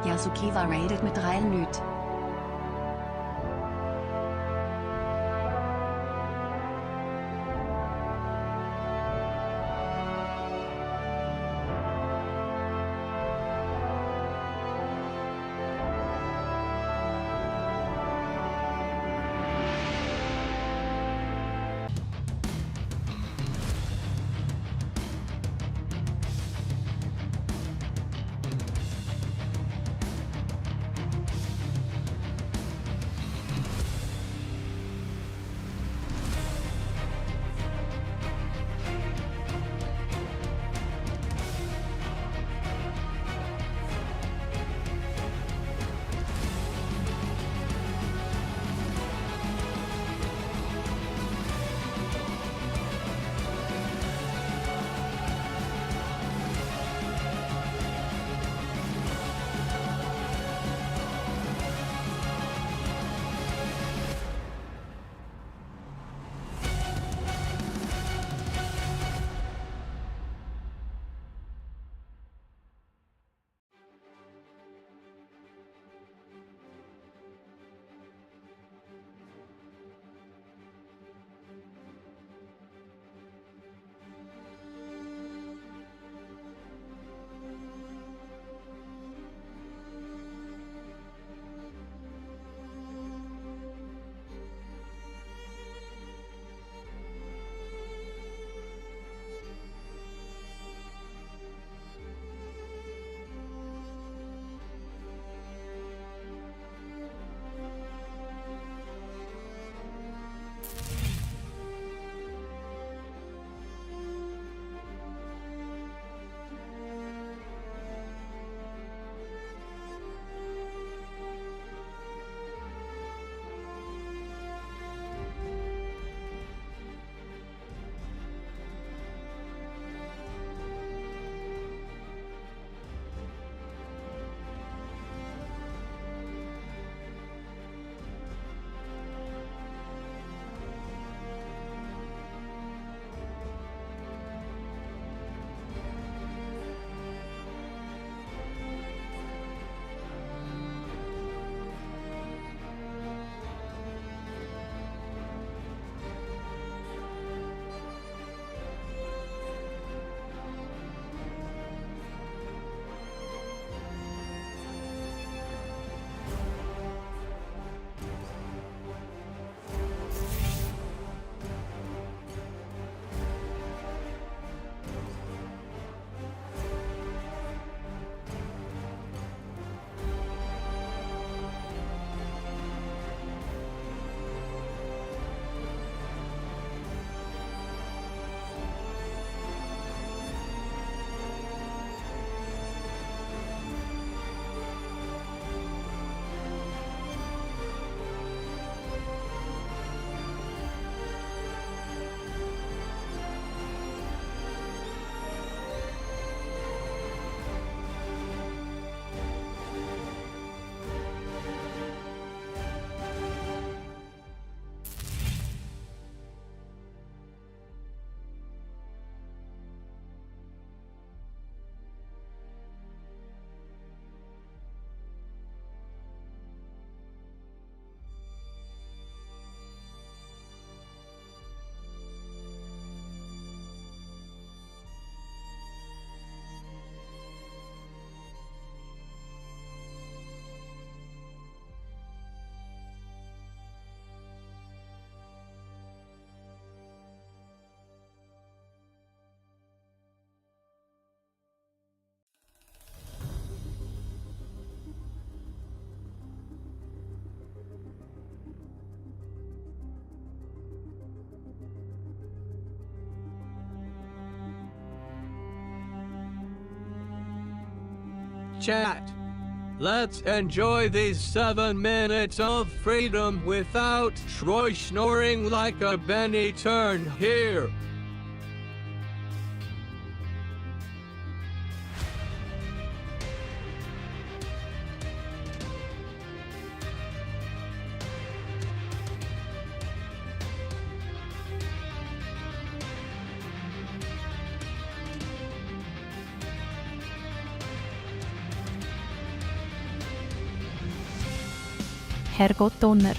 Yasuki war raided mit 3 Nüt. Chat. Let's enjoy these 7 minutes of freedom without Troy snoring like a Benny turn here. Herrgott Donner.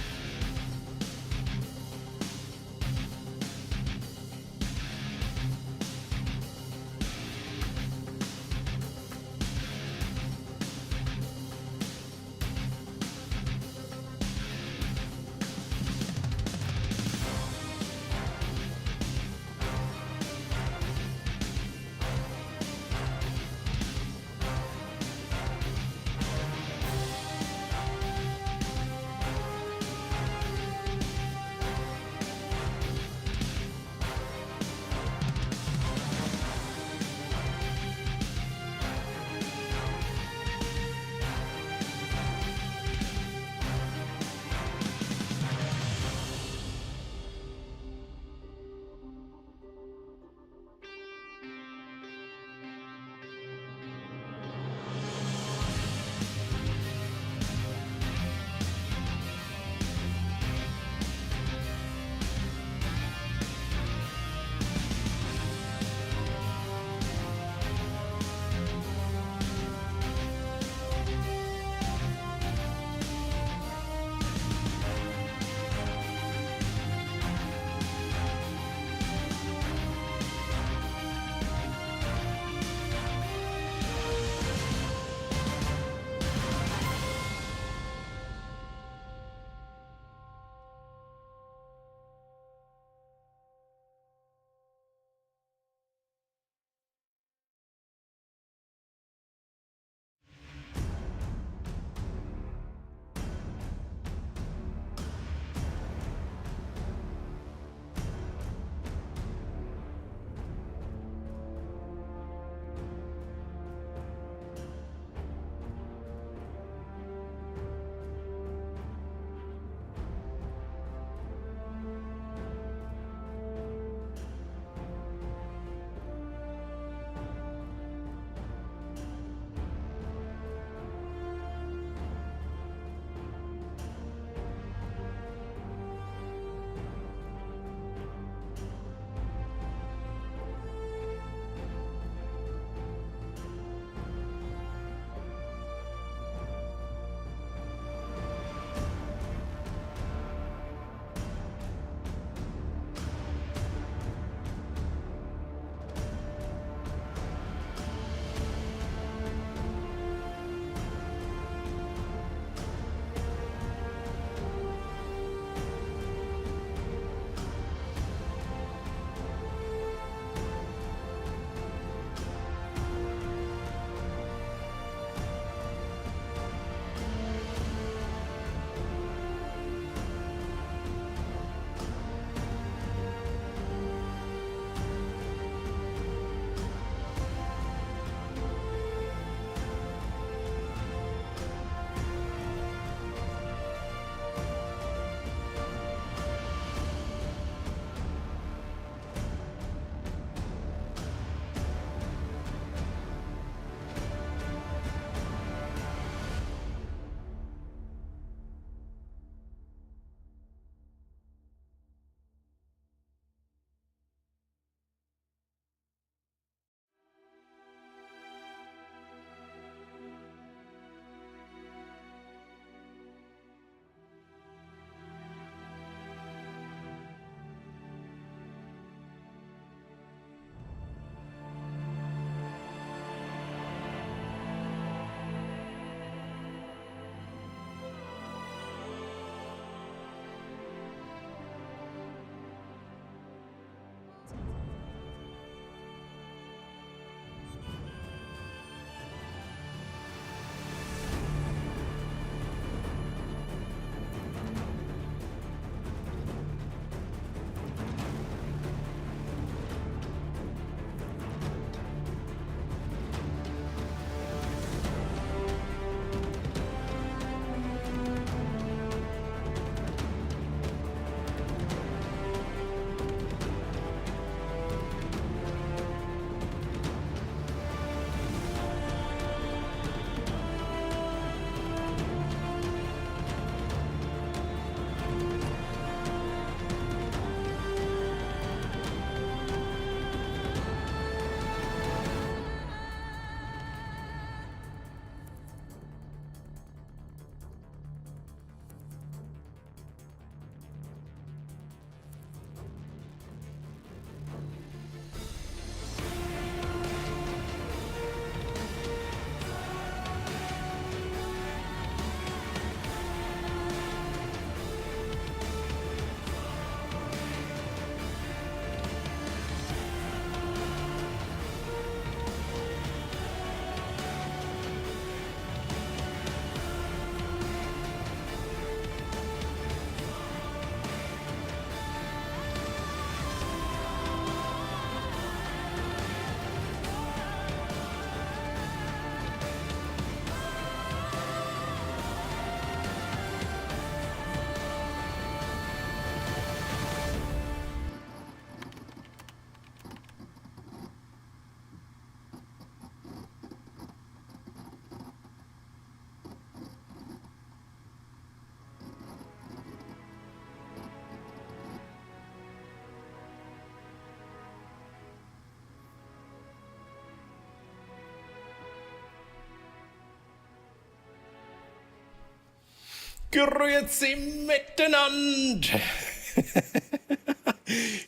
Grüezi miteinander!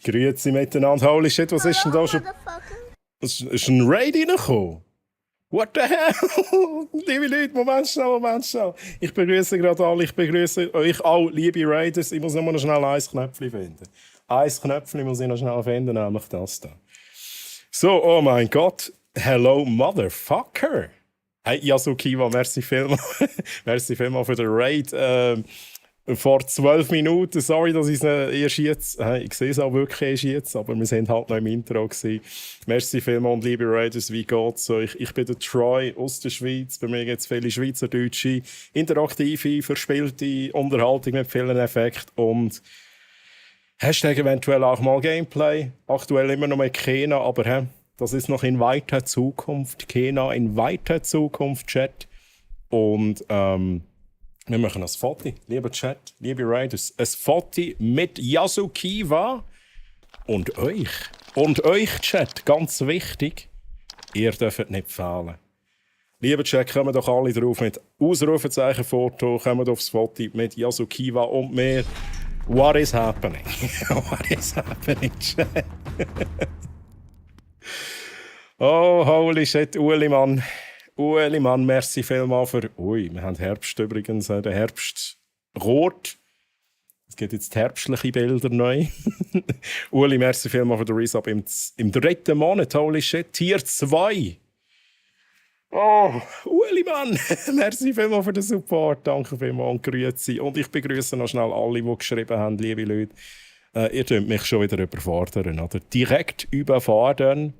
Grüezi miteinander. Holy shit, was ist denn da schon? Ist ein Raid reingekommen? What the hell? Liebe Leute, Moment schnell. Ich begrüße gerade alle, ich begrüße euch alle, liebe Raiders. Ich muss nur noch schnell ein Knöpfchen finden. Ein Knöpfchen muss ich noch schnell finden, nämlich das da. So, oh mein Gott. Hello, Motherfucker. Hey, Yasukiwa, merci vielmals. Merci vielmals für den Raid. Vor 12 Minuten, sorry, dass ich es erst jetzt, ich sehe es auch wirklich erst jetzt, aber wir sind halt noch im Intro gewesen. Merci vielmals und liebe Raiders, wie geht's euch? Ich bin der Troy aus der Schweiz, bei mir gibt es viele schweizerdeutsche, interaktive, verspielte Unterhaltung mit vielen Effekten und Hashtag eventuell auch mal Gameplay, aktuell immer noch mit Kena, aber das ist noch in weiter Zukunft, Kena in weiter Zukunft, Chat und wir machen ein Foto, lieber Chat, liebe Raiders, ein Foto mit Yasukiwa und euch. Und euch, Chat, ganz wichtig, ihr dürft nicht fehlen. Lieber Chat, kommen doch alle drauf mit Ausrufezeichen Foto, kommen aufs Foto mit Yasukiwa und mir. What is happening? What is happening, Chat? Oh, holy shit, Uli, Mann. Ueli, Mann, merci vielmals für... Ui, wir haben Herbst übrigens, der Herbst rot. Es gibt jetzt herbstliche Bilder neu. Ueli, merci vielmals für den Resub im 3. Monat, holy shit, Tier 2. Oh, Ueli, Mann, merci vielmals für den Support, danke vielmals und grüezi. Und ich begrüße noch schnell alle, die geschrieben haben, liebe Leute. Ihr könnt mich schon wieder überfordern, oder? Direkt überfordern.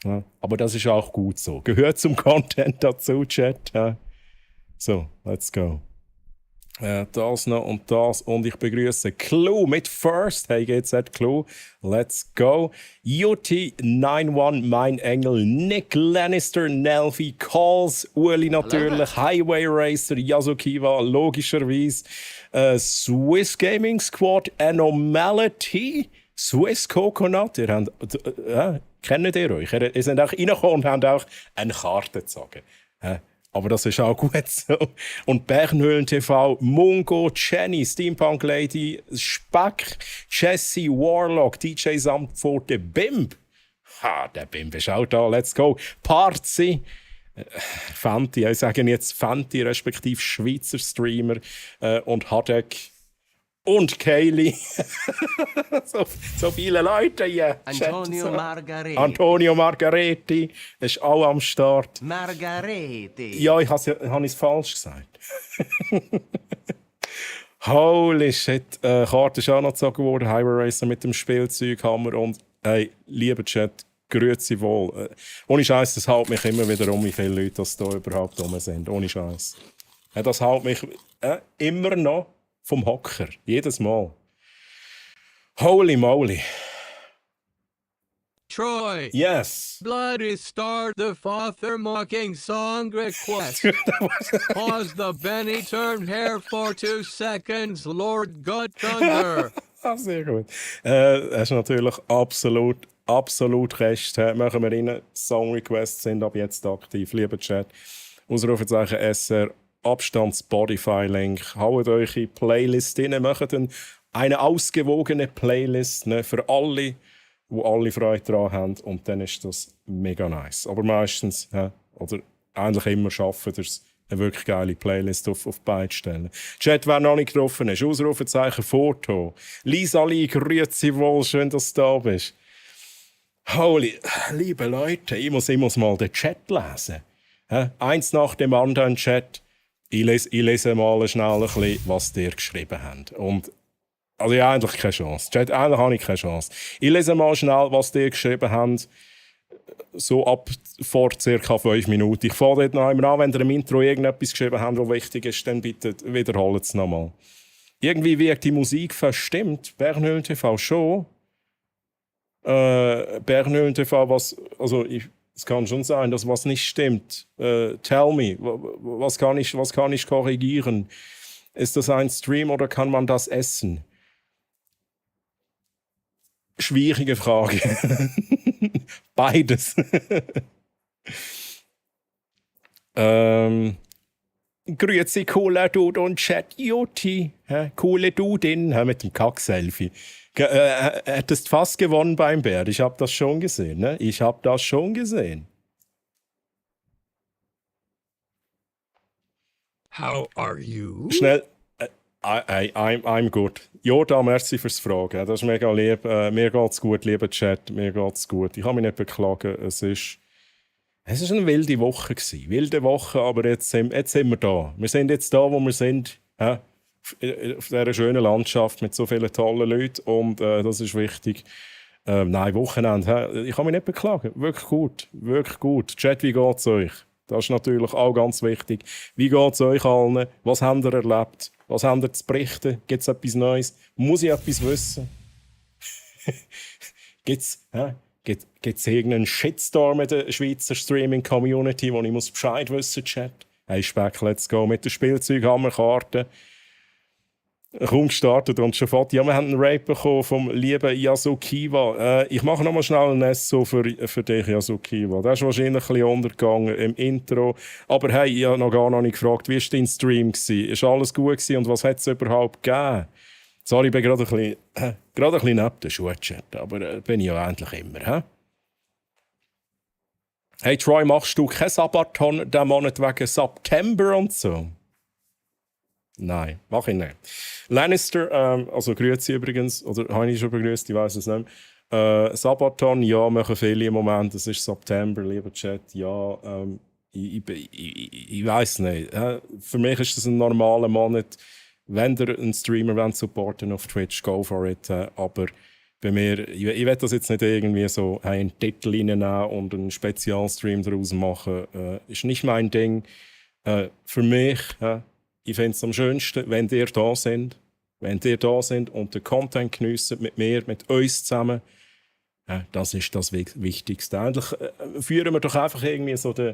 Ja, aber das ist auch gut so. Gehört zum Content dazu, Chat. Ja. So, let's go. Das noch und das. Und ich begrüße Clue mit First. Hey, GZ Clue. Let's go. UT91, mein Engel. Nick Lannister, Nelvi, Calls, Uli natürlich, Highway Racer, Yasukiwa, logischerweise. Swiss Gaming Squad, Anomality. Swiss Coconut, ihr habt, kennt ihr euch? Ihr seid auch reingekommen und habt auch eine Karte gezogen. Aber das ist auch gut so. Und Bernhöhlen TV, Mungo, Jenny, Steampunk Lady, Speck, Jesse, Warlock, DJ Samtpfote, Bimb. Ha, der Bimb ist auch da, let's go. Parzi, Fanti, ich sage jetzt Fanti, respektive Schweizer Streamer und Hadek. Und Kaylee. so viele Leute hier. Antonio Margaretti. Antonio Margaretti ist auch am Start. Margaretti. Ja, ich habe es falsch gesagt. Holy shit. Karte ist auch noch gezogen worden. Highway Racer mit dem Spielzeughammer. Und hey, lieber Chat, grüezi wohl. Ohne Scheiß, das hält mich immer wieder um, wie viele Leute das da überhaupt rum sind. Ohne Scheiß. Das hält mich immer noch vom Hocker. Jedes Mal. Holy moly. Troy. Yes. Bloody Star, the Father mocking song request. Pause the Benny turn hair for 2 seconds, Lord God Thunder. Sehr gut. Das ist natürlich absolut recht. Machen wir rein. Song Requests sind ab jetzt aktiv. Lieber Chat. Ausrufezeichen SR. Abstand Spotify-Link. Haut euch in Playlist rein, macht eine ausgewogene Playlist, ne, für alle, die alle Freude daran haben. Und dann ist das mega nice. Aber meistens, oder eigentlich immer schaffen wir es, eine wirklich geile Playlist auf beide Stellen. Chat, wer noch nicht getroffen ist, Ausrufezeichen Foto. Lisa Lee, grüezi wohl, schön, dass du da bist. Holy, liebe Leute, ich muss mal den Chat lesen. Eins nach dem anderen Chat. Ich lese mal schnell ein bisschen, was ihr geschrieben habt. Und, also ja, eigentlich keine Chance. Chat, eigentlich habe ich keine Chance. Ich lese mal schnell, was ihr geschrieben habt. So ab vor ca. 5 Minuten. Ich fange dort noch einmal an, wenn ihr im Intro irgendetwas geschrieben habt, was wichtig ist, dann bitte wiederholt es nochmal. Irgendwie wirkt die Musik verstimmt. Bernhöhlen TV schon. Bernhöhlen TV, es kann schon sein, dass was nicht stimmt. Tell me, was kann ich korrigieren? Ist das ein Stream oder kann man das essen? Schwierige Frage. Beides. Grüezi, cooler Dude und Chat Juti. Coole Dudin mit dem Kack-Selfie. Hättest fast gewonnen beim Bär. Ich habe das schon gesehen. Ne? Ich habe das schon gesehen. How are you? Schnell. I'm good. Joda, merci fürs Fragen. Das ist mega lieb. Mir geht's gut, lieber Chat. Mir geht's gut. Ich kann mich nicht beklagen. Es ist eine wilde Woche gewesen. Wilde Woche, aber jetzt sind wir da. Wir sind jetzt da, wo wir sind. Auf dieser schönen Landschaft mit so vielen tollen Leuten. Und das ist wichtig. Nein, Wochenende. Ich kann mich nicht beklagen. Wirklich gut. Wirklich gut. Chat, wie geht's euch? Das ist natürlich auch ganz wichtig. Wie geht es euch allen? Was habt ihr erlebt? Was habt ihr zu berichten? Gibt es etwas Neues? Muss ich etwas wissen? Gibt es irgendeinen Shitstorm in der Schweizer Streaming-Community, wo ich Bescheid wissen muss, Chat? Hey Speck, let's go. Mit der Spielzeughammerkarte. Kaum gestartet und schon fort. Ja, wir haben einen Rape bekommen vom lieben Yasukiwa. Ich mache nochmal schnell ein Esso für dich, Yasukiwa. Der ist wahrscheinlich ein bisschen untergegangen im Intro. Aber hey, ich habe noch nicht gefragt, wie war dein Stream? War alles gut gewesen und was hat es überhaupt gegeben? Sorry, ich bin gerade ein bisschen neben der Schuhe-Chat, aber bin ich ja endlich immer. He? Hey Troy, machst du kein Sabaton diesen Monat wegen September und so? Nein, mache ich nicht. Lannister, also grüezi übrigens, oder habe ich schon begrüßt, ich weiß es nicht mehr. Sabaton, ja, machen viele im Moment, es ist September, lieber Chat, ja, ich weiß nicht. Für mich ist das ein normaler Monat. Wenn ihr einen Streamer supporten auf Twitch, go for it. Aber bei mir, ich will das jetzt nicht irgendwie so einen Titel reinnehmen und einen Spezialstream daraus machen. Ist nicht mein Ding. Für mich, ich finde es am schönsten, wenn ihr da sind. Wenn ihr da sind und den Content geniessen mit mir, mit uns zusammen. Das ist das Wichtigste. Eigentlich führen wir doch einfach irgendwie so den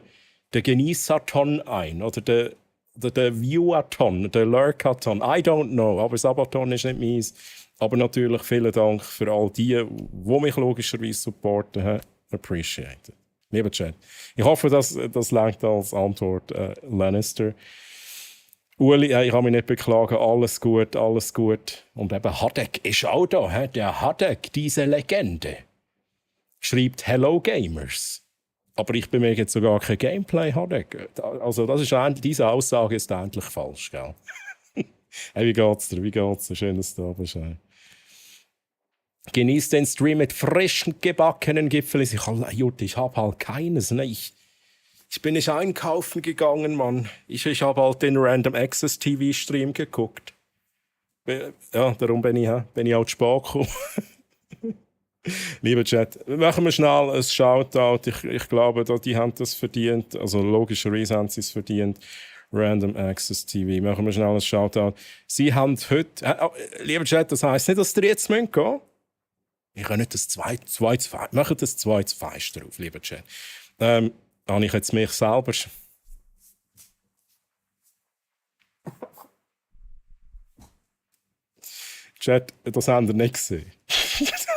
Genießathon ein. Oder den Viewathon, den Lurkathon. I don't know, aber Sabaton ist nicht meins. Aber natürlich vielen Dank für all die mich logischerweise supporten. Appreciate it. Lieber Chat. Ich hoffe, das reicht als Antwort, Lannister. Uli, ich kann mich nicht beklagen, alles gut, alles gut. Und eben Hadek ist auch da, der Hadek, diese Legende. Schreibt Hello Gamers. Aber ich bemerke jetzt sogar kein Gameplay, Hadek. Also diese Aussage ist endlich falsch, gell? Hey, wie geht's dir? Wie geht's dir? Schön, dass du da bist. Genieß den Stream mit frischen gebackenen Gipfeln. Ich habe halt keines, ne? Ich bin nicht einkaufen gegangen, Mann. Ich habe halt den Random Access TV Stream geguckt. Ja, darum bin ich auch zu spät gekommen. Lieber Chat, machen wir schnell ein Shoutout. Ich glaube, die haben das verdient. Also logischerweise haben sie es verdient. Random Access TV. Machen wir schnell ein Shoutout. Sie haben heute... lieber Chat, das heisst nicht, dass ihr jetzt gehen müsst. Ich kann nicht das zweite machen das zweite Feist drauf, lieber Chat. Habe ich jetzt mich selber... Chat, das habt ihr nicht gesehen.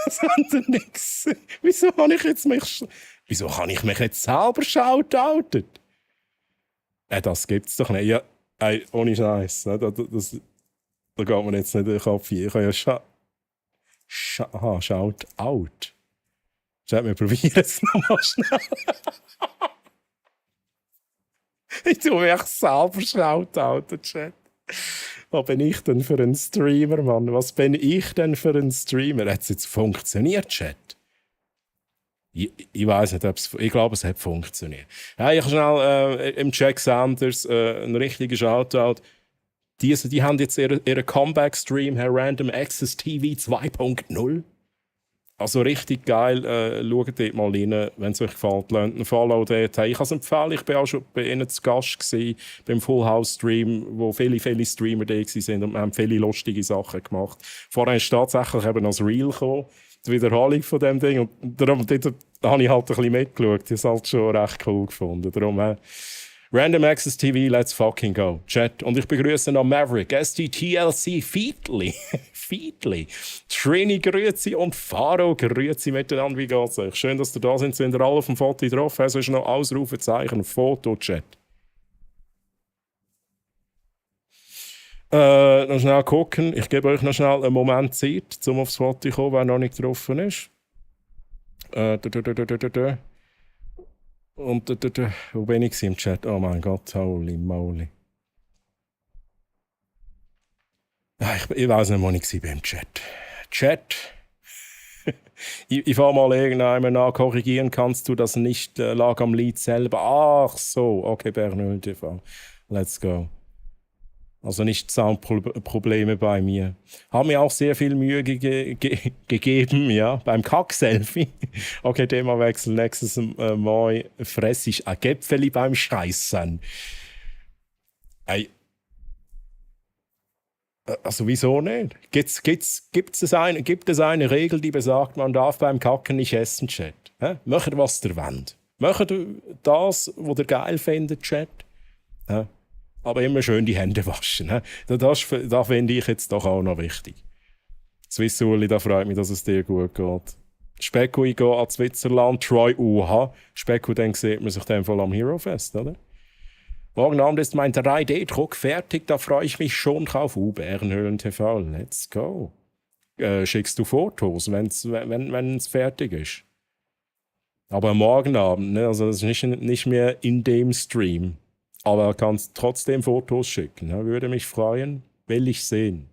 Das habt ihr nicht gesehen. Wieso habe ich mich jetzt selber shoutoutet? Das gibt's doch nicht. Ja, ohne Scheiß. Da geht man jetzt nicht in den Kopf. Ich kann ja Shoutout. Chat, wir probieren es nochmal schnell. Ich tue mich selber shoutouten, Chat. Was bin ich denn für ein Streamer, Mann? Was bin ich denn für ein Streamer? Hat es jetzt funktioniert, Chat? Ich weiß nicht, ich glaube, es hat funktioniert. Ja, ich habe schnell im Jack Sanders einen richtigen Shoutout. Die haben jetzt ihren Comeback-Stream, Random Access TV 2.0. Also richtig geil. Schaut dort mal rein, wenn es euch gefällt. Lasst einen Follow dort. Hey, ich kann es empfehlen. Ich war auch schon bei ihnen zu Gast gewesen, beim Full House Stream, wo viele Streamer da waren und wir haben viele lustige Sachen gemacht. Vorher ist tatsächlich eben noch das Reel gekommen, die Wiederholung von dem Ding. Und darum dort habe ich halt ein bisschen mitgeschaut. Ich habe es halt schon recht cool gefunden. Darum, Random Access TV, let's fucking go. Chat. Und ich begrüße noch Maverick, SDTLC, Feedly, Trini, grüezi und Faro, grüezi miteinander. Wie geht's euch? Schön, dass ihr da sind. Sind ihr alle auf dem Foto drauf? Also ist noch Ausrufezeichen, Foto-Chat. Noch schnell gucken. Ich gebe euch noch schnell einen Moment Zeit, um aufs Foto zu kommen, wer noch nicht getroffen ist. Und wo bin ich im Chat? Oh mein Gott, holy moly. Ja, ich weiß nicht, wo ich war im Chat. Chat. Ich fange mal irgendjemand an, korrigieren kannst du das nicht, lag am Lied selber. Ach so, okay, Bernhöhl TV. Let's go. Also nicht Soundprobleme bei mir. Haben mir auch sehr viel Mühe gegeben, ja, beim Kack-Selfie. Okay, Themawechsel, nächstes Mal fresse ich ein Gäpfeli beim Scheißen. Ey. Also wieso nicht? Gibt es eine Regel, die besagt, man darf beim Kacken nicht essen, Chat? Macht was ihr wollt. Macht das, was ihr geil findet, Chat. Aber immer schön die Hände waschen. Das finde ich jetzt doch auch noch wichtig. Swiss Uli, da freut mich, dass es dir gut geht. Specko, ich gehe an Switzerland, Troy UH. Specko, dann sieht man sich dann voll am Hero Fest, oder? Morgen Abend ist mein 3D-Druck fertig, da freue ich mich schon drauf. Bärenhöhlen TV, let's go. Schickst du Fotos, wenn es fertig ist? Aber morgen Abend, ne? Also das ist nicht mehr in dem Stream. Aber kannst trotzdem Fotos schicken. Ne? Würde mich freuen, will ich sehen.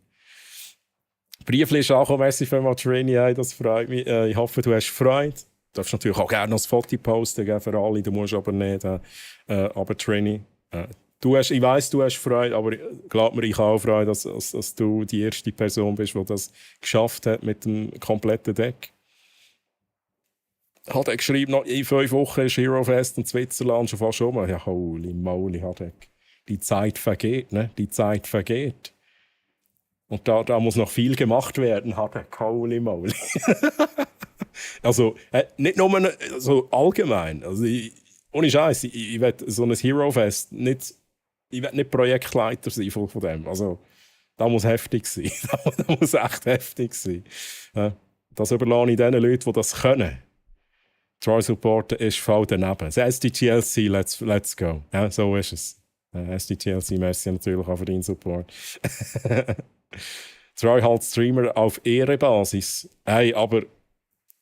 Briefli ist auch mäßig für Matrini, das freut mich. Ich hoffe, du hast Freude. Du darfst natürlich auch gerne noch ein Foto posten für alle, du musst aber nicht. Aber Trini, ich weiss, du hast Freude, aber glaub mir, ich habe auch Freude, dass du die erste Person bist, die das geschafft hat mit dem kompletten Deck. Hat er geschrieben, noch in 5 Wochen ist Hero Fest in Switzerland schon fast rum. Ja, holy moly, hat er. Die Zeit vergeht, ne? Die Zeit vergeht. Und da muss noch viel gemacht werden, hat er. Holy moly. Also, nicht nur so allgemein. Also, ohne Scheiß, ich will so ein Hero Fest nicht. Ich will nicht Projektleiter sein von dem. Also, das muss heftig sein. Das muss echt heftig sein. Das überlasse ich den Leuten, die das können. Troy Supporter ist voll daneben. Das SDTLC, let's go. Ja, so ist es. SDTLC, merci natürlich auch für deinen Support. Troy halt Streamer auf Ehrebasis. Hey, aber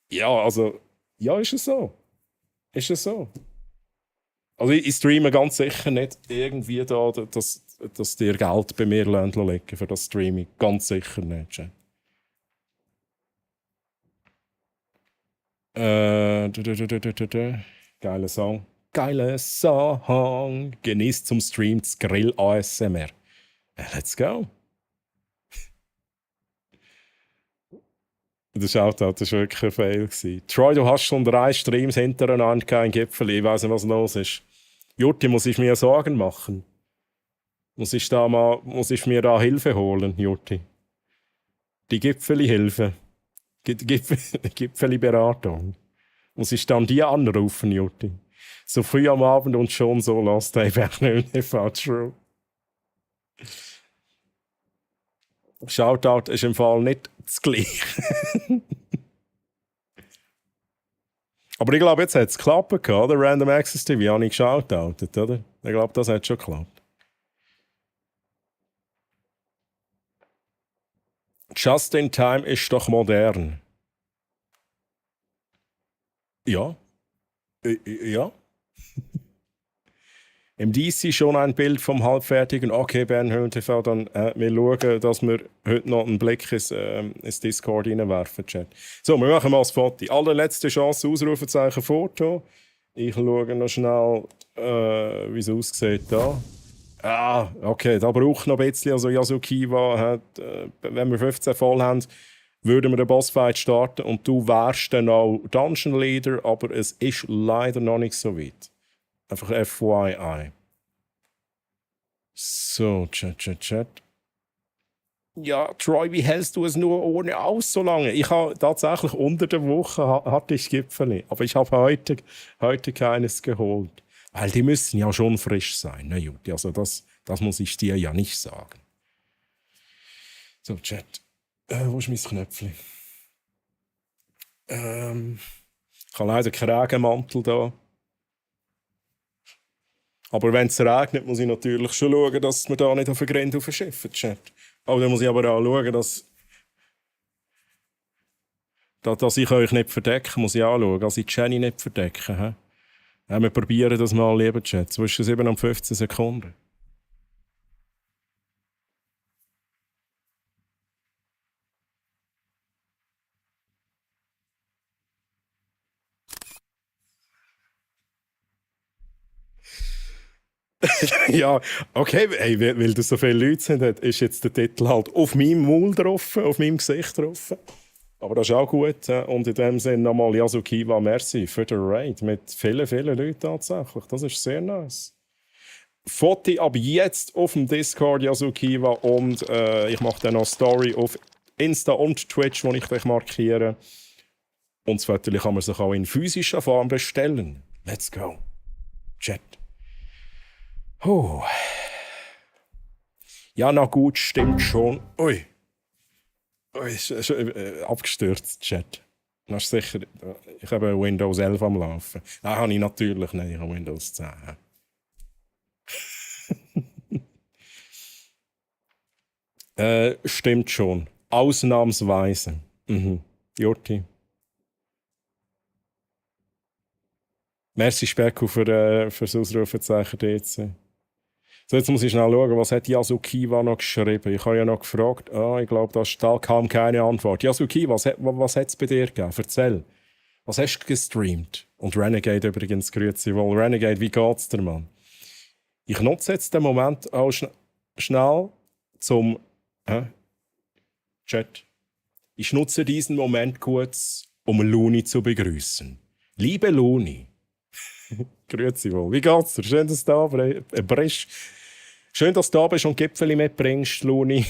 ja, also, ja, ist es so. Ist es so. Also ich streame ganz sicher nicht irgendwie da, dass dir Geld bei mir liegen für das Streaming. Ganz sicher nicht. Geiler Song. Geiler Song. Genießt zum Stream das Grill ASMR. Let's go. Der Shoutout war wirklich ein Fail. Troy, du hast schon 3 Streams hintereinander, kein Gipfel. Ich weiss nicht, was los ist. Jutti, muss ich mir Sorgen machen? Muss ich mir da Hilfe holen, Jutti? Die Gipfeli-Hilfe. Gipfeli-Beratung. Muss ich dann die anrufen, Jutti? So früh am Abend und schon so lost, ey, Bernhöhlen TV, true. Shoutout ist im Fall nicht das Gleiche. Aber ich glaube, jetzt hat es geklappt, oder? Random Access TV habe ich geshoutoutet, oder? Ich glaube, das hat schon geklappt. Just in Time ist doch modern. Ja. Ja. Im DC schon ein Bild vom halbfertigen. Okay, Bernhöhlen TV, dann wir schauen, dass wir heute noch einen Blick ins Discord reinwerfen, Chat. So, wir machen mal das Foto. Allerletzte Chance, Ausrufezeichen Foto. Ich schaue noch schnell, wie es aussieht da. Ah, okay, da braucht noch ein bisschen. Also Yasukiwa hat, wenn wir 15 voll haben, würden wir den Bossfight starten und du wärst dann auch Dungeon Leader, aber es ist leider noch nicht so weit. Einfach FYI. So, Chat. Ja, Troy, wie hältst du es nur ohne aus so lange? Ich habe tatsächlich unter der Woche hatte ich Gipfeli, aber ich habe heute keines geholt. Weil die müssen ja schon frisch sein, ne, Juti? Also das muss ich dir ja nicht sagen. So, Chat. Wo ist mein Knöpfchen? Ich habe leider keinen Regenmantel da. Aber wenn es regnet, muss ich natürlich schon schauen, dass wir da nicht auf den Grind auf ein Schiff Chat. Aber dann muss ich aber auch schauen, dass ich euch nicht verdecke, muss ich anschauen, dass ich Jenny nicht verdecke. He? Ja, wir probieren das mal, lieber Chat, zwischen 7 und 15 Sekunden. Ja, okay, ey, weil das so viele Leute sind, ist jetzt der Titel halt auf meinem Maul drauf, auf meinem Gesicht drauf. Aber das ist auch gut. Und in dem Sinne nochmal Yasukiwa, merci für den Raid mit vielen, vielen Leuten tatsächlich. Das ist sehr nice. Foto ab jetzt auf dem Discord Yasukiwa und ich mache dann noch Story auf Insta und Twitch, wo ich dich markiere. Und das Foto kann man sich auch in physischer Form bestellen. Let's go. Chat. Oh. Ja, na gut, stimmt schon. Ui. Ui, ist abgestürzt, Chat. Das ist sicher. Ich habe Windows 11 am Laufen. Nein, habe ich natürlich nicht. Ich habe Windows 10. Stimmt schon. Ausnahmsweise. Mhm. Jurti. Merci, Specko, für das Ausrufezeichen DC. So, jetzt muss ich schnell schauen, was hat Yasukiwa noch geschrieben? Ich habe ja noch gefragt. Ich glaube, da kam keine Antwort. Yasukiwa, was hat es bei dir gegeben? Erzähl. Was hast du gestreamt? Und Renegade übrigens, grüezi wohl. Renegade, wie geht's dir, Mann? Ich nutze jetzt den Moment auch schnell zum Chat. Ich nutze diesen Moment kurz, um Luni zu begrüßen. Liebe Luni. Grüezi wohl. Wie geht's dir? Schön, dass du da bist. Schön, dass du da bist und Gipfeli mitbringst, Luni.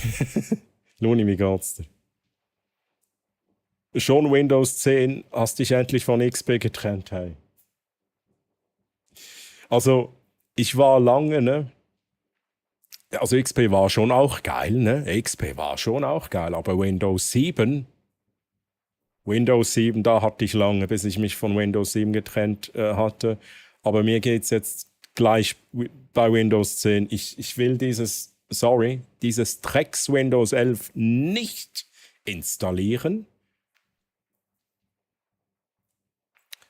Luni, wie geht's dir? Schon Windows 10 hast dich endlich von XP getrennt. Hey. Also, ich war lange, ne? Also XP war schon auch geil, ne? XP war schon auch geil, aber Windows 7, da hatte ich lange, bis ich mich von Windows 7 getrennt hatte. Aber mir geht es jetzt gleich bei Windows 10. Ich will dieses Drecks Windows 11 nicht installieren.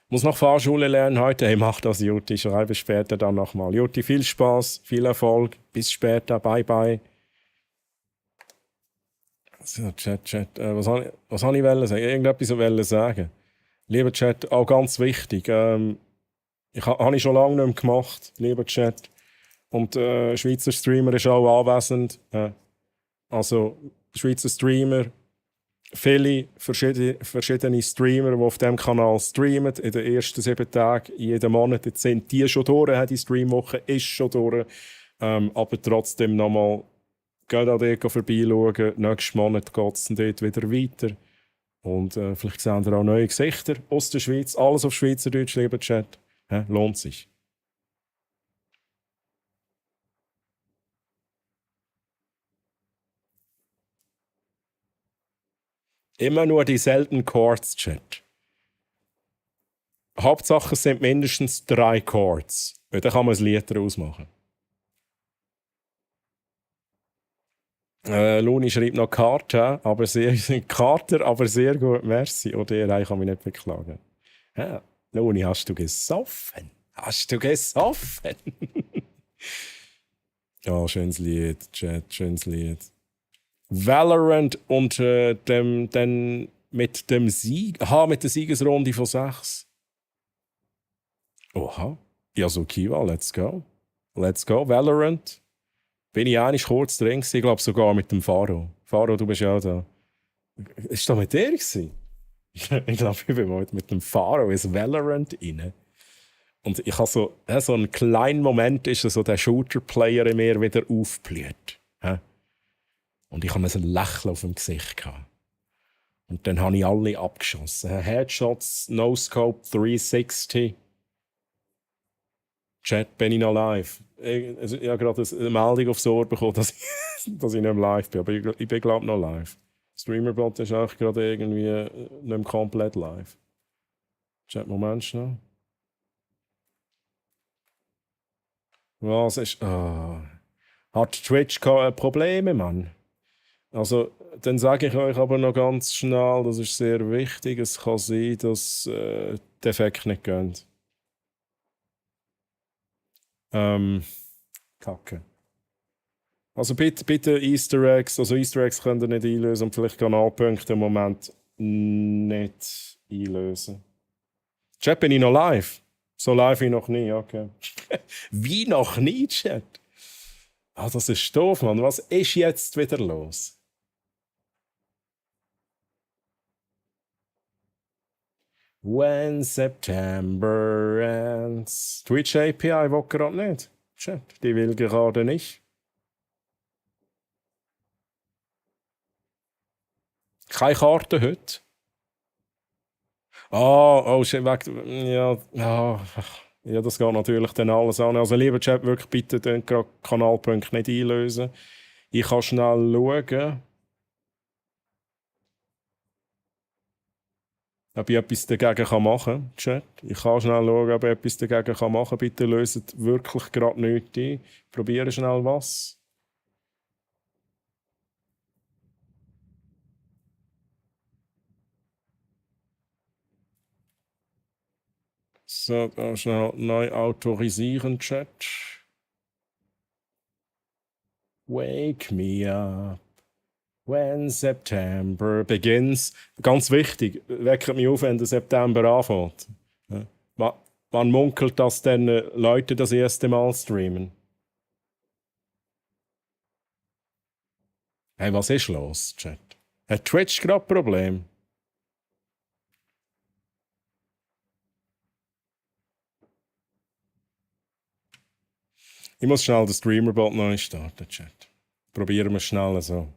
Muss noch Fahrschule lernen heute. Hey, mach das, Juti. Ich schreibe später dann nochmal. Juti, viel Spaß, viel Erfolg. Bis später. Bye, bye. So, Chat. Was habe ich wollen sagen? Irgendetwas wollen sagen. Lieber Chat, auch ganz wichtig. Habe ich schon lange nicht mehr gemacht, lieber Chat. Und Schweizer Streamer ist auch anwesend. Also, Schweizer Streamer, viele verschiedene Streamer, die auf diesem Kanal streamen, in den ersten 7 Tagen, jeden Monat. Jetzt sind die schon durch, die Streamwoche ist schon durch. Aber trotzdem nochmal, geht an dir vorbeischauen. Nächsten Monat geht es dann dort wieder weiter. Und vielleicht sehen wir auch neue Gesichter aus der Schweiz. Alles auf Schweizerdeutsch, lieber Chat. Lohnt sich. Immer nur die seltenen Chords, Chat. Hauptsache es sind mindestens 3 Chords. Dann kann man ein Lied daraus machen. Luni schreibt noch Kater, aber sehr gut, merci. Oder ich kann mich nicht beklagen. Ja, Luni, hast du gesoffen? Ja, schönes Lied, Chat, schönes Lied. Valorant und mit der Siegesrunde von 6. Oha. Yasukiwa, let's go. Let's go. Valorant. Bin ich eigentlich kurz drin gewesen, ich glaube sogar mit dem Faro. Faro, du bist ja auch da. Ist das mit dir gewesen? Ich glaube, ich bin heute mit dem Faro ins Valorant rein. Und ich habe so einen kleinen Moment, ist so der Shooter-Player in mir wieder aufgeblüht. Und ich habe ein Lächeln auf dem Gesicht gehabt. Und dann habe ich alle abgeschossen. Headshots, No-Scope, 360. Chat, bin ich noch live? Ich habe gerade eine Meldung aufs Ohr bekommen, dass ich nicht mehr live bin. Aber ich bin, glaube ich, noch live. Streamerbot ist auch gerade irgendwie nicht mehr komplett live. Chat, Moment schnell. Was ist... Hat Twitch Probleme, Mann? Also, dann sage ich euch aber noch ganz schnell, das ist sehr wichtig, es kann sein, dass die Effekte nicht gehen. Kacke. Also bitte Easter Eggs, also Easter Eggs könnt ihr nicht einlösen und vielleicht Kanalpunkte im Moment nicht einlösen. Chat, bin ich noch live? So live wie noch nie, okay. Wie noch nie, Chat? Ah, das ist doof, Mann. Was ist jetzt wieder los? When September ends. Twitch API will gerade nicht. Chat, die will gerade nicht. Keine Karte heute. Oh, shit, ja, ja, das geht natürlich dann alles an. Also, lieber Chat, wirklich bitte den Kanalpunkt nicht einlösen. Ich kann schnell schauen, ob ich etwas dagegen machen kann, Chat. Ich kann schnell schauen, ob ich etwas dagegen machen kann. Bitte löst wirklich gerade nichts ein. Probiere schnell was. So, da schnell neu autorisieren, Chat. Wake me up when September begins. Ganz wichtig, weckt mich auf, wenn der September anfängt. Ja. Man munkelt, dass dann Leute das erste Mal streamen. Hey, was ist los, Chat? Hat Twitch gerade Problem? Ich muss schnell den Streamerbot neu starten, Chat. Probieren wir schnell so.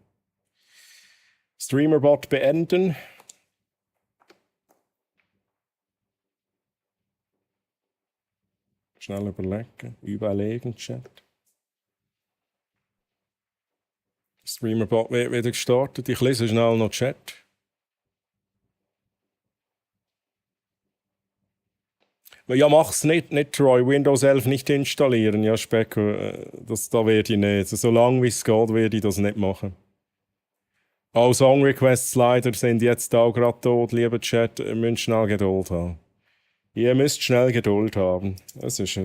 Streamerbot beenden. Schnell überlegen, Chat. Streamerbot wird wieder gestartet. Ich lese schnell noch Chat. Ja, mach's nicht, Troy. Windows 11 nicht installieren. Ja, Specko, da werde ich nicht. Solange wie es geht, werde ich das nicht machen. Auch Song Requests leider sind jetzt auch gerade tot, lieber Chat. Ihr müsst schnell Geduld haben. Ihr müsst schnell Geduld haben. Das ist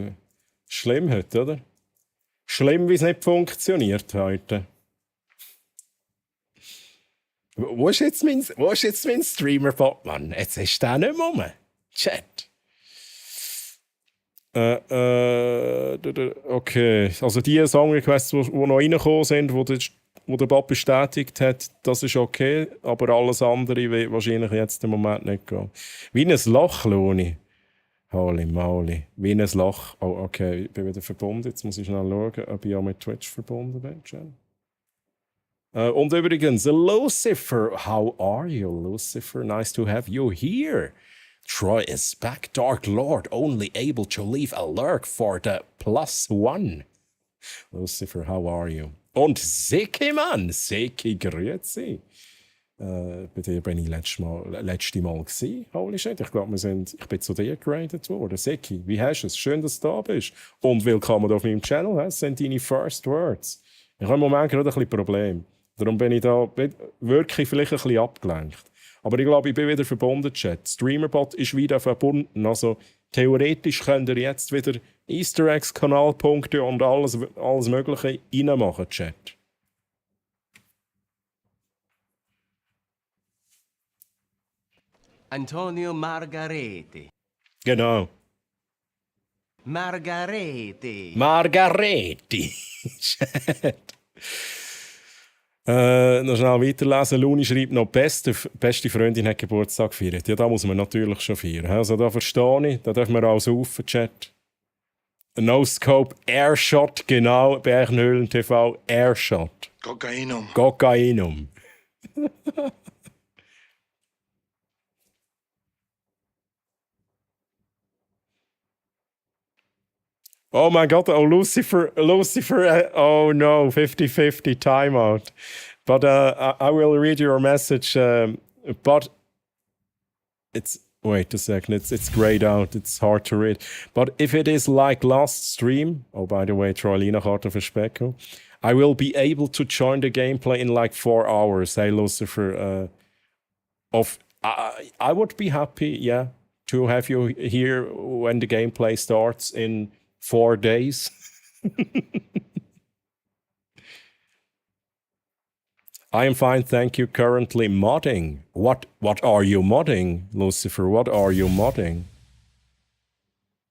schlimm heute, oder? Schlimm, wie es nicht funktioniert heute. Wo ist jetzt mein Streamer-Bot, Mann? Jetzt ist der nicht mehr rum. Chat. Okay. Also die Song-Requests, die noch reingekommen sind, wo der Bot bestätigt hat, das ist okay, aber alles andere wird wahrscheinlich jetzt im Moment nicht gehen. Wie ein Loch, Loni. Holy moly. Wie ein Loch. Oh, okay, ich bin wieder verbunden. Jetzt muss ich schnell schauen, ob ich auch mit Twitch verbunden bin. Und übrigens, Lucifer, how are you, Lucifer? Nice to have you here. Troy is back, Dark Lord, only able to leave a lurk for the +1. Lucifer, how are you? Und Seki, Mann! Seki, grüezi. Bei dir bin ich letzte Mal gewesen. Holy shit, ich glaube, ich bin zu dir geradet worden. Seki, wie hast du es? Schön, dass du da bist. Und willkommen auf meinem Channel. Das sind deine First Words. Ich habe im Moment gerade ein bisschen Problem. Darum bin ich da wirklich vielleicht ein bisschen abgelenkt. Aber ich glaube, ich bin wieder verbunden, Chat. Streamerbot ist wieder verbunden. Also theoretisch könnt ihr jetzt wieder Easter Eggs, Kanalpunkte und alles Mögliche reinmachen, Chat. Antonio Margarete. Genau. Margarete. Margareti. Chat. Noch schnell weiterlesen. Luni schreibt noch, beste Freundin hat Geburtstag gefeiert. Ja, da muss man natürlich schon feiern. Also da verstehe ich, da dürfen wir alles saufen, Chat. No-Scope, Airshot, genau, Bergenhöhlen TV, Airshot. Kokainum. Oh my God! Oh, Lucifer! Oh no! 50-50 timeout. But I will read your message. But it's Wait a second, it's grayed out, it's hard to read. But if it is like last stream, oh, by the way, Trollina-Karte für Specko, I will be able to join the gameplay in like 4 hours. Hey, Lucifer, I would be happy, yeah, to have you here when the gameplay starts in 4 days. I am fine, thank you. Currently modding. What are you modding, Lucifer? What are you modding?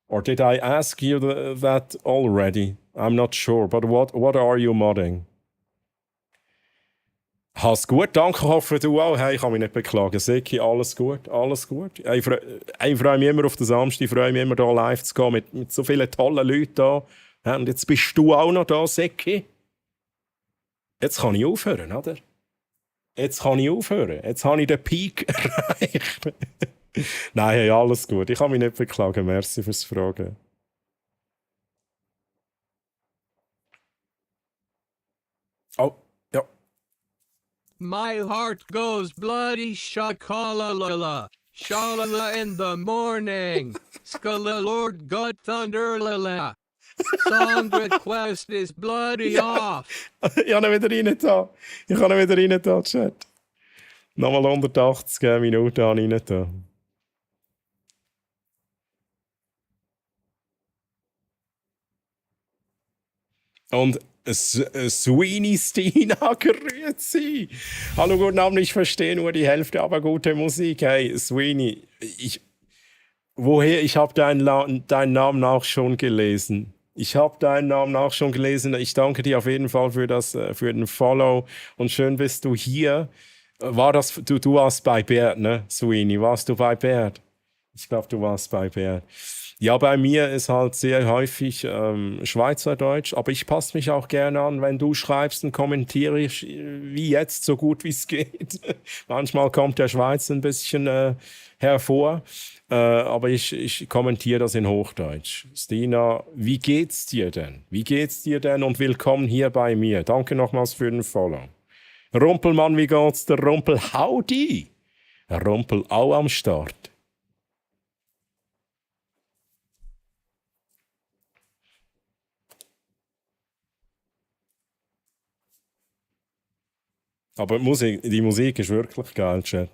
Or did I ask you that already? I'm not sure, but what are you modding? Hast gut, danke, hoffe du auch. Hey, ich kann mich nicht beklagen. Seki, alles gut, alles gut. Ich freue mich immer auf den Samstag, ich freue mich immer, hier live zu gehen mit so vielen tollen Leuten da. Ja, und jetzt bist du auch noch da, Seki. Jetzt kann ich aufhören, oder? Jetzt kann ich aufhören. Jetzt habe ich den Peak erreicht. Nein, hey, alles gut. Ich kann mich nicht beklagen. Merci fürs Fragen. Oh, ja. My heart goes bloody shakalalala. Shalala in the morning. Skala Lord God Thunderlala. Song request is bloody off. Ich habe ihn wieder rein da. Ich habe ihn wieder rein da, Chat. Nochmal 180 Minuten habe ich rein da. Und Sweeney Stina, grüezi. Hallo, guten Abend, ich verstehe nur die Hälfte, aber gute Musik. Hey, Sweeney, ich habe deinen Namen auch schon gelesen. Ich danke dir auf jeden Fall für den Follow und schön bist du hier. Du warst bei Bert, ne, Sweeney? Warst du bei Bert? Ich glaube, du warst bei Bert. Ja, bei mir ist halt sehr häufig Schweizerdeutsch, aber ich passe mich auch gerne an. Wenn du schreibst, dann kommentiere ich wie jetzt, so gut wie es geht. Manchmal kommt der Schweiz ein bisschen hervor, aber ich kommentiere das in Hochdeutsch. Stina, wie geht's dir denn? Und willkommen hier bei mir. Danke nochmals für den Follow. Rumpelmann, wie geht's der Rumpel? Howdy! Rumpel auch am Start. Aber die Musik ist wirklich geil, Chat.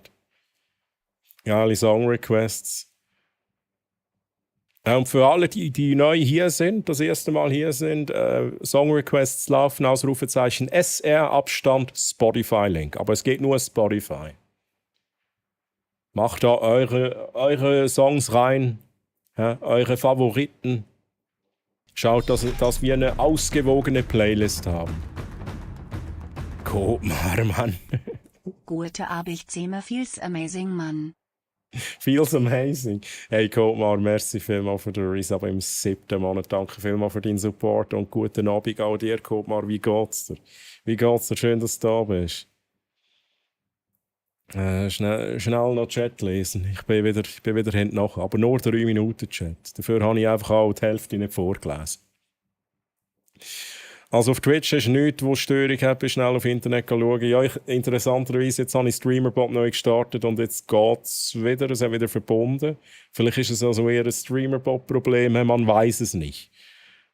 Geile Song-Requests. Und für alle, die neu hier sind, das erste Mal hier sind, Song-Requests laufen, Ausrufezeichen SR, Abstand, Spotify-Link. Aber es geht nur Spotify. Macht da eure Songs rein, ja, eure Favoriten. Schaut, dass wir eine ausgewogene Playlist haben. Kotmar, Mann. Gute Abend, Zeme, feels amazing, Mann. Feels amazing. Hey Kotmar, merci vielmals für den Resub im 7. Monat. Danke vielmals für deinen Support und guten Abend auch dir, Kotmar. Wie geht's dir? Schön, dass du da bist. Schnell noch Chat lesen. Ich bin wieder hinten nach. Aber nur 3 Minuten Chat. Dafür habe ich einfach auch die Hälfte nicht vorgelesen. Also auf Twitch ist nichts, wo Störung hat, bis schnell auf Internet schauen. Ja, interessanterweise, jetzt habe ich Streamerbot neu gestartet und jetzt geht es wieder, es hat wieder verbunden. Vielleicht ist es also eher ein Streamerbot-Problem, man weiß es nicht.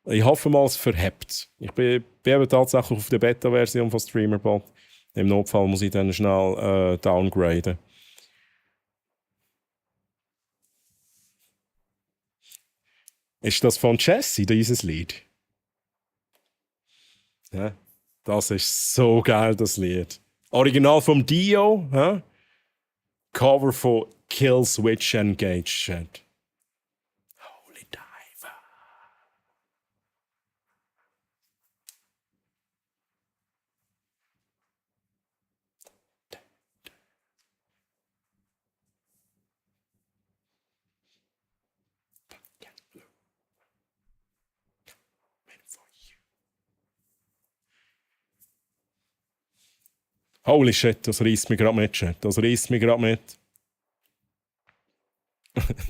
Ich hoffe mal, es verhebt. Ich bin eben tatsächlich auf der Beta-Version von Streamerbot. Im Notfall muss ich dann schnell downgraden. Ist das von Jesse, dieses Lied? Ja, das ist so geil, das Lied. Original vom Dio, ja? Cover von Kill Switch Engage. Holy Diver. Holy shit, das reißt mich gerade mit, Chat. Das reißt mich gerade mit.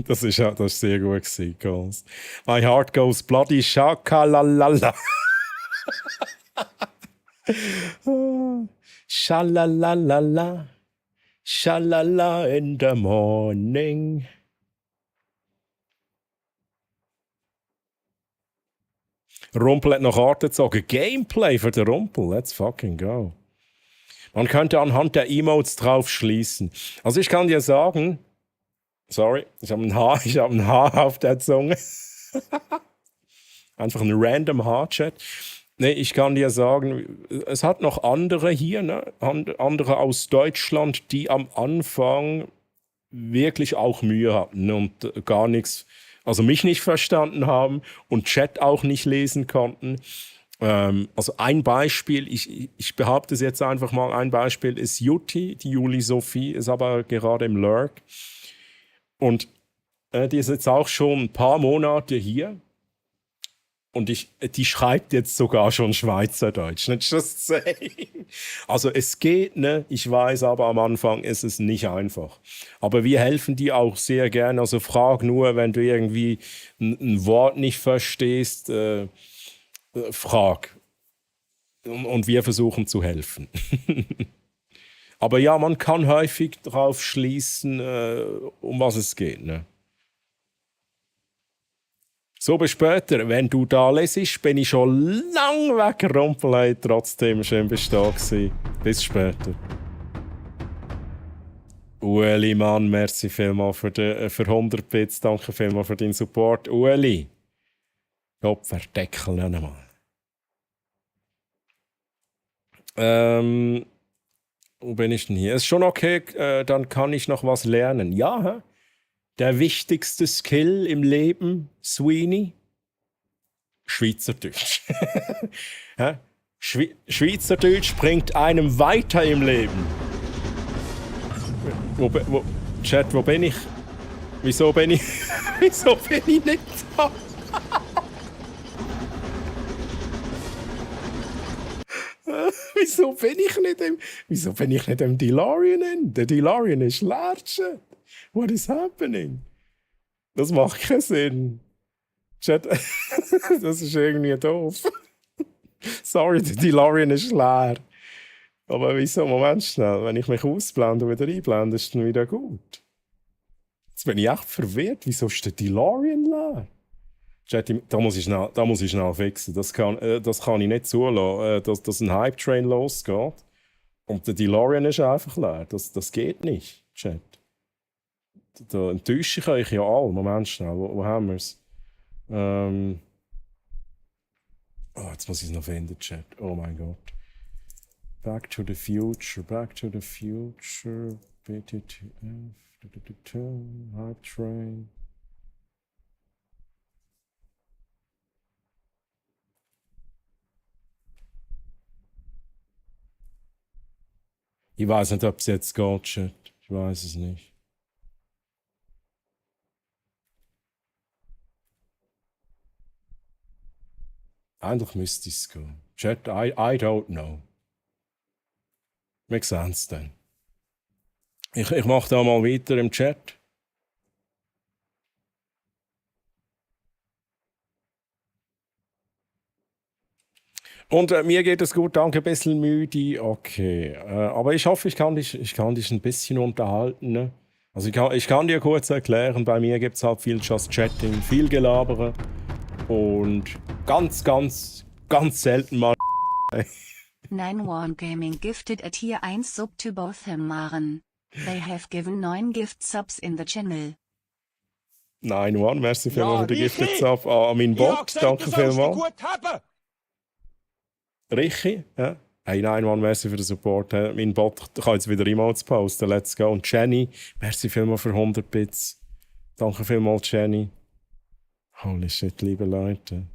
Das ist sehr gut gewesen, Goals. My heart goes bloody shakalalala. Shalalala. Shalala in the morning. Rumpel hat noch Karten gezogen. Gameplay für den Rumpel. Let's fucking go. Man könnte anhand der Emotes drauf schließen. Also ich kann dir sagen... Sorry, ich habe ein Haar auf der Zunge. Einfach ein random Haar-Chat. Nee, ich kann dir sagen, es hat noch andere hier, ne? Andere aus Deutschland, die am Anfang wirklich auch Mühe hatten und gar nichts, also mich nicht verstanden haben und Chat auch nicht lesen konnten. Also ein Beispiel, ich behaupte es jetzt einfach mal, ein Beispiel ist Jutti, die Juli Sophie, ist aber gerade im Lurk. Und die ist jetzt auch schon ein paar Monate hier. Und die schreibt jetzt sogar schon Schweizerdeutsch. Nicht just saying. Also es geht, ne? Ich weiß, aber am Anfang ist es nicht einfach. Aber wir helfen dir auch sehr gerne. Also frag nur, wenn du irgendwie ein Wort nicht verstehst, frag. Und wir versuchen zu helfen. Aber ja, man kann häufig darauf schließen, um was es geht, ne? So, bis später. Wenn du da lesest, bin ich schon lang weg, Rumpel. Trotzdem schön bist du da gewesen. Bis später. Ueli, Mann, merci vielmals für 100 Bits. Danke vielmals für deinen Support. Ueli. Gott verdeckel noch einmal. Wo bin ich denn hier? Ist schon okay, dann kann ich noch was lernen. Ja, hä? Der wichtigste Skill im Leben, Sweeney? Schweizerdeutsch. Schweizerdeutsch bringt einem weiter im Leben. Chat, wo bin ich? Wieso bin ich nicht da? Wieso bin ich nicht im DeLorean? Der DeLorean ist leer, Chat. What is happening? Das macht keinen Sinn. Chat, das ist irgendwie doof. Sorry, der DeLorean ist leer. Aber wieso? Moment schnell. Wenn ich mich ausblende und wieder einblende, ist es dann wieder gut. Jetzt bin ich echt verwirrt. Wieso ist der DeLorean leer? Chat, da muss ich schnell fixen. Das kann ich nicht zulassen, dass ein Hype-Train losgeht. Und der DeLorean ist einfach leer. Das geht nicht, Chat. Da enttäusche ich euch ja alle. Moment schnell, wo haben wir es? Jetzt muss ich es noch finden, Chat. Oh mein Gott. Back to the Future, BTTF, Hype Train. Ich weiß nicht, ob es jetzt geht, Chat. Ich weiß es nicht. Eigentlich müsste es gehen. Chat, I don't know. Wir sehen es dann. Ich mache da mal weiter im Chat. Und mir geht es gut, danke, ein bisschen müde. Okay, aber ich hoffe, ich kann dich ein bisschen unterhalten. Ne? Also ich kann dir kurz erklären, bei mir gibt es halt viel Just Chatting, viel Gelabere und ganz selten mal 91 Gaming gifted a tier 1 sub to both him Maren. They have given 9 gift subs in the channel. 91, merci vielmals für die Gifted Sub an meinen Bot. Danke vielmals. Richi, ja. Hey, 91, merci für den Support. Mein Bot kann jetzt wieder Emotes posten. Let's go. Und Jenny, merci vielmals für 100 Bits. Danke vielmals, Jenny. Holy shit, liebe Leute.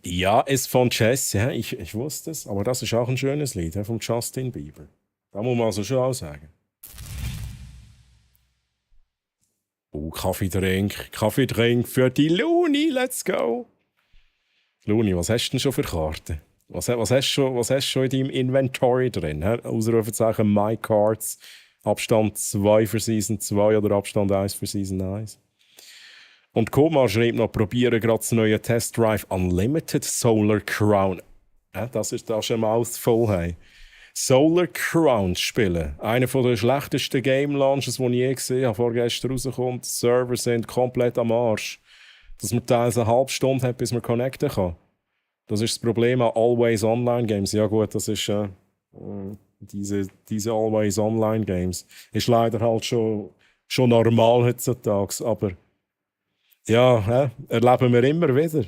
Ja, ist von Jesse, ja, ich wusste es, aber das ist auch ein schönes Lied, ja, von Justin Bieber. Da muss man also schon auch sagen. Oh, Kaffeetrink für die Luni, let's go! Luni, was hast du denn schon für Karten? Was hast du schon in deinem Inventory drin? Ausrufezeichen My Cards, Abstand 2 für Season 2 oder Abstand 1 für Season 1. Und Koma schreibt noch, probieren gerade das neue Test Drive Unlimited Solar Crown. Ja, das ist schon mal voll. Hey. Solar Crown spielen. Einer der schlechtesten Game Launches, die ich je gesehen habe, vorgestern rauskommt. Die Server sind komplett am Arsch. dass man teils eine halbe Stunde hat, bis man connecten kann. Das ist das Problem an Always-Online-Games. Ja gut, das ist diese Always-Online-Games. Ist leider halt schon normal heutzutage, aber ja, erleben wir immer wieder.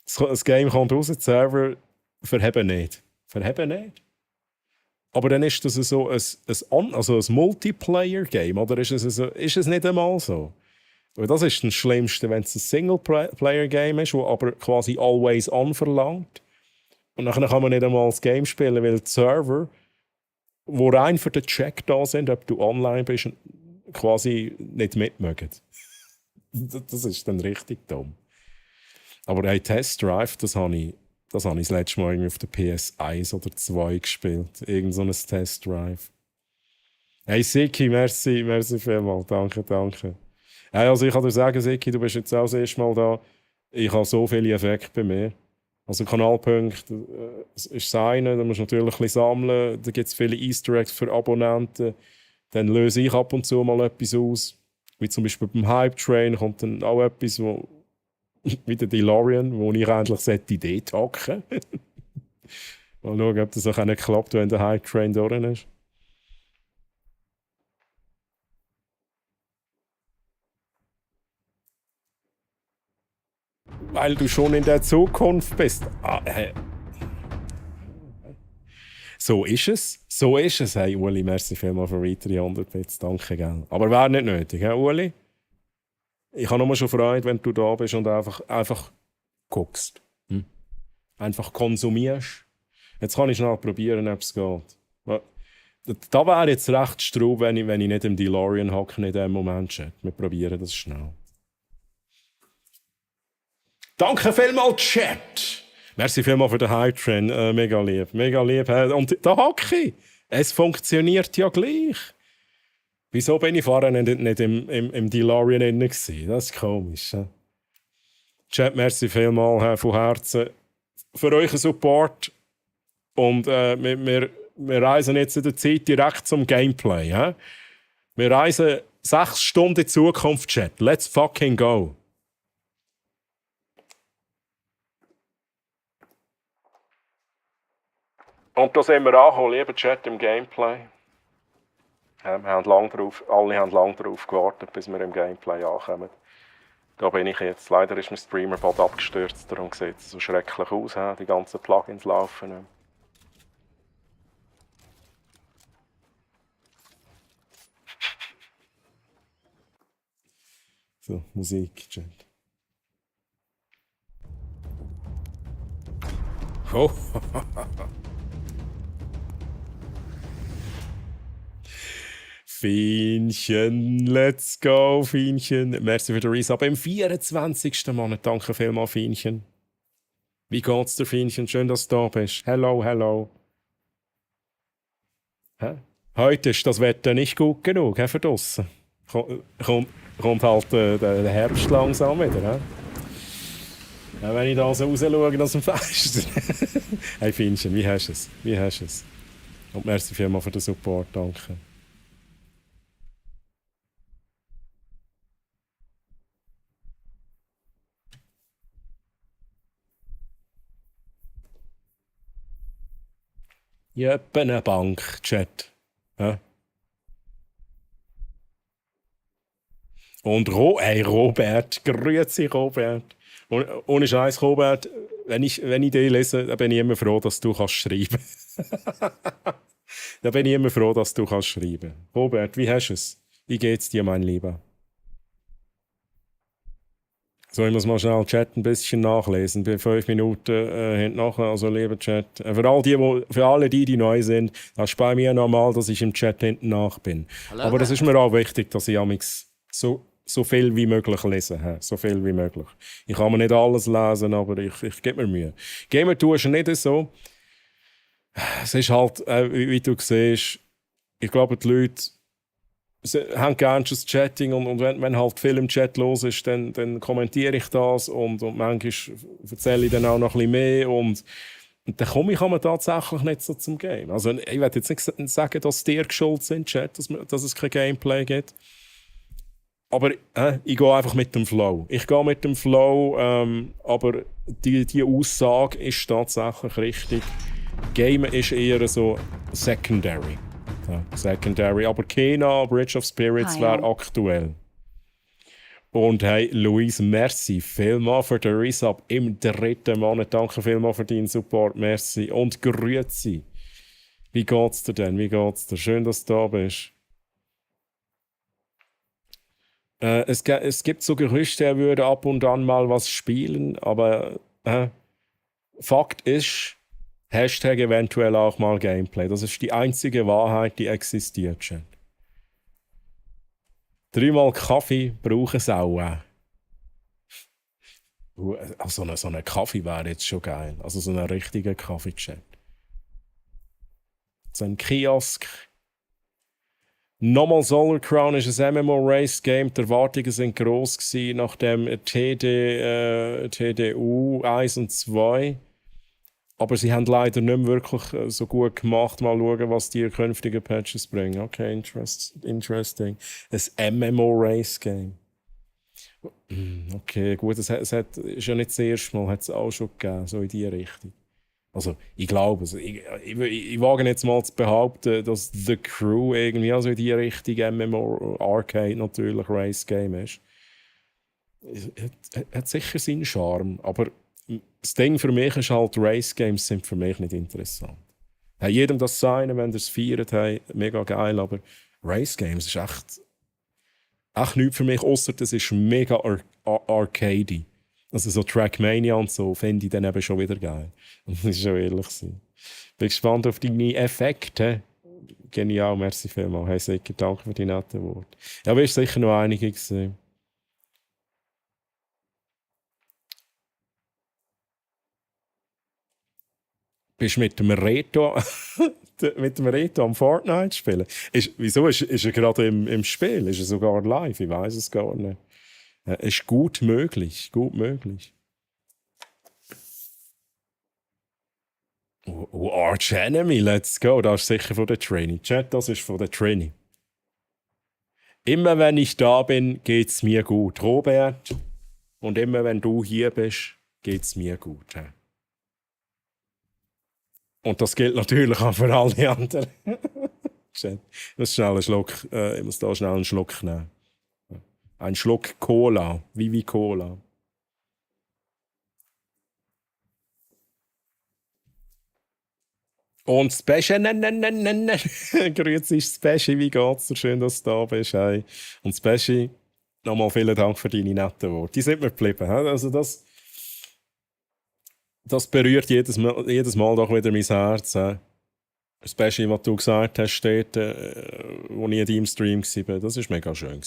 Das Game kommt raus, die Server verheben nicht. Aber dann ist das so ein Multiplayer-Game, oder ist es nicht einmal so? Weil das ist das Schlimmste, wenn es ein Singleplayer-Game ist, das aber quasi always on verlangt. Und dann kann man nicht einmal das Game spielen, weil die Server, wo rein für den Check da sind, ob du online bist, quasi nicht mitmögen. Das ist dann richtig dumm. Aber hey, Test Drive, das habe ich das letzte Mal irgendwie auf der PS1 oder 2 gespielt. Irgend so ein Test Drive. Hey Siki, merci vielmals. Danke. Hey, also ich kann dir sagen, Siki, du bist jetzt auch das erste Mal da. Ich habe so viele Effekte bei mir. Also Kanalpunkte ist das eine, da musst du natürlich ein bisschen sammeln. Da gibt es viele Easter Eggs für Abonnenten. Dann löse ich ab und zu mal etwas aus. Wie zum Beispiel beim Hype Train kommt dann auch etwas, wo wie der DeLorean, wo ich endlich die Idee hocken sollte. Mal schauen, ob das auch nicht klappt, wenn der Hype Train durch ist. Weil du schon in der Zukunft bist. So ist es. Hey, Uli, merci vielmals für weitere 100 Bits. Danke, gell. Aber wäre nicht nötig, he, Uli? Ich habe nur schon Freude, wenn du da bist und einfach guckst. Einfach konsumierst. Jetzt kann ich schnell probieren, ob es geht. Da wäre jetzt recht straub, wenn ich nicht im DeLorean hocke in dem Moment. Wir probieren das schnell. Danke vielmals, Chat! Merci vielmals für den Hype-Train. Mega lieb. Und da hocke ich. Es funktioniert ja gleich. Wieso bin ich vorher nicht im DeLorean drin gewesen? Das ist komisch. He? Chat, merci vielmals von Herzen für euren Support. Und wir reisen jetzt in der Zeit direkt zum Gameplay. He? Wir reisen 6 Stunden in die Zukunft, Chat. Let's fucking go. Und da sind wir angekommen, lieber Chat, im Gameplay. Alle haben lange darauf gewartet, bis wir im Gameplay ankommen. Da bin ich jetzt. Leider ist mein Streamer bald abgestürzt, darum sieht es so schrecklich aus. Die ganzen Plugins laufen nicht. So, Musik, Chat. Oh. Fienchen, let's go, Fienchen. Merci für den Resub im 24. Monat. Danke vielmals, Fienchen. Wie geht's dir, Fienchen? Schön, dass du da bist. Hello. Hä? Heute ist das Wetter nicht gut genug für draussen. Kommt halt der Herbst langsam wieder. Ja, wenn ich da so raus schaue aus dem Fenster. Hey, Fienchen, wie hast du es? Und merci vielmals für den Support. Danke. Ja, eine Bank, Chat. Ja. Und Robert, grüezi Robert. Ohne Scheiß, Robert, wenn ich dich lese, dann bin ich immer froh, dass du schreiben kannst. Robert, wie hast du es? Wie geht's dir, mein Lieber? So, ich muss mal schnell Chat ein bisschen nachlesen. Bei 5 Minuten hinten nachher, also lieber Chat. Für alle die neu sind, das ist bei mir normal, dass ich im Chat hinten nach bin. Hello. Aber das ist mir auch wichtig, dass ich amigs so viel wie möglich lese. So viel wie möglich. Ich kann mir nicht alles lesen, aber ich gebe mir Mühe. Gamer tust du nicht so. Es ist halt, wie du siehst, ich glaube, die Leute haben gerne das Chatting und wenn halt viel im Chat los ist, dann kommentiere ich das und manchmal erzähle ich dann auch noch ein bisschen mehr und dann komme ich tatsächlich nicht so zum Game. Also ich werde jetzt nicht sagen, dass die geschuld sind, Chat, dass es kein Gameplay gibt. Aber ich gehe einfach mit dem Flow. Ich gehe mit dem Flow, aber die Aussage ist tatsächlich richtig. Game ist eher so secondary. Ja, secondary. Aber Kena, Bridge of Spirits wäre aktuell. Und hey, Luis, merci vielmals für den Resub im 3. Monat. Danke vielmals für deinen Support, merci. Und grüezi. Wie geht's dir denn? Wie geht's dir? Schön, dass du da bist. Es gibt so Gerüchte, er würde ab und an mal was spielen, aber Fakt ist, Hashtag eventuell auch mal Gameplay. Das ist die einzige Wahrheit, die existiert. 3-mal Kaffee brauchen es auch. Also so ein Kaffee wäre jetzt schon geil. Also so einen richtigen Kaffee-Chat. So ein Kiosk. Nochmal Solar Crown ist ein MMO-Race-Game. Die Erwartungen waren gross gewesen, nach dem TDU 1 und 2. Aber sie haben leider nicht mehr wirklich so gut gemacht. Mal schauen, was die künftigen Patches bringen. Okay, interesting. Ein MMO-Race-Game. Okay, gut, ist ja nicht das erste Mal, hat es auch schon gegeben, so in die Richtung. Also, ich glaube, ich wage jetzt mal zu behaupten, dass The Crew irgendwie also in die Richtung MMO-Arcade natürlich Race-Game ist. Hat sicher seinen Charme, aber das Ding für mich ist halt, Race-Games sind für mich nicht interessant. Hey, jedem das sein, wenn ihr es feiert, hey, mega geil, aber Race-Games ist echt nichts für mich, ausser das ist mega arcadey. Also so Trackmania und so finde ich dann eben schon wieder geil. Das ist schon ehrlich sein. Bin gespannt auf deine Effekte. Genial, merci vielmals. Hey, sicher, danke für die netten Worte. Ja, aber ist sicher noch einige gesehen. Bist du mit dem Reto am Fortnite spielen? Wieso? Ist er gerade im Spiel? Ist er sogar live? Ich weiß es gar nicht. Ist gut möglich. Gut möglich. Arch Enemy, let's go. Das ist sicher von der Trainee. Chat, das ist von der Trainee. Immer wenn ich da bin, geht's mir gut. Robert, und immer wenn du hier bist, geht's mir gut. Und das gilt natürlich auch für alle anderen. Ich muss da schnell einen Schluck nehmen. Ein Schluck Cola, Vivi Cola. Und Special, grüezi Special, wie geht's dir? Schön, dass du da bist. Hey. Und Special, nochmal vielen Dank für deine netten Worte. Die sind mir geblieben. Also das berührt jedes Mal doch wieder mein Herz. Special, was du gesagt hast, steht, wo ich in deinem Stream war. Das war mega schön.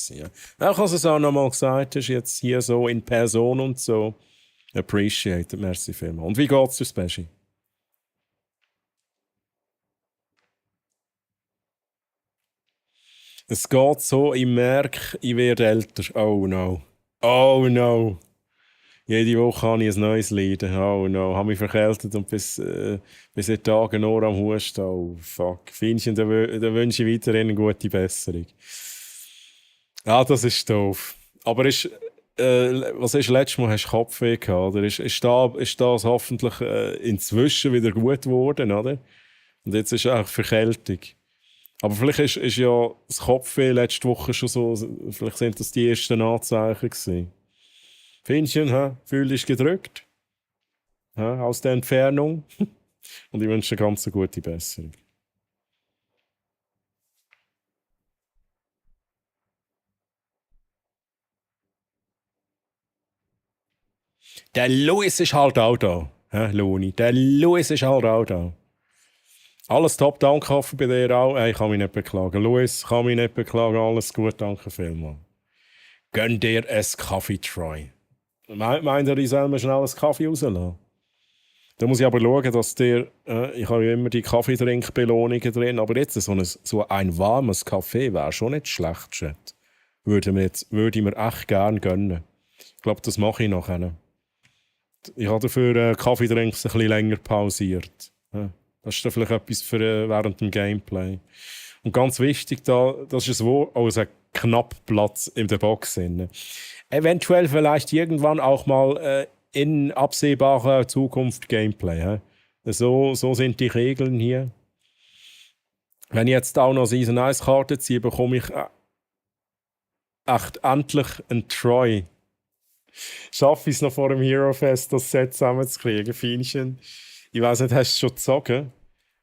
Auch als du es auch nochmal gesagt hast, jetzt hier so in Person und so. Appreciated, merci vielmals. Und wie geht's dir, Special? Es geht so, ich merke, ich werde älter. Oh no. Oh no. Jede Woche habe ich ein neues Leiden. Oh no. Habe mich verkältet und bis in Tagen nur am Husten. Oh fuck. Finchen, da wünsche ich weiterhin eine gute Besserung. Ja, das ist doof. Aber was ist letztes Mal? Hast du Kopfweh gehabt, oder? Ist das hoffentlich inzwischen wieder gut geworden, oder? Und jetzt ist eigentlich Verkältung. Aber vielleicht ist ja das Kopfweh letzte Woche schon so, vielleicht sind das die ersten Anzeichen gewesen. Finchen, fühl dich gedrückt. Aus der Entfernung. Und ich wünsche dir ganz eine gute Besserung. Der Louis ist halt auch da. Loni. Der Louis ist halt auch da. Alles top, danke, hoffe bei dir auch. Ich kann mich nicht beklagen. Louis, kann mich nicht beklagen. Alles gut, danke vielmals. Gönn dir ein Kaffee-Try. Meint ihr, ich soll mir schnell einen Kaffee rauslassen? Da muss ich aber schauen, dass ich habe ja immer die Kaffeetrinkbelohnungen drin, aber jetzt so ein warmes Kaffee wäre schon nicht schlecht, Chat. Würde ich mir echt gerne gönnen. Ich glaube, das mache ich nachher. Ich habe dafür Kaffeetrinks ein bisschen länger pausiert. Das ist dann vielleicht etwas für während dem Gameplay. Und ganz wichtig, das ist ein Wort, knapp Platz in der Box sind. Eventuell vielleicht irgendwann auch mal in absehbarer Zukunft Gameplay. So sind die Regeln hier. Wenn ich jetzt auch noch Season 1 Karte ziehe, bekomme ich echt endlich einen Troy. Schaffe ich es noch vor dem Hero Fest, das Set zusammenzukriegen, Feinchen? Ich weiss nicht, hast du es schon gezogen?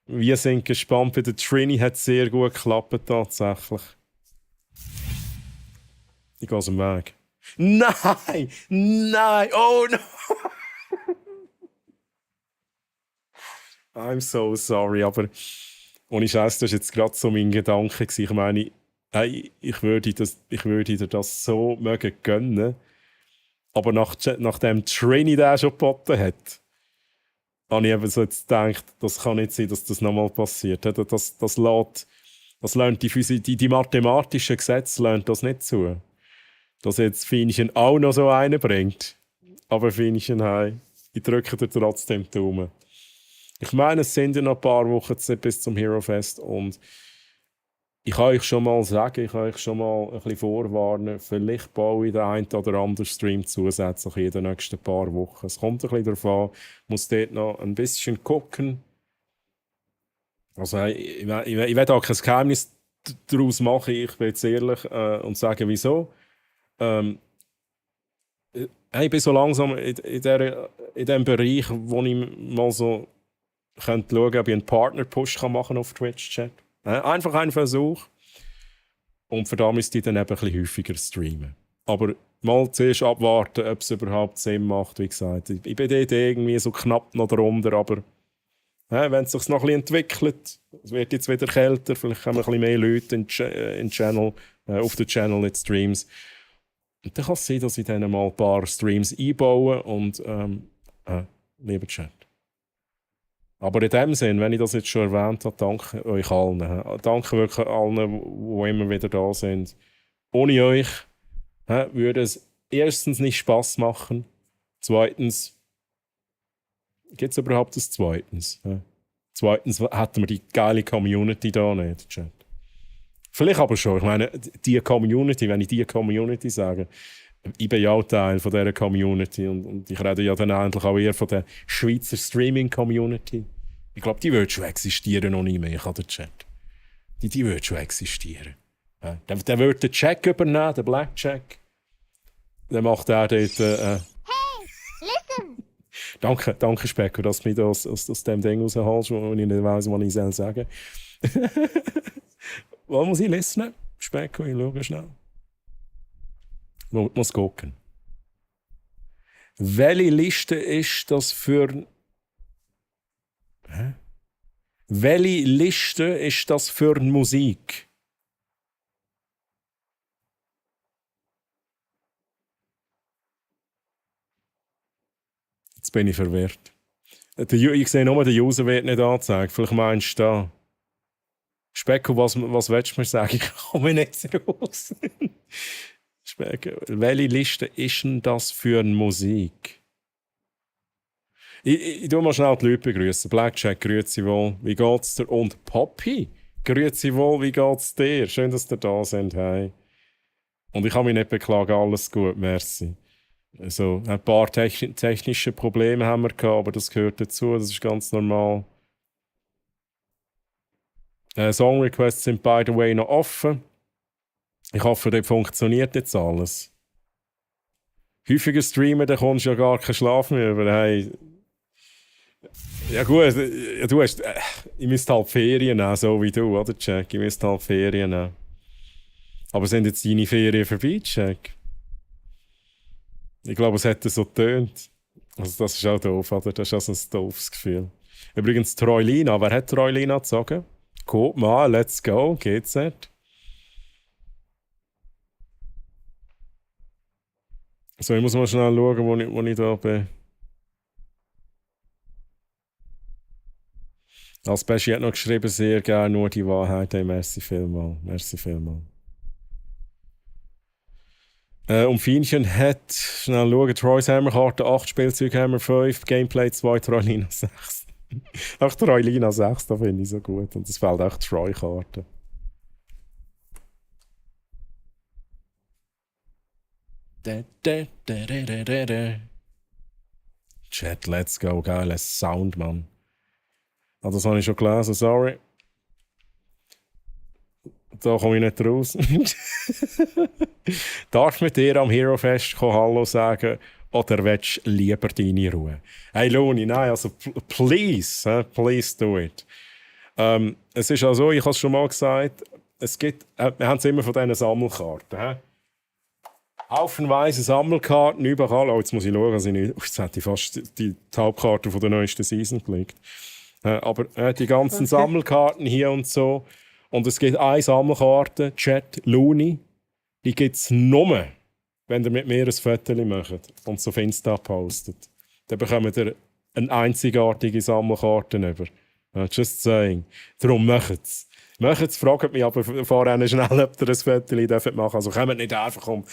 Wir sind gespannt. Bei der Trini hat es sehr gut geklappt, tatsächlich. Ich gehe aus dem Weg. Nein! Nein! Oh no! I'm so sorry, aber ohne Scheiß, das war jetzt gerade so mein Gedanke. Ich meine, hey, ich würde dir das so mögen gönnen. Aber nachdem Trini den schon geboten hat, habe ich eben so jetzt gedacht, das kann nicht sein, dass das nochmal passiert. Das lässt die mathematischen Gesetze lassen das nicht zu. Dass jetzt Feinchen auch noch so einen bringt. Aber Feinchen, hey, ich drücke dir trotzdem die Daumen. Ich meine, es sind ja noch ein paar Wochen bis zum Hero Fest und ich kann euch schon mal sagen, ich kann euch schon mal ein bisschen vorwarnen, vielleicht baue ich den einen oder anderen Stream zusätzlich in den nächsten paar Wochen. Es kommt ein bisschen darauf an, ich muss dort noch ein bisschen gucken. Also ich will auch kein Geheimnis daraus machen, ich bin jetzt ehrlich und sage, wieso. Ich bin so langsam in dem Bereich, wo ich mal so könnte schauen, ob ich einen Partner-Push machen kann auf Twitch-Chat. Einfach einen Versuch. Und für da müsste ich dann eben ein bisschen häufiger streamen. Aber mal zuerst abwarten, ob es überhaupt Sinn macht, wie gesagt. Ich bin dort irgendwie so knapp noch drunter, aber wenn es sich noch ein bisschen entwickelt, es wird jetzt wieder kälter, vielleicht haben wir ein bisschen mehr Leute in Channel, auf den Channel in Streams. Und dann kann es sein, dass ich dann mal ein paar Streams einbaue und lieber Chat. Aber in dem Sinn, wenn ich das jetzt schon erwähnt habe, danke euch allen. Danke wirklich allen, die immer wieder da sind. Ohne euch würde es erstens nicht Spass machen. Zweitens, gibt es überhaupt das Zweitens? Zweitens hätten wir die geile Community da nicht, Chat. Vielleicht aber schon. Ich meine, die Community, wenn ich die Community sage, ich bin ja auch Teil von dieser Community und ich rede ja dann eigentlich auch eher von der Schweizer Streaming-Community. Ich glaube, die wird schon existieren, noch nicht mehr, ich habe den Chat. Die wird schon existieren. Ja. Der wird den Jack übernehmen, den Black Jack. Dann macht er dort... Hey, listen! Danke Specko, dass du mich aus dem Ding rausholst, wo ich nicht weiss, was ich sagen soll. Was muss ich listen? Specko, ich schaue schnell. Ich muss gucken. Welche Liste ist das für... Welche Liste ist das für Musik? Jetzt bin ich verwirrt. Ich sehe nur, der User wird nicht angezeigt. Vielleicht meinst du da. Specko, was willst du mir sagen? Ich komme nicht raus. Welche Liste ist denn das für Musik? Ich tue mal schnell die Leute begrüßen. Blackjack, grüezi wohl, wie geht's dir? Und Poppy, grüezi wohl, wie geht's dir? Schön, dass ihr da seid. Hey. Und ich kann mich nicht beklagen, alles gut, merci. Also, ein paar technische Probleme haben wir gehabt, aber das gehört dazu, das ist ganz normal. Song Requests sind by the way noch offen. Ich hoffe, dort funktioniert jetzt alles. Häufiger streamen, dann kommst du ja gar keinen Schlaf mehr über. Hey. Ja gut, ich müsste halt Ferien nehmen, so wie du, oder Jack? Ich müsste halt Ferien nehmen. Aber sind jetzt deine Ferien vorbei, Jack? Ich glaube, es hätte so getönt. Also das ist auch doof, oder? Das ist also ein doofes Gefühl. Übrigens, Troilina, wer hat Troilina gezogen? Guck mal, let's go, geht's nicht? So, ich muss mal schnell schauen, wo ich da bin. Als Beschi hat noch geschrieben, sehr gerne nur die Wahrheit. Hey, merci vielmal. Merci vielmal. Und Fienchen hat, schnell schauen, Troy's Hammerkarte 8, Spielzeug Hammer 5, Gameplay 2, Troilina 6. Ach, Troilina 6, da finde ich so gut. Und es fehlt auch Troy-Karte. Chat, let's go, geiler Sound, Mann. Ah, das habe ich schon gelesen, sorry. Da komme ich nicht raus. Darf mit dir am Hero Fest Hallo sagen oder willst du lieber deine Ruhe? Hey Loni, nein, also please, please do it. Es ist auch so, ich habe es schon mal gesagt, es gibt, wir haben es immer von diesen Sammelkarten. Haufenweise Sammelkarten überall. Oh, jetzt muss ich schauen, dass ich nicht. Jetzt hätte ich fast die Hauptkarte von der neuesten Season gelegt. Aber die ganzen Sammelkarten hier und so. Und es gibt eine Sammelkarte, Chat Looney. Die gibt es nur, wenn ihr mit mir ein Foto macht und es auf Insta postet. Dann bekommt ihr eine einzigartige Sammelkarte über. Just saying. Darum macht es. Macht es, fragt mich aber vorher schnell, ob ihr ein Foto machen dürft. Also kommt nicht einfach und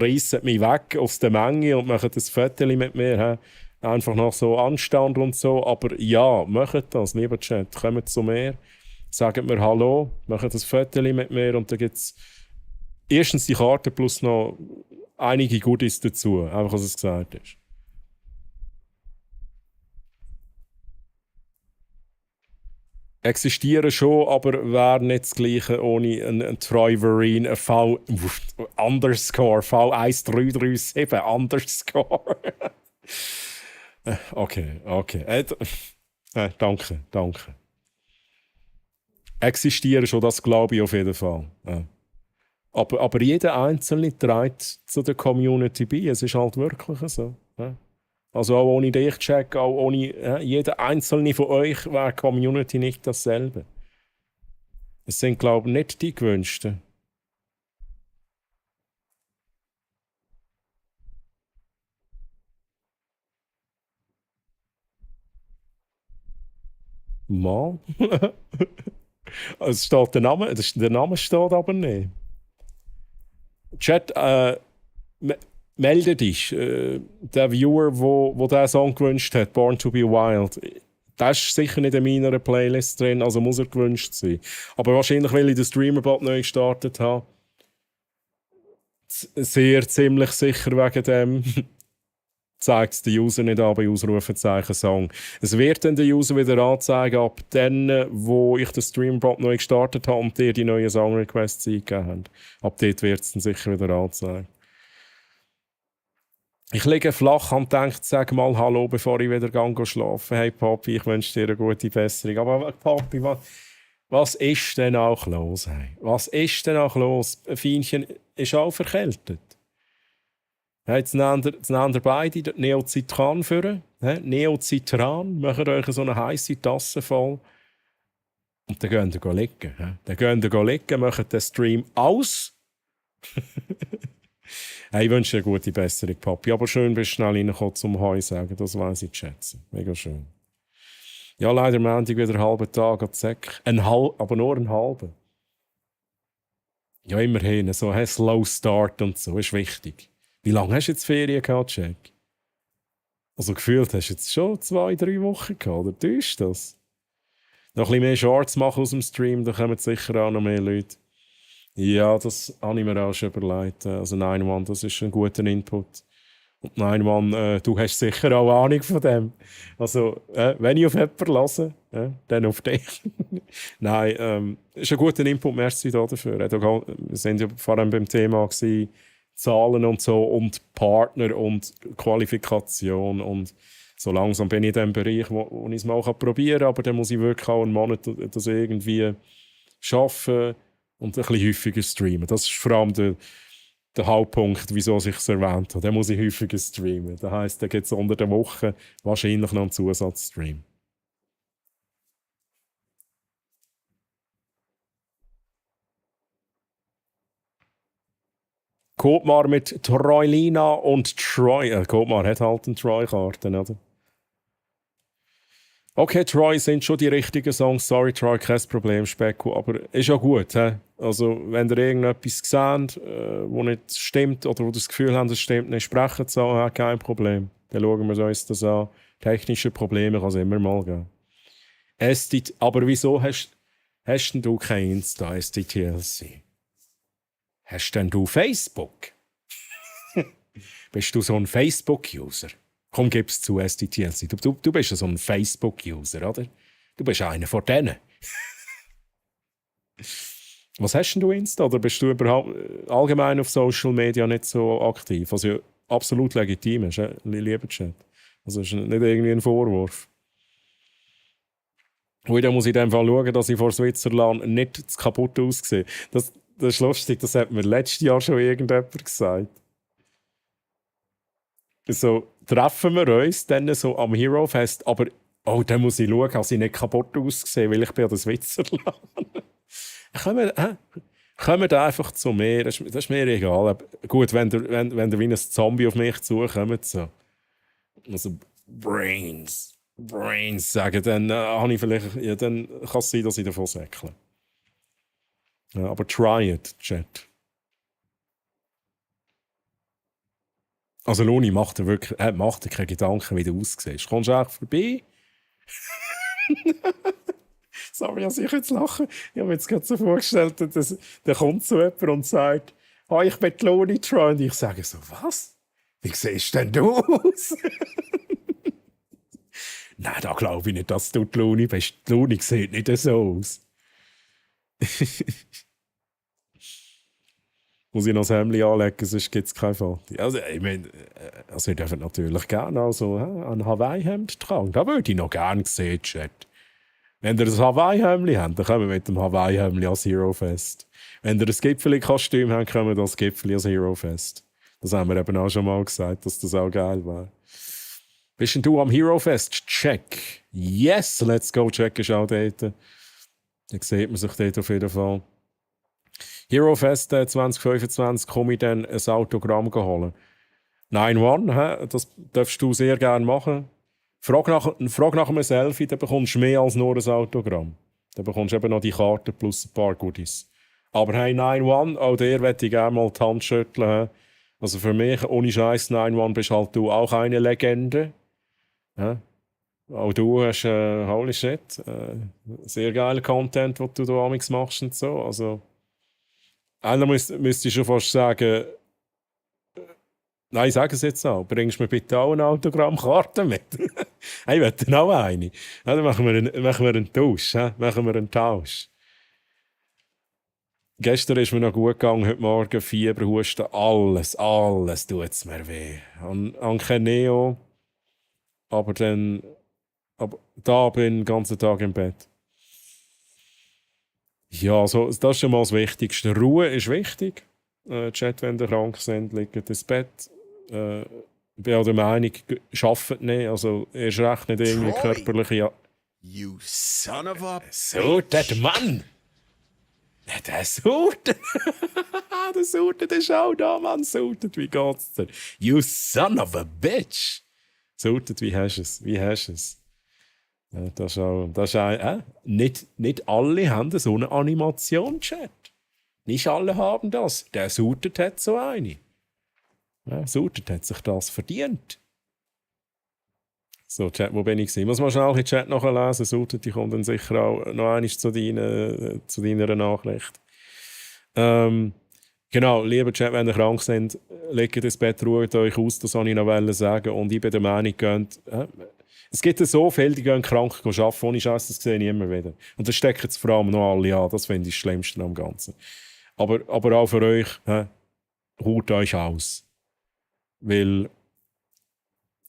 reissen mich weg aus der Menge und macht ein Foto mit mir. Einfach nach so Anstand und so. Aber ja, macht das, lieber Chat. Kommt zu mir, sagt mir Hallo, macht ein Foto mit mir und dann gibt es erstens die Karte plus noch einige Goodies dazu. Einfach, was es gesagt ist. Existieren schon, aber wäre nicht das Gleiche ohne einen Troy-Vereen, ein V underscore V1337 underscore. Okay. Danke. Existieren schon, das glaube ich auf jeden Fall. Aber jeder Einzelne trägt zu der Community bei. Es ist halt wirklich so. Also auch ohne dich, Jack, auch ohne jeder Einzelne von euch wäre die Community nicht dasselbe. Es sind, glaube ich, nicht die Gewünschten. Mann? Es steht der Name steht aber nicht. Chat, melde dich. Der Viewer, wo diesen Song gewünscht hat, Born to be Wild, der ist sicher nicht in meiner Playlist drin, also muss er gewünscht sein. Aber wahrscheinlich, weil ich den Streamerbot neu gestartet habe, sehr ziemlich sicher wegen dem, zeigt es den User nicht an bei Ausrufezeichen Song. Es wird dann den User wieder anzeigen, ab dann, wo ich den Streamerbot neu gestartet habe und dir die neuen Song-Requests eingegeben haben. Ab dort wird es dann sicher wieder anzeigen. Ich liege flach und denke, sag mal Hallo, bevor ich wieder schlafen. Hey Papi, ich wünsche dir eine gute Besserung. Aber Papi, was ist denn auch los? Hey? Was ist denn auch los? Fienchen ist auch verkältet. Jetzt nehmt ihr beide Neocitran für. Neocitran, macht euch so eine heisse Tasse voll. Und dann geht ihr liegen. Dann geht ihr liegen, macht den Stream aus. Hey, ich wünsche dir eine gute Besserung, Papi. Aber schön, bist du schnell reingekommen zum Heu sagen. Das weiss ich zu schätzen. Mega schön. Ja, leider Montag wieder einen halben Tag an die Säcke. Aber nur einen halben. Ja, immerhin. So ein Slow Start und so ist wichtig. Wie lange hast du jetzt Ferien gehabt, Jack? Also gefühlt hast du jetzt schon 2-3 Wochen gehabt, oder täuscht das? Noch ein bisschen mehr Shorts machen aus dem Stream, da kommen sicher auch noch mehr Leute. Ja, das habe ich mir auch schon überlegt. Also nein, Mann, das ist ein guter Input. Und nein, Mann, du hast sicher auch Ahnung von dem. Also, wenn ich auf jemanden höre, dann auf dich. Nein, ist ein guter Input, merci dafür. Wir sind ja vor allem beim Thema gewesen, Zahlen und so und Partner und Qualifikation und so langsam bin ich in dem Bereich, wo ich es mal probieren kann, aber dann muss ich wirklich auch einen Monat das irgendwie schaffen und ein bisschen häufiger streamen. Das ist vor allem der Hauptpunkt, wieso ich es erwähnt habe. Dann muss ich häufiger streamen. Das heisst, dann gibt es unter der Woche wahrscheinlich noch einen Zusatzstream. Kotmar mit Troilina und Troy. Kotmar hat halt eine Troy-Karte, oder? Okay, Troy sind schon die richtigen Songs. Sorry, Troy, kein Problem, Specko. Aber ist ja gut. He? Also, wenn ihr irgendetwas seht, wo nicht stimmt oder wo ihr das Gefühl habt, es stimmt nicht, sprechen es an, kein Problem. Dann schauen wir uns das an. Technische Probleme kann es immer mal geben. Aber wieso hast denn du kein Insta, SDTLC? Hast denn du Facebook? Bist du so ein Facebook-User? Komm, gib's zu, SDTLC. Du bist ja so ein Facebook-User, oder? Du bist einer von denen. Was hast denn du Insta? Oder bist du überhaupt allgemein auf Social Media nicht so aktiv? Was ja absolut legitim ist, lieber Chat. Also ist nicht irgendwie ein Vorwurf. Und dann muss ich in dem Fall schauen, dass ich vor Switzerland nicht zu kaputt aussehe. Das ist lustig, das hat mir letztes Jahr schon irgendjemand gesagt. So, treffen wir uns dann so am Hero Fest, aber dann muss ich schauen, dass ich nicht kaputt aussehe, weil ich bin ja das Switzerland. Kommt einfach zu mir, das ist mir egal. Gut, wenn ihr wie ein Zombie auf mich zukommt, so. Also Brains sagen, dann habe ich vielleicht, ja, dann kann es sein, dass ich davon säckle. Ja, aber try it, Chat. Also Loni macht dir wirklich, macht dir keine Gedanken, wie du aussiehst. Kommst du einfach vorbei? Sorry, dass ich jetzt lache. Ich habe mir jetzt gerade so vorgestellt, dass der kommt zu jemandem und sagt, «Hi, ich bin die Loni Troy.» Und ich sage so, «Was? Wie siehst denn du aus?» Nein, da glaube ich nicht, dass du die Loni bist. Die Loni sieht nicht so aus. Muss ich noch das Hemd anlegen, sonst gibt es kein Foto. Also, ich meine, ihr dürft natürlich gerne also, ein Hawaii-Hemd tragen. Da würde ich noch gerne sehen, Chat. Wenn ihr ein Hawaii-Hemd habt, dann kommen wir mit dem Hawaii-Hemd ans Hero Fest. Wenn ihr ein Gipfeli-Kostüm habt, kommen wir das Gipfeli ans Hero Fest. Das haben wir eben auch schon mal gesagt, dass das auch geil war. Bist denn du am Hero Fest? Check. Yes, let's go. Check ist auch dort. Dann sieht man sich dort auf jeden Fall. Hero Fest 2025 komme ich dann ein Autogramm holen. 9-1, das darfst du sehr gerne machen. Frag nach einem Selfie, dann bekommst du mehr als nur ein Autogramm. Dann bekommst du eben noch die Karte plus ein paar Goodies. Aber hey, 9-1, auch der möchte ich gerne mal die Hand schütteln. Also für mich, ohne Scheiß 9-1, bist halt du auch eine Legende. Ja? Auch du hast, holy shit, sehr geiler Content, den du da amigs machst und so. Also, einer müsste ich schon fast sagen, nein, sag es jetzt auch, bringst du mir bitte auch eine Autogrammkarte mit? Ich möchte auch eine. Ja, dann machen wir einen Tausch. Gestern ist mir noch gut gegangen, heute Morgen Fieber, Husten, alles tut es mir weh. An kein Neo, aber da bin ich den ganzen Tag im Bett. Ja, also, das ist schon mal das Wichtigste. Ruhe ist wichtig. Chat, wenn ihr krank sind, liegt ins Bett. Ich bin auch der Meinung, arbeitet nicht. Also, erst recht nicht irgendwie Troy! körperliche... You son of a... So, der Mann! Der Sauter! Der Sauter, der ist auch da, Mann. Sauter, wie geht's dir? You son of a bitch! Sauter, wie hast du es? Ja, das ist auch, nicht alle haben so eine Animation-Chat. Nicht alle haben das. Der Sauter hat so eine. Ja, Sauter hat sich das verdient. So, Chat, wo bin ich gewesen? Muss man schnell in den Chat nachlesen. Sauter, die kommt dann sicher auch noch einmal zu deiner Nachricht. Genau, lieber Chat, wenn ihr krank seid, legt ins Bett, ruht euch aus, das wollte ich noch sagen. Und ich bin der Meinung, es gibt so viele, die gehen krank arbeiten, ohne Scheiß, das sehe ich immer wieder. Und das stecken jetzt vor allem noch alle an, das finde ich das Schlimmste am Ganzen. Aber auch für euch, ruht euch aus. Weil,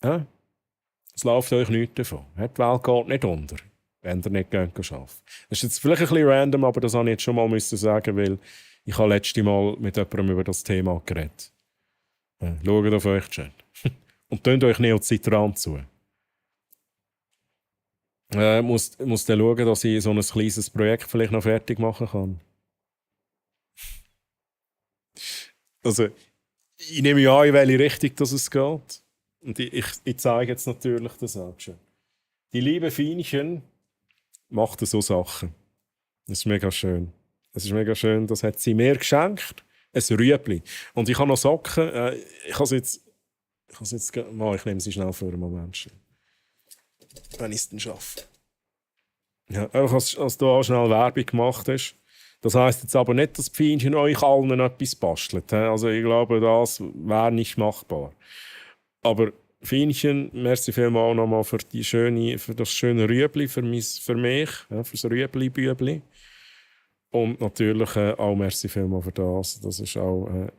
es läuft euch nichts davon. Die Welt geht nicht unter, wenn ihr nicht arbeiten geht. Das ist jetzt vielleicht ein bisschen random, aber das habe ich jetzt schon mal sagen, weil ich habe letztes Mal mit jemandem über das Thema geredet. Schaut auf euch, Chat. Und tönt euch Neocitran zu. Muss dann schauen, dass ich so ein kleines Projekt vielleicht noch fertig machen kann. Also, ich nehme an, in welche Richtung das es geht. Und ich zeige jetzt natürlich das auch schon. Die liebe Fienchen macht so Sachen. Das ist mega schön. Das hat sie mir geschenkt. Ein Rüebli. Und ich habe noch Socken. Ich nehme sie schnell für einen Moment. Wenn ich es dann schaffe. Ja, einfach als du auch schnell Werbung gemacht hast. Das heisst jetzt aber nicht, dass die Fienchen euch allen etwas bastelt. Also ich glaube, das wäre nicht machbar. Aber Fienchen, merci vielmals nochmal für das schöne Rüebli für mich, für das Rüebli-Bübli. Und natürlich auch merci vielmals für das. Das ist auch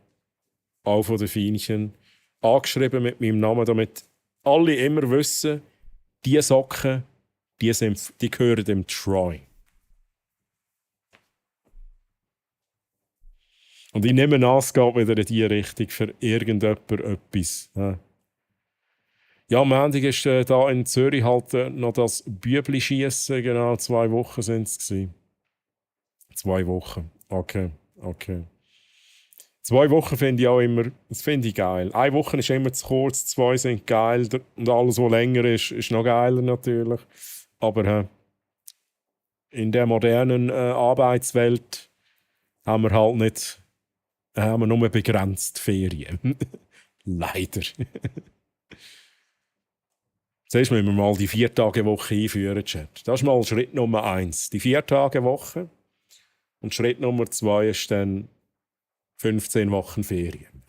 von den Fienchen angeschrieben mit meinem Namen, damit alle immer wissen, diese Socken, die gehören dem Troy. Und ich nehme an, es geht wieder in diese Richtung für irgendjemand etwas. Ja, am Montag ist da in Zürich halt noch das Bübli-Schiessen. Genau, 2 Wochen sind es. 2 Wochen. Okay. 2 Wochen finde ich auch immer, das finde ich geil. 1 Woche ist immer zu kurz, 2 sind geil und alles, was länger ist noch geiler natürlich. Aber in der modernen Arbeitswelt haben wir halt nicht, haben wir nur begrenzt Ferien. Leider. Zuerst müssen wir mal die 4-Tage-Woche einführen, Chat. Das ist mal Schritt Nummer 1. Die 4-Tage-Woche. Und Schritt Nummer 2 ist dann 15 Wochen Ferien.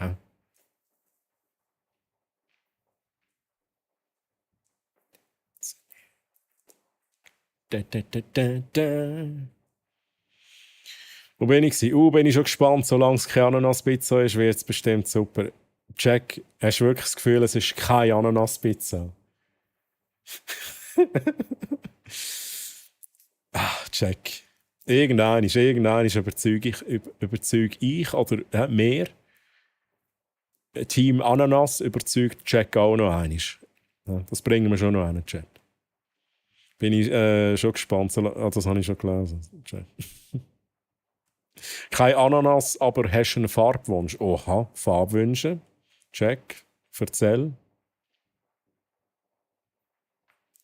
Wo bin ich? Bin ich schon gespannt. Solange es keine Ananaspizza ist, wird es bestimmt super. Jack, hast du wirklich das Gefühl, es ist keine Ananaspizza? Jack. Irgendein überzeuge ich oder mehr. Team Ananas überzeugt Jack auch noch einmal. Ja, das bringen wir schon noch einen Chat. Bin ich schon gespannt. Das habe ich schon gelesen. Kein Ananas, aber hast du einen Farbwunsch? Oha, Farbwünsche. Jack, erzähl.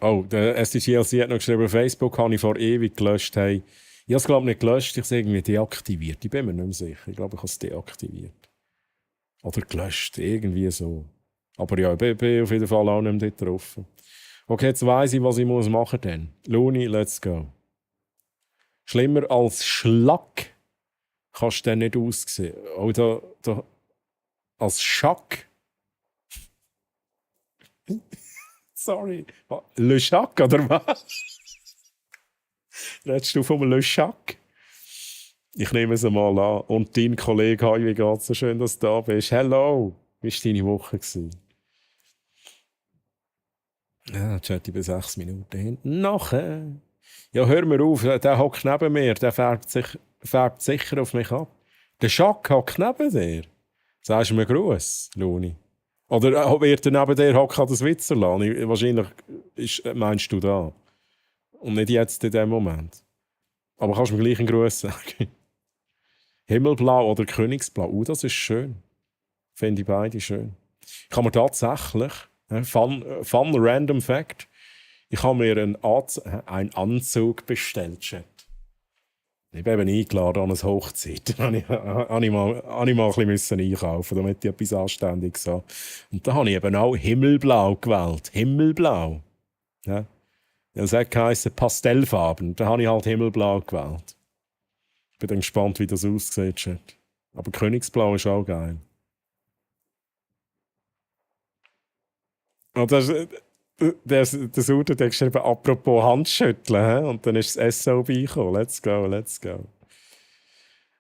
Oh, der SDGLC hat noch geschrieben, Facebook habe ich vor ewig gelöscht. Hey, ich habe es glaube nicht gelöscht, ich habe es irgendwie deaktiviert. Ich bin mir nicht mehr sicher. Ich glaube, ich habe es deaktiviert. Oder gelöscht, irgendwie so. Aber ja, ich bin auf jeden Fall auch nicht mehr dort drauf. Okay, jetzt weiss ich, was ich machen muss dann. Luni, let's go. Schlimmer als Schlack kannst du dann nicht aussehen. Oh, da als Schack. Sorry. Le Schack, oder was? Redest du vom Le Schack? Ich nehme es mal an. Und dein Kollege, hi, wie geht's? So schön, dass du da bist. Hello! Wie war deine Woche? Ja, Chat bei 6 Minuten hinten. Nachher. Ja, hör mir auf, der hockt neben mir. Der färbt sicher auf mich ab. Der Schack hockt neben dir. Sagst du mir Gruß, Luni? Oder wird er neben dir hocken das Witzerland? Wahrscheinlich meinst du da. Und nicht jetzt in dem Moment. Aber kannst du mir gleich einen Gruß sagen? Himmelblau oder Königsblau. Das ist schön. Finde ich beide schön. Ich habe mir tatsächlich, Fun Random Fact, ich habe mir einen Anzug bestellt, Chat. Ich bin eben eingeladen an eine Hochzeit. Da musste ich mal ein bisschen einkaufen, damit ich etwas Anständiges habe. Und da habe ich eben auch Himmelblau gewählt. Himmelblau. Ja. Das heisst Pastellfarben. Da habe ich halt Himmelblau gewählt. Ich bin dann gespannt, wie das aussieht, Chat. Aber Königsblau ist auch geil. Und der Suter hat geschrieben, apropos Handschütteln. Und dann ist das SO beigekommen. Let's go.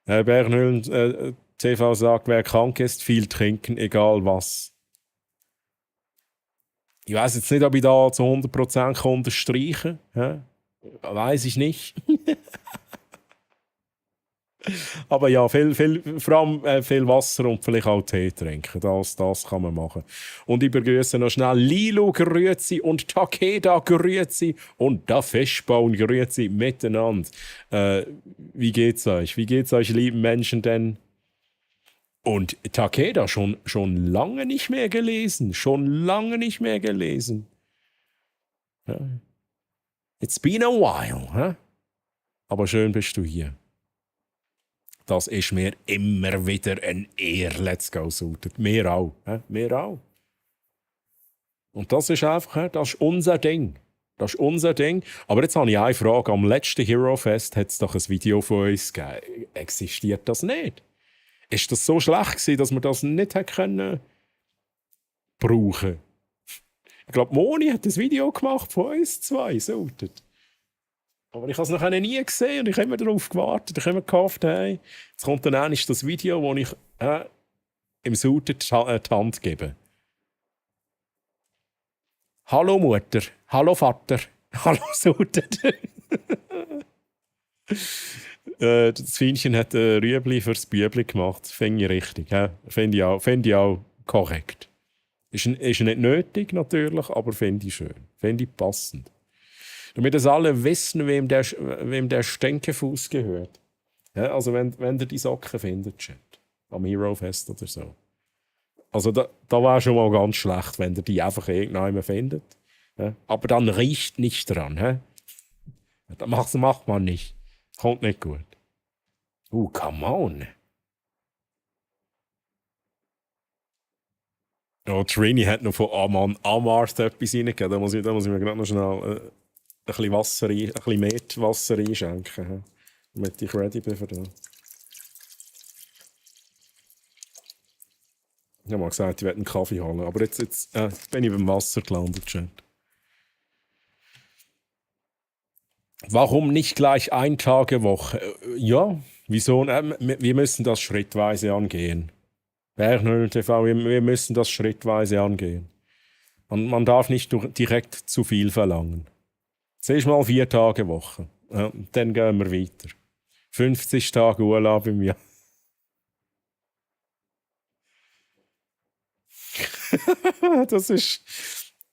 Bernhüllen TV sagt, wer krank ist, viel trinken, egal was. Ich weiß jetzt nicht, ob ich da zu 100% unterstreichen kann. Weiß ich nicht. Aber ja, vor allem viel Wasser und vielleicht auch Tee trinken. Das kann man machen. Und ich begrüße noch schnell Lilo Grüezi und Takeda Grüezi und da Fischbauen Grüezi miteinander. Wie geht's euch? Wie geht's euch, lieben Menschen denn? Und Takeda schon lange nicht mehr gelesen. Ja. It's been a while. Huh? Aber schön bist du hier. Das ist mir immer wieder ein Ehre. Let's go, Sutet. Mir auch. Und das ist einfach, das ist unser Ding. Das ist unser Ding. Aber jetzt habe ich eine Frage. Am letzten Hero Fest hat es doch ein Video von uns gegeben. Existiert das nicht? Ist das so schlecht gewesen, dass wir das nicht hätten können brauchen? Ich glaube, Moni hat ein Video gemacht von uns zwei, Suited. Aber ich habe es noch nie gesehen und ich habe immer darauf gewartet. Ich habe immer gehofft, hey, jetzt kommt dann endlich das Video, wo ich im Suited die Hand gebe. Hallo Mutter, hallo Vater, hallo Suited. Das Fienchen hat Rüebli fürs Bübli gemacht. Finde ich richtig. Finde ich auch korrekt. Ist nicht nötig, natürlich, aber finde ich schön. Finde ich passend. Damit das alle wissen, wem der Stänkefuß gehört. Ja, also wenn ihr die Socken findet, Chat. Am Hero Fest oder so. Also da wäre schon mal ganz schlecht, wenn ihr die einfach irgendjemand findet. Ja? Aber dann riecht nicht dran. Ja? Das macht man nicht. Kommt nicht gut. Come on. Oh, Trini hat noch von Amarth etwas reingegeben. Da muss ich mir gerade noch schnell ein bisschen mehr Wasser einschenken. Damit ich ready bin für das. Ich habe mal gesagt, ich werde einen Kaffee holen. Aber jetzt bin ich beim Wasser gelandet, Chat. Warum nicht gleich 1 Tag Woche? Ja, wieso? Wir müssen das schrittweise angehen. Bernhöhlen TV, wir müssen das schrittweise angehen. Und man darf nicht direkt zu viel verlangen. Zuerst mal 4 Tage Woche. Ja, dann gehen wir weiter. 50 Tage Urlaub im Jahr.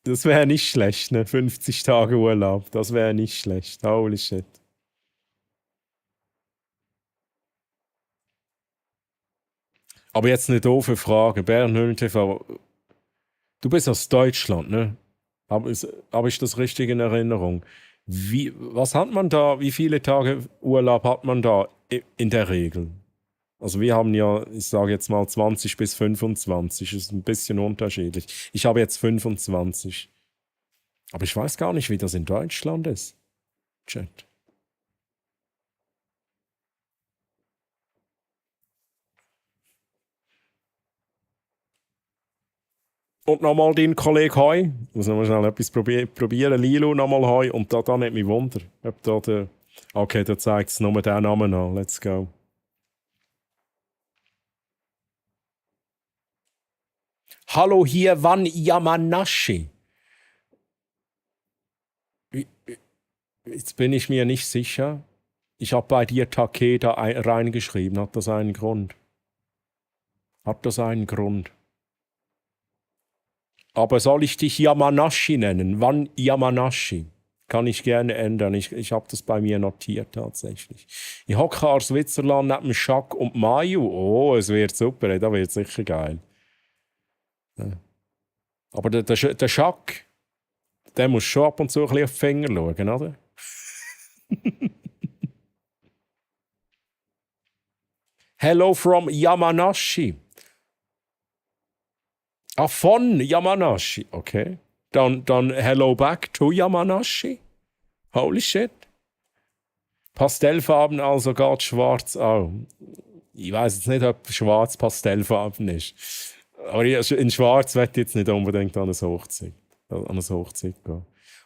Das wäre nicht schlecht, ne? 50 Tage Urlaub, das wäre nicht schlecht. Holy shit. Aber jetzt eine doofe Frage. Bernhöhlen TV, du bist aus Deutschland, ne? Habe ich das richtig in Erinnerung? Was hat man da, wie viele Tage Urlaub hat man da in der Regel? Also wir haben ja, ich sage jetzt mal 20 bis 25, ist ein bisschen unterschiedlich. Ich habe jetzt 25. Aber ich weiß gar nicht, wie das in Deutschland ist. Chat. Und nochmal dein Kollege Hoi. Ich muss nochmal schnell etwas probieren. Lilo nochmal Hoi. Und da nicht mich Wunder. Ob da der... Okay, da zeigt es nur den Namen an. Let's go. Hallo, hier Wan Yamanashi. Jetzt bin ich mir nicht sicher. Ich habe bei dir Takeda reingeschrieben. Hat das einen Grund? Hat das einen Grund? Aber soll ich dich Yamanashi nennen? Wan Yamanashi? Kann ich gerne ändern. Ich habe das bei mir notiert tatsächlich. Ich hocke aus Switzerland neben dem Jacques und Mayu. Oh, es wird super. Das wird sicher geil. Aber der Jacques, der muss schon ab und zu ein bisschen auf die Finger schauen, oder? Hello from Yamanashi. Ah, von Yamanashi, okay. Dann hello back to Yamanashi. Holy shit. Pastellfarben, also geht schwarz auch. Ich weiß jetzt nicht, ob schwarz Pastellfarben ist. Aber in schwarz möchte ich jetzt nicht unbedingt an eine Hochzeit gehen.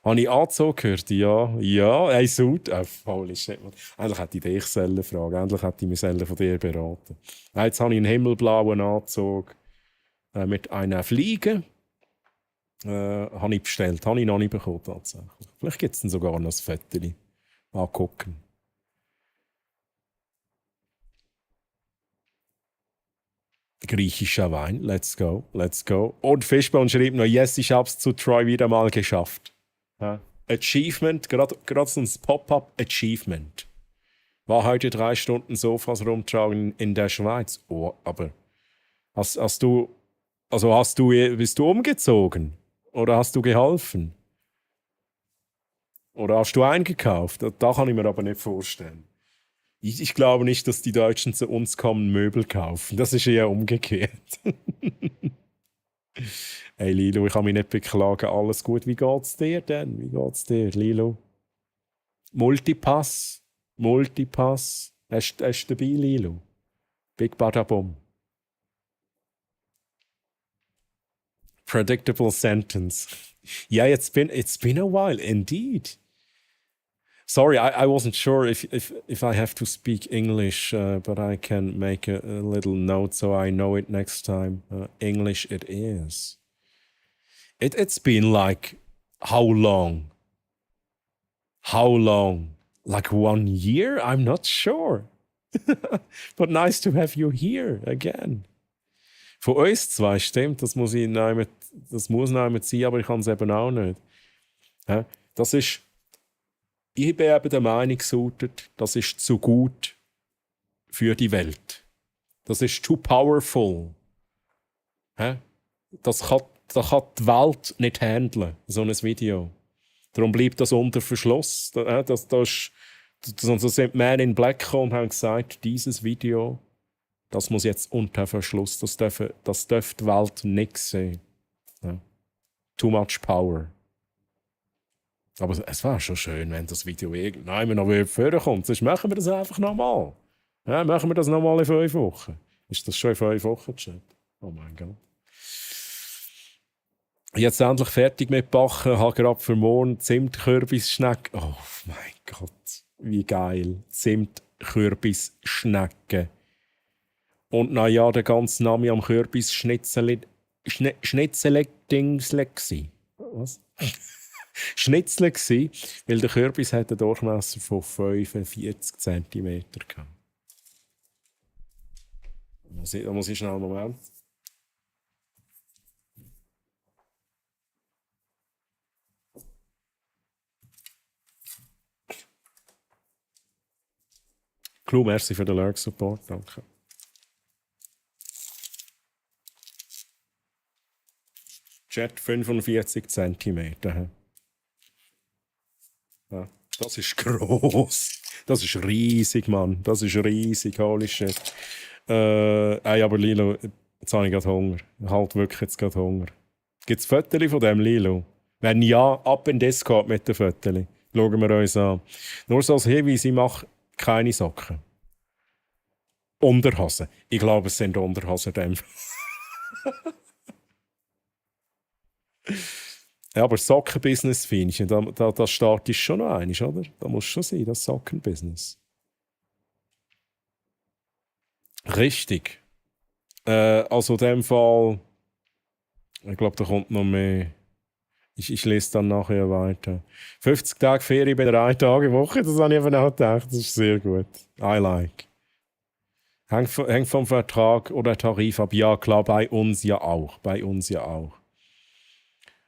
Habe ich Anzug gehört? Ja. Ja, ein Suit. Holy shit, man. Eigentlich hätte ich dich fragen. Endlich hätte ich mich von dir beraten. Jetzt habe ich einen himmelblauen Anzug mit einer Fliege. Habe ich bestellt. Habe ich noch nicht bekommen, tatsächlich. Vielleicht gibt es dann sogar noch ein Foto. Mal gucken. Griechischer Wein, let's go. Und Fischbone schreibt noch, yes, ich hab's zu Troy wieder mal geschafft. Ja. Achievement, gerade so ein Pop-up Achievement. War heute 3 Stunden Sofas rumtragen in der Schweiz. Oh, aber bist du umgezogen? Oder hast du geholfen? Oder hast du eingekauft? Da kann ich mir aber nicht vorstellen. Ich glaube nicht, dass die Deutschen zu uns kommen, Möbel kaufen. Das ist eher umgekehrt. Hey Lilo, ich kann mich nicht beklagen. Alles gut. Wie geht's dir denn? Wie geht's dir, Lilo? Multipass. Multipass. Hast du dabei, Lilo? Big Badabom. Predictable sentence. Yeah, it's been a while, indeed. Sorry, I wasn't sure if I have to speak English, but I can make a little note so I know it next time. English it is. It's been like how long? How long? Like 1 year? I'm not sure. But nice to have you here again. Von uns zwei stimmt, das muss nicht sein, aber ich kann es eben auch nicht. Hä? Das ist, ich bin eben der Meinung, Suited, das ist zu gut für die Welt. Das ist too powerful. Hä? Das kann die Welt nicht handeln, so ein Video. Darum bleibt das unter Verschluss. Sonst sind Men in Black gekommen und haben gesagt, dieses Video, das muss jetzt unter Verschluss. Das darf die Welt nicht sehen. Ja. Too much power. Aber es wäre schon schön, wenn das Video irgendwann noch vorkommt. Sonst machen wir das einfach nochmal. Ja, machen wir das nochmal in 5 Wochen. Ist das schon in 5 Wochen, Chat? Oh mein Gott. Jetzt endlich fertig mit Backen, habe gerade für morgen Zimtkürbisschnecken. Oh mein Gott, wie geil. Zimtkürbisschnecken. Und naja, der ganze Name am Kürbis Schnitzele-Dingsle gsi. Was? Schnitzle gsi, weil der Kürbis hat einen Durchmesser von 45 cm gehabt. Da muss ich schnell einen Moment. Clou, merci für den Lurk-Support, danke. Chat 45 cm. Ja, das ist gross. Das ist riesig, Mann. Das ist riesig, holy shit. Aber Lilo, jetzt habe ich gerade Hunger. Halt wirklich jetzt gerade Hunger. Gibt es Fotos von dem, Lilo? Wenn ja, ab in Discord mit den Fotos. Schauen wir uns an. Nur so als Hinweis, ich mache keine Socken. Unterhosen. Ich glaube, es sind Unterhosen. Ja, aber Sockenbusiness findest du, da startest du schon noch einiges, oder? Da muss schon sein, das Sockenbusiness. Richtig. Also in dem Fall, ich glaube, da kommt noch mehr. Ich lese dann nachher weiter. 50 Tage Ferien bei 3 Tage Woche, das habe ich eben auch gedacht. Das ist sehr gut. I like. Hängt vom Vertrag oder Tarif ab. Ja, klar, bei uns ja auch.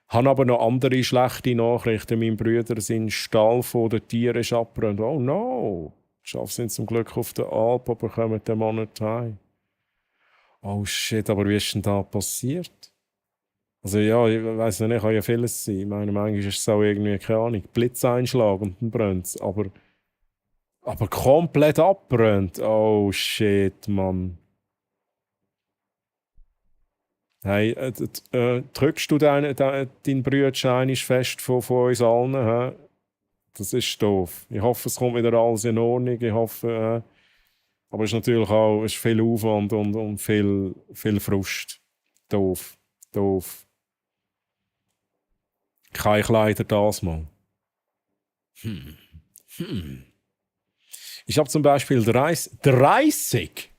Habe aber noch andere schlechte Nachrichten. Mein Bruder, sein Stall von den Tieren ist abgebrannt. Oh no! Die Schafe sind zum Glück auf der Alp, aber kommen den Monat heim. Oh shit, aber wie ist denn da passiert? Also ja, ich weiss nicht, kann ja vieles sein. Ich meine, manchmal ist es auch irgendwie, keine Ahnung, Blitzeinschlag und dann brennt es. Aber komplett abbrennt. Oh shit, Mann. Hey, drückst du deinen Brütschein fest von uns allen? He? Das ist doof. Ich hoffe, es kommt wieder alles in Ordnung. Ich hoffe, aber es ist natürlich auch viel Aufwand und viel Frust. Doof. Keine Kleider das mal. Ich habe zum Beispiel 30.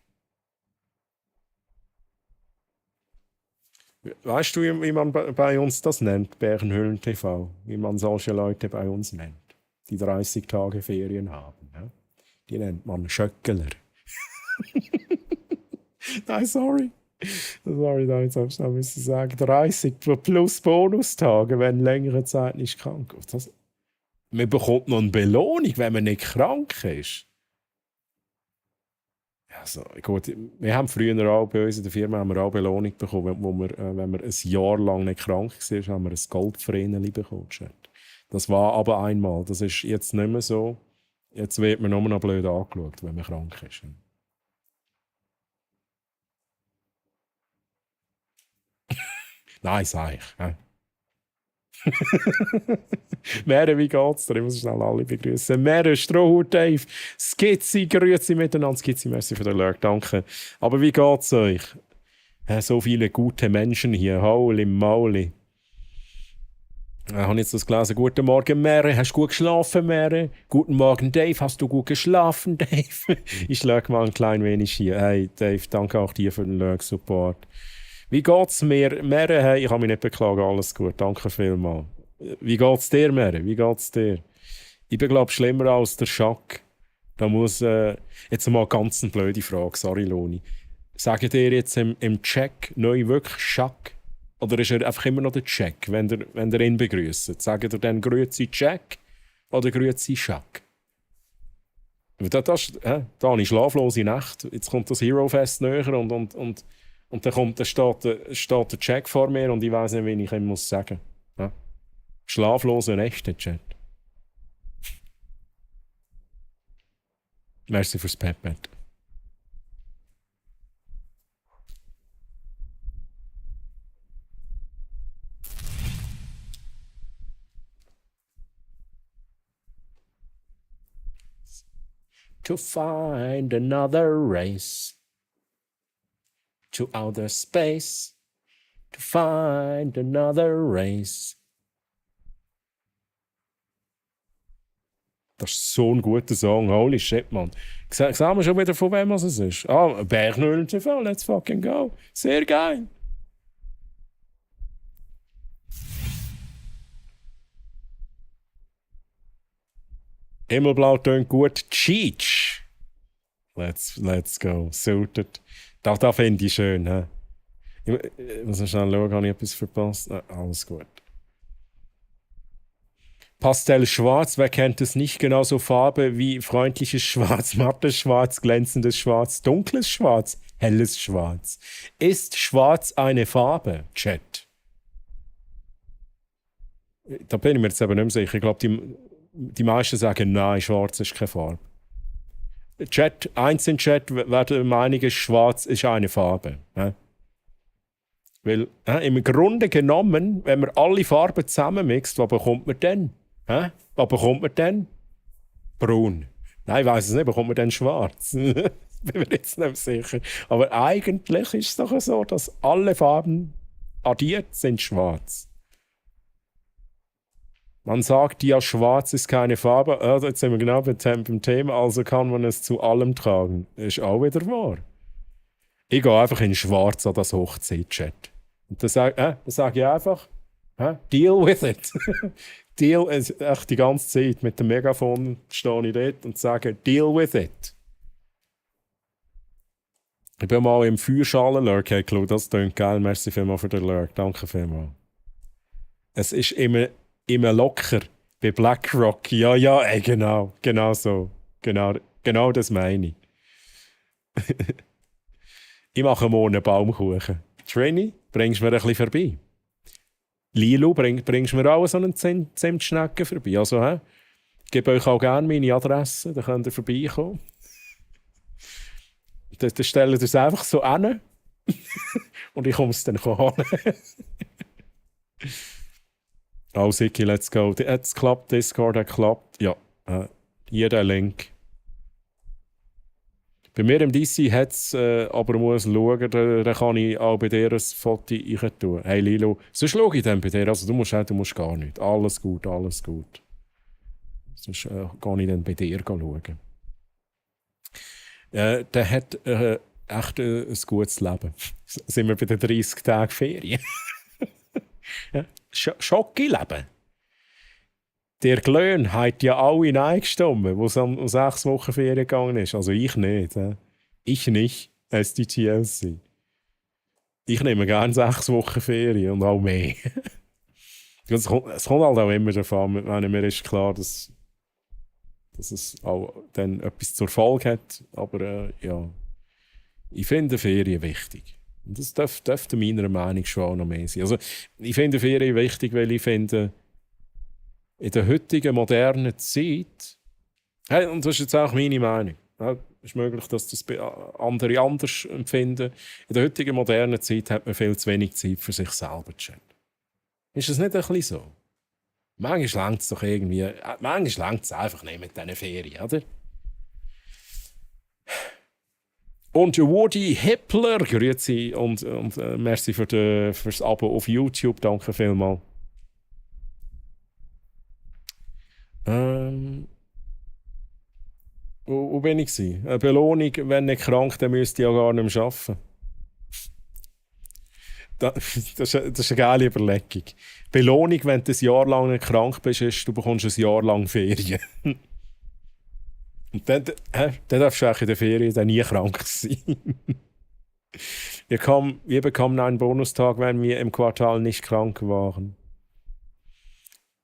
Weißt du, wie man bei uns das nennt, Bärenhöhlen TV? Wie man solche Leute bei uns nennt, die 30 Tage Ferien haben. Ja? Die nennt man Schöckler. Nein, sorry, da jetzt habe ich noch sagen. 30 plus Bonustage, wenn längere Zeit nicht krank ist. Man bekommt noch eine Belohnung, wenn man nicht krank ist. Also, gut, wir haben früher auch bei uns in der Firma haben wir auch Belohnung bekommen, wenn wir ein Jahr lang nicht krank waren, haben wir ein Goldvreneli bekommen. Das war aber einmal. Das ist jetzt nicht mehr so. Jetzt wird man nur noch blöd angeschaut, wenn man krank ist. Nein, sag ich. Mere, wie geht's dir? Ich muss schnell alle begrüßen. Mere, Strohhut, Dave, Skizzy, grüezi miteinander. Skizzy, merci für den Lurk, danke. Aber wie geht's euch? So viele gute Menschen hier, holy moly. Habe jetzt das gelesen. Guten Morgen, Mere. Hast du gut geschlafen, Mere? Guten Morgen, Dave. Hast du gut geschlafen, Dave? Ich schlage mal ein klein wenig hier. Hey, Dave, danke auch dir für den Lurk-Support. Wie geht's mir? Mere, hey, ich kann mich nicht beklagen, alles gut. Danke vielmals. Wie geht's dir, Mere? Wie geht's dir? Ich bin, glaube ich, schlimmer als der Schack. Da muss, jetzt mal ganz eine blöde Frage, sorry, Loni. Sagt ihr jetzt im Check neu wirklich Schack? Oder ist er einfach immer noch der Check, wenn ihr ihn begrüßt? Sagt ihr dann «Grüezi Check» oder «Grüezi Schack»? Da habe ich schlaflose Nacht. Jetzt kommt das Hero Fest näher und dann steht der Check vor mir und ich weiss nicht, wie ich ihm muss sagen. Ja? Schlaflose Nächte, Chat. Merci fürs Pep-Bett. To find another race, to outer space, to find another race. Das ist so ein guter Song, holy shit, man. Sehen wir schon wieder, von wem es ist? Bergnöhlen TV, let's fucking go. Sehr geil. Himmelblau tönt gut. Cheech. Let's go. Suited. Da finde ich schön. He? Ich muss schnell schauen, habe ich etwas verpasst? Alles gut. Pastell schwarz, wer kennt es nicht? Genauso Farbe wie freundliches Schwarz, mattes Schwarz, glänzendes Schwarz, dunkles Schwarz, helles Schwarz. Ist Schwarz eine Farbe? Chat. Da bin ich mir jetzt aber nicht mehr sicher. Ich glaube, die meisten sagen, nein, schwarz ist keine Farbe. Chat, eins in Chat werden meinigen, schwarz ist eine Farbe. Weil im Grunde genommen, wenn man alle Farben zusammenmixt, was bekommt man dann? Was bekommt man dann? Braun. Nein, ich weiss es nicht, bekommt man dann schwarz? Bin mir jetzt nicht sicher. Aber eigentlich ist es doch so, dass alle Farben addiert sind schwarz. Man sagt ja, schwarz ist keine Farbe. Jetzt sind wir genau beim Thema, also kann man es zu allem tragen. Ist auch wieder wahr. Ich gehe einfach in schwarz an das Hochzeit-Chat. Und dann sage ich einfach, deal with it. Deal, echt die ganze Zeit mit dem Megafon stehe ich dort und sage, deal with it. Ich bin mal im Feuerschalen-Lurk, hey, Clou, das klingt geil. Merci vielmals für den Lurk. Danke vielmals. Es ist immer locker bei BlackRock. Ja, genau so. Genau das meine ich. Ich mache morgen einen Baumkuchen. Trini, bringst du mir ein bisschen vorbei? Lilo, bringst du mir auch so einen Zimtschnecken vorbei? Also, ich gebe euch auch gerne meine Adresse, dann könnt ihr vorbeikommen. Dann stellt ihr es einfach so hin und ich komme es dann holen. Oh, Siki, let's go. Hat es geklappt? Discord hat geklappt? Ja. Hier der Link. Bei mir im DC hat es, aber muss schauen, da kann ich auch bei dir ein Foto rein tun. Hey Lilo, sonst schaue ich dann bei dir. Also du musst gar nicht. Alles gut. Sonst kann ich dann bei dir schauen. Der hat echt ein gutes Leben. Sind wir bei den 30 Tagen Ferien. Ja. Schocki-Leben. Der Glöhn hat ja alle eingestimmt, wo es um 6 Wochen Ferien gegangen ist. Also ich nicht. Ich nicht, als die TLC. Ich nehme gerne 6 Wochen Ferien und auch mehr. Es kommt halt auch immer davon, mir ist klar, dass es auch dann etwas zur Folge hat. Aber ja, ich finde Ferien wichtig. Und das dürfte meiner Meinung nach schon auch noch mehr sein. Also, ich finde Ferien wichtig, weil ich finde, in der heutigen modernen Zeit, und das ist jetzt auch meine Meinung, ist möglich, dass das andere anders empfinden. In der heutigen modernen Zeit hat man viel zu wenig Zeit für sich selber zu chatten. Ist das nicht ein bisschen so? Manchmal reicht es doch irgendwie, manchmal reicht es einfach nicht mit diesen Ferien, oder? Und Woody Hippler, grüezi und merci fürs Abo auf YouTube, danke vielmals. Wo bin ich gewesen? Eine Belohnung, wenn nicht krank, dann müsste ich ja gar nicht mehr arbeiten. Das ist eine geile Überlegung. Belohnung, wenn du ein Jahr lang nicht krank bist, ist, du bekommst ein Jahr lang Ferien. Und dann darfst du auch in der Ferien dann nie krank sein. Wir bekommen einen Bonustag, wenn wir im Quartal nicht krank waren.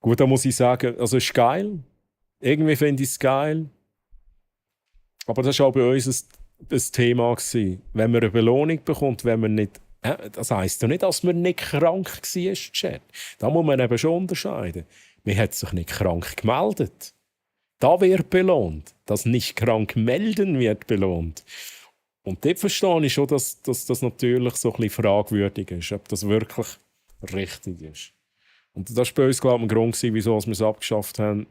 Gut, da muss ich sagen, also ist geil. Irgendwie finde ich es geil. Aber das war auch bei uns ein Thema gewesen. Wenn man eine Belohnung bekommt, wenn man nicht... Das heisst ja nicht, dass man nicht krank war, Chat. Da muss man eben schon unterscheiden. Man hat sich nicht krank gemeldet. Da wird belohnt. Das nicht krank melden wird belohnt. Und dort verstehe ich schon, dass das natürlich so ein bisschen fragwürdig ist, ob das wirklich richtig ist. Und das war bei uns, glaube ich, ein Grund, wieso wir es abgeschafft haben,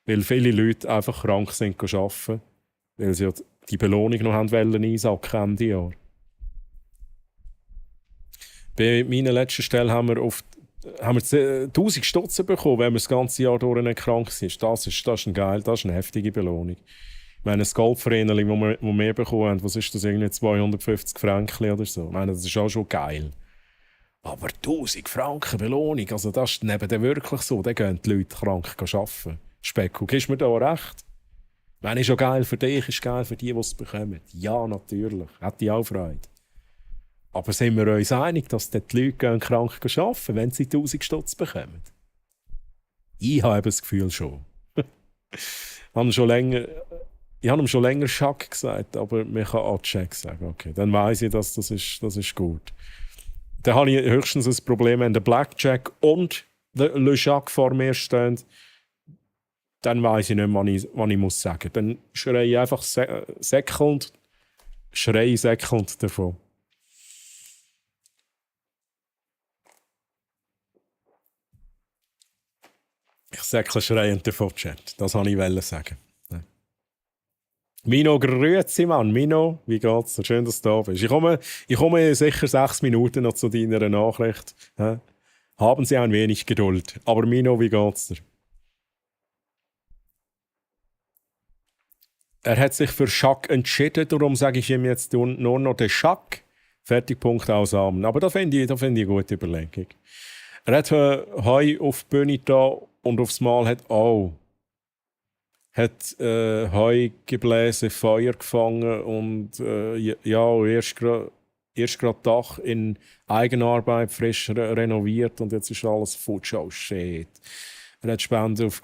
weil viele Leute einfach krank sind arbeiten, weil sie ja die Belohnung noch einsacken Ende Jahr. Bei meiner letzten Stelle haben wir 1000 Stutz bekommen, wenn man das ganze Jahr durch nicht krank ist. Das ist eine heftige Belohnung. Ich meine, das Goldverein, das wir bekommen haben, was ist das, irgendwie 250 Franken oder so? Ich meine, das ist auch schon geil. Aber 1000 Franken Belohnung, also das ist neben dem wirklich so, dann gehen die Leute krank arbeiten. Specko, gibst du mir da recht? Ich meine, ist schon geil für dich, ist geil für die, die es bekommen. Ja, natürlich, hätte ich auch Freude. Aber sind wir uns einig, dass die Leute krank arbeiten, wenn sie 1000 Stutz bekommen? Ich habe das Gefühl schon. Ich habe ihm schon länger Schack gesagt, aber man kann auch Check sagen. Okay, dann weiss ich, dass das ist gut. Dann habe ich höchstens ein Problem, wenn der Blackjack und der Le Jacques vor mir stehen. Dann weiss ich nicht, was ich muss sagen. Dann schreie ich einfach säckelnd davon. Ich säckle schreiend davon, Chat. Das wollte ich sagen. Ja. Mino, grüezi, Mann. Mino, wie geht's dir? Schön, dass du da bist. Ich komme sicher 6 Minuten noch zu deiner Nachricht. Ja. Haben Sie ein wenig Geduld. Aber Mino, wie geht's dir? Er hat sich für Schack entschieden, darum sage ich ihm jetzt nur noch den Schack. Fertig, Punkt, aus, Amen. Aber da finde ich eine gute Überlegung. Er hat Heu auf die Bühne da und aufs Mal hat Heu gebläsen, Feuer gefangen und erst gerade Dach in Eigenarbeit frisch renoviert und jetzt ist alles futsch. Oh shit. Er hat Spendenaufruf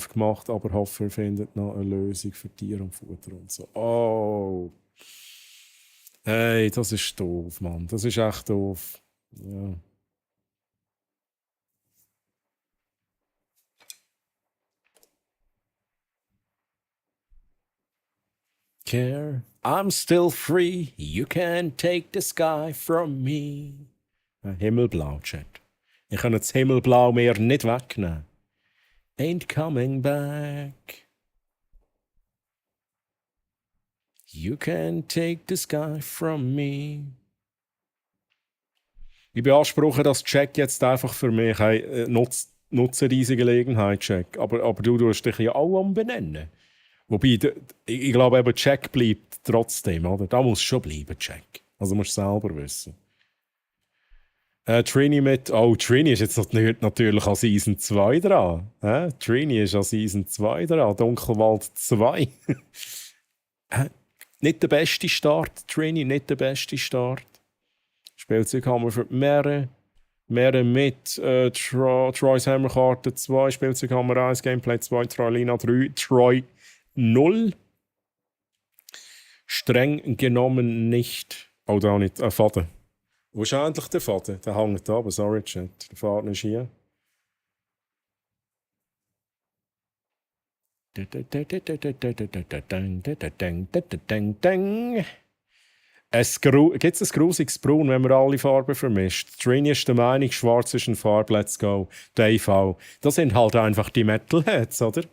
gemacht, aber hoffe, er findet noch eine Lösung für Tier und Futter und so. Oh. Hey, das ist doof, Mann. Das ist echt doof. Ja. Care, I'm still free. You can't take the sky from me. Himmelblau, Chat. Ich kann das Himmelblau mehr nicht wegnehmen. Ain't coming back. You can't take the sky from me. Ich beanspruche das Check jetzt einfach für mich. Hey, nutze diese Gelegenheit, Check. Aber du tust dich ja auch umbenennen. Wobei, ich glaube, eben Check bleibt trotzdem, oder? Da muss schon bleiben, Check. Also musst du selber wissen. Trini Trini ist jetzt natürlich an Season 2 dran. Trini ist an Season 2 dran. Dunkelwald 2. Nicht der beste Start, Trini, nicht der beste Start. Spielzeug haben wir für die Meere mit Troy's Hammerkarte 2. Spielzeug haben wir 1, Gameplay 2, Troylina 3, Troy 0. Streng genommen nicht. Oh, da nicht. Faden. Wo ist eigentlich der Faden? Der hängt da, aber sorry, Chat. Der Faden ist hier. Gibt es ein grusiges Braun, wenn man alle Farben vermischt? Trini ist der Meinung, schwarz ist eine Farbe, let's go. Dave auch. Das sind halt einfach die Metalheads, oder?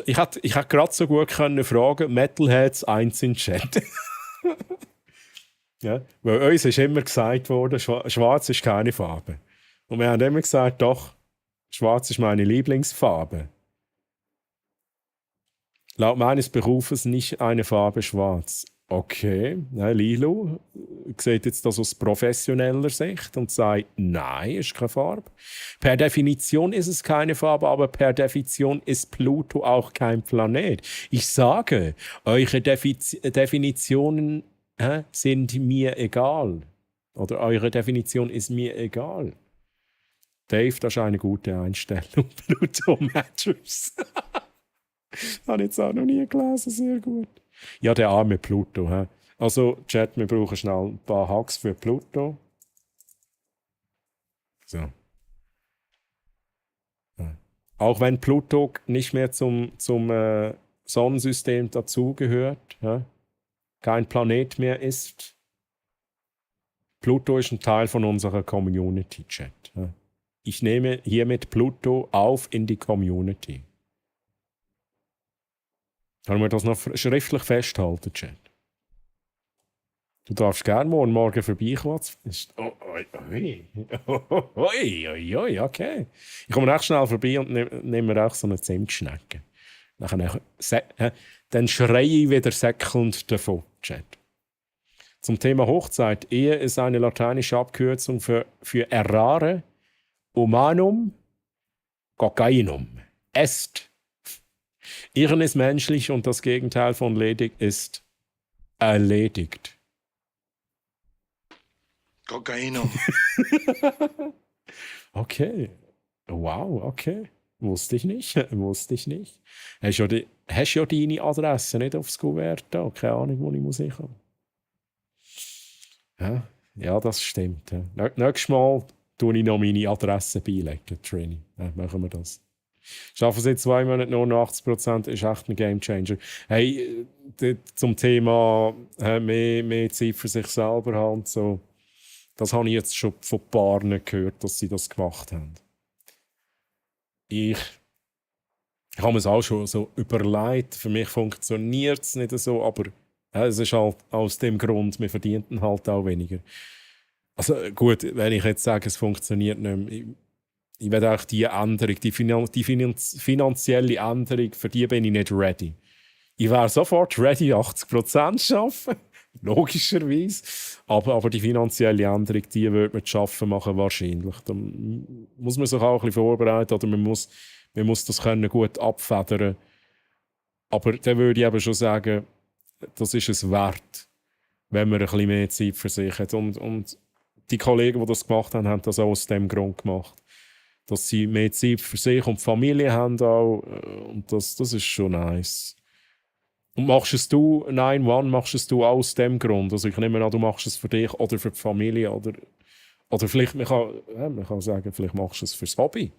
Ich hätte gerade so gut können fragen, Metalheads 1 in Chat. Ja, weil uns ist immer gesagt worden, schwarz ist keine Farbe. Und wir haben immer gesagt, doch, schwarz ist meine Lieblingsfarbe. Laut meines Berufes nicht eine Farbe schwarz. Okay, Lilo sieht jetzt das aus professioneller Sicht und sagt, nein, ist keine Farbe. Per Definition ist es keine Farbe, aber per Definition ist Pluto auch kein Planet. Ich sage, eure Definitionen sind mir egal. Oder eure Definition ist mir egal. Dave, das ist eine gute Einstellung. Pluto Matters. Habe ich jetzt auch noch nie gelesen, sehr gut. Ja, der arme Pluto. He? Also, Chat, wir brauchen schnell ein paar Hacks für Pluto. So. Ja. Auch wenn Pluto nicht mehr zum Sonnensystem dazugehört, kein Planet mehr ist. Pluto ist ein Teil von unserer Community, Chat. Ich nehme hiermit Pluto auf in die Community. Können wir das noch schriftlich festhalten, Chat? Du darfst gerne morgen vorbeikommen. Okay. Ich komme recht schnell vorbei und nehme mir auch so eine Zimtschnecke. Dann schreie ich wieder säckelnd davon, Chat. Zum Thema Hochzeit. Ehe ist eine lateinische Abkürzung für errare, humanum, cocainum. Est. Irren ist menschlich und das Gegenteil von ledig ist erledigt. Kokainum. Okay. Wow, okay. Wusste ich nicht. Hast du ja deine Adresse nicht aufs Kuvert da? Keine Ahnung, wo ich muss hinkommen. Ja, das stimmt. Nächstes Mal tue ich noch meine Adresse beilegen, Trini. Machen wir das. Schaffen sie 2 Monate nur 80%, ist echt ein Gamechanger. Hey, zum Thema mehr Zeit für sich selber haben, so, das habe ich jetzt schon von Paaren gehört, dass sie das gemacht haben. Ich habe mir es auch schon so überlegt, für mich funktioniert es nicht so, aber es ist halt aus dem Grund, wir verdienten halt auch weniger. Also gut, wenn ich jetzt sage, es funktioniert nicht mehr, ich werde auch die Änderung, die finanzielle Änderung, für die bin ich nicht ready. Ich wäre sofort ready, 80% zu arbeiten, logischerweise. Aber die finanzielle Änderung, die würde man zu schaffen machen, wahrscheinlich. Da muss man sich auch ein bisschen vorbereiten oder man muss das können gut abfedern. Aber dann würde ich eben schon sagen, das ist es wert, wenn man ein bisschen mehr Zeit für sich hat. Und die Kollegen, die das gemacht haben, haben das auch aus dem Grund gemacht. Dass sie mehr Zeit für sich und die Familie haben auch. Und das ist schon nice. Und machst es du auch aus dem Grund? Also ich nehme an, du machst es für dich oder für die Familie oder vielleicht, man kann sagen, vielleicht machst du es fürs Hobby.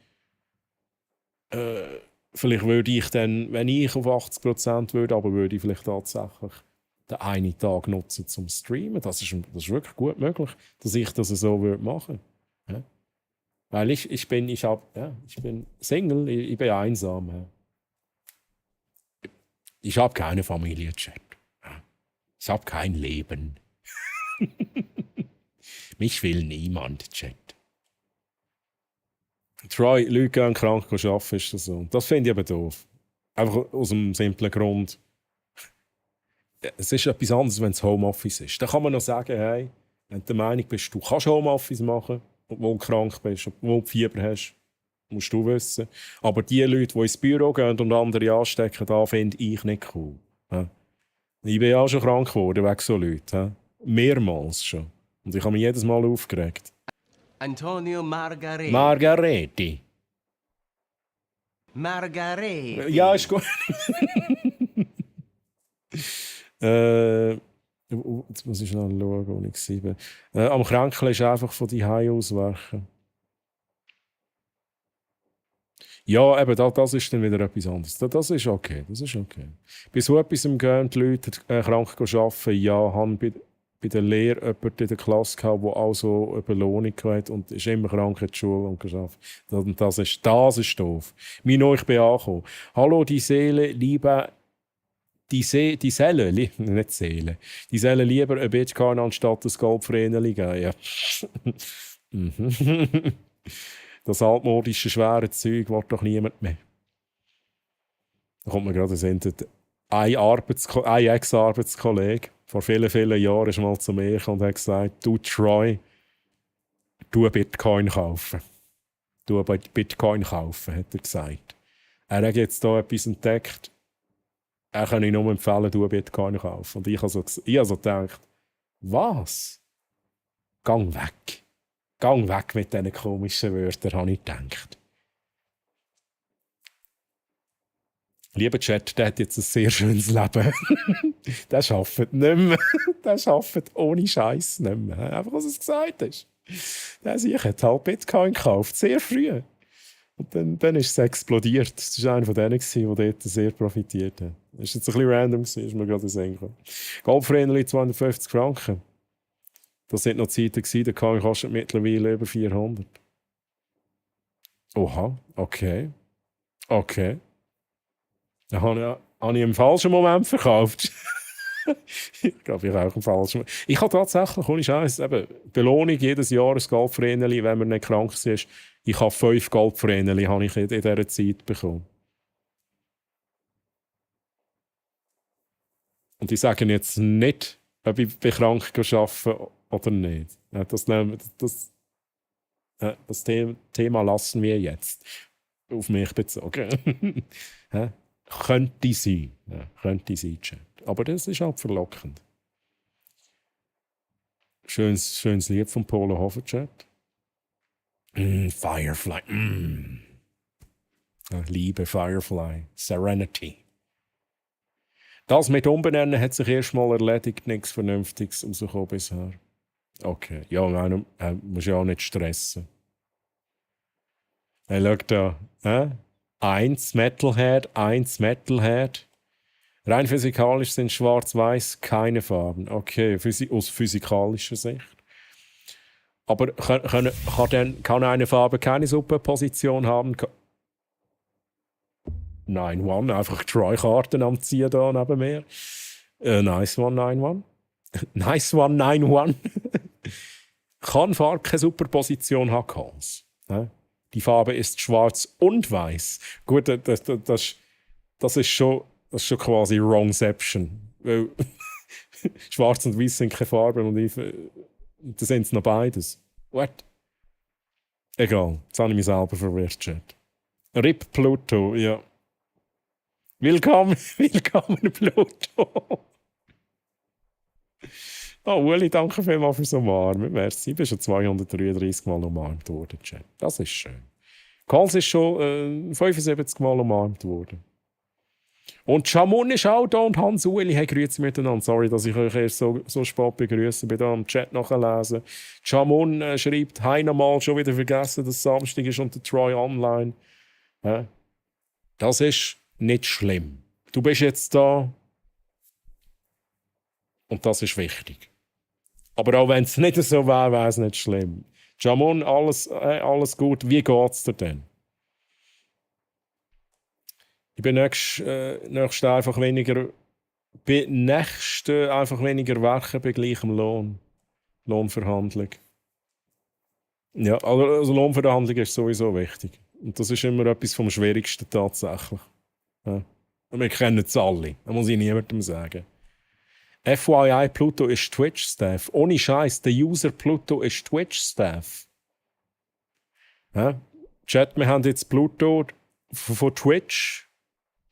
Vielleicht würde ich dann, wenn ich auf 80% würde, aber würde ich vielleicht tatsächlich den einen Tag nutzen zum Streamen. Das ist wirklich gut möglich, dass ich das so würde machen. Ja? Weil ich bin Single, ich bin einsam. Ja. Ich habe keine Familie, Chat. Ja. Ich habe kein Leben. Mich will niemand, Chat. Troy, Leute gehen krank arbeiten, ist das so. Das finde ich aber doof. Einfach aus einem simplen Grund. Es ist etwas anderes, wenn es Homeoffice ist. Da kann man noch sagen, hey, wenn du der Meinung bist, du kannst Homeoffice machen, obwohl du krank bist, obwohl du Fieber hast, musst du wissen. Aber die Leute, die ins Büro gehen und andere anstecken, da finde ich nicht cool. Ja. Ich bin auch schon krank geworden wegen so Leuten. Ja. Mehrmals schon. Und ich habe mich jedes Mal aufgeregt. Antonio Margareti. Margareti. Ja, ist gut. Jetzt muss ich schnell schauen, wo ich war. Am Kränkeln ist einfach von die Hause auswerfen. Ja, eben, das ist dann wieder etwas anderes. Das ist okay, das ist okay. Bei so etwas gehen die Leute krank arbeiten. Ja, haben bei der Lehre jemanden in der Klasse gehabt, der auch so eine Belohnung hatte und ist immer krank in der Schule und gearbeitet. Und das ist doof. Ich bin angekommen. Hallo, die Seele, liebe... Die Seele, nicht Seele, die Seele lieber ein Bitcoin anstatt ein Goldvreneli geben. Ja. Das altmodische, schwere Zeug will doch niemand mehr. Da kommt mir gerade ein Ex-Arbeitskollege vor vielen, vielen Jahren ist mal zu mir und hat gesagt, du Troy, du Bitcoin kaufen. Du Bitcoin kaufen, hat er gesagt. Er hat jetzt hier etwas entdeckt. Er kann ich nur empfehlen, du Bitcoin kaufen. Und ich habe so gedacht, was? Gang weg. Gang weg mit diesen komischen Wörtern, habe ich gedacht. Lieber Chat, der hat jetzt ein sehr schönes Leben. Der arbeitet nicht mehr. Der arbeitet ohne Scheiß nicht mehr. Einfach, was es gesagt ist. Der sich hat halt Bitcoin gekauft, sehr früh. Und dann ist es explodiert. Das war einer von denen, der dort sehr profitiert hat. Das war jetzt ein bisschen random, ist mir gerade in den Sinn gekommen. Goldvreneli 250 Franken. Das waren noch Zeiten, der kostet mittlerweile über 400. Oha, okay. Okay. Dann habe ich im falschen Moment verkauft. Ich glaube, ich auch im falschen Moment. Ich habe tatsächlich, ohne Scheiß, Belohnung jedes Jahr ein Goldvreneli, wenn man nicht krank ist. Ich habe 5 Goldvreneli in dieser Zeit bekommen. Und die sagen jetzt nicht, ob ich bei krank arbeite oder nicht. Das Thema lassen wir jetzt auf mich bezogen. Könnte sein. Ja, könnte sein, Chat. Aber das ist halt verlockend. Schönes Lied von Polo Hofer, Chat. Firefly. Liebe Firefly. Serenity. Das mit Umbenennen hat sich erstmal erledigt, nichts Vernünftiges rausgekommen bisher. Okay, ja, man muss ja auch nicht stressen. Hey, schau da. 1 Metalhead. Rein physikalisch sind schwarz-weiß keine Farben. Okay, aus physikalischer Sicht. Aber kann eine Farbe keine Superposition haben? Nein, one. Einfach Troy-Karten am Ziehen da neben mir. Nice one, 9-1. Nice one, 9-1. Kann Farbe keine Superposition haben, Hans? Die Farbe ist schwarz und weiß. Gut, das ist schon quasi Wrongception. Weil schwarz und weiß sind keine Farben und das sind noch beides. What? Egal, jetzt habe ich mich selber verwirrt, Chat. RIP Pluto, ja. Willkommen, Pluto. Oh, Uli, danke vielmals fürs Umarmen. Merci, du bist schon 233 Mal umarmt worden, Chat. Das ist schön. Kals ist schon 75 Mal umarmt worden. Und Chamun ist auch da und Hans-Uli, hey, grüezi miteinander. Sorry, dass ich euch erst so spät begrüße. Ich bin da im Chat nachlesen. Chamun schreibt, hey, nochmal schon wieder vergessen, dass Samstag ist und der Troy online. Das ist nicht schlimm. Du bist jetzt da und das ist wichtig. Aber auch wenn es nicht so wäre, wäre es nicht schlimm. Jamon, alles gut. Wie geht's dir denn? Ich bin nächst einfach weniger werken bei gleichem Lohn. Lohnverhandlung. Ja, also Lohnverhandlung ist sowieso wichtig. Und das ist immer etwas vom Schwierigsten tatsächlich. Ja. Wir kennen es alle. Das muss ich niemandem sagen. FYI, Pluto ist Twitch-Staff. Ohne Scheiß, der User Pluto ist Twitch-Staff. Ja? Chat, wir haben jetzt Pluto von Twitch,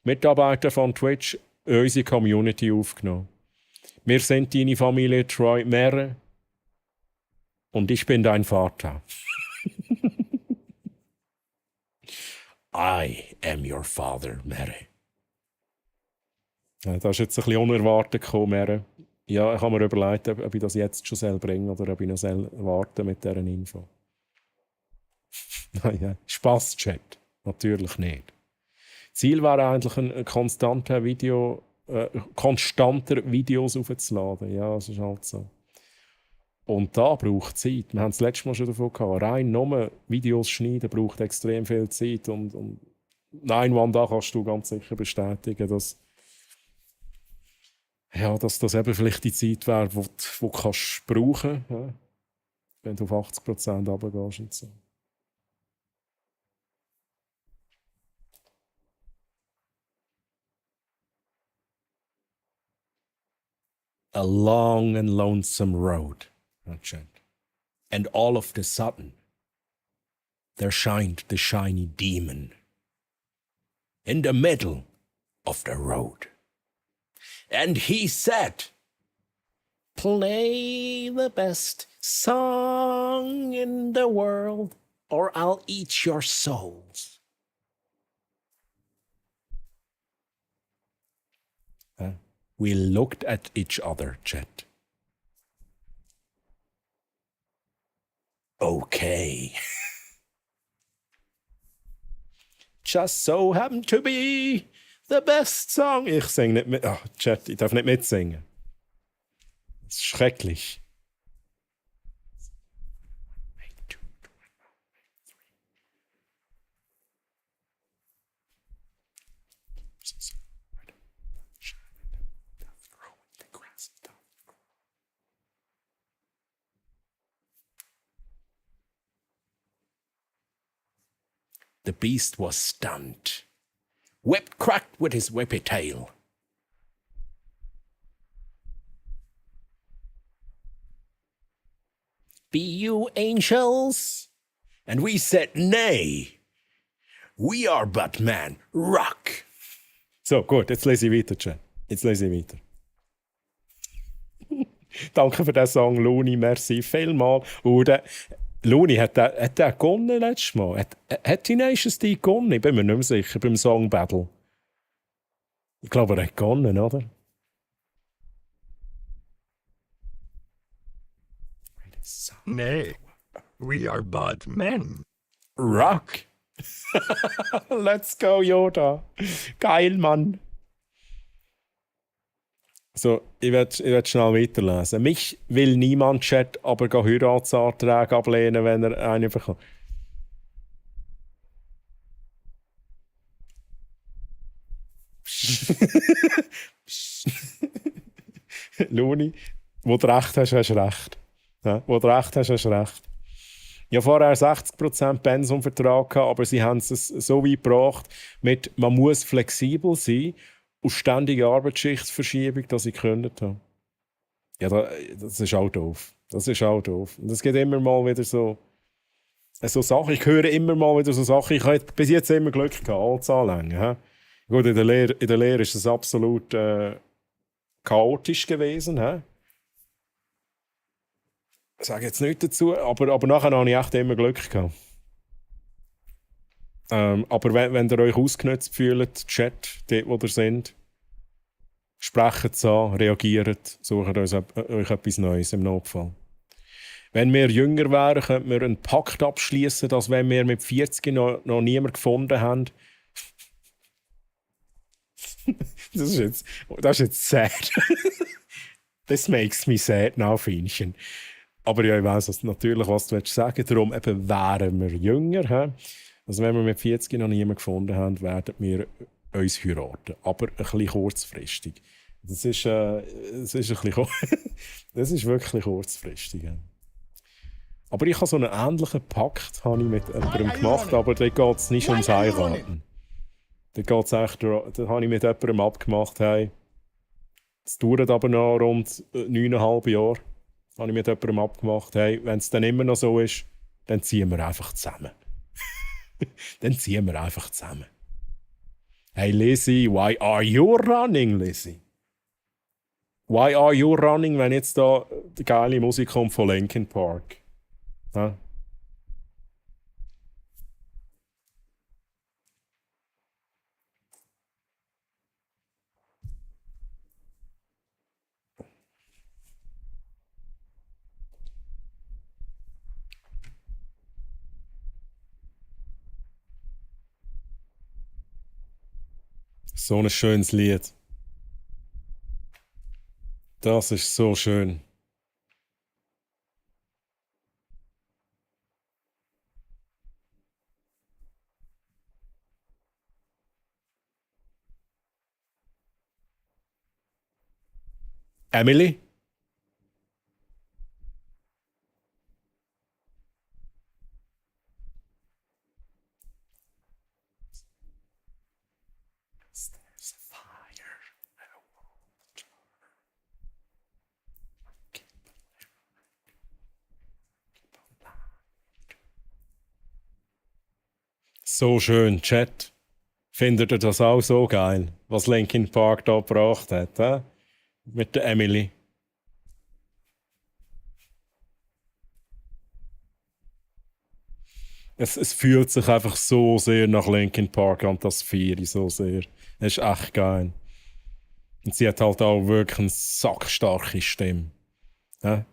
Mitarbeiter von Twitch, in unsere Community aufgenommen. Wir sind deine Familie Troy Mere und ich bin dein Vater. I am your father, Mere. Ja, das ist jetzt ein bisschen unerwartet gekommen, Mere. Ja, ich habe mir überlegt, ob ich das jetzt schon selber bringe oder ob ich noch warten mit dieser Info. Naja, Spaß, Chat. Natürlich nicht. Ziel wäre eigentlich ein konstanter konstanter Videos aufzuladen. Ja, das ist halt so. Und da braucht es Zeit. Wir haben das letzte Mal schon davon gehabt. Rein nur Videos schneiden braucht extrem viel Zeit. Und nein, da kannst du ganz sicher bestätigen, dass das eben vielleicht die Zeit wäre, die du kannst brauchen kannst, ja? Wenn du auf 80% runtergehst und so. A long and lonesome road, and all of a sudden, there shined the shiny demon in the middle of the road. And he said, "Play the best song in the world, or I'll eat your souls." We looked at each other, Chet. Okay. Just so happened to be the best song. Ich singe nicht mit. Ach, Chet, ich darf nicht mitsingen. Das ist schrecklich. The beast was stunned, whip cracked with his whippy tail. Be you angels? And we said, nay, we are but men, rock. So, gut, jetzt lese ich weiter, Jen. Jetzt lese ich weiter. Danke für den Song, Luni, merci vielmals. Luni, hat der gewonnen letztes Mal? Hat Tenacious D gewonnen? Ich bin mir nicht mehr sicher, beim Song Battle. Ich glaube, er hat gewonnen, oder? Nay, we are but men. Rock! Let's go, Yoda! Geil, Mann! So, ich werde schnell weiterlesen. Mich will niemand, Chat, aber Heiratsanträge ablehnen, wenn er einen bekommt. Luni, wo du recht hast, hast du recht. Ja, wo du recht hast, hast du recht. Ich hatte vorher 60% Pensumvertrag, aber sie haben es so weit gebracht, man muss flexibel sein und ständige Arbeitsschichtverschiebung, dass ich gekündigt habe. Ja, das ist auch doof. Das ist auch doof. Und es gibt immer mal wieder so Sachen. Ich höre immer mal wieder so Sachen. Ich habe bis jetzt immer Glück gehabt, alles anlängen. Gut, in der Lehre ist es absolut chaotisch gewesen. Ich sage jetzt nichts dazu, aber nachher habe ich echt immer Glück gehabt. Aber wenn ihr euch ausgenutzt fühlt, Chat, dort wo ihr seid, sprecht es an, reagiert, sucht euch etwas Neues im Notfall. Wenn wir jünger wären, könnten wir einen Pakt abschließen, dass wenn wir mit 40 noch niemanden gefunden haben. Das ist jetzt sad. Das makes me sad now, Fienchen. Aber ja, ich weiss natürlich, was du sagen willst. Darum eben wären wir jünger. Also wenn wir mit 40 noch niemanden gefunden haben, werden wir uns heiraten. Aber ein bisschen kurzfristig. Das ist wirklich kurzfristig. Aber ich habe so einen ähnlichen Pakt mit jemandem gemacht, aber da geht es nicht ums Heiraten. Da habe ich mit jemandem abgemacht, hey, es dauert aber noch rund 9,5 Jahre. Da habe ich mit jemandem abgemacht, hey, wenn es dann immer noch so ist, dann ziehen wir einfach zusammen. Dann ziehen wir einfach zusammen. Hey Lizzie, why are you running, Lizzie? Why are you running, wenn jetzt da die geile Musik kommt von Linkin Park? Ja? So ein schönes Lied. Das ist so schön. Emily? So schön, Chat. Findet ihr das auch so geil, was Linkin Park da gebracht hat, hä? Mit der Emily? Es fühlt sich einfach so sehr nach Linkin Park an, das feiere ich so sehr. Es ist echt geil. Und sie hat halt auch wirklich eine sackstarke Stimme. Ja?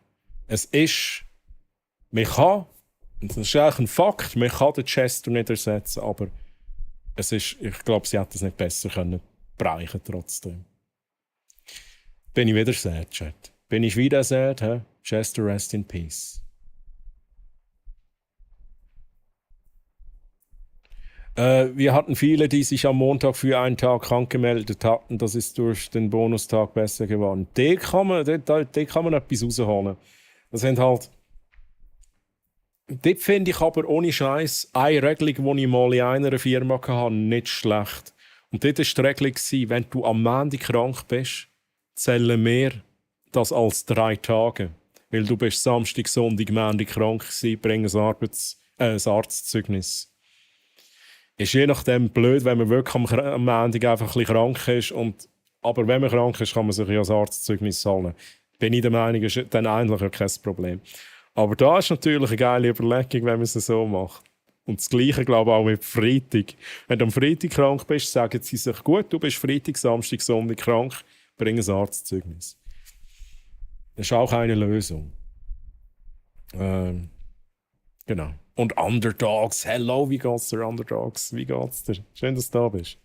Es ist, man kann, und das ist eigentlich ein Fakt, man kann den Chester nicht ersetzen, aber es ist, ich glaube, sie hätte es nicht besser können bereichen trotzdem. Bin ich wieder sad, Chat. Bin ich wieder sad, hä? Chester, rest in peace. Wir hatten viele, die sich am Montag für einen Tag krank gemeldet hatten. Das ist durch den Bonustag besser geworden. Da kann man etwas rausholen. Das sind halt... Dort finde ich aber ohne Scheiß eine Regelung, die ich mal in einer Firma hatte, nicht schlecht. Und dort war die Regelung, wenn du am Montag krank bist, zählen wir das als 3 Tage. Weil du bist Samstag, Sonntag, Montag krank gewesen, bring ein Arztzeugnis. Ist je nachdem blöd, wenn man wirklich am Montag einfach ein bisschen krank ist. Aber wenn man krank ist, kann man sich ja das Arztzeugnis holen. Bin ich der Meinung, ist dann eigentlich ja kein Problem. Aber da ist natürlich eine geile Überlegung, wenn man es so macht. Und das Gleiche, glaube ich, auch mit Freitag. Wenn du am Freitag krank bist, sagen sie sich, gut, du bist Freitag, Samstag, Sonntag krank, bring ein Arztzeugnis. Das ist auch eine Lösung. Genau. Und Underdogs, hello, wie geht's dir, Underdogs? Wie geht's dir? Schön, dass du da bist.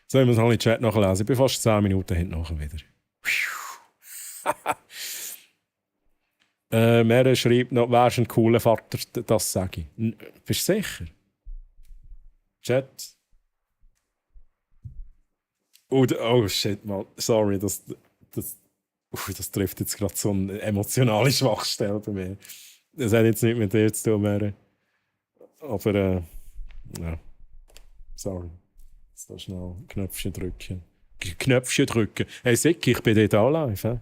So, ich muss noch in den Chat nachlesen. Ich bin fast 10 Minuten hinten nachher wieder. Mer schreibt noch, wärst ein cooler Vater, das sage ich. Bist du sicher? Chat? Oh shit, man. Sorry, das trifft jetzt gerade so eine emotionale Schwachstelle bei mir. Das hat jetzt nicht mit dir zu tun, Mer. Aber, ja. Sorry. Jetzt da schnell Knöpfchen drücken. Hey, Siki, ich bin dort auch live, hä?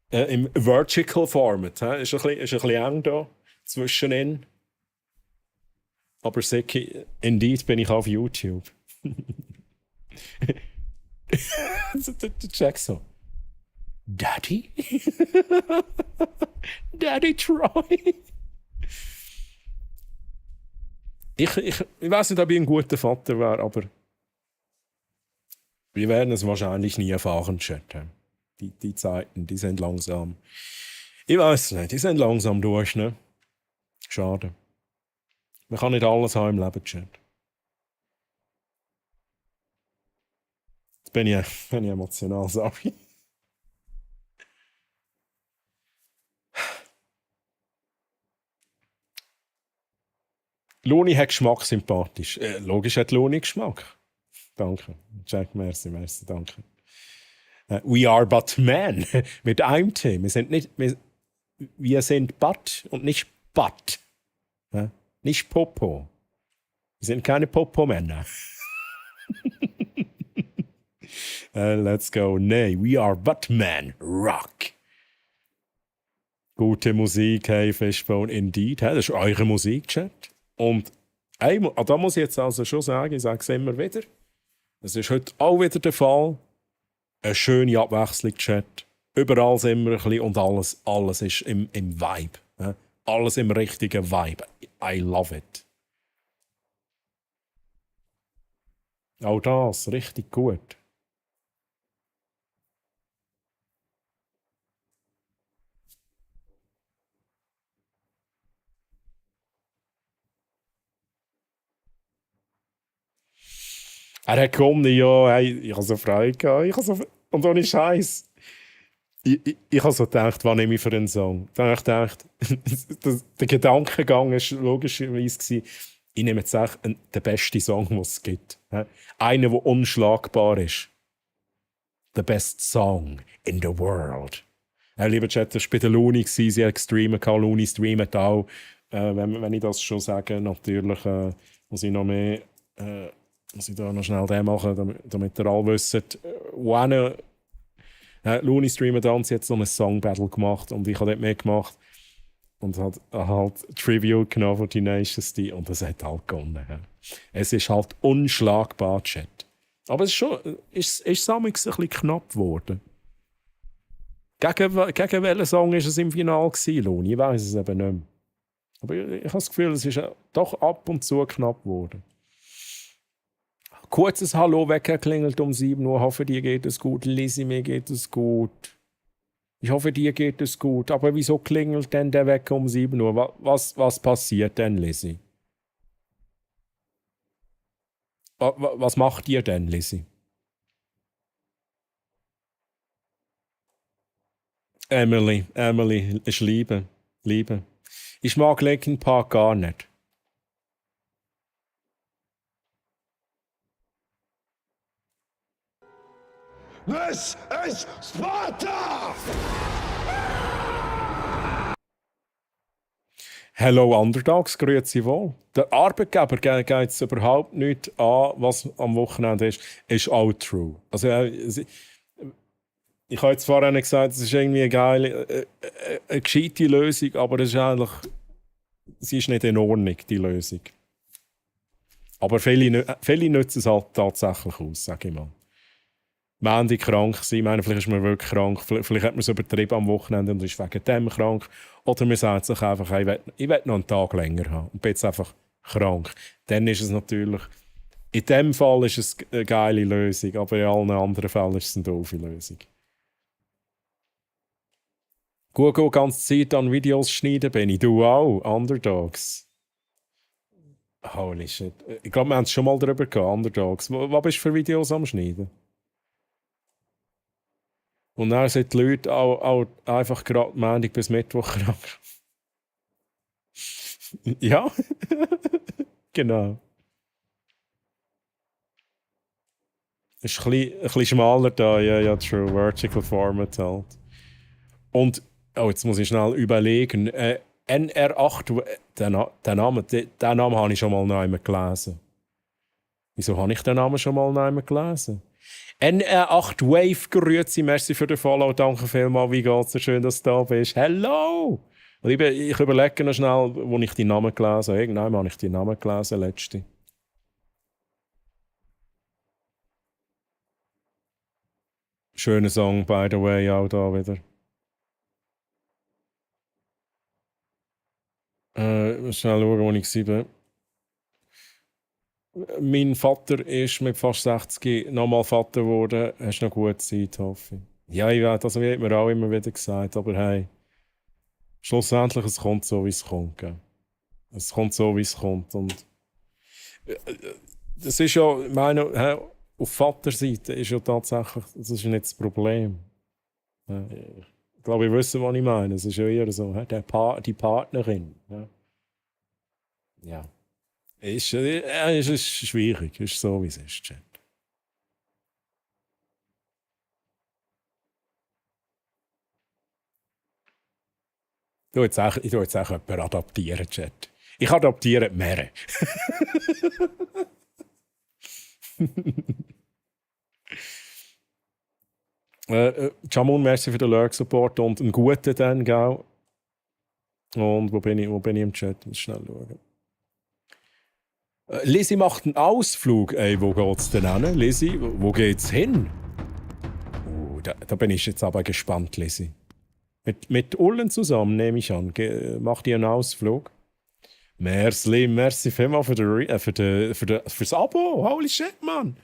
Im Vertical Format. Ist ein bisschen eng da zwischen ihnen. Aber Siki, indeed bin ich auf YouTube. Der Jack so. Daddy? Daddy Troy? Ich weiß nicht, ob ich ein guter Vater wäre, aber wir werden es wahrscheinlich nie erfahren, Chat. Die Zeiten, die sind langsam. Ich weiß nicht, die sind langsam durch, ne? Schade. Man kann nicht alles haben im Leben, Chat. Jetzt bin ich emotional, sorry. Loni hat Geschmack sympathisch. Logisch hat Loni Geschmack. Danke. Jack, merci, danke. We are but men. Mit einem T. Wir sind but und nicht but. Nicht Popo. Wir sind keine Popo-Männer. Let's go. Nee, we are but men. Rock. Gute Musik, hey, Fishbone, indeed. Das ist eure Musik, Chat. Und da muss ich jetzt also schon sagen, ich sage es immer wieder, es ist heute auch wieder der Fall, eine schöne Abwechslung, Chat. Überall sind wir ein bisschen und alles ist im Vibe. Alles im richtigen Vibe. I love it. Auch das, richtig gut. Er hat gewonnen, ja, hey, ich habe so Freude gehabt. Und ohne Scheiß. Ich habe so gedacht, was nehme ich für einen Song? Dann habe ich gedacht, der Gedankengang war logischerweise, ich nehme jetzt echt den besten Song, den es gibt. Einer, der unschlagbar ist. The best song in the world. Lieber Chat, das war bei der Looney, sie hat gestreamt, Looney streamt auch. Wenn ich das schon sage, natürlich muss ich noch mehr, muss ich da noch schnell den machen, damit ihr alle wisst, Looney streamt dann, sie hat so einen Song-Battle gemacht und ich habe dort mitgemacht und hat halt Tribute genommen für die Nations D und das hat halt gewonnen. Es ist halt unschlagbar, Chat. Aber es ist schon, ist damals ein bisschen knapp geworden. Gegen welchen Song war es im Finale gewesen, Looney? Ich weiss es eben nicht mehr. Aber ich habe das Gefühl, es ist doch ab und zu knapp geworden. Kurzes Hallo weggeklingelt um 7 Uhr. Ich hoffe, dir geht es gut. Lizzie, mir geht es gut. Ich hoffe, dir geht es gut. Aber wieso klingelt denn der Wecker um 7 Uhr? Was passiert denn, Lizzie? Was macht ihr denn, Lizzie? Emily ist Liebe. Ich mag Linkin Park gar nicht. This is Sparta! Hello Underdogs, grüezi wohl. Der Arbeitgeber geht es überhaupt nicht an, was am Wochenende ist auch true. Also, ich habe jetzt vorhin gesagt, es ist irgendwie eine geile, eine gescheite Lösung, aber es ist eigentlich, sie ist nicht in Ordnung, die Lösung. Aber viele nutzen es halt tatsächlich aus, sage ich mal. Mandy krank sein, ich meine, vielleicht ist man wirklich krank, vielleicht hat man es übertrieben am Wochenende und ist wegen dem krank. Oder man sagt sich einfach, ich will noch einen Tag länger haben und bin jetzt einfach krank. Dann ist es natürlich, in dem Fall ist es eine geile Lösung, aber in allen anderen Fällen ist es eine doofe Lösung. Gut, ganze Zeit an Videos schneiden bin ich. Du auch, Underdogs. Holy shit. Ich glaube, wir haben es schon mal darüber gehabt, Underdogs. Was bist du für Videos am Schneiden? Und dann sind die Leute auch einfach gerade Montag bis Mittwoch krank. Ja, genau. Ist ein bisschen schmaler da, ja, true. Vertical Format halt. Und, jetzt muss ich schnell überlegen. NR8, den Namen habe ich schon mal noch einmal gelesen. Wieso habe ich den Namen schon mal noch einmal gelesen? NR8 Wave, grüezi, merci für den Follow, danke vielmals, wie geht's dir, schön, dass du da bist. Hello! Und ich überlege noch schnell, wo ich die Namen gelesen habe. Irgendwann habe ich die Namen gelesen, letzte. Schöner Song, by the way, auch da wieder. Schnell schauen, wo ich war. Mein Vater ist mit fast 60 nochmal Vater geworden. Hast du noch gute Zeit, hoffe ich. Ja, ich weiß, das wird mir auch immer wieder gesagt. Aber hey, schlussendlich, es kommt so, wie es kommt. Gell? Es kommt so, wie es kommt. Und das ist ja, ich meine, auf Vaterseite ist ja tatsächlich, das ist nicht das Problem. Ich glaube, ihr wisst, was ich meine. Es ist ja eher so, die Partnerin. Ja. Es ist schwierig, es ist so, wie es ist, Chat. Ich tue jetzt auch jemanden adaptieren, Chat. Ich adaptiere die Meere. Jamun, merci für den Lurk-Support und einen guten dann, gell? Und wo bin ich im Chat? Ich muss schnell schauen. Lizzie macht einen Ausflug. Ey, wo geht's denn hin? Lizzie, wo geht's hin? Da bin ich jetzt aber gespannt, Lizzie. Mit Ullen zusammen, nehme ich an. Macht ihr einen Ausflug? Merci vielmals fürs Abo. Holy shit, Mann.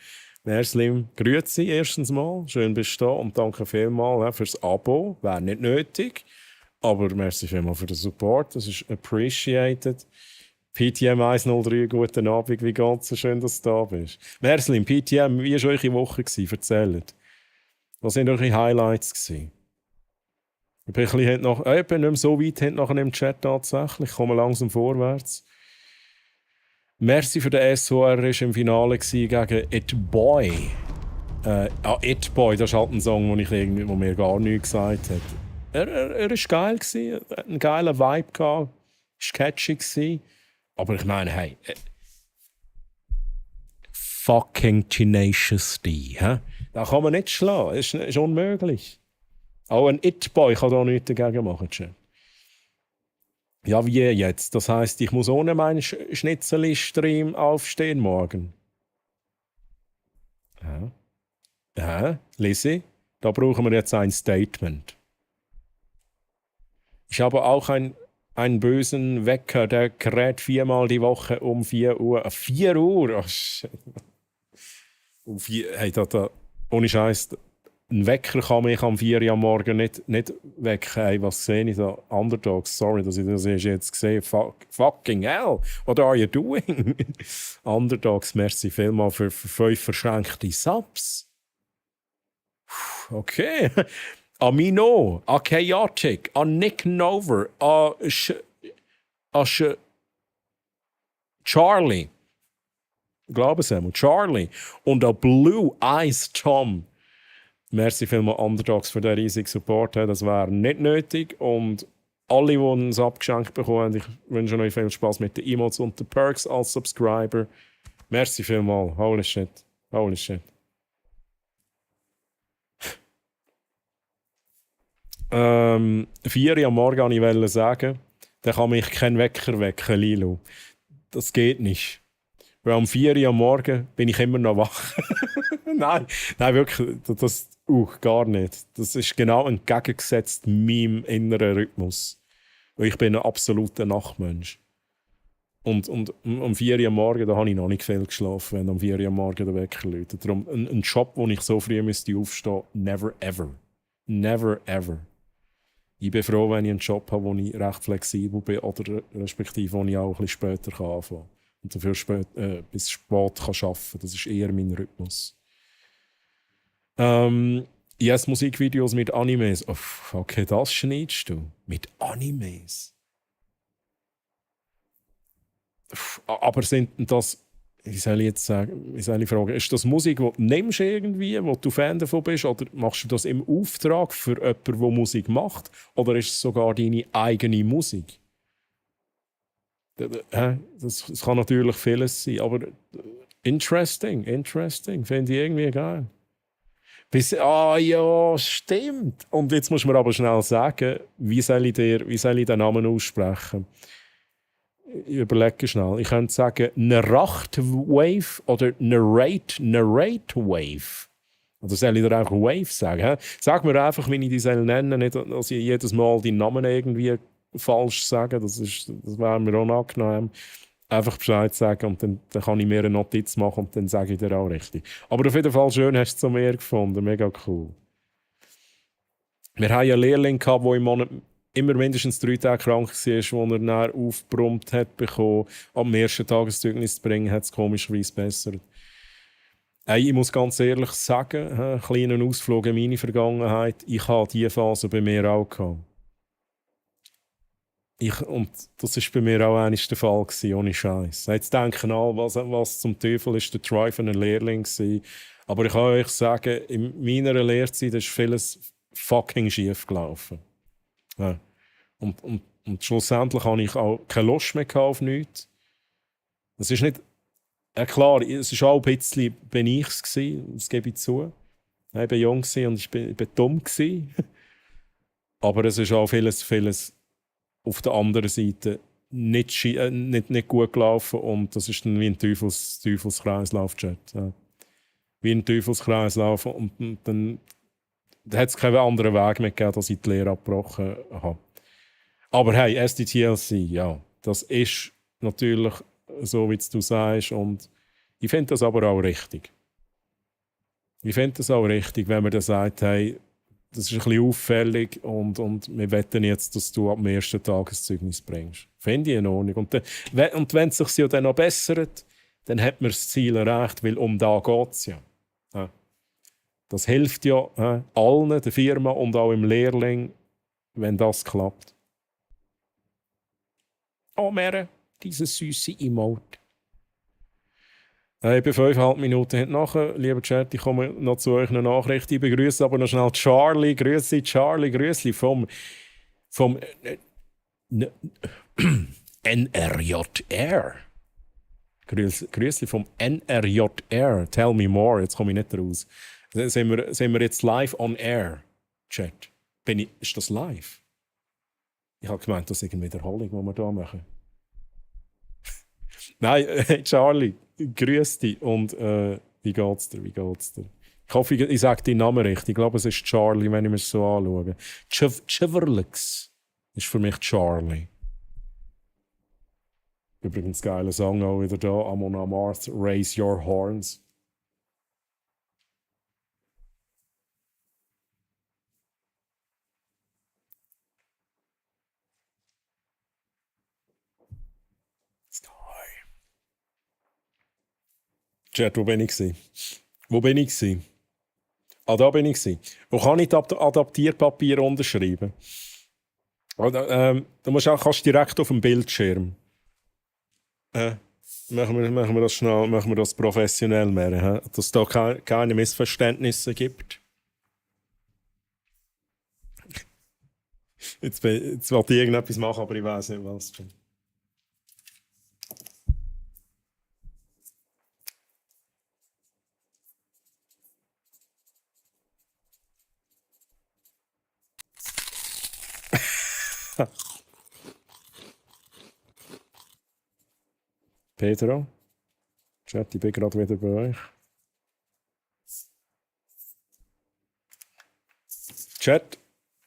Slim, grüezi erstens mal. Schön bist du da und danke vielmals fürs Abo. Wäre nicht nötig. Aber merci vielmals für den Support. Das ist appreciated. PTM 103, guten Abend, wie geht's? So schön, dass du da bist. Merslin, PTM, wie war eure Woche? Erzählt. Was waren eure Highlights? Ich bin nicht mehr so weit nachher im Chat tatsächlich. Ich komme langsam vorwärts. Merci für den SOR, er war im Finale gegen It Boy. It Boy, das ist halt ein Song, wo mir gar nichts gesagt hat. Er war geil, hat einen geilen Vibe gehabt, war catchy. Aber ich meine, hey, fucking Tenacious D, hä? Da kann man nicht schlagen, das ist unmöglich. Auch ein It-Boy kann da nichts dagegen machen. Ja, wie jetzt? Das heisst, ich muss ohne meinen Schnitzeli-Stream aufstehen morgen. Ja, Lizzie, da brauchen wir jetzt ein Statement. Ich habe auch einen bösen Wecker, der kräht 4-mal die Woche um 4 Uhr. 4 Uhr? Oh, shit. Um 4, hey, ohne Scheiß. Ein Wecker kann mich am 4 Uhr am Morgen nicht wecken. Hey, was sehe ich da? Underdogs, sorry, dass ich das jetzt gesehen habe. Fucking hell, what are you doing? Underdogs, merci vielmals für 5 verschenkte Subs. Okay. Amino, a Chaotic, a Nick Nover, a Charlie. Ich glaube es einmal. Charlie. Und a Blue Eyes Tom. Merci vielmals Underdogs für den riesigen Support. Das wäre nicht nötig. Und alle, die uns abgeschenkt bekommen, ich wünsche euch viel Spaß mit den Emotes und den Perks als Subscriber. Merci vielmals. Holy shit. Holy shit. 4 Uhr am Morgen wollte ich sagen, dann kann mich kein Wecker wecken, Lilo. Das geht nicht. Weil am 4 Uhr am Morgen bin ich immer noch wach. Nein, wirklich, das gar nicht. Das ist genau entgegengesetzt meinem inneren Rhythmus. Weil ich bin ein absoluter Nachtmensch. Und am 4 Uhr am Morgen, da habe ich noch nicht viel geschlafen, wenn am 4 Uhr am Morgen der Wecker läutet. Darum ein Job, wo ich so früh aufstehen müsste, never ever. Never ever. Ich bin froh, wenn ich einen Job habe, wo ich recht flexibel bin oder respektive, wo ich auch ein bisschen später anfangen kann. Und dafür bis spät kann arbeiten kann. Das ist eher mein Rhythmus. Yes, Musikvideos mit Animes. Oh, okay, das schneidest du. Mit Animes. Aber sind das... Wie soll ich jetzt sagen? Wie soll ich fragen? Ist das Musik, die du nimmst irgendwie, wo du Fan davon bist? Oder machst du das im Auftrag für jemanden, der Musik macht? Oder ist es sogar deine eigene Musik? Das kann natürlich vieles sein, aber interesting, finde ich irgendwie geil. Ja, stimmt. Und jetzt muss man aber schnell sagen, wie soll ich den Namen aussprechen? Ich überlege schnell. Ich könnte sagen Naracht-Wave oder Narrate-Wave. Oder soll ich dir einfach Wave sagen? He? Sag mir einfach, wie ich die soll nennen, nicht, dass ich jedes Mal die Namen irgendwie falsch sage. Das wäre mir unangenehm. Einfach Bescheid sagen und dann kann ich mir eine Notiz machen und dann sage ich dir auch richtig. Aber auf jeden Fall schön, hast du es zu mir gefunden. Mega cool. Wir haben einen Lehrling gehabt, der im Monat immer mindestens 3 Tage krank war, wo er dann aufgebrummt hat bekommen. Am ersten Tageszeugnis zu bringen, hat es komischerweise besser. Ich muss ganz ehrlich sagen, einen kleinen Ausflug in meine Vergangenheit, ich hatte diese Phase bei mir auch gehabt. Und das war bei mir auch einmal der Fall, ohne Scheiß. Jetzt denken alle, was zum Teufel ist der Troy für einen Lehrling gewesen. Aber ich kann euch sagen, in meiner Lehrzeit ist vieles fucking schief gelaufen. Ja. Und schlussendlich hatte ich auch keine Lust mehr auf nichts. Das ist nicht... klar, es war auch ein bisschen bin ich's gewesen, das gebe ich zu. Ich war jung und ich bin dumm gewesen. Aber es ist auch vieles auf der anderen Seite nicht gut gelaufen und das ist dann wie ein Teufelskreislauf, ja. Wie ein Teufelskreislauf und dann hat es keinen anderen Weg mehr gegeben, dass ich die Lehre abgebrochen habe. Aber hey, SDTLC, ja, das ist natürlich so, wie du sagst und ich finde das aber auch richtig. Ich finde das auch richtig, wenn man dann sagt, hey, das ist ein bisschen auffällig und wir wetten jetzt, dass du am ersten Tag ein Zeugnis bringst. Finde ich in Ordnung. Und wenn es sich ja dann noch bessert, dann hat man das Ziel erreicht, weil um da geht es ja. Ja. Das hilft ja allen, der Firma und auch im Lehrling, wenn das klappt. Oh, Mere, diese süße Emote. Ich bin 5,5 Minuten nachher. Lieber Chat, ich komme noch zu euch eine Nachricht. Ich begrüße aber noch schnell Charlie. Grüße Charlie, Grüße vom NRJR. Grüße vom NRJR. Tell me more. Jetzt komme ich nicht raus. Sind wir jetzt live on air, Chat? Ist das live? Ich habe gemeint, das ist eine Wiederholung, die wir hier machen. Nein, hey Charlie, grüß dich und wie geht's dir? Ich hoffe, ich sage deinen Namen richtig. Ich glaube, es ist Charlie, wenn ich mir so anschaue. Chiverlix ist für mich Charlie. Übrigens, geiler Song auch wieder da. Amon Amarth, Raise Your Horns. Chat, wo bin ich? Ah, da bin ich. Wo kann ich das Adaptierpapier unterschreiben? Du kannst direkt auf dem Bildschirm. Machen wir das schnell, machen wir das professionell mehr, dass es da keine Missverständnisse gibt. Jetzt wollte ich irgendetwas machen, aber ich weiß nicht, was. Pedro, Chat, ich bin gerade wieder bei euch. Chat,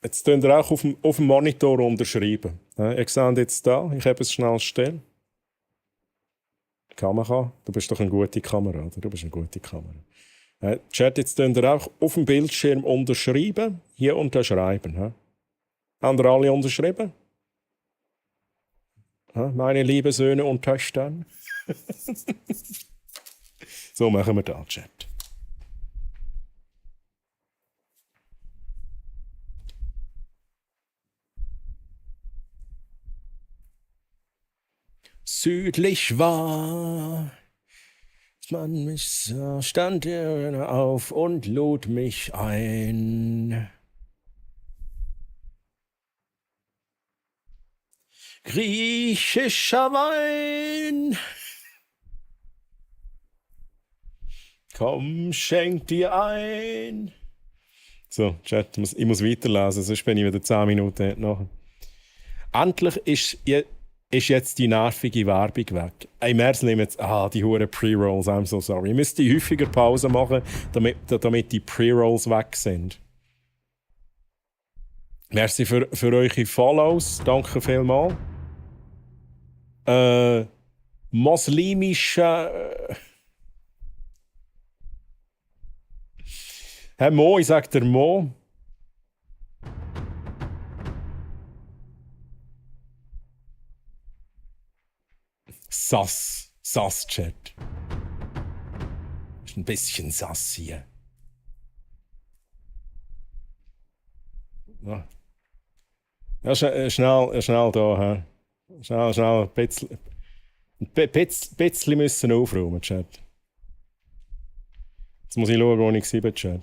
jetzt könnt ihr auch auf dem Monitor unterschreiben. Ihr seht jetzt da, ich habe es schnell still. Kamera, du bist doch eine gute Kamera, oder? Du bist eine gute Kamera. Chat, jetzt könnt ihr auch auf dem Bildschirm unterschreiben. Hier unterschreiben. Haben ihr alle unterschrieben? Meine lieben Söhne und Töchter. So machen wir das, Chat. Südlich war, man mich stand er auf und lud mich ein. Griechischer Wein. Komm, schenk dir ein. So, Chat, ich muss weiterlesen, sonst bin ich wieder 10 Minuten nachher. Endlich ist jetzt die nervige Werbung weg. Im März nehmen jetzt die huren Pre-Rolls, I'm so sorry. Ich müsste häufiger Pause machen, damit die Pre-Rolls weg sind. Merci für eure Follows, danke vielmals. Muslimische... Herr Mo, ich sag dir Mo. Sass-Chat. Ist ein bisschen Sass hier. Ja. Ja, schnell da, hä? Schnell, ein bisschen müssen aufräumen, Chat. Jetzt muss ich schauen, wo ich war, Chat.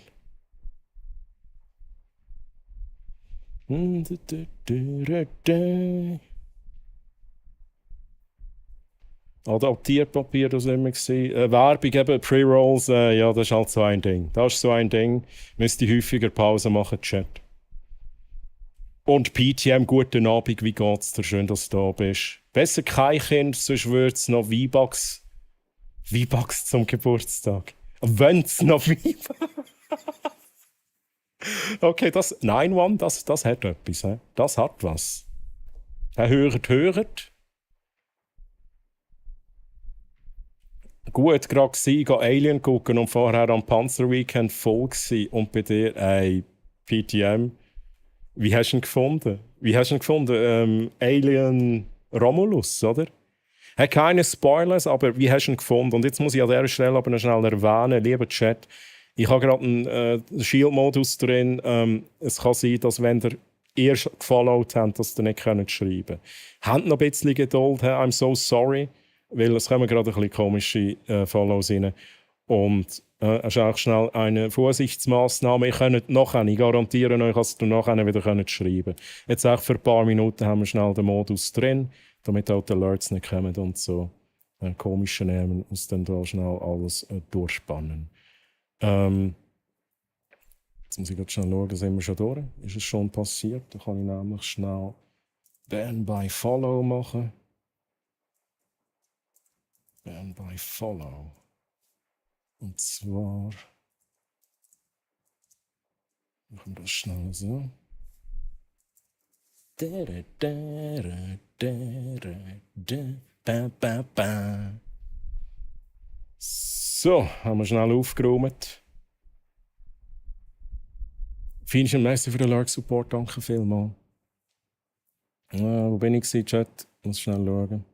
Adaptierpapier, das war immer. Werbung, eben Pre-Rolls, ja, das ist halt so ein Ding. Das ist so ein Ding. Müsste häufiger Pause machen, Chat. Und PTM, guten Abend, wie geht's dir? Schön, dass du da bist. Besser kein Kind, sonst würde es noch V-Bucks zum Geburtstag. Wenn's noch V-Bucks... Okay, das 9-1, das hat etwas. He? Das hat was. Hört. Gut, gerade gehen Alien gucken und vorher am Panzer Weekend voll gewesen. Und bei dir, PTM. Wie hast du ihn gefunden? Alien Romulus, oder? Hat keine Spoilers, aber wie hast du ihn gefunden? Und jetzt muss ich an dieser Stelle aber noch schnell erwähnen, lieber Chat, ich habe gerade einen Shield-Modus drin. Es kann sein, dass wenn ihr erst gefollowt habt, dass ihr nicht schreiben könnt. Habt noch ein bisschen Geduld, I'm so sorry, weil es kommen gerade ein bisschen komische Follows rein. Und es ist auch schnell eine Vorsichtsmaßnahme. Ich garantiere euch, dass ihr nachher wieder schreiben könnt. Jetzt auch für ein paar Minuten haben wir schnell den Modus drin, damit auch die Alerts nicht kommen und so komische Namen uns dann da schnell alles durchspannen. Jetzt muss ich gerade schnell schauen, sind wir schon durch? Ist es schon passiert? Da kann ich nämlich schnell Ban by Follow machen. Ban by Follow. Und zwar machen wir das schnell so. So, haben wir schnell aufgeräumt. Vielen Merci für den Lurk-Support, danke vielmals. Wo bin ich gewesen, Chat? Muss schnell schauen.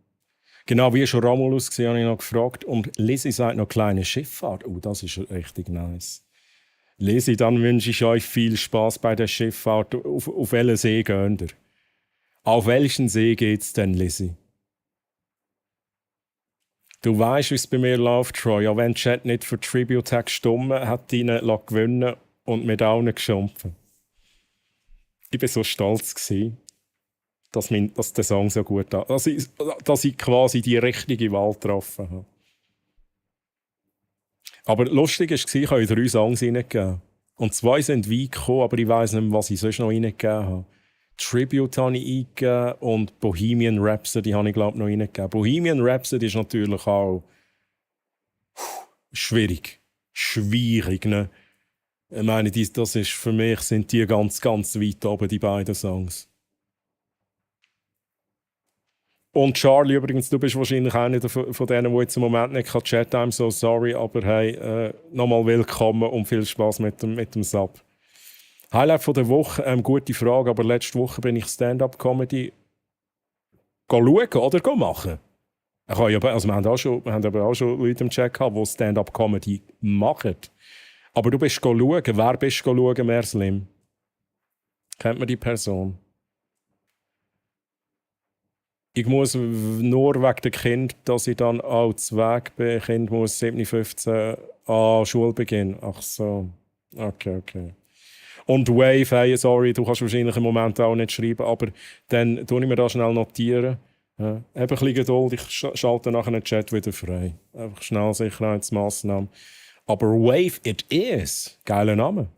Genau, wie schon Romulus gesehen, habe ich noch gefragt. Und Lizzie sagt noch kleine Schifffahrt. Oh, das ist richtig nice. Lizzie, dann wünsche ich euch viel Spaß bei der Schifffahrt. Auf welchen See geht ihr? Auf welchen See geht's denn, Lizzie? Du weißt, wie es bei mir läuft, Troy. Ja, wenn Chat nicht für Tribute hat gestimmt, hat ihn gewinnen und mit allen geschumpfen. Ich war so stolz gewesen, dass der Song so gut war. Dass ich quasi die richtige Wahl getroffen habe. Aber lustig war, ich habe 3 Songs reingegeben. Und 2 sind weit gekommen, aber ich weiss nicht mehr, was ich sonst noch reingegeben habe. Tribute habe ich eingegeben und Bohemian Rhapsody habe ich, glaube ich, noch reingegeben. Bohemian Rhapsody ist natürlich auch schwierig. Ne? Ich meine, das ist, für mich sind die ganz, ganz weit oben, die beiden Songs. Und Charlie, übrigens, du bist wahrscheinlich einer von denen, die jetzt im Moment nicht chatten kann. I'm so sorry, aber hey, nochmal willkommen und viel Spaß mit dem Sub. Highlight von der Woche, gute Frage, aber letzte Woche bin ich Stand-Up-Comedy schauen oder machen. Wir haben aber auch schon Leute im Chat gehabt, die Stand-Up-Comedy machen. Aber du bist schauen. Wer bist du schauen, Merslim? Kennt man die Person? Ich muss nur wegen dem Kind, dass ich dann auch zu Weg bin. Kind muss 7, 15 an Schule beginnen. Ach so. Okay. Und Wave, hey, sorry, du kannst wahrscheinlich im Moment auch nicht schreiben, aber dann tue ich mir das schnell notieren. Ja. Hab ein bisschen Geduld, ich schalte nachher den Chat wieder frei. Einfach schnell Sicherheitsmaßnahmen. Aber Wave it is. Geiler Name.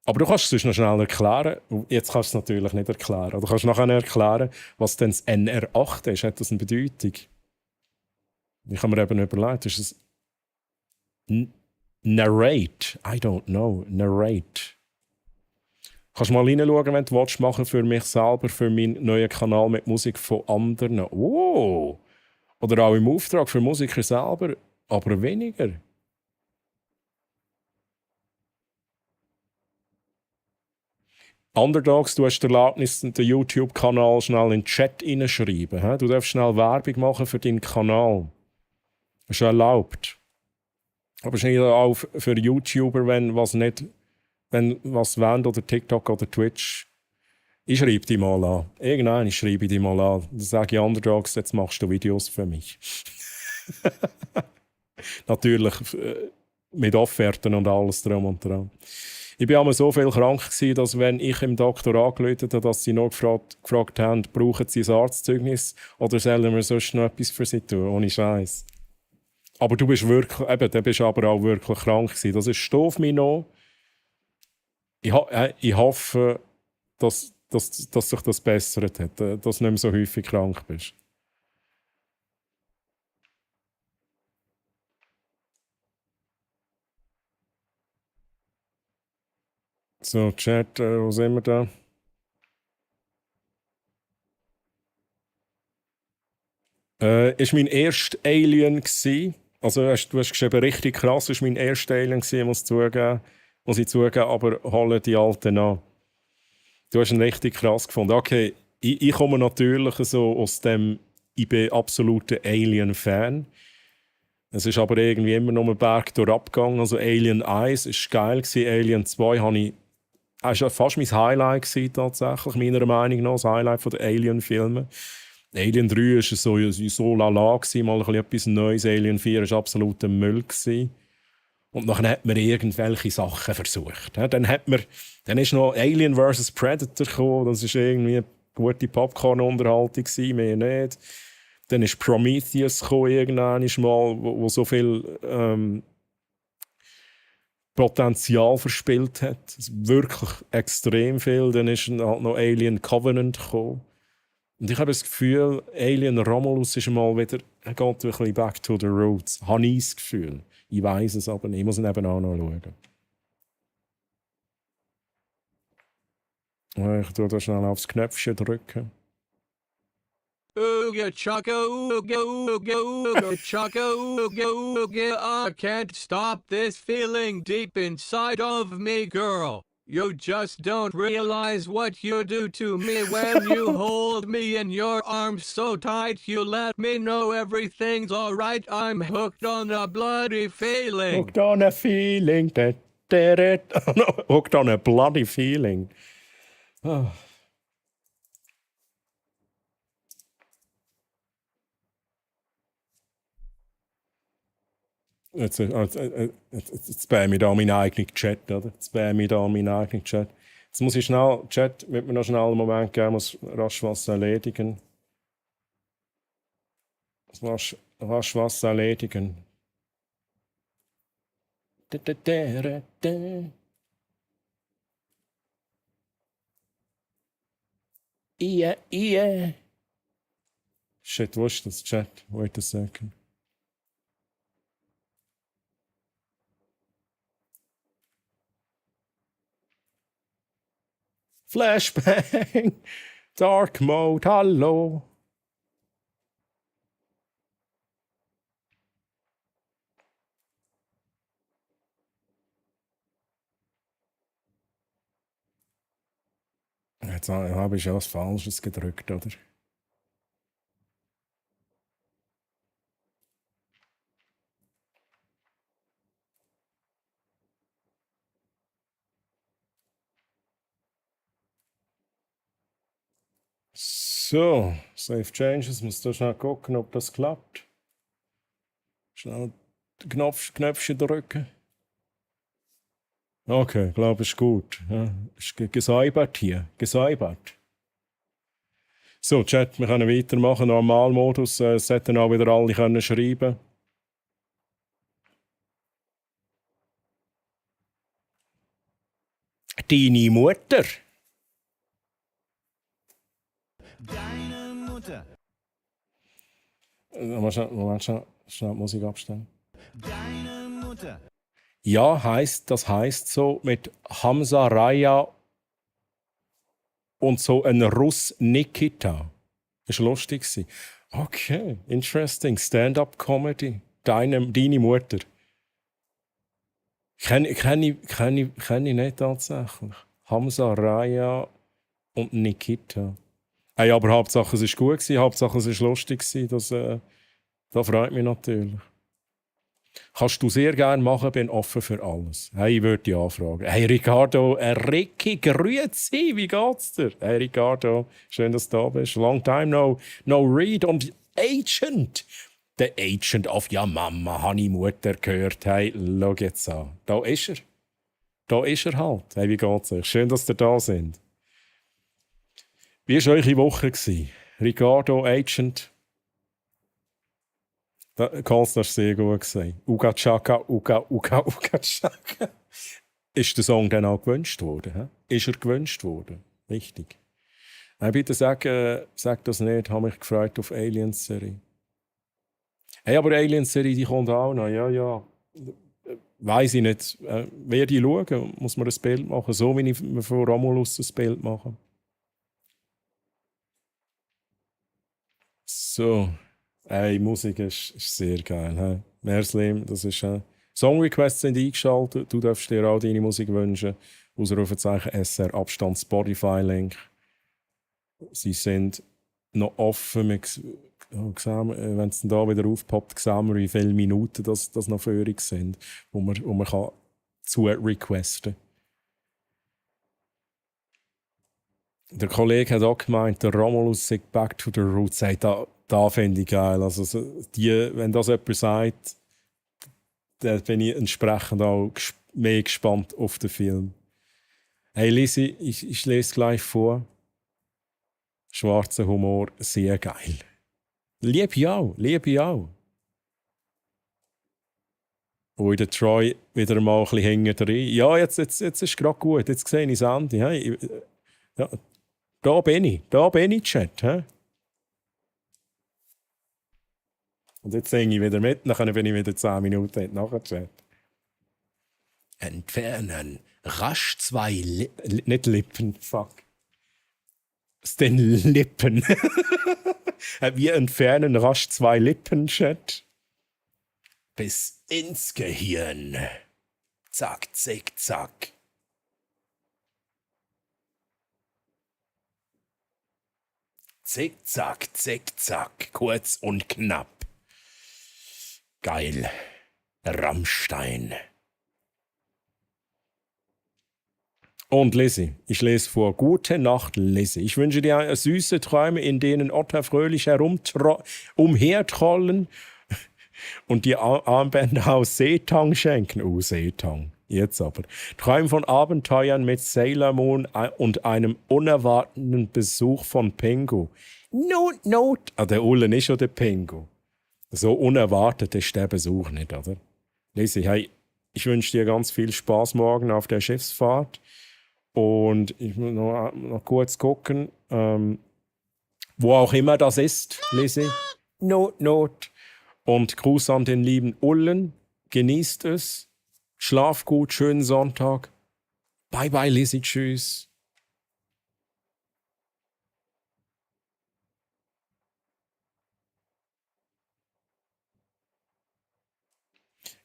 Aber du kannst es sonst noch schnell erklären. Jetzt kannst du es natürlich nicht erklären. Du kannst nachher erklären, was denn das NR8 ist. Hat das eine Bedeutung? Ich habe mir eben überlegt, ist es Narrate? I don't know. Narrate. Kannst du mal reinschauen, wenn du willst, machen für mich selber, für meinen neuen Kanal mit Musik von anderen. Oh! Oder auch im Auftrag für Musiker selber, aber weniger. Underdogs, du hast die Erlaubnis, den YouTube-Kanal schnell in den Chat hineinschreiben. Du darfst schnell Werbung machen für deinen Kanal. Das ist erlaubt. Aber es ist nicht auch für YouTuber, wenn was wollen, oder TikTok oder Twitch. Ich schreibe die mal an. Irgendwann schreibe ich die mal an. Dann sage ich Underdogs, jetzt machst du Videos für mich. Natürlich mit Offerten und alles drum und dran. Ich war einmal so viel krank, dass wenn ich im Doktor angerufen habe, dass sie noch gefragt haben, brauchen sie ein Arztzeugnis oder sollen wir sonst noch etwas für sie tun, ohne Scheiß. Aber du bist wirklich, du bist aber auch wirklich krank gewesen. Das ist Stoff mich noch. Ich hoffe, dass sich das bessert hat, dass du nicht mehr so häufig krank bist. So, Chat, wo sind wir da? Ist mein erster Alien gewesen. Also du hast geschrieben, richtig krass, ist mein erster Alien gewesen, ich muss zugeben. muss ich zugeben, aber holen die Alten an. Du hast ihn richtig krass gefunden. Okay, ich komme natürlich so aus dem, ich bin absoluter Alien-Fan. Es ist aber irgendwie immer noch ein Berg durchgegangen. Also Alien 1 war geil, Alien 2 war fast mein Highlight gewesen, tatsächlich, meiner Meinung nach, das Highlight der Alien-Filme. Alien 3 war so lala, mal ein bisschen etwas Neues. Alien 4 war absoluter Müll gewesen. Und dann hat man irgendwelche Sachen versucht. Dann ist noch Alien vs. Predator gekommen. Das war irgendwie eine gute Popcorn-Unterhaltung, mehr nicht. Dann ist Prometheus gekommen, irgendwann mal, wo so viel Potenzial verspielt hat. Wirklich extrem viel. Dann ist halt noch Alien Covenant gekommen. Und ich habe das Gefühl, Alien Romulus ist mal wieder, er geht ein bisschen back to the roots. Habe ich das Gefühl. Ich weiss es aber nicht. Ich muss ihn eben auch noch schauen. Ich drücke da schnell aufs Knöpfchen drücken. Ooga chaka ooga ooga ooga chaka ooga ooga. I can't stop this feeling deep inside of me, girl. You just don't realize what you do to me when you hold me in your arms so tight. You let me know everything's alright. I'm hooked on a bloody feeling. Hooked on a feeling. Hooked on a bloody feeling. Oh. Jetzt spam ich da meinen eigenen Chat, oder? Jetzt muss ich schnell, Chat, wird mir noch schnell einen Moment geben, muss rasch was erledigen. Rasch was erledigen. Yeah. Shit, wo ist das Chat? Wait a second. Flashbang! Dark Mode, hallo! Jetzt habe ich ja was Falsches gedrückt, oder? So, Save Changes, muss da schnell gucken, ob das klappt. Schnell Knöpfchen drücken. Okay, glaube ist gut. Ja, ist gesäubert hier. Gesäubert. So, Chat, wir können weitermachen. Normalmodus, sollten auch wieder alle können schreiben. Deine Mutter. Deine Mutter. Moment, schnell die Musik abstellen. Deine Mutter. Ja, das heißt so mit Hamza Raya und so ein Russ Nikita. Das war lustig. Okay, interesting. Stand-up-Comedy. Deine Mutter. Kenn ich nicht tatsächlich. Hamza Raya und Nikita. Hey, aber Hauptsache es war gut, Hauptsache es war lustig. Das freut mich natürlich. Kannst du sehr gerne machen, bin offen für alles. Hey, ich würde dich anfragen. Hey Ricardo, Ricky, grüezi, wie geht's dir? Hey Ricardo, schön, dass du da bist. Long time no read. Und Agent, der Agent of Ja Mama, habe ich Mutter gehört. Hey, schau jetzt an. Da ist er. Da ist er halt. Hey, wie geht's euch? Schön, dass ihr da sind. Wie war eure Woche? Ricardo, Agent? Das war sehr gut. Uga Chaka, Uga Chaka. Ist der Song dann auch gewünscht worden? He? Ist er gewünscht worden? Richtig. Bitte sag das nicht, ich habe mich gefreut auf Aliens-Serie. Hey, aber Aliens-Serie, die kommt auch noch. Ja. Weiss ich nicht. Werde ich schauen? Muss man ein Bild machen? So wie ich von Romulus ein Bild mache. So. Hey, Musik ist sehr geil. He? Merslim, das ist Songrequests sind eingeschaltet. Du darfst dir auch deine Musik wünschen. Ausrufezeichen SR Abstand Spotify-Link. Sie sind noch offen. Wenn es dann da wieder aufpoppt, sehen wir, wie viele Minuten das noch führig sind, wo man kann zu requesten. Der Kollege hat auch gemeint, der Romulus sagt Back to the Roots. Sagt, da finde ich geil. Also, wenn das jemand sagt, dann bin ich entsprechend auch mehr gespannt auf den Film. Hey Lisi, ich lese gleich vor. Schwarzer Humor, sehr geil. Liebe ich auch, liebe ich auch. Und der Troy wieder mal ein bisschen hinten drin. Ja, jetzt ist es gerade gut. Jetzt sehe ich das Ende. Hey, ja, da bin ich, Chat. He? Und jetzt singe ich wieder mit, dann bin ich wieder 10 Minuten nachher, Chat. Entfernen. Rasch 2 nicht Lippen, fuck. Was denn Lippen? Wir entfernen rasch 2 Lippen, Chat. Bis ins Gehirn. Zack, zick, zack. Zick, zack, zick, zack. Kurz und knapp. Geil. Rammstein. Und Lizzie, ich lese vor. Gute Nacht, Lizzie. Ich wünsche dir süße Träume, in denen Otter fröhlich umhertrollen und dir Armbänder aus Seetang schenken. Seetang. Jetzt aber. Träume von Abenteuern mit Sailor Moon und einem unerwarteten Besuch von Pingu. Not. Der Ullen ist schon der Pingu. So unerwartet ist der Besuch nicht, oder? Lizzie, hey, ich wünsche dir ganz viel Spaß morgen auf der Schiffsfahrt. Und ich muss noch kurz gucken, wo auch immer das ist, Lizzie. Not. Und Gruß an den lieben Ullen. Genießt es. Schlaf gut, schönen Sonntag. Bye bye, Lizzie. Tschüss.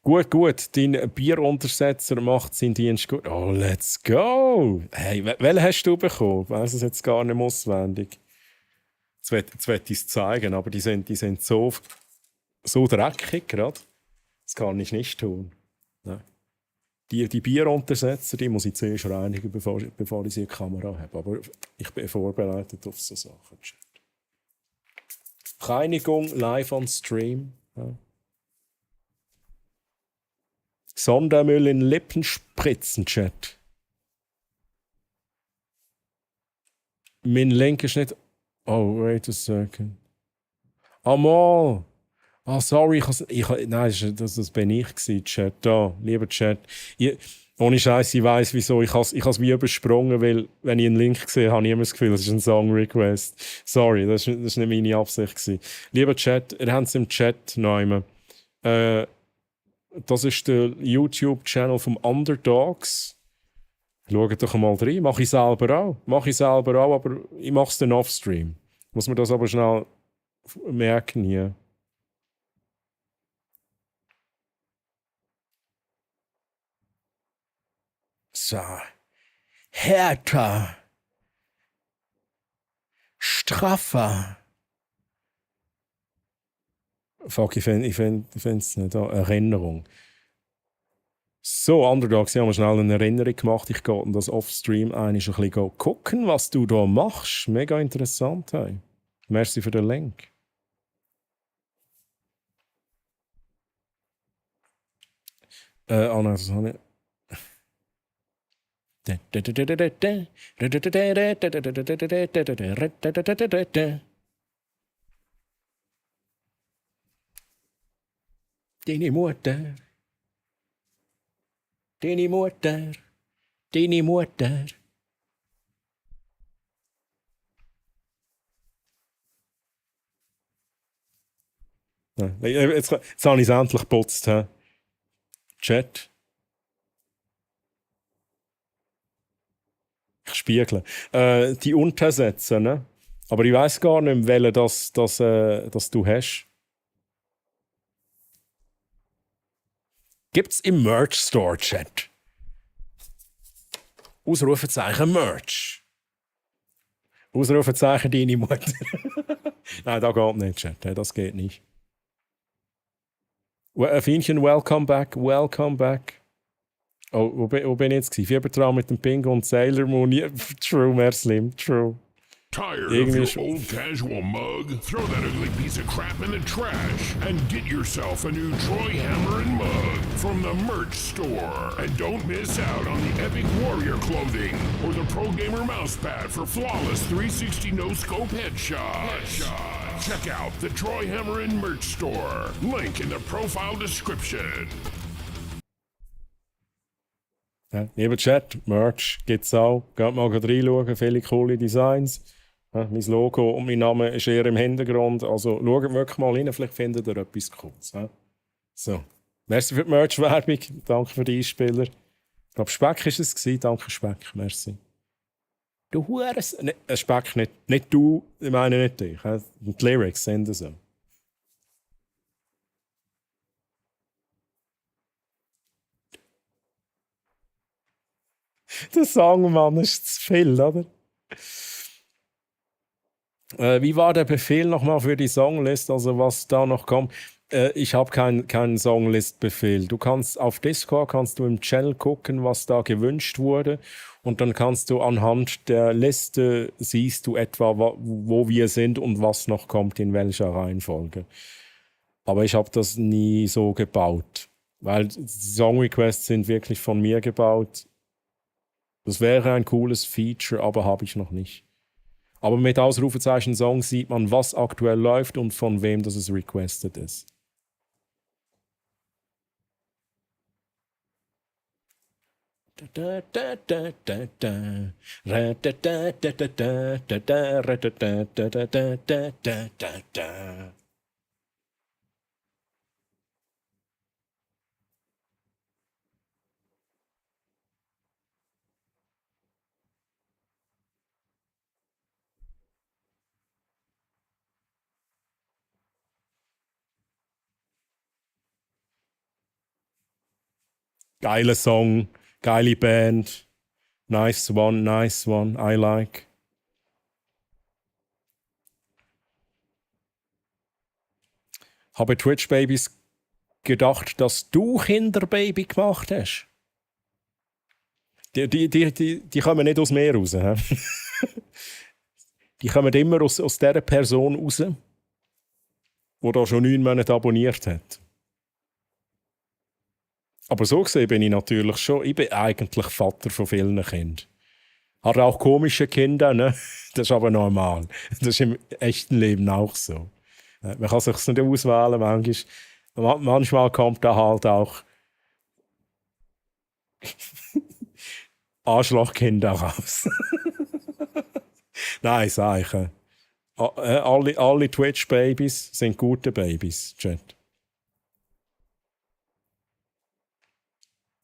Gut. Dein Bieruntersetzer macht seinen Dienst gut. Oh, let's go! Hey, welchen hast du bekommen? Ich weiss es jetzt gar nicht auswendig. Jetzt will ich es zeigen, aber die sind so dreckig gerade. Das kann ich nicht tun. Nein. Die Bieruntersetzer, die muss ich zuerst reinigen, bevor ich sie in die Kamera habe. Aber ich bin vorbereitet auf so Sachen. Reinigung live on Stream. Ja. Sondermüll in Lippen spritzen, Chat. Mein Link ist nicht... Oh, wait a second. Mal. Sorry, nein, das bin ich gewesen, Chat. Da, lieber Chat. Ohne Scheiß, ich weiss wieso. Ich has wie übersprungen, weil, wenn ich einen Link sehe, habe ich immer das Gefühl, das ist ein Song-Request. Sorry, das ist nicht meine Absicht gewesen. Lieber Chat, ihr habt es im Chat noch. Das ist der YouTube-Channel vom Underdogs. Schaut doch mal rein. Mache ich selber auch, aber ich mache es dann off-stream. Muss man das aber schnell merken hier. So. Härter. Straffer. Fuck, ich finde es nicht. Erinnerung. So, Underdogs, ich habe mir schnell eine Erinnerung gemacht. Ich gehe das off-stream ein bisschen gucken, was du da machst. Mega interessant. Hey. Merci für den Link. Nein, das habe ich... Deine Mutter. Ja, jetzt habe ich es endlich geputzt. He? Chat. Ich spiegle. Die Untersätze, ne? Aber ich weiss gar nicht, welche das du hast. Gibt's im Merch-Store-Chat. Ausrufezeichen Merch. Ausrufezeichen deine Mutter. Nein, das geht nicht, Chat. Das geht nicht. Fienchen, welcome back, welcome back. Oh, wo bin ich jetzt gewesen? Fiebertraum mit dem Pingo und Sailor Moon. Ja, true, mehr Slim, true. Tired Irgendwie of your old casual mug? Throw that ugly piece of crap in the trash and get yourself a new Troy Hammer and mug from the merch store. And don't miss out on the Epic Warrior clothing or the Pro Gamer mousepad for flawless 360 no-scope headshots. Check out the Troy Hammer and merch store. Link in the profile description. Ja, lieber Chat, Merch gibt's auch. Geht mal reinschauen, viele coole Designs. Ja, mein Logo und mein Name ist eher im Hintergrund. Also schaut wirklich mal rein, vielleicht findet ihr etwas Cooles. Ja. So, merci für die Merch-Werbung, danke für die Einspieler. Ich glaube, Speck war es. Danke, Speck, merci. Du Hures... Ne, Speck, nicht du, ich meine nicht dich. Ja. Die Lyrics sind so. Der Song, Mann, ist zu viel, oder? Wie war der Befehl nochmal für die Songlist? Also was da noch kommt? Ich habe keinen Songlist-Befehl. Du kannst auf Discord kannst du im Channel gucken, was da gewünscht wurde. Und dann kannst du anhand der Liste siehst du etwa, wo wir sind und was noch kommt, in welcher Reihenfolge. Aber ich habe das nie so gebaut. Weil die Song-Requests sind wirklich von mir gebaut. Das wäre ein cooles Feature, aber habe ich noch nicht. Aber mit Ausrufezeichen Song sieht man, was aktuell läuft und von wem das es requested ist. Geiler Song, geile Band. Nice one, I like. Habe Twitch Babys gedacht, dass du Kinderbaby gemacht hast? Die kommen nicht aus mir raus. He? Die kommen immer aus der Person raus, die da schon 9 Monate abonniert hat. Aber so gesehen bin ich natürlich schon, ich bin eigentlich Vater von vielen Kindern. Habe auch komische Kinder, ne? Das ist aber normal. Das ist im echten Leben auch so. Man kann sich nicht auswählen, manchmal kommt da halt auch Arschlochkinder raus. Nein, sage ich. Alle Twitch-Babys sind gute Babys, Chat.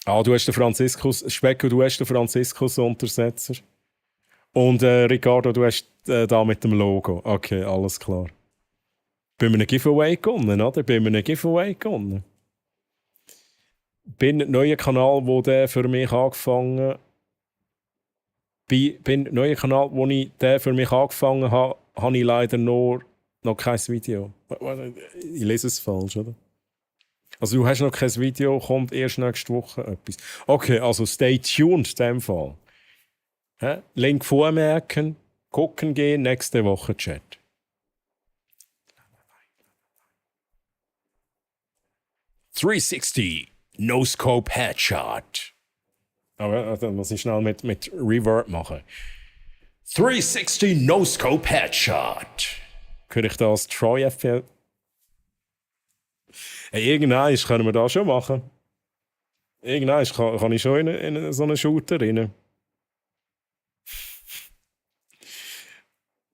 Du hast den Franziskus, Specko, du hast den Franziskus-Untersetzer. Und Ricardo, du hast da mit dem Logo. Okay, alles klar. Bei einem Giveaway gewonnen, oder? Bei einem Giveaway gewonnen. Bin neuer Kanal, wo der für mich angefangen neuer Kanal, wo ich den für mich angefangen habe, habe ich leider noch kein Video. Ich lese es falsch, oder? Also du hast noch kein Video, kommt erst nächste Woche etwas. Okay, also stay tuned in dem Fall. Link vormerken, gucken gehen, nächste Woche Chat. .360 No-Scope Headshot. Aber dann muss ich schnell mit Reverb machen. 360 No-Scope Headshot. Könnte ich das Troy FPL? Irgendwann können wir das schon machen. Irgendwann kann ich schon in so einen Shooter rein.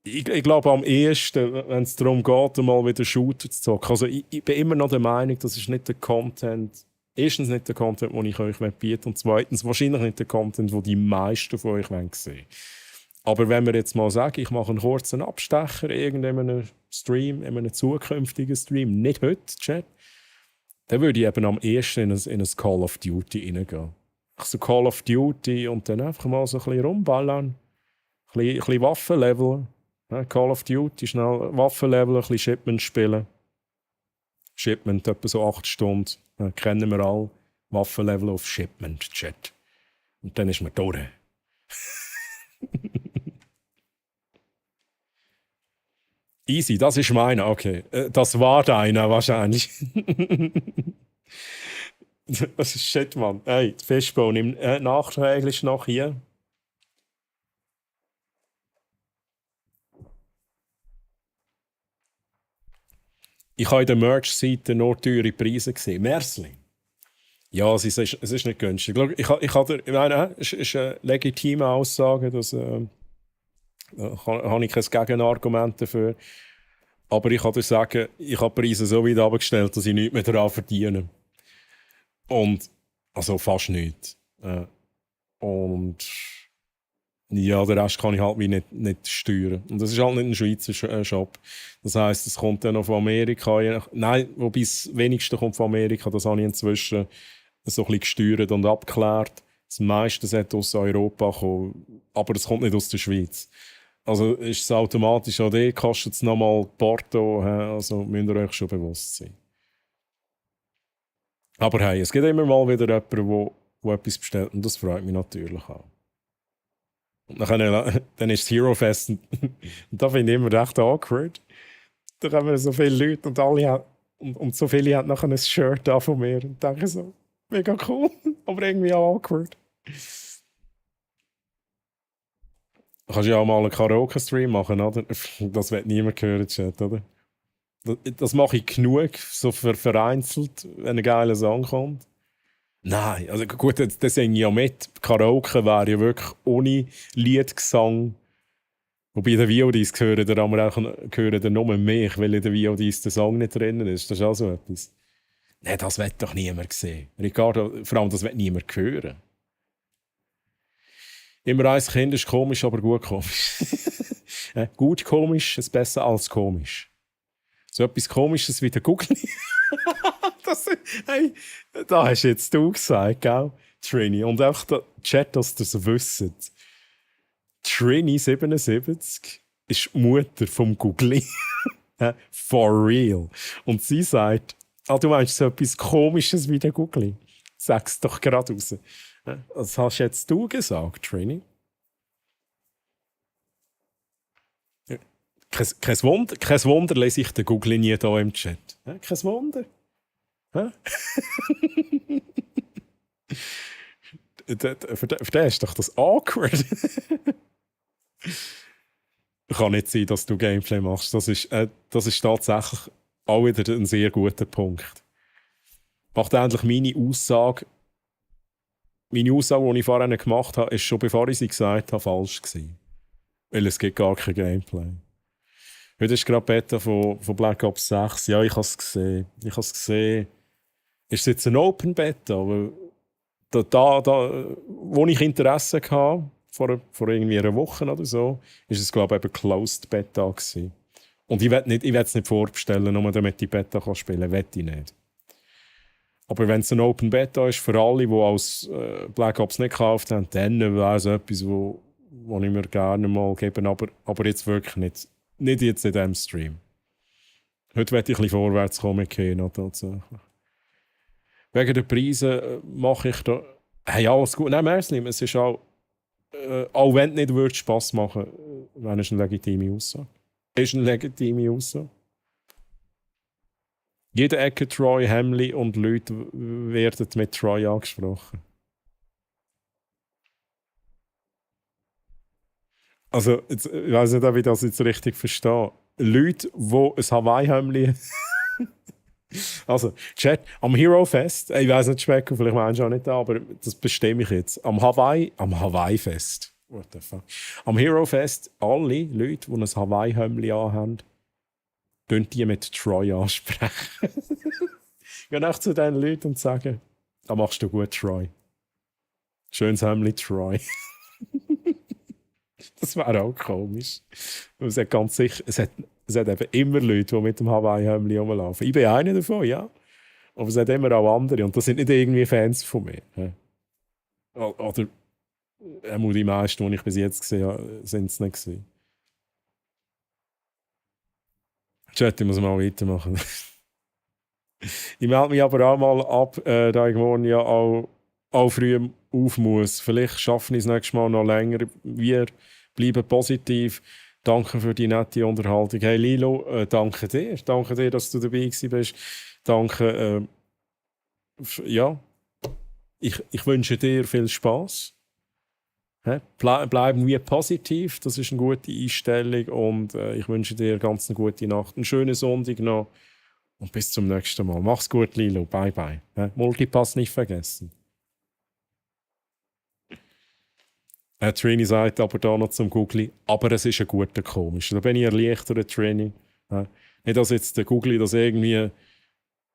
Ich glaube am ehesten, wenn es darum geht, mal wieder Shooter zu zocken. Also ich bin immer noch der Meinung, das ist nicht der Content. Erstens nicht der Content, den ich euch bieten und zweitens wahrscheinlich nicht der Content, den die meisten von euch sehen wollen. Aber wenn wir jetzt mal sagen, ich mache einen kurzen Abstecher in irgendeinem Stream, in einem zukünftigen Stream, nicht heute, Chat, Dann würde ich eben am ehesten in ein Call of Duty reingehen. So Call of Duty und dann einfach mal so ein bisschen rumballern. Ein bisschen Waffenlevel. Ja, Call of Duty, schnell Waffenlevel, ein bisschen Shipment spielen. Shipment etwa so 8 Stunden. Ja, kennen wir alle. Waffenlevel auf Shipment, Chat. Und dann ist man durch. Easy, das ist meiner, okay. Das war deiner wahrscheinlich. Das ist shit, Mann. Hey, die Fishbone nachträglich noch hier. Ich habe in der Merch-Seite nur teure Preise gesehen. Mersli. Ja, es ist nicht günstig. Schau, ich meine, es ist eine legitime Aussage, dass, da habe ich kein Gegenargument dafür. Aber ich kann dir sagen, ich habe die Preise so weit abgestellt, dass ich nichts mehr daran verdiene. Und, also fast nichts. Und ja, den Rest kann ich halt wie nicht steuern. Und das ist halt nicht ein Schweizer Shop. Das heisst, es kommt dann noch von Amerika. Nein, wobei das wenigste kommt von Amerika. Das habe ich inzwischen so ein bisschen gesteuert und abgeklärt. Das meiste sollte aus Europa kommen, aber es kommt nicht aus der Schweiz. Also ist es automatisch auch der, kostet es nochmal Porto, also müsst ihr euch schon bewusst sein. Aber hey, es gibt immer mal wieder jemanden, der etwas bestellt und das freut mich natürlich auch. Und dann ist das Hero Fest und da finde ich immer recht awkward. Da kommen so viele Leute und alle und so viele haben nachher ein Shirt da von mir und denken so, mega cool, aber irgendwie auch awkward. Du kannst ja auch mal einen Karaoke-Stream machen, oder? Das wird niemand hören, Chat, oder? Das mache ich genug, so vereinzelt, wenn ein geiler Song kommt. Nein, also gut, das singe ich ja mit. Karaoke wäre ja wirklich ohne Liedgesang. Wobei in den VODs hören nur mich, weil in den VODs der Song nicht drin ist. Das ist auch so etwas. Nein, das wird doch niemand sehen. Ricardo, vor allem, das wird niemand hören. Immer ein Kind ist komisch, aber gut komisch. Gut komisch ist besser als komisch. So etwas Komisches wie der Google. Hey, da hast jetzt du gesagt, gell? Trini. Und einfach der Chat, dass ihr es wisst. Trini77 ist die Mutter vom Google. For real. Und sie sagt, du meinst so etwas Komisches wie der Google? Sag's doch gerade raus. Das hast jetzt du gesagt, Trini. Kein Wunder lese ich den Google nie hier im Chat. Kein Wunder. Für den ist doch das awkward. Kann nicht sein, dass du Gameplay machst. Das ist tatsächlich auch wieder ein sehr guter Punkt. Macht endlich meine Aussage, die ich vorhin gemacht habe, ist schon bevor ich sie gesagt habe, falsch gewesen. Weil es gibt gar kein Gameplay. Heute ist gerade Beta von Black Ops 6. Ja, ich habe es gesehen. Ist es jetzt eine Open Beta? Weil wo ich Interesse hatte, vor irgendwie einer Woche oder so, ist es, glaube ich, eben Closed Beta gewesen. Und ich will es nicht vorbestellen, nur damit ich die Beta spielen kann. Will ich nicht. Aber wenn es eine Open Beta ist, für alle, die als Black Ops nicht gekauft haben, dann wäre es etwas, wo ich mir gerne mal geben, aber jetzt wirklich nicht. Nicht jetzt in diesem Stream. Heute werde ich ein bisschen vorwärts kommen mit Keno tatsächlich. Wegen der Preise mache ich da... Hey, alles gut. Nein, Merslim, es ist auch... auch wenn es nicht würde Spass machen würde, wäre es eine legitime Aussage. Ist eine legitime Aussage. Jede Ecke Troy, Hamley und Leute werden mit Troy angesprochen. Also, jetzt, ich weiß nicht, ob ich das jetzt richtig verstehe. Leute, die ein Hawaii-Hemdli. Also, Chat, am Hero Fest, ich weiß nicht, Speck, vielleicht meinst du auch nicht da, aber das bestimme ich jetzt. Am Hawaii Fest. What the fuck? Am Hero Fest, alle Leute, die ein Hawaii-Hemdli anhaben, die mit Troy ansprechen. Geh nach zu diesen Leuten und sagen, da machst du gut, Troy. Schönes Hemdli, Troy. Das wäre auch komisch. Es hat ganz sicher, es hat eben immer Leute, die mit dem Hawaii-Hemdli rumlaufen. Ich bin einer davon, ja. Aber es hat immer auch andere und das sind nicht irgendwie Fans von mir. Ja. Oder die meisten, die ich bis jetzt gesehen habe, sind es nicht gewesen. Chat, ich muss mal weitermachen. Ich melde mich aber auch mal ab, da ich morgen ja auch früh auf muss. Vielleicht schaffe ich es nächstes Mal noch länger. Wir bleiben positiv. Danke für die nette Unterhaltung. Hey Lilo, danke dir. Danke dir, dass du dabei gewesen bist. Danke, ja. Ich wünsche dir viel Spaß. Bleiben wir positiv, das ist eine gute Einstellung und ich wünsche dir ganz eine gute Nacht, einen schönen Sonntag noch und bis zum nächsten Mal. Mach's gut, Lilo. Bye, bye. Multipass nicht vergessen. Trini sagt aber da noch zum Googli, aber es ist ein guter komisch. Da bin ich erleichtert, Trini. Nicht, dass jetzt der Googli das irgendwie,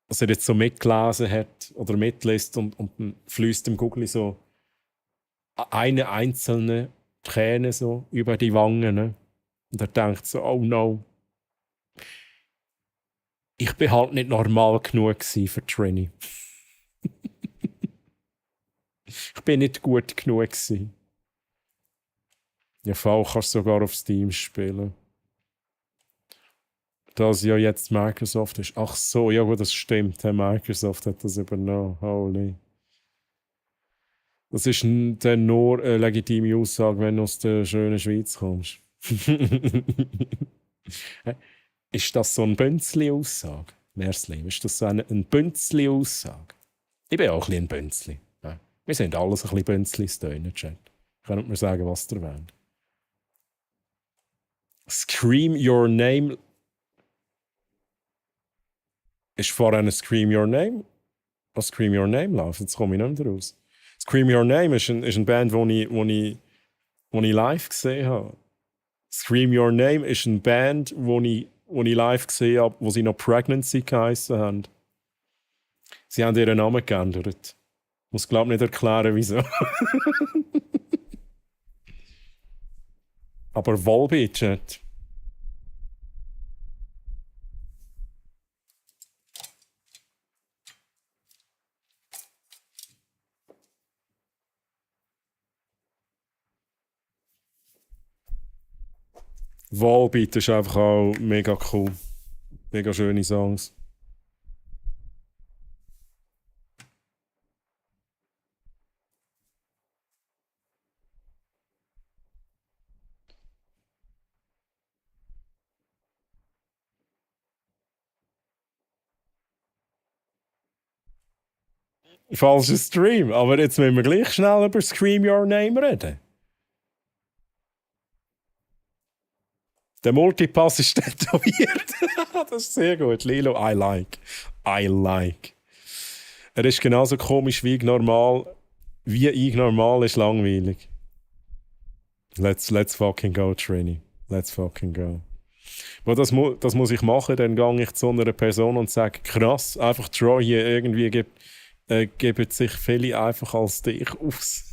dass er jetzt so mitgelesen hat oder mitlässt und fließt dem Googli so eine einzelne Träne so über die Wangen. Ne? Und er denkt so, oh no. Ich bin halt nicht normal genug für Trini. Ich bin nicht gut genug gewesen. Ja, V kannst du sogar auf Steam spielen. Das ja jetzt Microsoft ist. Ach so, ja gut, das stimmt. Microsoft hat das übernommen. Holy. Das ist dann nur eine legitime Aussage, wenn du aus der schönen Schweiz kommst. Ist das so eine Bünzli-Aussage? Mersli, ist das so eine Bünzli-Aussage? Ich bin auch ein Bünzli. Ja. Wir sind alles ein bisschen Bünzlis da in der Chat. Könnt mir sagen, was ihr wollt. Scream Your Name. Ist vorher ein Scream Your Name? Was Scream Your Name läuft? Jetzt komme ich nicht mehr raus. Scream Your Name ist eine Band, die ich live gesehen habe. Scream Your Name ist eine Band, die ich live gesehen habe, wo sie noch Pregnancy geheissen haben. Sie haben ihren Namen geändert. Ich muss, glaube ich, nicht erklären, wieso. Aber Volbeat, Chat. Volbeat ist einfach auch mega cool. Mega schöne Songs. Falscher Stream, aber jetzt müssen wir gleich schnell über Scream Your Name reden. Der Multipass ist tätowiert. Das ist sehr gut. Lilo, I like. I like. Er ist genauso komisch wie ich normal. Wie ich normal ist langweilig. Let's fucking go, Trini. Let's fucking go. Aber das muss ich machen, dann gehe ich zu einer Person und sage, krass, einfach Troy hier irgendwie geben sich viele einfach als dich aus.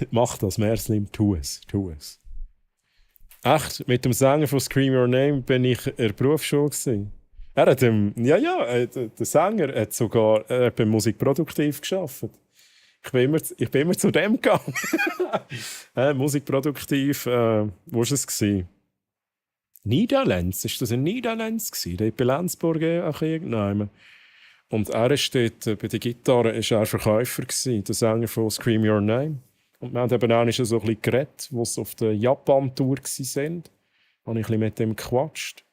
Mach das, Merslim, tu es. Echt, mit dem Sänger von Scream Your Name bin ich in der Berufsschule gewesen. Er hat der Sänger hat sogar bei Musikproduktiv gearbeitet. Ich bin immer zu dem gegangen. Musikproduktiv, wo war es gewesen? Niederlands, ist das in Niederlands gewesen? Dort bei Lenzburg irgendwann. Und er ist dort, bei der Gitarre ist er Verkäufer gewesen, der Sänger von Scream Your Name. Und wir haben eben auch so ein bisschen geredet, wo sie auf der Japan-Tour waren. Da habe ich ein bisschen mit dem gequatscht.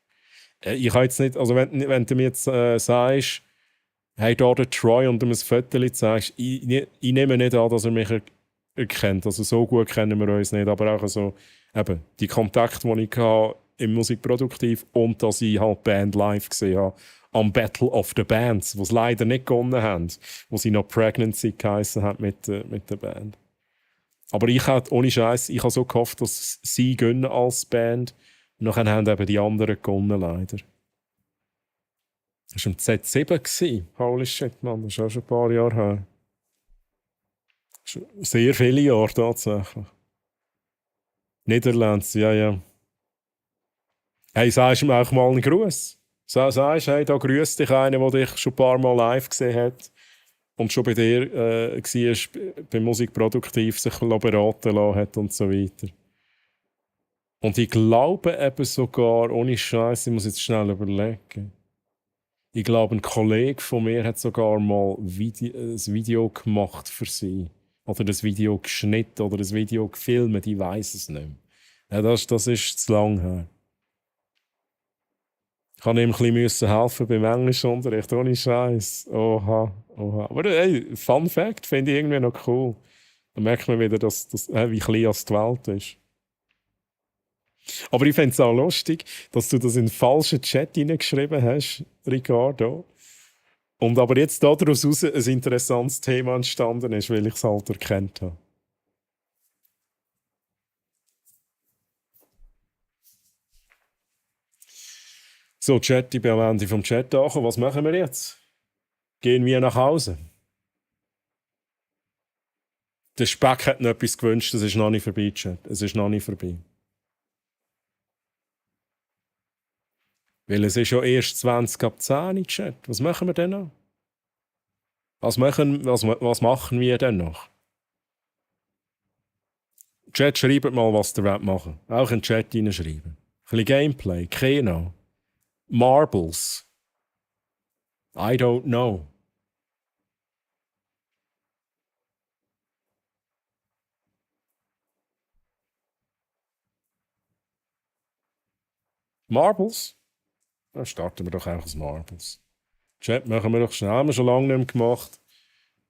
Ich habe jetzt nicht, also wenn du mir jetzt sagst, hey, da der Troy und ihm ein Foto zeigst, ich nehme nicht an, dass er mich erkennt. Also so gut kennen wir uns nicht, aber auch so, eben, die Kontakte, die ich hatte im Musikproduktiv und dass ich halt Band live gesehen habe, am Battle of the Bands, die es leider nicht gewonnen haben, wo sie noch Pregnancy geheissen hat mit der Band. Aber ich hatte, ohne Scheiß, ich habe so gehofft, dass sie gönnen als Band. Und dann haben eben die anderen gewonnen, leider. Das war im Z7. Holy shit, Mann, das ist auch schon ein paar Jahre her. Sehr viele Jahre tatsächlich. Niederlands, ja. Hey, sagst du mir auch mal einen Gruß? Sagst, hey, da grüßt dich einer, der dich schon ein paar Mal live gesehen hat und schon bei dir war, bei Musikproduktiv sich beraten lassen hat und so weiter. Und ich glaube eben sogar, ohne Scheiß, ich muss jetzt schnell überlegen. Ich glaube, ein Kollege von mir hat sogar mal ein Video gemacht für sie. Oder ein Video geschnitten oder ein Video gefilmt, ich weiß es nicht mehr. Ja, das ist zu lang her. Ich musste ihm ein bisschen helfen beim Englischunterricht, ohne Scheiß. Oha. Aber hey, Fun Fact finde ich irgendwie noch cool. Da merkt man wieder, wie klein die Welt ist. Aber ich fände es auch lustig, dass du das in den falschen Chat hineingeschrieben hast, Ricardo. Und aber jetzt daraus ein interessantes Thema entstanden ist, weil ich es halt erkannt habe. So, Chat, ich bin am Ende vom Chat angekommen. Was machen wir jetzt? Gehen wir nach Hause? Der Speck hat noch etwas gewünscht, es ist noch nicht vorbei, Chat. Es ist noch nicht vorbei. Weil es ist ja erst 20 ab 10 Chat. Was machen wir denn noch? Was machen wir denn noch? Chat, schreibt mal, was ihr machen wollt. Auch in den Chat hineinschreiben. Ein bisschen Gameplay, Keno, Marbles. I don't know. Marbles? Dann starten wir doch auch aus Marbles. Chat machen wir doch schnell. Haben wir schon lange nicht mehr gemacht.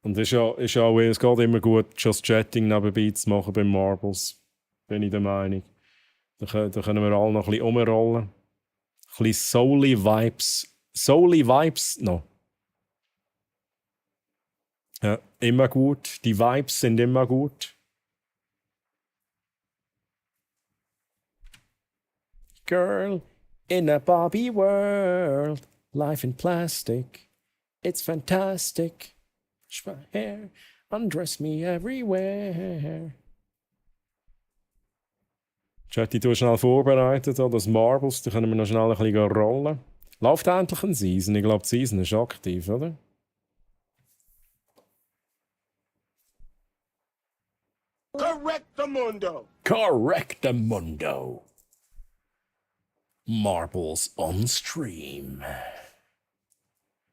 Und es geht immer gut, Just Chatting nebenbei zu machen beim Marbles. Bin ich der Meinung. Da können wir alle noch ein bisschen umrollen. Ein bisschen Soul-y Vibes. Soul-y Vibes noch. Ja, immer gut. Die Vibes sind immer gut. Girl in a Barbie world, life in plastic, it's fantastic. Brush my hair, undress me everywhere. Chat, ich tue schnell vorbereitet, das Marbles, da können wir noch schnell ein bisschen rollen. Läuft endlich ein Season? Ich glaube, die Season ist aktiv, oder? Correctamundo. Marbles on Stream.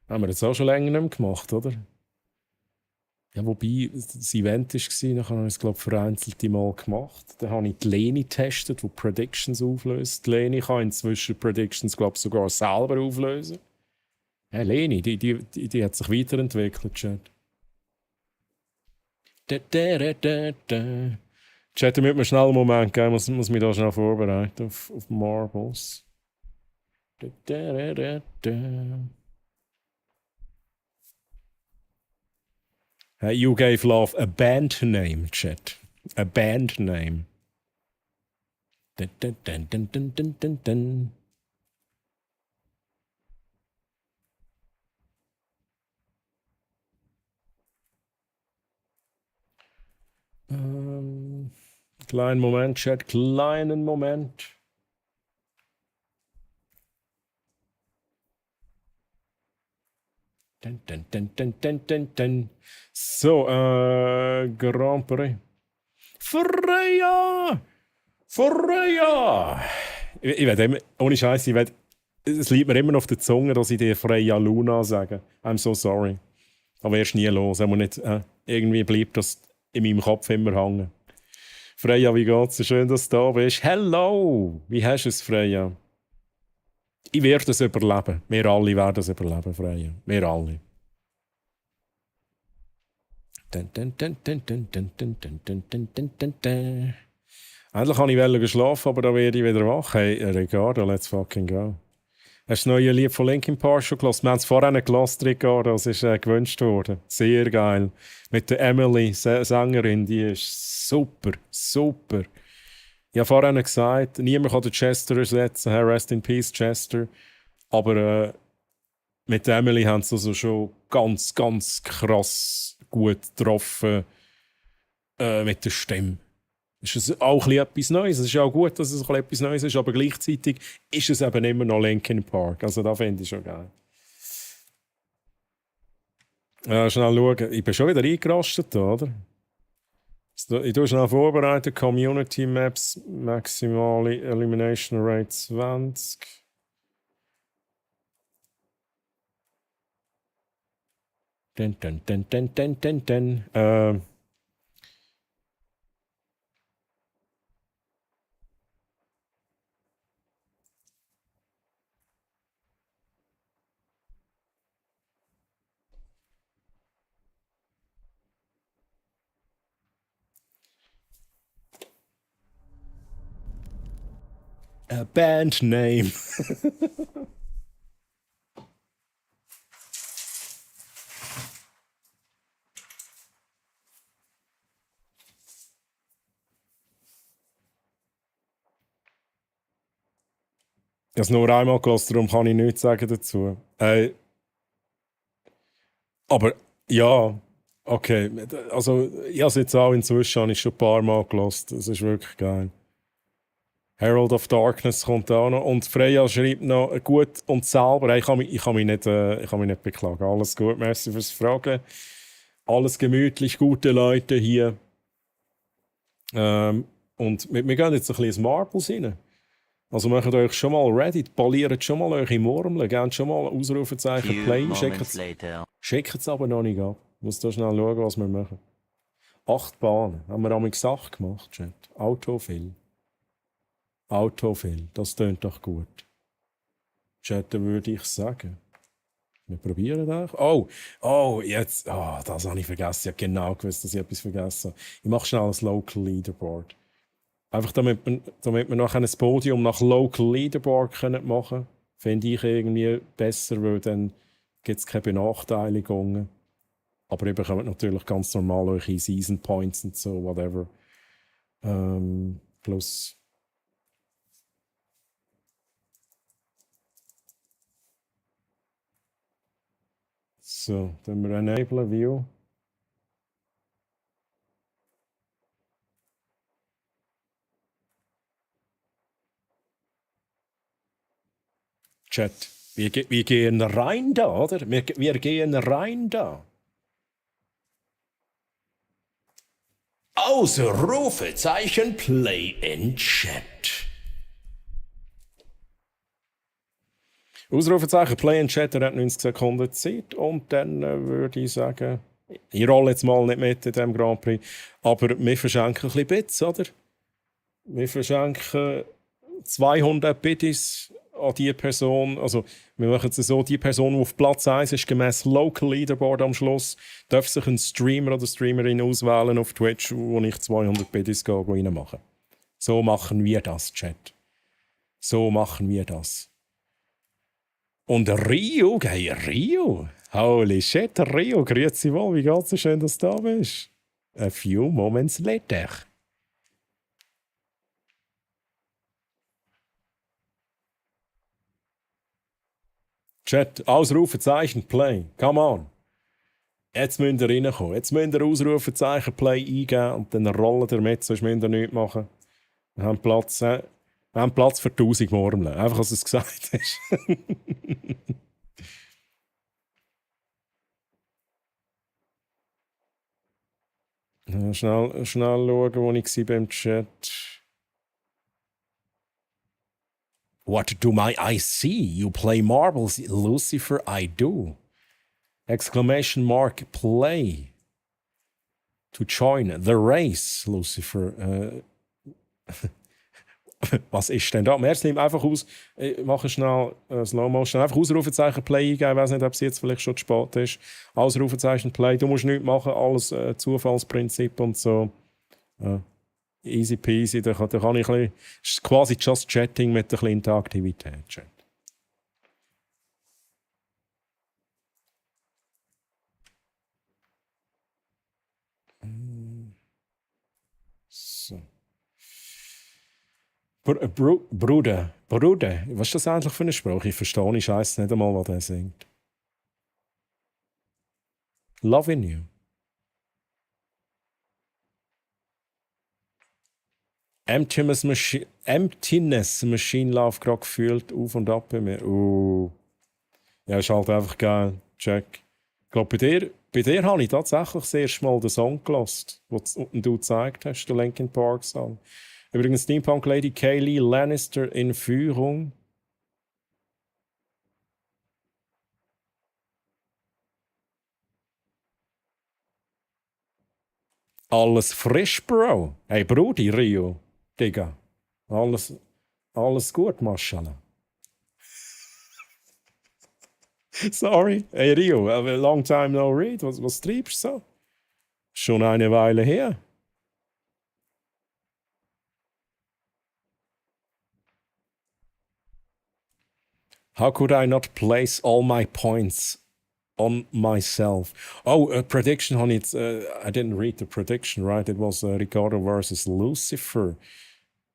Haben wir jetzt auch schon länger nicht mehr gemacht, oder? Ja, wobei das Event war, dann habe ich es, glaube ich, vereinzelte Mal gemacht. Dann habe ich die Leni getestet, die Predictions auflöst. Die Leni kann inzwischen Predictions, glaube ich, sogar selber auflösen. Ja, Leni, die hat sich weiterentwickelt, Chat. Chat, damit wir schnell einen Moment geben, muss mich da schnell vorbereiten auf Marbles. You gave love a band name, Chat. A band name. Dun, dun, dun, dun, dun, dun, dun, dun. Kleinen Moment, Chat, kleinen Moment. Dun, dun, dun, dun, dun, dun, dun. So, Grand Prix. Freya! Ich werde immer, ohne Scheiß, es liegt mir immer auf der Zunge, dass ich dir Freya Luna sage. I'm so sorry. Aber erst nie los. Nicht, irgendwie bleibt das in meinem Kopf immer hängen. Freya, wie geht's? Schön, dass du da bist. Hello! Wie hast du es, Freya? Ich werde es überleben. Wir alle werden es überleben, Freya. Wir alle. Endlich kann ich schlafen, aber da werde ich wieder wach. Hey, Ricardo, let's fucking go. Hast du das neue Lied von Linkin Park schon gehört? Wir haben es vorher nicht gehört, Ricardo. Es ist gewünscht worden. Sehr geil. Mit der Emily, Sängerin, die ist super. Ich habe vorhin gesagt, niemand kann den Chester ersetzen. Rest in Peace, Chester. Aber mit der Emily haben sie also schon ganz krass gut getroffen mit der Stimme. ist es auch ein bisschen etwas Neues. Es ist auch gut, dass es ein bisschen etwas Neues ist, aber gleichzeitig ist es eben immer noch Linkin Park. Also da finde ich schon geil. Ja, schnell schauen. Ich bin schon wieder eingerastet, oder? Ich tue schnell vorbereiten. Community Maps, maximale Elimination Rate 20. Den. A band name. Ich habe es nur einmal gehört, darum kann ich nichts sagen dazu. Aber ja, okay. Also, ich habe es jetzt auch inzwischen schon ein paar Mal gehört. Das ist wirklich geil. Herald of Darkness kommt auch noch. Und Freya schreibt noch gut und selber. Ich kann mich nicht beklagen. Alles gut, merci fürs Fragen. Alles gemütlich, gute Leute hier. Und wir gehen jetzt ein bisschen ins Marbles rein. Also macht euch schon mal ready, poliert schon mal eure Murmeln, gebt schon mal Ausrufezeichen Play, schickt es aber noch nicht ab. Ich muss da schnell schauen, was wir machen. 8 Bahnen, haben wir einmal Sache gemacht, Chat. Autofill, das tönt doch gut. Chat, würde ich sagen. Wir probieren das. Jetzt, das habe ich vergessen. Ich habe genau gewusst, dass ich etwas vergessen habe. Ich mache schnell ein Local Leaderboard. Einfach damit wir nachher ein Podium nach Local Leaderboard machen können, finde ich irgendwie besser, weil dann gibt es keine Benachteiligungen. Aber ihr bekommt natürlich ganz normal eure Season Points und so, whatever. Plus. So, dann wir Enable View. Chat, wir gehen rein da, oder? Wir gehen rein da. Ausrufezeichen Play in Chat. Ausrufezeichen Play in Chat, er hat 90 Sekunden Zeit. Und dann würde ich sagen, ich rolle jetzt mal nicht mit in diesem Grand Prix, aber wir verschenken ein bisschen Bits, oder? Wir verschenken 200 Bits an die Person, also wir machen es so, die Person, die auf Platz 1 ist, gemäß Local Leaderboard am Schluss, darf sich ein Streamer oder Streamerin auswählen auf Twitch, wo ich 200 Biddies reinmache. So machen wir das, Chat. So machen wir das. Und Rio, hey Rio, holy shit, Rio, grüezi wohl, wie geht's dir, schön, dass du da bist. A few moments later. Chat, Ausrufezeichen Play. Come on. Jetzt müsst ihr reinkommen. Jetzt müsst ihr Ausrufezeichen Play eingeben und dann rollen ihr mit, sonst müsst ihr nichts machen. Wir haben Platz für 1000 Murmeln. Einfach, als es gesagt ist. Schnell schauen, wo ich beim Chat. What do my eyes see? You play marbles, Lucifer, I do. Exclamation mark, play. To join the race, Lucifer. Was ist denn da? Merci, nimm einfach aus. Ich mache schnell Slow Motion. Einfach Ausrufezeichen Play eingeben. Ich weiß nicht, ob es jetzt vielleicht schon zu spät ist. Ausrufezeichen Play. Du musst nichts machen. Alles Zufallsprinzip und so. Easy peasy. Da kann ich ein bisschen, ist quasi just chatting mit ein bisschen Interaktivität. Chat. So. Bruder, was ist das eigentlich für ein Spruch? Ich verstehe nicht scheiße nicht einmal, was er singt. Loving you. Emptiness Machine läuft gerade gefühlt auf und ab bei mir. Ja, ist halt einfach geil. Check. Ich glaube, bei dir habe ich tatsächlich das erste Mal den Song gelassen, den du gezeigt hast, den Linkin Park Song. Übrigens Steampunk Lady Kaylee Lannister in Führung. Alles frisch, Bro. Hey, Brudi, Rio. Digga. Alles gut, Maschallah. Sorry. Hey, Rio, a long time no read. Was treibst du so? Schon eine Weile her. How could I not place all my points on myself? Oh, a prediction on it. I didn't read the prediction, right? It was Ricardo versus Lucifer.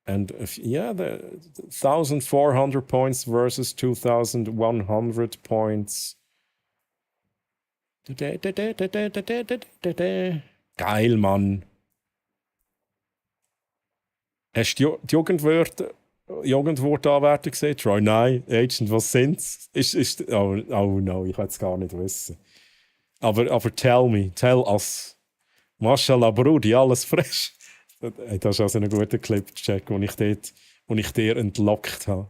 And yeah, the 1,400 points versus 2,100 points. Geil, Mann. Hast du die Jugendwortanwärter gesehen, Troy? Nein, Agent, was sind's? Oh no, ich will es gar nicht wissen. Aber tell us. Mashallah, Brudi, alles frisch. Hey, das ist also ein guter Clip-Check, den ich dir entlockt habe.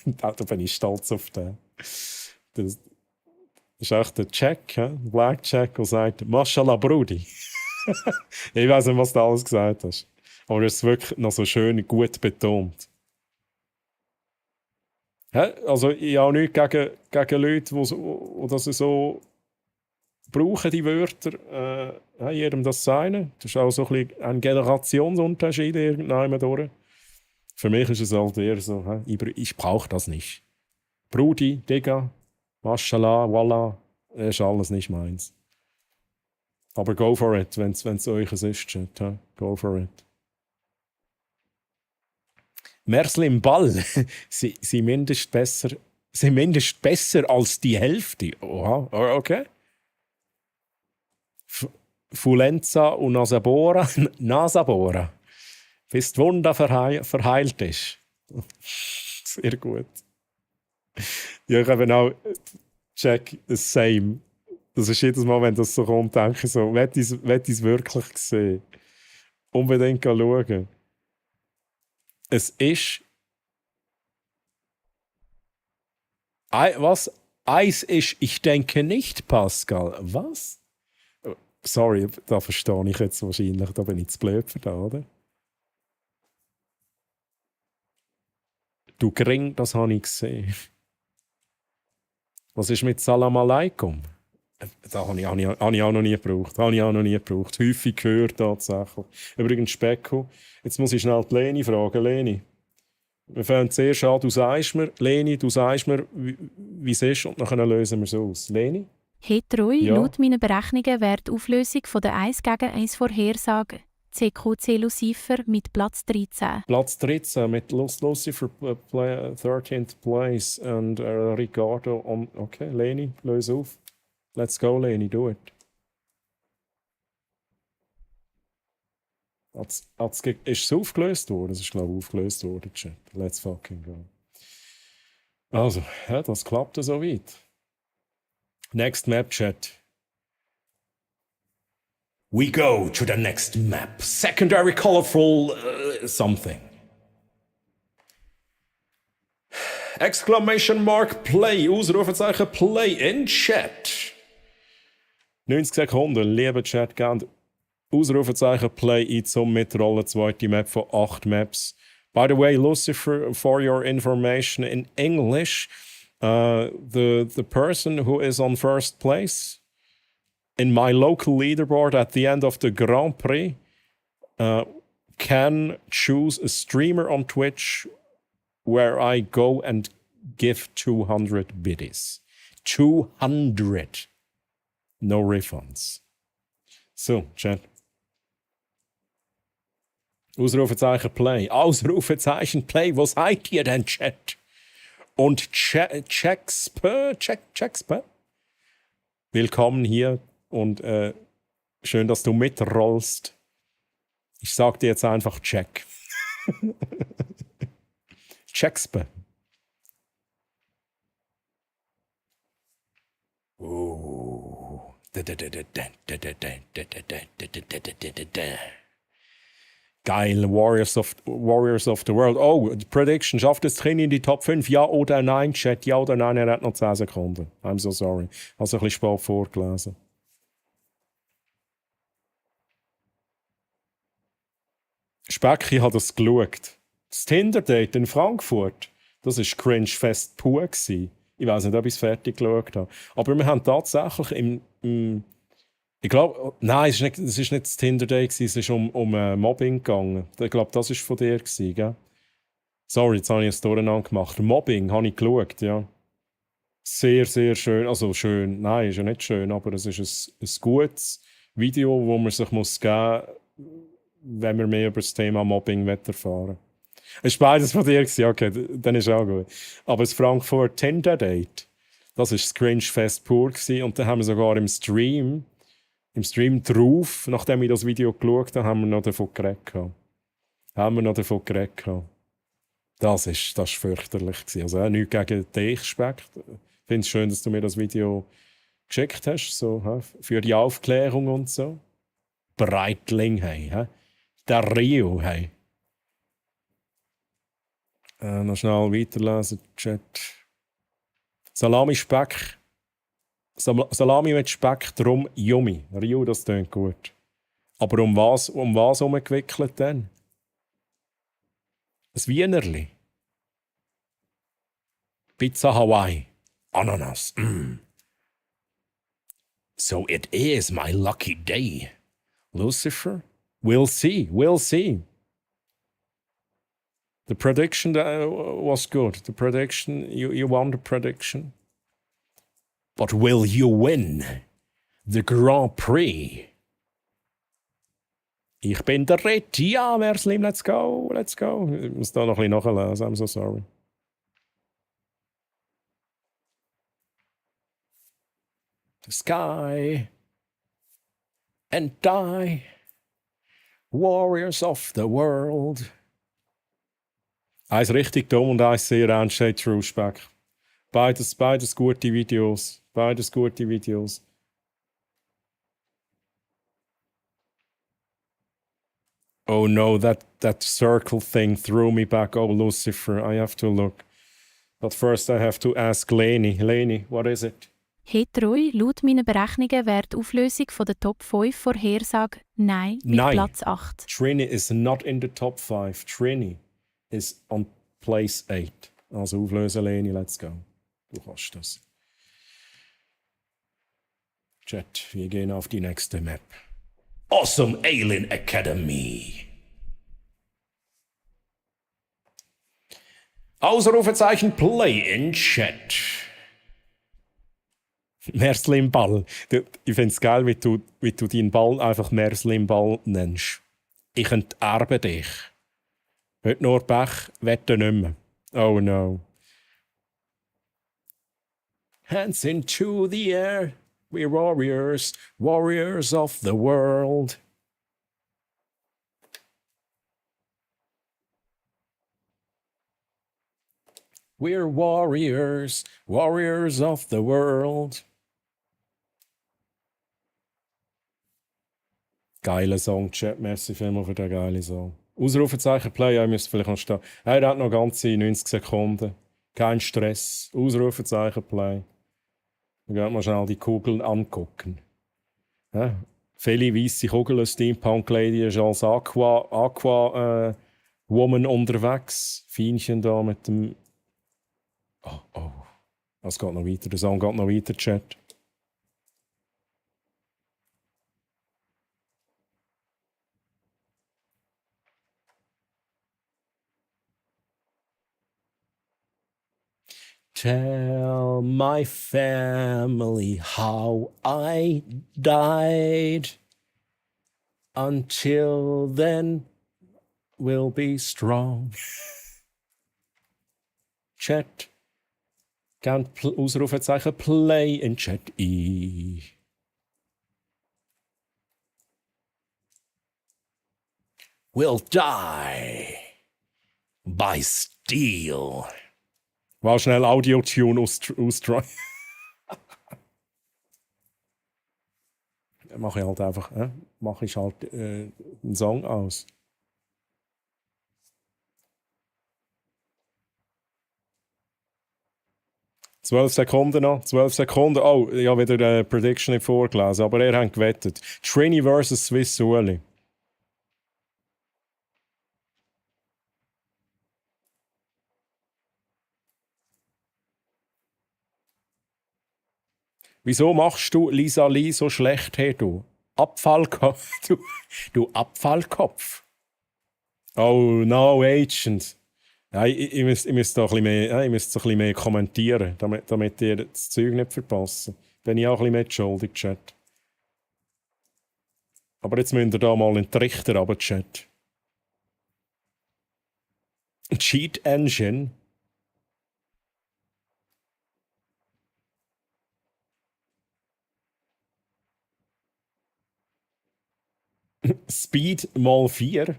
Da bin ich stolz auf den. Das ist echt der Check, Black Check, der sagt, Mashallah, Brudi. Ich weiß nicht, was du alles gesagt hast. Aber er ist wirklich noch so schön gut betont. Also, ich habe nichts gegen Leute, die das so brauchen, die Wörter. Jedem das seine. Das ist auch so ein Generationsunterschied irgendwann durch. Für mich ist es halt eher so, ich brauche das nicht. Brudi, Digga, Mashallah, Wallah, das ist alles nicht meins. Aber go for it, wenn es euch ist, Chat. Go for it. Mersli im Ball, sie mindestens besser als die Hälfte. Oha, okay. Fulenza und Nasabora. Bis die Wunde verheilt ist. Sehr gut. Ja, ich habe auch check the same. Das ist jedes Mal, wenn das so kommt, denke ich so, will ich es wirklich sehen? Unbedingt schauen. Es ist. Was? Eis ist, ich denke nicht, Pascal. Was? Sorry, da verstehe ich jetzt wahrscheinlich, da bin ich zu blöd für da, oder? Du Gring, das habe ich gesehen. Was ist mit Salam Aleikum? Das habe ich auch noch nie gebraucht. Häufig gehört tatsächlich. Übrigens, Specko, jetzt muss ich schnell die Leni fragen. Leni, wir fangen zuerst an, du sagst mir, wie es ist und dann lösen wir es aus. Leni? Hey Troy, Ja. laut meinen Berechnungen wäre die Auflösung von der 1 gegen 1 Vorhersage CQC Lucifer mit Platz 13. Platz 13 mit Lucifer 13th place and Ricardo on. Okay, Leni, löse auf. Let's go, Leni, do it. Ist es aufgelöst worden? Es ist, glaube ich, aufgelöst worden, Chat. Let's fucking go. Also, ja, das klappt so weit. Next map, Chat. We go to the next map. Secondary colorful something. Exclamation mark play. Ausrufezeichen play in Chat. 90 Sekunden, lieber Chat, gern Ausrufezeichen play in zum Mitrollen. Zweite Map von 8 Maps. By the way, Lucifer, for your information in English, the person who is on first place in my local leaderboard at the end of the Grand Prix can choose a streamer on Twitch where I go and give 200 biddies. 200. No refunds. So, Chat. Ausrufezeichen Play. Ausrufezeichen Play. Was seid ihr denn, Chat? Und Checksper. Willkommen hier und schön, dass du mitrollst. Ich sag dir jetzt einfach Check. Shakespeare. Oh. Geil, Warriors of the World. Oh, die Prediction, schafft es Training in die Top 5? Ja oder nein? Chat, ja oder nein? Er hat noch 10 Sekunden. I'm so sorry. Also ein bisschen spät vorgelesen. Specki hat das geschaut. Das Tinder-Date in Frankfurt, das war cringe-fest pur. Ich weiß nicht, ob ich es fertig geschaut habe. Aber wir haben tatsächlich ich glaube, nein, es war nicht das Tinder-Date, es ist um Mobbing gegangen. Ich glaube, das war von dir, gell? Sorry, jetzt habe ich es durcheinander gemacht. Mobbing habe ich geschaut, ja. Sehr, sehr schön. Also schön, nein, ist ja nicht schön, aber es ist ein gutes Video, wo man sich muss geben muss, wenn wir mehr über das Thema Mobbing erfahren wollen. Es war beides von dir, okay, dann ist auch gut. Aber das Frankfurt Tinder-Date, das war das Cringe-Fest pur und dann haben wir sogar im Stream drauf, nachdem ich das Video geschaut habe, haben wir noch davon geredet. Das war fürchterlich. Also nichts gegen dich, Speck. Ich finde es schön, dass du mir das Video geschickt hast, so, für die Aufklärung und so. Breitling, hey. Der Rio, hey. Noch schnell weiterlesen, Chat. Salami-Speck. Salami mit Speck, drum Yummy. Rio, das klingt gut. Aber um was umgewickelt denn? Ein Wienerli. Pizza Hawaii. Ananas. So it is my lucky day. Lucifer? We'll see. The prediction was good. The prediction, you won the prediction. But will you win the Grand Prix? Ich bin der Ritt. Ja, Merslim, let's go. Ich muss da noch ein bisschen nachlesen. I'm so sorry. The sky and die. Warriors of the world. Eins richtig dumm und eins sehr ernst, steht True Speck. Beides gute Videos. Oh no, that circle thing threw me back. Oh, Lucifer, I have to look. But first I have to ask Leni. Leni, what is it? Hey Troy, laut meinen Berechnungen wäre die Auflösung von der Top 5 Vorhersage Nein mit Nein. Platz 8. Trini is not in the top 5. Trini is on place 8. Also auflösen, Leni, let's go. Du kannst das. Chat, wir gehen auf die nächste Map. Awesome Alien Academy. Ausrufezeichen Play in Chat. Merslim Ball. Ich finde es geil, wie du deinen Ball einfach Merslim Ball nennst. Ich enterbe dich. Heute nur Pech, wette nicht mehr. Oh no. Hands into the air. We're warriors of the world. We're warriors of the world. Geiler Song, Chat. Merci vielmals für den geilen Song. Ausrufezeichen Play, ich müsste vielleicht noch stehen. Er hat noch ganze 90 Sekunden. Kein Stress. Ausrufezeichen Play. Wir gehen mal schnell die Kugeln angucken. Ja? Viele weisse Kugeln, eine Steampunk Lady ist als Aqua Woman unterwegs. Feinchen da mit dem. Oh. Das geht noch weiter. Der Song geht noch weiter, Chat. Tell my family how I died. Until then, we'll be strong. Chat. Gern Ausrufezeichen Play in Chat ein. We'll die. by Steel. War schnell Audio-Tune ausstreuen. Mache ich halt einfach, mache ich halt einen Song aus. Zwölf Sekunden noch, 12 Sekunden. Oh, ich habe wieder eine Prediction nicht vorgelesen, aber er hat gewettet. Trini vs. Swiss Uli. Wieso machst du Lisa Lee so schlecht, hey du? Abfallkopf. Du Abfallkopf. Oh, no, Agent. Ja, ich müsst doch ein bisschen mehr, ich müsst so ein bisschen mehr kommentieren, damit ihr das Zeug nicht verpasst. Bin ich auch ein bisschen mitschuldig, Chat. Aber jetzt müsst ihr da mal in den Trichter runter, Chat. Cheat Engine. Speed mal 4.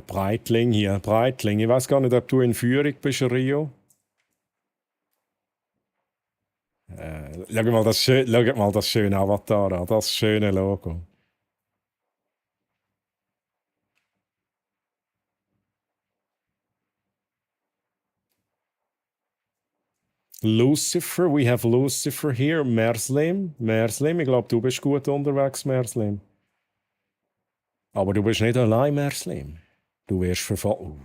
Breitling hier, Breitling. Ich weiß gar nicht, ob du in Führung bist, Rio. Schau mal das schöne Avatar an, das schöne Logo. Lucifer, we have Lucifer here. Merslim, ich glaube, du bist gut unterwegs, Merslim. Aber du bist nicht allein, Merslim. Du wirst verfolgt.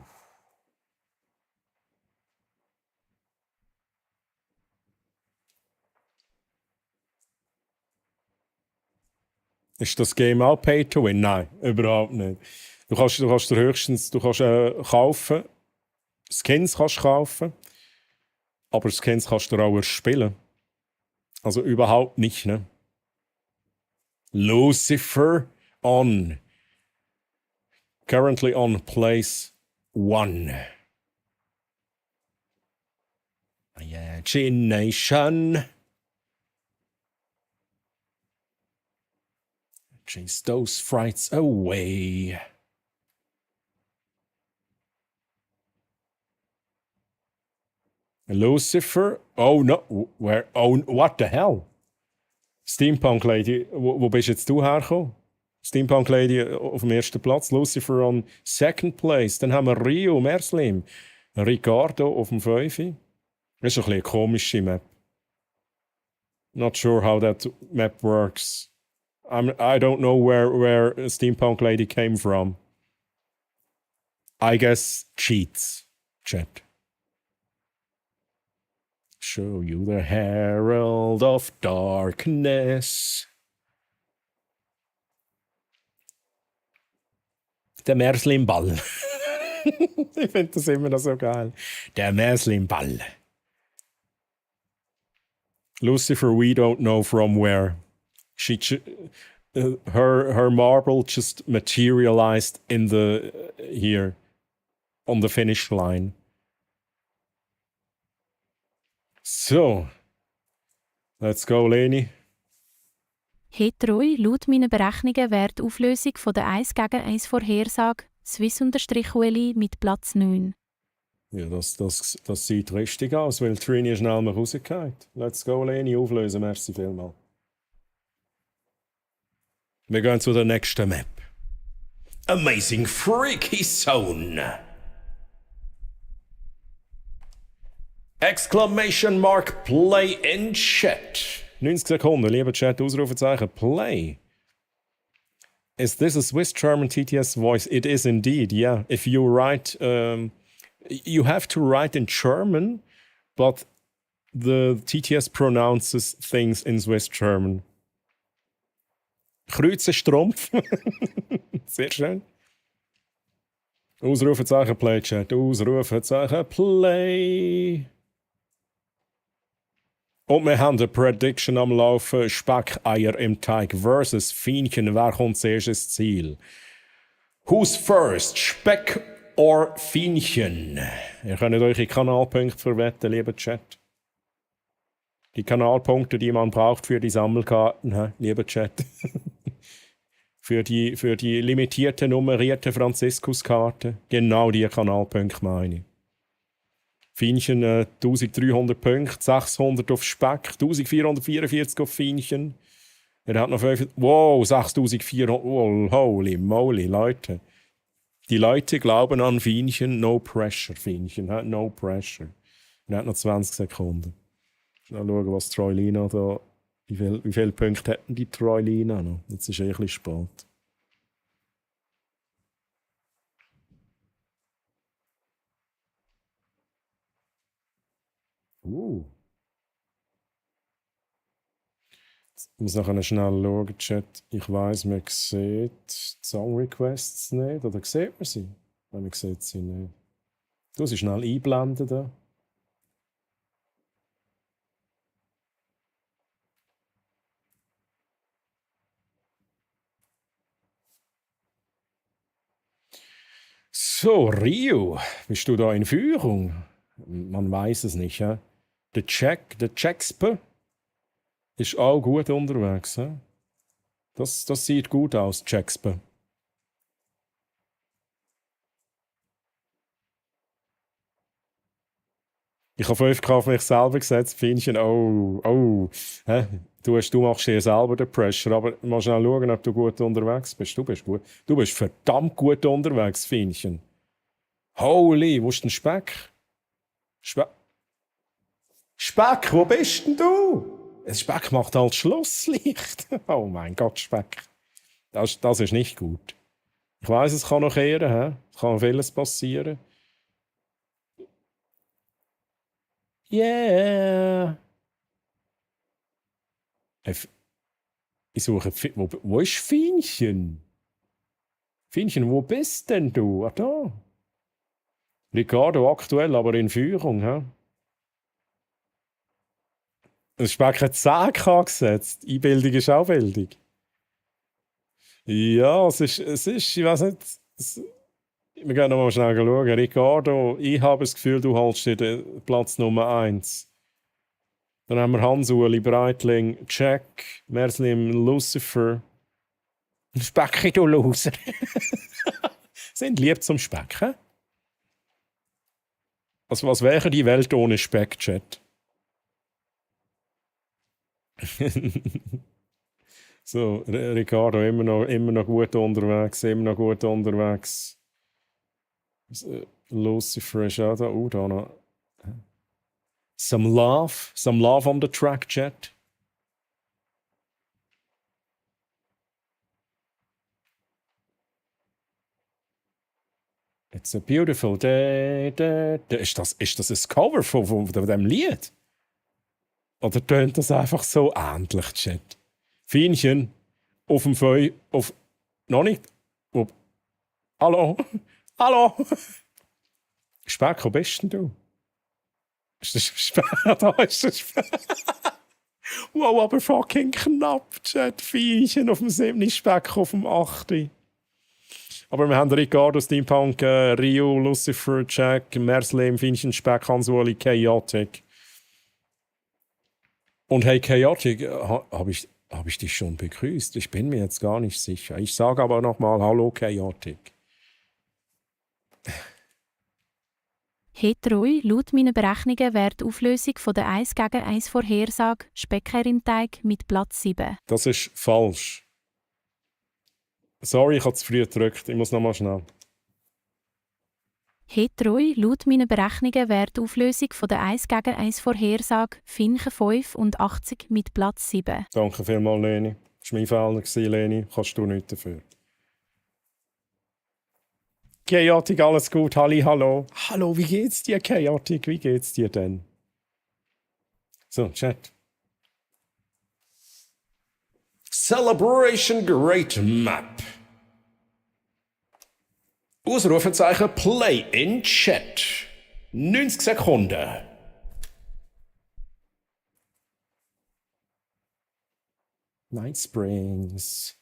Ist das Game auch Pay to Win? Nein, überhaupt nicht. Du kannst dir höchstens kaufen. Skins kannst du kaufen. Aber Skins kannst du auch erspielen. Also überhaupt nicht, ne? Lucifer on. Currently on place 1. Imagination. Chase those frights away. Lucifer? Oh no, where? Oh, what the hell? Steampunk Lady, wo bist jetzt du hergekommen? Steampunk Lady auf dem ersten Platz, Lucifer on second place. Dann haben wir Rio, Merslim, Ricardo auf dem 5. Das ist ein bisschen eine komische Map. Not sure how that map works. I don't know where Steampunk Lady came from. I guess cheats, chat. Show you the herald of darkness. Der Merslim-Ball. Ich finde das immer noch so geil. Der Merslim-Ball. Lucifer, we don't know from where. Her marble just materialized in here on the finish line. So, let's go, Leni. Hetroi, laut meinen Berechnungen wäre die Auflösung von der 1-gegen-1 Vorhersage Swiss-Ueli mit Platz 9. Ja, das sieht richtig aus, weil Trini ist schnell mal rausgekommen. Let's go, Leni, auflösen. Merci vielmals. Wir gehen zu der nächsten Map. Amazing Freaky Zone. Exclamation mark play in chat. 90 Sekunden, lieber Chat, Ausrufezeichen, play. Is this a Swiss-German TTS voice? It is indeed, yeah. If you write, you have to write in German, but the TTS pronounces things in Swiss-German. Kreuzenstrumpf. Sehr schön. Ausrufezeichen, play, Chat. Ausrufezeichen, play. Und wir haben eine Prediction am Laufen. Speckeier im Teig versus Fienchen. Wer kommt zuerst ins Ziel? Who's first? Speck or Fienchen? Ihr könnt euch die Kanalpunkte verwetten, lieber Chat. Die Kanalpunkte, die man braucht für die Sammelkarten, lieber Chat. für die limitierten, nummerierten Franziskuskarten. Genau die Kanalpunkte meine ich. Fienchen 1300 Punkte, 600 auf Speck, 1444 auf Fienchen. Er hat noch 5... Wow, 6400... Oh, holy moly, Leute. Die Leute glauben an Fienchen, no pressure, Fienchen, no pressure. Er hat noch 20 Sekunden. Schnell schauen, was Troilina da... Wie viele Punkte hätten die Troilina noch? Jetzt ist es ein bisschen spät. Ich muss nachher schnell schauen, Chat. Ich weiss, man sieht Song Requests nicht. Oder sieht man sie? Nein, man sieht sie nicht. Du sie schnell einblenden da. So, Rio, bist du da in Führung? Man weiß es nicht, ja? Der Jacksper ist auch gut unterwegs, ja? Das sieht gut aus, Jacksper. Ich habe 5 auf mich selber gesetzt, Fienchen. Oh. Hä? Du machst dir selber den Pressure, aber mal schnell schauen, ob du gut unterwegs bist. Du bist gut. Du bist verdammt gut unterwegs, Fienchen. Holy, wo ist denn Speck? Speck, wo bist denn du? Speck macht halt Schlusslicht. Oh mein Gott, Speck. Das ist nicht gut. Ich weiss, es kann noch kehren, hä? Es kann vieles passieren. Yeah. Ich suche... Wo ist Fienchen? Fienchen, wo bist denn du? Ah, da. Ricardo aktuell, aber in Führung, hä? Das Speck hat 10 gesetzt. Einbildung ist auch Bildung. Ja, es ist, ich weiß nicht... Wir gehen nochmal schnell schauen. Ricardo, ich habe das Gefühl, du holst dir den Platz Nummer 1. Dann haben wir Hans-Uli, Breitling, Jack, Merslim, Lucifer. Specki, du Loser. Sind lieb zum Speck, hä? Also, was wäre die Welt ohne Speck, Chat? So, Ricardo, immer noch gut unterwegs. Lucifer ist auch da. Da noch. Some love on the track, Chat. It's a beautiful day. Ist das ein Cover von dem Lied? Oder tönt das einfach so ähnlich, Chat? Fienchen, auf dem Feu, noch nicht? Hallo? Hallo? Speck, wo bist denn du? Ist das Speck? Da ist das Speck. Wow, aber fucking knapp, Chat. Fienchen auf dem 7. Speck auf dem 8. Aber wir haben Ricardo, Steampunk, Rio, Lucifer, Jack, Merslim, Fienchen, Speck, Hans-Uli, Chaotic. Und hey, Chaotic, habe ich dich schon begrüßt? Ich bin mir jetzt gar nicht sicher. Ich sage aber nochmal Hallo, Chaotic. Hey Treu, laut meinen Berechnungen wäre die Auflösung von der 1-gegen-1 Vorhersage Speckherrenteig mit Platz 7. Das ist falsch. Sorry, ich habe zu früh gedrückt. Ich muss nochmal schnell. Hey Treu, laut meinen Berechnungen wäre die Auflösung von der 1-gegen-1 Vorhersage Finchen 85 mit Platz 7. Danke vielmals, Leni. Das war mein Fehler, Leni. Kannst du nichts dafür. Chaotic, alles gut. Hallo. Hallo, wie geht's dir, Chaotic? Wie geht's dir denn? So, Chat. Celebration Great Map. Ausrufezeichen Play in Chat. 90 Sekunden. Night Springs.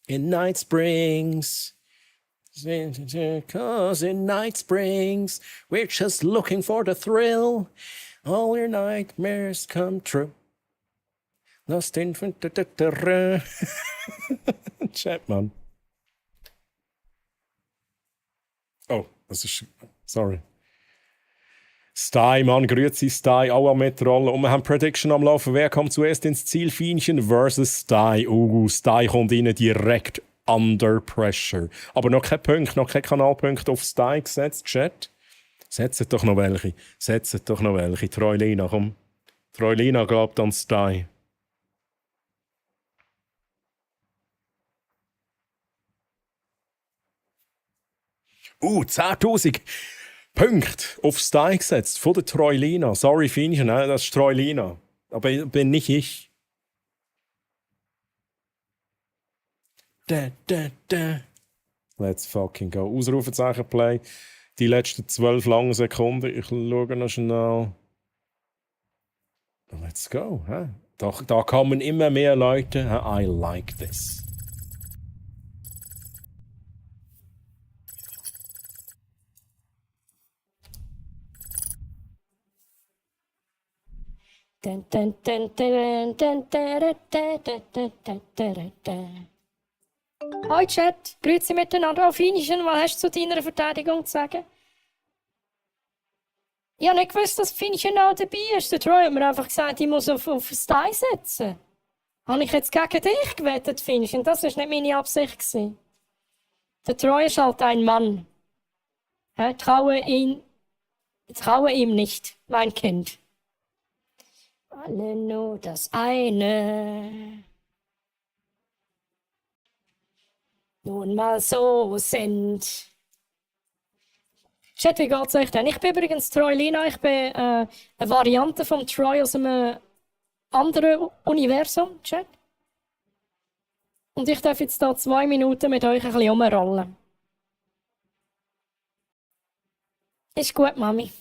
In Night Springs. 'Cause in Night Springs, we're just looking for the thrill. All your nightmares come true. Lost in... Chat, Mann. Oh, das ist... Sorry. Sty, Mann, grüezi Sty, auch am Mitrollen. Und wir haben Prediction am Laufen. Wer kommt zuerst ins Ziel? Fienchen versus Sty. Sty kommt rein direkt under pressure. Aber noch kein Punkt, noch kein Kanalpunkt auf Sty gesetzt, Chat. Setzt doch noch welche. Setzt doch noch welche. Troilina, komm. Troilina glaubt an Sty. Uh, 10.000 Punkte auf Sty gesetzt von der Troilina. Sorry, Fienchen, das ist Troilina. Aber bin nicht ich. Let's fucking go. Ausrufezeichen Play. Die letzten 12 langen Sekunden. Ich schaue noch schnell. Let's go. Hä? Da kommen immer mehr Leute. I like this. Hi Chat, grüezi miteinander. Auf Fienchen, was hast du zu deiner Verteidigung zu sagen? Ich habe nicht gewusst, dass Fienchen auch dabei ist. Der Troy hat mir einfach gesagt, ich muss auf Sty setzen. Habe ich jetzt gegen dich gewettet, Fienchen? Das war nicht meine Absicht gewesen. Der Troy ist halt ein Mann. Traue ihm nicht, mein Kind. Alle nur das eine. Nun mal so sind. Chat, wie geht's euch denn? Ich bin übrigens Troilina, ich bin eine Variante vom Troy aus einem anderen Universum, Chat. Und ich darf jetzt da 2 Minuten mit euch ein bisschen rumrollen. Ist gut, Mami.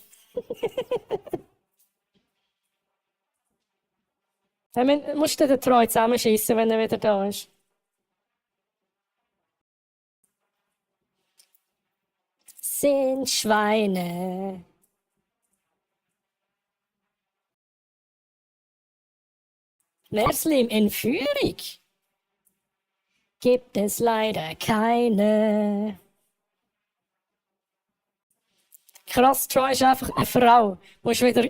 Dann musst du den Troy zusammenschießen, wenn er wieder da ist. Sind Schweine. Merslim in Führung gibt es leider keine. Krass, Troy ist einfach eine Frau. Muss wieder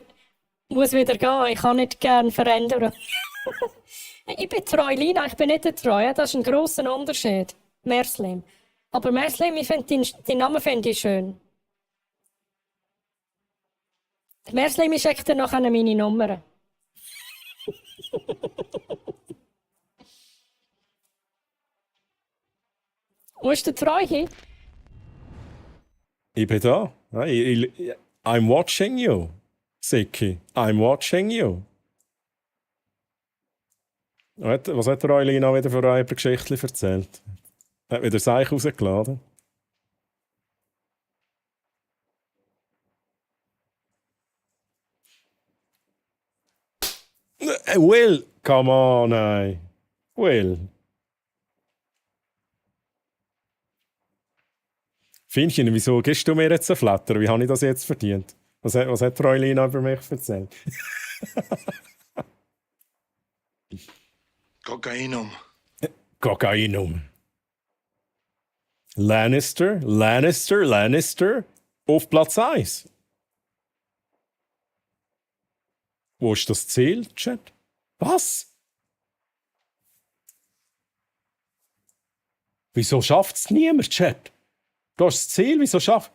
gehen. Ich kann nicht gerne verändern. Ich bin Troilina, ich bin nicht der Troy. Das ist ein grosser Unterschied. Merslim. Aber Merslim, ich finde deinen Namen finde ich schön. Merslim ist echt noch eine meine Nummer. Wo ist der Troy? Ich bin da. I'm watching you, Siki. I'm watching you. Was hat der Eulina wieder für eine Geschichte erzählt? Er hat wieder Seich rausgeladen. Will, come on, ey. Will. Fienchen, wieso gibst du mir jetzt einen Flatter? Wie habe ich das jetzt verdient? Was hat Eulina über mich erzählt? Kokainum. Kokainum. Lannister auf Platz 1. Wo ist das Ziel, Chat? Was? Wieso schafft es niemand, Chat? Da ist das Ziel, wieso schafft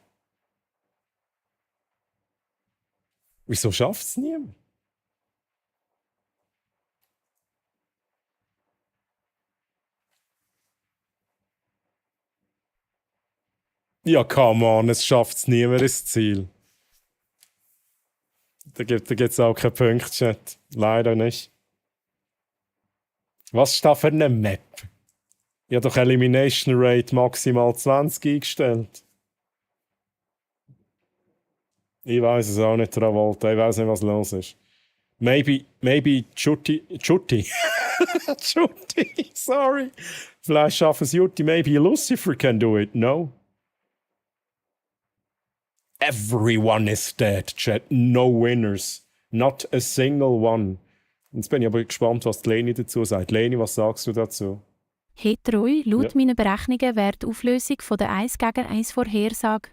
es niemand? Ja, come on, es schafft es niemand ins Ziel. Da gibt es auch keinen Punkt, Chat. Leider nicht. Was ist da für eine Map? Ich habe doch Elimination Rate maximal 20 eingestellt. Ich weiß es auch nicht, Travolta. Ich weiß nicht, was los ist. Maybe Chutti. Chutti, sorry. Vielleicht schaffen es Jutti. Maybe Lucifer can do it. No. Everyone is dead, Chat. No winners. Not a single one. Jetzt bin ich aber gespannt, was die Leni dazu sagt. Leni, was sagst du dazu? Hey Treu, laut Ja. meinen Berechnungen wäre die Auflösung von der 1 gegen 1 Vorhersage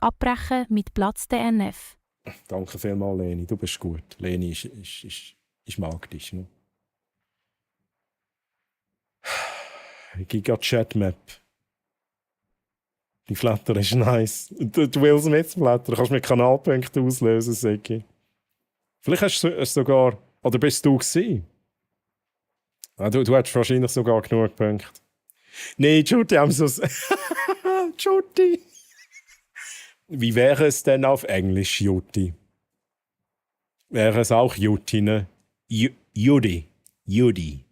abbrechen mit Platz DNF. Danke vielmals, Leni. Du bist gut. Leni, ich mag dich. Ne? Giga-Chat-Map. Die Flatter ist nice. Du willst mit Flatter. Kannst mit Kanalpunkten auslösen, Seki. Vielleicht hast du es sogar... Oder bist du gewesen? Ah, du hättest wahrscheinlich sogar genug Punkte. Nein, Judy, haben so... Judy! Wie wäre es denn auf Englisch, Judy? Wäre es auch Judy, ne? Judy. Judy.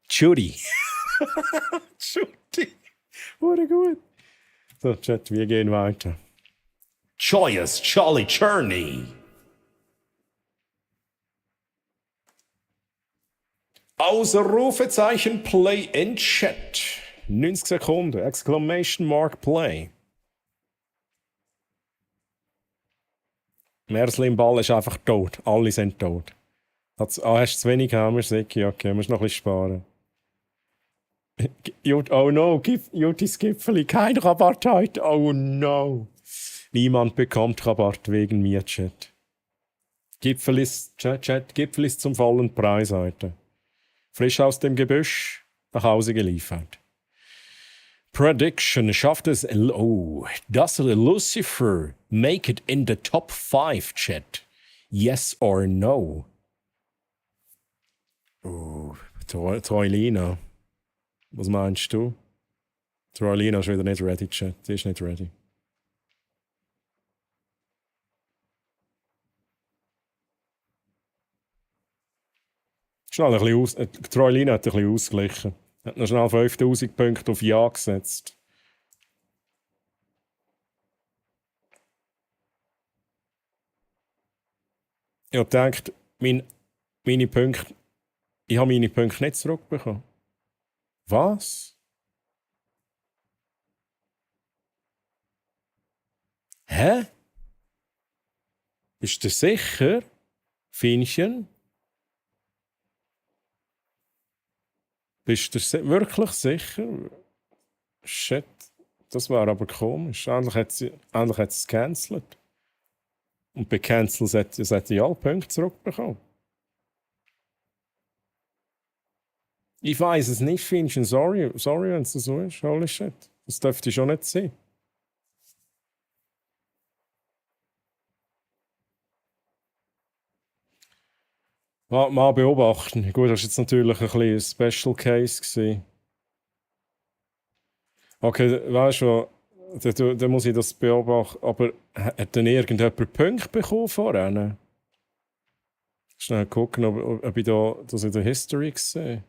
Judy. Judy. Wurde gut. So, Chat, wir gehen weiter. Joyous Jolly Journey. Ausrufezeichen Play in Chat. 90 Sekunden. Exclamation Mark Play. Mersli im Ball ist einfach tot. Alle sind tot. Hast du zu wenig Hammer, Seki? Okay, musst noch ein bisschen sparen. Oh no, Jutis Gipfeli, kein Rabatt heute. Oh no. Niemand bekommt Rabatt wegen mir, Chat. Gipfelis zum vollen Preis heute. Frisch aus dem Gebüsch, nach Hause geliefert. Prediction, schafft es... Oh, does Lucifer make it in the top 5, Chat? Yes or no? Oh, Troilina. Was meinst du? Troilina ist wieder nicht ready, Chat. Die ist nicht ready. Schnell ein bisschen Troilina hat ein bisschen ausgeglichen. Hat noch schnell 5000 Punkte auf Ja gesetzt. Ich habe gedacht, meine Punkte... Ich habe meine Punkte nicht zurückbekommen. Was? Hä? Bist du sicher, Fienchen? Bist du wirklich sicher? Shit, das war aber komisch. Eigentlich hat sie es gecancelt. Und bei Cancel sollte sie alle Punkte zurückbekommen. Ich weiß es nicht, Fienchen. Sorry, wenn es so ist. Holy shit. Das dürfte schon nicht sein. Mal beobachten. Gut, das war jetzt natürlich ein bisschen ein Special Case gewesen. Okay, weißt du, dann muss ich das beobachten. Aber hat denn irgendjemand Punkte bekommen vorhin? Schnell gucken, ob ich das in der History sehe.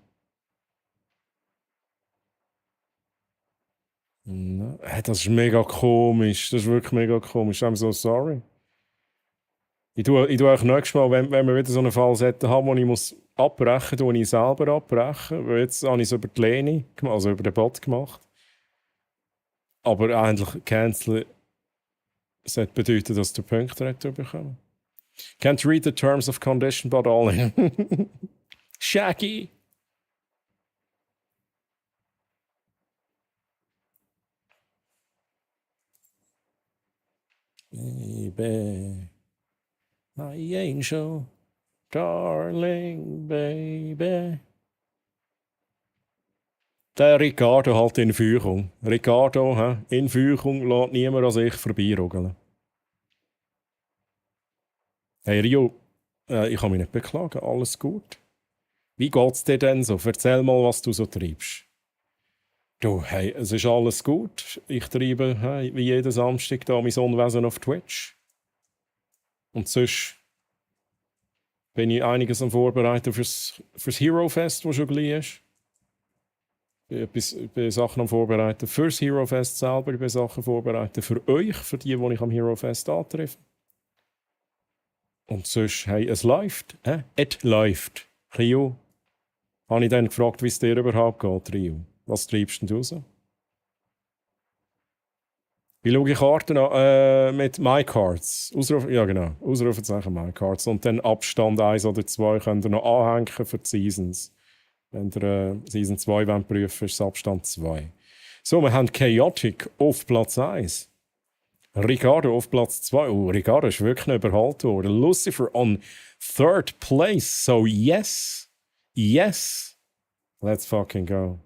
No. Das ist mega komisch. Das ist wirklich mega komisch. I'm so sorry. Ich tue euch nächstes Mal, wenn wir wieder so einen Fall haben, wo ich muss abbrechen muss, ich selber abbrechen. Weil jetzt habe ich es über die Leni, also über den Bot gemacht. Aber eigentlich cancel sollte bedeuten, dass du Punkte bekommen. Can't read the terms of condition, but all in. Shaggy! Baby, my angel, darling baby. Der Ricardo halt in Führung. Ricardo, in Führung lässt niemand an sich vorbeirugeln. Hey Rio, ich kann mich nicht beklagen, alles gut. Wie geht's dir denn so? Erzähl mal, was du so treibst. Du, hey, es ist alles gut. Ich treibe wie jeden Samstag da mein Unwesen auf Twitch. Und sonst bin ich einiges am Vorbereiten fürs Hero Fest, das schon gleich ist. Ich bin Sachen am Vorbereiten fürs Hero Fest selber. Ich bin Sachen vorbereiten für euch, für die ich am Hero Fest antreffe. Und sonst, hey, es läuft. Es läuft. Rio, habe ich dann gefragt, wie es dir überhaupt geht, Rio. Was treibst denn du so? Wie schaue ich Karten an? Mit MyCards. Ja, genau. Ausrufezeichen MyCards. Und dann Abstand 1 oder 2 könnt ihr noch anhängen für die Seasons. Wenn ihr Season 2 wollt prüfen, ist es Abstand 2. So, wir haben Chaotic auf Platz 1. Ricardo auf Platz 2. Oh, Ricardo ist wirklich noch überholt worden. Lucifer on third place. So, yes. Yes. Let's fucking go.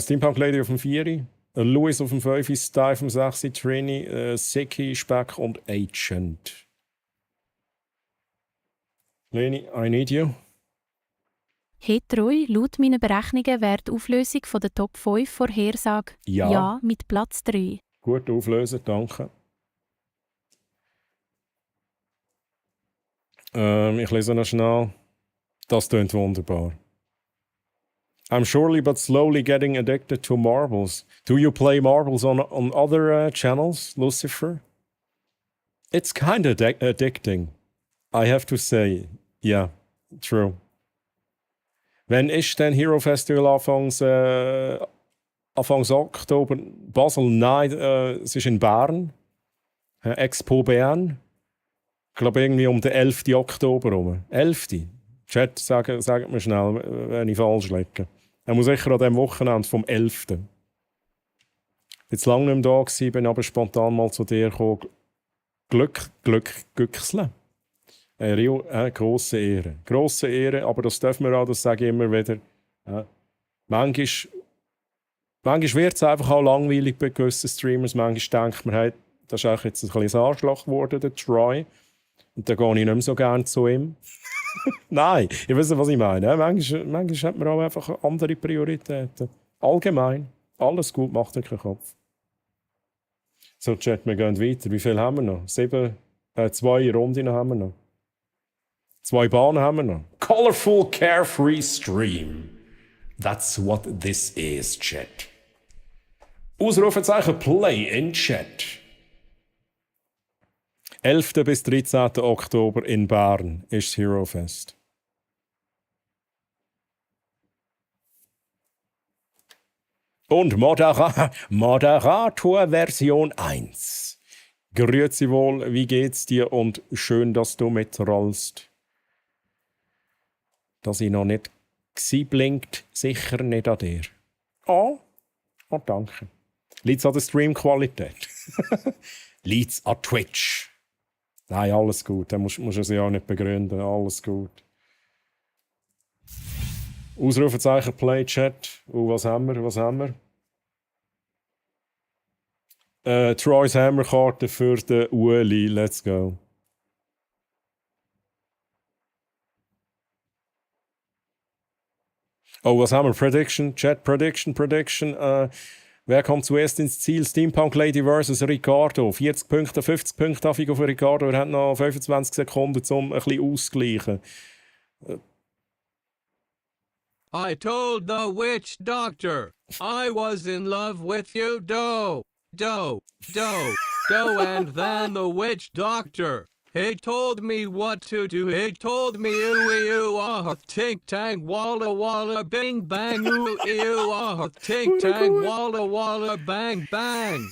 Steampunk Lady auf dem 4. Louis auf dem 5. Steve auf dem 6. Trini, Seki, Speck und Agent. Leni, I need you. Hey Troy, laut meinen Berechnungen wäre die Auflösung von der Top 5 Vorhersage Ja. mit Platz 3. Gut auflösen, danke. Ich lese noch schnell. Das tönt wunderbar. I'm surely but slowly getting addicted to marbles. Do you play marbles on other channels, Lucifer? It's kind of addicting. I have to say. Yeah, true. Wann ist denn Hero Festival Anfangs Oktober? Basel? Nein, es ist in Bern. Expo Bern. Ich glaube irgendwie um den 11. Oktober rum. 11. Chat, sagt mir schnell, wenn ich falsch liege. Er muss sicher an dem Wochenende vom 11. Jetzt lange nicht mehr da gewesen, bin aber spontan mal zu dir gekommen. Glücksle. Rio, grosse Ehre. Grosse Ehre, aber das dürfen wir auch, das sage ich immer wieder. Manchmal wird es einfach auch langweilig bei gewissen Streamers. Manchmal denkt man, hey, das ist jetzt ein bisschen ein Arschloch geworden, der Troy. Und dann gehe ich nicht mehr so gerne zu ihm. Nein, ich weiß, was ich meine. Manchmal hat man auch einfach andere Prioritäten. Allgemein. Alles gut, macht dir keinen Kopf. So, Chat, wir gehen weiter. Wie viel haben wir noch? 2 Runden haben wir noch. 2 Bahnen haben wir noch. Colorful, carefree stream. That's what this is, Chat. Ausrufezeichen Play in Chat. 11. bis 13. Oktober in Bern ist das Hero Fest. Und Moderator Version 1. Grüezi wohl, wie geht's dir und schön, dass du mitrollst. Dass ich noch nicht gsi blinkt, sicher nicht an dir. Oh, danke. Liegt's an der Streamqualität? Liegt's an Twitch? Nein, alles gut. Dann musst du es ja auch nicht begründen. Alles gut. Ausrufezeichen Play Chat. Was haben wir? Troy's Hammerkarte für den Ueli. Let's go. Oh, was haben wir? Prediction, Chat, Prediction. Wer kommt zuerst ins Ziel? Steampunk Lady vs. Ricardo. 40 Punkte, 50 Punkte auf Ricardo. Er hat noch 25 Sekunden, um ein bisschen auszugleichen. I told the witch doctor I was in love with you, do, and then the witch doctor, he told me what to do. He told me you ah tink tang walla bing bang you ah tink tang walla bang bang.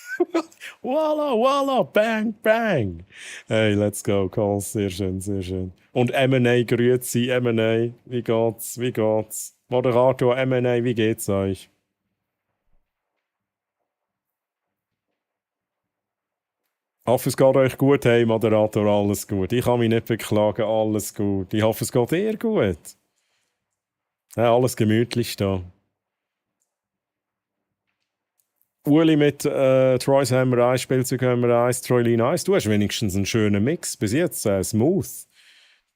Walla bang bang. Hey, let's go, Cole. Sehr schön. Und M&A, grüezi M&A. Wie geht's? Moderator M&A, wie geht's euch? Ich hoffe, es geht euch gut. Hey, Moderator, alles gut. Ich kann mich nicht beklagen, alles gut. Ich hoffe, es geht dir gut. Ja, alles gemütlich da. Uli mit Troy's Hammer 1, Spielzeug Hammer 1, Troylin 1. Du hast wenigstens einen schönen Mix. Bis jetzt smooth.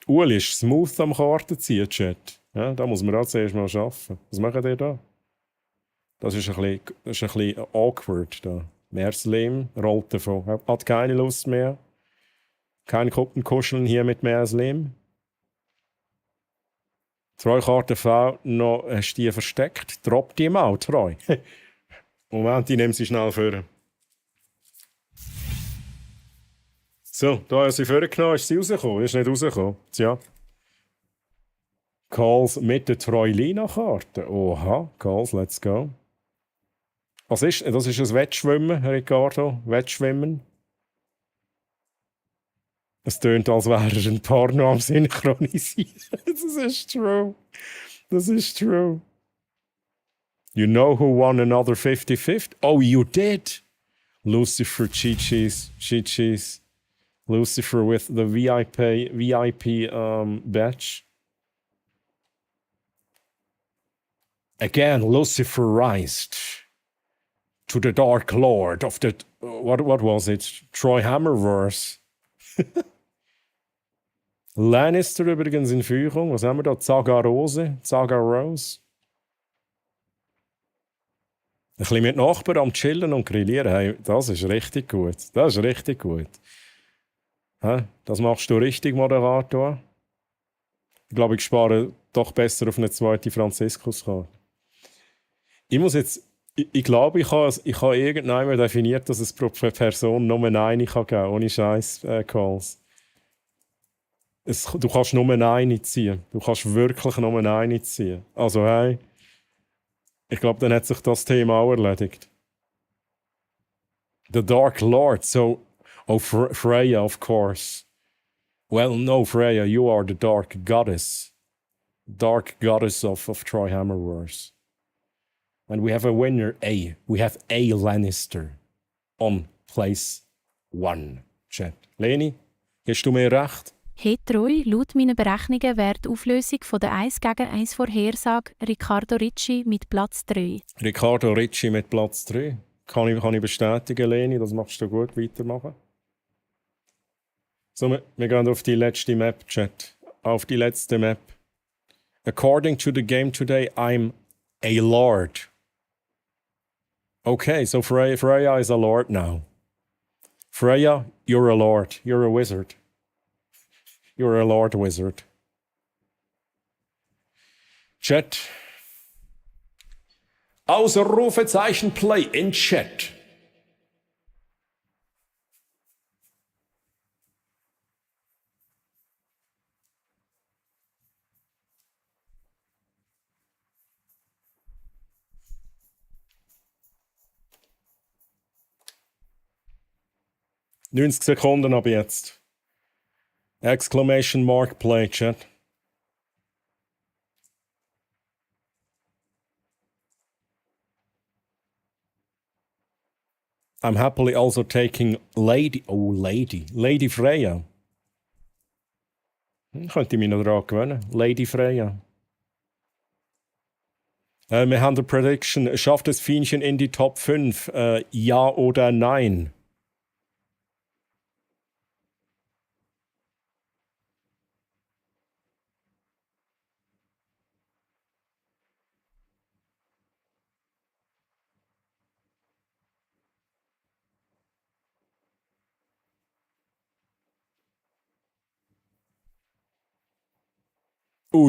Uli ist smooth am Karten ziehen, Chat. Ja, da muss man auch zuerst mal arbeiten. Was macht ihr da? Das ist ein bisschen awkward da. Mehr Slim, rollt davon. Hat keine Lust mehr. Kein Kuppenkuscheln hier mit mehr Slim. Troy-Karte V, noch hast du die versteckt? Drop die mal, Troy. Moment, ich nehme sie schnell vor. So, da habe ich sie vorgenommen, ist sie rausgekommen? Ist nicht rausgekommen? Tja. Calls mit der Troilina-Karte. Oha, Calls, let's go. Was ist das? Ist ein Wettschwimmen, Ricardo? Wettschwimmen? Es tönt, als wäre er ein Porno am Synchronisieren. Das ist true. Das ist true. You know who won another 50-50? Oh, you did! Lucifer, Chi-Chi's. Lucifer with the VIP badge. Again, Lucifer rised to the Dark Lord of the... What was it? Troy Hammerverse. Lannister übrigens in Führung. Was haben wir da? Zaga Rose. Ein bisschen mit Nachbarn am Chillen und Grillieren. Hey, das ist richtig gut. Hä? Das machst du richtig, Moderator. Ich glaube, ich spare doch besser auf eine zweite Franziskuskarte. Ich muss jetzt... Ich glaube, ich habe irgendwann definiert, dass es pro Person nur eine geben kann, ohne Scheiß Calls. Du kannst nur eine ziehen. Du kannst wirklich nur eine ziehen. Also hey, ich glaube, dann hat sich das Thema auch erledigt. The Dark Lord, so... Oh, Freya, of course. Well, no, Freya, you are the Dark Goddess. Dark Goddess of Troy Hammerverse. And we have a winner, A. We have A. Lannister on place 1. Chat. Leni, hast du mir recht? Hey Troy, laut meinen Berechnungen wäre die Auflösung von der 1-gegen-1 Vorhersage Riccardo Ricci mit Platz 3. Riccardo Ricci mit Platz 3. Kann ich bestätigen, Leni, das machst du gut, weitermachen. So, wir gehen auf die letzte Map, Chat. Auf die letzte Map. According to the game today, I'm a lord. Okay, so Freya is a lord now. Freya, you're a lord. You're a wizard. You're a lord wizard. Chat. Ausrufezeichen Play in Chat. ...90 Sekunden ab jetzt. Exclamation mark play, Chat. I'm happily also taking Lady Freya. Könnte ich mich noch daran gewöhnen. Lady Freya. Wir haben die Prediction. Schafft das Fienchen in die Top 5? Ja oder nein?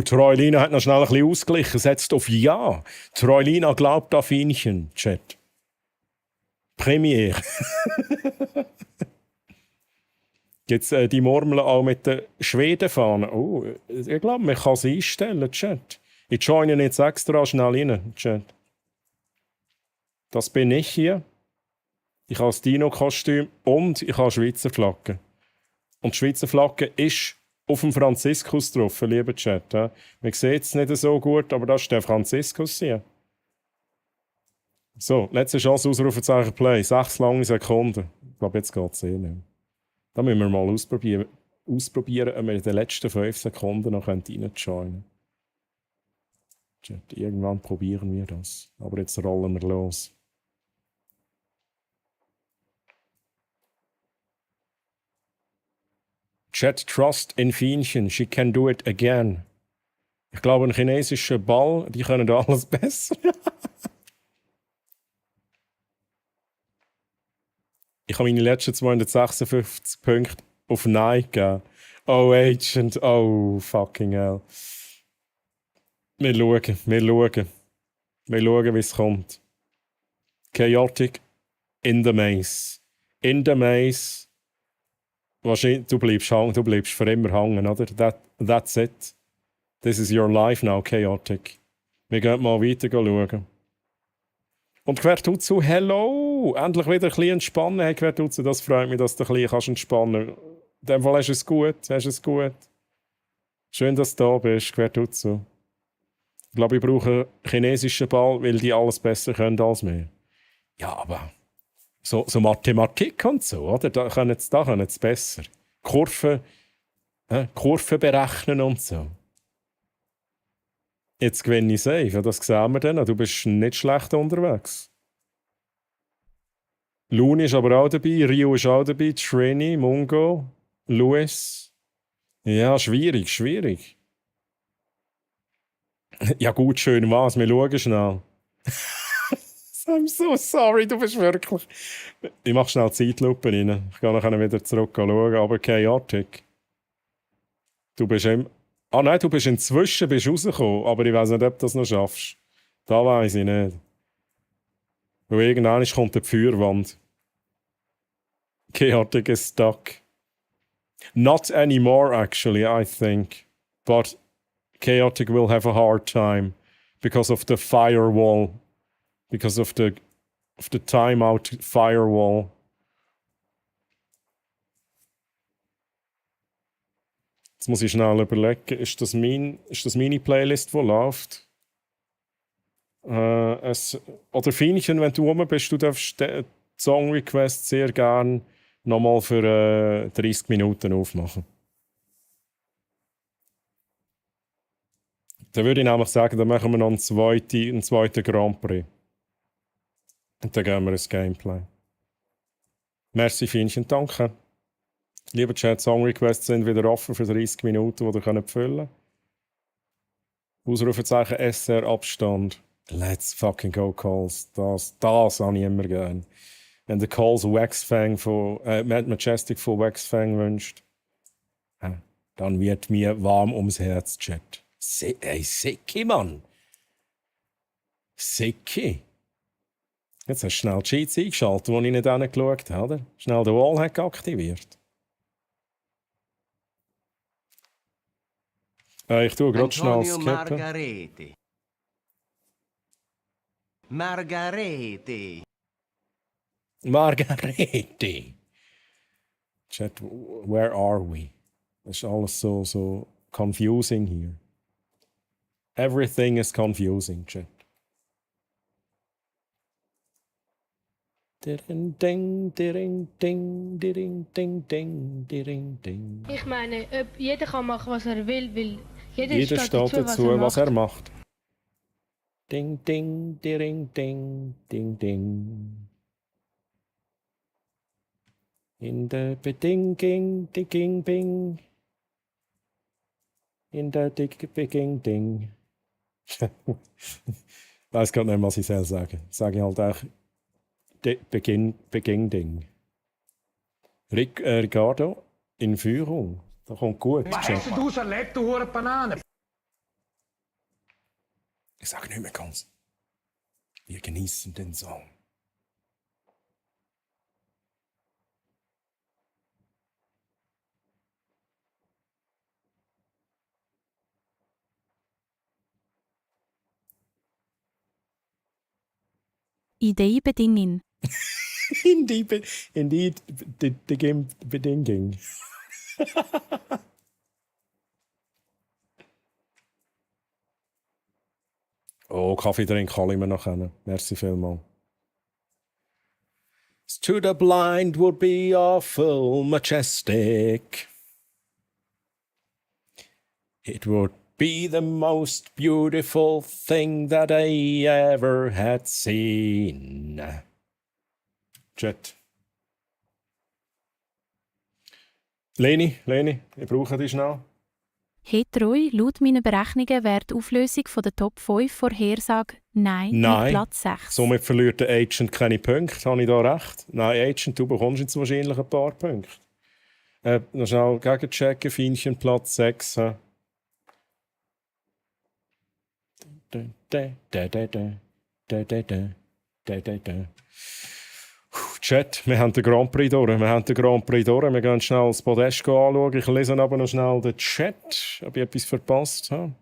Troilina hat noch schnell ein bisschen ausgeglichen. Setzt auf Ja. Troilina glaubt an Fienchen, Chat. Premiere. Jetzt die Murmeln auch mit den Schwedenfahnen. Oh, ich glaube, man kann sie einstellen, Chat. Ich joine jetzt extra schnell rein, Chat. Das bin ich hier. Ich habe das Dino-Kostüm und ich habe Schweizer Flagge. Und die Schweizer Flagge ist auf dem Franziskus drauf, lieber Chat. Ja. Man sieht es nicht so gut, aber das ist der Franziskus hier. So, letzte Chance, Ausrufezeichen Play. 6 lange Sekunden. Ich glaube, jetzt geht es eh nicht. Da müssen wir mal ausprobieren, ob wir in den letzten 5 Sekunden noch reinjoinen können. Chat, irgendwann probieren wir das. Aber jetzt rollen wir los. Chat, trust in Fienchen, she can do it again. Ich glaube, ein chinesischer Ball, die können da alles besser. Ich habe meine letzten 256 Punkte auf Nein gegeben. Oh, Agent, oh, fucking hell. Wir schauen, wie es kommt. Chaotic in the maze. In the maze. Wahrscheinlich, du bleibst für immer hängen, oder? That's it. This is your life now, Chaotic. Wir gehen mal weiter schauen. Und Quertutsu, hello! Endlich wieder ein bisschen entspannen. Hey Quertutsu, das freut mich, dass du ein bisschen entspannen kannst. In dem Fall hast du es gut. Schön, dass du da bist, Quertutsu. Ich glaube, ich brauche einen chinesischen Ball, weil die alles besser können als wir. Ja, aber so Mathematik und so, oder? Da können sie besser. Kurven berechnen und so. Jetzt gewinne ich safe, das sehen wir dann. Du bist nicht schlecht unterwegs. Luni ist aber auch dabei, Rio ist auch dabei, Trini, Mungo, Luis. Ja, schwierig. Ja gut, schön was, wir schauen schnell. I'm so sorry, du bist wirklich... Ich mache schnell Zeitlupe rein. Ich kann nachher wieder zurück schauen, aber Chaotic. Du bist du bist inzwischen rausgekommen, aber ich weiß nicht, ob du das noch schaffst. Da weiss ich nicht. Weil irgendwann kommt die Feuerwand. Chaotic is stuck. Not anymore, actually, I think. But Chaotic will have a hard time because of the firewall. Because of the timeout firewall. Jetzt muss ich schnell überlegen, ist das meine Playlist, die läuft? Oder Fienchen, wenn du rum bist, du darfst die Song-Request sehr gerne nochmal für 30 Minuten aufmachen. Dann würde ich nämlich sagen, dann machen wir noch einen zweiten Grand Prix. Und dann geben wir ein Gameplay. Merci, Fienchen, danke. Lieber Chat, Song-Requests sind wieder offen für 30 Minuten, die ihr füllen könnt. Ausrufezeichen SR Abstand. Let's fucking go, Calls. Das habe ich immer gern. Wenn der Calls Waxfang von Majestic von Waxfang wünscht, dann wird mir warm ums Herz, Chat. Sicki, Mann. Sicki. Jetzt hast du schnell die Cheats eingeschaltet, die ich nicht hingeschaut habe, oder? Schnell den Wallhack aktiviert. Ich tue gerade schnell skippen. Margarete. Chat, where are we? Das ist alles so confusing hier. Everything is confusing, Chat. Ding, ding, ding, ding, ding, ding, ding, ding, ding. Ich meine, jeder kann machen, was er will, weil jeder steht dazu, was er macht. Ding, ding, ding, ding, ding, ding. In der Bedingung, ding, bing. In der Bedingung, ding. Ich weiß gar nicht, was ich soll sagen. Sage ich halt auch Beginn, Ding. Ricardo, in Führung. Das kommt gut. Was hast du so erlebt, du hure Banane? Ich sage nicht mehr ganz. Wir genießen den Song. Ideenbedingungen. in die Bedingung. Oh, Kaffee trinken kann ich mir noch kennen. Merci vielmals. To the blind would be awful majestic. It would be the most beautiful thing that I ever had seen. Chat. Leni, ich brauche dich schnell. Hey Troi, laut meinen Berechnungen wäre die Auflösung von der Top 5 Vorhersage Nein, mit Platz 6. Somit verliert der Agent keine Punkte. Habe ich da recht? Nein, Agent, du bekommst jetzt wahrscheinlich ein paar Punkte. Noch schnell gegenchecken, Fienchen, Platz 6. Chat, wir haben den Grand Prix durch. Wir gehen schnell das Podest anschauen. Ich lese aber noch schnell den Chat, ob ich etwas verpasst habe.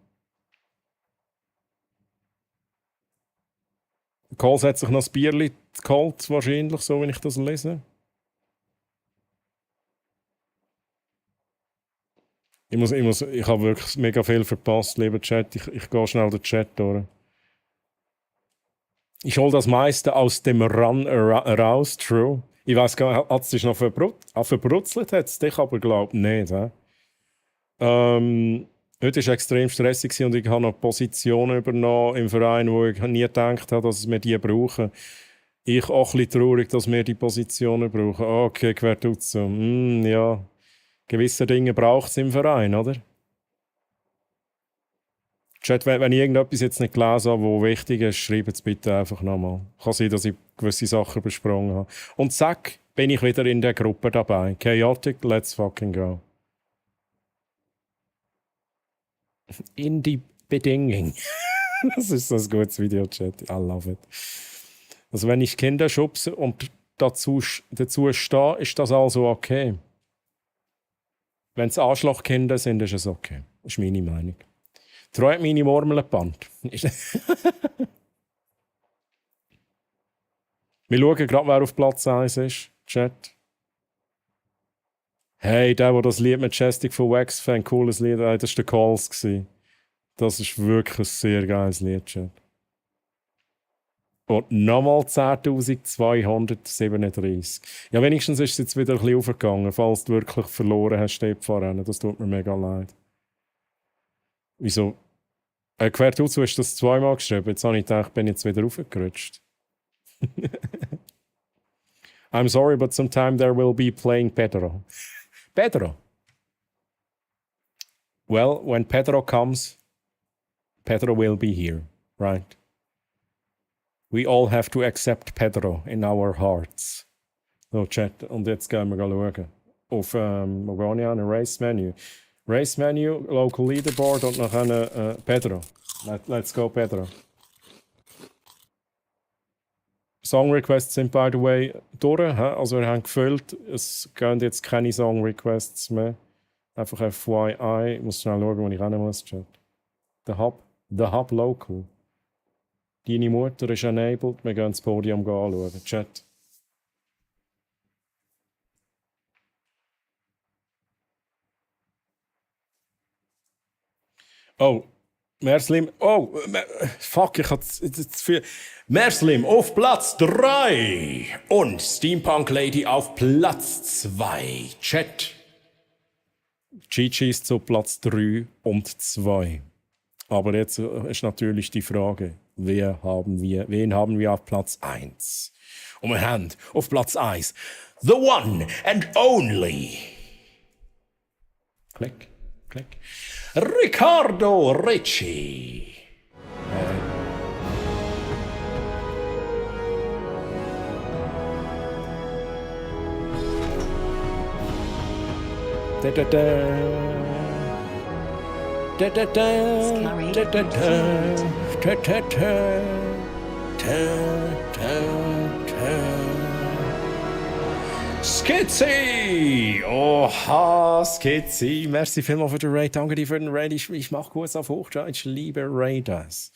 Coles hat sich noch das Bierli geholt, wahrscheinlich, so wie ich das lese. Ich habe wirklich mega viel verpasst, lieber Chat. Ich gehe schnell den Chat durch. Ich hole das meiste aus dem Run raus, true. Ich weiß gar nicht, hat es dich noch verbrutzelt? Hat es dich aber glaubt nicht. He? Heute war extrem stressig und ich habe noch Positionen übernommen im Verein, wo ich nie gedacht habe, dass wir die brauchen. Ich auch ein bisschen traurig, dass wir die Positionen brauchen. Okay, quer tut so. Ja. Gewisse Dinge braucht es im Verein, oder? Chat, wenn ich irgendetwas jetzt nicht gelesen habe, was wichtig ist, schreibt es bitte einfach nochmal. Kann sein, dass ich gewisse Sachen besprochen habe. Und zack, bin ich wieder in der Gruppe dabei. Chaotic, let's fucking go. In die Bedingung. Das ist so ein gutes Video-Chat. I love it. Also wenn ich Kinder schubse und dazu stehe, ist das also okay. Wenn es Arschlochkinder sind, ist es okay. Das ist meine Meinung. Treu hat meine Murmel gebannt. Wir schauen gerade, wer auf Platz 1 ist. Chat. Hey, der das Lied mit Chestic von Wax Fan, cooles Lied, das war der Calls. Das ist wirklich ein sehr geiles Lied, Chat. Und nochmal 10.237. Ja, wenigstens ist es jetzt wieder ein bisschen aufgegangen, falls du wirklich verloren hast, dort vorne. Das tut mir mega leid. Wieso? Quertuzu hast du das zweimal geschrieben. Jetzt habe ich gedacht, ich bin jetzt wieder raufgerutscht. I'm sorry, but sometime there will be playing Pedro. Pedro? Well, when Pedro comes, Pedro will be here, right? We all have to accept Pedro in our hearts. So, Chat, und jetzt gehen wir schauen. Auf, wo gehe ich an? Race Menu. Race Menu, Local Leaderboard und nachher Pedro. Let's go, Pedro. Song Requests sind, by the way, durch. Also, wir haben gefüllt. Es gehen jetzt keine Song Requests mehr. Einfach FYI. Ich muss schnell schauen, wo ich rein muss, Chat. The Hub Local. Deine Mutter ist enabled. Wir gehen das Podium anschauen. Chat. Oh, Merslim. Oh, fuck, ich hatte jetzt viel. Merslim auf Platz 3 und Steampunk Lady auf Platz 2. Chat. Gigi ist zu Platz 3 und 2. Aber jetzt ist natürlich die Frage, wen haben wir auf Platz 1? Und wir haben auf Platz 1 The One and Only. Klick, klick. Riccardo Ricci. Da, da, da. Da, da, da. Da, da, da. Da, da, da. Da, da. Skizzy! Oha, Skizzy. Merci vielmals für den Raid. Danke dir für den Raid. Ich mache kurz auf Hochdeutsch. Liebe Raiders.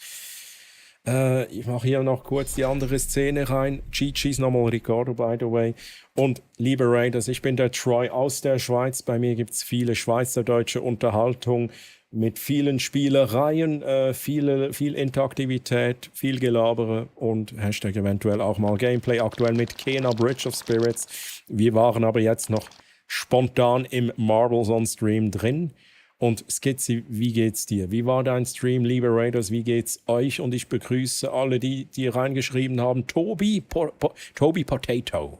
Ich mache hier noch kurz die andere Szene rein. GG's nochmal Ricardo, by the way. Und liebe Raiders, ich bin der Troy aus der Schweiz. Bei mir gibt es viele schweizerdeutsche Unterhaltung mit vielen Spielereien, viel Interaktivität, viel Gelabere und Hashtag eventuell auch mal Gameplay. Aktuell mit Kena Bridge of Spirits. Wir waren aber jetzt noch spontan im Marbles on Stream drin. Und Skizzy, wie geht's dir? Wie war dein Stream, liebe Raiders? Wie geht's euch? Und ich begrüße alle, die reingeschrieben haben. Toby Potato.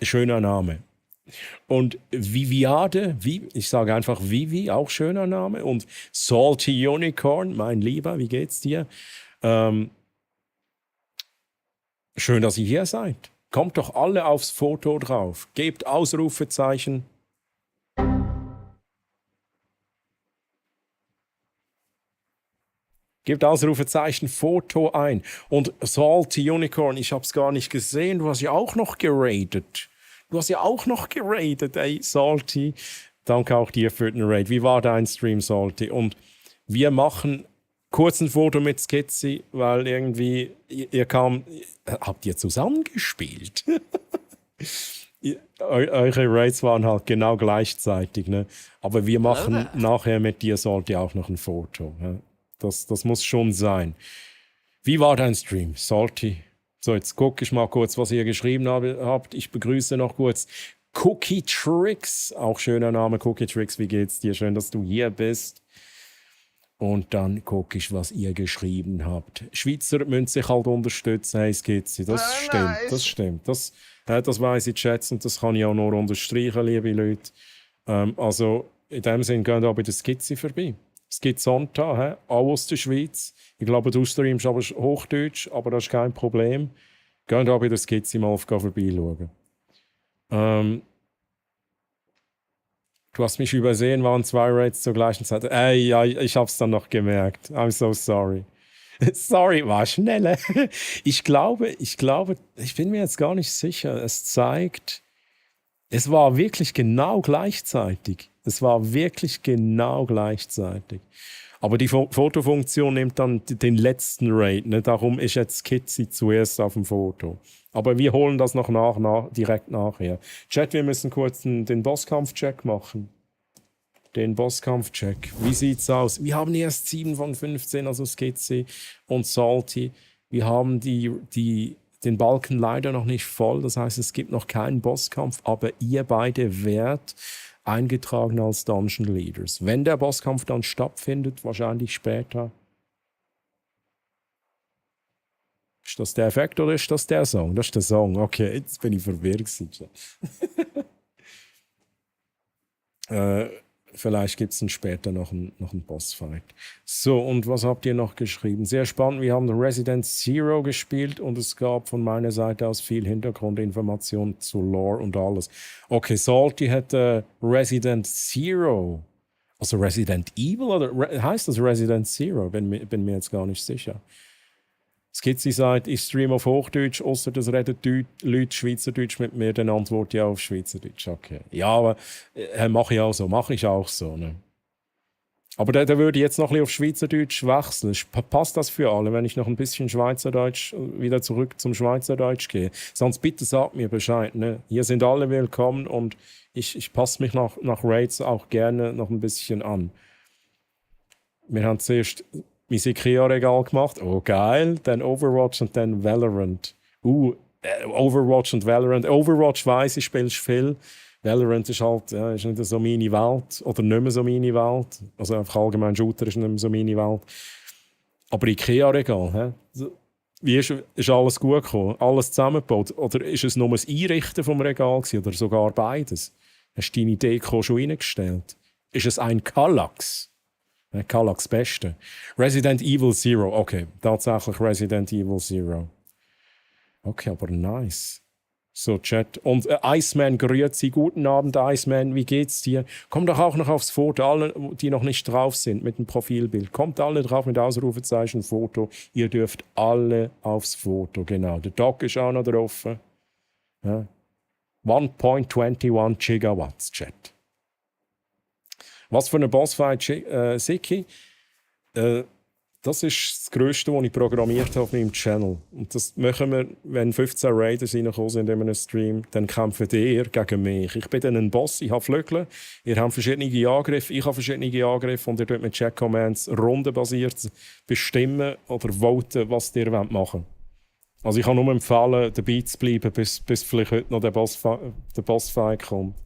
Schöner Name. Und Viviade, ich sage einfach Vivi, auch schöner Name. Und Salty Unicorn, mein Lieber, wie geht's dir? Schön, dass ihr hier seid. Kommt doch alle aufs Foto drauf. Gebt Ausrufezeichen. Gebt Ausrufezeichen Foto ein. Und Salty Unicorn, ich hab's gar nicht gesehen. Du hast ja auch noch geradet. Ey, Salty. Danke auch dir für den Raid. Wie war dein Stream, Salty? Und wir machen kurz ein Foto mit Skizze, weil irgendwie habt ihr zusammengespielt? Eure Raids waren halt genau gleichzeitig, ne? Aber wir machen nachher mit dir Salty auch noch ein Foto. Ja? Das muss schon sein. Wie war dein Stream, Salty? So, jetzt gucke ich mal kurz, was ihr geschrieben habt. Ich begrüße noch kurz Cookie Tricks. Auch schöner Name, Cookie Tricks. Wie geht's dir? Schön, dass du hier bist. Und dann gucke ich, was ihr geschrieben habt. Schweizer müssen sich halt unterstützen, hey Skizzy. Das stimmt, das stimmt. Das weiss ich zu schätzen und das kann ich auch nur unterstreichen, liebe Leute. Also in dem Sinne geht auch bei der Skizzy vorbei. Skizonta, auch aus der Schweiz. Ich glaube, du streamst aber Hochdeutsch, aber das ist kein Problem. Geht auch bei der Skizzy mal vorbeischauen. Du hast mich übersehen, waren 2 Raids zur gleichen Zeit. Ja, ich hab's dann noch gemerkt. I'm so sorry. Sorry, war schneller. Ich glaube, ich bin mir jetzt gar nicht sicher. Es zeigt, es war wirklich genau gleichzeitig. Aber die Fotofunktion nimmt dann den letzten Raid. Ne? Darum ist jetzt Skizzy zuerst auf dem Foto. Aber wir holen das noch direkt nachher. Chat, wir müssen kurz den Bosskampf-Check machen. Wie sieht's aus? Wir haben erst 7 von 15, also Skizzy und Salty. Wir haben den Balken leider noch nicht voll. Das heißt, es gibt noch keinen Bosskampf, aber ihr beide werdet eingetragen als Dungeon Leaders. Wenn der Bosskampf dann stattfindet, wahrscheinlich später. Ist das der Effekt oder ist das der Song? Das ist der Song. Okay, jetzt bin ich verwirrt. Vielleicht gibt es dann später noch einen Bossfight. So, und was habt ihr noch geschrieben? Sehr spannend, wir haben Resident Zero gespielt und es gab von meiner Seite aus viel Hintergrundinformation zu Lore und alles. Okay, Salty hat Resident Zero, also Resident Evil oder heißt das Resident Zero? Bin mir jetzt gar nicht sicher. Skizzy sagt, ich streame auf Hochdeutsch, außer das reden Leute Schweizerdeutsch mit mir, dann antworte ich auch auf Schweizerdeutsch. Okay. Ja, aber mache ich auch so. Ne? Aber der würde jetzt noch ein bisschen auf Schweizerdeutsch wechseln. Passt das für alle, wenn ich noch ein bisschen Schweizerdeutsch wieder zurück zum Schweizerdeutsch gehe? Sonst bitte sagt mir Bescheid. Ne? Hier sind alle willkommen und ich passe mich nach Raids auch gerne noch ein bisschen an. Wir haben zuerst mein IKEA-Regal gemacht. Oh, geil. Dann Overwatch und dann Valorant. Overwatch und Valorant. Overwatch weiss ich, spielst viel. Valorant ist halt ist nicht so meine Welt. Oder nicht mehr so meine Welt. Also einfach allgemein Shooter ist nicht mehr so meine Welt. Aber IKEA-Regal, wie ist alles gut gekommen? Alles zusammengebaut? Oder ist es nur das Einrichten vom Regal gewesen? Oder sogar beides? Hast du deine Deko schon reingestellt? Ist es ein Kallax? Kallax Beste. Resident Evil Zero. Okay, tatsächlich Resident Evil Zero. Okay, aber nice. So, Chat. Und Iceman grüezi. Guten Abend, Iceman. Wie geht's dir? Kommt doch auch noch aufs Foto. Alle, die noch nicht drauf sind mit dem Profilbild. Kommt alle drauf mit Ausrufezeichen Foto. Ihr dürft alle aufs Foto. Genau. Der Doc ist auch noch drauf. Ja. 1.21 Gigawatts, Chat. Was für eine Bossfight, Siki? Das ist das Größte, was ich programmiert habe auf meinem Channel. Und das machen wir, wenn 15 Raiders reinkommen sind in einem Stream, dann kämpfen ihr gegen mich. Ich bin dann ein Boss, ich habe Flügel, ihr habt verschiedene Angriffe, ich habe verschiedene Angriffe und ihr dürft mit Check-Commands rundenbasiert bestimmen oder voten, was ihr machen wollt. Also ich kann nur empfehlen, dabei zu bleiben, bis vielleicht heute noch der Bossfight kommt.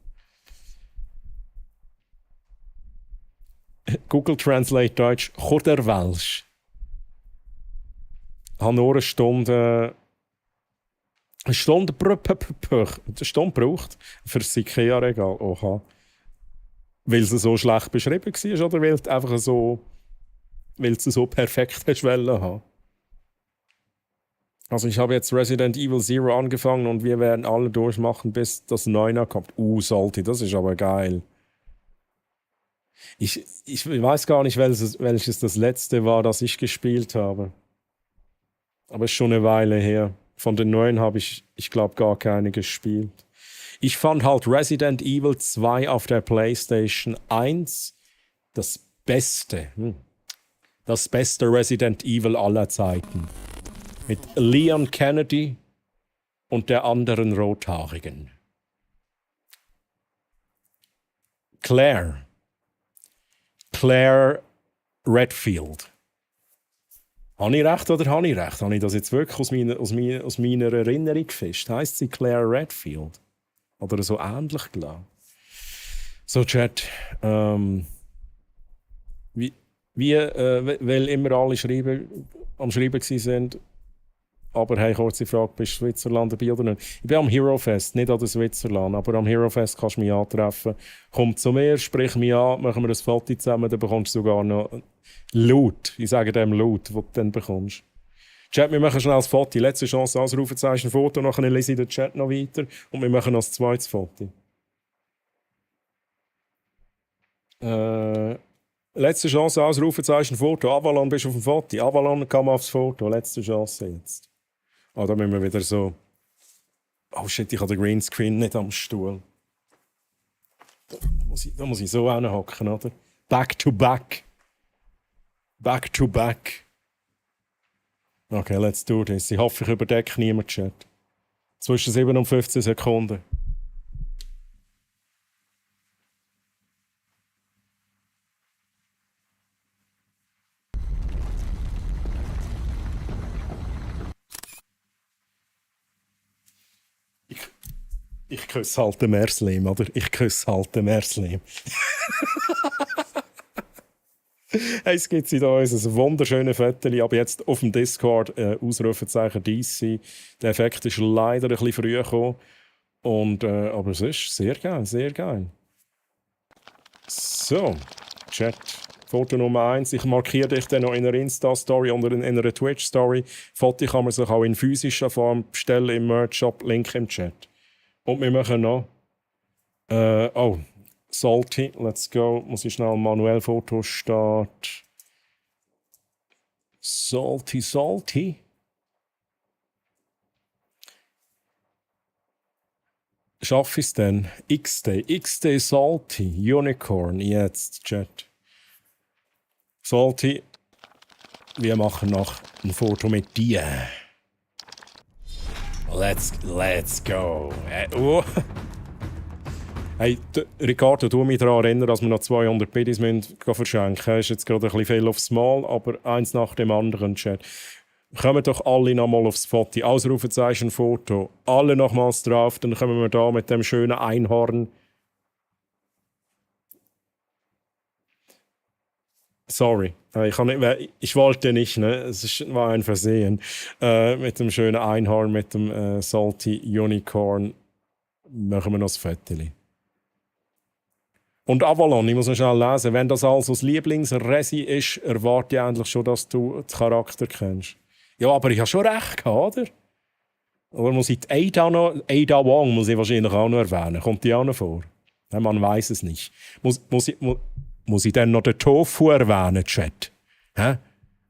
Google Translate Deutsch, Choder Welsch. Ich habe nur eine Stunde gebraucht für das IKEA-Regal. Oha. Weil es so schlecht beschrieben war oder weil es so perfekt hast haben. Also ich habe jetzt Resident Evil Zero angefangen und wir werden alle durchmachen, bis das 9er kommt. Salty, das ist aber geil. Ich weiß gar nicht, welches das letzte war, das ich gespielt habe. Aber es ist schon eine Weile her. Von den neuen habe ich glaube, gar keine gespielt. Ich fand halt Resident Evil 2 auf der PlayStation 1 das Beste. Das beste Resident Evil aller Zeiten. Mit Leon Kennedy und der anderen Rothaarigen. Claire Redfield. Habe ich recht oder habe ich recht? Habe ich das jetzt wirklich aus meiner Erinnerung gefischt? Heisst sie Claire Redfield? Oder so ähnlich, glaube ich. So, Chat. Weil immer alle am Schreiben waren, aber hey, kurze Frage, bist du Switzerland dabei oder nicht? Ich bin am Hero Fest, nicht an der Switzerland, aber am Hero Fest kannst du mich antreffen. Komm zu mir, sprich mich an, machen wir ein Foto zusammen, dann bekommst du sogar noch Loot. Ich sage dem Loot, den du dann bekommst. Chat, wir machen schnell ein Foto. Letzte Chance, Ausrufezeichen, ein Foto, nachher lese ich den Chat noch weiter und wir machen noch ein zweites Foto. Letzte Chance, Ausrufezeichen, Foto. Avalon, bist du auf dem Foto? Avalon, komm aufs Foto. Letzte Chance jetzt. Ah, da müssen wir wieder so... Oh shit, ich habe den Greenscreen nicht am Stuhl. Da muss ich so hinhocken, oder? Back to back. Back to back. Okay, let's do this. Ich hoffe, ich überdecke niemand Chat. Zwischen 7 und 15 Sekunden. Ich küsse halt den Merslim, oder? Ich küsse halt den Merslim. Hey, es gibt da unser wunderschönes Foto, aber jetzt auf dem Discord Ausrufezeichen DC. Der Effekt ist leider ein bisschen früh gekommen. Aber es ist sehr geil, sehr geil. So, Chat. Foto Nummer 1. Ich markiere dich dann noch in einer Insta-Story oder in einer Twitch-Story. Foto kann man sich auch in physischer Form bestellen im Merch-Shop. Link im Chat. Und wir machen noch... Salty, let's go. Muss ich schnell manuell Fotostart. Salty. Schaffe ich es denn? XD Salty, Unicorn, jetzt, Chat. Salty, wir machen noch ein Foto mit dir. Let's go. Hey, Ricardo, du mich daran erinnern, dass wir noch 200 Biddies verschenken müssen. Ist jetzt gerade ein bisschen viel aufs Mal, aber eins nach dem anderen, Chat. Kommen doch alle nochmal aufs Foto. Ausrufezeichen Foto. Alle nochmals drauf, dann kommen wir da mit dem schönen Einhorn. Sorry, ich wollte nicht, ne? Es war ein Versehen. Mit dem schönen Einhorn, mit dem Salty Unicorn machen wir noch das Foto. Und Avalon, ich muss noch schnell lesen, wenn das also das Lieblingsresi ist, erwarte ich eigentlich schon, dass du den Charakter kennst. Ja, aber ich habe schon recht gehabt, oder? Oder muss ich die Ada Wong muss ich wahrscheinlich auch noch erwähnen? Kommt die auch noch vor? Ja, man weiß es nicht. Muss ich dann noch den Tofu erwähnen, Chat? Hä?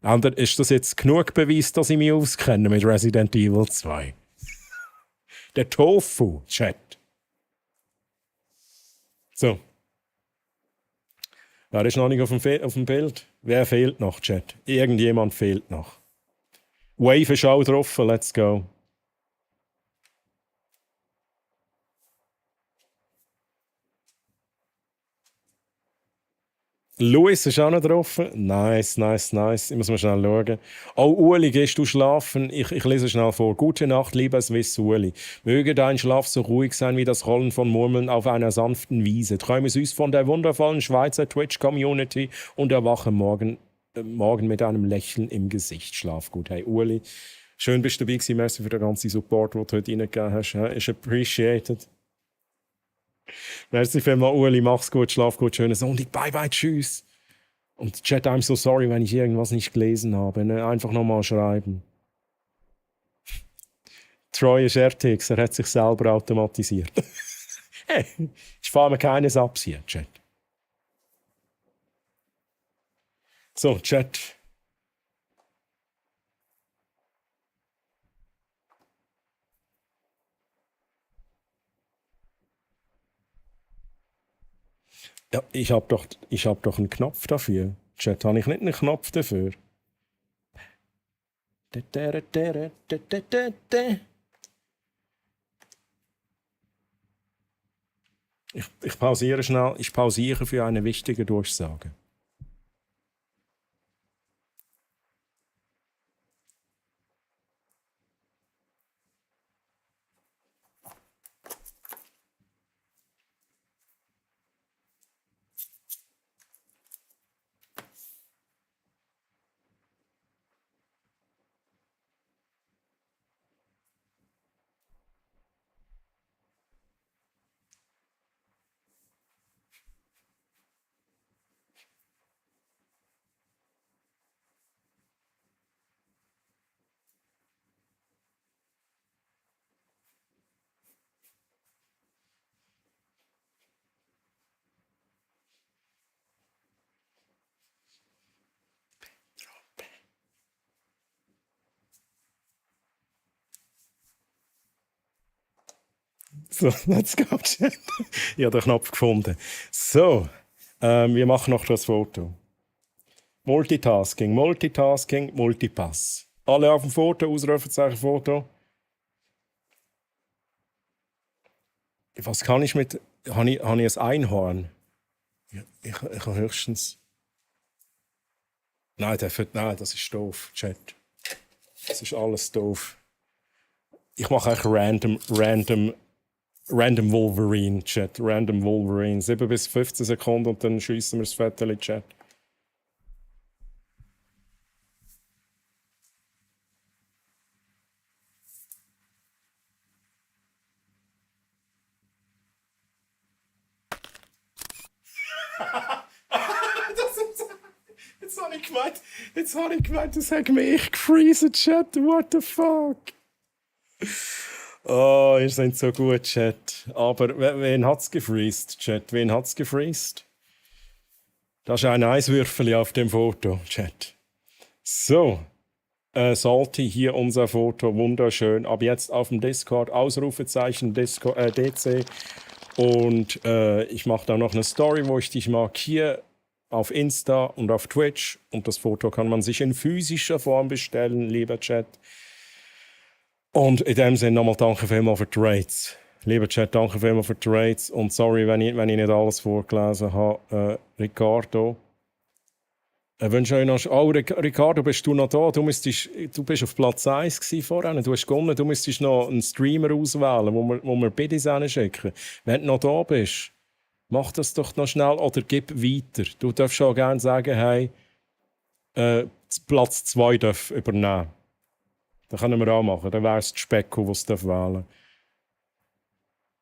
Oder ist das jetzt genug Beweis, dass ich mich auskenne mit Resident Evil 2? Der Tofu, Chat. So. Wer ist noch nicht auf dem Bild? Wer fehlt noch, Chat? Irgendjemand fehlt noch. Wave ist auch drauf, let's go. Luis ist auch noch drauf. Nice. Ich muss mal schnell schauen. Oh, Ueli, gehst du schlafen? Ich lese schnell vor. Gute Nacht, lieber Swiss Ueli. Möge dein Schlaf so ruhig sein wie das Rollen von Murmeln auf einer sanften Wiese. Träume süß von der wundervollen Schweizer Twitch-Community und erwache morgen mit einem Lächeln im Gesicht. Schlaf gut. Hey, Ueli, schön bist du dabei gewesen. Merci für den ganzen Support, den du heute reingegeben hast. Ist appreciated. Merci vielmals, Ueli, mach's gut, schlaf gut, schönen Sonntag, bye, tschüss. Und Chat, I'm so sorry, wenn ich irgendwas nicht gelesen habe. Ne? Einfach nochmal schreiben. Troy ist RTX, er hat sich selber automatisiert. Hey, ich fahre mir keines ab hier, Chat. So, Chat. Ja, ich hab doch einen Knopf dafür. Chat, habe ich nicht einen Knopf dafür? Ich pausiere schnell. Ich pausiere für eine wichtige Durchsage. So, let's go, Chat. Ich habe den Knopf gefunden. So, wir machen noch das Foto. Multitasking, Multitasking, Multipass. Alle auf dem Foto, Ausrufezeichen Foto. Was kann ich mit... Habe ich ein Einhorn? Ich habe höchstens... Nein, das ist doof, Chat. Das ist alles doof. Ich mache eigentlich Random Wolverine, Chat. Random Wolverine. 7 bis 15 Sekunden und dann schiessen wir das Vettel, Chat. Jetzt habe ich gemeint, das hat mich gefreezen, Chat. What the fuck? Oh, ihr seid so gut, Chat. Aber wen hat es gefreezed, Chat? Wen hat es gefreezed? Das ist ein Eiswürfel auf dem Foto, Chat. So, Salty, hier unser Foto, wunderschön. Ab jetzt auf dem Discord, Ausrufezeichen DC. Und ich mache da noch eine Story, wo ich dich markiere. Auf Insta und auf Twitch. Und das Foto kann man sich in physischer Form bestellen, lieber Chat. Und in dem Sinne nochmal danke vielmals für die Rates. Lieber Chat, danke vielmals für die Rates. Und sorry, wenn ich nicht alles vorgelesen habe. Ricardo. Wünsche euch noch... Oh, Ricardo, bist du noch da? Du bist auf Platz 1 vorhin. Du hast gewonnen. Du müsstest noch einen Streamer auswählen, wo wir Biddies hinschicken. Wenn du noch da bist, mach das doch noch schnell oder gib weiter. Du darfst schon gerne sagen, hey, Platz 2 darf übernehmen. Das können wir auch machen. Dann wäre es die Specko, die es wählen darf.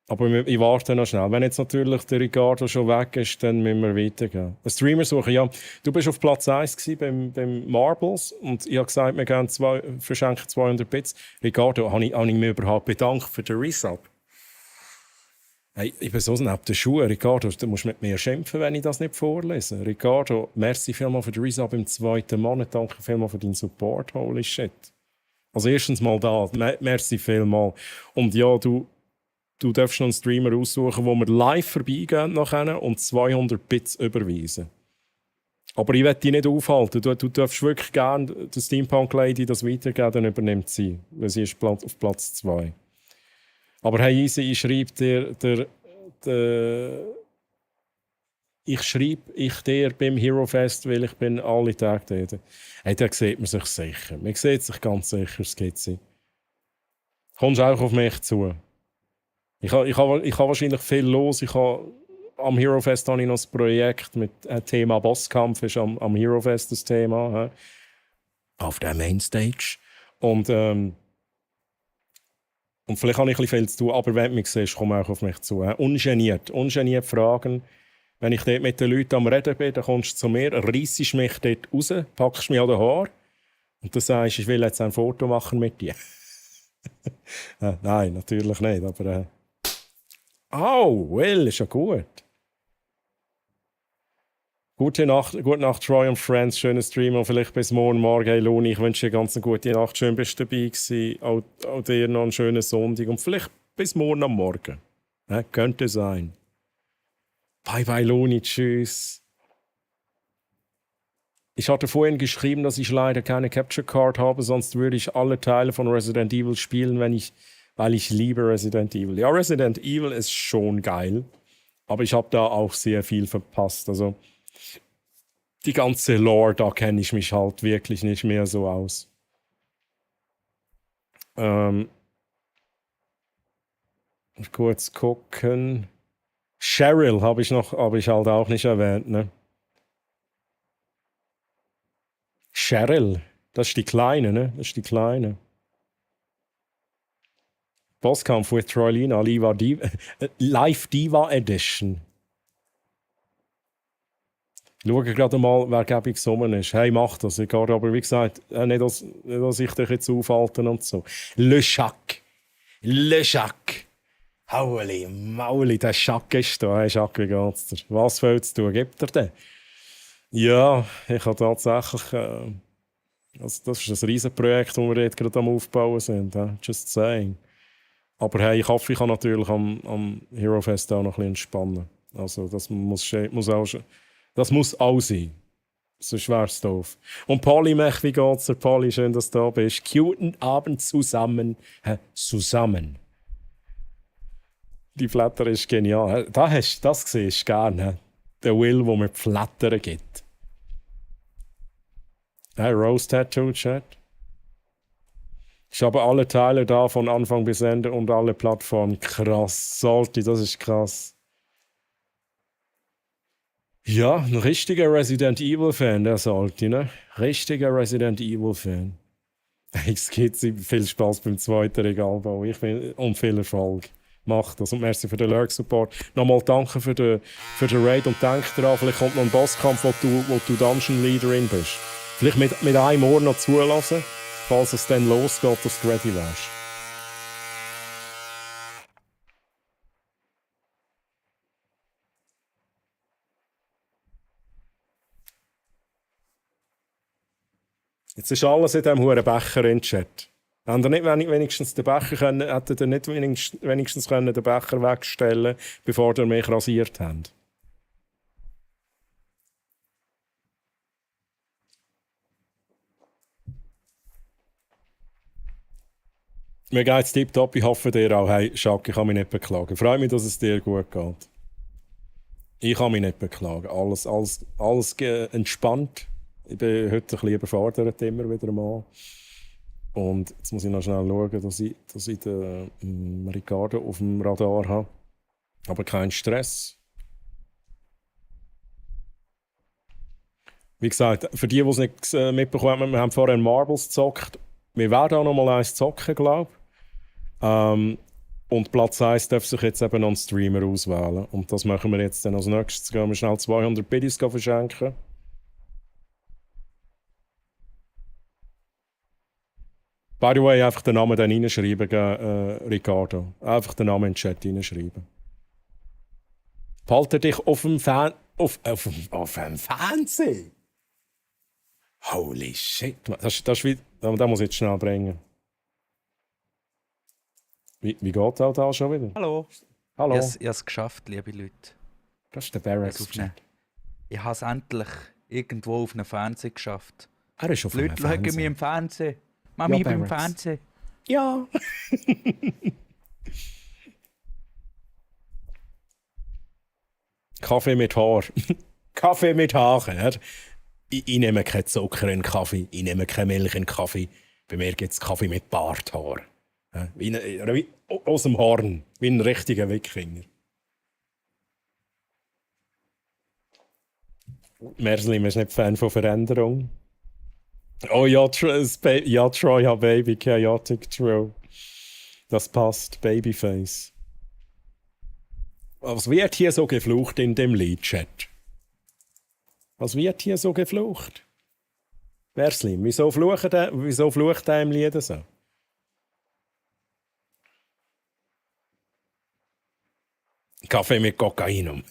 Aber ich warte noch schnell. Wenn jetzt natürlich der Ricardo schon weg ist, dann müssen wir weitergehen. Ein Streamer suchen, ja. Du bist auf Platz 1 beim Marbles und ich habe gesagt, wir verschenken 200 Bits. Ricardo, habe ich mich überhaupt bedankt für den Resub? Hey, ich bin so neben den Schuhen. Ricardo, du musst mit mir schimpfen, wenn ich das nicht vorlese. Ricardo, merci vielmals für den Resub im 2. Monat. Danke vielmals für deinen Support. Holy shit. Also erstens mal da. Merci vielmals. Und ja, du darfst noch einen Streamer aussuchen, wo wir live vorbeigehen nachher und 200 Bits überweisen. Aber ich werde dich nicht aufhalten. Du darfst wirklich gerne der Steampunk Lady das weitergeben, dann übernimmt sie. Weil sie ist auf Platz 2. Aber hey Easy, ich schreibe dir beim Hero Fest, weil ich bin alle Tage dort. Hey, da sieht man sich sicher. Man sieht sich ganz sicher, Skizzy. Kommst auch auf mich zu. Ich habe wahrscheinlich viel los. Am Hero Fest habe ich noch ein Projekt mit Thema Bosskampf, ist am Hero Fest das Thema. Auf der Mainstage. Und vielleicht habe ich ein bisschen viel zu tun, aber wenn du mich siehst, komm auch auf mich zu. Ungeniert fragen. Wenn ich dort mit den Leuten am Reden bin, dann kommst du zu mir, reissest mich dort raus, packst mich an den Haar und dann sagst, ich will jetzt ein Foto machen mit dir. Nein, natürlich nicht, aber... Will, ist ja gut. Gute Nacht, Troy und Friends, schönen Stream und vielleicht bis morgen. Hey Loni, ich wünsche dir ganz eine gute Nacht. Schön, bist du dabei gewesen. Auch dir noch einen schönen Sonntag und vielleicht bis morgen am Morgen. Könnte sein. Bye bye Loni, tschüss. Ich hatte vorhin geschrieben, dass ich leider keine Capture Card habe, sonst würde ich alle Teile von Resident Evil spielen, weil ich liebe Resident Evil. Ja, Resident Evil ist schon geil, aber ich habe da auch sehr viel verpasst. Also die ganze Lore, da kenne ich mich halt wirklich nicht mehr so aus. Kurz gucken. Cheryl habe ich halt auch nicht erwähnt, ne? Cheryl, das ist die Kleine, ne? Das ist die Kleine. Bosskampf with Troilina, Live Diva Edition. Schau gerade mal, wer gäbig gesungen ist. Hey, mach das. Ich gehe aber, wie gesagt, nicht, dass ich dich jetzt aufhalte und so. Le Jacques. Le Jacques. Holy Mauli, der Jacques ist da. Hey, Jacques, wie geht's dir? Was willst du? Gibt er denn? Ja, ich habe tatsächlich... das ist ein Riesenprojekt, das wir dort gerade am Aufbauen sind. Just saying. Aber hey, ich hoffe, ich kann natürlich am Hero Fest auch noch ein bisschen entspannen. Also das muss auch sein. Sonst wäre es doof. Und Polly, wie geht's dir? Polly, schön, dass du da bist. Cuten Abend zusammen. Zusammen. Die Flatter ist genial. Das siehst du gerne. Der Will, wo mir Flattern gibt. Hey, Rose Tattoo Chat. Ich habe alle Teile da von Anfang bis Ende und alle Plattformen. Krass, Salty, das ist krass. Ja, ein richtiger Resident Evil Fan, der Salty, ne? Richtiger Resident Evil Fan. Es geht viel Spaß beim zweiten Regalbau. Und viel Erfolg. Macht das und merci für den Lurk-Support. Nochmal danke für den Raid und denk daran, vielleicht kommt noch ein Bosskampf, wo du Dungeon Leaderin bist. Vielleicht mit einem Ohr noch zulassen, falls es dann losgeht, dass du ready wärst. Jetzt ist alles in diesem huren Becher in Chat. Hättet ihr nicht wenigstens den Becher können, hättet ihr nicht wenigstens den Becher wegstellen, bevor ihr mich rasiert habt? Mir geht's tipptopp, ich hoffe dir auch. Hey, Jacques, ich kann mich nicht beklagen. Freut mich, dass es dir gut geht. Ich kann mich nicht beklagen. Alles entspannt. Ich bin heute ein bisschen überfordert immer wieder mal. Und jetzt muss ich noch schnell schauen, dass ich den Ricardo auf dem Radar habe. Aber kein Stress. Wie gesagt, für die es nicht mitbekommen haben, wir haben vorher Marbles gezockt. Wir werden auch noch mal eins zocken, glaube ich. Und Platz 1 darf sich jetzt eben noch einen Streamer auswählen. Und das machen wir jetzt dann als nächstes. Gehen wir schnell 200 Biddies verschenken. By the way, einfach den Namen dann reinschreiben, Ricardo. Einfach den Namen in den Chat reinschreiben. Behalte dich auf dem Fernsehen. Holy shit. Das muss ich jetzt schnell bringen. Wie geht auch da schon wieder? Hallo. Hallo. Ich habe es geschafft, liebe Leute. Das ist der Barrett. Ich habe es endlich irgendwo auf einem Fernseher geschafft. Er ist auf einem Fernseher. Leute schauen mich im Fernsehen. Mami, ich bin im Fernsehen. Ja. Kaffee mit Haar. Kaffee mit Haaren. Ich nehme keinen Zucker in den Kaffee. Ich nehme keine Milch in den Kaffee. Bei mir gibt es Kaffee mit Barthaar. Wie aus dem Horn. Wie ein richtiger Wikinger. Mersli, man ist nicht Fan von Veränderung. Oh ja, Troy, ja, Baby, Chaotic True. Das passt, Babyface. Was wird hier so geflucht in dem Lied-Chat? Was wird hier so geflucht? Mersli, wieso flucht er im Lied so? Kaffee mit Kokainum.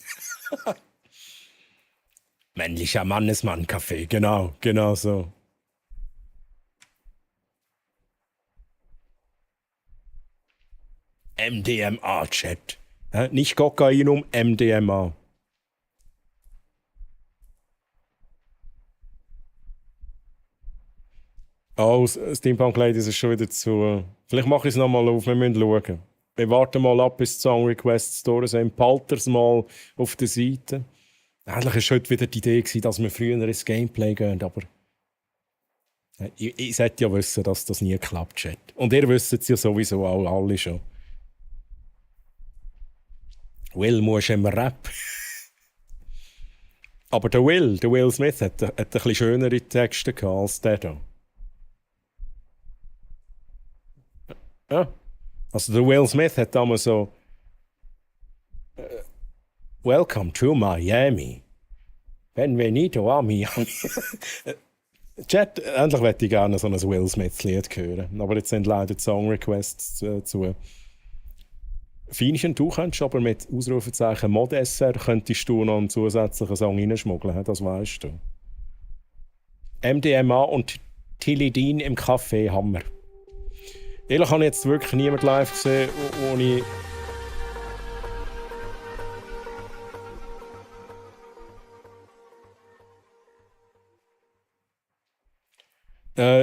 Männlicher Mannesmann-Kaffee, genau so. MDMA-Chat. Nicht Kokainum, MDMA. Oh, Steampunk Ladies ist schon wieder zu. Vielleicht mache ich es nochmal auf, wir müssen schauen. Wir warten mal ab, bis die Song Requests durch sind. Behalten es mal auf der Seite. Eigentlich war heute wieder die Idee, dass wir früher ins Gameplay gehen, aber ich sollte ja wissen, dass das nie klappt, Chat. Und ihr wisst es ja sowieso auch alle schon. Will, musst du immer Rap. Aber der Will Smith hat ein bisschen schönere Texte gehabt als der hier. Ja. Also der Will Smith hat damals so Welcome to Miami. Benvenuto a Miami. Chat, endlich möchte ich gerne so ein Will Smith-Lied hören. Aber jetzt sind leider die Song-Requests zu. Feinchen, du könntest aber mit Ausrufezeichen Mod-SR könntest du noch einen zusätzlichen Song reinschmuggeln, das weißt du. MDMA und Tilidin im Café Hammer. Ehrlich habe ich jetzt wirklich niemand live gesehen, ohne.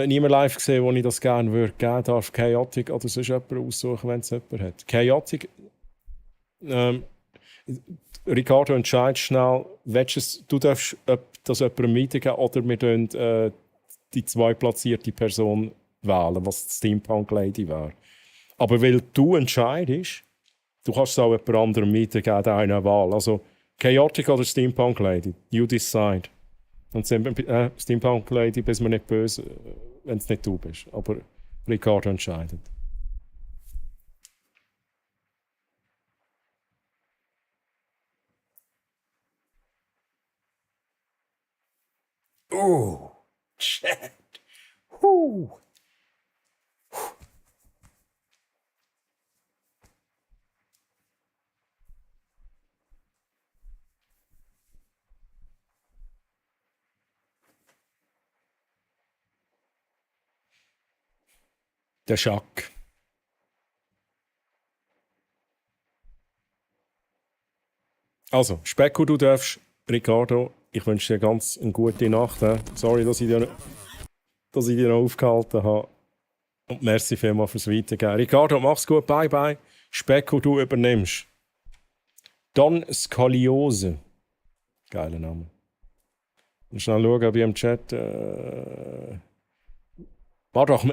Niemand live gesehen, wo ich das gerne würde geben darf. Chaotic oder sonst jemand aussuchen, wenn es jemand hat. Chaotic. Ricardo, entscheid schnell, du darfst das jemandem weitergeben oder wir tun die zweitplatzierte Person wählen, was die Steampunk Lady wäre. Aber weil du entscheidest, du kannst es auch jemand anderem weitergeben, der eine Wahl. Also Chaotic oder Steampunk Lady, you decide. Und Steampunk Lady bist mir nicht böse, wenn es nicht du bist. Aber Ricardo entscheidet. Oh, shit. Der Schack. Also, Specko, du darfst. Ricardo, ich wünsche dir ganz eine gute Nacht. Sorry, dass ich dir noch aufgehalten habe. Und merci vielmals fürs Weitergeben. Ricardo, mach's gut. Bye, bye. Specko, du übernimmst. Don Skoliose. Geiler Name. Und schnell schauen, ob ich im Chat. Warte doch.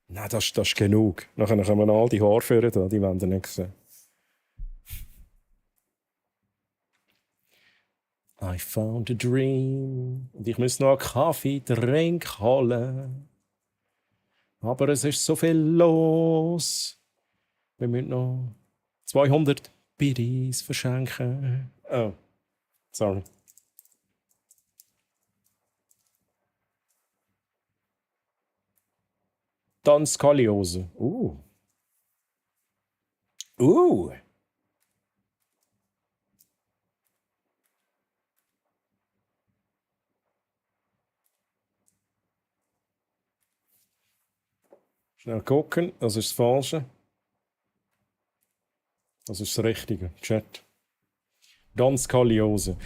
Nein, das ist genug. Nachher können wir all die Haare führen, die wollen wir nicht sehen. I found a dream. Und ich muss noch einen Kaffee-Drink holen. Aber es ist so viel los. Wir müssen noch 200 Biddies verschenken. Oh, sorry. Dann Skoliose. Schnell gucken, das ist das Falsche. Das ist das Richtige. Chat. Dann Skoliose.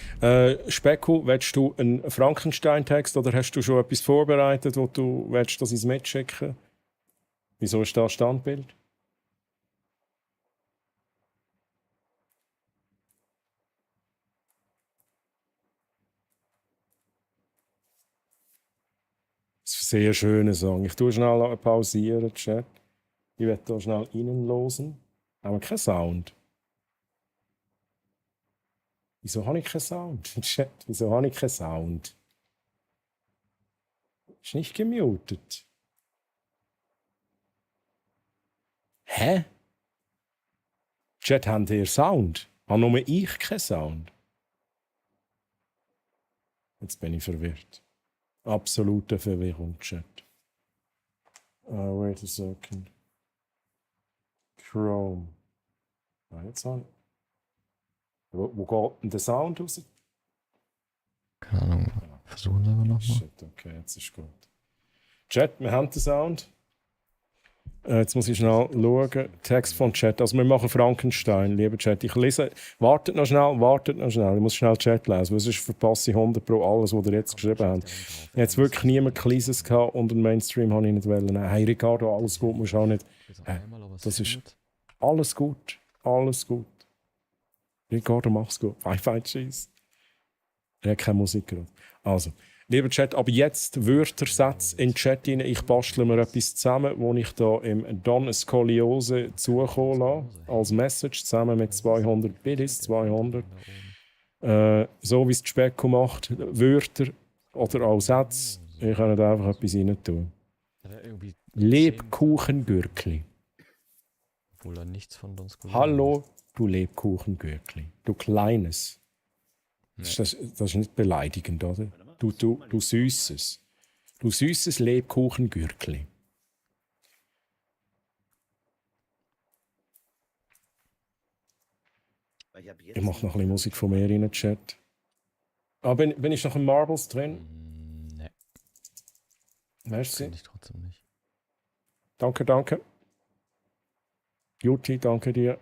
Specko, willst du einen Frankenstein-Text oder hast du schon etwas vorbereitet, wo du willst, dass ich es mitschicke? Wieso ist da Standbild? Das ist ein sehr schöner Song. Ich tue schnell pausieren, Chat. Ich werde hier schnell reinlosen. Aber kein Sound. Wieso habe ich keinen Sound? Chat, wieso habe ich keinen Sound? Ist nicht gemutet. Hä? Chat, habt ihr Sound? Habe nur ich keinen Sound? Jetzt bin ich verwirrt. Absolute Verwirrung, Chat. Wait a second. Chrome. Jetzt an. Wo geht denn der Sound raus? Keine Ahnung. Versuchen wir nochmal. Shit, okay, jetzt ist gut. Chat, wir haben den Sound. Jetzt muss ich schnell schauen. Text von Chat. Also wir machen Frankenstein, lieber Chat. Ich lese. Wartet noch schnell. Ich muss schnell Chat lesen, weil sonst verpasse ich 100 pro alles, was ihr jetzt geschrieben habt. Ich habe jetzt wirklich niemand Kleines gehabt und den Mainstream habe ich nicht wollen. Nein, hey Ricardo, alles gut, musst auch nicht. Das ist alles gut. Alles gut. Ricardo, mach's gut. Wi-Fi, tschüss. Er hat keine Musik gerade. Also, lieber Chat, aber jetzt Wörtersätze in den Chat rein. Ich bastle mir etwas zusammen, wo ich da im Don Skoliose zukommen lasse. Als Message zusammen mit 200 Biddies, 200. So wie es die Specko macht. Wörter oder auch Sätze. Ich kann da einfach etwas rein tun. Lebkuchengürkli. Obwohl er nichts von uns gehört. Hallo, du Lebkuchengürkli. Du Kleines. Das ist nicht beleidigend, oder? Du Süßes. Du süßes Lebkuchengürkli. Ich mache noch ein bisschen Musik von mir in den Chat. Bin ich noch in Marbles drin? Nee. Merci. Kenn ich trotzdem nicht. Danke. Juti, danke dir.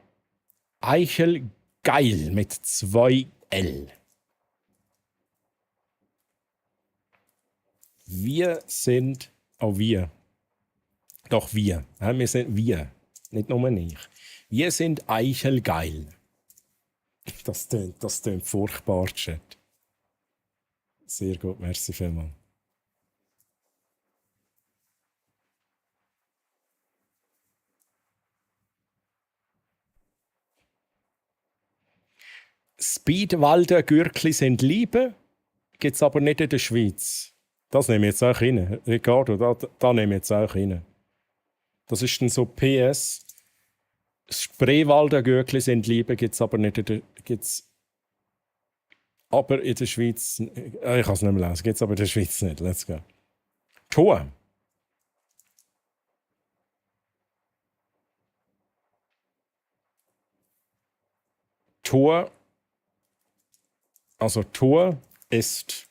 Eichel geil mit 2 L. Wir sind auch wir. Doch wir. Ja, wir sind wir. Nicht nur ich. Wir sind eichelgeil. Das tönt furchtbar, Chat. Sehr gut, merci vielmals. Speedwalder Gürkli sind Liebe, gibt es aber nicht in der Schweiz. Das nehme ich jetzt auch rein. Ricardo, da nehme ich jetzt auch rein. Das ist dann so PS. Spreewalder Gürkli sind Liebe, gibt es aber nicht in der... Aber in der Schweiz... Ich kann es nicht mehr lesen. Gibt es aber in der Schweiz nicht. Let's go. Tor. Tor. Also Tor ist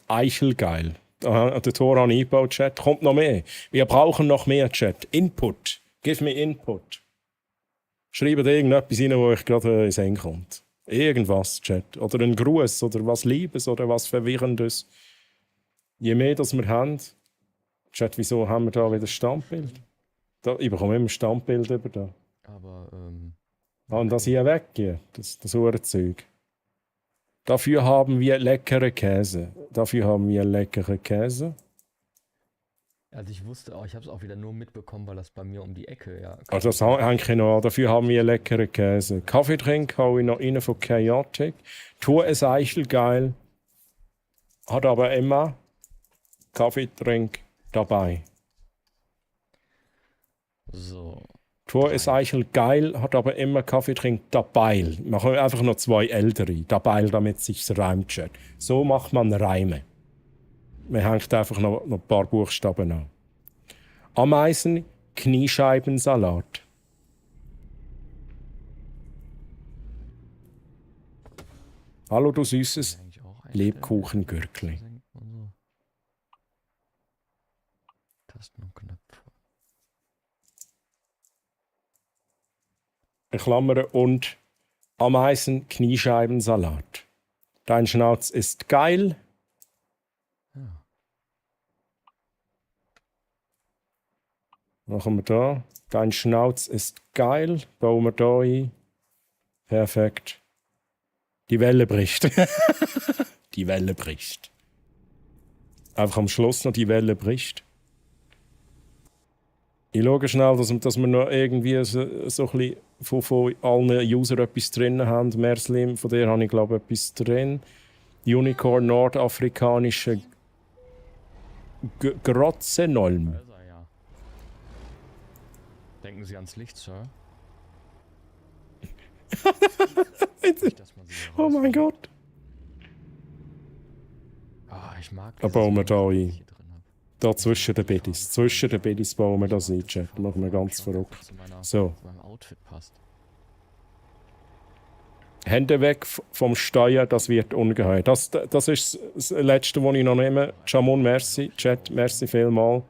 eichelgeil. Der Tor habe ich eingebaut, Chat. Kommt noch mehr. Wir brauchen noch mehr, Chat. Input. Give me Input. Schreibt irgendetwas rein, wo euch gerade ins Sinn kommt. Irgendwas, Chat. Oder ein Gruß oder was Liebes oder was Verwirrendes. Je mehr das wir haben. Chat, wieso haben wir da wieder Standbild? Ich bekomme immer Standbild über da. Aber, und das hier weggehen, das Uhrenzeug. Dafür haben wir leckere Käse. Also ich wusste auch, ich habe es auch wieder nur mitbekommen, weil das bei mir um die Ecke, ja. Also das hänge ich noch an. Dafür haben wir leckere Käse. Kaffeetrink haue ich noch rein von Chaotic. Tour ist eichelgeil. Hat aber immer Kaffeetrink dabei. So. Tour ist eichelgeil, hat aber immer Kaffeetrink dabei. Machen wir einfach noch 2 ältere. Dabei, damit es sich reimt. So macht man Reime. Man hängt einfach noch ein paar Buchstaben an. Ameisen, Kniescheibensalat. Hallo, du süßes Lebkuchengürkli. Tasten und Knöpfe. Klammern und Ameisen, Kniescheibensalat. Dein Schnauz ist geil. Ja. Machen wir da. Dein Schnauz ist geil. Bauen wir da ein. Perfekt. Die Welle bricht. Die Welle bricht. Einfach am Schluss noch die Welle bricht. Ich schaue schnell, dass wir noch irgendwie so ein bisschen von allen Usern etwas drin haben. Merslim, von der habe ich glaube ich etwas drin. Unicorn, nordafrikanische Grotzenolm. Also, ja. Denken Sie ans Licht, Sir. Nicht, dass man sie Oh mein Gott. Ah, ich mag Da bauen wir da ein. Da zwischen den Biddies. Zwischen den Biddies bauen wir das ein, Chat. Machen wir ganz verrückt. So. Zu meinem Outfit passt. Hände weg vom Steuer, das wird ungeheuer. Das ist das Letzte, was ich noch nehme. Jamon, merci. Chat, merci vielmal.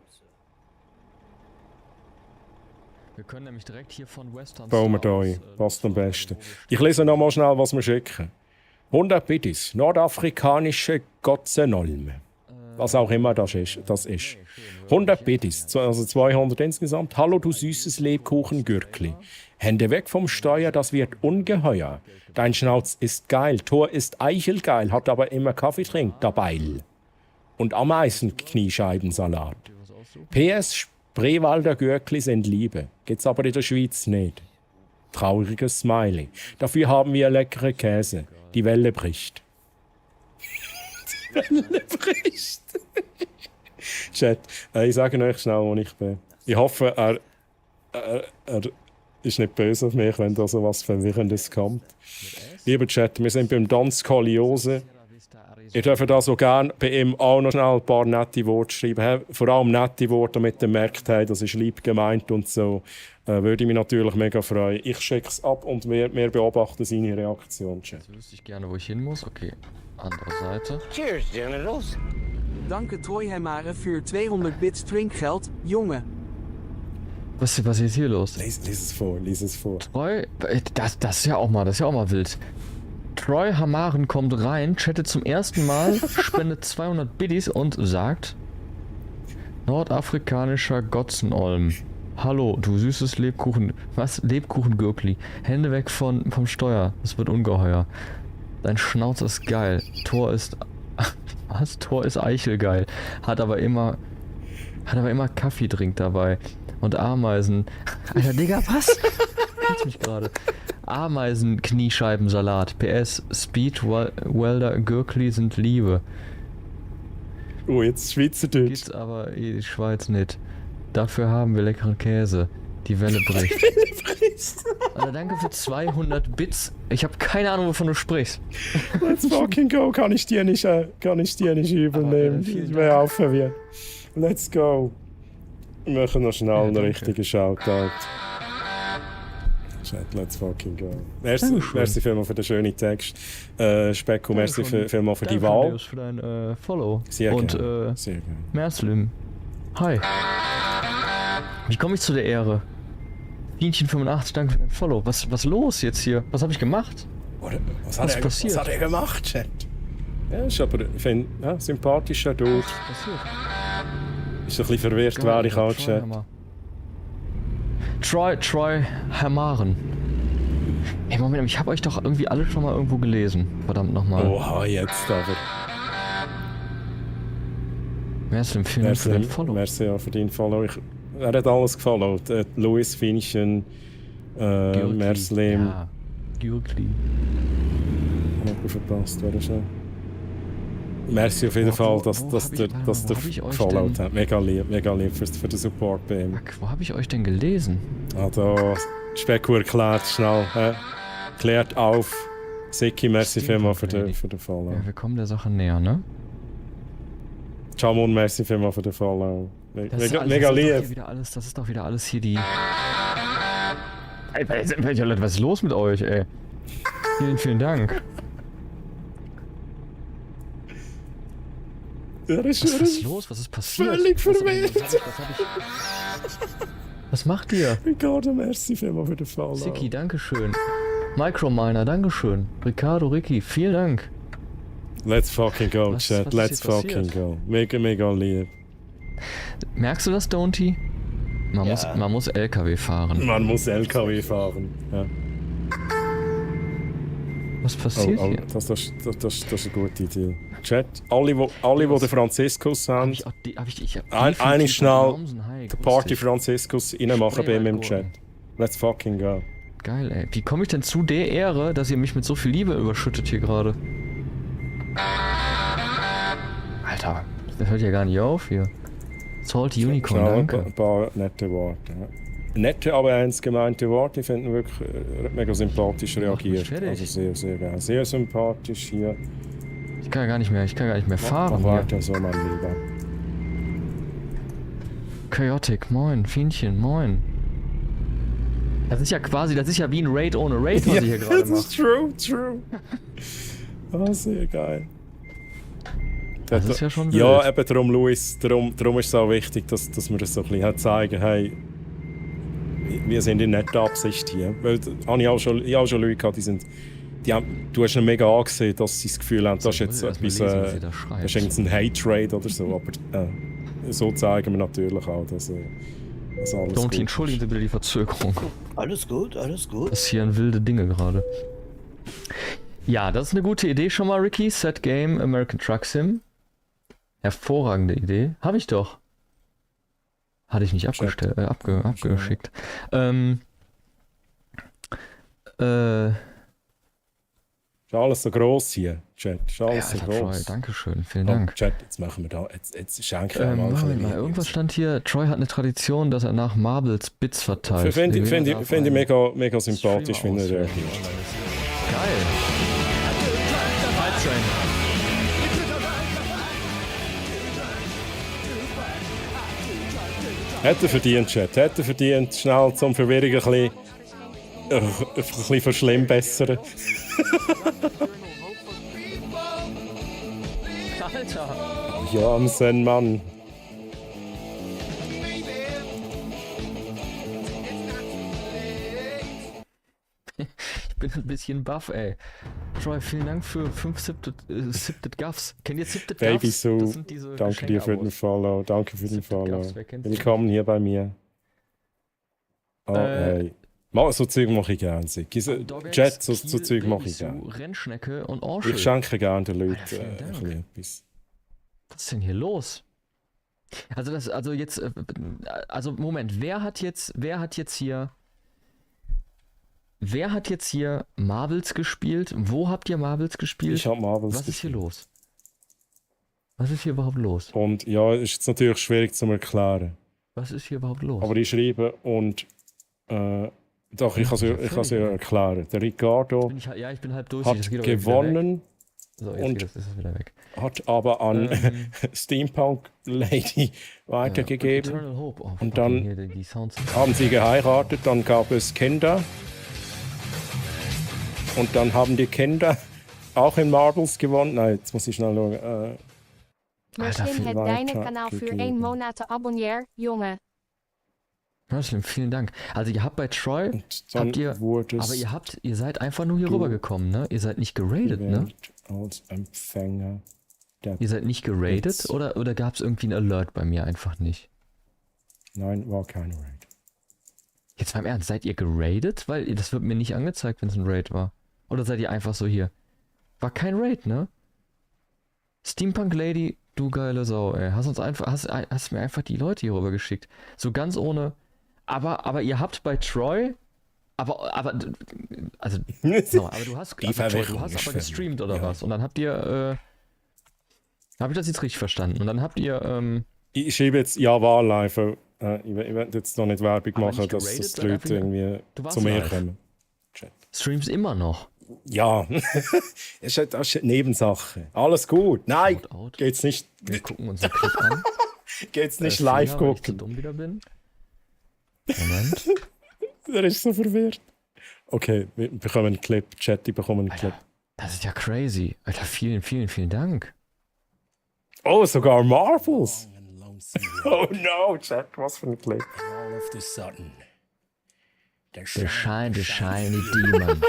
Wir können nämlich direkt hier von Western Bauen wir da ein. Passt am besten. Ich lese noch mal schnell, was wir schicken. 100 Biddies. Nordafrikanische Gotzenolm. Was auch immer das ist. 100 Biddies, also 200 insgesamt. Hallo, du süßes Lebkuchengürkli. Hände weg vom Steuer, das wird ungeheuer. Dein Schnauz ist geil, Thor ist eichelgeil, hat aber immer Kaffeetrink dabei. Und Ameisenkniescheibensalat. PS, Spreewalder Gürkli sind Liebe. Geht's aber in der Schweiz nicht. Trauriges Smiley. Dafür haben wir leckere Käse. Die Welle bricht. Die Welle bricht. Chat, ich sage euch schnell, wo ich bin. Ich hoffe, er ist nicht böse auf mich, wenn da so was Verwirrendes kommt. Lieber Chat, wir sind beim Don Skoliose. Ich dürfe da so gerne bei ihm auch noch schnell ein paar nette Worte schreiben. Vor allem nette Worte, damit er merkt, hey, das ist lieb gemeint und so. Würde ich mich natürlich mega freuen. Ich schicke es ab und wir beobachten seine Reaktion. Chat. Jetzt wüsste ich gerne, wo ich hin muss. Okay, andere Seite. Cheers, Generals. Danke Treuhemmare für 200 Bits Trinkgeld, Junge. Was ist hier los? Lies es vor. Treu, das ist ja auch mal wild. Troy Hamaren kommt rein, chattet zum ersten Mal, spendet 200 Biddies und sagt: Nordafrikanischer Gotzenolm. Hallo, du süßes Lebkuchengürkli. Hände weg vom Steuer, es wird ungeheuer. Dein Schnauz ist geil. Thor ist eichelgeil. Hat aber immer Kaffeetrink dabei. Und Ameisen. Alter, Digga, was? Kannst mich gerade. Ameisen-Kniescheibensalat. PS, Speed-Welder Gürkli sind Liebe. Oh, jetzt Schweizerdeutsch. Gibt's aber in die Schweiz nicht. Dafür haben wir leckeren Käse. Die Welle bricht. Alter, danke für 200 Bits. Ich habe keine Ahnung, wovon du sprichst. Let's fucking go. Kann ich dir nicht übernehmen. Ich wäre auch verwirrt. Let's go. Wir machen noch schnell einen richtigen Shoutout. Chat, let's fucking go. Merci vielmals für den schönen Text. Specko, merci vielmals für die Wahl. Danke für dein Follow. Sehr und gerne. Sehr gerne. Merslim. Hi. Wie komme ich zu der Ehre? Bienchen85, danke für dein Follow. Was los jetzt hier? Was habe ich gemacht? Was hat er gemacht, Chat? Ja, ist aber ein sympathischer Dude. Was ist passiert? Ist ein bisschen verwirrt, wer ich auch, Chat. Troy Hamaren. Ey, Moment, ich habe euch doch irgendwie alle schon mal irgendwo gelesen. Verdammt nochmal. Oha, jetzt aber. Merslim, vielen Dank für dein Follow. Merci auch für dein Follow. Er hat alles gefollowt. Louis Finchen, Merslim. Ja, Gürkli. Nicht verpasst, wäre schon. Merci auf jeden Fall, dass du gefollowt hast. Mega lieb für den Support bei ihm. Fuck, wo habe ich euch denn gelesen? Ah, da. Specko erklärt schnell. Klärt auf. Siki, merci vielmals für den Follow. Ja, wir kommen der Sache näher, ne? Jamon, merci vielmals für den Follow. Mega lieb. Das ist doch wieder alles hier die... Ey, was ist los mit euch, ey? Vielen Dank. Was ist los? Was ist passiert? Völlig verwirrt. Was macht ihr? Ricardo, merci vielmals für den Follow. Siki, dankeschön. Microminer, dankeschön. Ricardo, Ricky, vielen Dank. Let's fucking go, Chat. Let's fucking go. Mega lieb. Merkst du das, Donty? Man muss LKW fahren. Man muss LKW fahren, ja. Was passiert hier? Das ist eine gute Idee. Chat, alle die den Franziskus haben, eine schnell den Party Franziskus reinmachen bei ihm im Chat. Let's fucking go. Geil, ey. Wie komme ich denn zu der Ehre, dass ihr mich mit so viel Liebe überschüttet hier gerade? Alter, das hört ja gar nicht auf hier. Salty Unicorn, danke. Ein paar nette Worte. Ja. Nette, aber ernst gemeinte Worte. Ich finde ihn wirklich mega sympathisch reagiert. Also sehr, sehr geil. Sehr sympathisch hier. Ich kann gar nicht mehr fahren. Warte so, mein Lieber. Chaotic, moin. Fienchen, moin. Das ist ja wie ein Raid ohne Raid, was ich hier gerade mache. Das ist true. Oh, sehr geil. Das ist ja schon wild. Ja, eben darum, Luis, darum ist es auch wichtig, dass wir das so ein bisschen zeigen, hey, wir sind in netter Absicht hier. Weil, habe ich auch schon Leute gehabt, du hast ihnen mega angesehen, dass sie das Gefühl haben, das ist jetzt etwas, das ist ein Hate-Trade oder so. Aber so zeigen wir natürlich auch, dass alles Don't gut entschuldigen Sie bitte die Verzögerung. Alles gut, alles gut. Das passieren wilde Dinge gerade. Ja, das ist eine gute Idee schon mal, Ricky. Set Game, American Truck Sim. Hervorragende Idee. Habe ich doch. Hatte ich nicht abgeschickt. Ist alles so gross hier, Chat. Ist alles so Troy, gross. Dankeschön, vielen Dank. Chat, jetzt machen wir da. Jetzt schenken wir mal ein Moment bisschen mal, irgendwas stand hier. Troy hat eine Tradition, dass er nach Marbles Bits verteilt. Finde ich mega sympathisch, wenn er reagiert. Geil. Hätte verdient, Chat. Hätte verdient, schnell zum Verwirrung ein bisschen verschlimmbessern. Alter! Jansen, Mann. Ich bin ein bisschen buff, ey. Troy, vielen Dank für 5 Sipted Guffs. Kennt ihr Sipted Guffs? Baby Sue, danke dir für den Follow. Danke für den Follow. Willkommen hier bei mir. Oh, hey. So Zeug mache ich gerne. Chat, so Zeug mache ich gerne. Rennschnecke und Orschel. Ich schenke gerne den Leuten etwas. Was ist denn hier los? Moment, wer hat jetzt hier Marbles gespielt? Wo habt ihr Marbles gespielt? Ich habe Marbles gespielt. Was ist hier los? Was ist hier überhaupt los? Und ja, ist jetzt natürlich schwierig zu erklären. Was ist hier überhaupt los? Aber ich schreibe und doch, ich kann es ja erklären. Der Ricardo ich bin halb durch. hat gewonnen so, und ist es wieder weg. hat aber an Steampunk Lady weitergegeben. Eternal Hope. Oh, und dann hier die Sounds. haben sie geheiratet, dann gab es Kinder. Und dann haben die Kinder auch in Marbles gewonnen. Nein, jetzt muss ich schnell schauen. Muslim hat deine Kanaal für 1 Monat abonniert, Junge. Muslim, vielen Dank. Also ihr habt bei Troy, ihr seid einfach nur hier rübergekommen, ne? Ihr seid nicht geradet, ne? Als Empfänger. Ihr seid nicht geradet oder gab es irgendwie ein Alert bei mir einfach nicht? Nein, war kein Raid. Jetzt beim Ernst, seid ihr geradet? Weil das wird mir nicht angezeigt, wenn es ein Raid war. Oder seid ihr einfach so hier? War kein Raid, ne? Steampunk Lady, du geile Sau, ey. Hast mir einfach die Leute hier rüber geschickt. So ganz ohne. Aber ihr habt bei Troy. Aber du hast aber gestreamt oder was? Und dann habt ihr. Habe ich das jetzt richtig verstanden? Und dann habt ihr. Ich schreibe jetzt Java live. Ich werde jetzt noch nicht Werbung machen, dass die Leute irgendwie zu mir kommen. Streams immer noch. Ja, das ist eine Nebensache. Alles gut. Nein, geht's nicht. Wir gucken uns den Clip an. Geht's nicht live gucken. Weil ich zu dumm wieder bin. Moment. Der ist so verwirrt. Okay, wir bekommen einen Clip. Chat, die bekommen einen Clip. Das ist ja crazy. Alter, vielen, vielen, vielen Dank. Oh, sogar Marbles. Oh no, Chat, was für ein Clip. All of the sudden, the shiny demon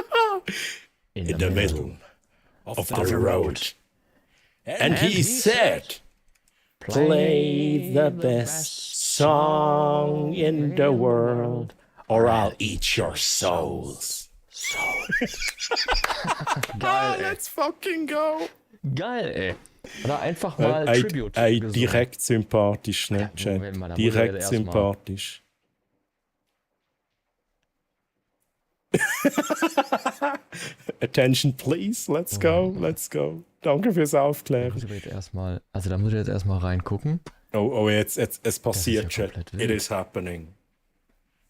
in the middle of the road. And he said, play the best song in the world, or I'll eat your souls. Geil, let's fucking go. Geil, ey. Oder einfach mal Tribute. Direkt sympathisch, ne, Chat? Direkt sympathisch. Attention please, let's go, let's go. Danke fürs Aufklären. Da muss ich jetzt erstmal reingucken. Oh, jetzt es passiert, Chat. It is happening.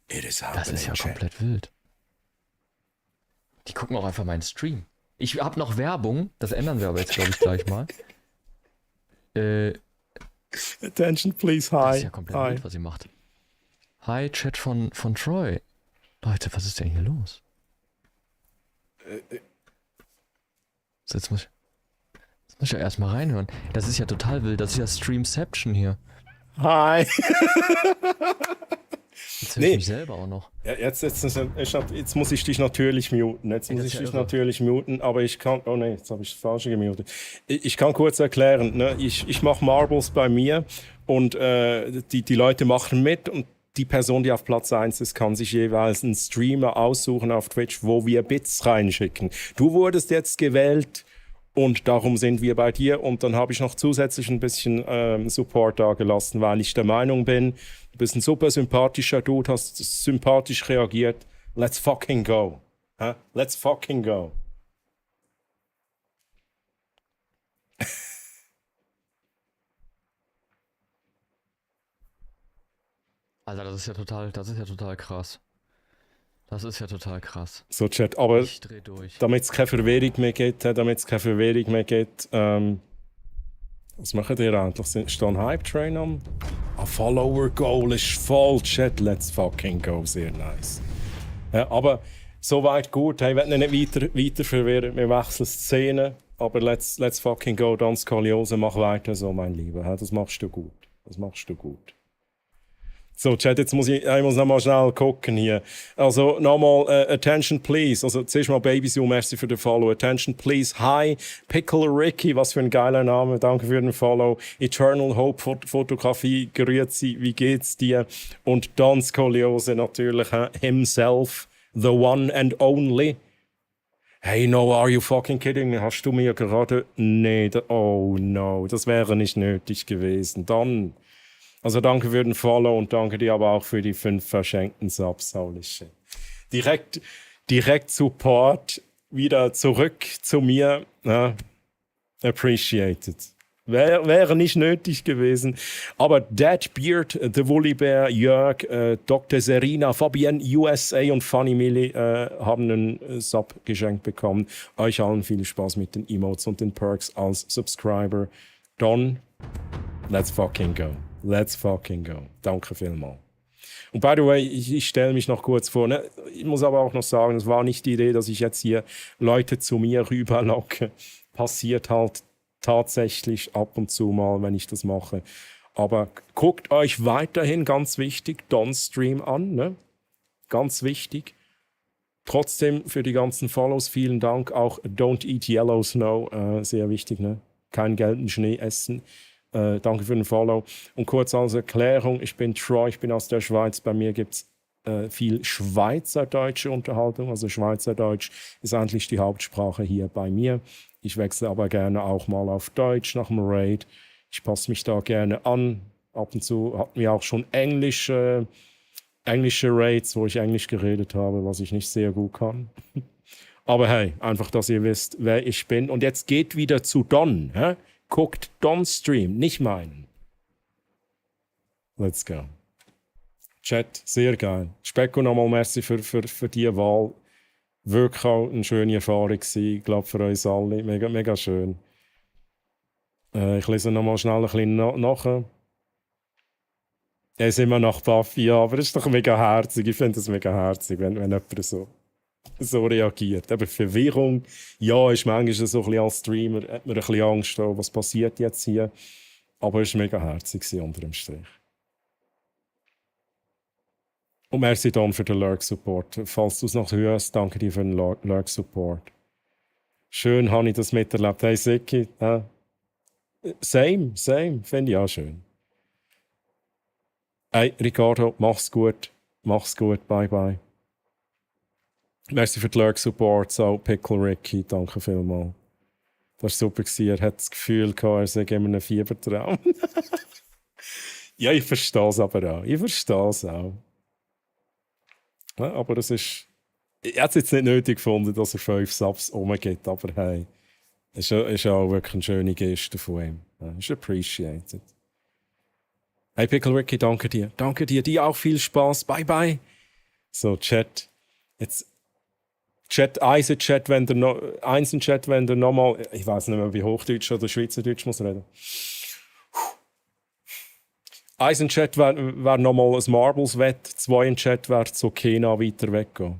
Das ist ja komplett wild. Die gucken auch einfach meinen Stream. Ich hab noch Werbung, das ändern wir aber jetzt, glaube ich, gleich mal. Attention please, hi. Das ist ja komplett wild, was ihr macht. Hi, Chat von Troy. Leute, was ist denn hier los? So, jetzt muss ich ja erstmal reinhören. Das ist ja total wild. Das ist ja Streamception hier. Hi. Jetzt Jetzt höre ich mich selber auch noch. Ja, jetzt muss ich dich natürlich muten. Jetzt muss ich dich natürlich muten, aber ich kann. Oh ne, jetzt habe ich das Falsche gemutet. Ich kann kurz erklären. Ne? Ich mache Marbles bei mir und die Leute machen mit und die Person, die auf Platz 1 ist, kann sich jeweils einen Streamer aussuchen auf Twitch, wo wir Bits reinschicken. Du wurdest jetzt gewählt und darum sind wir bei dir. Und dann habe ich noch zusätzlich ein bisschen Support da gelassen, weil ich der Meinung bin, du bist ein super sympathischer Dude, hast sympathisch reagiert. Let's fucking go. Huh? Let's fucking go. Alter, das ist ja total krass. Das ist ja total krass. So, Chat, aber Ich dreh durch. damit es keine Verwirrung mehr gibt, was machen ihr eigentlich? Ist da ein Hype-Train am? Ein Follower-Goal ist voll, Chat, let's fucking go, sehr nice. Ja, aber soweit gut, hey, ich will nicht weiter verwirren, wir wechseln Szene, aber let's fucking go, Don Skoliose, mach weiter so, mein Lieber, ja, das machst du gut, So, Chat, ich muss noch mal schnell gucken hier. Also, nochmal, Attention Please. Also, zuerst mal Babyzoom, merci für den Follow. Attention Please. Hi, Pickle Ricky, was für ein geiler Name. Danke für den Follow. Eternal Hope Fotografie, grüezi, wie geht's dir? Und Don Skoliose natürlich, himself, the one and only. Hey, no, are you fucking kidding me? Hast du mir gerade... Nee, oh no, das wäre nicht nötig gewesen. Dann... Also danke für den Follow und danke dir aber auch für die 5 verschenkten Subs. Holy shit. Direkt Support, wieder zurück zu mir. Appreciated. Wäre nicht nötig gewesen. Aber Deadbeard, The Woolly Bear, Jörg, Dr. Serena, Fabienne, USA und Funny Millie haben einen Sub geschenkt bekommen. Euch allen viel Spaß mit den Emotes und den Perks als Subscriber. Don, let's fucking go. Let's fucking go. Danke vielmals. Und by the way, ich stelle mich noch kurz vor. Ne? Ich muss aber auch noch sagen, es war nicht die Idee, dass ich jetzt hier Leute zu mir rüberlocke. Passiert halt tatsächlich ab und zu mal, wenn ich das mache. Aber guckt euch weiterhin, ganz wichtig, Don's Stream an. Ne? Ganz wichtig. Trotzdem für die ganzen Follows vielen Dank. Auch Don't Eat Yellow Snow, sehr wichtig. Ne? Kein gelben Schnee essen. Danke für den Follow. Und kurz als Erklärung, ich bin Troy, ich bin aus der Schweiz. Bei mir gibt es viel schweizerdeutsche Unterhaltung. Also Schweizerdeutsch ist eigentlich die Hauptsprache hier bei mir. Ich wechsle aber gerne auch mal auf Deutsch nach dem Raid. Ich passe mich da gerne an. Ab und zu hatten wir auch schon englische Raids, wo ich Englisch geredet habe, was ich nicht sehr gut kann. Aber hey, einfach, dass ihr wisst, wer ich bin. Und jetzt geht wieder zu Don. Hä? Guckt Don's Stream, nicht meinen. Let's go. Chat, sehr geil. Specko, nochmal merci für die Wahl. Wirklich auch eine schöne Erfahrung gewesen. Ich glaube, für uns alle. Mega, mega schön. Ich lese nochmal schnell ein bisschen nach. Er ist immer nach Buffy, ja, aber das ist doch mega herzig. Ich finde es mega herzig, wenn jemand so reagiert. Aber Verwirrung, ja, ist manchmal so ein bisschen als Streamer, hat man ein bisschen Angst, was passiert jetzt hier. Aber es war mega herzig unter dem Strich. Und merci dann für den Lurk-Support. Falls du es noch hörst, danke dir für den Lurk-Support. Schön habe ich das miterlebt. Hey Siki, same, finde ich auch schön. Hey Ricardo, mach's gut, bye bye. Merci für den Lurk-Support, so Pickle Ricky, danke vielmals. Das war super gewesen. Er hat das Gefühl gehabt, er sei immer einen Fiebertraum. Ja, ich verstehe es aber auch. Ja, aber es ist... Ich hätte es jetzt nicht nötig gefunden, dass er 5 Subs umgeht, aber hey, es ist auch wirklich eine schöne Geste von ihm. Ja, ist appreciated. Hey Pickle Ricky, danke dir. Dir auch viel Spaß. Bye bye. So, Chat. Jetzt... Chat, wenn der nochmal... Ich weiß nicht mehr, wie Hochdeutsch oder Schweizerdeutsch muss reden. Eisenchat wäre nochmal ein Marbles-Wett. 2 in Chat wäre zu Kena weiter weggehen.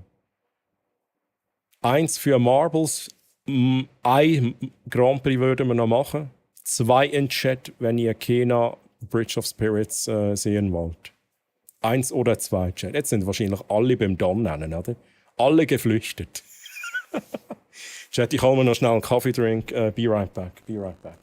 1 für Marbles. Ein Grand Prix würden wir noch machen. 2 in Chat, wenn ihr Kena Bridge of Spirits sehen wollt. 1 oder 2, Chat. Jetzt sind wahrscheinlich alle beim Dom nennen, oder? Alle geflüchtet. Chat, ich hole mir noch schnell einen Kaffee-Drink. Be right back. Be right back.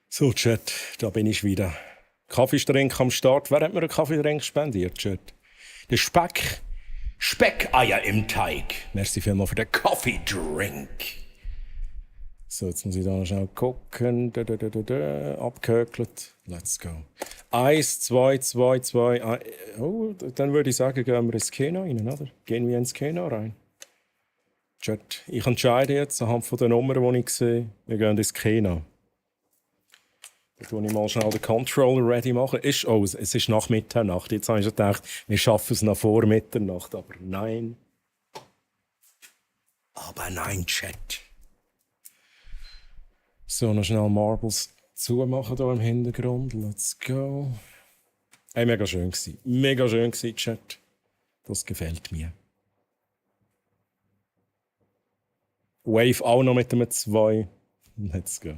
So, Chat, da bin ich wieder. Kaffeetrink am Start. Wer hat mir einen Kaffeetrink spendiert, Chat? Der Speck. Speckeier im Teig. Merci vielmals für den Kaffeedrink. So, jetzt muss ich da noch schnell gucken. Abgehökelt. Let's go. 1, 2, 2, 2. Oh, dann würde ich sagen, gehen wir ins Kino rein, oder? Gehen wir ins Kino rein. Chat, ich entscheide jetzt anhand von den Nummern, die ich sehe. Wir gehen ins Kino. Da tue ich mal schnell den Controller ready machen. Es ist nach Mitternacht. Jetzt habe ich gedacht, wir schaffen es noch vor Mitternacht. Aber nein. Aber nein, Chat. So, noch schnell Marbles zumachen hier im Hintergrund. Let's go. Hey, mega schön gewesen. Mega schön gewesen, Chat. Das gefällt mir. Wave auch noch mit einem 2. Let's go.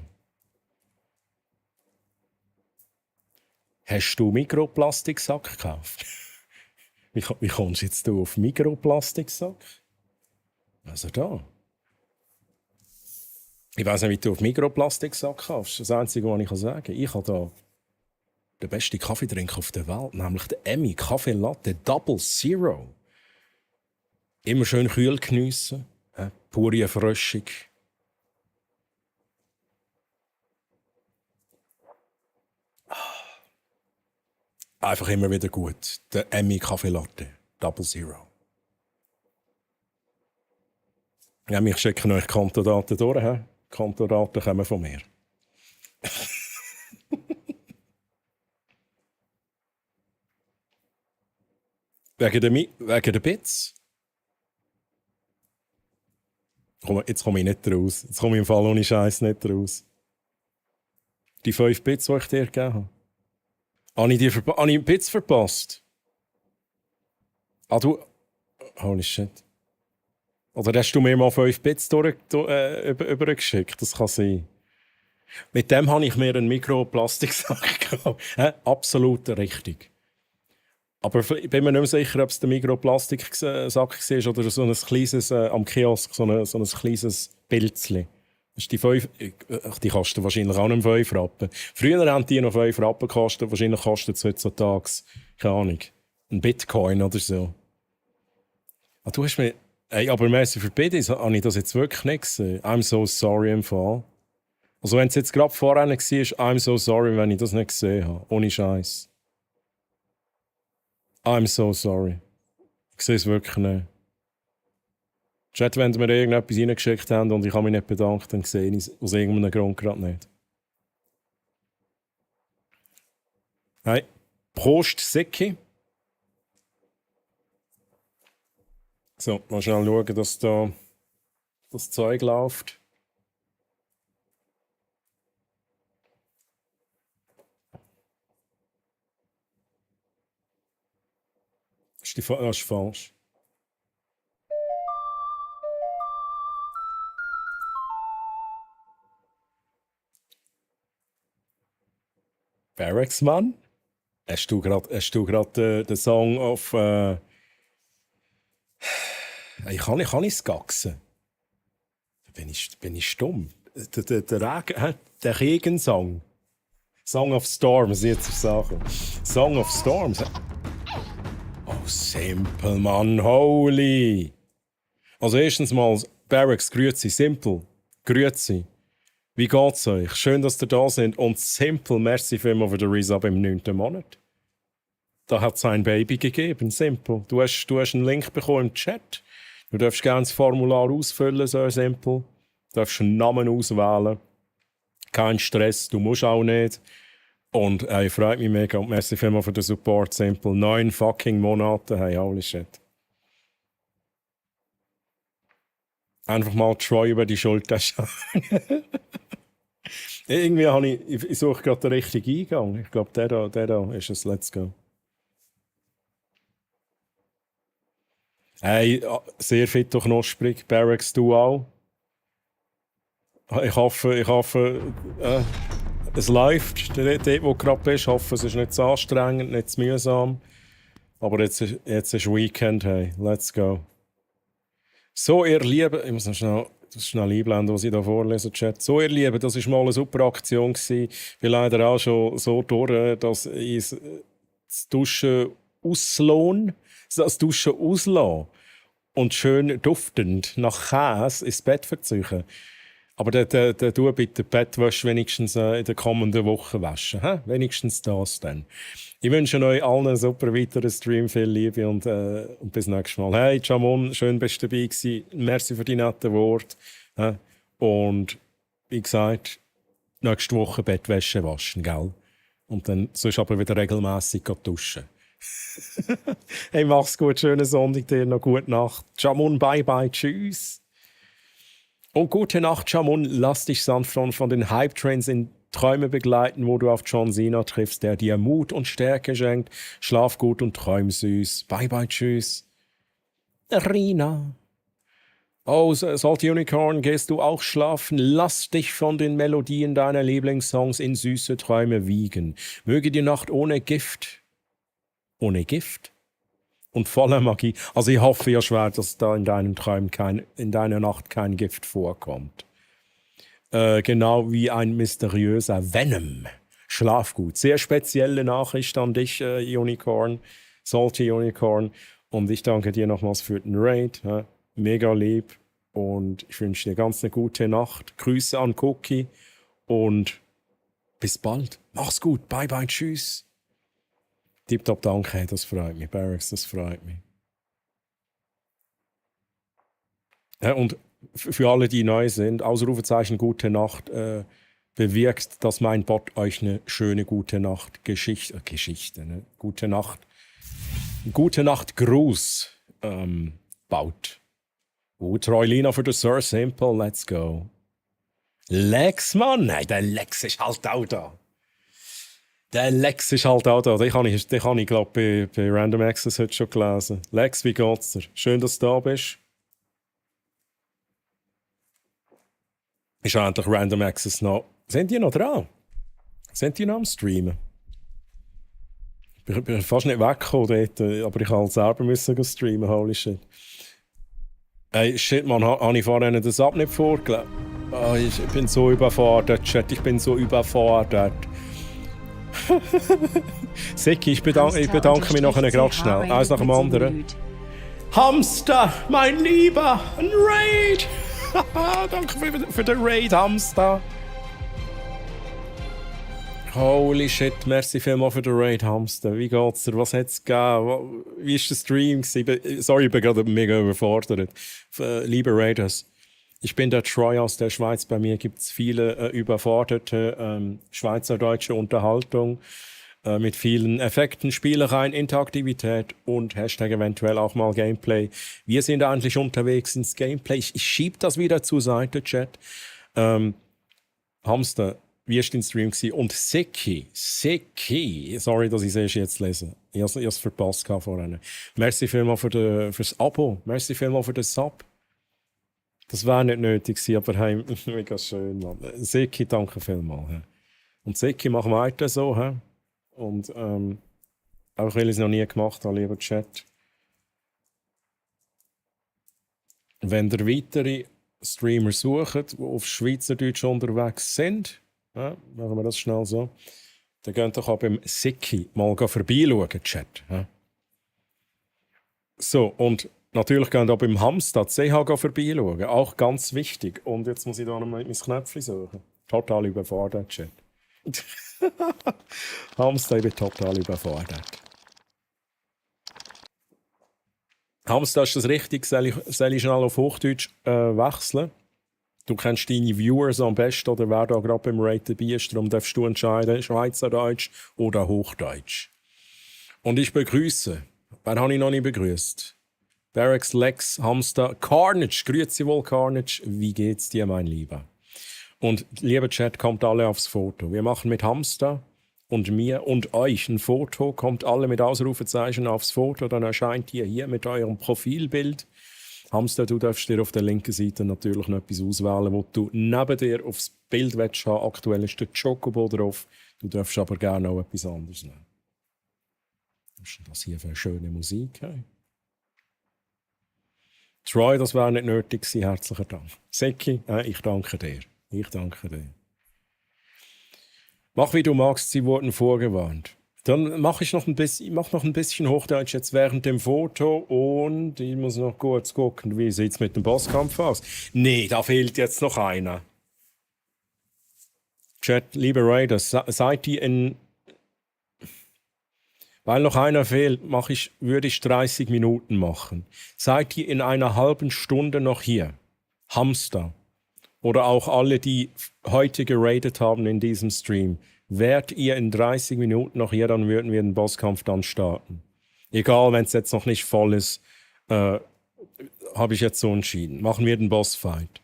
Hast du Mikroplastiksack gekauft? Wie kommst du jetzt auf Mikroplastiksack? Also da. Ich weiss nicht, wie du auf Mikroplastiksack kaufst. Das Einzige, was ich sagen kann. Ich habe hier den besten Kaffeetrink auf der Welt, nämlich den Emmy Kaffee Latte Double Zero. Immer schön kühl geniessen, pure Erfrischung. Einfach immer wieder gut. Der Emmy Kaffee Latte Double Zero. Ja, mich schicken euch Kontodaten durch. He? Kontodaten kommen von mir. wegen der Bits? Jetzt komme ich nicht raus. Jetzt komme ich im Fall ohne Scheiß nicht raus. Die 5 Bits, die ich dir gegeben habe. Habe ich Bits verpasst? Ah, du... Holy shit. Oder hast du mir mal 5 Bits übergeschickt? Das kann sein. Mit dem habe ich mir einen Mikroplastiksack gekauft. Absolut richtig. Aber ich bin mir nicht mehr sicher, ob es der Mikroplastiksack war oder so ein kleines, am Kiosk, so ein kleines Pilzchen. Die kosten wahrscheinlich auch nicht 5 Rappen. Früher haben die noch 5 Rappen gekostet, wahrscheinlich kostet es heutzutage, keine Ahnung, ein Bitcoin oder so. Ah, du hast mir... Hey, aber mäßig für Biddies habe ich das jetzt wirklich nicht gesehen. I'm so sorry im Fall. Also wenn es jetzt gerade vorher war, I'm so sorry, wenn ich das nicht gesehen habe. Ohne Scheiß. I'm so sorry. Ich sehe es wirklich nicht. Chat, wenn sie mir irgendetwas reingeschickt haben und ich habe mich nicht bedankt, dann sehe ich es aus irgendeinem Grund gerade nicht. Hey, Prost, Sicki. So, mal schnell schauen, dass da das Zeug läuft. Das ist falsch. Barracks Mann? Hast du gerade den Song auf... Ich kann es gaxen. Bin ich stumm. Der Regensong. Song of Storms, jetzt auf Sachen. Song of Storms. Oh, simple, Mann, holy. Also erstens mal, Barracks, grüezi, simple. Grüezi. Wie geht's euch? Schön, dass ihr da sind. Und Simple, merci vielmals für den Resub im 9. Monat. Da hat es ein Baby gegeben, Simple. Du hast einen Link bekommen im Chat. Du darfst gerne das Formular ausfüllen, so Simple. Du darfst einen Namen auswählen. Kein Stress, du musst auch nicht. Und freut mich mega. Und merci vielmals für den Support, Simple. 9 fucking Monate, hey, holy shit. Einfach mal Troy über die Schulter schauen. Irgendwie habe ich suche gerade den richtigen Eingang. Ich glaube, der da ist es. Let's go. Hey, sehr fit und knusprig. Barracks, du auch. Ich hoffe, es läuft, dort wo du gerade bist. Ich hoffe, es ist nicht zu anstrengend, nicht zu mühsam. Aber jetzt ist Weekend, hey. Let's go. So, ihr Lieben, ich muss noch schnell einblenden, was ich da vorlese, Chat. So, ihr Lieben, das war mal eine super Aktion gewesen. Ich bin leider auch schon so durch, dass ich das Duschen auslasse und schön duftend nach Käse ins Bett verziehen. Aber dann tu bitte die Bettwäsche wenigstens in den kommenden Wochen waschen. He? Wenigstens das dann. Ich wünsche euch allen einen super weiteren Stream, viel Liebe und bis nächstes Mal. Hey, Jamon, schön, dass du dabei gewesen. Merci für die netten Worte. Und wie gesagt, nächste Woche Bettwäsche waschen, gell? Und dann sonst aber wieder regelmässig duschen. Hey, mach's gut, schönen Sonntag dir, noch gute Nacht. Jamon, bye bye, tschüss. Und gute Nacht, Jamon, lass dich sanft von den Hype-Trains in Träume begleiten, wo du auf John Cena triffst, der dir Mut und Stärke schenkt. Schlaf gut und träum süß. Bye bye, tschüss. Rina. Oh, Salty Unicorn, gehst du auch schlafen? Lass dich von den Melodien deiner Lieblingssongs in süße Träume wiegen. Möge die Nacht ohne Gift und voller Magie. Also ich hoffe ja schwer, dass da in deinen Träumen in deiner Nacht kein Gift vorkommt. Genau wie ein mysteriöser Venom. Schlaf gut. Sehr spezielle Nachricht an dich, Unicorn, Salty Unicorn. Und ich danke dir nochmals für den Raid. Mega lieb. Und ich wünsche dir ganz eine gute Nacht. Grüße an Cookie. Und bis bald. Mach's gut. Bye bye. Tschüss. Tipptopp, danke. Das freut mich. Barracks, das freut mich. Und für alle, die neu sind, Ausrufezeichen Gute Nacht bewirkt, dass mein Bot euch eine schöne Gute Nacht Geschichte, ne? Gute Nacht Gruß baut. Troilina für den Sir Simple, let's go. Lex, Mann, nein, der Lex ist halt auch da. Den habe ich, glaube bei Random Access heute schon gelesen. Lex, wie geht's dir? Schön, dass du da bist. Ist endlich Random Access noch. Sind die noch dran? Sind die noch am Streamen? Ich bin fast nicht weggekommen dort, aber ich halt selber müssen streamen, holy shit. Ey, shit, man, habe ich vorhin das Sub nicht vorgelegt? Oh, ich bin so überfordert, Chat, ich bin so überfordert. Seki, ich bedanke mich nachher gerade schnell. Eins nach dem anderen. Hamster, mein Lieber, ein Raid! Danke für den Raid, Hamster. Holy shit, merci vielmals für den Raid, Hamster. Wie geht's dir? Was hat's gegeben? Wie war der Stream? Sorry, ich bin gerade mega überfordert. Liebe Raiders, ich bin der Troy aus der Schweiz. Bei mir gibt es viele überforderte schweizerdeutsche Unterhaltung mit vielen Effekten, Spielereien, Interaktivität und Hashtag eventuell auch mal Gameplay. Wir sind eigentlich unterwegs ins Gameplay. Ich schiebe das wieder zur Seite, Chat. Hamster, wie war dein Stream? Und Seki, sorry, dass ich es jetzt lese. Ich habe es verpasst vorhin. Merci vielmals fürs Abo. Merci vielmals für den Sub. Das wäre nicht nötig gewesen, aber hey, mega schön, Mann. Seki, danke vielmals. He. Und Seki, mach weiter so. He. Und auch weil ich es noch nie gemacht habe, lieber Chat. Wenn ihr weitere Streamer sucht, die auf Schweizerdeutsch unterwegs sind, ja, machen wir das schnell so, dann könnt ihr auch beim Seki mal vorbeischauen, Chat. Ja. So, und Natürlich gehen wir beim Hamster CH vorbeischauen. Auch ganz wichtig. Und jetzt muss ich da noch mal mein Knöpfchen suchen. Total überfordert, Chat. Hamster, ich bin total überfordert. Hamster, ist das richtig? Soll ich schnell auf Hochdeutsch wechseln? Du kennst deine Viewers am besten oder wer da gerade beim Rate dabei ist. Darum darfst du entscheiden, Schweizerdeutsch oder Hochdeutsch. Und ich begrüße, wen habe ich noch nicht begrüßt? Barracks, Lex, Hamster, Carnage. Grüezi wohl, Carnage. Wie geht's dir, mein Lieber? Und lieber Chat, kommt alle aufs Foto. Wir machen mit Hamster und mir und euch ein Foto. Kommt alle mit Ausrufezeichen aufs Foto. Dann erscheint ihr hier mit eurem Profilbild. Hamster, du darfst dir auf der linken Seite natürlich noch etwas auswählen, wo du neben dir aufs Bild willst haben. Aktuell ist der Chocobo drauf. Du darfst aber gerne auch etwas anderes nehmen. Was ist denn das hier für eine schöne Musik? Hey? Troy, das wäre nicht nötig gewesen. Herzlichen Dank. Seki, ich danke dir. Ich danke dir. Mach wie du magst, sie wurden vorgewarnt. Dann mache ich noch ein bisschen Hochdeutsch jetzt während dem Foto und ich muss noch kurz gucken, wie sieht es mit dem Bosskampf aus. Nee, da fehlt jetzt noch einer. Chat, liebe Raiders, seid ihr in... Weil noch einer fehlt, würde ich 30 Minuten machen. Seid ihr in einer halben Stunde noch hier? Hamster. Oder auch alle, die heute geradet haben in diesem Stream. Wärt ihr in 30 Minuten noch hier, dann würden wir den Bosskampf dann starten. Egal, wenn es jetzt noch nicht voll ist, habe ich jetzt so entschieden. Machen wir den Bossfight.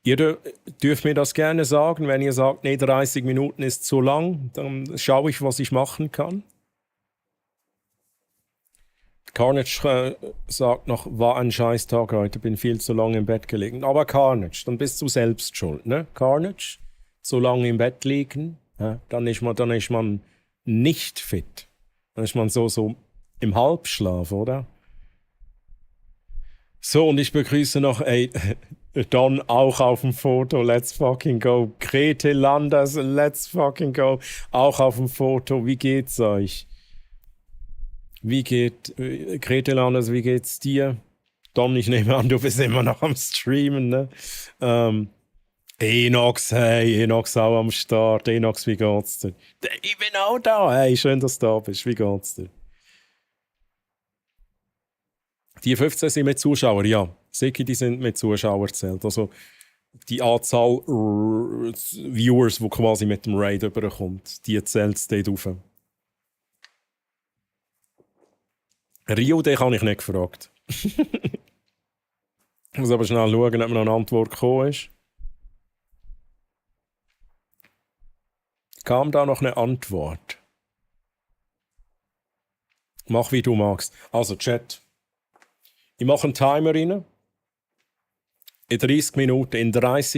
Ihr dürft mir das gerne sagen, wenn ihr sagt, nee, 30 Minuten ist zu lang, dann schaue ich, was ich machen kann. Carnage sagt noch, war ein Scheißtag heute, bin viel zu lange im Bett gelegen. Aber Carnage, dann bist du selbst schuld, ne? Carnage, zu lange im Bett liegen, ja, dann ist man nicht fit. Dann ist man so im Halbschlaf, oder? So, und ich begrüße noch, Don auch auf dem Foto, let's fucking go. Grete Landers, let's fucking go. Auch auf dem Foto, wie geht's euch? Grete Landers, wie geht's dir? Don, ich nehme an, du bist immer noch am Streamen, ne? Enox, hey, Enox auch am Start. Enox, wie geht's dir? Ich bin auch da, hey, schön, dass du da bist. Wie geht's dir? Die 15 sind mit Zuschauern, ja. Sicher, die sind mit Zuschauern zählt. Also die Anzahl Viewers, die quasi mit dem Raid überkommt, die zählt es dort rauf. Rio, den habe ich nicht gefragt. Ich muss aber schnell schauen, ob mir noch eine Antwort gekommen ist. Kam da noch eine Antwort? Mach wie du magst. Also Chat. Ich mache einen Timer rein. In 30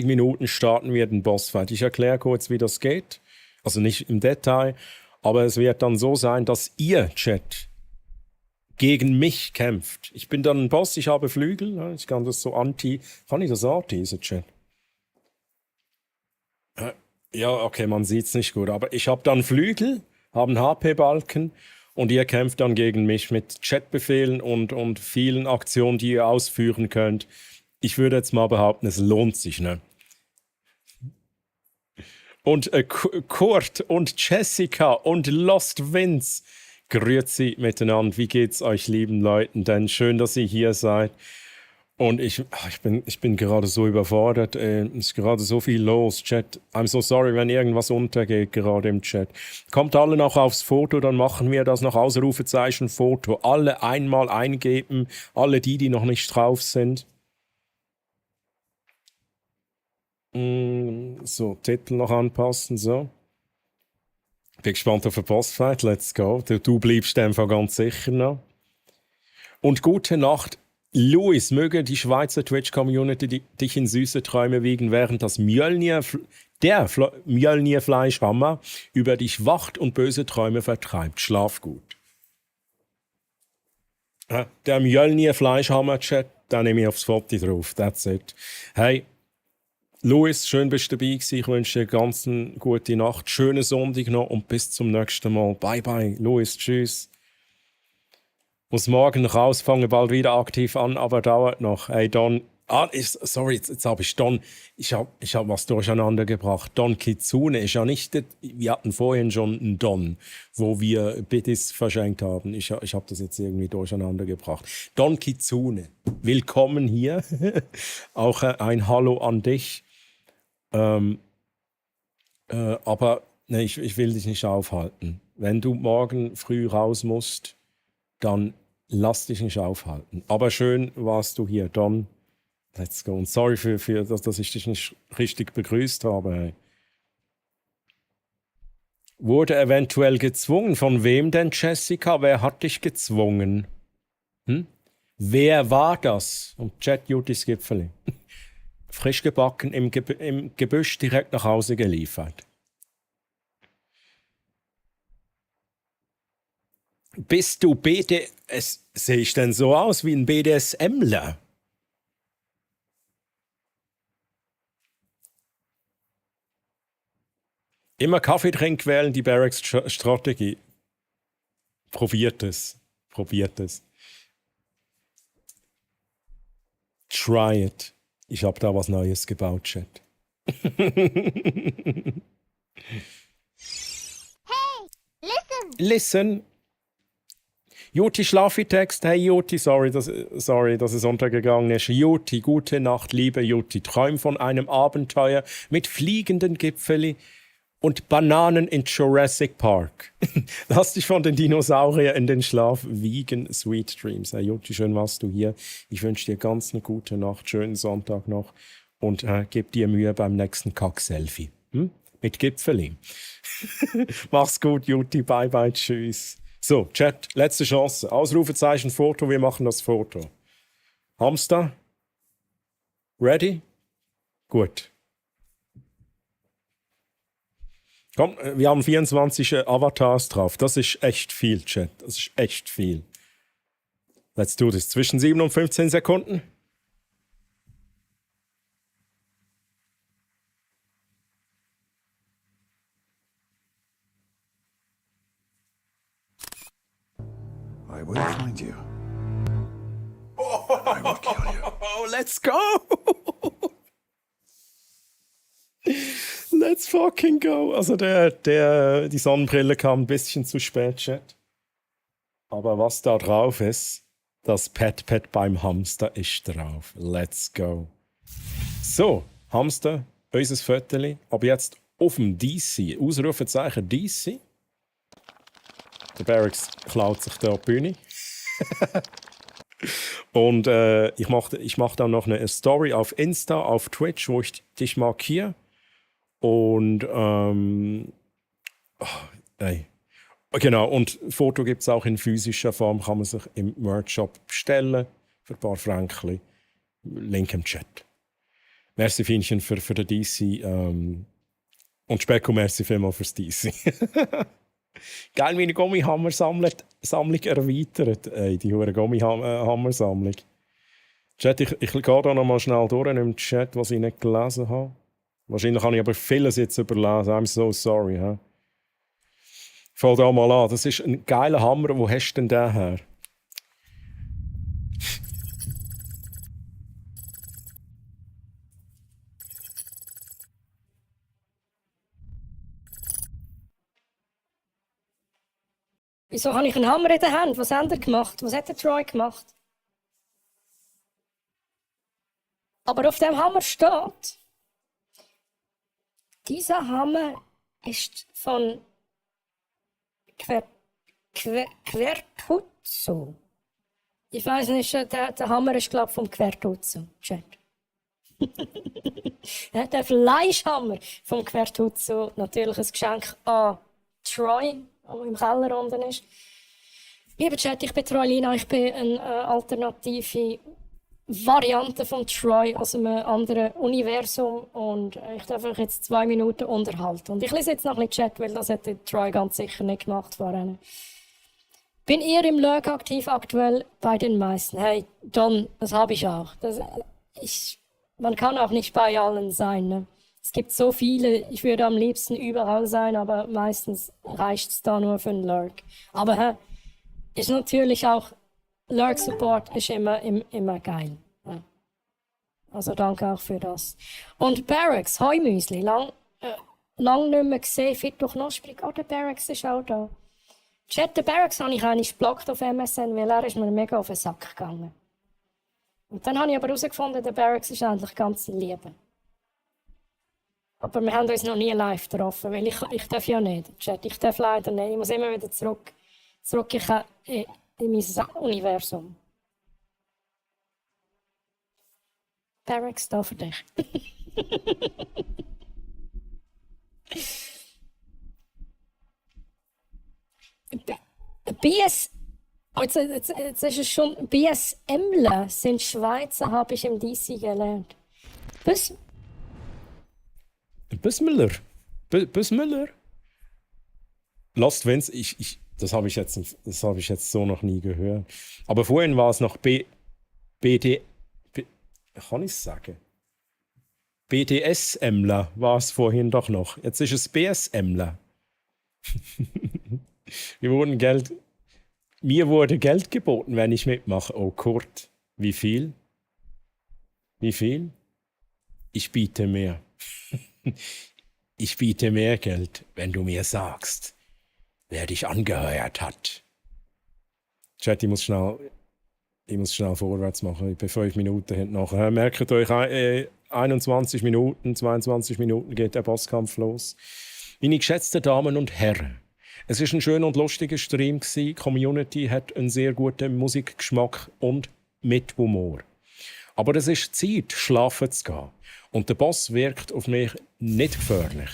Minuten starten wir den Bossfight. Ich erkläre kurz, wie das geht. Also nicht im Detail. Aber es wird dann so sein, dass ihr, Chat, gegen mich kämpft. Ich bin dann ein Boss, ich habe Flügel. Ich kann das so Kann ich das anteasen, Chat? Ja, okay, man sieht es nicht gut. Aber ich habe dann Flügel, habe einen HP-Balken und ihr kämpft dann gegen mich mit Chatbefehlen und vielen Aktionen, die ihr ausführen könnt. Ich würde jetzt mal behaupten, es lohnt sich, ne? Und Kurt und Jessica und Lost Vince, grüezi miteinander. Wie geht's euch, lieben Leuten? Denn schön, dass ihr hier seid. Und ich bin gerade so überfordert. Es ist gerade so viel los, Chat. I'm so sorry, wenn irgendwas untergeht gerade im Chat. Kommt alle noch aufs Foto, dann machen wir das noch Ausrufezeichen Foto. Alle einmal eingeben, alle die noch nicht drauf sind. So, Titel noch anpassen, so. Bin gespannt auf den Bossfight, let's go. Du bleibst einfach ganz sicher noch. Und gute Nacht, Luis. Möge die Schweizer Twitch-Community dich in süße Träume wiegen, während das Mjölnir-Fleischhammer über dich wacht und böse Träume vertreibt. Schlaf gut. Der Mjölnir-Fleischhammer-Chat, da nehme ich aufs Foto drauf. That's it. Hey, Luis, schön bist du dabei gewesen. Ich wünsche dir ganz eine gute Nacht, schönen Sonntag noch und bis zum nächsten Mal. Bye bye, Luis, tschüss. Muss morgen raus, fange bald wieder aktiv an, aber dauert noch. Hey Don, sorry, jetzt habe ich Don, ich hab was durcheinander gebracht. Don Kitsune ist ja nicht, wir hatten vorhin schon einen Don, wo wir Biddies verschenkt haben. Ich habe das jetzt irgendwie durcheinander gebracht. Don Kitsune, willkommen hier. Auch ein Hallo an dich. Aber ne, ich will dich nicht aufhalten. Wenn du morgen früh raus musst, dann lass dich nicht aufhalten. Aber schön warst du hier, Don. Let's go. Und sorry für dass ich dich nicht richtig begrüßt habe. Hey. Wurde eventuell gezwungen. Von wem denn, Jessica? Wer hat dich gezwungen? Hm? Wer war das? Und Chat Jutis Gipfeli. Frisch gebacken im Gebüsch direkt nach Hause geliefert. Bist du sehe ich denn so aus wie ein BDSMler? Immer Kaffeetrink wählen, die Barracks-Strategie. Probiert es. Try it. Ich habe da was Neues gebaut, Chat. Hey, Listen. Juti Schlafitext. Hey Juti, sorry, dass es untergegangen ist. Juti, gute Nacht, liebe Juti. Träum von einem Abenteuer mit fliegenden Gipfeli und Bananen in Jurassic Park. Lass dich von den Dinosauriern in den Schlaf wiegen. Sweet Dreams. Hey Juti, schön warst du hier. Ich wünsche dir ganz eine gute Nacht, schönen Sonntag noch und gib dir Mühe beim nächsten Kack-Selfie. Mit Gipfeli. Mach's gut, Juti. Bye, bye, tschüss. So, Chat, letzte Chance. Ausrufezeichen, Foto, wir machen das Foto. Hamster? Ready? Gut. Komm, wir haben 24 Avatars drauf. Das ist echt viel, Chat. Das ist echt viel. Let's do this. Zwischen 7 und 15 Sekunden. I will find you. I will kill you. Oh, let's go! Let's fucking go! Also die Sonnenbrille kam ein bisschen zu spät, Chat. Aber was da drauf ist, das Pet beim Hamster ist drauf. Let's go. So, Hamster, unser Fötterli. Aber jetzt auf dem DC. Ausrufezeichen DC. Der Barracks klaut sich da die Bühne. Und ich mach dann noch eine Story auf Insta, auf Twitch, wo ich dich markiere. Und genau, und Foto gibt es auch in physischer Form, kann man sich im Merch-Shop bestellen. Für ein paar Fränkli. Link im Chat. Merci Fienchen für den DC. Und Specko, merci vielmals fürs DC. Geil, meine Gummihammer-Sammlung erweitert. Ey, die hure Gummihammer-Sammlung. Chat, ich gehe da noch mal schnell durch im Chat, was ich nicht gelesen habe. Wahrscheinlich habe ich aber vieles jetzt überlesen. I'm so sorry. He? Fang da mal an. Das ist ein geiler Hammer. Wo hast du denn den her? Wieso habe ich einen Hammer in der Hand? Was hat er gemacht? Was hat der Troy gemacht? Aber auf dem Hammer steht, dieser Hammer ist von Quertuzzo. Ich weiß nicht, der Hammer ist, glaube ich, vom Quertuzzo. Chat. Der Fleischhammer vom Quertuzzo. Natürlich ein Geschenk an Troy, der im Keller unten ist. Lieber Chat, ich bin Troy Lina, ich bin eine alternative Variante von Troy aus einem anderen Universum und ich darf euch jetzt 2 Minuten unterhalten. Und ich lese jetzt noch ein bisschen Chat, weil das hätte Troy ganz sicher nicht gemacht vorhin. Bin eher im Lurk aktiv aktuell bei den meisten. Hey, Don, das habe ich auch. Man kann auch nicht bei allen sein. Ne? Es gibt so viele, ich würde am liebsten überall sein, aber meistens reicht es da nur für einen Lurk. Aber ist natürlich auch Lurk Support ist immer geil. Ja. Also danke auch für das. Und Barracks, Heumüsli, lang nicht mehr gesehen, fit durch Knosprig. Oh, der Barracks ist auch da. Chat, der Barracks habe ich eigentlich geblockt auf MSN, weil er ist mir mega auf den Sack gegangen. Und dann habe ich aber herausgefunden, der Barracks ist eigentlich ganz Liebe. Aber wir haben uns noch nie live getroffen, weil ich darf ja nicht. Chat, ich darf leider nicht. Ich muss immer wieder zurück in mein Universum. Barracks da für dich. Jetzt ist es schon, BSMler sind Schweizer, habe ich im DC gelernt. Büsmüller. Lost Vince, das habe ich jetzt so noch nie gehört. Aber vorhin war es noch kann ich es sagen? BDSMler war es vorhin doch noch. Jetzt ist es BSMler. Mir wurde Geld geboten, wenn ich mitmache. Oh Kurt, wie viel? Wie viel? Ich biete mehr. Ich biete mehr Geld, wenn du mir sagst, wer dich angeheuert hat. Chat, ich muss schnell vorwärts machen. Ich bin 5 Minuten hinten nachher. Merkt euch, 21 Minuten, 22 Minuten geht der Bosskampf los. Meine geschätzten Damen und Herren, es war ein schöner und lustiger Stream. Die Community hat einen sehr guten Musikgeschmack und mit Humor. Aber es ist Zeit, schlafen zu gehen. Und der Boss wirkt auf mich nicht gefährlich.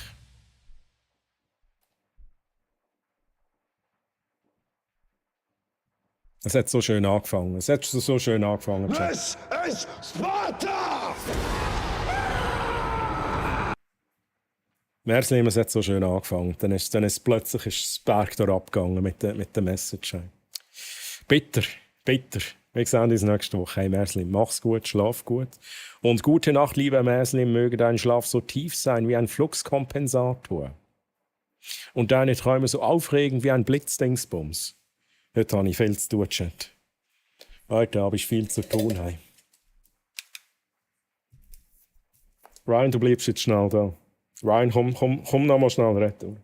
Es hat so schön angefangen. Es hat so schön angefangen. This is Sparta! Merslim, es hat so schön angefangen. Dann ist plötzlich das Bergtor abgegangen mit der Message. Bitter. Wir sehen uns nächste Woche. Hey Merslim, mach's gut, schlaf gut. Und gute Nacht, lieber Merslim, möge dein Schlaf so tief sein wie ein Fluxkompensator. Und deine Träume so aufregend wie ein Blitzdingsbums. Heute habe ich viel zu tun, Chat. Heute habe ich viel zu tun. Hey. Ryan, du bleibst jetzt schnell da. Ryan, komm noch mal schnell retten.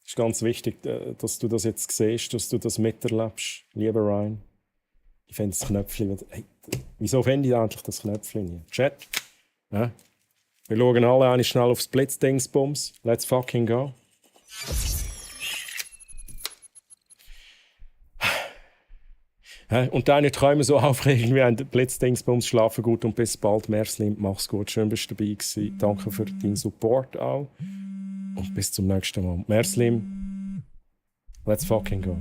Es ist ganz wichtig, dass du das jetzt siehst, dass du das miterlebst, lieber Ryan. Ich finde das Knöpfchen. Hey, wieso finde ich eigentlich das Knöpfchen nicht? Chat? Ja? Wir schauen alle eigentlich schnell aufs Blitzdingsbums. Let's fucking go. Und deine Träume so aufregend wie ein Blitzdingsbums. Schlafe gut und bis bald. Merslim, mach's gut. Schön, bist du dabei gewesen. Danke für deinen Support auch. Und bis zum nächsten Mal. Merslim, let's fucking go.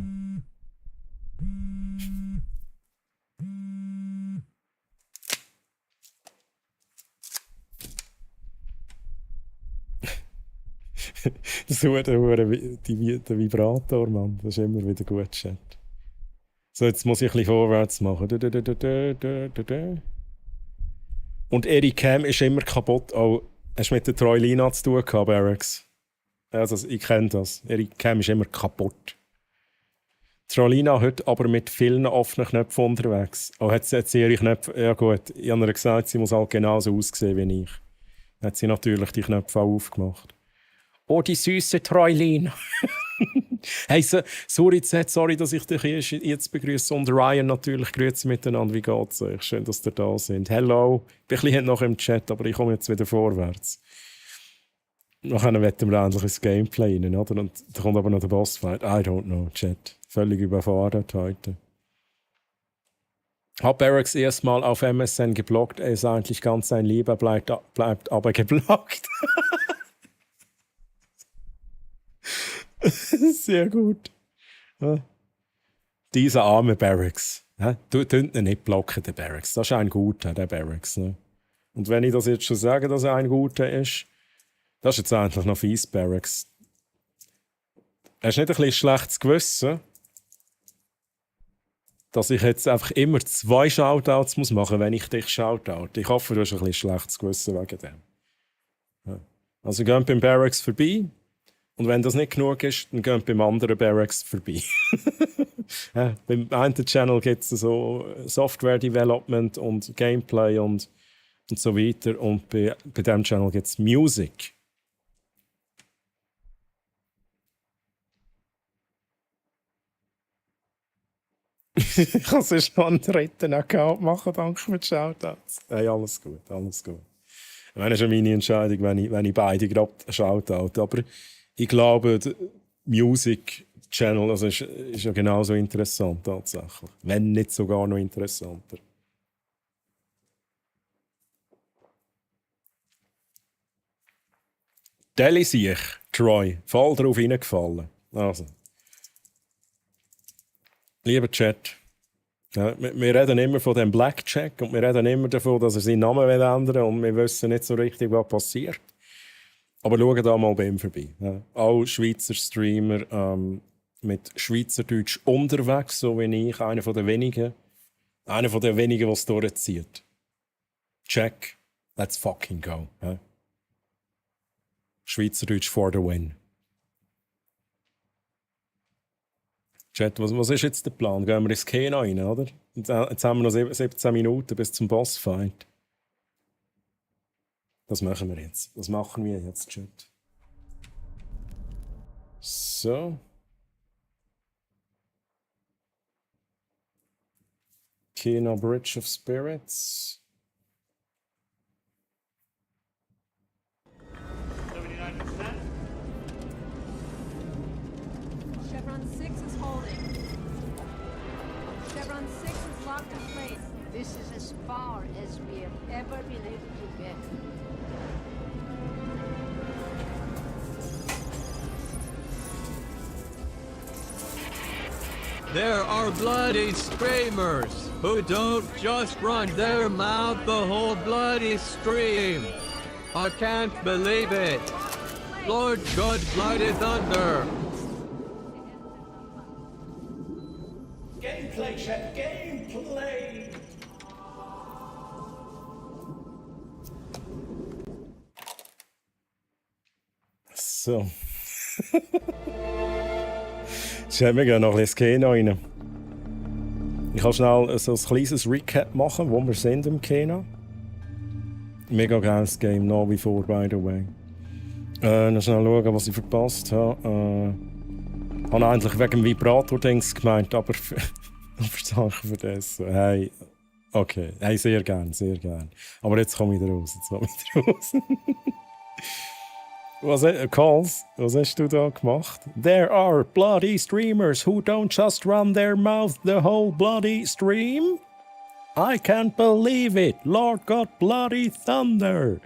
Das ist der Vibrator, Mann. Das ist immer wieder gut, Chat. So, jetzt muss ich ein bisschen vorwärts machen. Und ihre Cam ist immer kaputt. Oh, hast du mit der Troilina zu tun gehabt, Barracks? Also, ich kenne das. Ihre Cam ist immer kaputt. Troilina heute aber mit vielen offenen Knöpfen unterwegs. Oh, hat sie ihre Knöpfe... Ja gut, ich habe ihr gesagt, sie muss halt genauso aussehen wie ich. Dann hat sie natürlich die Knöpfe auch aufgemacht. Oh, die süße Troilina. Hey, sorry, dass ich dich jetzt begrüße. Und Ryan natürlich, grüezi miteinander. Wie geht's euch? Schön, dass ihr da sind. Hello. Ich bin ein bisschen noch im Chat, aber ich komme jetzt wieder vorwärts. Nachher werden wir endlich ins Gameplay rein, oder? Und da kommt aber noch der Bossfight. I don't know, Chat. Völlig überfordert heute. Hab Barracks erstmal auf MSN geblockt. Er ist eigentlich ganz sein Lieber, bleibt aber geblockt. Sehr gut. Ja. Dieser arme Barracks. Ja, du ihn nicht blocken, der Barracks. Das ist ein guter, der Barracks. Ne? Und wenn ich das jetzt schon sage, dass er ein guter ist, das ist jetzt eigentlich noch fies, Barracks. Hast du nicht ein bisschen schlechtes Gewissen, dass ich jetzt einfach immer 2 Shoutouts machen muss, wenn ich dich shoutout? Ich hoffe, du hast ein bisschen schlechtes Gewissen wegen dem. Ja. Also geht beim Barracks vorbei. Und wenn das nicht genug ist, dann geht beim anderen Barracks vorbei. Ja, beim einen Channel gibt es so Software Development und Gameplay und so weiter. Und bei diesem Channel gibt es Music. Ich kann sonst noch einen dritten Account machen, danke für die Shoutouts. Hey, alles gut, alles gut. Ich meine, es ist ja meine Entscheidung, wenn ich beide gerade Shoutout. Aber ich glaube, der Music-Channel also ist ja genauso interessant tatsächlich. Wenn nicht sogar noch interessanter. Deli sich, Troy, voll drauf reingefallen. Also. Lieber Chat, ja, wir reden immer von dem Blackjack und wir reden immer davon, dass er seinen Namen ändern will und wir wissen nicht so richtig, was passiert. Aber schauen da mal bei ihm vorbei. Ja. Auch Schweizer Streamer mit Schweizerdeutsch unterwegs, so wie ich, einer der wenigen, der es durchzieht. Check, let's fucking go. Ja. Schweizerdeutsch for the win. Chat, was ist jetzt der Plan? Gehen wir ins Kena rein, oder? Jetzt haben wir noch 17 Minuten bis zum Bossfight. Das machen wir jetzt. Das machen wir jetzt, Chat. So. Kena Bridge of Spirits. Chevron 6 is holding. Chevron 6 is locked in place. This is as far as we have ever been able to get. There are bloody screamers who don't just run their mouth the whole bloody stream. I can't believe it. Lord God, bloody thunder. Gameplay, chat, gameplay! So. Wir gehen noch ein bisschen Kena rein. Ich kann schnell so ein kleines Recap machen, wo wir sind im Kena. Mega geiles Game, nach wie vor, by the way. Noch schnell schauen, was ich verpasst habe. Ich habe eigentlich wegen dem Vibrator-Dings gemeint, aber danke für das. Hey, okay. Hey, sehr gern, sehr gern. Aber jetzt komme ich wieder raus. Calls, was hast du da gemacht? There are bloody streamers who don't just run their mouth the whole bloody stream? I can't believe it. Lord God, bloody thunder.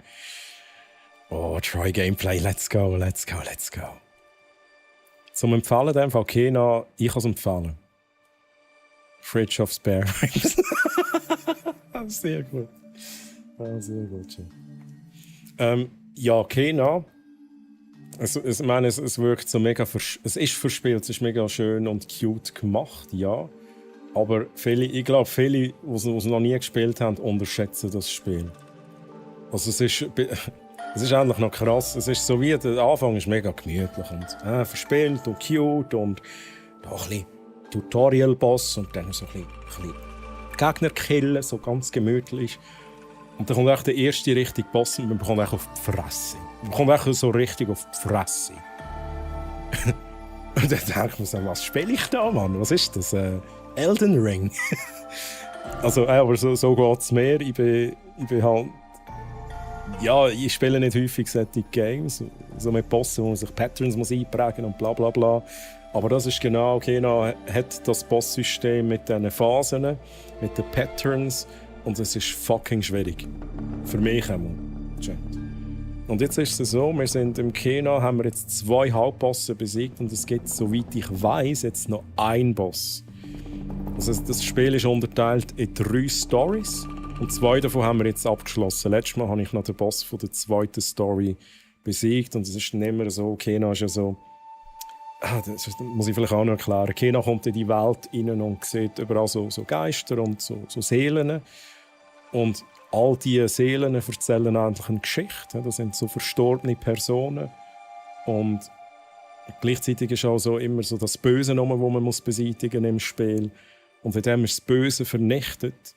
Oh, try Gameplay. Let's go, let's go, let's go. Zum Empfehlen, dem Fall Kena, ich kann es empfehlen. Fridge of Spare Ribs. Sehr gut. Sehr gut. Ja, Kena. Ich meine, es wirkt so mega. Es ist verspielt, es ist mega schön und cute gemacht, ja. Aber ich glaube, viele, die es noch nie gespielt haben, unterschätzen das Spiel. Also es ist eigentlich noch krass. Es ist so wie, der Anfang ist mega gemütlich und verspielt und cute und da ein bisschen Tutorial-Boss und dann so ein bisschen Gegner killen, so ganz gemütlich. Und dann kommt echt der erste richtige Boss und man bekommt echt auf die Fresse. Man bekommt echt so richtig auf die Fresse. Und dann denkt man so, was spiele ich da, Mann? Was ist das? Elden Ring? Also, aber so geht es mir. Ich bin halt... Ja, ich spiele nicht häufig solche Games. So mit Bossen, wo man sich Patterns muss einprägen und bla bla bla. Aber das ist genau, Kena hat das Boss-System mit diesen Phasen, mit den Patterns. Und es ist fucking schwierig. Für mich einmal. Und jetzt ist es so, wir sind im Kena, haben wir jetzt 2 Hauptbosse besiegt und es gibt, soweit ich weiß, jetzt noch einen Boss. Also das Spiel ist unterteilt in 3 Stories und 2 davon haben wir jetzt abgeschlossen. Letztes Mal habe ich noch den Boss von der 2. Story besiegt und es ist nicht mehr so, Kena ist ja so... Das muss ich vielleicht auch noch erklären. Kena kommt in die Welt rein und sieht überall so Geister und so Seelen. Und all diese Seelen erzählen eigentlich eine Geschichte. Das sind so verstorbene Personen. Und Gleichzeitig ist auch so immer so das Böse, das man muss beseitigen im Spiel. Und indem man das Böse vernichtet,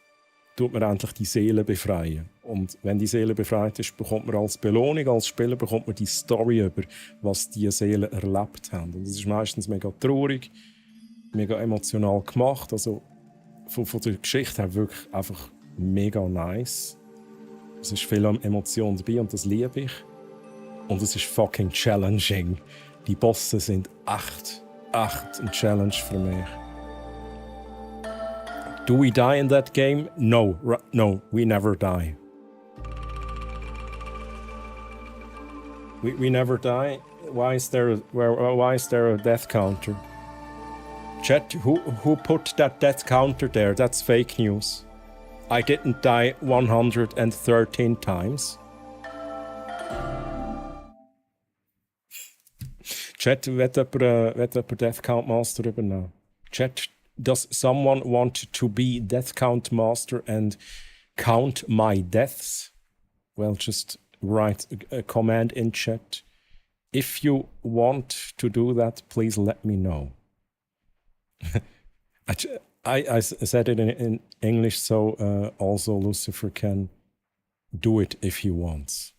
tut man endlich die Seele befreien. Und wenn die Seele befreit ist, bekommt man als Belohnung, als Spieler, bekommt man die Story über, was die Seelen erlebt haben. Und das ist meistens mega traurig, mega emotional gemacht. Also von der Geschichte her wirklich einfach mega nice. Es ist viel Emotion dabei und das liebe ich. Und es ist fucking challenging. Die Bosse sind echt eine Challenge für mich. Do we die in that game? No, no, we never die. We never die. Why is there a death counter? Chat, who put that death counter there? That's fake news. I didn't die 113 times. Chat, wird jemand Death Count Master übernehmen? Chat, does someone want to be Death Count Master and count my deaths? Well, just write a command in chat. If you want to do that, please let me know. I said it in English, so also Lucifer can do it if he wants.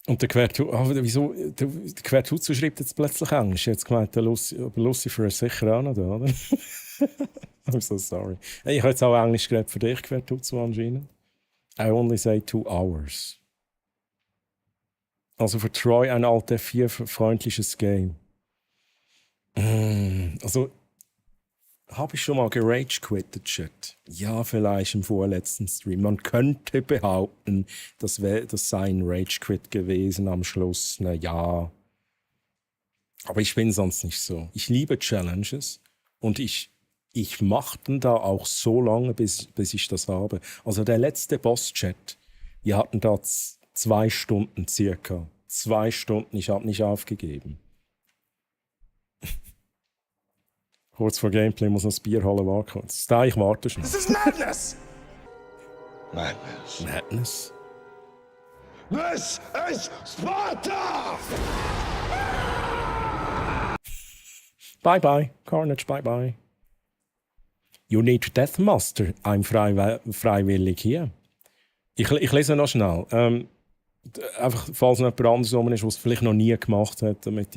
Und der wieso? Der Quertuzzo schreibt jetzt plötzlich Englisch. Jetzt gemeint, Lucifer ist sicher auch noch da, oder? I'm so sorry. Hey, ich habe jetzt auch Englisch geredet für dich, Quertuzzo anscheinend. I only say 2 hours. Also für Troy ein alter 4-freundliches Game. Also, habe ich schon mal gerage-quittet, Chat? Ja, vielleicht im vorletzten Stream. Man könnte behaupten, das sei ein Rage-Quit gewesen am Schluss. Na ja. Aber ich bin sonst nicht so. Ich liebe Challenges und ich mache dann da auch so lange, bis ich das habe. Also der letzte Boss-Chat, wir hatten da 2 Stunden circa. 2 Stunden, ich habe nicht aufgegeben. Kurz vor Gameplay muss noch das Bier holen, warten. Ich warte schon. This is madness! Madness. Madness? This is Sparta! Bye bye, Carnage, bye bye. You need Death Master. I'm freiwillig hier. Ich lese noch schnell. Einfach, falls noch jemand anderes rum ist, was es vielleicht noch nie gemacht hat, damit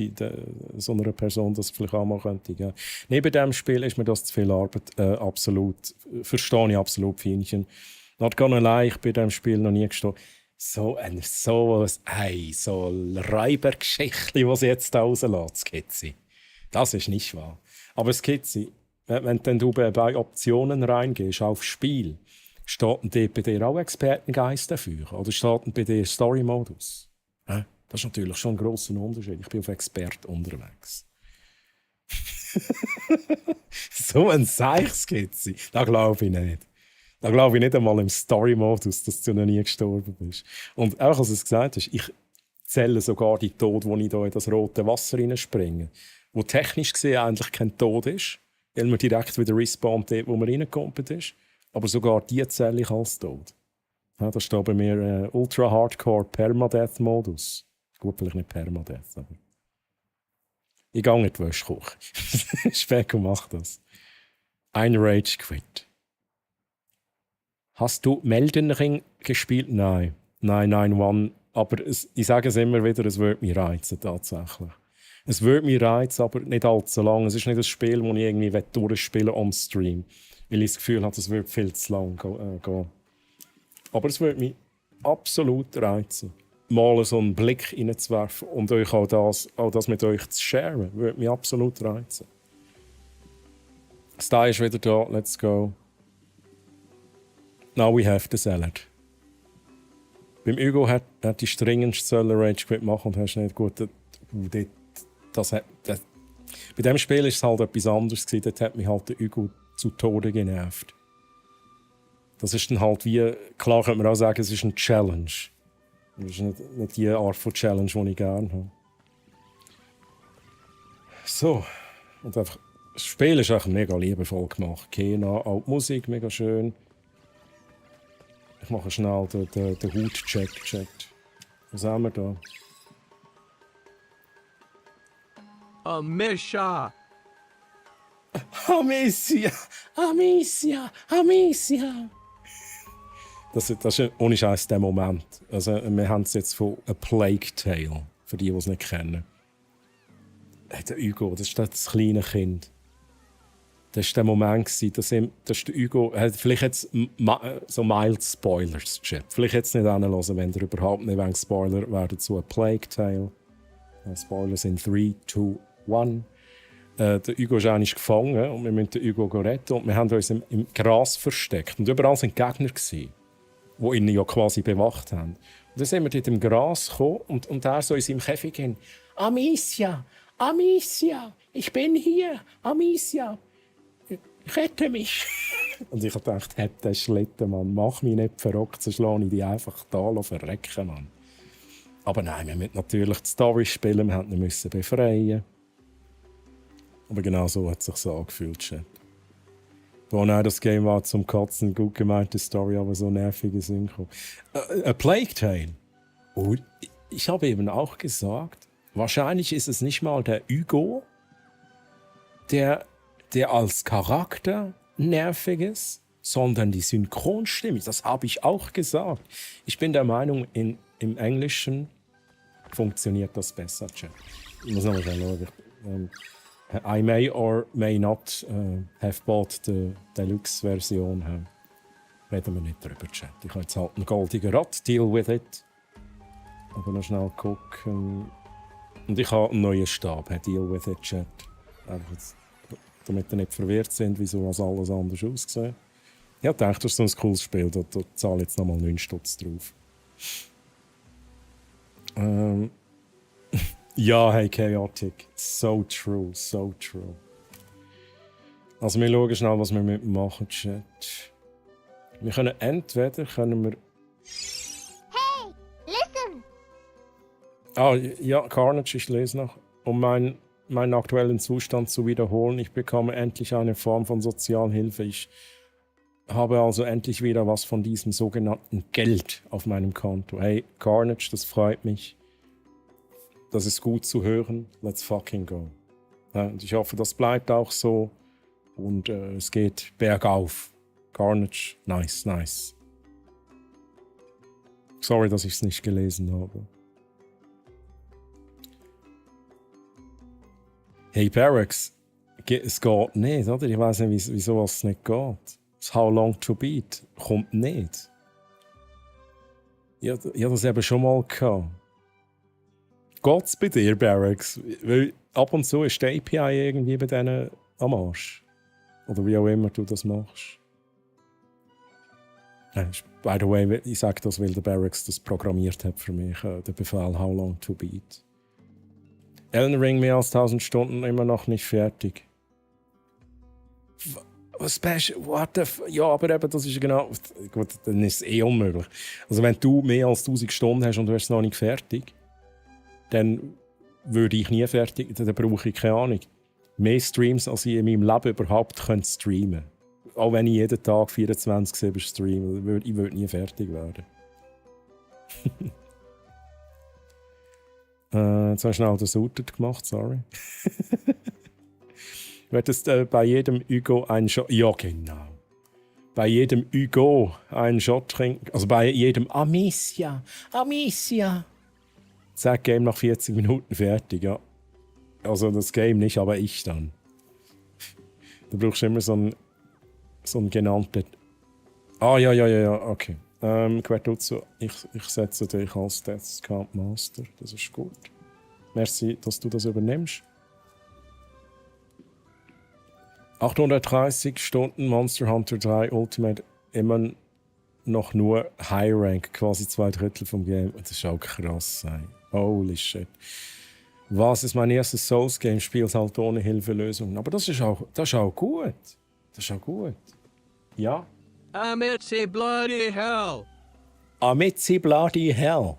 so einer Person das vielleicht auch mal könnte. Ja. Neben dem Spiel ist mir das zu viel Arbeit. Absolut. Verstehe ich absolut, Fienchen. Not gonna lie, ich bin in diesem Spiel noch nie gestorben. So ein Reibergeschichtli, was sie jetzt da rauslässt, Skizzi. Das ist nicht wahr. Aber Skizzi, wenn du bei Optionen reingehst, auf Spiel, steht denn bei dir auch Expertengeist dafür? Oder steht denn bei dir Story-Modus? Das ist natürlich schon ein grosser Unterschied. Ich bin auf Expert unterwegs. So ein Seichskizzi. Da glaube ich nicht. Da glaube ich nicht einmal im Story-Modus, dass du noch nie gestorben bist. Und auch als du es gesagt hast, ich zähle sogar die Tod, wo ich da in das rote Wasser reinspringe. Wo technisch gesehen eigentlich kein Tod ist, weil man direkt wieder respawnt, wo man reingekommen ist. Aber sogar die zähle ich als tot. Ja, da steht bei mir Ultra Hardcore Permadeath-Modus. Gut, vielleicht nicht Permadeath, aber ich gehe nicht in die Wäschküche. Speko macht das. Ein Rage-Quit. Hast du Meldenring gespielt? Nein. Nein, One. Aber ich sage es immer wieder, es würde mich reizen, tatsächlich. Es würde mich reizen, aber nicht allzu lange. Es ist nicht ein Spiel, das ich irgendwie durchspielen on Stream. Weil ich das Gefühl habe, es würde viel zu lang gehen. Aber es würde mich absolut reizen, mal so einen Blick reinzuwerfen und euch auch das mit euch zu sharen. Würde mich absolut reizen. Sty ist wieder da, let's go. Now we have the salad. Beim Hugo hat die dringendst Rage Quit machen und hast nicht gut. Bei diesem Spiel war es halt etwas anderes. Dort hat mich halt der Hugo zu Tode genervt. Das ist dann halt wie, klar könnte man auch sagen, es ist eine Challenge. Das ist nicht die Art von Challenge, die ich gerne habe. So, und einfach, das Spiel ist echt mega liebevoll gemacht. Kena, auch die Musik, mega schön. Ich mache schnell den Hut-Check. Was haben wir da? Amicia. Amicia! Amicia! Amicia! Das ist ohne Scheiß der Moment. Also, wir haben es jetzt von A Plague Tale, für die es nicht kennen. Der Hugo, das ist das kleine Kind. Das war der Moment, dass der Hugo, vielleicht jetzt so mild Spoilers, Chat. Vielleicht jetzt nicht anhören, wenn ihr überhaupt nicht wollt, Spoiler werden zu A Plague Tale. Spoilers in 3, 2, 1. Der Hugo ist eigentlich gefangen und wir müssen den Hugo retten. Und wir haben uns im Gras versteckt. Und überall waren Gegner, die ihn ja quasi bewacht haben. Und dann sind wir dort im Gras gekommen und er so in seinem Käfig hin. Amicia! Amicia! Ich bin hier! Amicia! Rette mich! Und ich habe gedacht, hey, der Schlitten, Mann, mach mich nicht verrückt, sonst lasse ich dich einfach da verrecken, Mann. Aber nein, wir müssen natürlich die Story spielen, wir mussten ihn befreien. Aber genau so hat es sich so angefühlt, Chat. Boah, nein, das Game war zum Kotzen, gut gemeinte Story, aber so nervige Synchro. A Plague Tale. Und ich habe eben auch gesagt, wahrscheinlich ist es nicht mal der Hugo, der als Charakter nervig ist, sondern die Synchronstimme. Das habe ich auch gesagt. Ich bin der Meinung, im Englischen funktioniert das besser. Ich muss noch mal schauen. I may or may not have bought the Deluxe-Version. Reden wir nicht drüber, Chat. Ich habe jetzt halt einen goldigen Rad, deal with it. Aber noch schnell gucken. Und ich habe einen neuen Stab, deal with it, Chat. Einfach jetzt, damit ihr nicht verwirrt sind, wieso alles anders aussieht. Ich dachte, das ist so ein cooles Spiel, da zahle ich jetzt nochmal 9 Stutz drauf. Ja, hey, Chaotic. So true, so true. Also wir schauen schnell, was wir machen, Chat. Wir können entweder... Hey, listen! Ah, ja, Carnage, ich lese noch. Um meinen aktuellen Zustand zu wiederholen, ich bekomme endlich eine Form von Sozialhilfe. Ich habe also endlich wieder was von diesem sogenannten Geld auf meinem Konto. Hey, Carnage, das freut mich. Das ist gut zu hören. Let's fucking go. Ja, und ich hoffe, das bleibt auch so. Und es geht bergauf. Carnage, nice, nice. Sorry, dass ich es nicht gelesen habe. Hey, Barracks, es geht nicht, oder? Ich weiß nicht, wieso es nicht geht. Das How Long to Beat kommt nicht. Ich habe das eben schon mal gehabt. Geht's bei dir, Barracks? Weil ab und zu ist die API irgendwie bei denen am Arsch. Oder wie auch immer du das machst. By the way, ich sage das, weil der Barracks das programmiert hat für mich, der Befehl How Long to Beat. Elden Ring mehr als 1000 Stunden immer noch nicht fertig. What the ja, aber eben, das ist genau... Gut, dann ist es unmöglich. Also wenn du mehr als 1000 Stunden hast und du hast es noch nicht fertig, dann würde ich nie fertig, dann brauche ich keine Ahnung. Mehr Streams, als ich in meinem Leben überhaupt streamen könnte. Auch wenn ich jeden Tag 24/7 streame, ich würde nie fertig werden. Jetzt habe ich schnell den Suited gemacht, sorry. Du hättest bei jedem Hugo einen Shot... Ja, genau. Bei jedem Hugo einen Shot trinken. Also bei jedem Amicia. Amicia. Zack, Game nach 40 Minuten fertig, ja. Also das Game nicht, aber ich dann. Du brauchst immer so einen genannten... Ah, ja, okay. Quertuzzo, ich setze dich als Death Count Master. Das ist gut. Merci, dass du das übernimmst. 830 Stunden Monster Hunter 3 Ultimate, immer noch nur High Rank, quasi 2/3 vom Game. Das ist auch krass sein. Holy shit. Was ist mein erstes Souls-Game? Spiel's halt ohne Hilfelösung. Aber das ist auch gut. Das ist auch gut. Ja. Amitzi bloody hell. Amitzi bloody hell.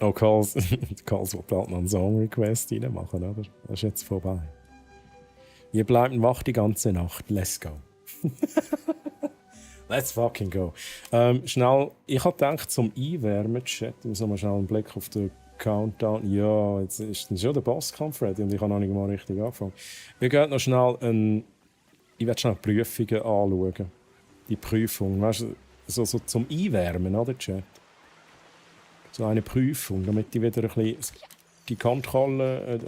Oh, Calls wird bald noch einen Song-Request reinmachen, oder? Das ist jetzt vorbei. Wir bleiben wach die ganze Nacht. Let's go. Let's fucking go. Schnell, ich habe gedacht, zum Einwärmen, Chat, muss mal schnell einen Blick auf den Countdown. Ja, jetzt ist schon der Bosskampf ready und ich habe noch nicht mal richtig angefangen. Wir gehen noch schnell ich werde schnell Prüfungen anschauen. Die Prüfung, weißt du, so zum Einwärmen, oder, Chat? So eine Prüfung, damit ich wieder ein bisschen die Kontrolle,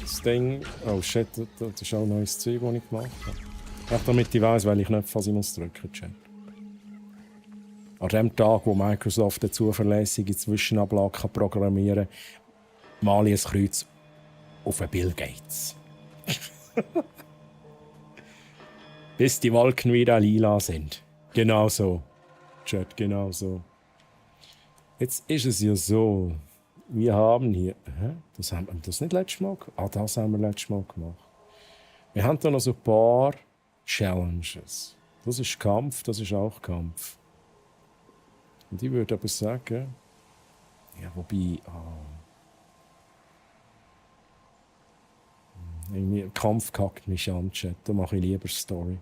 das Ding... Oh shit, das ist auch ein neues Zeug, das ich gemacht habe. Einfach damit ich weiss, welche Knöpfe ich muss drücken, Chat. An dem Tag, wo Microsoft eine zuverlässige Zwischenablage programmieren kann, male ich ein Kreuz auf Bill Gates. Bis die Wolken wieder lila sind. Genau so. Chat, genau so. Jetzt ist es ja so, wir haben hier... Das haben wir das nicht letztes Mal gemacht? Ah, das haben wir letztes Mal gemacht. Wir haben da noch so ein paar Challenges. Das ist Kampf, das ist auch Kampf. Und ich würde aber sagen... Ja, wobei... Kampf kackt mich an, Chat. Da mache ich lieber Story.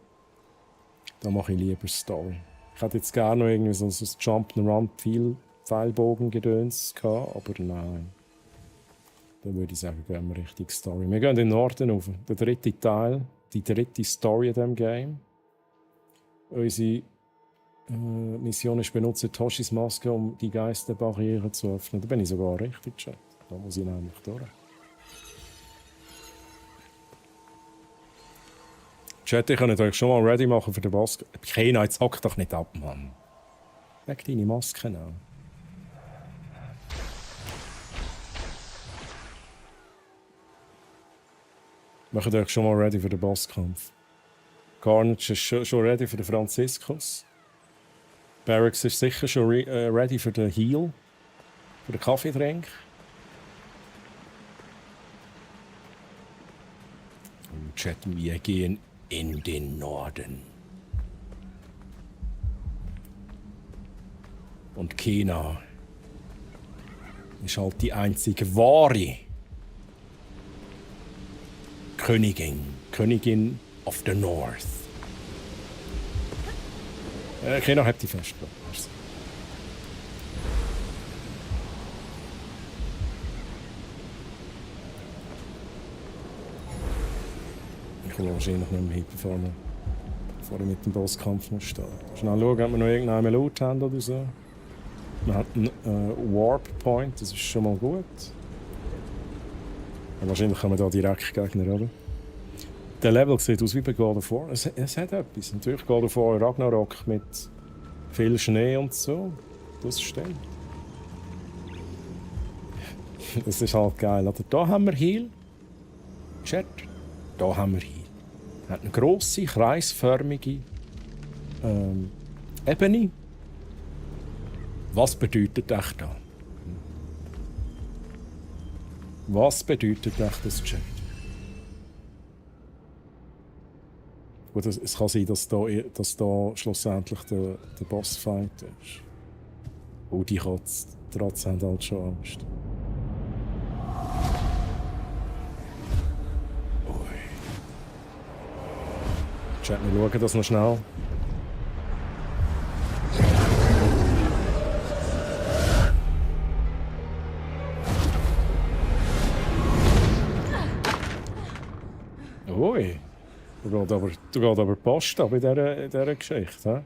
Ich hätte jetzt gerne noch irgendwie so ein Jump-and-Run Pfeilbogen-Gedöns gehabt, aber nein. Dann würde ich sagen, gehen wir richtig Story. Wir gehen in den Norden rauf. Der dritte Teil, die dritte Story in diesem Game. Unsere Mission ist, benutze Toshis Maske, um die Geisterbarriere zu öffnen. Da bin ich sogar richtig, Chat. Da muss ich nämlich durch. Chat, ich könnte euch schon mal ready machen für den Boss. Kena, jetzt hock doch nicht ab, Mann. Leg deine Maske an. Macht euch schon mal ready für den Bosskampf. Carnage ist schon ready für den Franziskus. Barracks ist sicher schon ready für den Heal. Für den Kaffeetrink. Und Chat, wir gehen in den Norden. Und Kena ist halt die einzige wahre Königin of the North. Kena hat die fest. Ich will wahrscheinlich nicht mehr hin, bevor ich mit dem Bosskampf muss starten. Schnell schauen, ob wir noch irgendeinen Loot haben oder so. Wir haben einen Warp Point, das ist schon mal gut. Und wahrscheinlich kommen da direkt Gegner, oder? Der Level sieht aus wie bei God of War. Es hat etwas. Natürlich God of War Ragnarok mit viel Schnee und so. Das stimmt. Das ist halt geil. Oder? Da haben wir Heal. Chat. Da haben wir Heal. Hat eine grosse, kreisförmige Ebene. Was bedeutet echt da? Was bedeutet echt das, Chat? Gut, es kann sein, dass da schlussendlich der Bossfight ist. Oh, die Trotz haben halt schon Angst. Chat, wir schauen das noch schnell. Ui, du gehst aber Post ab in dieser Geschichte.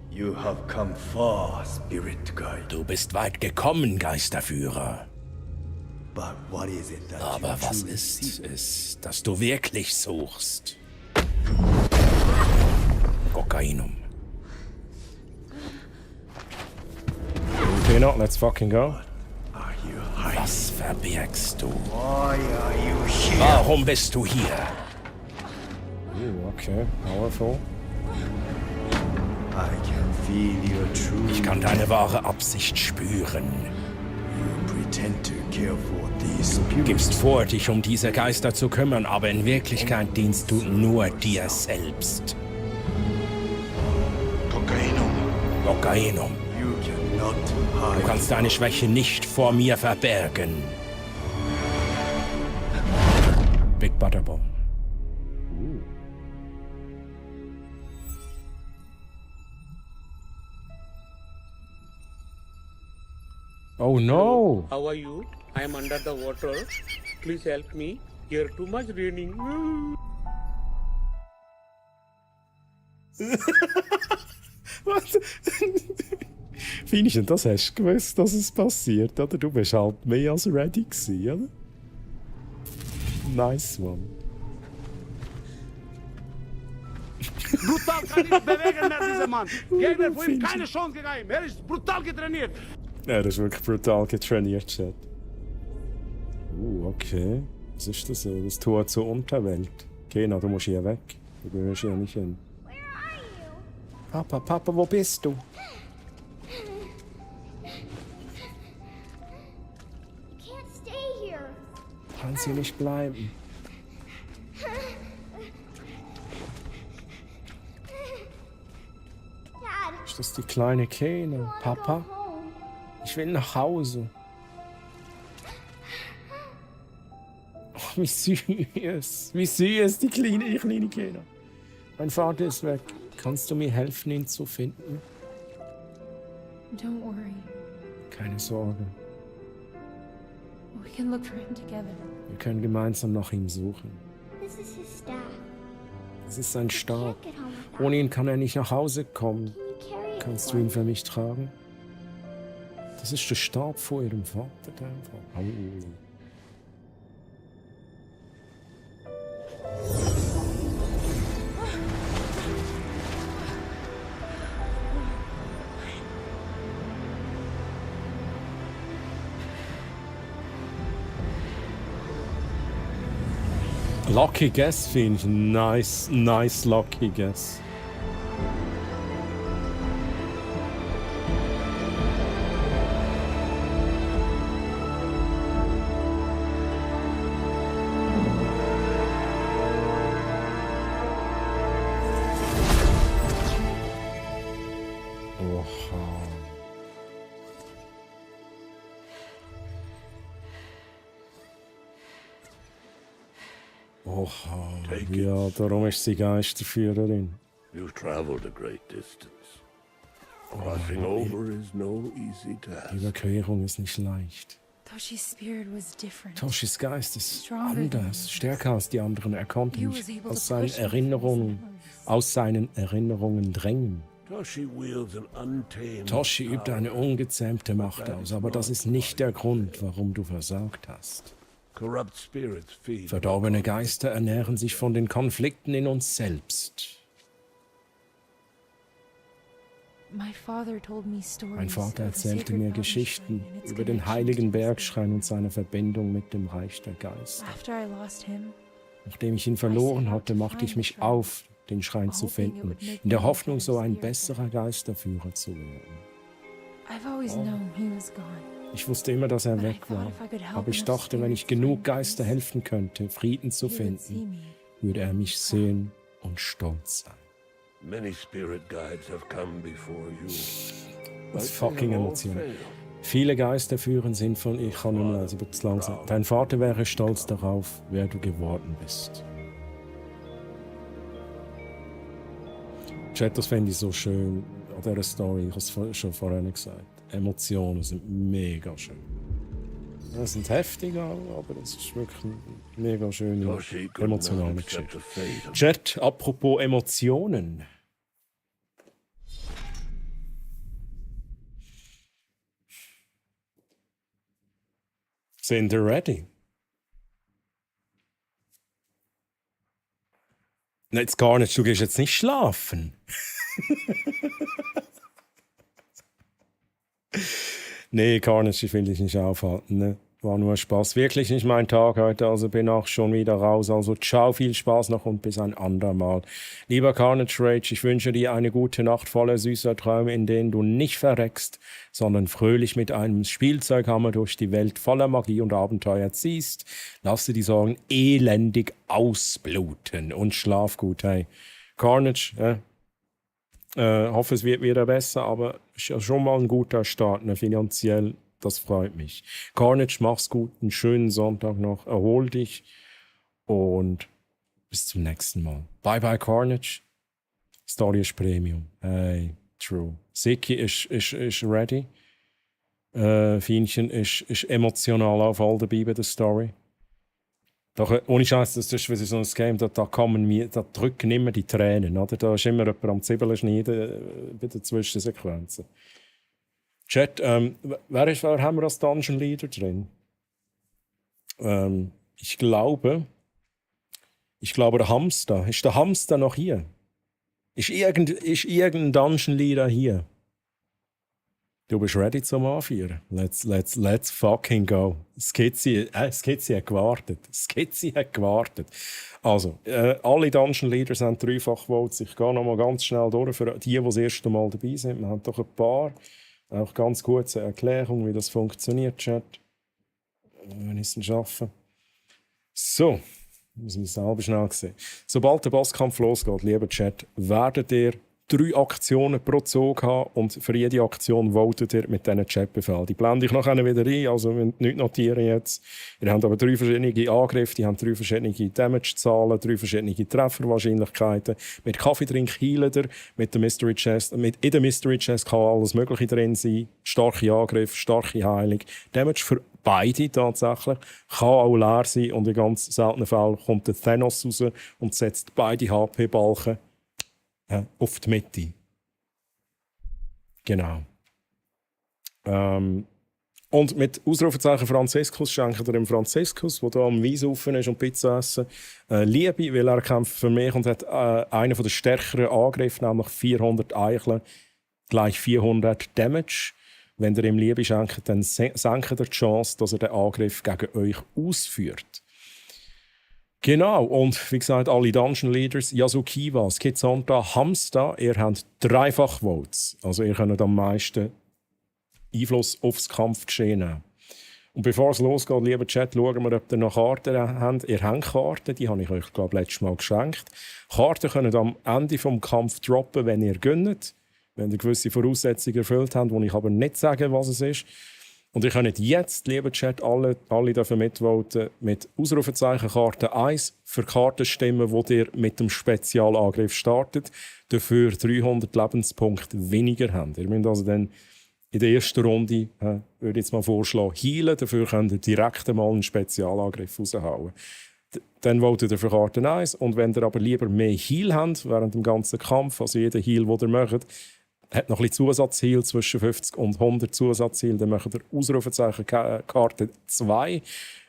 He? You have come far, Spirit Guide. Du bist weit gekommen, Geisterführer. But what is it that Aber was ist es, das du wirklich suchst? Kokainum. Okay, let's fucking go. Was verbirgst du? Warum bist du hier? Okay, powerful. Ich kann deine wahre Absicht spüren. Du gibst vor, dich um diese Geister zu kümmern, aber in Wirklichkeit dienst du nur dir selbst. Kokainum. Du kannst deine Schwäche nicht vor mir verbergen. Big Butterball. Oh no! How are you? I am under the water. Please help me. Here too much raining. Was? Findest du, das hast du gewusst, dass es passiert, oder? Du bist halt mehr als ready gewesen, oder? Nice one. Brutal kann nicht bewegen mehr, dieser Mann. Gegner von ihm keine Chance gegeben. Er ist brutal getrainiert. Ja, das ist wirklich brutal getrainiert, Chat. Okay. Was ist das? Das Tor zur Unterwelt. Kena, du musst hier weg. Du gehörst hier nicht hin. Papa, Papa, wo bist du? Kannst hier nicht bleiben. Ist das die kleine Kena? Papa? Ich will nach Hause. Oh, wie süß. Wie süß, die kleine Kena. Mein Vater ist weg. Kannst du mir helfen, ihn zu finden? Don't worry. Keine Sorge. We can look for him together. Wir können gemeinsam nach ihm suchen. This is his staff. Das ist sein Stab. Get home without Ohne ihn kann er nicht nach Hause kommen. carry it Kannst for du ihn für mich tragen? Das ist der Stab vor ihrem Vater. Oh. Lucky guess, finde ich. Nice lucky guess. Ja, darum ist sie Geisterführerin. You've traveled a great distance. Crossing over is no easy Die task. Überquerung ist nicht leicht. Toshi's spirit was different. Toshis Geist ist anders, stärker als die anderen. Er konnte mich aus seinen Erinnerungen drängen. Toshi übt eine ungezähmte Macht aus, aber das ist nicht der Grund, warum du versagt hast. Verdorbene Geister ernähren sich von den Konflikten in uns selbst. Mein Vater erzählte mir Geschichten über den heiligen Bergschrein und seine Verbindung mit dem Reich der Geister. Nachdem ich ihn verloren hatte, machte ich mich auf, den Schrein zu finden, in der Hoffnung, so ein besserer Geisterführer zu werden. Ich wusste immer, dass er weg war, aber ich dachte, wenn ich genug Geister helfen könnte, Frieden zu finden, würde er mich sehen und stolz sein. Das ist fucking emotional. Viele Geisterführer sind von ich kann nicht mehr, also wird langsam. Dein Vater wäre stolz darauf, wer du geworden bist. Chat, das fände ich so schön an dieser Story. Ich habe es schon vorhin gesagt. Emotionen sind mega schön. Ja, sind heftig, aber es ist wirklich eine mega schöne, emotionale Geschichte. Chat, apropos Emotionen. Sind ihr ready? Nein, jetzt gar nicht, du gehst jetzt nicht schlafen. Nee, gar nicht, ich will dich nicht aufhalten. Ne? War nur Spaß. Wirklich nicht mein Tag heute, also bin auch schon wieder raus. Also ciao, viel Spaß noch und bis ein andermal. Lieber Carnage Rage, ich wünsche dir eine gute Nacht voller süßer Träume, in denen du nicht verreckst, sondern fröhlich mit einem Spielzeughammer durch die Welt voller Magie und Abenteuer ziehst. Lasse die Sorgen elendig ausbluten und schlaf gut, hey. Carnage, hoffe, es wird wieder besser, aber ist ja schon mal ein guter Start, ne, finanziell. Das freut mich. Carnage, mach's gut, einen schönen Sonntag noch, erhol dich und bis zum nächsten Mal. Bye bye Carnage. Story ist Premium. Hey, true. Siki ist ready. Fienchen ist emotional auch voll dabei bei der Story. Ohne Scheiß, das ist wie so ein Game, da drücken immer die Tränen. Oder? Da ist immer jemand am Zwiebeln schneiden bei den Zwischensequenzen. Chat, wer haben wir als Dungeon Leader drin? Ich glaube, der Hamster. Ist der Hamster noch hier? Ist irgendein Dungeon Leader hier? Du bist ready zum Anführen. Let's fucking go. Skizzy hat gewartet. Also, alle Dungeon Leaders haben 3-fach Votes. Ich gehe nochmal ganz schnell durch für die das erste Mal dabei sind. Wir haben doch ein paar. Auch ganz kurze Erklärung, wie das funktioniert, Chat. Wenn ich es schaffe. So, müssen wir selber schnell sehen. Sobald der Bosskampf losgeht, lieber Chat, werdet ihr 3 Aktionen pro Zug haben und für jede Aktion votet ihr mit diesen Chatbefehlen. Die blende ich nachher wieder ein, also wir nicht notieren jetzt. Ihr habt aber 3 verschiedene Angriffe, die haben 3 verschiedene Damage-Zahlen, 3 verschiedene Trefferwahrscheinlichkeiten. Mit Kaffeetrink heilt ihr, mit der Mystery Chest. In der Mystery Chest kann alles Mögliche drin sein. Starke Angriff, starke Heilung. Damage für beide tatsächlich. Kann auch leer sein und in ganz seltenen Fällen kommt der Thanos raus und setzt beide HP-Balken auf die Mitte. Genau. Und mit Ausrufezeichen Franziskus schenkt er dem Franziskus, der hier am Weissaufen ist und Pizza essen, Liebe, weil er kämpft für mich und hat einen der stärkeren Angriffe, nämlich 400 Eicheln, gleich 400 Damage. Wenn ihr ihm Liebe schenkt, dann senkt er die Chance, dass er den Angriff gegen euch ausführt. Genau, und wie gesagt, alle Dungeon Leaders, Yasukiwa, Skizonta, Hamster, ihr habt 3-fach Votes. Also ihr könnt am meisten Einfluss aufs Kampfgeschehen nehmen. Und bevor es losgeht, lieber Chat, schauen wir, ob ihr noch Karten habt. Ihr habt Karten, die habe ich euch, glaube ich, letztes Mal geschenkt. Karten können am Ende des Kampfes droppen, wenn ihr gönnt. Wenn ihr gewisse Voraussetzungen erfüllt habt, die ich aber nicht sage, was es ist. Und ihr könnt jetzt, lieber Chat, alle dürfen mitvoten mit Ausrufezeichen Karte 1 für Karten stimmen, die ihr mit dem Spezialangriff startet, dafür 300 Lebenspunkte weniger habt. Ihr müsst also dann in der ersten Runde, würde ich jetzt mal vorschlagen, healen, dafür könnt ihr direkt einmal einen Spezialangriff raushauen. Dann votet ihr für Karte 1 und wenn ihr aber lieber mehr Heal habt während dem ganzen Kampf, also jeder Heal, den ihr macht, hat noch ein bisschen Zusatzheal zwischen 50 und 100 Zusatzheal, dann macht ihr Ausrufezeichen Karte 2.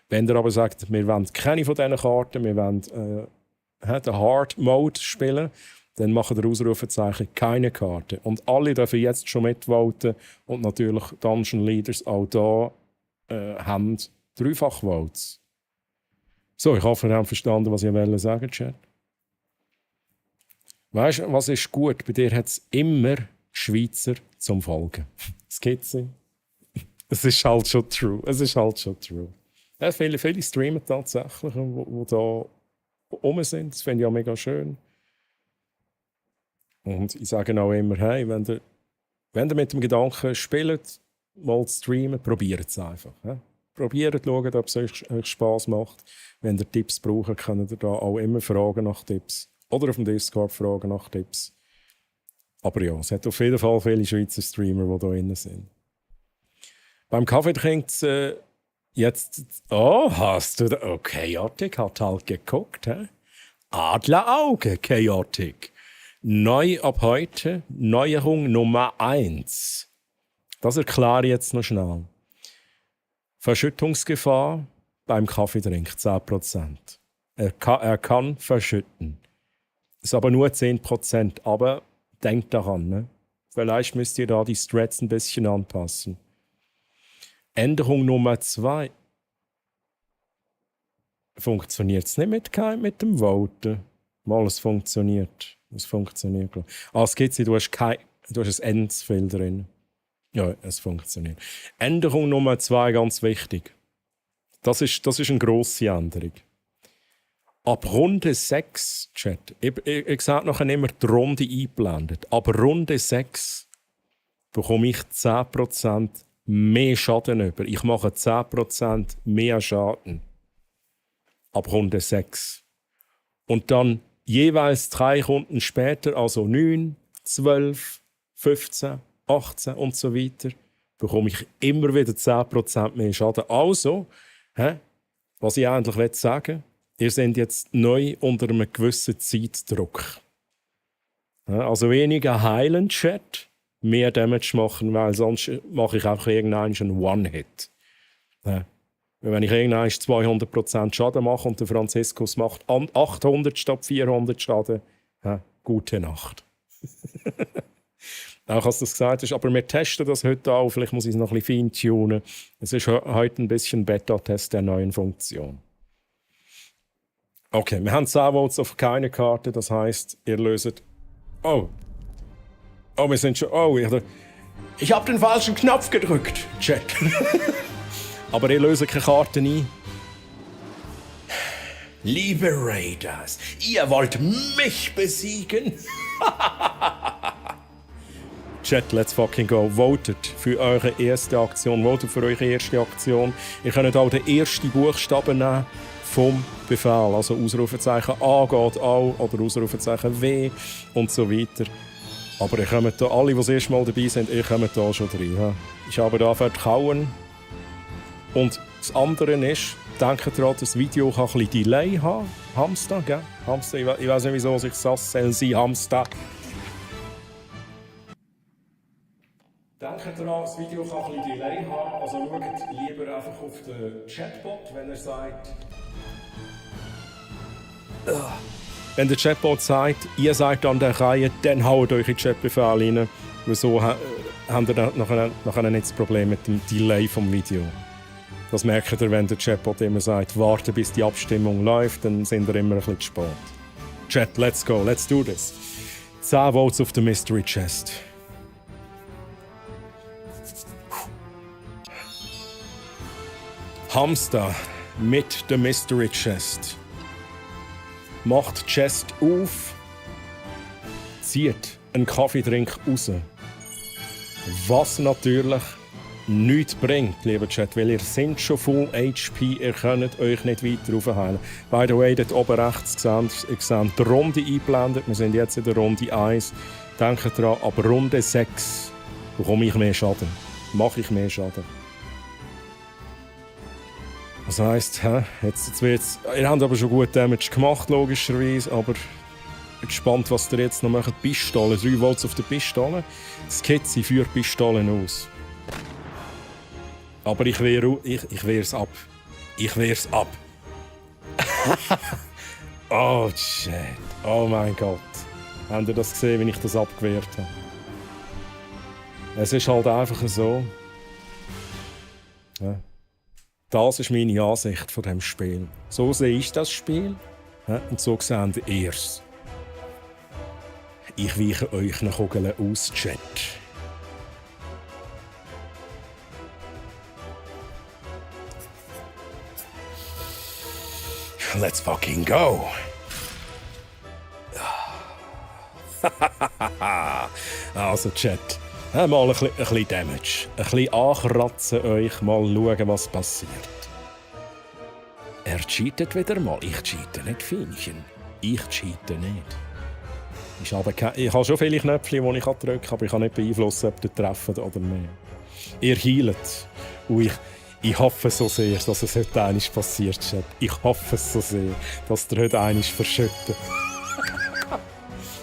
Wenn ihr aber sagt, wir wollen keine von diesen Karten, wir wollen den Hard Mode spielen, dann macht ihr Ausrufezeichen keine Karte. Und alle dürfen jetzt schon mitvoten und natürlich Dungeon Leaders auch da haben 3-fach Votes. So, ich hoffe, ihr habt verstanden, was ich sagen wollte, Chat. Weißt du, was ist gut? Bei dir hat es immer Schweizer zum Folgen. Skizze. Es ist halt schon true. Ja, viele streamen tatsächlich, die da rum sind. Das finde ich auch mega schön. Und ich sage auch immer, hey, wenn ihr mit dem Gedanken spielt, mal zu streamen, probiert es einfach. Ja? Probiert, schaut, ob es euch Spass macht. Wenn ihr Tipps braucht, könnt ihr da auch immer fragen nach Tipps. Oder auf dem Discord fragen nach Tipps. Aber ja, es hat auf jeden Fall viele Schweizer Streamer, die da drin sind. Beim Kaffee trinkt jetzt... Oh, hast du da... Oh, Chaotic hat halt geguckt, hä? Adlerauge, Chaotic. Neu ab heute, Neuerung Nummer 1. Das erkläre ich jetzt noch schnell. Verschüttungsgefahr beim Kaffeetrink 10%. Er kann verschütten. Ist aber nur 10%. Aber denkt daran, ne? Vielleicht müsst ihr da die Strats ein bisschen anpassen. Änderung Nummer 2. Funktioniert es nicht mit dem Voten? Mal, es funktioniert. Es funktioniert. Es gibt du hast ein Endsfeld drin. Ja, es funktioniert. Änderung Nummer 2, ganz wichtig. Das ist eine grosse Änderung. Ab Runde 6, Chat, ich sage nachher immer die Runde eingeblendet. Ab Runde 6 bekomme ich 10% mehr Schaden über. Ich mache 10% mehr Schaden. Ab Runde 6. Und dann jeweils 3 Runden später, also 9, 12, 15, 18 und so weiter, bekomme ich immer wieder 10% mehr Schaden. Also, was ich eigentlich sagen will, ihr seid jetzt neu unter einem gewissen Zeitdruck. Also weniger heilen, Chat, mehr Damage machen, weil sonst mache ich einfach irgendeinen One-Hit. Wenn ich irgendwann 200% Schaden mache und der Franziskus macht 800 statt 400 Schaden, gute Nacht. Auch als du das gesagt hast, aber wir testen das heute auch, vielleicht muss ich es noch ein bisschen feintunen. Es ist heute ein bisschen Beta-Test der neuen Funktion. Okay, wir haben 10 Votes auf keine Karte, das heisst, ihr löset... Oh, wir sind schon... Oh, ich habe den falschen Knopf gedrückt, Chat. Aber ihr löst keine Karten ein. Liebe Raiders, ihr wollt mich besiegen? Chat, let's fucking go. Votet für eure erste Aktion. Votet für eure erste Aktion. Ihr könnt auch den ersten Buchstaben nehmen vom Befehl. Also Ausrufezeichen A geht auch oder Ausrufezeichen W und so weiter. Aber ihr kommt da, alle, die das erste Mal dabei sind, ihr kommt da schon rein. Ja. Ich habe da vertrauen. Und das andere ist, denkt daran, das Video kann ein bisschen Delay haben. Hamster, gell? Hamster, ich weiß nicht, wieso sich das soll sein, Hamster. Denkt daran, das Video kann ein bisschen Delay haben. Also schaut lieber einfach auf den Chatbot, wenn er sagt... Wenn der Chatbot sagt, ihr seid an der Reihe, dann haut euch in den Chatbefehl rein. Weil so habt ihr nachher nicht das Problem mit dem Delay vom Video. Das merkt ihr, wenn der Chatbot immer sagt, warte bis die Abstimmung läuft, dann sind wir immer ein bisschen zu spät. Chat, let's go, let's do this. 10 Votes auf der Mystery Chest. Hamster mit der Mystery Chest. Macht die Chest auf, zieht einen Kaffeetrink raus. Was natürlich nichts bringt, lieber Chat, weil ihr seid schon Full HP, ihr könnt euch nicht weiter aufheilen. By the way, dort oben rechts seht ihr die Runde eingeblendet. Wir sind jetzt in der Runde 1. Denkt daran, ab Runde 6 bekomme ich mehr Schaden. Mache ich mehr Schaden. Das heisst, jetzt wird's. Ihr habt aber schon gut Damage gemacht, logischerweise, aber ich bin gespannt, was ihr jetzt noch macht. Pistole, 3 Volts auf der Pistole. Skizze führt Pistolen aus. Aber ich wehr's ab. Ich wehr's ab. Oh, shit. Oh mein Gott. Habt ihr das gesehen, wie ich das abgewehrt habe? Es ist halt einfach so. Ja. Das ist meine Ansicht von dem Spiel. So sehe ich das Spiel und so seht ihr es. Ich weiche euch nach Kugeln aus, Chat. Let's fucking go! Also, Chat. Mal ein bisschen Damage. Ein bisschen ankratzen euch, mal schauen, was passiert. Er cheatet wieder mal. Ich cheate nicht, Feinchen. Ich cheate nicht. Ich habe schon viele Knöpfe, die ich drücken kann, aber ich kann nicht beeinflussen, ob ihr trefft oder nicht. Ihr healt. Und ich hoffe so sehr, dass es heute einmal passiert, Chat. Ich hoffe so sehr, dass ihr heute einmal verschüttet.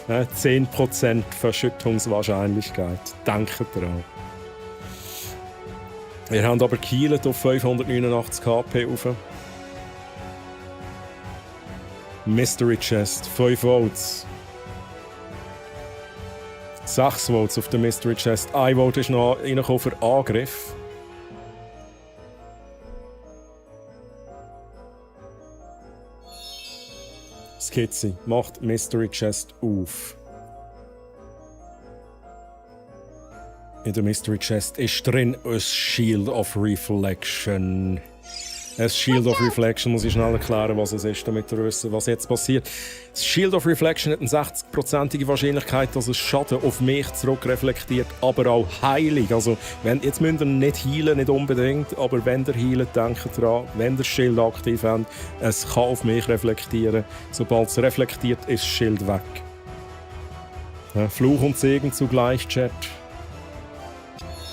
10% Verschüttungswahrscheinlichkeit. Denkt dran. Wir haben aber geheilt auf 589 KP rauf. Mystery Chest, 5 Votes. 6 Votes auf der Mystery Chest. 1 Vote ist noch reingekommen für Angriff. Skizze macht Mystery Chest auf. In der Mystery Chest ist drin ein Shield of Reflection. Ein Shield of Reflection, muss ich schnell erklären, was es ist, damit ihr wisst, was jetzt passiert. Das Shield of Reflection hat eine 60%ige Wahrscheinlichkeit, dass es Schaden auf mich zurückreflektiert, aber auch Heilung. Also, jetzt müsst ihr nicht heilen, nicht unbedingt, aber wenn ihr heilt, denkt dran, wenn ihr das Schild aktiv habt, es kann auf mich reflektieren. Sobald es reflektiert, ist das Schild weg. Ja, Fluch und Segen zugleich, Chat.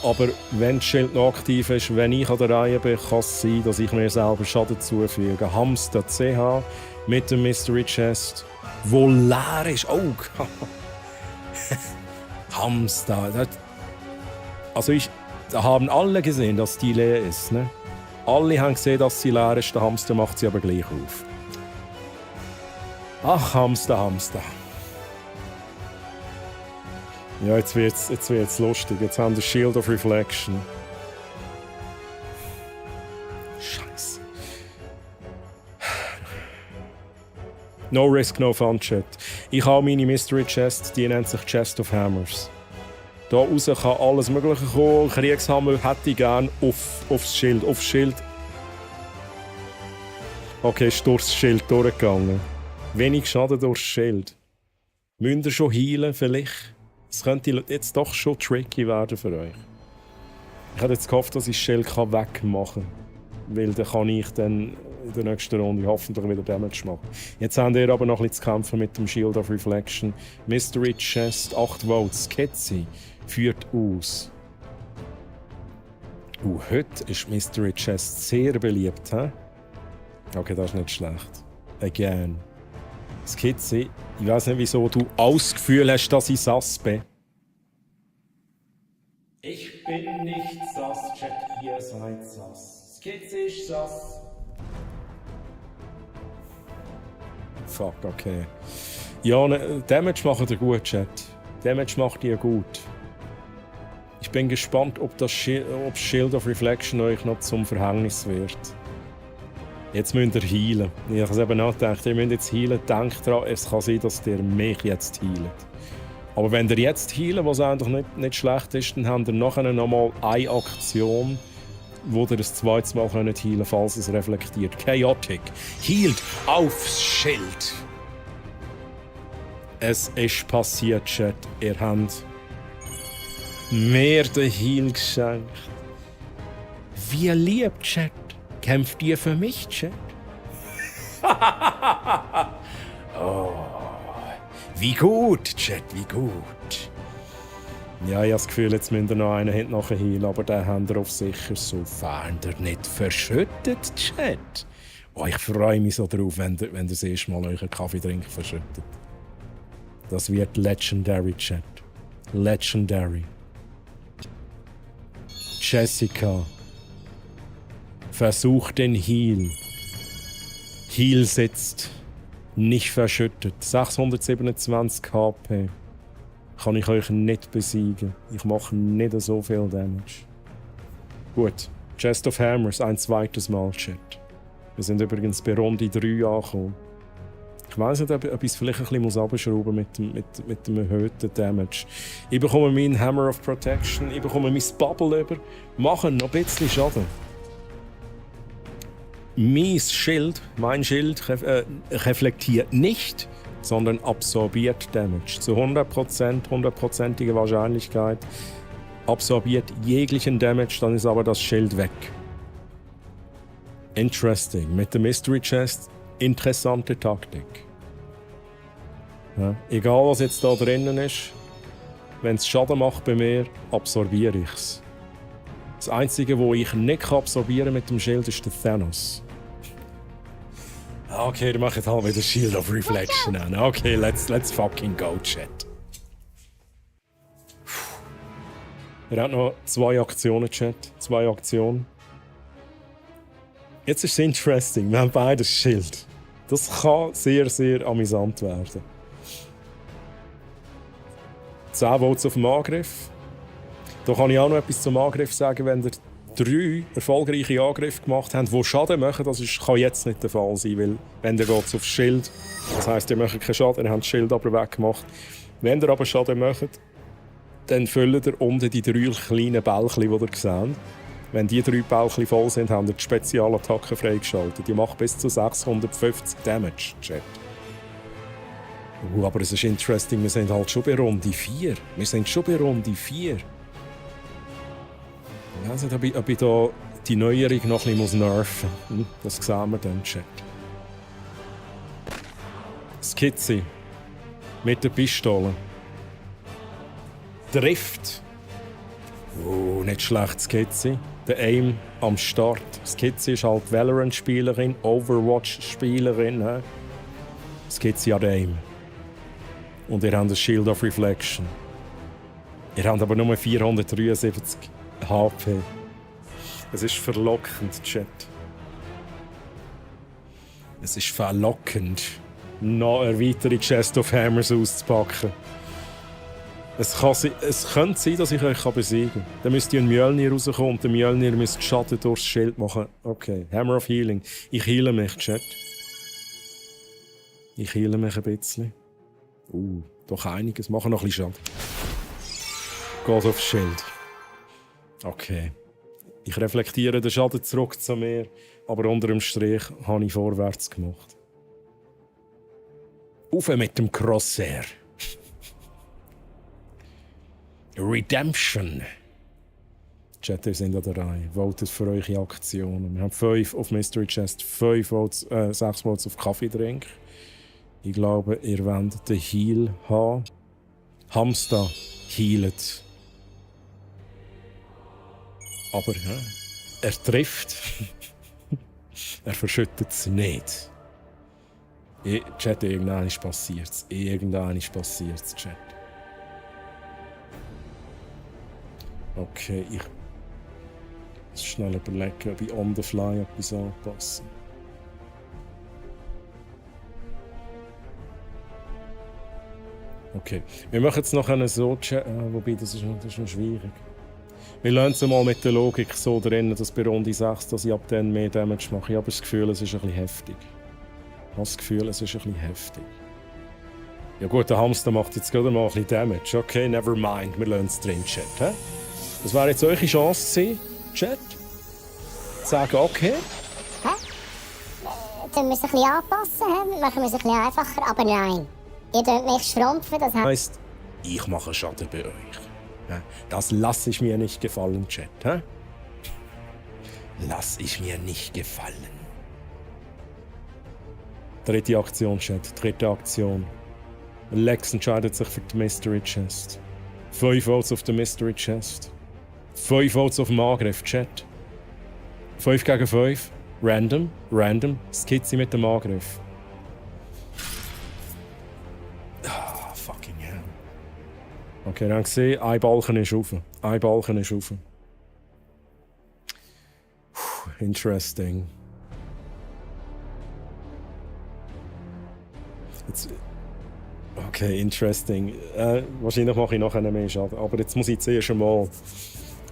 Aber wenn das Schild noch aktiv ist, wenn ich an der Reihe bin, kann es sein, dass ich mir selber Schaden zufüge. Hamster CH mit dem Mystery Chest, wo leer ist. Oh, Hamster. Also da haben alle gesehen, dass die leer ist. Ne? Alle haben gesehen, dass sie leer ist. Der Hamster macht sie aber gleich auf. Ach, Hamster, Hamster. Ja, jetzt wird's lustig. Jetzt haben wir Shield of Reflection. Scheiße. No risk, no fun, Chat. Ich habe meine Mystery Chest, die nennt sich Chest of Hammers. Da raus kann alles Mögliche kommen. Kriegshammer hätte ich gerne aufs Schild. Aufs Schild. Okay, ist durchs Schild durchgegangen. Wenig Schaden durchs Schild. Müsst ihr schon healen, vielleicht? Es könnte jetzt doch schon tricky werden für euch. Ich hätte jetzt gehofft, dass ich das Schild wegmachen kann. Weil dann kann ich dann in der nächsten Runde hoffentlich wieder Damage machen. Jetzt haben wir aber noch ein bisschen zu kämpfen mit dem Shield of Reflection. Mystery Chest, 8 Volts, Sketzi führt aus. Heute ist Mystery Chest sehr beliebt. He? Okay, das ist nicht schlecht. Again. Skizzi, ich weiß nicht, wieso du alles das Gefühl hast, dass ich sass bin. Ich bin nicht sass, Chat, ihr seid sass. Skizzi ist sass. Fuck, okay. Ja, Damage macht ihr gut, Chat. Damage macht ihr gut. Ich bin gespannt, ob Shield of Reflection euch noch zum Verhängnis wird. Jetzt müsst ihr healen. Ich habe es eben nachgedacht, ihr müsst jetzt healen. Denkt daran, es kann sein, dass ihr mich jetzt healt. Aber wenn ihr jetzt healen, was eigentlich nicht schlecht ist, dann habt ihr nachher nochmal eine Aktion, wo ihr das zweites Mal healen könnt, falls es reflektiert. Chaotic. Healt aufs Schild. Es ist passiert, Chat. Ihr habt mir den Heal geschenkt. Wie lieb, Chat. Kämpft ihr für mich, Chat? Oh, wie gut, Chat, wie gut. Ja, ich habe das Gefühl, jetzt müsst ihr noch einen hinten nachher healen, aber den habt ihr auf sicher, sofern ihr nicht verschüttet, Chat. Oh, ich freue mich so drauf, wenn ihr das erste Mal euren Kaffeetrink verschüttet. Das wird legendary, Chat. Legendary. Jessica. Versuch den Heal. Heal sitzt. Nicht verschüttet. 627 HP. Kann ich euch nicht besiegen. Ich mache nicht so viel Damage. Gut. Chest of Hammers, ein zweites Mal, Chat. Wir sind übrigens bei Runde 3 angekommen. Ich weiss nicht, ob ich es vielleicht ein bisschen runterschrauben muss mit dem erhöhten Damage. Ich bekomme meinen Hammer of Protection, ich bekomme mein Bubble über, mache noch ein bisschen Schaden. Mein Schild reflektiert nicht, sondern absorbiert Damage. Zu 100%, 100%ige Wahrscheinlichkeit absorbiert jeglichen Damage, dann ist aber das Schild weg. Interesting. Mit der Mystery Chest, interessante Taktik. Ja, egal was jetzt da drinnen ist, wenn es Schaden macht bei mir, absorbiere ich es. Das Einzige, wo ich nicht absorbieren mit dem Schild, ist der Thanos. Okay, dann mache ich halt wieder Shield of Reflection an. Okay, let's fucking go, Chat. Wir haben noch 2 Aktionen, Chat. 2 Aktionen. Jetzt ist es interesting. Wir haben beide Schild. Das kann sehr, sehr amüsant werden. 10 Votes auf dem Angriff. Da kann ich auch noch etwas zum Angriff sagen, wenn ihr 3 erfolgreiche Angriffe gemacht habt, die Schaden machen. Das kann jetzt nicht der Fall sein, weil wenn ihr geht aufs Schild, das heisst, ihr macht keinen Schaden, ihr habt das Schild aber weggemacht. Wenn ihr aber Schaden macht, dann füllt ihr unten die 3 kleinen Bällchen, die ihr seht. Wenn die 3 Bällchen voll sind, habt ihr die Spezialattacke freigeschaltet. Die macht bis zu 650 Damage, Chat. Aber es ist interesting, wir sind halt schon bei Runde 4. Wir sind schon bei Runde 4. Ich weiß nicht, ob ich da die Neuerung noch ein bisschen nerven muss. Das sehen wir dann, Chat. Skizzi. Mit der Pistole. Trifft. Oh, nicht schlecht, Skizzy. Der Aim am Start. Skizzy ist halt Valorant-Spielerin, Overwatch-Spielerin. He? Skizzy hat Aim. Und ihr habt ein Shield of Reflection. Ihr habt aber nur 473 HP. Es ist verlockend, Chat. Es ist verlockend, noch eine weitere Chest of Hammers auszupacken. Es könnte sein, dass ich euch besiegen kann. Dann müsst ihr ein Mjölnir rauskommen und der Mjölnir müsst Schaden durchs Schild machen. Okay, Hammer of Healing. Ich heale mich, Chat. Ich heale mich ein bisschen. Doch einiges. Machen noch ein bisschen Schaden. God of Schild. Okay. Ich reflektiere den Schaden zurück zu mir, aber unter dem Strich habe ich vorwärts gemacht. Auf mit dem Crosshair. Redemption. Chat, ihr seid an der Reihe. Votet für eure Aktionen. Wir haben 5 auf Mystery Chest, 5 Votes, 6 Votes auf Kaffeedrink. Ich glaube, ihr wollt den Heal haben. Hamster healet. Aber ja, er trifft. Er verschüttet es nicht. Chat, irgendwann ist passiert's. Irgendwann ist passiert's, Chat. Okay, ich muss schnell überlegen, ob ich on the fly etwas anpasse. Okay, wir machen jetzt noch einen so chatten, wobei das ist noch schwierig. Wir lassen es mal mit der Logik so drin, dass bei Runde 6, dass ich ab dann mehr Damage mache. Ich habe das Gefühl, es ist ein bisschen heftig. Ich habe das Gefühl, es ist ein bisschen heftig. Ja gut, der Hamster macht jetzt gerade mal ein bisschen Damage. Okay, never mind, wir lassen es drin, Chat. He? Das wäre jetzt eure Chance gewesen, Chat. Zu sagen, okay. Dann müssen wir es ein bisschen anpassen, machen wir es ein bisschen einfacher, aber nein. Ihr dürft mich schrumpfen, das heisst, ich mache Schaden bei euch. Das lasse ich mir nicht gefallen, Chat. Lass ich mir nicht gefallen. Dritte Aktion, Chat. Dritte Aktion. Lex entscheidet sich für die Mystery Chest. 5 Votes auf der Mystery Chest. 5 Votes auf dem Angriff, Chat. 5 gegen 5. Random. Skizzy mit dem Angriff. Fucking hell. Okay, dann gesehen, ein Balken ist auf. Interesting. Jetzt, okay, interesting. Wahrscheinlich mache ich nachher mehr Schaden. Aber jetzt muss ich zuerst einmal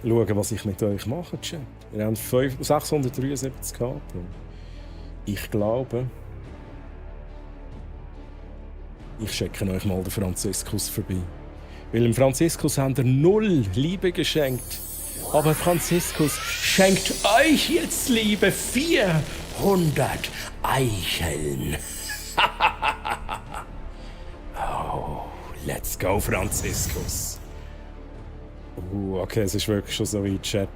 schauen, was ich mit euch mache, Chat. Wir haben 673 HP. Ich glaube, ich schicke euch mal den Franziskus vorbei. Weil dem Franziskus haben wir 0 Liebe geschenkt. Aber Franziskus schenkt euch jetzt Liebe 400 Eicheln. Oh, let's go, Franziskus. Okay, es ist wirklich schon so weit, Chat.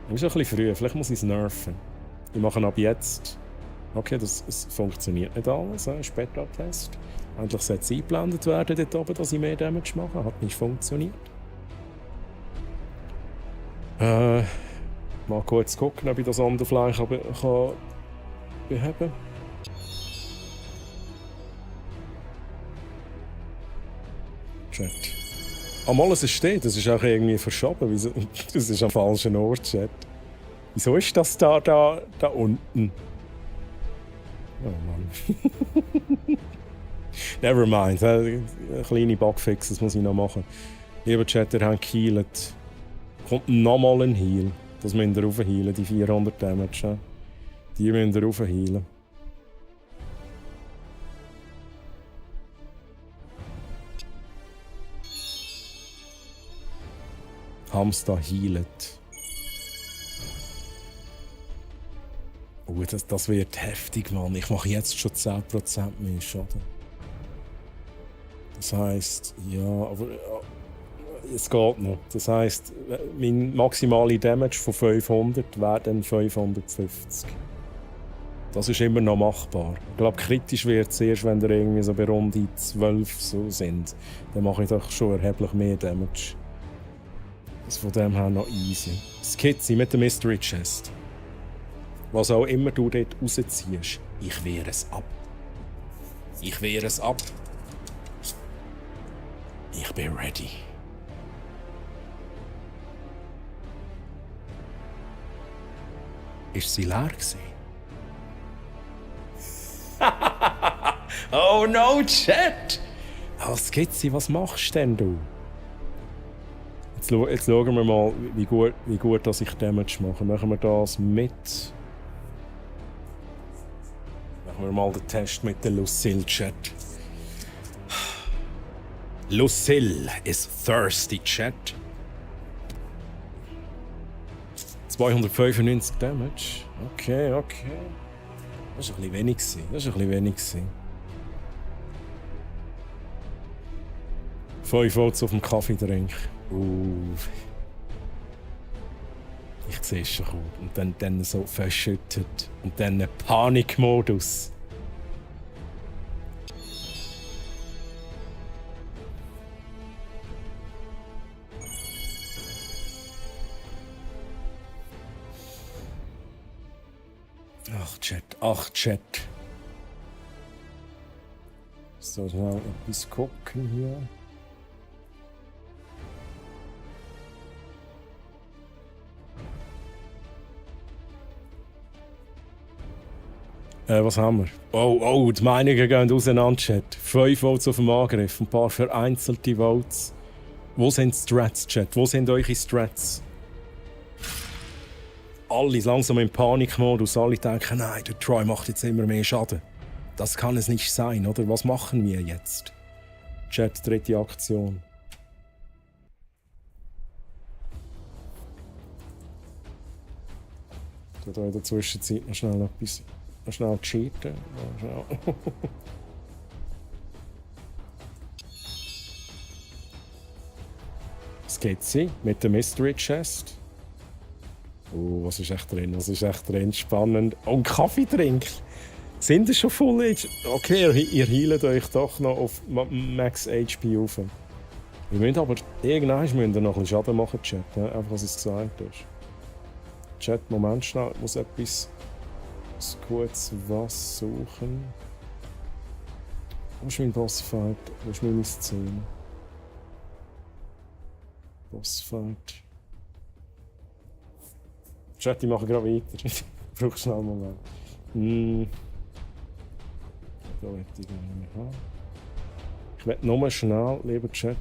Es ist ein bisschen früh, vielleicht muss ich es nerven. Wir machen ab jetzt. Okay, es funktioniert nicht alles, ist Beta-Test. Endlich sollte es eingeblendet werden dort oben, dass ich mehr Damage mache. Hat nicht funktioniert. Mal kurz gucken, ob ich das on the fly kann beheben. Chat. Mal, es steht, das ist auch irgendwie verschoben. Das ist am falschen Ort, Chat. Wieso ist das da unten? Oh Mann. Never mind. Eine kleine Bugfix, das muss ich noch machen. Lieber Chat, ihr habt gehealt. Kommt nochmal ein Heal. Das müsst ihr raufhealen, die 400 Damage. Die müsst ihr raufhealen. Hamster healet. Oh, das wird heftig, Mann. Ich mache jetzt schon 10% mehr Schaden. Das heisst, ja, aber es geht noch. Das heisst, mein maximale Damage von 500 wäre dann 550. Das ist immer noch machbar. Ich glaube, kritisch wird es erst, wenn wir irgendwie so bei Runde 12 so sind. Dann mache ich doch schon erheblich mehr Damage. Also von dem her noch easy. Skizze mit der Mystery Chest. Was auch immer du dort rausziehst, ich wehre es ab. Ich wehre es ab. Ich bin ready. Ist sie leer gewesen? Oh no, Chat! Als Skizze, was machst denn du? Jetzt schauen wir mal, wie gut dass ich Damage mache. Machen wir das mit. Machen wir mal den Test mit der Lucille, Chat. Lucille is thirsty, Chat. 295 Damage. Okay. Das war ein bisschen wenig. 5 Votes auf dem Kaffeetrink. Ich sehe es schon gut. Und dann so verschüttet. Und dann Panikmodus. Ach, Chat. So, schnell etwas gucken hier. Was haben wir? Oh, die Meinungen gehen auseinander, Chat. 5 Votes auf dem Angriff, ein paar vereinzelte Votes. Wo sind die Strats, Chat? Wo sind eure Strats? Alle langsam im Panikmodus, alle denken, nein, der Troy macht jetzt immer mehr Schaden. Das kann es nicht sein, oder? Was machen wir jetzt? Chat, dritte Aktion. Ich tue in der Zwischenzeit noch schnell etwas. Noch schnell cheaten. Skizze mit der Mystery Chest. Oh, was ist echt drin? Spannend. Oh, ein Kaffeetrink. Sind ihr schon voll? Okay, ihr healt euch doch noch auf Max HP auf. Ihr müsst aber irgendwann noch ein bisschen Schaden machen, Chat. Ja? Einfach, was es gesagt ist. Chat, Moment schnell. Ich muss etwas kurz was suchen. Wo ist mein Bossfight? Wo ist meine Szene? Bossfight. Chat, ich mache gerade weiter. Ich brauche schnell einen Moment. Da will ich gar nicht mehr haben. Ich will nur schnell, lieber Chat.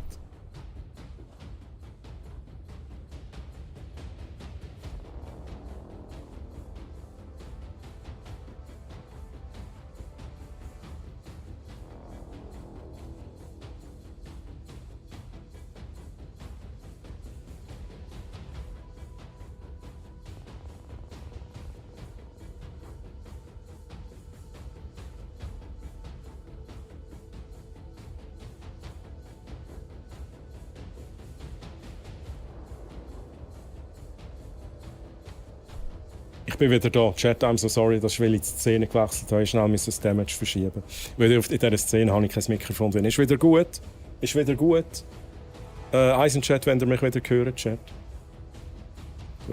Ich bin wieder da. Chat, I'm so sorry, dass ich die Szene gewechselt habe. Ich schnell das Damage verschieben. Weil in dieser Szene habe ich kein Mikrofon drin. Ist wieder gut. Eisenchat, wenn ihr mich wieder hört, Chat.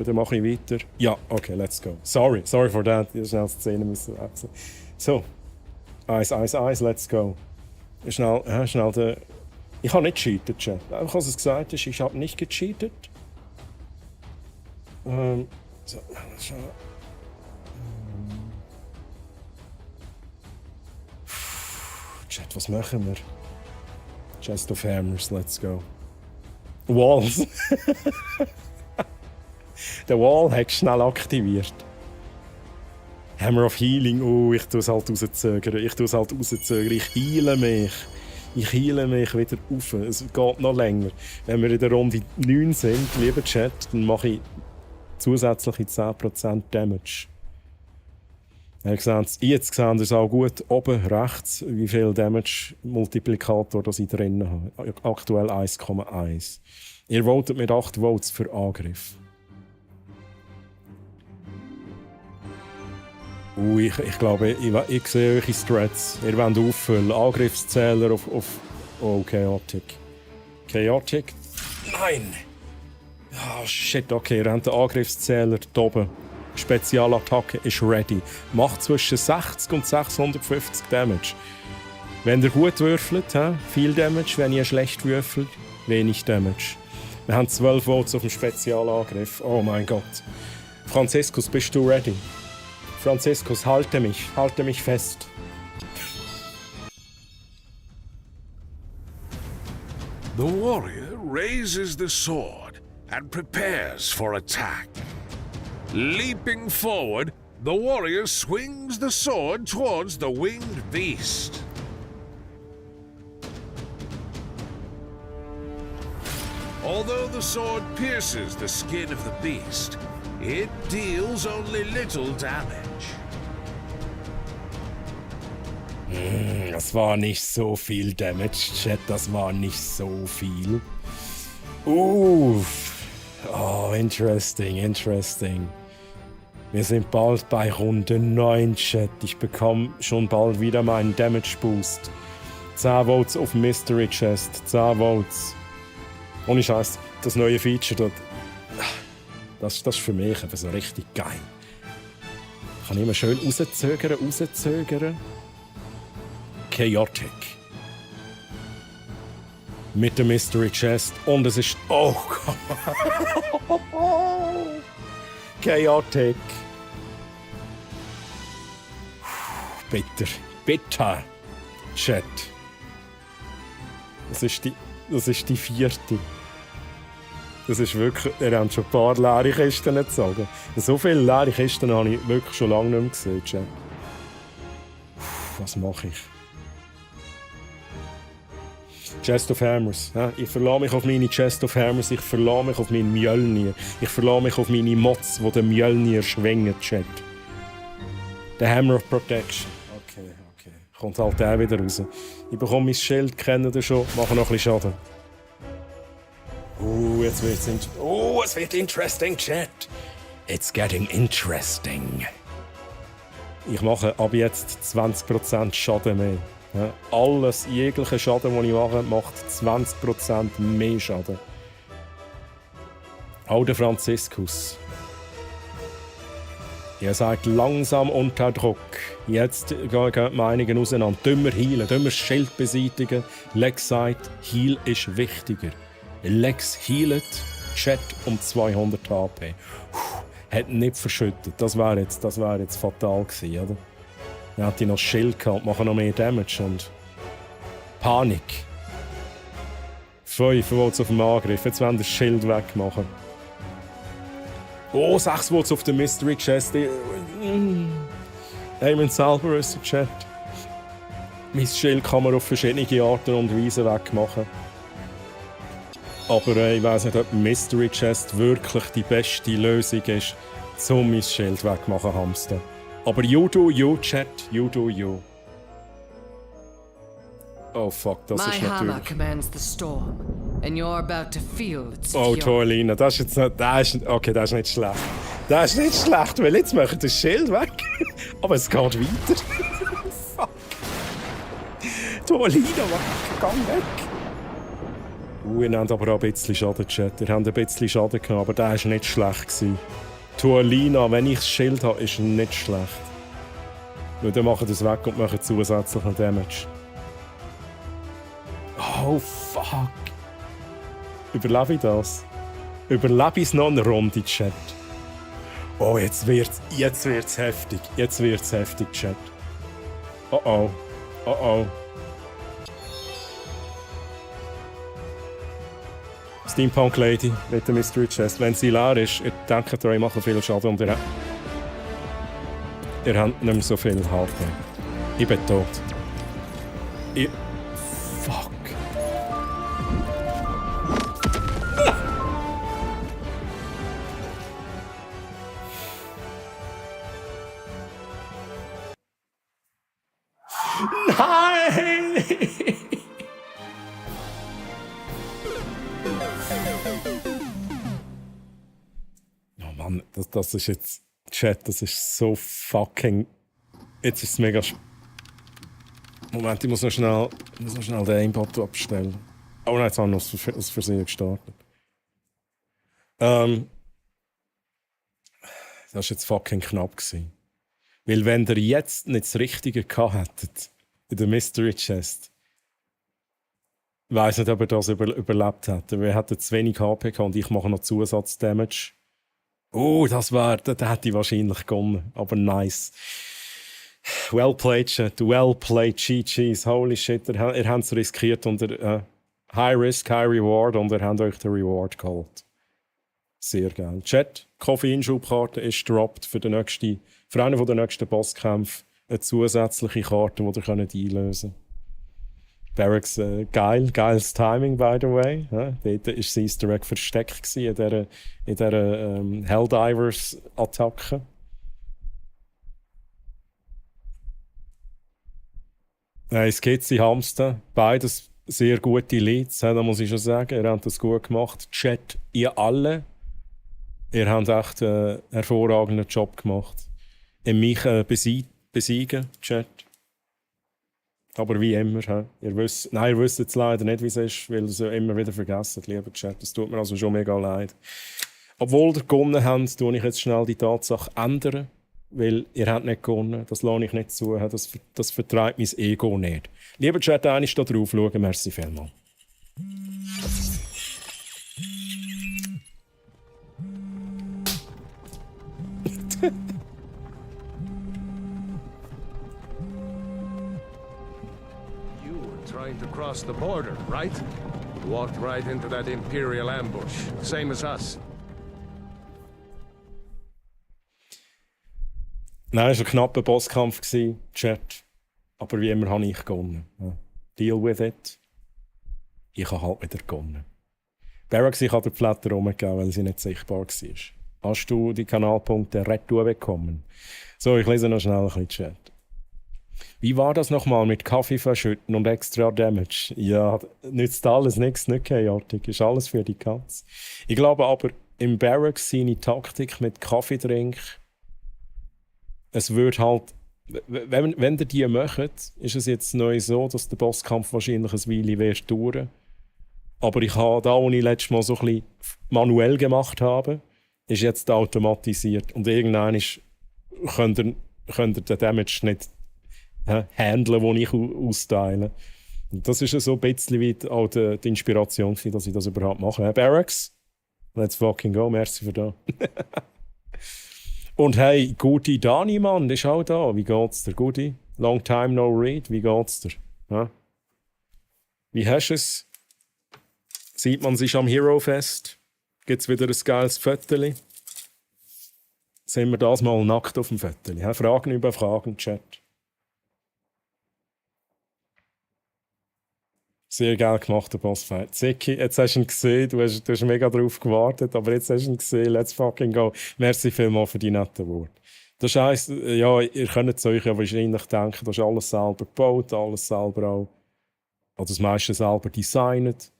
Dann mache ich weiter. Ja, okay, let's go. Sorry for that. Ich schnell die Szene müssen wechseln. So. Eis, let's go. Schnell den... Ich habe nicht gecheatet, Chat. Einfach, was es gesagt ist, ich habe nicht gecheatet. So, schau. Chat, was machen wir? Chest of Hammers, let's go. Walls. Der Wall hat schnell aktiviert. Hammer of Healing, ich tue es halt rauszögern. Ich heile mich wieder auf. Es geht noch länger. Wenn wir in der Runde 9 sind, lieber Chat, dann mache ich zusätzliche 10% Damage. Jetzt sehen Sie auch gut oben rechts, wie viel Damage-Multiplikator ich drin habe. Aktuell 1,1. Ihr votet mit 8 Votes für Angriff. Ich glaube, ich sehe eure Strats. Ihr wollt auffüllen. Angriffszähler auf Chaotic. Chaotic? Nein! Ah, shit, okay, ihr habt den Angriffszähler hier oben. Spezialattacke ist ready. Macht zwischen 60 und 650 Damage. Wenn ihr gut würfelt, viel Damage. Wenn ihr schlecht würfelt, wenig Damage. Wir haben 12 Votes auf dem Spezialangriff. Oh mein Gott. Franziskus, bist du ready? Franziskus, halte mich fest. The warrior raises the sword and prepares for attack. Leaping forward, the warrior swings the sword towards the winged beast. Although the sword pierces the skin of the beast, it deals only little damage. Das war nicht so viel Damage, Chat. Das war nicht so viel. Uff. Oh, interesting. Wir sind bald bei Runde 9, Chat. Ich bekomme schon bald wieder meinen Damage Boost. 10 Votes auf Mystery Chest. 10 Votes. Ohne Scheiß, das neue Feature dort. Das ist für mich einfach so richtig geil. Ich kann immer schön rauszögern. Chaotic. Mit der Mystery Chest. Und es ist... Oh Gott. Chaotic. Bitter. Chat. Das ist die 4. Das ist wirklich... Ihr habt schon ein paar leere Kisten gezogen. So viele leere Kisten habe ich wirklich schon lange nicht mehr gesehen, Chat. Was mache ich? Chest of Hammers. Ja, ich verlasse mich auf meine Chest of Hammers, ich verlasse mich auf meinen Mjölnir. Ich verlasse mich auf meine Mods, die den Mjölnir schwingen, Chat. Der Hammer of Protection. Okay. Kommt halt der wieder raus. Ich bekomme mein Schild, kenne den schon, mache noch ein bisschen Schaden. Jetzt wird's es wird interesting, Chat. It's getting interesting. Ich mache ab jetzt 20% Schaden mehr. Ja, jegliche Schaden, den ich mache, macht 20% mehr Schaden. Auch der Franziskus. Ihr seid langsam unter Druck. Jetzt gehen die Meinungen auseinander. Dümmer healen, dümmer Schild beseitigen. Lex sagt, Heal ist wichtiger. Lex healet, Chat um 200 HP. Hat nicht verschüttet. Das wäre jetzt fatal gewesen, oder? Dann hätte ich noch Schild gehabt, machen noch mehr Damage und... Panik. 5 Votes auf dem Angriff, jetzt wollen wir das Schild wegmachen. Oh, 6 Votes auf der Mystery Chest. Eamon selber ist der Chat. Mein Schild kann man auf verschiedene Arten und Weisen wegmachen. Aber ich weiss nicht, ob Mystery Chest wirklich die beste Lösung ist, um mein Schild wegmachen, Hamster. Aber you do you, Chat. You do you. Oh fuck, das ist natürlich... commands the storm, and you're about to feel its Oh, Torlina, das ist jetzt nicht... Okay, das ist nicht schlecht. Das ist nicht schlecht, weil jetzt machen das Schild weg. Aber es geht weiter. Fuck. Torlina, gang weg. Ihr habt aber auch ein bisschen Schaden, Chat. Ihr habt ein bisschen Schaden gehabt, aber der war nicht schlecht. Tualina, wenn ich das Schild habe, ist nicht schlecht. Weil dann machen das weg und machen zusätzlichen Damage. Oh fuck. Überlebe ich das? Überlebe ich es noch eine Runde, Chat? Oh, jetzt wird's heftig. Jetzt wird's heftig, Chat. Oh oh. Steampunk Lady mit der Mystery Chest. Wenn sie leer ist, ihr denkt euch, machen viel Schaden und ihr habt nicht mehr so viel HP. Ich bin tot. Fuck. Nein! Oh Mann, das ist jetzt... Chat, das ist so fucking... Jetzt ist es mega... Moment, ich muss noch schnell den Aimbot abstellen. Oh nein, jetzt haben wir aus Versehen gestartet. Das war jetzt fucking knapp gewesen. Weil wenn ihr jetzt nicht das Richtige gehabt hättet, in der Mystery Chest, ich weiss nicht, ob ihr das überlebt hättet. Wir hätten zu wenig HP gehabt und ich mache noch Zusatzdamage. Da hätte ich wahrscheinlich gewonnen. Aber nice. Well played, Chat. Well played, GG's. Holy shit, ihr habt es riskiert und High Risk, High Reward und ihr habt euch den Reward geholt. Sehr geil. Chat, Koffeinschubkarte ist dropped für einen der nächsten Bosskämpfe. Eine zusätzliche Karte, die ihr einlösen könnt. Barracks, geiles Timing, by the way. Ja, dort war sein Easter Egg versteckt in dieser Helldivers-Attacke. Skizzy, Hamster, beides sehr gute Leads, da muss ich schon sagen. Ihr habt das gut gemacht. Chat, ihr alle. Ihr habt echt einen hervorragenden Job gemacht. Mich besiegen, Chat. Aber wie immer, ihr wisst jetzt leider nicht, wie es ist, weil ihr es ja immer wieder vergesst, lieber Chat. Das tut mir also schon mega leid. Obwohl ihr gewonnen habt, tue ich jetzt schnell die Tatsache ändern, weil ihr habt nicht gewonnen. Das lasse ich nicht zu. Das vertreibt mein Ego nicht. Lieber Chat, einmal da drauf schauen. Merci vielmals. Trying to cross the border, right? Walked right into that Imperial ambush, same as us. Nein, es war ein knapper Bosskampf, Chat. Aber wie immer habe ich gewonnen. Ja. Deal with it. Ich habe halt wieder gewonnen. Barracks, ich habe den Flatter rumgegeben, weil sie nicht sichtbar war. Hast du die Kanalpunkte retour bekommen? So, ich lese noch schnell ein bisschen Chat. Wie war das nochmal mit Kaffee verschütten und extra Damage? Ja, nützt alles nichts, nicht chaotic. Ist alles für die Katz. Ich glaube aber, im Barracks seine Taktik mit Kaffeetrink, es wird halt, wenn ihr die macht, ist es jetzt neu so, dass der Bosskampf wahrscheinlich ein Weile wird dauern. Aber ich habe da, wo ich letztes Mal so ein bisschen manuell gemacht habe, ist jetzt automatisiert. Und irgendwann könnt ihr den Damage nicht handeln, den ich austeile. Und das ist ja so ein bisschen wie auch die Inspiration, dass ich das überhaupt mache. Barracks, let's fucking go, merci für das. Und hey, Gudi Dani, Mann, ist auch da. Wie geht's dir, Gudi? Long time no read, wie geht's dir? Ja? Wie hast du es? Sieht man sich am Hero Fest? Gibt's wieder ein geiles Fötterli? Sind wir das mal nackt auf dem Fötterli? Fragen über Fragen, Chat. Sehr geil gemacht, der Bossfight. Zeki, jetzt hast du ihn gesehen, du hast mega drauf gewartet, aber jetzt hast du ihn gesehen, let's fucking go. Merci vielmals für die netten Worte. Das heisst, ja, ihr könnt es euch ja wahrscheinlich denken, das ist alles selber gebaut, alles selber auch, oder das meiste selber designt.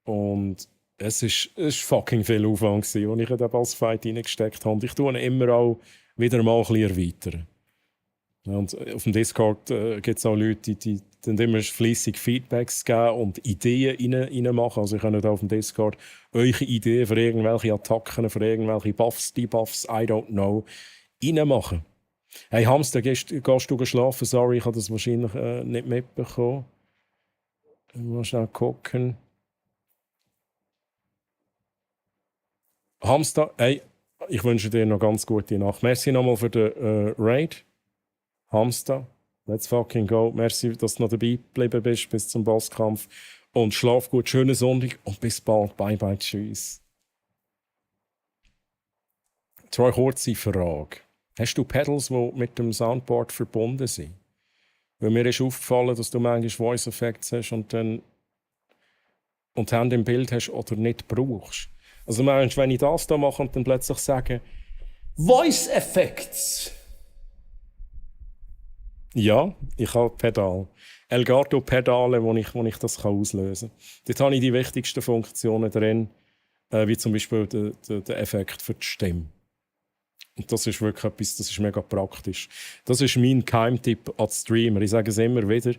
Und es ist fucking viel Aufwand gewesen, als ich in den Bossfight reingesteckt habe. Und ich tue ihn immer auch wieder mal ein bisschen erweitern. Und auf dem Discord gibt es auch Leute, die dann immer fleissig Feedbacks geben und Ideen reinmachen. Also ihr könnt auf dem Discord eure Ideen für irgendwelche Attacken, für irgendwelche Buffs, Debuffs, I don't know, reinmachen. Hey Hamster, gehst du schlafen? Sorry, ich habe das wahrscheinlich nicht mitbekommen. Mal schnell gucken. Hamster, hey, ich wünsche dir noch ganz gute Nacht. Merci nochmal für den Raid. Hamster, let's fucking go. Merci, dass du noch dabei geblieben bist bis zum Bosskampf. Und schlaf gut, schönen Sonntag und bis bald. Bye bye, tschüss. Zwei kurze Frage. Hast du Pedals, die mit dem Soundboard verbunden sind? Weil mir ist aufgefallen, dass du manchmal Voice Effects hast und Hand im Bild hast oder nicht brauchst. Also manchmal, wenn ich das da mache und dann plötzlich sage Voice Effects. Ja, ich habe Pedal. Elgato-Pedale, wo ich das auslösen kann. Dort habe ich die wichtigsten Funktionen drin, wie zum Beispiel der Effekt für die Stimme. Und das ist wirklich etwas, das ist mega praktisch. Das ist mein Geheimtipp an Streamer. Ich sage es immer wieder.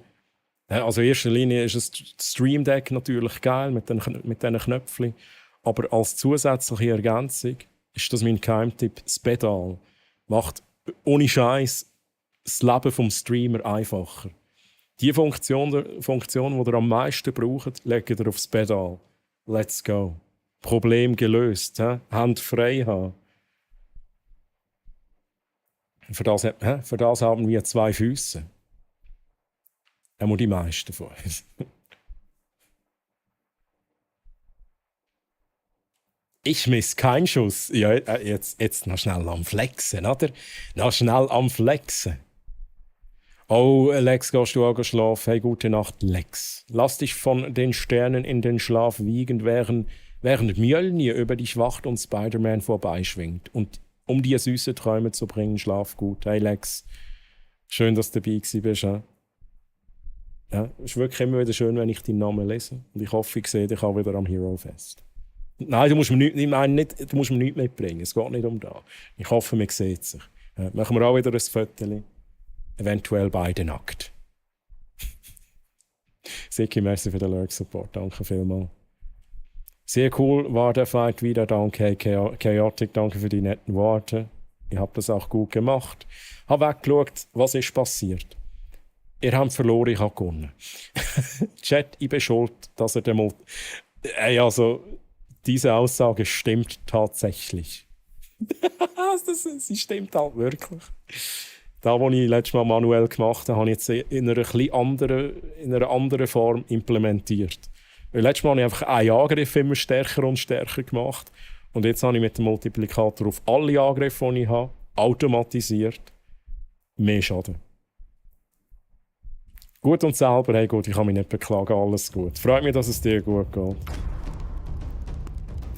Also in erster Linie ist das Stream Deck natürlich geil mit diesen Knöpfchen. Aber als zusätzliche Ergänzung ist das mein Geheimtipp. Das Pedal macht ohne Scheiß das Leben vom Streamer einfacher. Die Funktion, die ihr am meisten braucht, legt ihr aufs Pedal. Let's go. Problem gelöst. Hand frei haben. Für das haben wir 2 Füße. Einmal die meisten von uns. Ich miss keinen Schuss. Ja, jetzt noch schnell am Flexen, oder? Noch schnell am Flexen. Oh, Lex, gehst du auch schlafen? Hey, gute Nacht, Lex. Lass dich von den Sternen in den Schlaf wiegen, während Mjölnir über dich wacht und Spider-Man vorbeischwingt. Und um dir süße Träume zu bringen, schlaf gut. Hey, Lex, schön, dass du dabei bist. Ja, es ist wirklich immer wieder schön, wenn ich deinen Namen lese. Und ich hoffe, ich sehe dich auch wieder am Hero Fest. Nein, du musst mir nichts mitbringen. Es geht nicht um das. Ich hoffe, man sieht sich. Machen wir auch wieder ein Foto. Eventuell beide nackt. Siki, merci für den Lurk-Support. Danke vielmals. Sehr cool war der Fight wieder. Danke, Chaotic. Danke für die netten Worte. Ihr habt das auch gut gemacht. Habe weggeschaut, was ist passiert. Ihr habt verloren, ich habe gewonnen. Chat, ich bin schuld, dass er den also, diese Aussage stimmt tatsächlich. Sie stimmt halt wirklich. Das, was ich letztes Mal manuell gemacht habe, habe ich jetzt in einer anderen Form implementiert. Weil letztes Mal habe ich einfach einen Angriff immer stärker und stärker gemacht. Und jetzt habe ich mit dem Multiplikator auf alle Angriffe, die ich habe, automatisiert mehr Schaden. Gut und selber, hey gut, ich kann mich nicht beklagen, alles gut. Freut mich, dass es dir gut geht.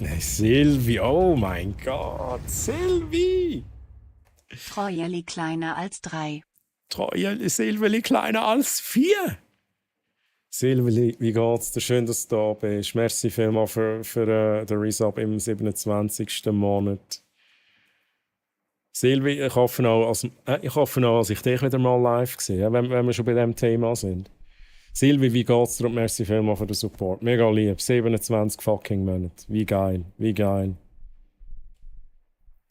Hey, Silvi, oh mein Gott, Silvi! Treueli kleiner als 3. Silveli kleiner als 4. Silveli, wie geht's dir? Schön, dass du da bist. Merci vielmals für den Resub im 27. Monat. Silvi, ich hoffe auch, dass ich dich wieder mal live sehe, wenn wir schon bei diesem Thema sind. Silvi, wie geht's dir? Und merci vielmals für den Support. Mega lieb. 27 fucking Monate. Wie geil, wie geil.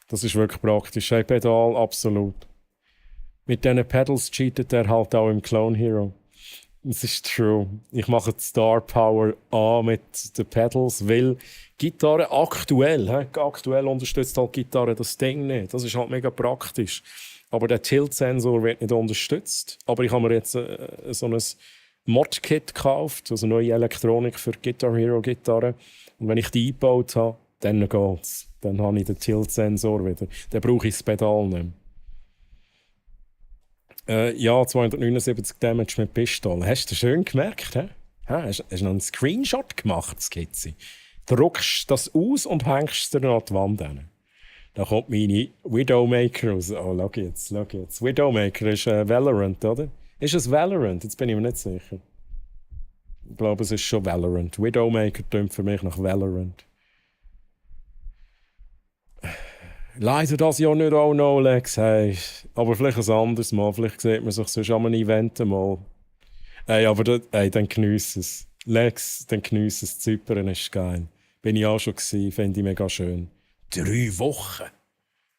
Das ist wirklich praktisch. Hey, Pedal, absolut. Mit diesen Pedals cheatet er halt auch im Clone Hero. Das ist true. Ich mache die Star Power an mit den Pedals, weil Gitarre aktuell unterstützt halt Gitarre das Ding nicht. Das ist halt mega praktisch. Aber der Tilt-Sensor wird nicht unterstützt. Aber ich habe mir jetzt so ein Mod-Kit gekauft, also neue Elektronik für Guitar Hero Gitarre. Und wenn ich die eingebaut habe, dann geht's. Dann habe ich den Tilt-Sensor wieder. Dann brauche ich das Pedal nicht mehr. Ja, 279 Damage mit Pistole. Hast du schön gemerkt, hä? Hast du noch einen Screenshot gemacht, Skizze? Druckst das aus und hängst es dir noch an die Wand hin. Da kommt meine Widowmaker raus. Oh, schau jetzt. Widowmaker ist Valorant, oder? Ist es Valorant? Jetzt bin ich mir nicht sicher. Ich glaube, es ist schon Valorant. Widowmaker tönt für mich nach Valorant. Leider das Jahr nicht auch noch, Lex. Hey. Aber vielleicht ein anderes Mal. Vielleicht sieht man sich sonst an einem Event mal. Hey, aber dann geniesse es. Lex, dann geniesse es. Zypern ist geil. Bin ich auch schon gewesen. Finde ich mega schön. 3 Wochen.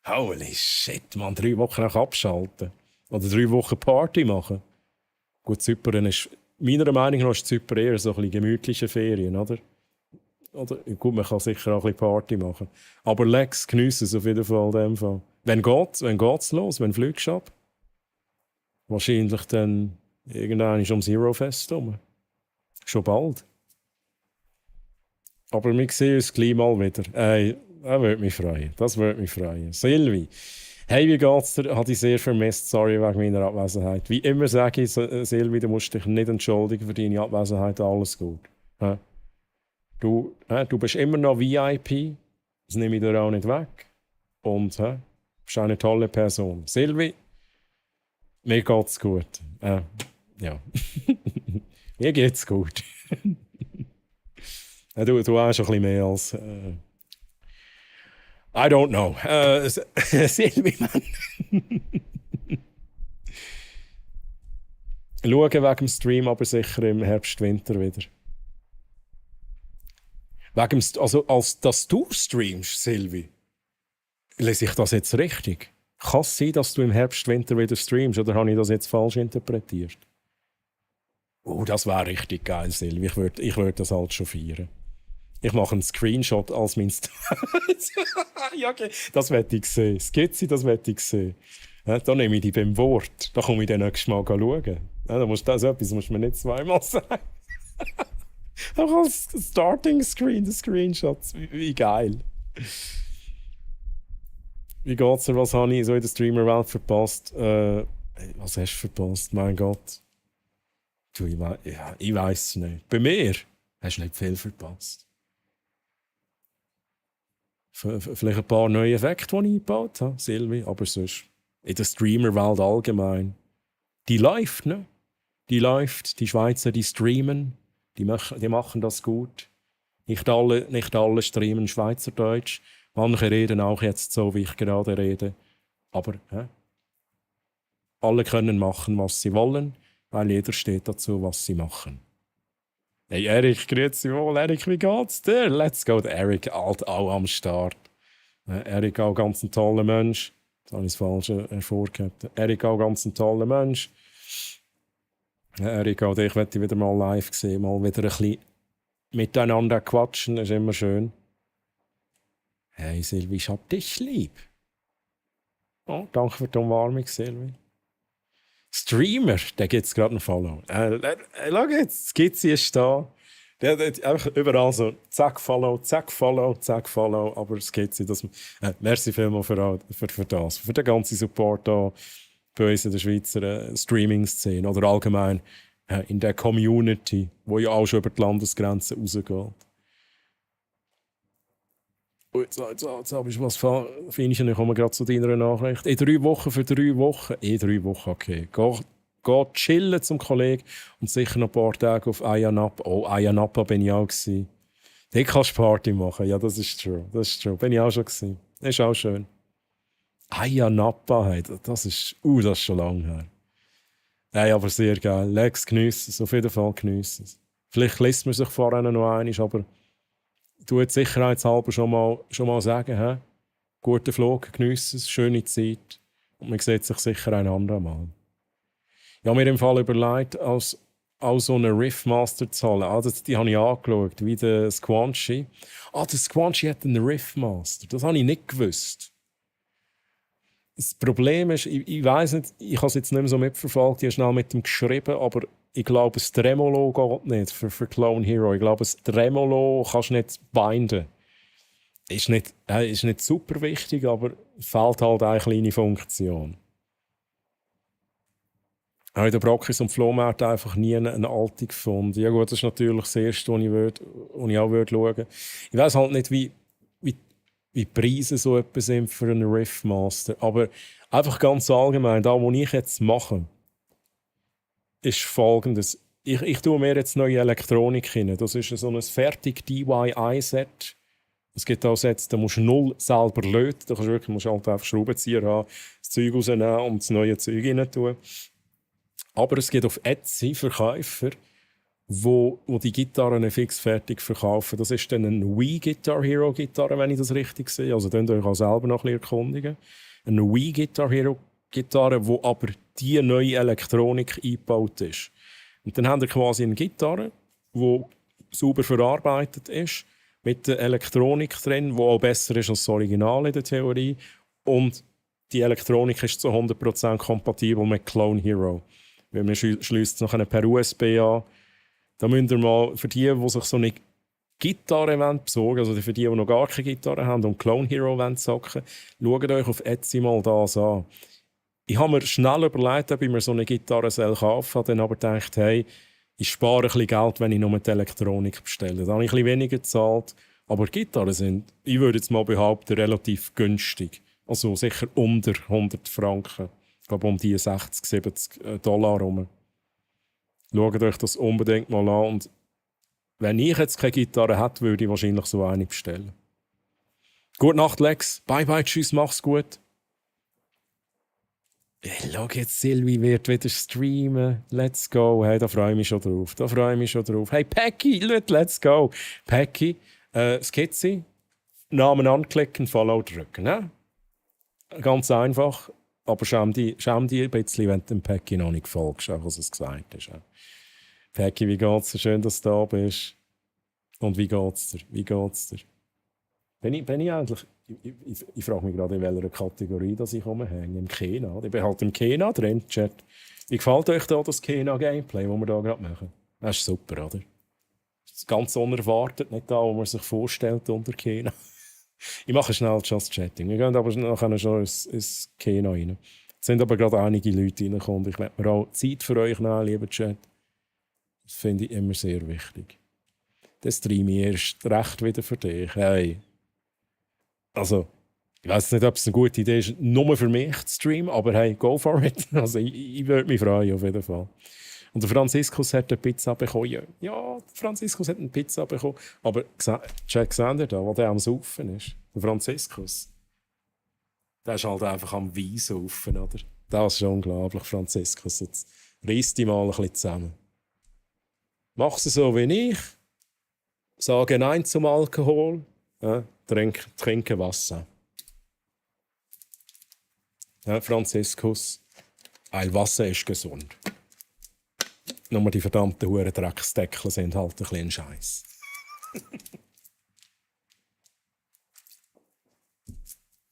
Holy shit, man. 3 Wochen nach abschalten. Oder 3 Wochen Party machen. Gut, Zypern ist... Meiner Meinung nach ist Zypern eher so ein bisschen gemütliche Ferien, oder? Oder, gut, man kann sicher auch ein bisschen Party machen. Aber Lex, geniesse es auf jeden Fall in dem Fall. Wann geht's los? Wann fliegst du ab? Wahrscheinlich dann irgendwann ist ums Hero Fest herum. Schon bald. Aber wir sehen uns gleich mal wieder. Ey, das würde mich freuen. Das würde mich freuen. Silvi, hey, wie geht's dir? Habe ich sehr vermisst. Sorry wegen meiner Abwesenheit. Wie immer sage ich, Silvi, du musst dich nicht entschuldigen für deine Abwesenheit. Alles gut. Ja? Du bist immer noch VIP. Das nehme ich dir auch nicht weg. Und du bist eine tolle Person. Silvi, mir geht's gut. Ja. Mir geht's gut. Du hast ein bisschen mehr als... I don't know. Silvi, Mann. Schauen wegen dem Stream, aber sicher im Herbst, Winter wieder. Also, als dass du streamst, Silvi, lese ich das jetzt richtig? Kann es sein, dass du im Herbst, Winter wieder streamst, oder habe ich das jetzt falsch interpretiert? Oh, das wäre richtig geil, Silvi. Ich würd das halt schon feiern. Ich mache einen Screenshot als mein Ja, okay. Das möchte ich sehen. Skizze, das möchte ich sehen. Ja, da nehme ich dich beim Wort. Da komme ich dann nächstes Mal schauen. Ja, etwas musst du mir nicht zweimal sagen. Auch als Starting Screen, des Screenshots. Wie geil. Wie geht's dir? Was habe ich so in der Streamer-Welt verpasst? Was hast du verpasst? Mein Gott. Du, ich weiss es nicht. Bei mir hast du nicht viel verpasst. Vielleicht ein paar neue Effekte, die ich eingebaut habe, Silvi, aber sonst in der Streamer-Welt allgemein. Die läuft, ne? Die läuft. Die Schweizer, die streamen. Die machen das gut. Nicht alle streamen Schweizerdeutsch. Manche reden auch jetzt so, wie ich gerade rede. Aber alle können machen, was sie wollen, weil jeder steht dazu, was sie machen. Hey Erik, grüezi wohl. Erik, wie geht's dir? Let's go. Der Erik, alt, auch am Start. Erik, auch ganz ein toller Mensch. Jetzt habe ich das Falsche hervorgehoben. Erik, auch ganz ein toller Mensch. Erik, auch dich möchte ich wieder mal live sehen. Mal wieder ein bisschen miteinander quatschen. Das ist immer schön. Hey Silvi, ich hab dich lieb. Oh, danke für die Umarmung, Silvi. Streamer, der gibt es gerade einen Follow. Schau jetzt, Skizze ist da. Der einfach überall so, zack, Follow, zack, Follow, zack, Follow. Aber Skizze, das... merci vielmals für das. Für den ganzen Support da bei uns in der Schweizer Streaming-Szene. Oder allgemein in der Community, die ja auch schon über die Landesgrenzen rausgeht. Jetzt habe ich was finishen. Ich komme gerade zu deiner Nachricht. In 3 Wochen für 3 Wochen. In 3 Wochen, okay. Geh chillen zum Kollegen und sicher noch ein paar Tage auf Ayia Napa. Oh, Ayia Napa bin ich auch gewesen. Dort kannst du Party machen. Ja, das ist true. Das ist true. Bin ich auch schon gewesen. Das ist auch schön. Ayia Napa, hey, das ist schon lange her. Hey, aber sehr geil. Lex geniessen es. Auf jeden Fall geniessen es. Vielleicht lässt man sich vorher noch einmal, aber du jetzt sicherheitshalber schon mal sagen, hä? Guten Flug, geniessen es, schöne Zeit. Und man sieht sich sicher ein andermal. Ich habe mir im Fall überlegt, als so einen Riffmaster zu holen. Die habe ich angeschaut, wie der Squanchy. Der Squanchy hat einen Riffmaster. Das habe ich nicht gewusst. Das Problem ist, ich weiss nicht, ich habe es jetzt nicht mehr so mitverfolgt, ich habe schnell mit ihm geschrieben, aber ich glaube, das Tremolo geht nicht für Clone Hero. Ich glaube, das Tremolo kannst du nicht binden. Ist nicht super wichtig, aber fehlt halt eine kleine Funktion. Ich habe in den Brockis und Flohmarkt einfach nie eine alte gefunden. Ja gut, das ist natürlich das Erste, was ich auch schauen würde. Ich weiss halt nicht, wie die Preise so etwas sind für einen Riffmaster. Aber einfach ganz allgemein, da, was ich jetzt mache, ist Folgendes. Ich tue mir jetzt neue Elektronik hin. Das ist so ein fertig DIY-Set. Es gibt auch Sets, da musst du null selber löten. Da musst du halt einfach Schraubenzieher haben, das Zeug rausnehmen und das neue Zeug rein tun. Aber es gibt auf Etsy Verkäufer, wo die Gitarren fix fertig verkaufen. Das ist dann eine Wii Guitar Hero Gitarre, wenn ich das richtig sehe. Also könnt ihr euch auch selber noch ein bisschen erkundigen. Eine Wii Guitar Hero Gitarre, wo aber die neue Elektronik eingebaut ist. Und dann habt ihr quasi eine Gitarre, die sauber verarbeitet ist, mit der Elektronik drin, die auch besser ist als das Original in der Theorie. Und die Elektronik ist zu 100% kompatibel mit Clone Hero. Wenn man schließt es nachher per USB an. Da müsst ihr mal, für die sich so eine Gitarre besorgen, also für die noch gar keine Gitarre haben und Clone Hero zocken, schaut euch auf Etsy mal das an. Ich habe mir schnell überlegt, ob ich mir so eine Gitarre kaufen soll, dann aber gedacht, hey, ich spare ein bisschen Geld, wenn ich nur die Elektronik bestelle. Da habe ich ein bisschen weniger gezahlt, aber Gitarren sind, ich würde jetzt mal behaupten, relativ günstig. Also sicher unter 100 Franken. Ich glaube um die 60, 70 Dollar rum. Schaut euch das unbedingt mal an. Und wenn ich jetzt keine Gitarre hätte, würde ich wahrscheinlich so eine bestellen. Gute Nacht, Lex. Bye, bye, tschüss, mach's gut. Hey, schau jetzt, Silvi wird wieder streamen. Let's go. Hey, da freue ich mich schon drauf. Hey, Peggy, let's go. Peggy, Skizze, Namen anklicken, Follow drücken. Ne? Ganz einfach, aber schäm dich ein bisschen, wenn du dem Päcki noch nicht folgst, auch was es gesagt ist. Päcki, wie geht's dir? Schön, dass du da bist. Und wie geht's dir? Bin ich eigentlich... Ich frage mich gerade, in welcher Kategorie dass ich rumhänge. Im Kena. Ich bin halt im Kena drin, Chat. Wie gefällt euch da das Kena-Gameplay, das wir da gerade machen? Das ist super, oder? Das ist ganz unerwartet, nicht da, wo man sich vorstellt unter Kena. Ich mache schnell Just Chatting. Wir gehen aber nachher schon ins Kena rein. Es sind aber gerade einige Leute reingekommen. Ich möchte mir auch Zeit für euch nehmen, lieber Chat. Das finde ich immer sehr wichtig. Der Stream hier ist recht wieder für dich. Hey. Also, ich weiß nicht, ob es eine gute Idee ist, nur für mich zu streamen, aber hey, go for it. Also, ich würde mich freuen, auf jeden Fall. Und der Franziskus hat eine Pizza bekommen. Ja, Franziskus hat eine Pizza bekommen. Aber Jack Sander da, der am Saufen ist, der Franziskus, der ist halt einfach am Wein saufen, oder? Das ist unglaublich, Franziskus. Jetzt reiss dich mal ein bisschen zusammen. Mach es so wie ich. Sage Nein zum Alkohol. Ja, trinke Wasser. Ja, Franziskus, weil Wasser ist gesund. Nur die verdammten Hurendrecksdeckel sind halt ein bisschen Scheiß.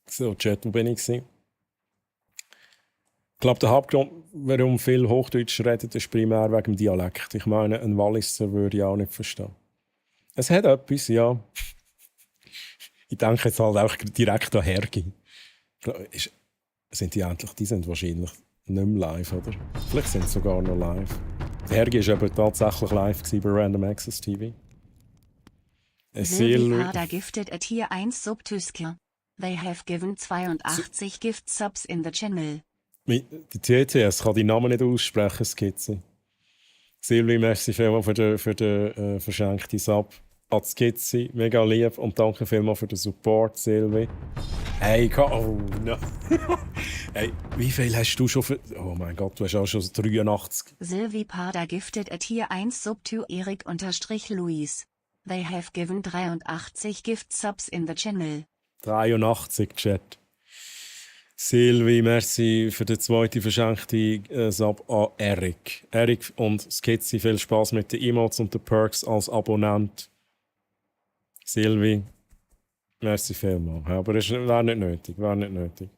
So, Chat, wo bin ich? Ich glaube, der Hauptgrund, warum viel Hochdeutsch redet, ist primär wegen dem Dialekt. Ich meine, ein Walliser würde ich auch nicht verstehen. Es hat etwas, ja. Ich denke jetzt halt auch direkt an Hergi. Sind die sind wahrscheinlich nicht mehr live, oder? Vielleicht sind sie sogar noch live. Der Hergi war aber tatsächlich live bei Random Access TV. Silvihada gifted a Tier 1 Sub to Skill. They have given 82 Gift Subs in the channel. Die TTS kann die Namen nicht aussprechen, Skizze. Silvi, merci vielmals für den verschenkten Sub. An Skizze, mega lieb und danke vielmals für den Support, Silvi. Hey, oh no. Hey, wie viel hast du schon für... Oh mein Gott, du hast auch schon 83. Silvihada gifted a Tier 1 Sub to Erik_Luis. They have given 83 Gift Subs in the channel. 83, Chat. Silvi, merci für den zweiten verschenkten Sub an Erik. Erik und Skizzy, viel Spaß mit den Emotes und den Perks als Abonnent. Silvi, merci vielmals. Ja, aber es wäre nicht nötig.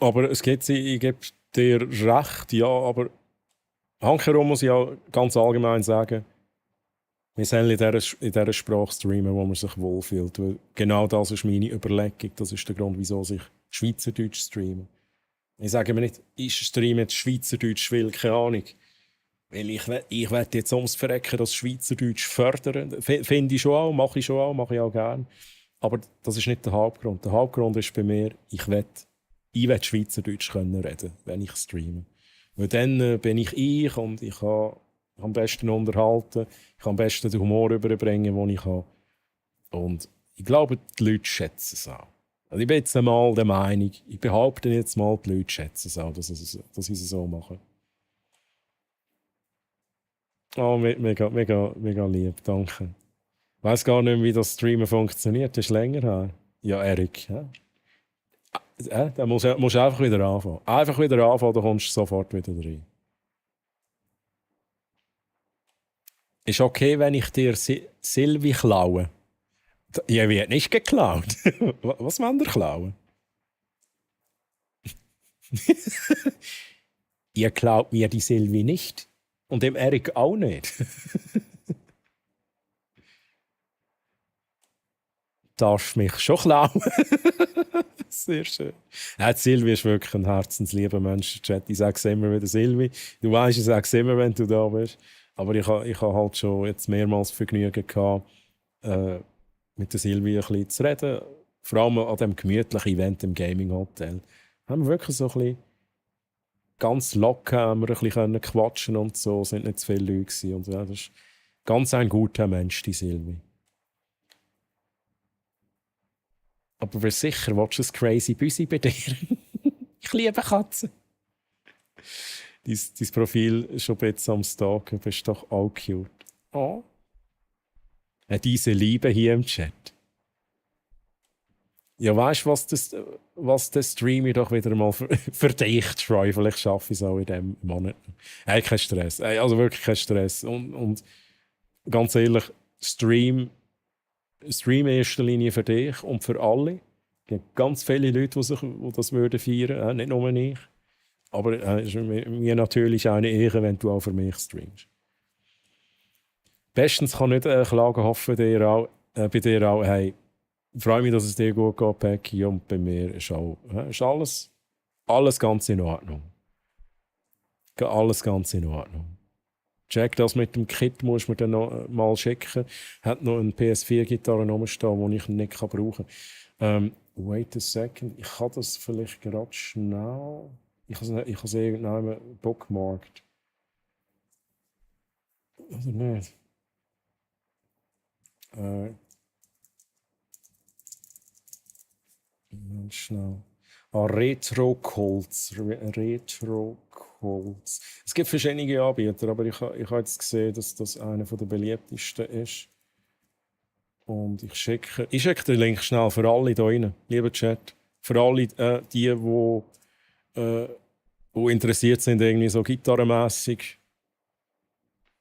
Aber Skizzy, ich gebe dir recht, ja, aber handherum muss ich auch ganz allgemein sagen, wir sollen in dieser Sprache streamen, wo man sich wohlfühlt. Weil genau das ist meine Überlegung. Das ist der Grund, wieso ich Schweizerdeutsch streame. Ich sage mir nicht, ich streame jetzt Schweizerdeutsch, weil, keine Ahnung, weil ich will jetzt ums Verrecken das Schweizerdeutsch fördern. Finde ich schon auch, mache ich auch gerne. Aber das ist nicht der Hauptgrund. Der Hauptgrund ist bei mir, ich will Schweizerdeutsch können reden, wenn ich streame. Weil dann bin ich und ich kann am besten unterhalten, ich kann am besten den Humor überbringen, den ich kann. Und ich glaube, die Leute schätzen es auch. Also ich bin jetzt einmal der Meinung, ich behaupte jetzt mal, die Leute schätzen es auch, dass ich es so mache. Oh, mega lieb, danke. Ich weiss gar nicht mehr, wie das Streamen funktioniert, das ist länger her. Ja, Erik, ja. Da musst du einfach wieder anfangen. Dann kommst du sofort wieder rein. Ist okay, wenn ich dir Silvi klaue? Ja, wird nicht geklaut. Was wollen wir klauen? Ihr klaut mir die Silvi nicht. Und dem Erik auch nicht. Darfst mich schon klauen? Sehr schön. Ja, Silvi ist wirklich ein herzenslieber Mensch. Ich sage es immer wieder, Silvi. Du weißt, ich sage es immer, wenn du da bist. Aber ich habe halt schon jetzt mehrmals Vergnügen gehabt, mit der Silvi ein bisschen zu reden. Vor allem an diesem gemütlichen Event im Gaming Hotel. Haben wir wirklich so ein bisschen ganz locker haben wir ein bisschen quatschen und so. Es sind nicht zu viele Leute gewesen. Und ja, das ist ganz ein guter Mensch, die Silvi. Aber wer sicher, willst du ein crazy Büsi bei dir? Ich liebe Katzen. Dein Profil ist schon ein bisschen am Stalken, bist doch auch cute. Oh. Diese Liebe hier im Chat. Ja, weißt du, was der Stream doch wieder mal für dich, Troy? Vielleicht schaffe ich es auch in diesem Monat. Hey, kein Stress. Hey, also wirklich kein Stress. Und ganz ehrlich, Stream in erster Linie für dich und für alle. Es gibt ganz viele Leute, die das würden feiern, nicht nur ich. Aber es ist mir natürlich eine Ehre, wenn du auch für mich streamst. Bestens kann nicht klagen, hoffe bei dir auch. Hey, ich freue mich, dass es dir gut geht, Becky, und bei mir ist auch ist alles ganz in Ordnung. Alles ganz in Ordnung. Jack, das mit dem Kit musst du mir dann noch mal schicken. Hat noch eine PS4-Gitarre rumstehen, die ich nicht brauchen kann. Wait a second, ich kann das vielleicht gerade schnell... Ich habe es irgendwann bookmarkt. Oder nicht? Schnell. Retro-Colts. Retro-Colts. Es gibt verschiedene Anbieter, aber ich habe jetzt gesehen, dass das einer der beliebtesten ist. Und ich schicke den Link schnell für alle hier rein, lieber Chat. Für alle, die interessiert sind, irgendwie so gitarrenmässig,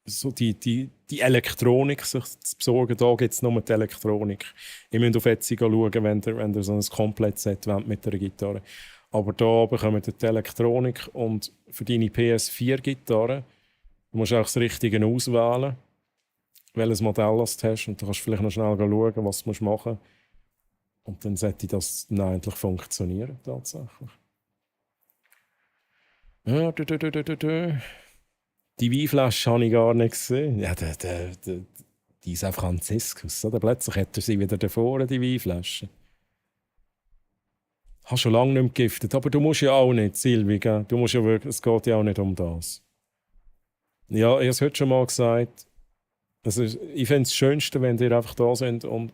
so die Elektronik sich zu besorgen. Da gibt es nur die Elektronik. Ihr müsst auf Etsy schauen, wenn ihr so ein Komplettset wollt mit der Gitarre. Aber da bekommt ihr die Elektronik und für deine PS4-Gitarre musst du auch das Richtige auswählen, welches Modell du hast. Und du kannst vielleicht noch schnell schauen, was du machen musst. Und dann sollte das dann endlich funktionieren, tatsächlich. Ja, die Weinflasche habe ich gar nicht gesehen. Ja, die San Franciscus. Oder? Plötzlich hat er sie wieder davor, die Weinflasche. Ich habe schon lange nicht mehr gegiftet. Aber du musst ja auch nicht, Silvi. Gell? Du musst ja wirklich, es geht ja auch nicht um das. Ja, ich habe es heute schon mal gesagt. Also, ich finde es das Schönste, wenn ihr einfach da sind und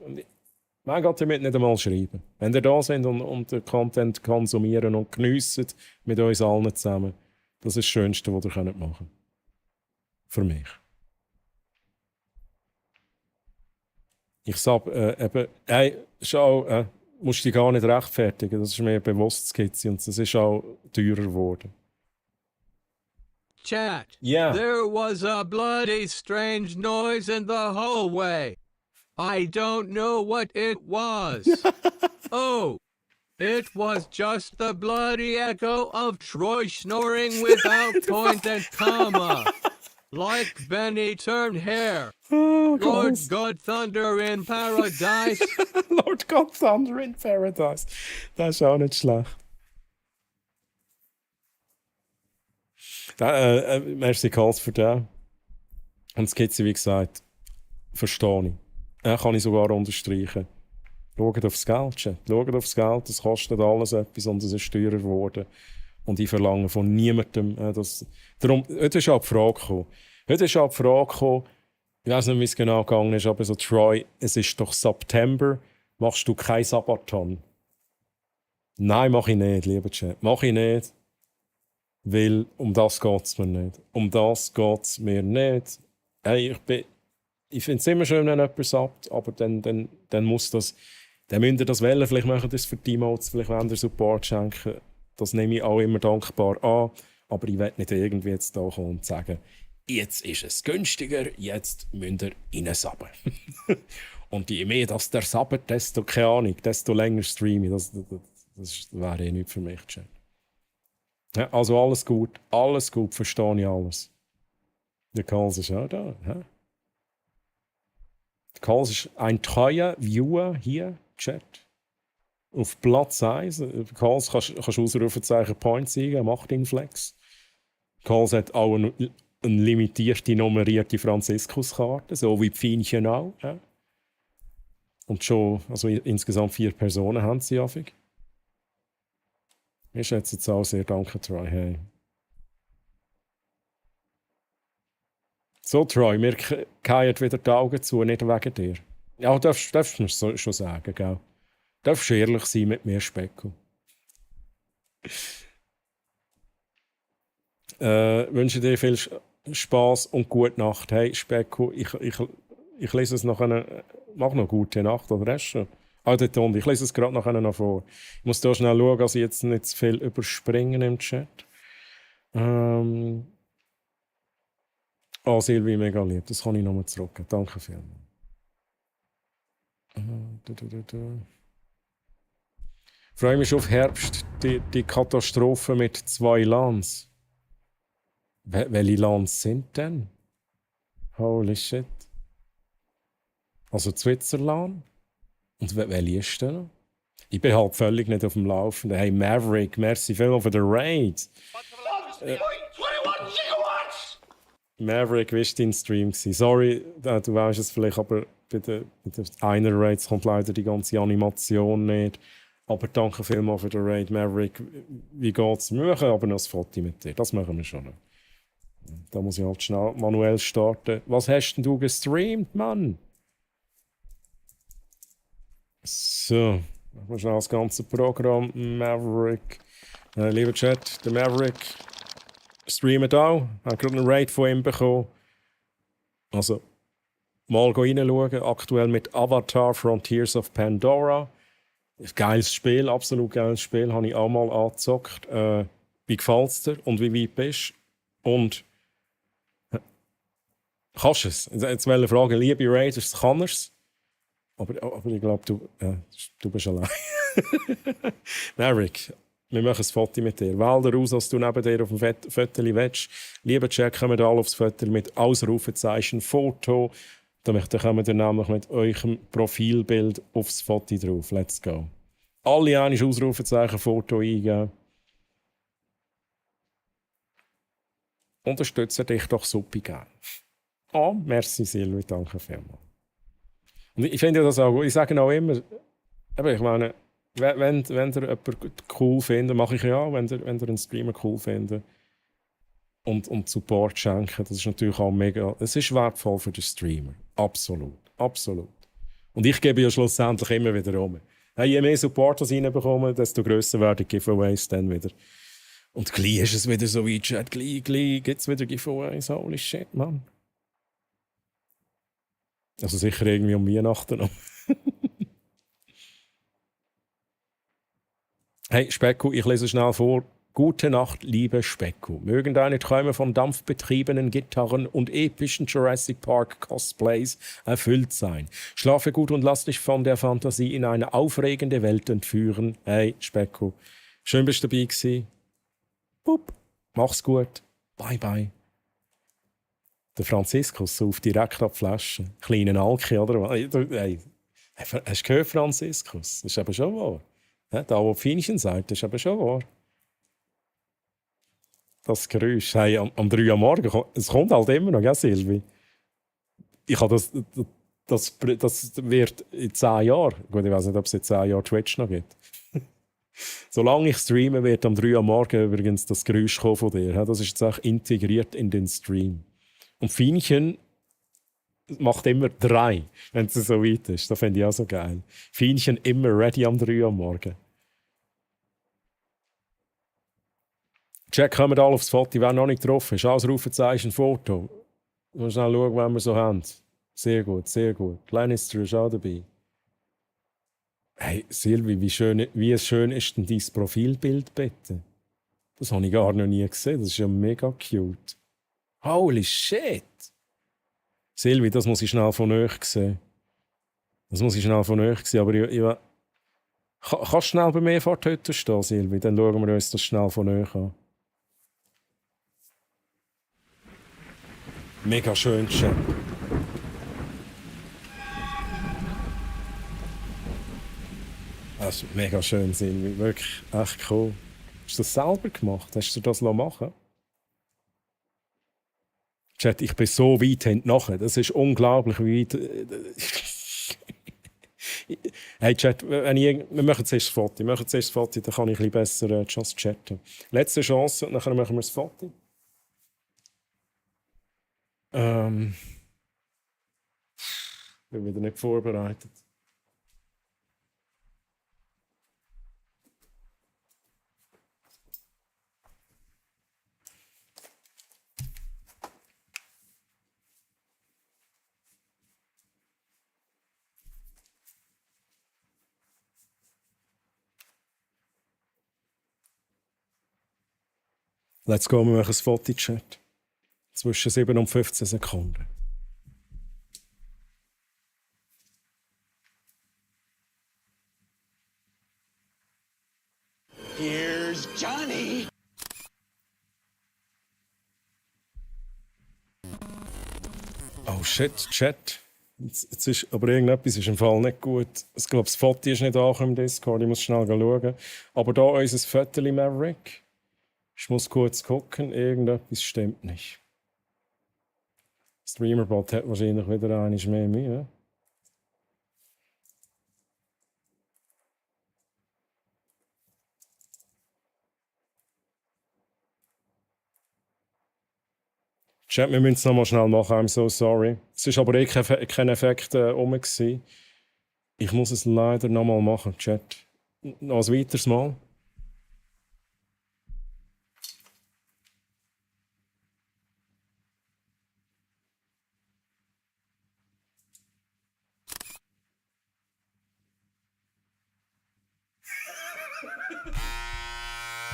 man geht damit nicht einmal schreiben. Wenn ihr da sind und den Content konsumieren und geniessen mit uns allen zusammen, das ist das Schönste, was ihr machen könnt. Für mich. Ich sage eben, hey, schau, musst dich gar nicht rechtfertigen, das ist mir bewusst, Skizze, und das ist auch teurer geworden. Chat. Yeah. There was a bloody strange noise in the hallway. I don't know what it was. Oh, it was just the bloody echo of Troy snoring without point and comma. Like Benny turned hair. Oh, Lord God Thunder in Paradise. Lord God Thunder in Paradise. Das ist auch nicht schlecht. Merci, Karls, für den. Und Skizze, wie gesagt, verstehe ich. Kann ich sogar unterstreichen. Schaut aufs Geld, Chat. Schaut aufs Geld, das kostet alles etwas und es ist teurer geworden. Und ich verlange von niemandem, darum, heute ist auch die Frage gekommen. Ich weiß nicht, wie es genau gegangen ist, aber so, Troy, es ist doch September, machst du kein Sabaton? Nein, mache ich nicht, lieber Chat. Mache ich nicht, weil um das geht es mir nicht. Um das geht es mir nicht. Hey, ich finde es immer schön, wenn jemand sagt, aber dann muss das, dann müsst ihr das wählen. Vielleicht machen das für die Emotes, vielleicht wollen ihr Support schenken. Das nehme ich auch immer dankbar an. Aber ich will nicht irgendwie jetzt da kommen und sagen, jetzt ist es günstiger, jetzt müsst ihr reinsubben. Und je mehr das der sabbert, desto, keine Ahnung, desto länger streame ich. Das wäre eh nicht für mich. Ja, also alles gut, verstehe ich alles. Der Karls ist auch da. Ja? Der Karls ist ein treuer Viewer hier, Chat. Auf Platz 1. Karls kannst du Ausrufezeichen Points eingeben, macht den Flex. Karls hat auch eine limitierte, nummerierte Franziskuskarte, so wie Pfeinchen auch. Ja? Und schon, also insgesamt 4 Personen haben sie affig. Ich schätze jetzt auch sehr, danke Troy. Hey. So Troy, mir fallen wieder die Augen zu, nicht wegen dir. Ja, darfst du mir schon sagen, gell? Darfst du ehrlich sein mit mir, Specko. Wünsche dir viel Spaß und gute Nacht. Hey, Specko, ich lese es noch mach noch gute Nacht, oder hast du schon? Ah, der Ton, ich lese es gerade nachher noch vor. Ich muss da schnell schauen, dass ich jetzt nicht zu viel überspringen im Chat. Silvi, mega lieb. Das kann ich nochmal zurück. Danke vielmals. Ich freue mich auf Herbst. Die Katastrophe mit 2 Lans. Welche Lans sind denn? Holy shit. Also Switzerland? Und welche ist denn? Ich bin halt völlig nicht auf dem Laufenden. Hey Maverick, merci vielmals für den Raid. Maverick, wie war dein Stream? Sorry, du weißt es vielleicht, aber bei den einer Raids kommt leider die ganze Animation nicht. Aber danke vielmals für den Raid, Maverick. Wie geht's? Wir machen aber noch ein Foto mit dir. Das machen wir schon noch. Da muss ich halt schnell manuell starten. Was hast denn du gestreamt, Mann? So, machen wir schnell das ganze Programm. Maverick. Lieber Chat, der Maverick streamt auch. Ich habe gerade einen Raid von ihm bekommen. Also, mal reinschauen. Aktuell mit Avatar Frontiers of Pandora. Geiles Spiel, absolut geiles Spiel. Habe ich auch mal angezockt. Wie gefällt es dir und wie weit bist du? Und kannst du es? Jetzt will ich fragen, liebe Raiders, kann er es? Aber ich glaube, du bist allein. Maverick, wir machen ein Foto mit dir. Wähl dir aus, was du neben dir auf dem Foto willst. Lieber Check, kommen wir alle aufs Foto mit Ausrufezeichen Foto. Dann kommen wir nämlich mit eurem Profilbild aufs Foto drauf. Let's go. Alle einmal Ausrufezeichen Foto eingeben. Unterstütze dich doch super gerne. Oh, merci Silvi, danke vielmals. Und ich finde das auch gut. Ich sage auch immer, aber ich meine, wenn ihr jemanden cool findet, mache ich ja auch, wenn ihr einen Streamer cool findet und Support schenken, das ist natürlich auch mega, es ist wertvoll für den Streamer. Absolut, absolut. Und ich gebe ja schlussendlich immer wieder um. Hey, je mehr Support ich reinbekomme, desto grösser werden die Giveaways dann wieder. Und gleich ist es wieder so weit, Chat, gleich gibt es wieder Giveaways. Holy shit, Mann. Also sicher irgendwie um Weihnachten noch. Hey, Specko, ich lese schnell vor. Gute Nacht, liebe Specko. Mögen deine Träume von dampfbetriebenen Gitarren und epischen Jurassic Park Cosplays erfüllt sein. Schlafe gut und lass dich von der Fantasie in eine aufregende Welt entführen. Hey, Specko, schön bist du dabei gewesen. Pup, mach's gut. Bye, bye. Der Franziskus sauft direkt ab die Flasche. Kleinen Alki, oder? Hey, hast du gehört, Franziskus? Das ist aber schon wahr. Ja, da, wo Fienchen sagt, das ist aber schon wahr. Das Geräusch, hey, am 3 Uhr morgen, es kommt halt immer noch, gell, Silvi? Ich habe das wird in 10 Jahren, gut, ich weiß nicht, ob es in 10 Jahren Twitch noch gibt. Solange ich streame, wird am 3 Uhr morgen übrigens das Geräusch kommen von dir. Das ist jetzt auch integriert in den Stream. Und Fienchen macht immer 3, wenn es so weit ist. Das finde ich auch so geil. Fienchen immer ready am 3 Uhr morgen. Check, kommen wir alle aufs Foto. Wer noch nicht getroffen ist, Ausrufezeichen Foto. Mal schnell schauen, wenn wir so haben. Sehr gut, sehr gut. Lannister ist auch dabei. Hey, Silvi, wie schön ist denn dein Profilbild, bitte? Das habe ich gar noch nie gesehen. Das ist ja mega cute. Holy shit! Silvi, das muss ich schnell von euch sehen. Aber kannst du schnell bei mir vor die Hütte stehen, Silvi? Dann schauen wir uns das schnell von euch an. Mega schön, Chat. Das ist mega schön, Silvi. Wirklich echt cool. Hast du das selber gemacht? Hast du das machen lassen? Chat, ich bin so weit hinten nachher. Das ist unglaublich, wie weit. Hey Chat, wir machen zuerst das Foto. Dann kann ich ein bisschen besser just chatten. Letzte Chance, und dann machen wir das Foto. Ich bin wieder nicht vorbereitet. Let's go, wir machen ein Foto-Chat. Zwischen 7 und 15 Sekunden. Here's Johnny. Oh shit, Chat. Jetzt ist, aber irgendetwas ist im Fall nicht gut. Ich glaube, das Foto ist nicht angekommen im Discord. Ich muss schnell schauen. Aber da unser Foto Maverick. Ich muss kurz gucken. Irgendetwas stimmt nicht. Streamerbot hat wahrscheinlich wieder einmal mehr Mühe. Chat, wir müssen es nochmal schnell machen, I'm so sorry. Es war aber kein Effekt rum. Ich muss es leider nochmal machen, Chat. Noch ein weiteres Mal.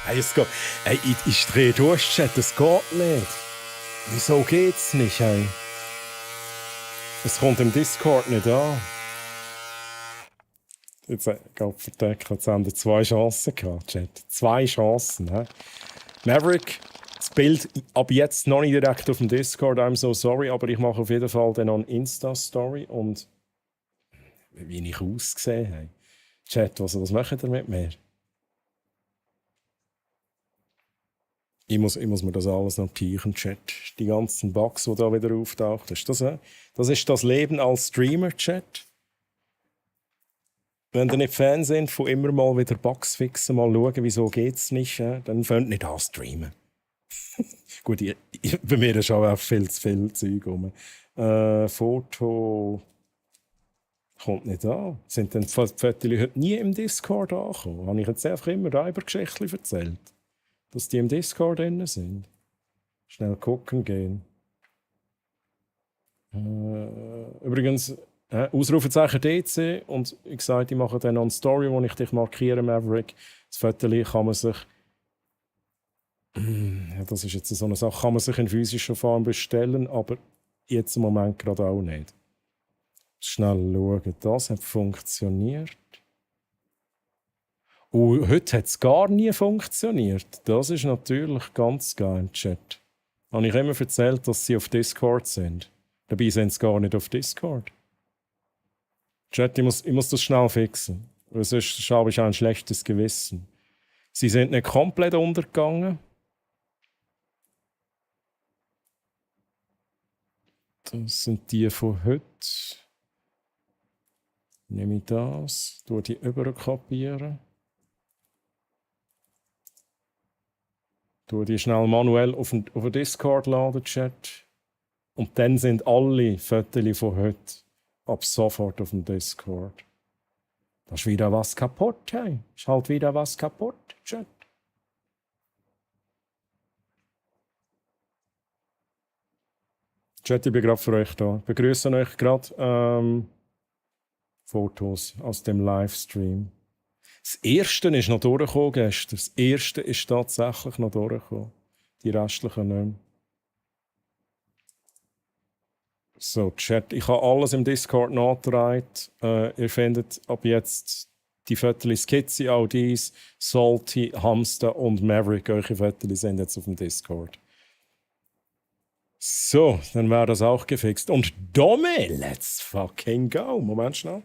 Hey, es geht. Hey, ich drehe durch, Chat, das geht nicht. Wieso geht's nicht, hey? Es kommt im Discord nicht an. Jetzt, Gott verdeckt, jetzt haben wir 2 Chancen gehabt, Chat. 2 Chancen, hä? Maverick, das Bild ab jetzt noch nicht direkt auf dem Discord, I'm so sorry, aber ich mache auf jeden Fall dann noch eine Insta-Story und wie ich ausgesehen habe. Chat, was macht ihr mit mir? Ich muss mir das alles notieren, Chat. Die ganzen Bugs, die da wieder auftauchen. Das ist das Leben als Streamer, Chat. Wenn ihr nicht Fan sind von immer mal wieder Bugs fixen, mal schauen, wieso geht's nicht, dann könnt ihr nicht anstreamen. Gut, bei mir ist auch viel zu viel Zeug rum. Foto kommt nicht an. Sind denn die Fotos heute nie im Discord angekommen? Habe ich jetzt einfach immer Reibergeschichten erzählt? Dass die im Discord drin sind. Schnell gucken gehen. Übrigens, Ausrufezeichen DC und ich sagte, ich mache dann noch eine Story, wo ich dich markiere, Maverick. Das Foto kann man sich... Ja, das ist jetzt so eine Sache, kann man sich in physischer Form bestellen, aber jetzt im Moment gerade auch nicht. Schnell schauen, das hat funktioniert. Und heute hat es gar nie funktioniert. Das ist natürlich ganz geil im Chat. Habe ich immer erzählt, dass sie auf Discord sind. Dabei sind sie gar nicht auf Discord. Chat, ich muss das schnell fixen. Sonst habe ich ein schlechtes Gewissen. Sie sind nicht komplett untergegangen. Das sind die von heute. Nehme ich das, tue die überkopieren. Die schnell manuell auf den Discord laden, Chat. Und dann sind alle Fotos von heute ab sofort auf dem Discord. Da ist wieder was kaputt, hey. Ist halt wieder was kaputt, Chat. Chat, ich bin gerade für euch da. Ich begrüße euch gerade Fotos aus dem Livestream. Das erste ist noch durchgekommen gestern. Das erste ist tatsächlich noch durchgekommen. Die restlichen nicht mehr. So, Chat, ich habe alles im Discord nachgetragen. Ihr findet ab jetzt die Fotos Skizzy, auch dies, Salty, Hamster und Maverick. Eure Fotos sind jetzt auf dem Discord. So, dann wäre das auch gefixt. Und Dome, let's fucking go. Moment schnell.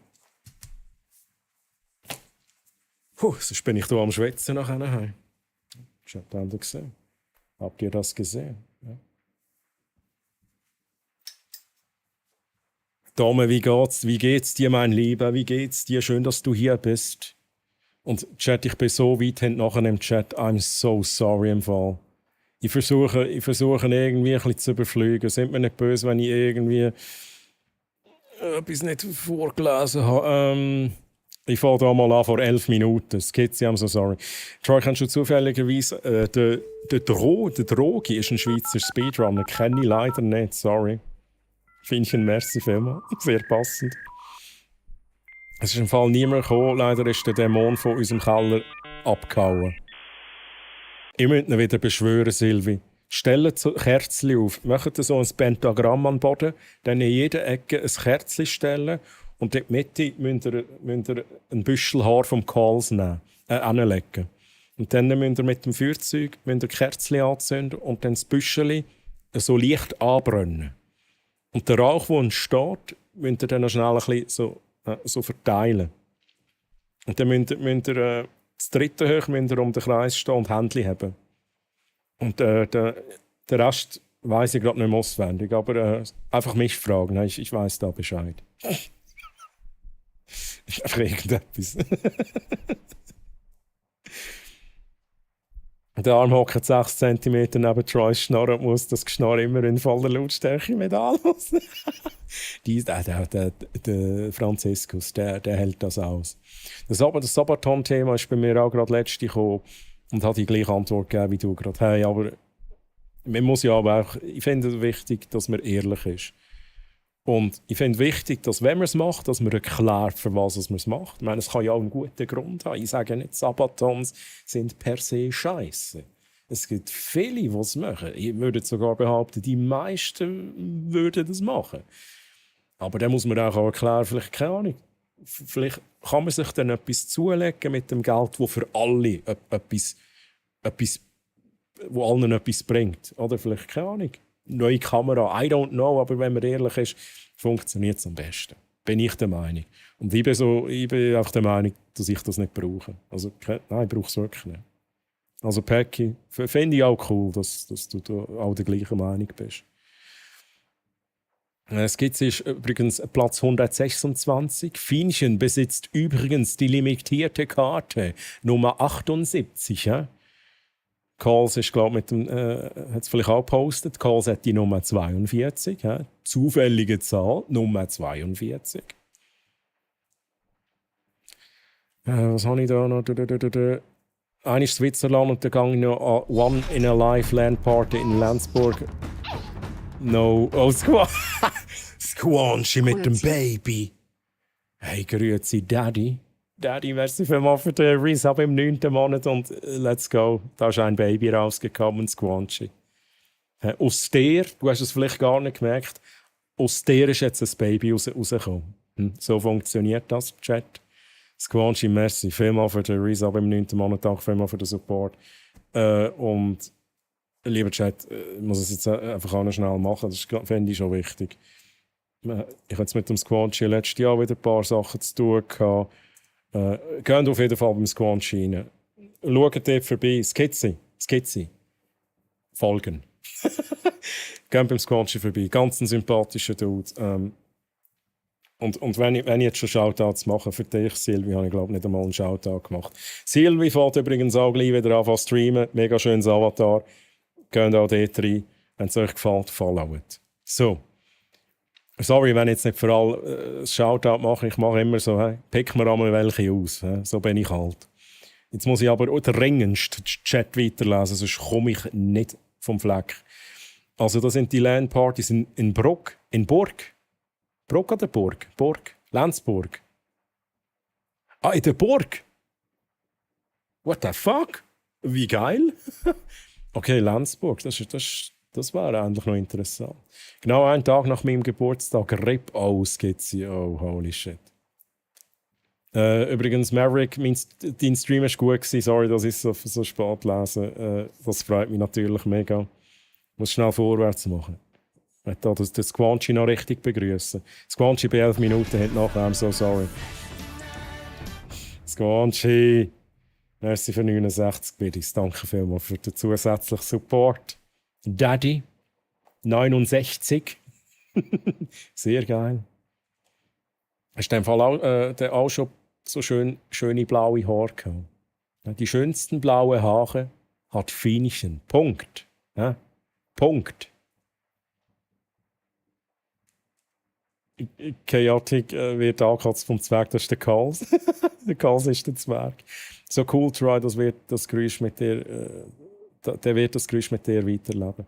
Sonst bin ich da am Schwätzen nachher. Habt ihr gesehen? Habt ihr das gesehen? Ja. Dome, wie geht's dir, mein Lieber? Wie geht's dir? Schön, dass du hier bist. Und Chat, ich bin so weit hinten nachher im Chat. I'm so sorry im Fall. Ich versuche irgendwie ein bisschen zu überfliegen. Sind mir nicht böse, wenn ich irgendwie etwas nicht vorgelesen habe. Ich fange da mal an vor 11 Minuten. Skizzy, I'm so sorry. Troy, kennst du zufälligerweise der Drogi ist ein Schweizer Speedrunner. Kenne ich leider nicht, sorry. Finde ich ein merci vielmals. Sehr passend. Es ist im Fall niemand gekommen. Leider ist der Dämon von unserem Keller abgehauen. Ihr müsst ihn wieder beschwören, Silvi. Stellt so Kerzchen auf, macht so ein Pentagramm an den Boden, dann in jeder Ecke ein Kerzchen stellen und in die Mitte müsst ihr ein Büschel Haar vom Kohls anlegen. Und dann müsst ihr mit dem Feuerzeug Kerzchen anzünden und dann das Büschel so leicht anbrennen. Und der Rauch, der entsteht, müsst ihr dann noch schnell ein bisschen so verteilen. Und dann müsst ihr das dritte hoch müsst ihr um den Kreis stehen und Händchen haben. Und der Rest weiss ich gerade nicht mehr auswendig, aber einfach mich fragen, ich weiss da Bescheid. Einfach irgendetwas. Der Arm hockt 6 cm neben Troys Schnorr und muss das Geschnorr immer in voller Lautstärke mit anhören. Der Franziskus, der hält das aus. Das Sabaton-Thema ist bei mir auch gerade letzte gekommen und hat die gleiche Antwort gegeben wie du gerade. Hey, aber man muss ja aber auch, ich finde es wichtig, dass man ehrlich ist. Und ich finde es wichtig, dass wenn man es macht, dass man erklärt, für was man es macht. Ich meine, es kann ja auch einen guten Grund haben. Ich sage nicht, Sabatons sind per se scheiße. Es gibt viele, die es machen. Ich würde sogar behaupten, die meisten würden das machen. Aber dann muss man auch erklären, vielleicht keine Ahnung. Vielleicht kann man sich dann etwas zulegen mit dem Geld, das für alle wo allen etwas bringt. Oder vielleicht keine Ahnung. Neue Kamera, I don't know, aber wenn man ehrlich ist, funktioniert es am besten. Bin ich der Meinung. Und ich bin auch der Meinung, dass ich das nicht brauche. Also, nein, ich brauche es wirklich nicht. Also, Pecki, finde ich auch cool, dass du da auch der gleichen Meinung bist. Es gibt übrigens Platz 126. Fienchen besitzt übrigens die limitierte Karte Nummer 78. Ja? Calls ist, glaube ich, hat es vielleicht auch gepostet. Calls hat die Nummer 42. Ja? Zufällige Zahl, Nummer 42. Was habe ich da noch? Einer ist Switzerland und dann gehe ich noch an One in a Life Land Party in Lenzburg. No, oh, Squanchy mit dem Baby. Hey, grüezi, Daddy. Daddy, merci vielmals für den Resub im 9. Monat und let's go. Da ist ein Baby rausgekommen, Squanchy. Aus dir, du hast es vielleicht gar nicht gemerkt, aus dir ist jetzt ein Baby rausgekommen. So funktioniert das, Chat. Squanchy, merci vielmals für den Resub im 9. Monat, danke vielmals für den Support. Und lieber Chat, ich muss es jetzt einfach auch noch schnell machen, das fände ich schon wichtig. Ich hatte jetzt mit dem Squanchy letztes Jahr wieder ein paar Sachen zu tun gehabt. Geht auf jeden Fall beim Squanchy rein. Schaut dort vorbei, Skizzi. Folgen. Geht beim Squanchy vorbei, ganz ein sympathischer Dude. Und wenn ich jetzt schon Shoutouts mache für dich, Silvi, habe ich glaube nicht einmal einen Shoutout gemacht. Silvi fährt übrigens auch gleich wieder an zu streamen, mega schönes Avatar. Geht auch dort rein, wenn es euch gefällt, followt. So. Sorry, wenn ich jetzt nicht für alle ein Shoutout mache. Ich mache immer so, pick mir einmal welche aus. So bin ich halt. Jetzt muss ich aber dringendst den Chat weiterlesen, sonst komme ich nicht vom Fleck. Also das sind die LAN-Partys in Bruck, in Burg. Bruck oder Burg? Burg. Lenzburg. Ah, in der Burg? What the fuck? Wie geil. Okay, Lenzburg, das wäre eigentlich noch interessant. Genau einen Tag nach meinem Geburtstag, RIP aus gibt es. Oh, holy shit. Übrigens, Maverick, dein Stream war gut gewesen. Sorry, dass ich so spät lese. Das freut mich natürlich mega. Ich muss schnell vorwärts machen. Ich möchte den Squanchy noch richtig begrüßen. Squanchy bei 11 Minuten hat nachher, I'm so sorry. Squanchy, merci für 69 Biddies. Danke vielmals für den zusätzlichen Support. Daddy, 69. Sehr geil. Hast du in dem Fall auch schon so schöne blaue Haare gehabt? Die schönsten blauen Haare hat Fienchen. Punkt. Ja? Punkt. Chaotic wird angekratzt vom Zwerg, das ist der Kals. Der Kals ist der Zwerg. So cool, Troy, das wird das Geräusch mit dir... der wird das Geräusch mit dir weiterleben.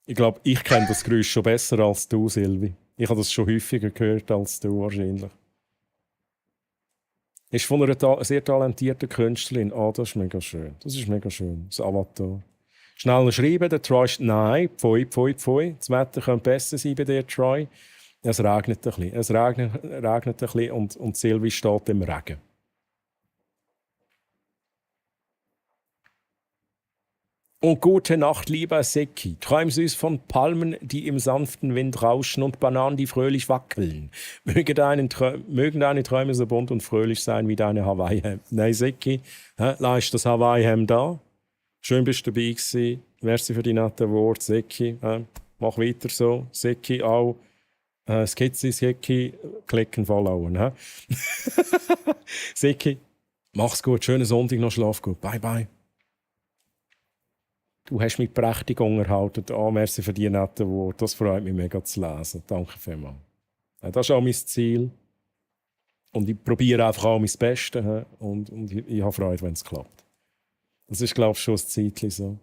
Ich glaube, ich kenne das Geräusch schon besser als du, Silvi. Ich habe das schon häufiger gehört als du wahrscheinlich. Ist von einer sehr talentierten Künstlerin. Ah, das ist mega schön. Das ist mega schön. Das Avatar. Schnell schreiben, der Troy... Nein, pfui. Das Wetter könnte besser sein bei dir, Troy. Es regnet ein bisschen. Es regnet ein bisschen und Silvi steht im Regen. Und gute Nacht, lieber Seki. Träum süß von Palmen, die im sanften Wind rauschen und Bananen, die fröhlich wackeln. Mögen deine Träume so bunt und fröhlich sein wie deine Hawaii-Hemd. Nein, Seki, leist das Hawaii-Hemd da. Schön bist du dabei gewesen. Merci für die netten Worte, Seki. Mach weiter so. Seki auch. Skizzi, Seki, klicken, followen. Seki, mach's gut. Schönen Sonntag noch, schlaf gut. Bye, bye. Du hast mich prächtig unterhalten. Merci für die netten Worte. Das freut mich mega zu lesen. Danke vielmals. Das ist auch mein Ziel. Und ich probiere einfach auch mein Bestes. Und ich habe Freude, wenn es klappt. Das ist, glaube ich, schon ein Zeitchen so.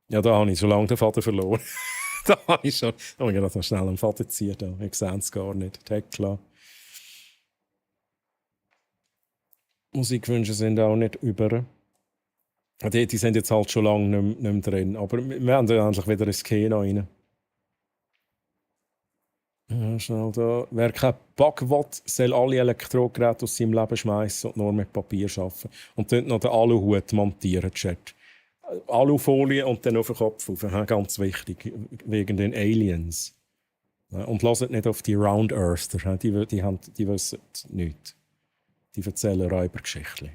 Ja, da habe ich schon lange den Vater verloren. Da habe ich schon... Oh, ich muss schnell einen Vater ziehen. Da. Ich sehe es gar nicht. Tekla. Musikwünsche sind auch nicht über. Die sind jetzt halt schon lange nicht mehr drin. Aber wir haben ja endlich wieder ins Kino rein. Ja, schnell da. Wer keinen Bug will, soll alle Elektrogeräte aus seinem Leben schmeißen und nur mit Papier arbeiten. Und dort noch den Aluhut montieren, Chat. Alufolie und dann auf den Kopf rauf. Ganz wichtig. Wegen den Aliens. Und hört nicht auf die Round Earther. Die wissen nichts. Die erzählen Räubergeschichten.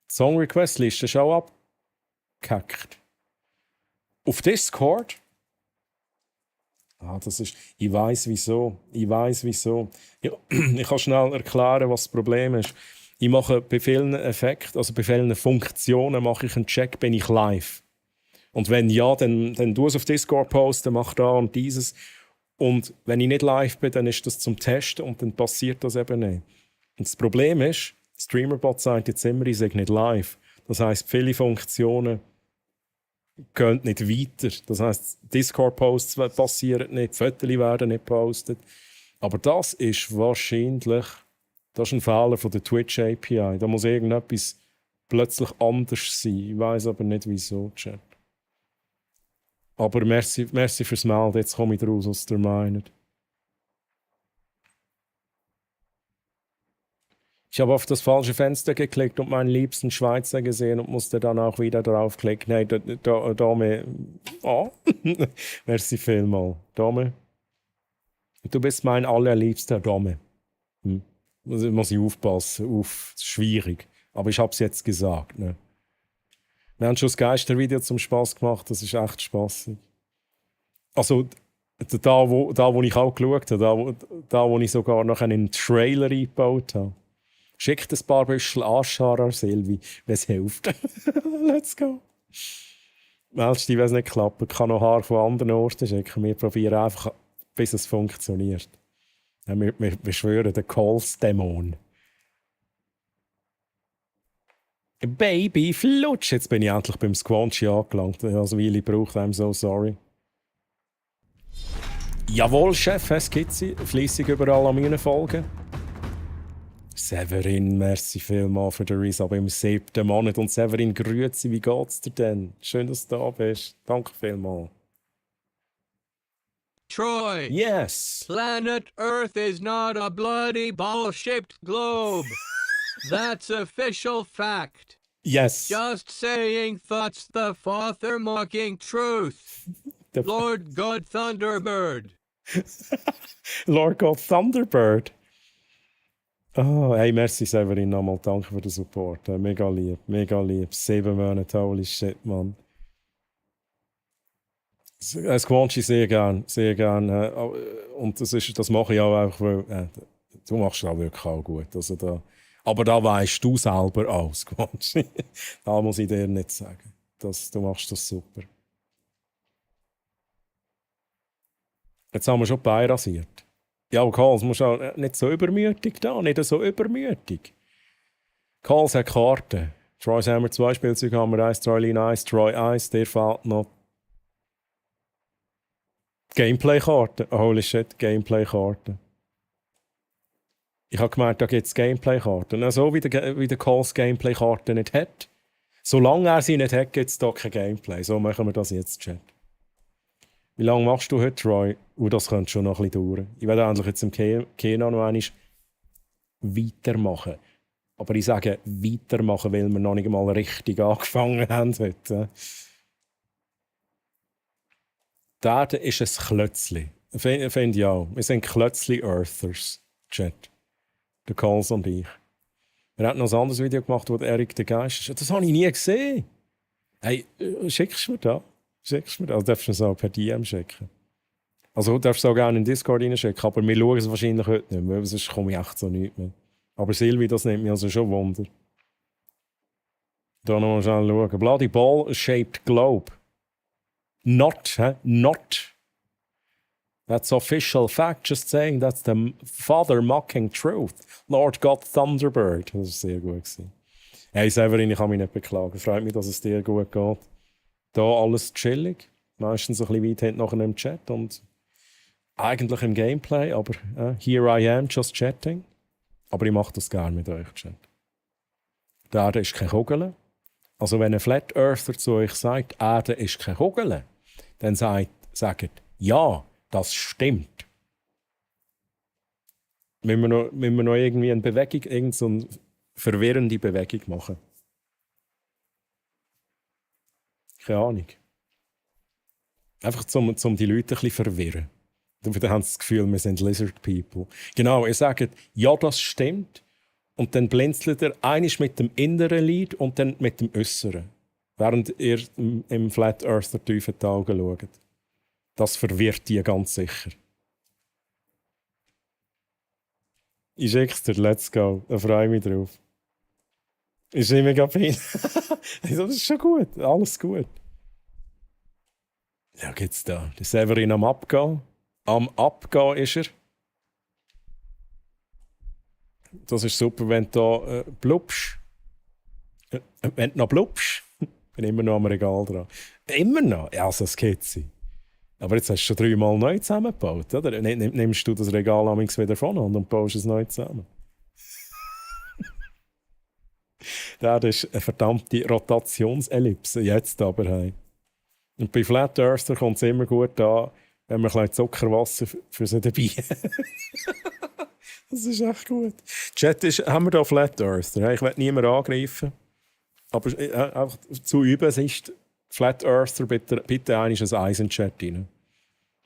Die Song-Request-Liste ist auch abgehackt. Auf Discord? Das ist... Ich weiss wieso. Ja, ich kann schnell erklären, was das Problem ist. Ich mache bei vielen Effekten, also bei vielen Funktionen, mache ich einen Check, bin ich live. Und wenn ja, dann du es auf Discord posten, mach da und dieses. Und wenn ich nicht live bin, dann ist das zum Testen und dann passiert das eben nicht. Und das Problem ist, Streamerbot sagt jetzt immer, ich sage nicht live. Das heisst, viele Funktionen gehen nicht weiter. Das heisst, Discord-Posts passieren nicht, Fotos werden nicht gepostet. Aber das ist wahrscheinlich ein Fehler von der Twitch-API. Da muss irgendetwas plötzlich anders sein. Ich weiss aber nicht, wieso, Chat. Aber merci fürs Melden. Jetzt komme ich raus, was ihr meint. Ich habe auf das falsche Fenster geklickt und meinen liebsten Schweizer gesehen und musste dann auch wieder draufklicken. Hey, Dame. Oh. Merci vielmals. Dame. Du bist mein allerliebster Dame. Muss ich aufpassen. Das ist schwierig. Aber ich habe es jetzt gesagt. Ne? Wir haben schon das Geistervideo zum Spass gemacht. Das ist echt spaßig. Also, da wo ich auch geschaut habe, da wo ich sogar noch einen Trailer eingebaut habe. Schickt ein paar Büschel Aschhaar, Silvi, wenn es hilft. Let's go. Meldest dich, wenn es nicht klappt. Ich kann noch Haar von anderen Orten schicken. Wir probieren einfach, bis es funktioniert. Ja, wir schwören, den Calls-Dämon. Baby, flutsch! Jetzt bin ich endlich beim Squanchy angelangt. Also, Willi braucht, I'm so sorry. Jawohl, Chef, es gibt sie. Fleissig überall an meinen Folgen. Severin, merci vielmals für den Resub im 7. Monat. Und Severin, grüezi, wie geht's dir denn? Schön, dass du da bist. Danke vielmals. Troy! Yes! Planet Earth is not a bloody ball-shaped globe. That's official fact. Yes. Just saying that's the father mocking truth. Lord God Thunderbird. Lord God Thunderbird. Oh, hey, merci Severin nochmal. Danke für den Support. Mega lieb, mega lieb. 7 Monate, holy shit, Mann. Squanchy sehr gern, sehr gern. Und das mache ich auch einfach, weil du machst das wirklich auch gut. Also da, aber da weißt du selber auch, Squanchy. Da muss ich dir nicht sagen. Du machst das super. Jetzt haben wir schon die Beine rasiert. Ja, aber Karls, musst du auch nicht so übermütig da, nicht so übermütig. Karls hat Karten. Troy's haben wir 2 Spielzeuge, haben wir 1, Troy Line 1, Troy 1, der fehlt noch. Gameplay-Karten. Holy shit, Gameplay-Karten. Ich habe gemerkt, da gibt es Gameplay-Karten. So wie der Calls Gameplay-Karten nicht hat. Solange er sie nicht hat, gibt es da kein Gameplay. So machen wir das jetzt, Chat. Wie lange machst du heute, Troy? Das könnte schon noch ein bisschen dauern. Ich werde endlich jetzt im Kena noch einmal weitermachen. Aber ich sage weitermachen, weil wir noch nicht mal richtig angefangen haben heute. Die Erde ist ein Klötzli. Finde ich auch. Wir sind Klötzli-Earthers, Chat. Der Calls und ich. Wir haben noch ein anderes Video gemacht, wo Erik der Geist ist. Das habe ich nie gesehen. Hey, schickst du mir das? Also darfst du es auch per DM schicken. Also du darfst es auch gerne in Discord reinschicken, aber wir schauen es wahrscheinlich heute nicht mehr, weil sonst komme ich echt so nicht mehr. Aber Silvi, das nimmt mich also schon Wunder. Da noch mal schnell schauen. Bloody ball-shaped globe. Not, not. That's official fact, just saying that's the father mocking truth. Lord God Thunderbird. Das war sehr gut. Hey Severin, ich kann mich nicht beklagen. Freut mich, dass es dir gut geht. Da alles chillig. Meistens ein bisschen weit hinten nachher im Chat und eigentlich im Gameplay, aber here I am, just chatting. Aber ich mache das gerne mit euch, Chat. Die Erde ist keine Kugel. Also wenn ein Flat Earther zu euch sagt, Erde ist keine Kugel, dann sagt ja, das stimmt. Müssen wir noch irgendwie eine Bewegung, irgendeine verwirrende Bewegung machen? Keine Ahnung. Einfach zum die Leute ein bisschen verwirren. Dann haben sie das Gefühl, wir sind Lizard People. Genau, ihr sagt, ja, das stimmt. Und dann blinzelt er einisch mit dem inneren Lied und dann mit dem äußeren. Während ihr im Flat Earther tief in die Augen schaut. Das verwirrt die ganz sicher. Ich schick's dir, let's go. Da freue ich mich drauf. Ist nicht mega fein. Das ist schon gut, alles gut. Ja, geht's da. Der Severin am Abgehen. Am Abgehen ist er. Das ist super, wenn du da blubst. Wenn du noch blubst, bin immer noch am Regal dran. Immer noch? Ja, also das geht sie. Aber jetzt hast du schon 3 Mal neu zusammengebaut, oder? Nimmst du das Regal amigs wieder von und baust es neu zusammen. Das ist eine verdammte Rotationsellipse, jetzt aber. Hey. Und bei Flat Earther kommt es immer gut an, wenn man ein bisschen Zuckerwasser für sie dabei hat. Das ist echt gut. Chat haben wir da Flat Earther? Ich will niemanden angreifen. Aber einfach zu üben, es ist Flat Earther, bitte einmal ein Eis in den Chat rein.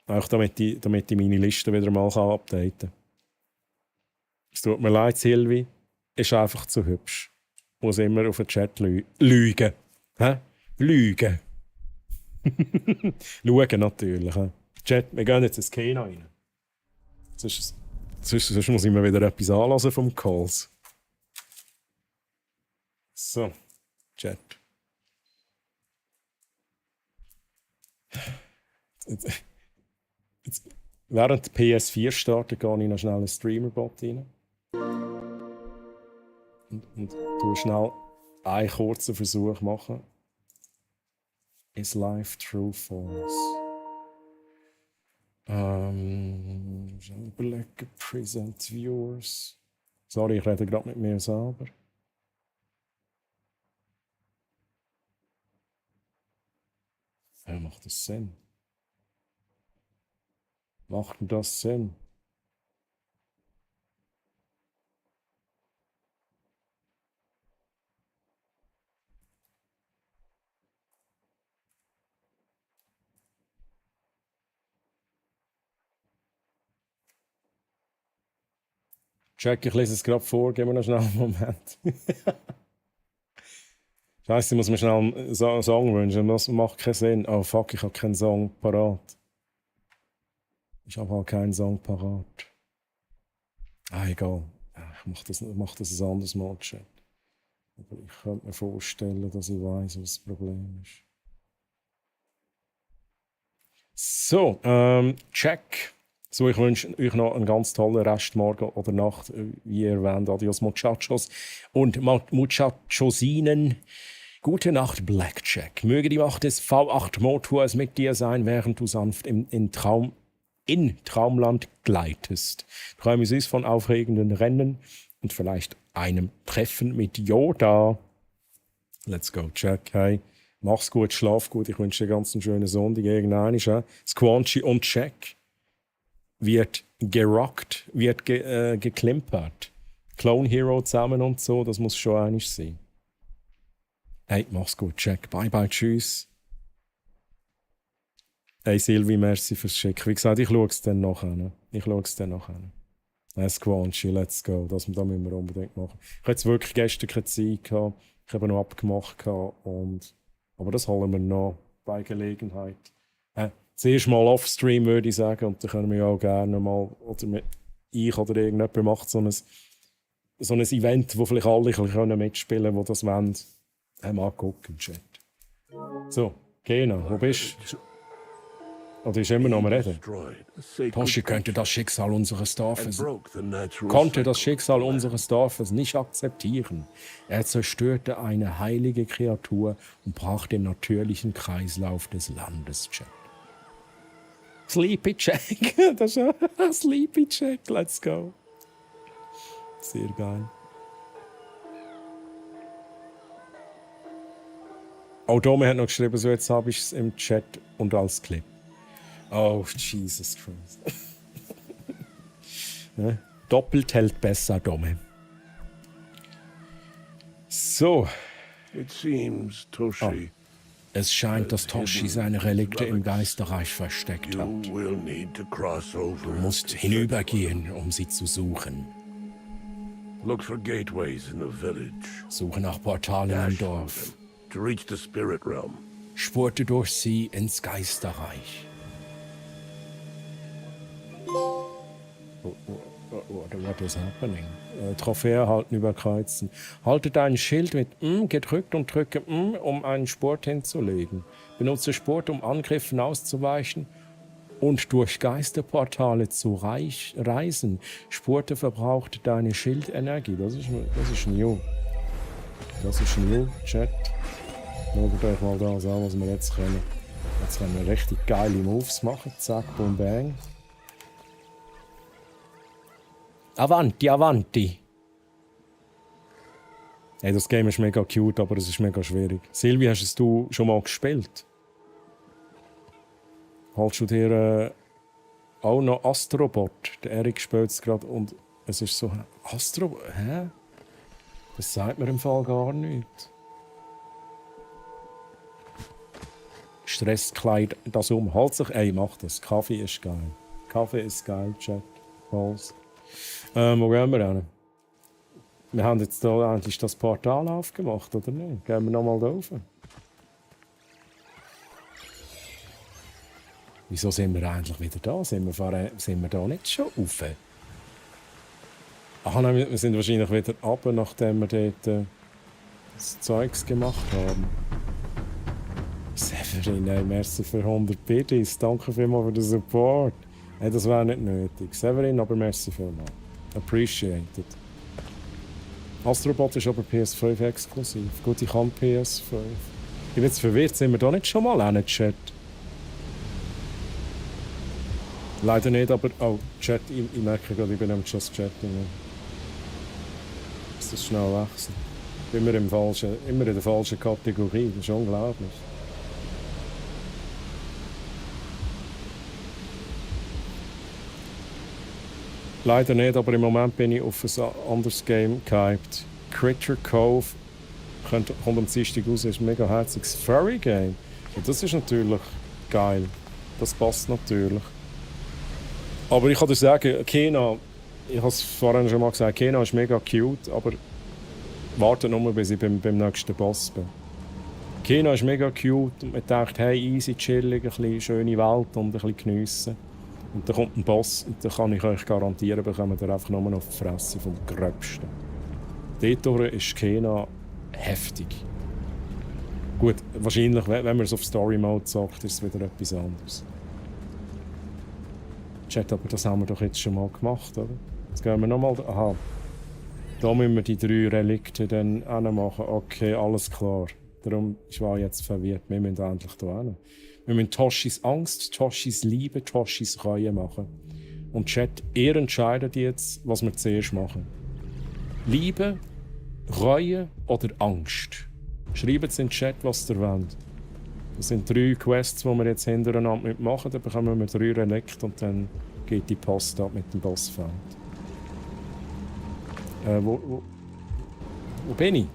Auch damit ich meine Liste wieder mal updaten kann. Es tut mir leid, Silvi. Ist einfach zu hübsch. Muss immer auf den Chat lügen. Lügen. Schauen natürlich. Chat, wir gehen jetzt ins Kino rein. Sonst muss ich mir wieder etwas anlassen vom Calls. So, Chat. Jetzt, während der PS4 startet, gehe ich noch schnell einen Streamerbot rein. Und tu schnell einen kurzen Versuch machen. Is life true false? Überlegen, present viewers. Sorry, ich rede gerade mit mir selber. Ja, macht das Sinn? Macht denn das Sinn? Jack, ich lese es gerade vor, gib mir noch schnell einen Moment. Scheiße, ich muss mir schnell einen Song wünschen, das macht keinen Sinn. Oh fuck, ich habe keinen Song parat. Ich habe halt keinen Song parat. Egal. Ich mach das ein anderes Mal, Chat. Aber ich könnte mir vorstellen, dass ich weiss, was das Problem ist. So, check. So, ich wünsche euch noch einen ganz tollen Restmorgen oder Nacht. Wie ihr erwähnt, adios Muchachos und Muchachosinen. Gute Nacht, Blackjack. Möge die Macht des V8 Motors mit dir sein, während du sanft in in Traumland gleitest. Träume süß von aufregenden Rennen und vielleicht einem Treffen mit Yoda. Let's go, Jack. Hey, mach's gut, schlaf gut. Ich wünsche dir ganz einen schönen Sonntag. Irgendwann Squanchy und Jack wird gerockt, wird geklimpert. Clone Hero zusammen und so, das muss schon einig sein. Hey, mach's gut, Jack. Bye bye, tschüss. Hey Silvi, merci fürs Schicken. Wie gesagt, ich schaue es dann nachher. Squanchy, let's go. Das müssen wir unbedingt machen. Ich hatte jetzt wirklich gestern keine Zeit gehabt. Ich habe noch abgemacht aber das holen wir noch bei Gelegenheit. Zuerst mal off-stream, würde ich sagen, und dann können wir ja auch gerne mal, oder ich oder irgendjemand macht so ein Event, wo vielleicht alle ein bisschen mitspielen können, die das wollen. Mal gucken, Chat. So, Kena, wo bist du? Oder ist immer noch am Reden? Toshi konnte das Schicksal unseres Dorfes nicht akzeptieren. Er zerstörte eine heilige Kreatur und brach den natürlichen Kreislauf des Landes, Jack. Sleepy Jack, das ist ein Sleepy Jack, let's go. Sehr geil. Auch Dome hat noch geschrieben, so jetzt habe ich es im Chat und als Clip. Oh, Jesus Christ. Doppelt hält besser, Dome. So. Es scheint, dass Toshi seine Relikte im Geisterreich versteckt hat. Du musst hinübergehen, um sie zu suchen. Suche nach Portalen im Dorf. Spurte durch sie ins Geisterreich. What is happening? Trophäe erhalten über Kreuzen. Halte dein Schild mit gedrückt und drücke um einen Sport hinzulegen. Benutze Sport, um Angriffen auszuweichen und durch Geisterportale zu reisen. Spurte verbraucht deine Schildenergie. Das ist new. Das ist new, Chat. Schaut euch mal das an, was wir jetzt können. Jetzt können wir richtig geile Moves machen. Zack, boom, bang. Avanti, avanti! Hey, das Game ist mega cute, aber es ist mega schwierig. Silvi, hast du schon mal gespielt? Holst du dir auch noch Astrobot? Der Erik spielt es gerade und es ist so... Astrobot? Hä? Das sagt mir im Fall gar nichts. Stresskleid das um. Halt sich... Ey, mach das. Kaffee ist geil. Kaffee ist geil, Chat. Holz. Wo gehen wir hin? Wir haben jetzt hier endlich das Portal aufgemacht, oder nicht? Gehen wir nochmal da rauf? Wieso sind wir eigentlich wieder da? Sind wir da nicht schon rauf? Ach nein, wir sind wahrscheinlich wieder runter, nachdem wir dort das Zeugs gemacht haben. Severin, ey, merci für 100 Biddies. Danke vielmals für den Support. Hey, das wäre nicht nötig. Severin, aber merci vielmals. Appreciated. Astrobot ist aber PS5 exklusiv. Gut, ich kann PS5. Ich bin jetzt verwirrt, sind wir da nicht schon mal in Chat? Leider nicht, aber... Oh, Chat, ich merke gerade, ich bin am Just Chatting. Muss das schnell wechseln. Immer in der falschen Kategorie, das ist unglaublich. Leider nicht, aber im Moment bin ich auf ein anderes Game gehypt. Critter Cove kommt am Dienstag raus, ist ein mega herziges Furry-Game. Und das ist natürlich geil. Das passt natürlich. Aber ich kann dir sagen, Kena, ich habe es vorhin schon mal gesagt, Kena ist mega cute, aber warte nur, bis ich beim nächsten Boss bin. Kena ist mega cute und man denkt, hey, easy, chillig, ein bisschen schöne Welt und ein bisschen geniessen. Und dann kommt ein Boss und dann kann ich euch garantieren, bekommt ihr einfach nur noch die Fresse vom Gröbsten. Dort ist Kena heftig. Gut, wahrscheinlich, wenn man es auf Story-Mode sagt, ist es wieder etwas anderes. Chat, aber das haben wir doch jetzt schon mal gemacht, oder? Jetzt gehen wir nochmal... Aha. Da müssen wir die 3 Relikte dann machen. Okay, alles klar. Darum war ich jetzt verwirrt. Wir müssen endlich hier hin. Wir müssen Toshis Angst, Toshis Liebe, Toshis Reue machen. Und Chat, ihr entscheidet jetzt, was wir zuerst machen. Liebe, Reue oder Angst? Schreibt es in den Chat, was ihr wollt. Das sind 3 Quests, die wir jetzt hintereinander machen. Dann bekommen wir 3 Relikt und dann geht die Post ab mit dem Bossfeld. Wo bin ich?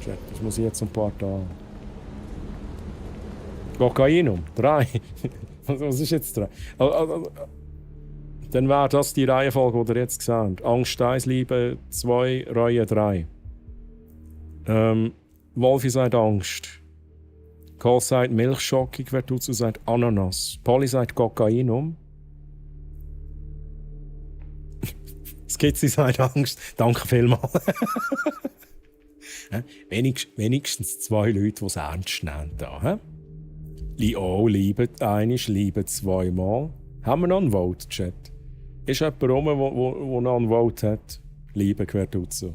Chat, das muss ich jetzt ein paar Tage. Kokainum, 3. Was ist jetzt 3? Dann wäre das die Reihenfolge, die ihr jetzt seht. Angst 1, Liebe 2, Reue 3. Wolfi sagt Angst. Cole sagt Milchschockig, Vertuzzo sagt Ananas. Polly sagt Kokainum. Skizzy sagt Angst. Danke vielmals. Wenigstens 2 Leute, die es ernst nehmen. Da, Liebe einisch, Liebe 2-mal. Haben wir noch einen Vote-Chat? Ist jemand rum, der noch einen Vote hat? Liebe Quertuzzo.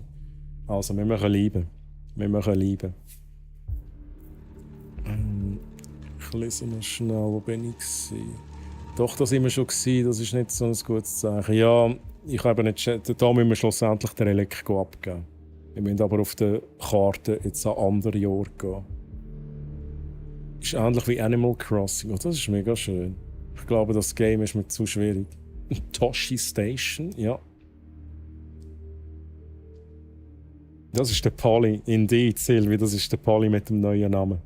Also, wir machen Liebe. Wir machen Liebe. Ich lese mal schnell, wo bin ich gewesen? Doch, da sind wir schon gewesen, das ist nicht so ein gutes Zeichen. Ja, ich habe nicht... Da müssen wir schlussendlich den Relikt abgeben. Wir müssen aber auf der Karte jetzt an andere Orte gehen. Ist ähnlich wie Animal Crossing. Oh, das ist mega schön. Ich glaube, das Game ist mir zu schwierig. Toshi Station, ja. Das ist der Polly. Indeed, Silvi, das ist der Polly mit dem neuen Namen.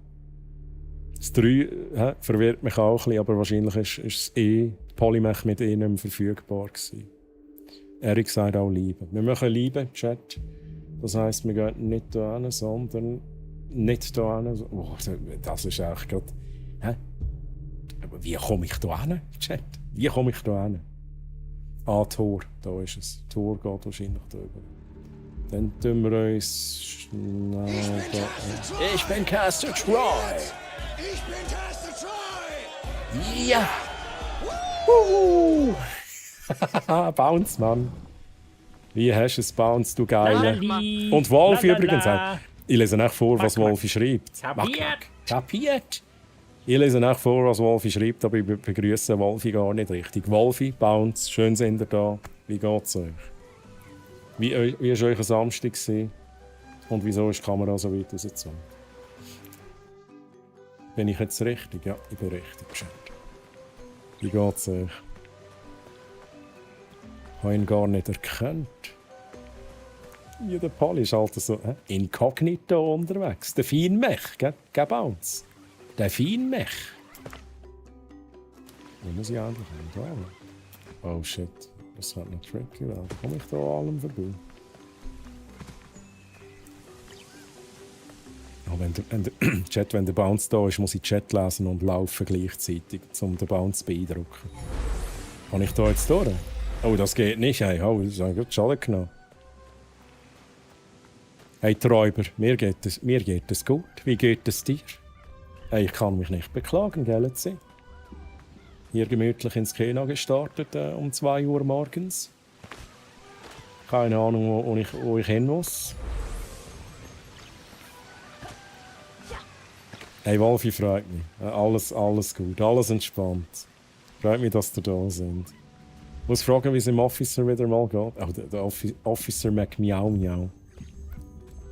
Das 3 verwirrt mich auch ein bisschen, aber wahrscheinlich ist das Polymech mit nicht mehr verfügbar gewesen. Erik sagt auch Liebe. Wir machen Liebe, Chat. Das heisst, wir gehen nicht hier hin, sondern nicht hier hin. Oh, das ist eigentlich gerade... Aber wie komme ich hier hin, Chat? Wie komme ich hier hin? Tor, da ist es. Tor geht wahrscheinlich drüber. Dann tun wir uns schnell da... Ich bin Caster Troy! Ich bin Caster Troy! Ja! Bounce, Mann. Wie hast du es, Bounce, du Geile? Und Wolfi übrigens. Ich lese nicht vor, was Wolfi schreibt. Kapiert! Ich lese nicht vor, was Wolfi schreibt, aber ich begrüße Wolfi gar nicht richtig. Wolfi, Bounce, schön sind ihr da. Wie geht's euch? Wie war euer Samstag? Und wieso ist die Kamera so weit rausgezogen? Bin ich jetzt richtig? Ja, ich bin richtig. Wie geht's euch? Ich habe ihn gar nicht erkannt. Ja, der Polly ist halt so inkognito unterwegs. Der Feinmech, gell? Bounce. Der Feinmech. Wo muss ich eigentlich hin? Oh shit, das hat noch tricky werden. Komme ich da an allem vorbei? Oh, wenn der Bounce da ist, muss ich Chat lesen und laufen gleichzeitig, um den Bounce zu beeindrucken. Kann ich da jetzt durch? Oh, das geht nicht. Hey, oh, das ist gut Schaden genommen. Hey Träuber, mir geht es gut. Wie geht es dir? Hey, ich kann mich nicht beklagen, gell? Hier gemütlich ins Kino gestartet um 2 Uhr morgens. Keine Ahnung, wo ich hin muss. Hey Wolfi, freut mich. Alles gut, alles entspannt. Freut mich, dass ihr da sind. Ich muss fragen, wie es im Officer wieder mal geht. Oh, der Officer mag Miau Miau.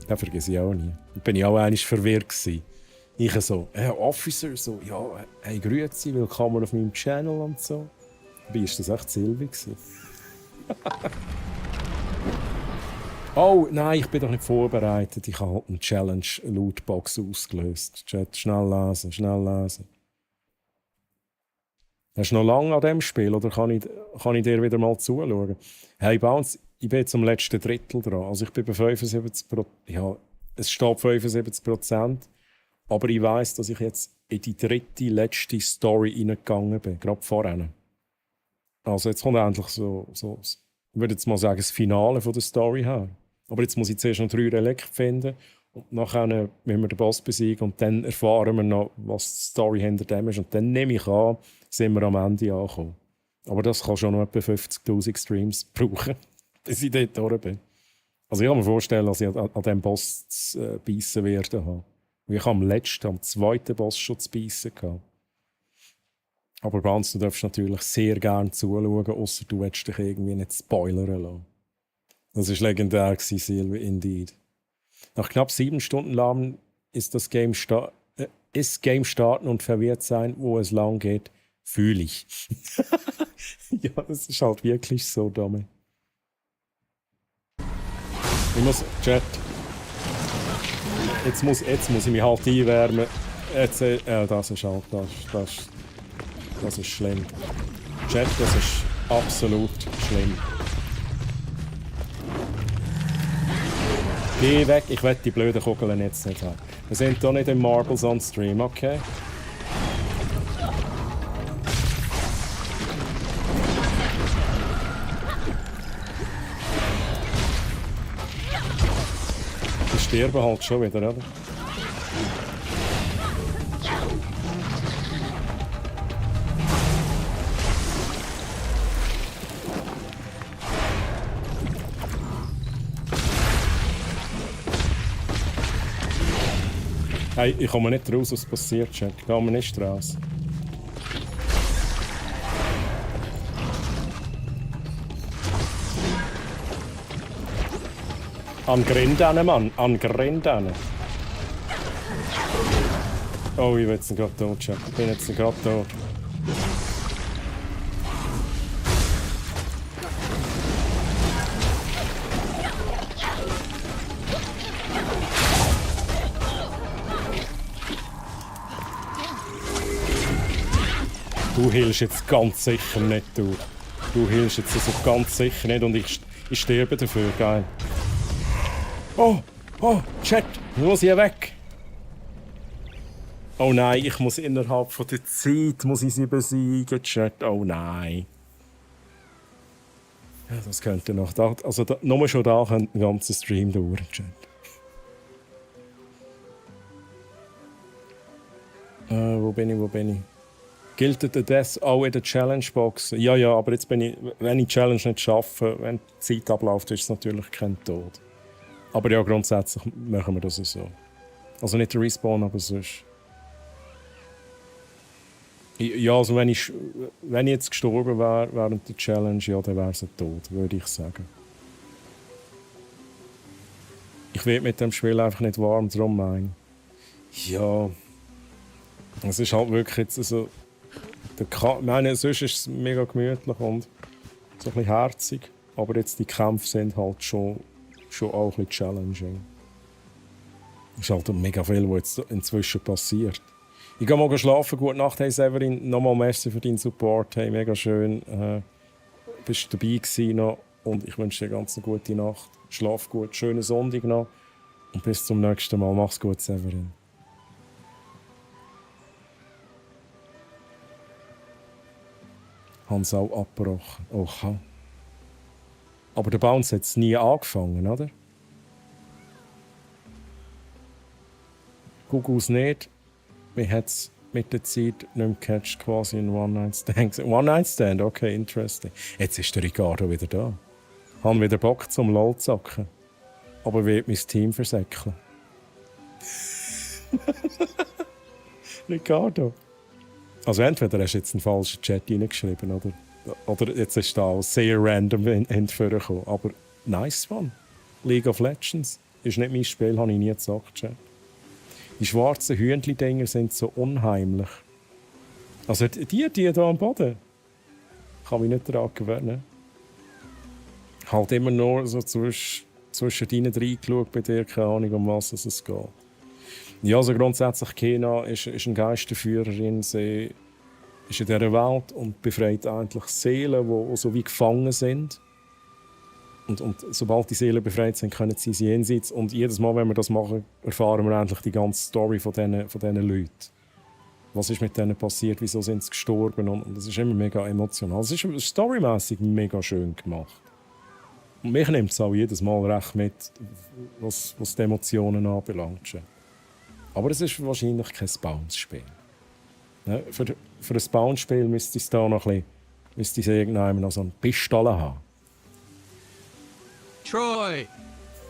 Den vergesse ich auch nie. Da bin ich auch einmal verwirrt gewesen. Ich so, Officer, so, ja, hey, grüezi, willkommen auf meinem Channel und so. Dabei war das echt Silvi. Oh, nein, ich bin doch nicht vorbereitet. Ich habe halt eine Challenge-Lootbox ausgelöst. Chat, schnell lesen. Hast du noch lange an diesem Spiel oder kann ich dir wieder mal zuschauen? Hey, Bounce, ich bin jetzt am letzten Drittel dran. Also ich bin bei 75%. Ja, es steht 75%. Aber ich weiss, dass ich jetzt in die letzte Story reingegangen bin. Gerade vorhin. Also jetzt kommt endlich so ich würde jetzt mal sagen, das Finale von der Story her. Aber jetzt muss ich zuerst noch 3 Relikt finden. Und nachher müssen wir den Boss besiegen. Und dann erfahren wir noch, was die Story hinter dem ist. Und dann nehme ich an, sind wir am Ende angekommen. Aber das kann schon noch etwa 50'000 Streams brauchen, bis ich dort durch bin. Also ich kann mir vorstellen, dass ich an diesem Boss zu beißen werde. Ich habe am zweiten Boss schon zu beißen gehabt. Aber Banz, du darfst natürlich sehr gerne zuschauen, außer du willst dich irgendwie nicht spoilern lassen. Das war legendär, Silver, indeed. Nach knapp 7 Stunden lang ist das Game starten und verwirrt sein, wo es lang geht, fühle ich. Ja, das ist halt wirklich so, Dame. Ich muss, Chat. Jetzt muss ich mich halt einwärmen. Jetzt, das ist halt, das ist schlimm. Chat, das ist absolut schlimm. Geh weg, ich will die blöden Kugeln jetzt nicht haben. Wir sind hier nicht im Marbles on Stream, okay? Die sterben halt schon wieder, oder? Hey, ich komme nicht raus, was passiert, Jack. Ich komme nicht raus. An Grindane, Mann. An Grindane. Oh, ich bin jetzt gerade tot, Jack. Ich bin jetzt gerade tot. Du hilfst jetzt ganz sicher nicht, du. Du hilfst jetzt also ganz sicher nicht und ich sterbe dafür, geil. Oh, Chat, ich muss hier weg. Oh nein, ich muss innerhalb von der Zeit sie besiegen, Chat. Oh nein. Ja, das könnte noch da, also nur schon da könnte ein ganzer Stream dauern, Chat. Wo bin ich? Gilt der Death auch in der Challenge-Box? Ja, aber jetzt bin ich, wenn ich die Challenge nicht schaffe, wenn die Zeit abläuft, ist es natürlich kein Tod. Aber ja, grundsätzlich machen wir das so. Also nicht der Respawn, aber sonst. Ja, also wenn ich jetzt gestorben wäre während der Challenge, ja, dann wäre es ein Tod, würde ich sagen. Ich werde mit dem Spiel einfach nicht warm, darum meine ich. Ja. Es ist halt wirklich jetzt so. Ich meine, sonst ist es mega gemütlich und so ein bisschen herzig. Aber jetzt die Kämpfe sind halt schon auch ein bisschen challenging. Es ist halt mega viel, was jetzt inzwischen passiert. Ich gehe mal schlafen. Gute Nacht, hey Severin. Nochmal merci für deinen Support. Hey, mega schön. Bist dabei gewesen noch. Und ich wünsche dir ganz eine gute Nacht. Schlaf gut, schönen Sonntag noch. Und bis zum nächsten Mal. Mach's gut, Severin. Haben sie auch abgebrochen. Oha. Aber der Bounce hat es nie angefangen, oder? Gugus nicht. Wir haben es mit der Zeit nicht mehr gecatcht, quasi ein One-Night-Stand. One-Night-Stand, okay, interesting. Jetzt ist der Ricardo wieder da. Haben wieder Bock zum LOL zocken. Aber wird mein Team versäckeln. Ricardo. Also entweder hast du jetzt einen falschen Chat reingeschrieben, oder jetzt ist da auch sehr random entführen. Aber nice one. League of Legends ist nicht mein Spiel, habe ich nie gezockt, Chat. Die schwarzen Hühnchen-Dinger sind so unheimlich. Also die hier am Boden. Kann mich nicht daran gewöhnen. Halt immer nur so zwischen deinen reingeschaut bei dir, keine Ahnung, um was es geht. Ja, also grundsätzlich, Kena ist eine Geisterführerin. Sie ist in dieser Welt und befreit eigentlich Seelen, die so wie gefangen sind. Und sobald die Seelen befreit sind, können sie jenseits. Und jedes Mal, wenn wir das machen, erfahren wir endlich die ganze Story von diesen Leuten. Was ist mit denen passiert, wieso sind sie gestorben? Und das ist immer mega emotional. Es ist storymäßig mega schön gemacht. Und mich nimmt es auch jedes Mal recht mit, was die Emotionen anbelangt. Aber es ist wahrscheinlich kein Bounce-Spiel. Ja, für ein Bounce-Spiel müsste es da noch ein bisschen, irgendjemand noch so eine Pistole haben. Troy,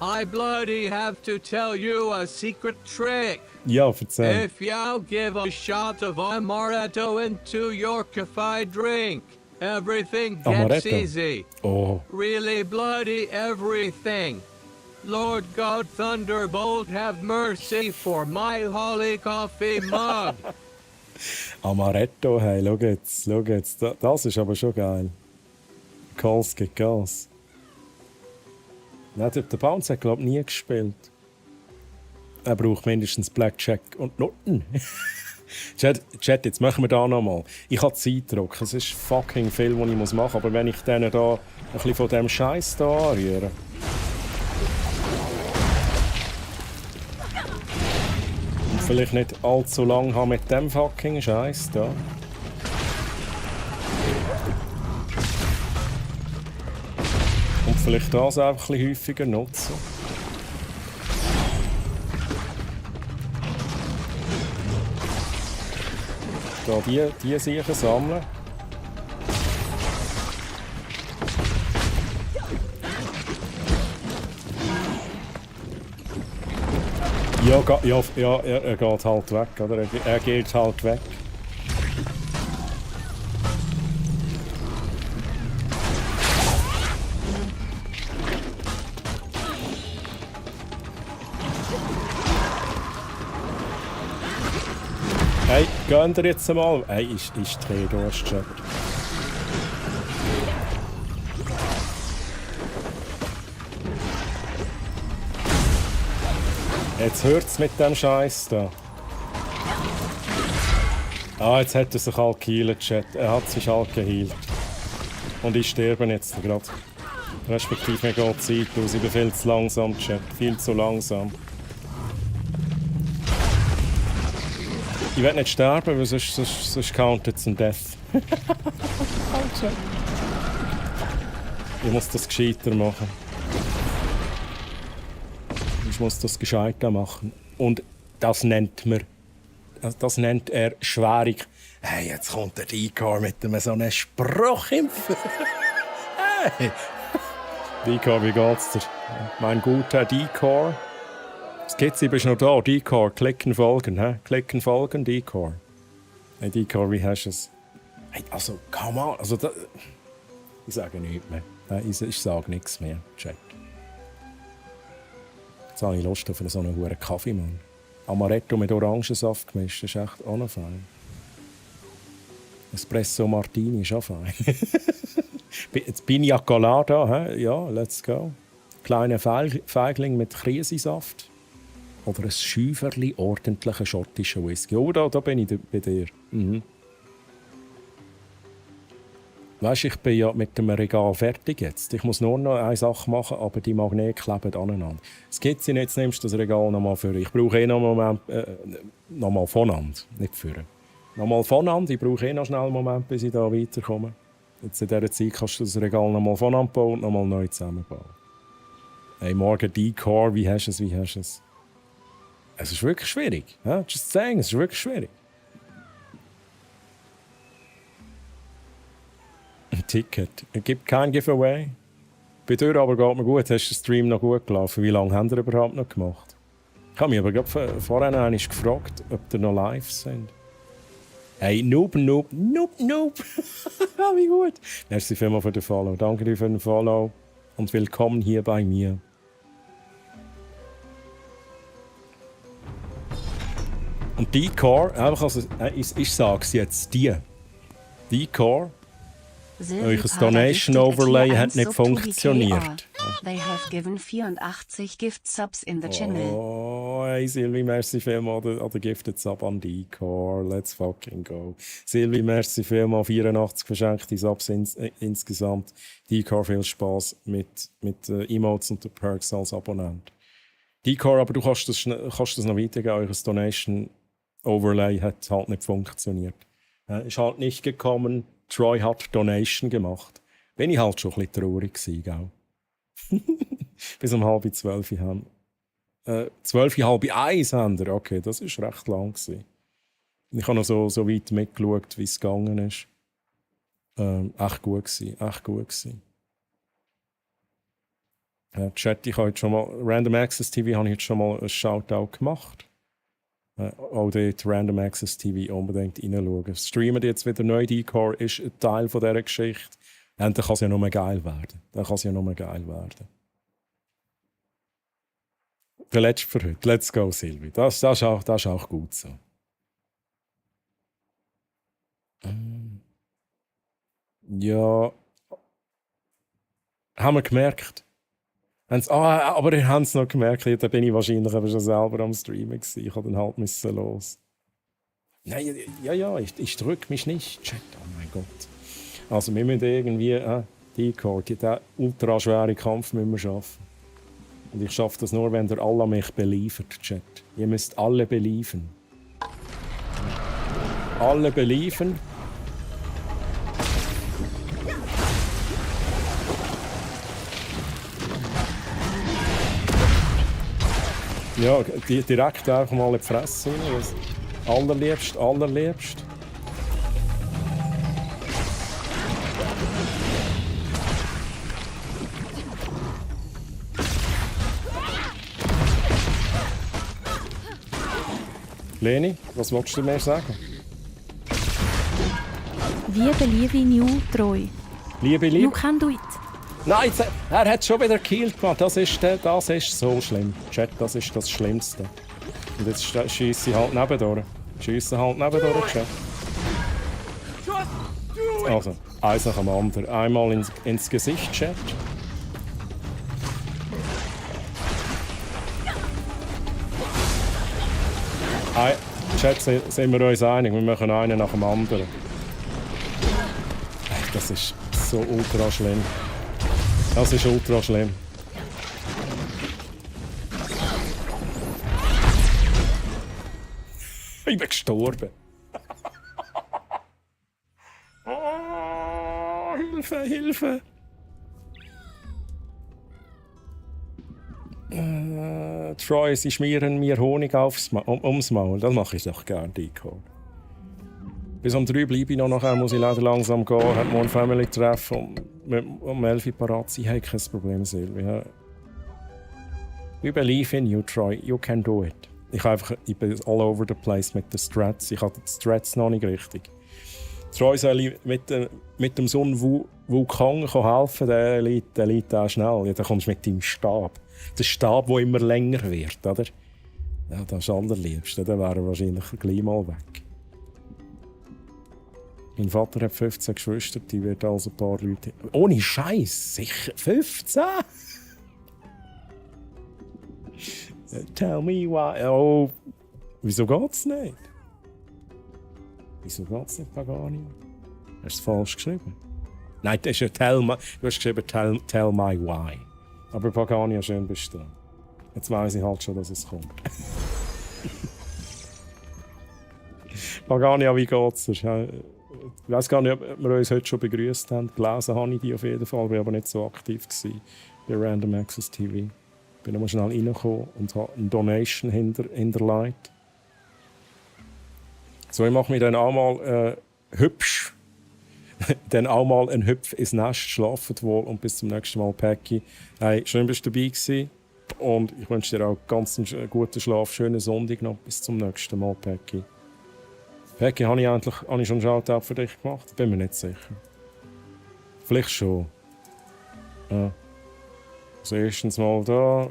I bloody have to tell you a secret trick. Ja, erzähl. If you give a shot of amaretto into your cafe drink, everything gets Amaretto? easy. Oh. Really bloody everything. Lord God Thunderbolt, have mercy for my holy coffee mug. Amaretto, hey, schau jetzt. Das ist aber schon geil. Calls gibt Gas. Nein, der Bounce hat, glaube ich, nie gespielt. Er braucht mindestens Blackjack und Noten. Chat, jetzt machen wir da nochmal. Ich habe Zeitdruck. Es ist fucking viel, was ich machen muss. Aber wenn ich denen da ein bisschen von dem Scheiß da anrühre. Und vielleicht nicht allzu lang haben mit dem fucking Scheiß da. Und vielleicht das einfach ein bisschen häufiger nutzen. Da die sicher sammeln. Ja, er geht halt weg, oder? Er geht halt weg. Hey, gönnt ihr jetzt einmal? Hey, ich drehe durch, Chat. Jetzt hört's mit dem Scheiß da. Ah, jetzt hat er sich halt geheilt, Chat. Er hat sich halt geheilt. Und ich sterbe jetzt gerade. Respektive mir geht Zeit aus. Ich bin viel zu langsam, Chat. Viel zu langsam. Ich werde nicht sterben, weil sonst countet es ein Death. Ich muss das gescheiter machen. Ich muss das gescheiter machen. Und das nennt er Schwärung. Hey, jetzt kommt der Dikar mit so einem Spruchimpf. Hey! Dikar, wie geht's dir? Mein guter Dikar. Was geht's? Ich bin noch da. Dikar, klicken, folgen. Hä? Klicken, folgen, Dikar. Hey, Dikar, wie hast du es? Hey, also, come on. Also, ich sage nichts mehr. Ich sage nichts mehr. Check. Jetzt habe ich Lust auf so einen hohen Kaffee, Mann. Amaretto mit Orangensaft gemischt, das ist echt auch noch fein. Espresso Martini ist auch fein. Pina Colada, hä? Ja, let's go. Kleiner Feigling mit Krisensaft. Oder ein Schäuferli ordentlichen schottischen Whisky. Oh, da bin ich bei dir. Mhm. Weisst, ich bin ja mit dem Regal fertig jetzt. Ich muss nur noch eine Sache machen, aber die Magnete kleben aneinander. Es gibt sie nicht, jetzt nimmst du das Regal nochmal für. Ich brauche noch einen Moment, nochmal voneinander, nicht für. Nochmal voneinander, ich brauche noch schnell einen Moment, bis ich da weiterkomme. Jetzt in dieser Zeit kannst du das Regal nochmal voneinander bauen und nochmal neu zusammenbauen. Hey, morgen Dikar, wie hast du es? Es ist wirklich schwierig. Ja? Just saying, es ist wirklich schwierig. Ein Ticket. Es gibt kein Giveaway. Bei dir aber geht mir gut. Hast du den Stream noch gut gelaufen? Wie lange habt ihr überhaupt noch gemacht? Ich habe mich aber gerade vorhin einmal gefragt, ob ihr noch live sind. Hey, Noob. Wie gut. Merci vielmals für den Follow. Danke dir für den Follow. Und willkommen hier bei mir. Und die Core, einfach also, ich sage es jetzt, die Core, euer Donation Overlay hat nicht funktioniert. They have given 84 Gift Subs in the channel. Oh, hey Silvi, merci vielmals an der Gifted Sub an die Core. Let's fucking go. Silvi, merci vielmals, 84 verschenkte Subs insgesamt. Die Core, viel Spaß mit Emotes und den Perks als Abonnent. Die Core, aber du kannst das noch weitergeben, euer Donation Overlay hat halt nicht funktioniert. Ist halt nicht gekommen. Troy hat Donation gemacht. Bin ich halt schon ein bisschen traurig gewesen, gell? Bis um 11:30 haben. 12:30 haben wir. Okay, das war recht lang gewesen. Ich habe noch so weit mitgeschaut, wie es gegangen ist. Echt gut gewesen. Chat, ich habe jetzt schon mal Random Access TV habe ich jetzt schon mal ein Shoutout gemacht. Auch dort Random Access TV unbedingt reinschauen. Streamen jetzt wieder neu, Decor ist ein Teil von dieser Geschichte. Und dann kann es ja nur geil werden. Der letzte für heute. Let's go, Silvi. Das ist auch gut so. Ja. Haben wir gemerkt. Aber ihr habt es noch gemerkt, da bin ich wahrscheinlich aber schon selber am Streamen gewesen. Ich musste dann halt los. Nein, ich drücke mich nicht. Chat, oh mein Gott. Also wir müssen irgendwie diesen ultraschweren Kampf müssen wir schaffen. Und ich schaffe das nur, wenn der Allah mich beliefert, Chat. Ihr müsst alle believen. Alle believen. Ja, direkt einfach mal in die Fresse rein. Allerliebst. Leni, was willst du mir sagen? Liebe New treu. Liebe. You can do it. Nein, er hat schon wieder gekillt, Mann. Das ist so schlimm. Chat, das ist das Schlimmste. Und jetzt schieße ich halt nebendurch. Chat. Also, eins nach dem anderen. Einmal ins Gesicht, Chat. Chat, sind wir uns einig? Wir machen einen nach dem anderen. Das ist so ultra schlimm. Das ist ultra schlimm. Ich bin gestorben. Oh, Hilfe! Troy, sie schmieren mir Honig ums Maul. Das mache ich doch gerne, Decode. Bis um 3 bleibe ich noch, nachher muss ich leider langsam gehen. Hat morgen ein Family-Treffen um 11 Uhr parat sein. Hey, kein Problem, Silvia. We believe in you, Troy. You can do it. Ich bin all over the place mit den Strats. Ich hatte die Strats noch nicht richtig. Troy soll mit dem Sun Wukong helfen, der liegt auch schnell. Ja, dann kommst du mit deinem Stab. Der Stab, der immer länger wird, oder? Ja, das ist allerliebste. Dann wäre er wahrscheinlich gleich mal weg. Mein Vater hat 15 Geschwister, die wird also ein paar Leute... Ohne Scheiß, sicher 15? Tell me why. Oh, wieso geht's nicht? Pagani? Hast du es falsch geschrieben? Nein, das ist ja du hast geschrieben tell my why. Aber Pagani hat schön bestehen. Jetzt weiss ich halt schon, dass es kommt. Pagani, wie geht's dir? Ich weiss gar nicht, ob wir uns heute schon begrüßt haben. Gelesen habe ich die auf jeden Fall, war aber nicht so aktiv bei Random Access TV. Ich bin nochmal schnell reingekommen und habe eine Donation hinterlegt. So, ich mache mich dann auch mal hübsch. Dann auch mal ein Hüpf ins Nest, schlafen wohl und bis zum nächsten Mal, Päcki. Hey, schön, bist du dabei gewesen. Und ich wünsche dir auch ganz einen guten Schlaf, schönen Sonntag noch. Bis zum nächsten Mal, Päcki. Päcki, habe ich schon einen Shoutout für dich gemacht? Bin mir nicht sicher. Vielleicht schon. Ja. Also erstens mal da.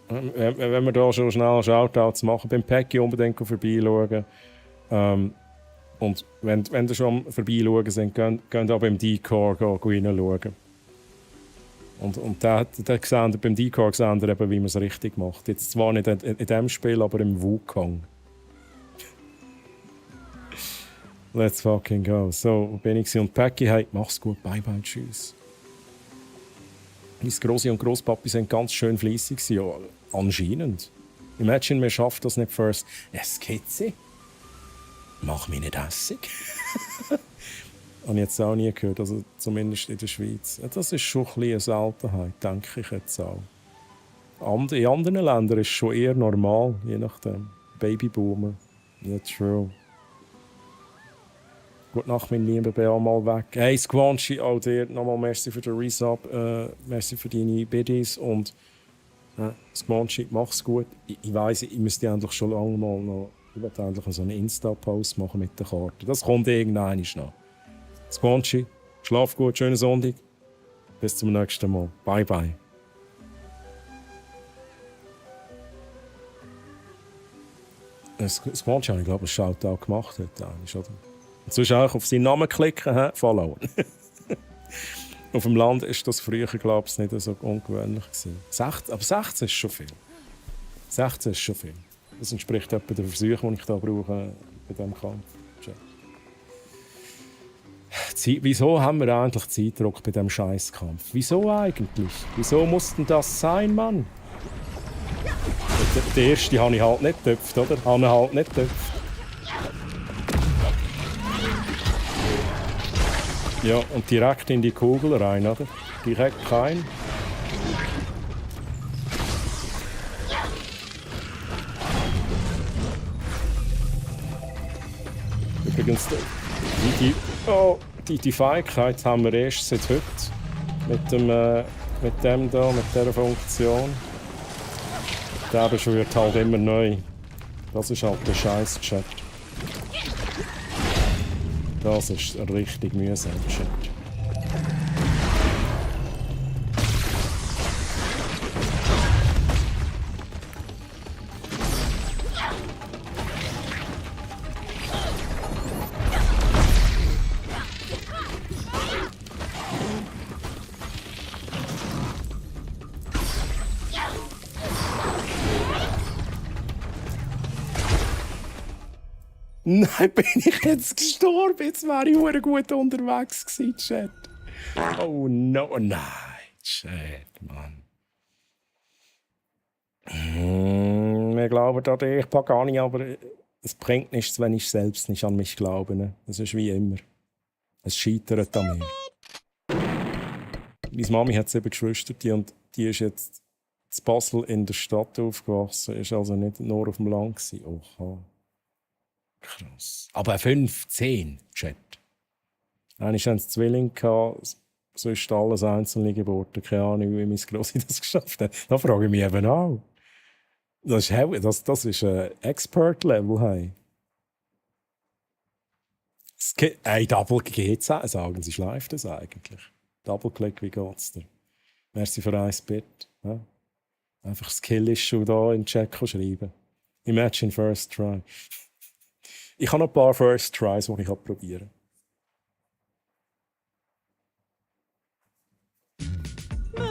Wenn wir da schon schnell Shoutouts machen, beim Päcki unbedingt vorbeischauen. Und wenn ihr schon vorbeischauen sind, könnt ihr auch beim Decor reinschauen. Und da seht ihr, beim Decor seht ihr eben, wie man es richtig macht. Jetzt zwar nicht in diesem Spiel, aber im Wukong. Let's fucking go. So, wo bin ich? Und Päcki, hey, mach's gut. Bye bye, tschüss. Meine Grossi und Grosspapi sind ganz schön fleissig. Ja, anscheinend. Imagine, man schafft das nicht first. Es geht sie. Mach mich nicht hässig. Habe ich jetzt auch nie gehört, also zumindest in der Schweiz. Das ist schon ein bisschen eine Seltenheit, denke ich jetzt auch. In anderen Ländern ist es schon eher normal, je nachdem. Babyboomer. Ja, true. Gute Nacht, mein Lieber, bin auch mal weg. Hey, Squanchy, auch dir nochmal merci für den Resub, merci für deine Biddies und Squanchy, mach's gut. Ich weiss, ich müsste eigentlich schon lange mal noch Ich will endlich so einen Insta-Post machen mit der Karte. Das kommt irgendwann noch. Squanchy, schlaf gut, schönen Sonntag. Bis zum nächsten Mal. Bye, bye. Squanchy habe ich, glaube ich, einen Shoutout gemacht heute. Oder? Und sonst auch auf seinen Namen klicken, followen. Auf dem Land ist das früher, glaube ich, nicht so ungewöhnlich gewesen. Aber 16 ist schon viel. 16 ist schon viel. Das entspricht etwa den Versuchen, die ich hier brauche bei diesem Kampf. Wieso haben wir eigentlich Zeitdruck bei diesem Scheißkampf? Wieso eigentlich? Wieso muss denn das sein, Mann? Den ersten habe ich halt nicht getöpft, oder? Habe halt nicht getöpft. Ja, und direkt in die Kugel rein, oder? Direkt rein. Übrigens, die Fähigkeit haben wir erst seit heute. Mit dieser Funktion. Der beschwört halt immer neu. Das ist halt der Scheiß-Chat. Das ist ein richtig mühsam Chat. Nein, bin ich jetzt gestorben? Jetzt wäre ich verdammt gut unterwegs gewesen, Chat. Oh no, nein, Chat, Mann. Wir glauben an dich, Pagani, aber es bringt nichts, wenn ich selbst nicht an mich glaube. Ne? Das ist wie immer. Es scheitert an mir. Meine Mami hat 7 Geschwister und die ist jetzt in Basel in der Stadt aufgewachsen. Ist also nicht nur auf dem Land gewesen. Oha. Krass. Aber 15, Chat. Eigentlich hatten sie Zwillinge gehabt, so ist alles einzelne Geburten. Keine Ahnung, wie mein Grossi das geschafft hat. Da frage ich mich eben auch. Das ist ein Expert-Level. Hey. Double geht's, sagen sie, schleift das eigentlich? Double-Click, wie geht's dir? Merci für 1 Bit. Ja? Einfach Skill-Issue da in den Chat schreiben. Imagine first try. Ich habe noch ein paar First Tries, die ich probieren kann.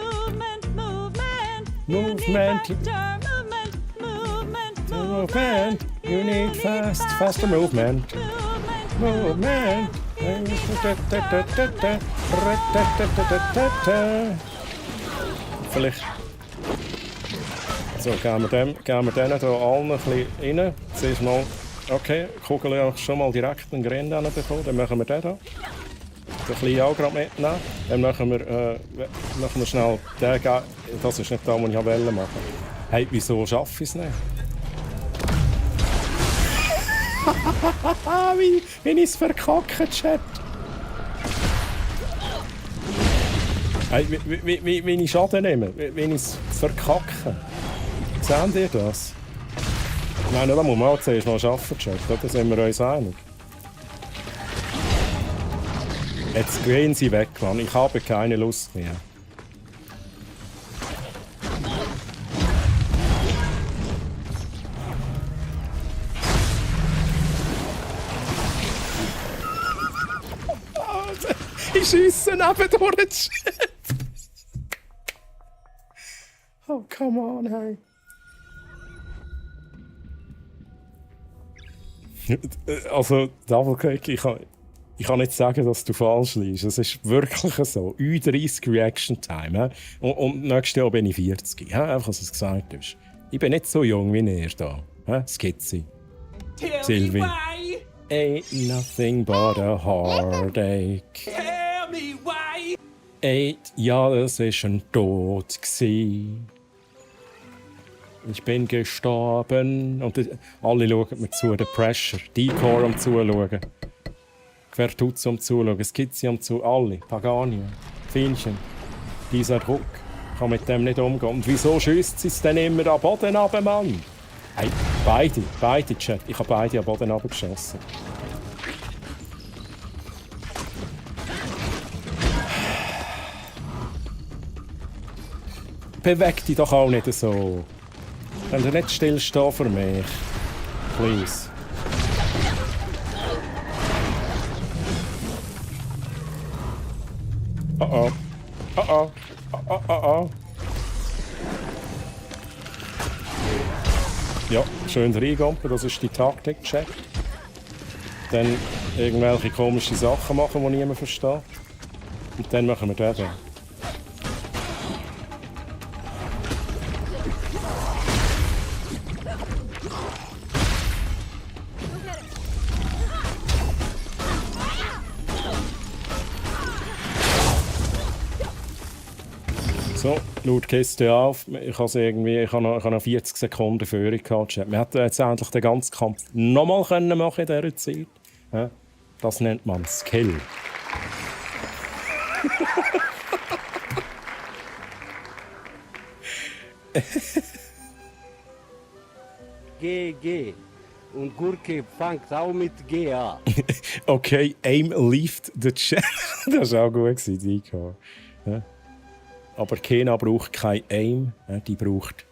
Movement. You need faster movement. Movement. Vielleicht. So, geben wir denen hier allen ein bisschen rein. Zuerst mal. Okay, Kugel habe ich schon mal direkt einen Grind bekommen. Dann machen wir den hier. Den kleinen auch gerade mitnehmen. Dann machen wir schnell den. Das ist nicht das, was ich machen wollte. Hey, wieso schaffe ich es nicht? wie ich es verkacke, Chat. Hey, wie ich Schaden nehme, wie ich es verkacke. Seht ihr das? Nein, da muss man auch zuerst mal arbeiten, Chat. Da sind wir uns einig. Jetzt gehen sie weg, Mann. Ich habe keine Lust mehr. Ich schiesse nebendurch, Chat. Oh, come on, hey. Also, Double-Click, ich kann nicht sagen, dass du falsch liegst. Es ist wirklich so. 30 Reaction-Time. Und nächstes Jahr bin ich 40. Einfach, dass es gesagt ist. Ich bin nicht so jung wie ihr da. Skizzy. Sylvie. Ain't nothing but a heartache. Tell me why. Ja, das war ein Tod. Ich bin gestorben. Und alle schauen mir zu, der Pressure. Decor am Zuschauen. Quertuz am Zuschauen. Skizzy am Zuschauen. Alle. Pagani. Fienchen. Dieser Druck. Ich kann mit dem nicht umgehen. Und wieso schießt sie es denn immer am Boden runter, Mann? Hey. Beide, Chat. Ich habe beide am Boden runtergeschossen. Beweg dich doch auch nicht so. Könnt ihr nicht stillstehen für mich? Please. Oh oh. Oh oh. Oh oh oh. Ja, schön reingumpen, das ist die Taktik-Check. Dann irgendwelche komische Sachen machen, die niemand versteht. Und dann machen wir das. So, laut Kiste auf. Ich habe noch 40 Sekunden Führung gehabt. Wir hätten jetzt endlich den ganzen Kampf nochmal machen in dieser Zeit. Ja, das nennt man Skill. G. Und Gurke fängt auch mit G an. Okay, aim leaved the chat. Das war auch gut, Nico. Ja. Aber Kena braucht kein Aim, die braucht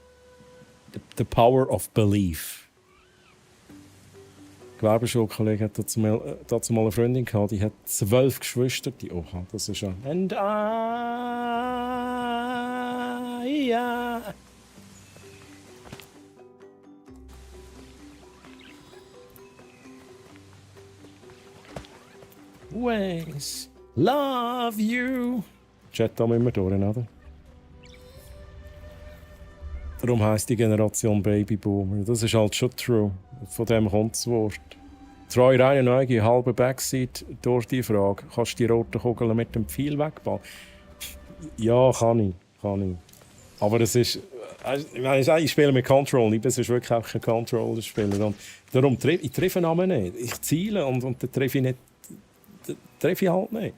the power of belief. Der Gewerbeschulkollege hat dazu mal eine Freundin gehabt, die hat 12 Geschwister. Oha, das ist ja... And ja. Ways love you. Chat da immer durch, oder? Darum heisst die Generation Babyboomer. Das ist halt schon true. Von dem kommt das Wort. Troy rein und eine halbe Backseat durch die Frage. Kannst du die roten Kugeln mit dem Pfeil wegbauen? Ja, kann ich. Aber es ist... Ich spiele mit Control. Ich bin wirklich auch kein Controller-Spieler. Und darum ich treffe ihn nicht. Ich ziele und dann treffe ich nicht. Treffe ich halt nicht.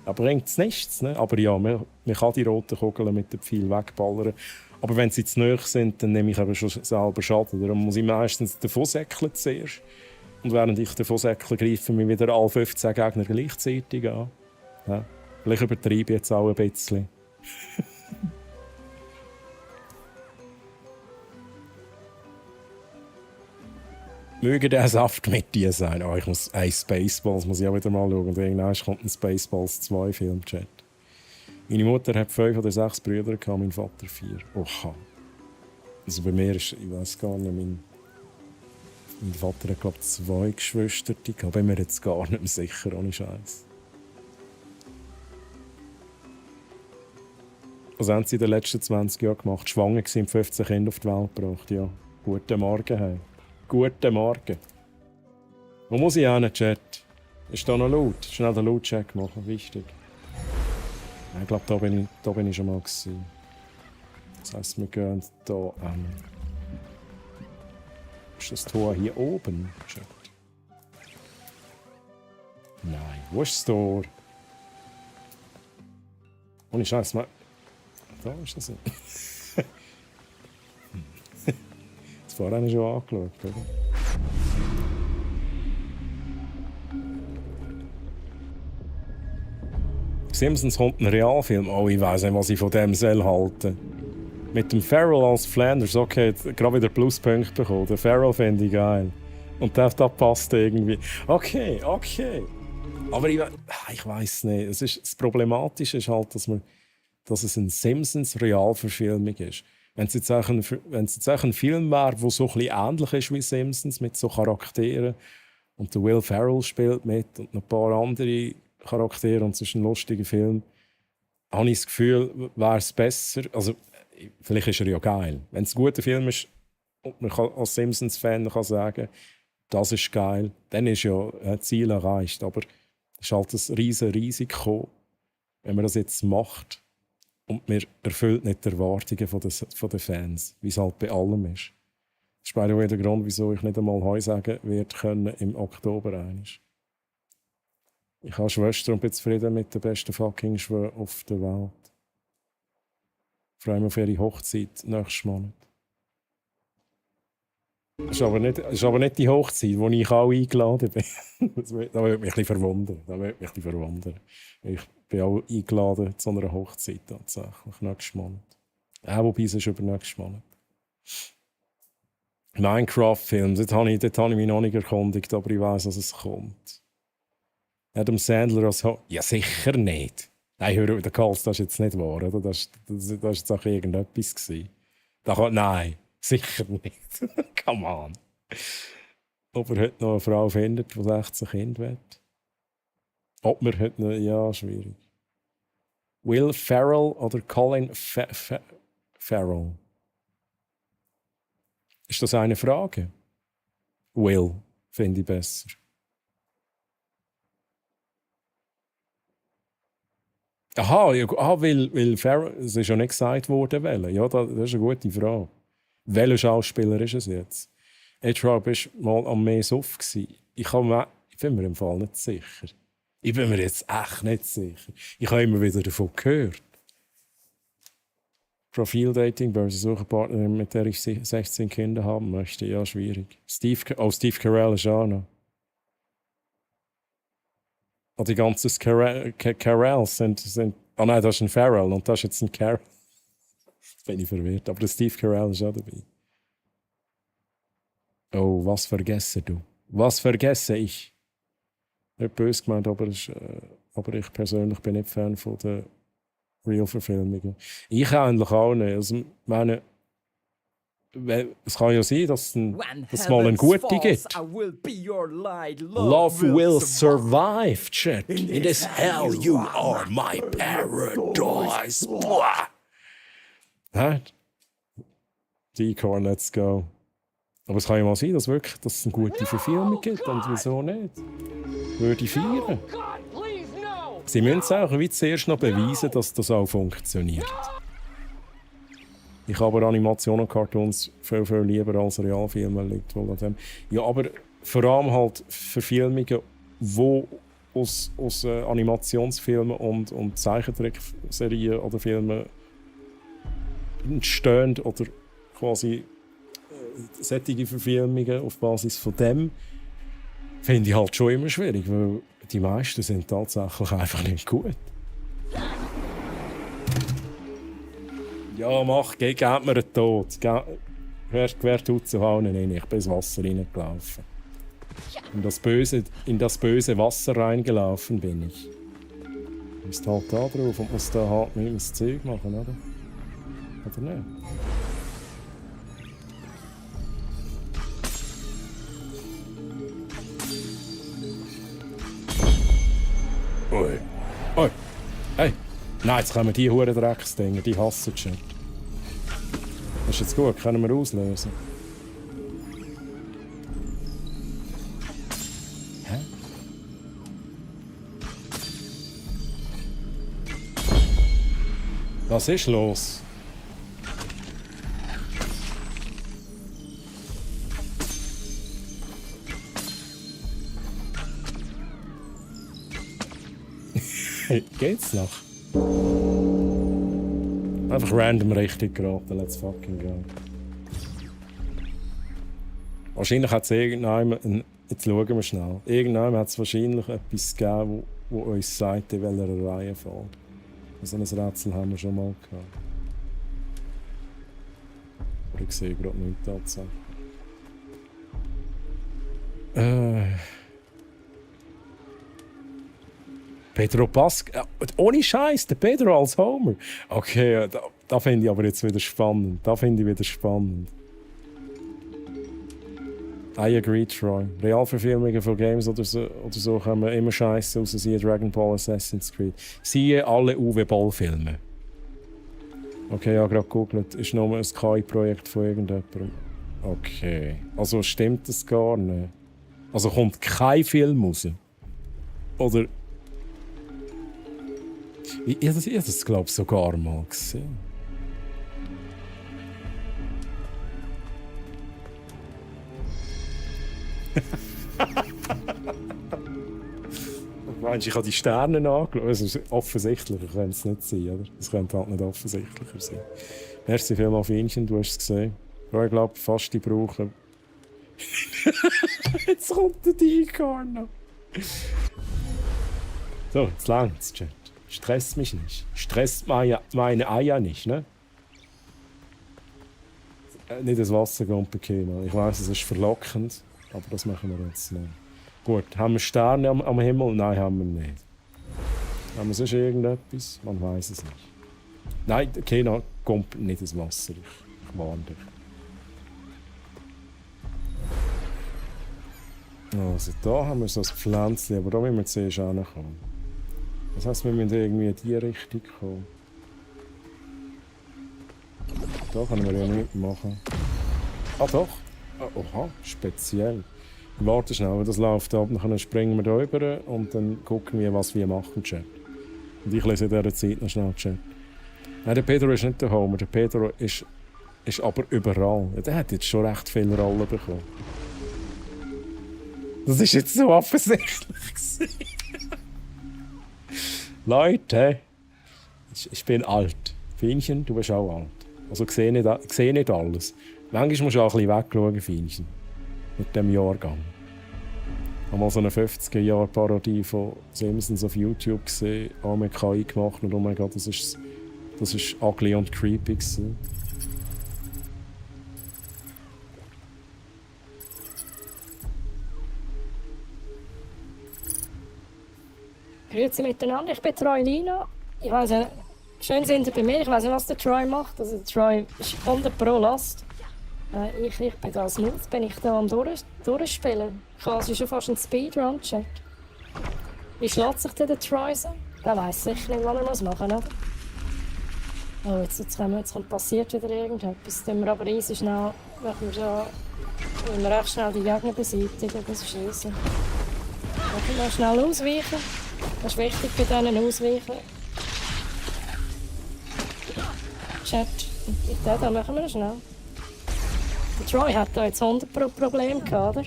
Aber bringt es nichts. Ne? Aber ja, man kann die roten Kugeln mit dem Pfeil wegballern. Aber wenn sie zu nahe sind, dann nehme ich aber schon selber Schaden. Darum muss ich meistens davon säckeln zuerst. Und während ich davon säckle, greifen mir wieder alle 15 Gegner gleichzeitig an. Ja. Vielleicht übertreibe ich jetzt auch ein bisschen. Möge der Saft mit dir sein. Oh, ich muss Spaceballs muss ich auch wieder mal schauen. Und irgendwann kommt ein Spaceballs 2 Filmchat. Meine Mutter hat 5 oder 6 Brüder, mein Vater 4. Oha. Also bei mir ist, ich weiß gar nicht, mein Vater hat, glaube ich, 2 Geschwister. Ich bin mir jetzt gar nicht mehr sicher, ohne Scheiß. Was haben sie in den letzten 20 Jahren gemacht? Schwanger gewesen, 15 Kinder auf die Welt gebracht. Ja, guten Morgen. Hey. Guten Morgen. Wo muss ich hin, Chat? Ist da noch laut? Schnell den Lautcheck machen, wichtig. Ich glaube, da bin ich schon mal gewesen. Das heisst, wir gehen hier an. Ist das Tor hier oben? Chat. Nein, wo ist das Tor? Ohne Scheiß, mal. Da ist das. Das vorher habe ich schon angeschaut, oder? Simpsons kommt ein Realfilm. Oh, ich weiss nicht, was ich von dem soll halten. Mit dem Farrell als Flanders, okay, gerade wieder Pluspunkte bekommen. Den Farrell finde ich geil. Und der passt irgendwie. Okay. Aber ich weiss nicht. Das Problematische ist halt, dass es eine Simpsons-Realverfilmung ist. Wenn es jetzt auch ein Film wäre, der so ein bisschen ähnlich ist wie Simpsons, mit so Charakteren, und der Will Ferrell spielt mit und noch ein paar andere Charaktere, und es ist ein lustiger Film, habe ich das Gefühl, wäre es besser. Also, vielleicht ist er ja geil. Wenn es ein guter Film ist und man als Simpsons-Fan kann sagen, das ist geil, dann ist ja ein Ziel erreicht. Aber es ist halt ein riesiges Risiko, wenn man das jetzt macht. Und man erfüllt nicht die Erwartungen der Fans, wie es halt bei allem ist. Das ist bei der Grund, wieso ich nicht einmal Heu sagen werde können im Oktober einmal. Ich habe Schwester und bin zufrieden mit der besten fucking Schwester auf der Welt. Ich freue mich auf ihre Hochzeit nächsten Monat. Das ist aber nicht die Hochzeit, wo ich auch eingeladen bin. Da würde mich ein bisschen verwundern. Ich bin auch eingeladen zu einer Hochzeit tatsächlich. Nächstes Monat. Wobei es ist übernächstes Monat. Minecraft-Filme, dort habe ich mich noch nicht erkundigt, aber ich weiss, dass es kommt. Adam Sandler als Ja, sicher nicht. Nein, hör auf, der Karls, das ist jetzt nicht wahr, oder? Das war jetzt auch irgendetwas gewesen. Nein, sicher nicht. Come on. Ob er heute noch eine Frau findet, die 16 Kinder hat? Ob man heute noch... Ja, schwierig. Will Ferrell oder Colin Farrell? Ist das eine Frage? Will, finde ich besser. Aha, Will Ferrell, es ist ja nicht gesagt worden, welcher. Ja, das ist eine gute Frage. Welcher Schauspieler ist es jetzt? Rob war mal am mehr Suff. Ich bin mir im Fall nicht sicher. Ich bin mir jetzt echt nicht sicher. Ich habe immer wieder davon gehört. Profildating versus Suchpartnerin, mit der ich 16 Kinder haben möchte. Ja, schwierig. Steve Carell ist auch noch. Und die ganzen Carells sind... Oh nein, das ist ein Farrell und das ist jetzt ein Carell. Jetzt bin ich verwirrt. Aber der Steve Carell ist auch dabei. Oh, was vergesse du? Was vergesse ich? Nicht böse gemeint, aber ich persönlich bin nicht Fan von der Real-Verfilmungen. Ich eigentlich auch nicht. Also, meine, es kann ja sein, dass es mal eine gute gibt. Love will survive, Chet. In this hell you are my paradise. Decorn, let's go. Aber es kann ja mal sein, dass es eine gute Verfilmung gibt. Und wieso nicht? Würde ich feiern. Sie müssen es auch wie zuerst noch beweisen, dass das auch funktioniert. Ich habe Animationen und Cartoons viel, viel lieber als Realfilme. Liegt wohl an dem. Ja, aber vor allem halt Verfilmungen, die aus Animationsfilmen und Zeichentrickserien oder Filmen entstehen oder quasi solche Verfilmungen auf Basis von dem, finde ich halt schon immer schwierig, weil die meisten sind tatsächlich einfach nicht gut. Ja, gib mir einen Tod. Wer tut zu Hause hin? Ich bin ins Wasser reingelaufen. In das böse Wasser reingelaufen bin ich. Du bist halt da drauf und musst da halt mit dem Zeug machen, oder? Oder nicht? Oi. Oi. Hey. Nein, jetzt kommen die huren Drecksdinger, die hassen schon. Das ist jetzt gut, können wir auslösen. Hä? Was ist los? Geht's noch? Einfach random richtig geraten, let's fucking go. Wahrscheinlich hat es irgendjemand, jetzt schauen wir schnell, irgendjemand hat es wahrscheinlich etwas gegeben, wo uns sagt, in welcher Reihe fällt. So ein Rätsel haben wir schon mal gehabt. Aber ich sehe gerade nichts tatsächlich. Pedro Pascal, ohne Scheiß, der Pedro als Homer. Okay, da finde ich aber jetzt wieder spannend. I agree, Troy. Realverfilmungen von Games oder so kommen immer Scheiße raus. Siehe Dragon Ball, Assassin's Creed. Siehe alle Uwe Boll-Filme. Okay, ich habe gerade gegoogelt. Ist nur ein KI-Projekt von irgendjemandem. Okay. Also stimmt das gar nicht? Also kommt kein Film raus? Oder... Ich habe das, glaube ich, sogar mal gesehen. Meinst du, ich habe die Sterne angeschaut? Also, offensichtlicher könnte es nicht sein, oder? Es könnte halt nicht offensichtlicher sein. Merci vielmals, Fienchen, du hast es gesehen. Ja, ich glaube, fast die brauchen Jetzt kommt der Deacon noch. So, jetzt langt's, Chat. Stresst mich nicht. Stresst meine Eier nicht, ne? Nicht das Wasser gehen bei Kino. Ich weiss, es ist verlockend, aber das machen wir jetzt nicht. Gut, haben wir Sterne am Himmel? Nein, haben wir nicht. Haben wir sonst irgendetwas? Man weiß es nicht. Nein, Kino kommt nicht ins Wasser. Ich warne dich. Also, da haben wir so ein Pflänzchen, aber da müssen wir zuerst hinkommen. Das heisst, wir müssen irgendwie in die Richtung kommen. Da können wir ja nichts machen. Ah doch! Oha, speziell. Warte schnell, das läuft ab, dann springen wir da rüber und dann gucken wir, was wir machen, Chat. Und ich lese in dieser Zeit noch schnell Chat. Nein, der Pedro ist nicht der Homer, der Pedro ist aber überall. Der hat jetzt schon recht viele Rollen bekommen. Das ist jetzt so offensichtlich. Leute, ich bin alt. Fienchen, du bist auch alt. Also ich sehe nicht alles. Manchmal musst du auch ein bisschen wegschauen, Fienchen. Mit dem Jahrgang. Ich habe mal so eine 50er-Jahr-Parodie von Simpsons auf YouTube gesehen, auch mit KI gemacht und oh mein Gott, das ist ugly und creepy gewesen. Grüezi miteinander, ich bin Troy Lina. Ich weiss nicht, schön sind Sie bei mir, ich weiss nicht, was der Troy macht. Also der Troy ist 100 Pro Last. Ich bin da als Mut, bin ich da am Durchspielen. Quasi schon fast ein Speedrun-Check. Wie schlägt sich denn der Troy so? Der weiss sicher nicht, was er machen muss, oder? Oh, jetzt passiert wieder irgendetwas. Dann wir aber easy schnell, wenn wir recht schnell die Gegner beseitigen, das ist easy. Dann wir schnell ausweichen. Das ist wichtig bei denen ausweichen. Chat, da machen wir schnell. Der Troy hat da jetzt 100 Probleme gehabt, oder?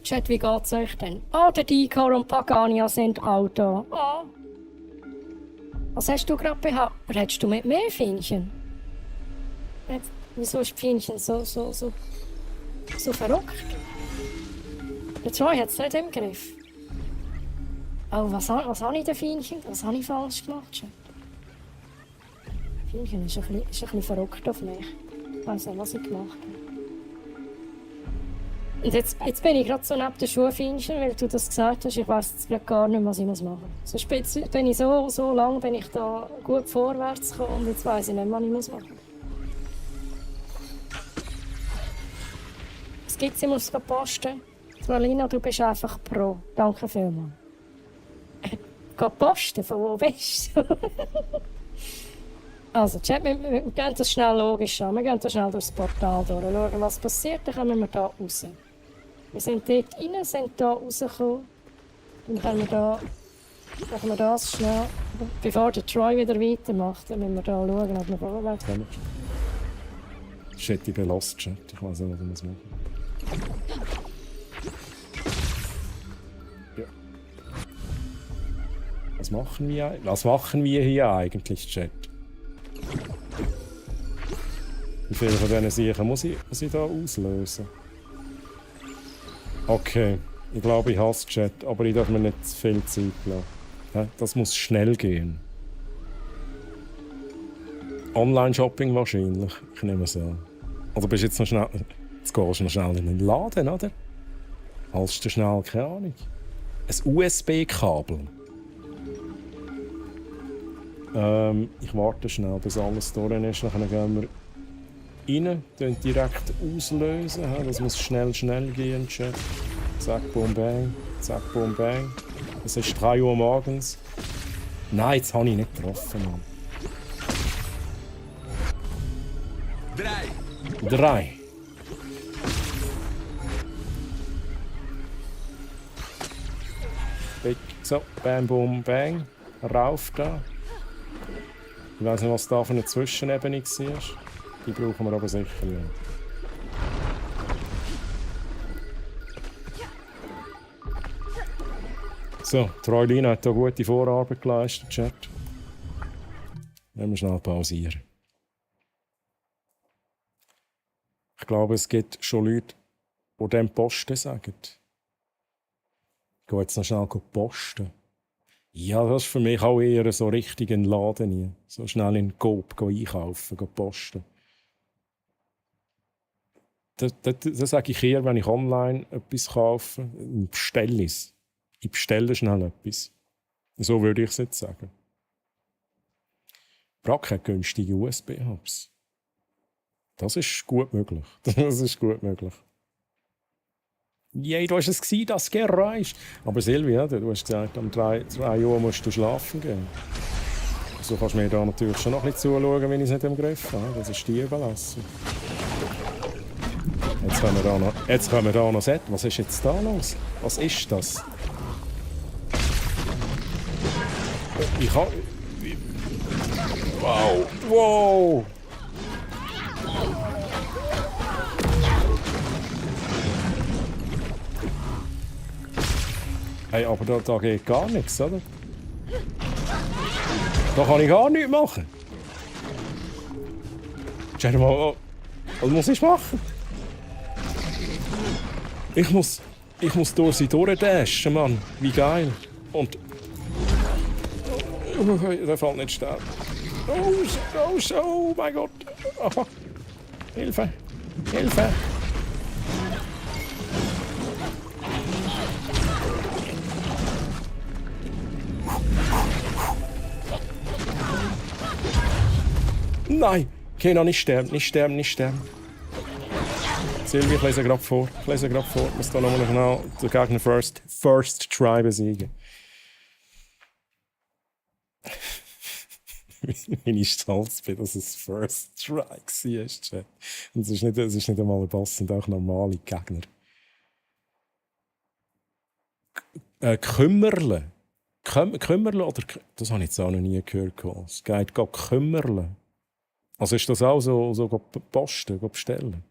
Chat, wie geht's euch denn? Der Dikar und Pagania sind auch da. Oh. Was hast du gerade behauptet? Redest du mit mir, Fienchen? Wieso ist Fienchen so verrückt? Der Troy hat es nicht im Griff. Oh, was habe ich denn, Fienchen? Was habe ich falsch gemacht? Chat? Fienchen ist ein bisschen verrückt auf mich. Ich weiss nicht, was ich gemacht habe. Und jetzt bin ich gerade so neben der Schuhfienchen, weil du das gesagt hast. Ich weiss jetzt gerade gar nicht, was ich machen muss. Sonst bin ich so lange bin ich da gut vorwärts gekommen und jetzt weiss ich nicht, was ich machen muss. Was gibt's? Ich muss posten. Trolina, du bist einfach Pro. Danke vielmals. Geh posten? Von wo bist du? Also, Chat, wir gehen das schnell logisch an. Wir gehen das schnell durchs Portal durch. Schauen, was passiert, dann kommen wir da raus. Wir sind dort rein, sind da rausgekommen. Dann können wir da. Machen wir das schnell. Bevor der Troy wieder weitermacht, dann müssen wir da schauen, ob wir vorwärts kommen. Chat, ich bin lost, Chat. Ich weiß nicht, was ich machen muss. Ja. Was machen wir hier eigentlich, Chat? Wie viele von diesen Sachen muss ich da auslösen? Okay, ich glaube, ich hasse Chat, aber ich darf mir nicht zu viel Zeit lassen. Das muss schnell gehen. Online-Shopping wahrscheinlich, ich nehme es an. Oder bist du jetzt noch schnell... Jetzt gehst du noch schnell in den Laden, oder? Holst du schnell, keine Ahnung. Ein USB-Kabel. Ich warte schnell, bis alles durch ist. Dann gehen wir rein, direkt auslösen. Das muss schnell gehen, Chat. Zack, boom, bang. Zack, boom, bang. Es ist 3 Uhr morgens. Nein, jetzt habe ich nicht getroffen. Mann. 3. So, bam, boom, bang. Rauf da. Ich weiß nicht, was da für eine Zwischenebene war. Die brauchen wir aber sicher nicht. So, Troilina hat hier gute Vorarbeit geleistet, Chat. Wenn wir schnell pausieren. glaube, es gibt schon Leute, die dem Posten sagen. Ich gehe jetzt noch schnell posten. Ja, das ist für mich auch eher so richtig ein Laden hier. So schnell in Coop einkaufen, posten. Das sage ich eher, wenn ich online etwas kaufe, bestelle es. Ich bestelle schnell etwas. So würde ich es jetzt sagen. Brack hat günstige USB-Hubs. Das ist gut möglich. Das ist gut möglich. Jei, du hast es gesehen, das Geräusch. Aber Silvia, du hast gesagt, um 3 Uhr musst du schlafen gehen. So kannst du mir da natürlich schon noch ein bisschen zuschauen, wenn ich es nicht im Griff habe. Das ist dir überlassen. Jetzt können wir da noch sehen. Was ist jetzt da los? Was ist das? Ich kann... Wow! Wow! Hey, aber da geht gar nichts, oder? Da kann ich gar nichts machen. Schau mal, was muss ich machen? Ich muss durch sie durchdashen, Mann. Wie geil. Und... der fällt nicht stehen. Oh mein Gott. Oh. Hilfe. Hilfe. Nein! Keiner, nicht sterben, nicht sterben, nicht sterben. Silvia, ich lese gerade vor. Ich muss da nochmal genau den Gegner First Try besiegen. Wenn ich stolz bin, dass es First Try war. Und es ist nicht einmal ein Boss, es sind auch normale Gegner. Kümmerle. Kümmerle oder... Das habe ich jetzt auch noch nie gehört. Es geht Kümmerle. Also ist das auch so posten, bestellen?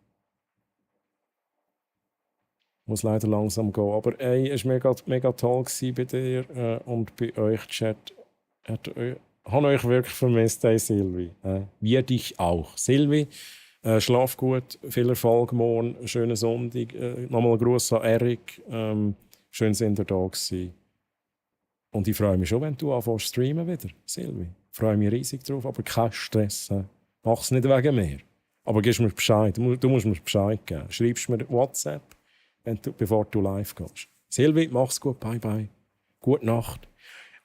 Muss leider langsam gehen. Aber ey, es war mega toll bei dir und bei euch, Chat. Ich habe euch wirklich vermisst, hey Silvi. Wie dich auch. Silvi, schlaf gut, viel Erfolg morgen, schönen Sonntag. Nochmal ein Gruß an Erik. Schön, sind ihr da gewesen. Und ich freue mich schon, wenn du anfängst zu streamen wieder, Silvi. Ich freue mich riesig drauf, aber kein Stress. Mach es nicht wegen mir. Aber gib mir Bescheid. Du musst mir Bescheid geben. Schreibst mir WhatsApp, bevor du live gehst. Silvi, mach's gut. Bye, bye. Gute Nacht.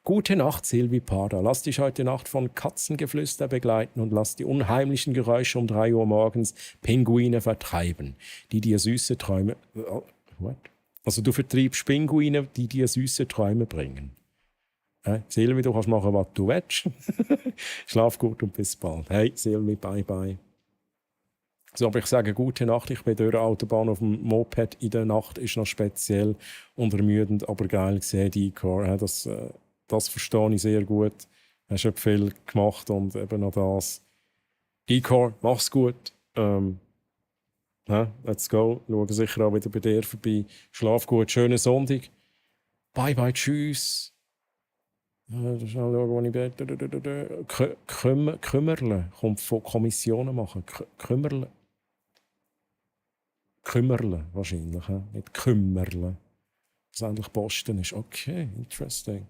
Gute Nacht, Silvi Pada. Lass dich heute Nacht von Katzengeflüster begleiten und lass die unheimlichen Geräusche um 3 Uhr morgens Pinguine vertreiben, die dir süße Träume... What? Also du vertreibst Pinguine, die dir süße Träume bringen. Silvi, du kannst machen, was du willst. Schlaf gut und bis bald. Hey, Silvi, bye bye. So, aber ich sage gute Nacht. Ich bin durch die Autobahn auf dem Moped in der Nacht. Ist noch speziell und ermüdend, aber geil gesehen, die E-Car. Das verstehe ich sehr gut. Du hast viel gemacht und eben noch das. E-Car, mach's gut. Let's go. Schau sicher auch wieder bei dir vorbei. Schlaf gut, schönen Sonntag. Bye bye, tschüss. Schnell schauen, wo ich bin. Kümmerle kommt von Kommissionen machen. Kümmerle wahrscheinlich, nicht Kümmerle. Was eigentlich Posten ist. Okay, interesting.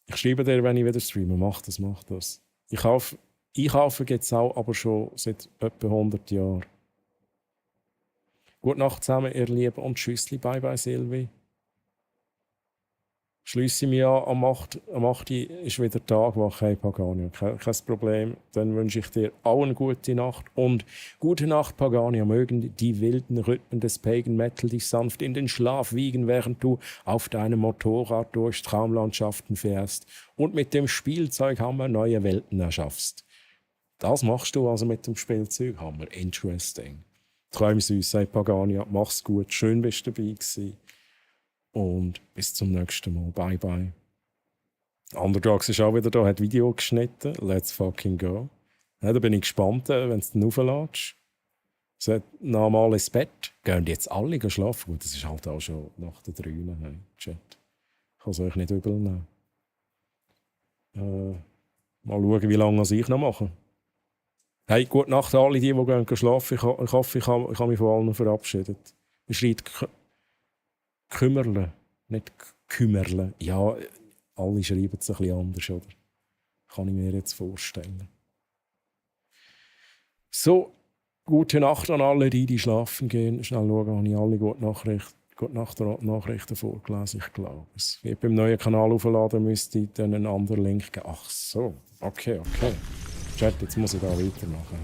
Ich schreibe dir, wenn ich wieder streame. Mach das. Einkaufen gibt es auch, aber schon seit etwa 100 Jahren. Gute Nacht zusammen, ihr Lieben, und tschüssli, bye bye, Silvi. Schliesse mich an, am 8. ist wieder Tagwache, hey Paganio. Kein Problem. Dann wünsche ich dir auch eine gute Nacht. Und gute Nacht, Paganio. Mögen die wilden Rhythmen des Pagan Metal dich sanft in den Schlaf wiegen, während du auf deinem Motorrad durch Traumlandschaften fährst und mit dem Spielzeughammer neue Welten erschaffst. Das machst du also mit dem Spielzeughammer. Interesting. Träum süß, hey Paganio. Mach's gut. Schön, bist du dabei gewesen. Und bis zum nächsten Mal. Bye, bye. Underdogs ist auch wieder da, hat Video geschnitten. Let's fucking go. Ja, da bin ich gespannt, wenn es dann rauflässt. So, normal ins Bett. Gehen jetzt alle schlafen? Gut, das ist halt auch schon nach der 3. Hey, Chat. Ich kann es euch nicht übel nehmen. Mal schauen, wie lange ich noch mache. Hey, gute Nacht an alle, die gehen schlafen. Ich hoffe, ich habe mich von allen verabschiedet. Man schreit Kümmerle, nicht Kümmerle. Ja, alle schreiben es ein bisschen anders, oder? Kann ich mir jetzt vorstellen. So, gute Nacht an alle, die schlafen gehen. Schnell schauen, habe ich alle gute Nacht-Nachrichten vorgelesen. Ich glaube es. Wenn ich beim neuen Kanal aufladen müsste ich dann einen anderen Link geben. Ach so, okay. Chat, jetzt muss ich da weitermachen.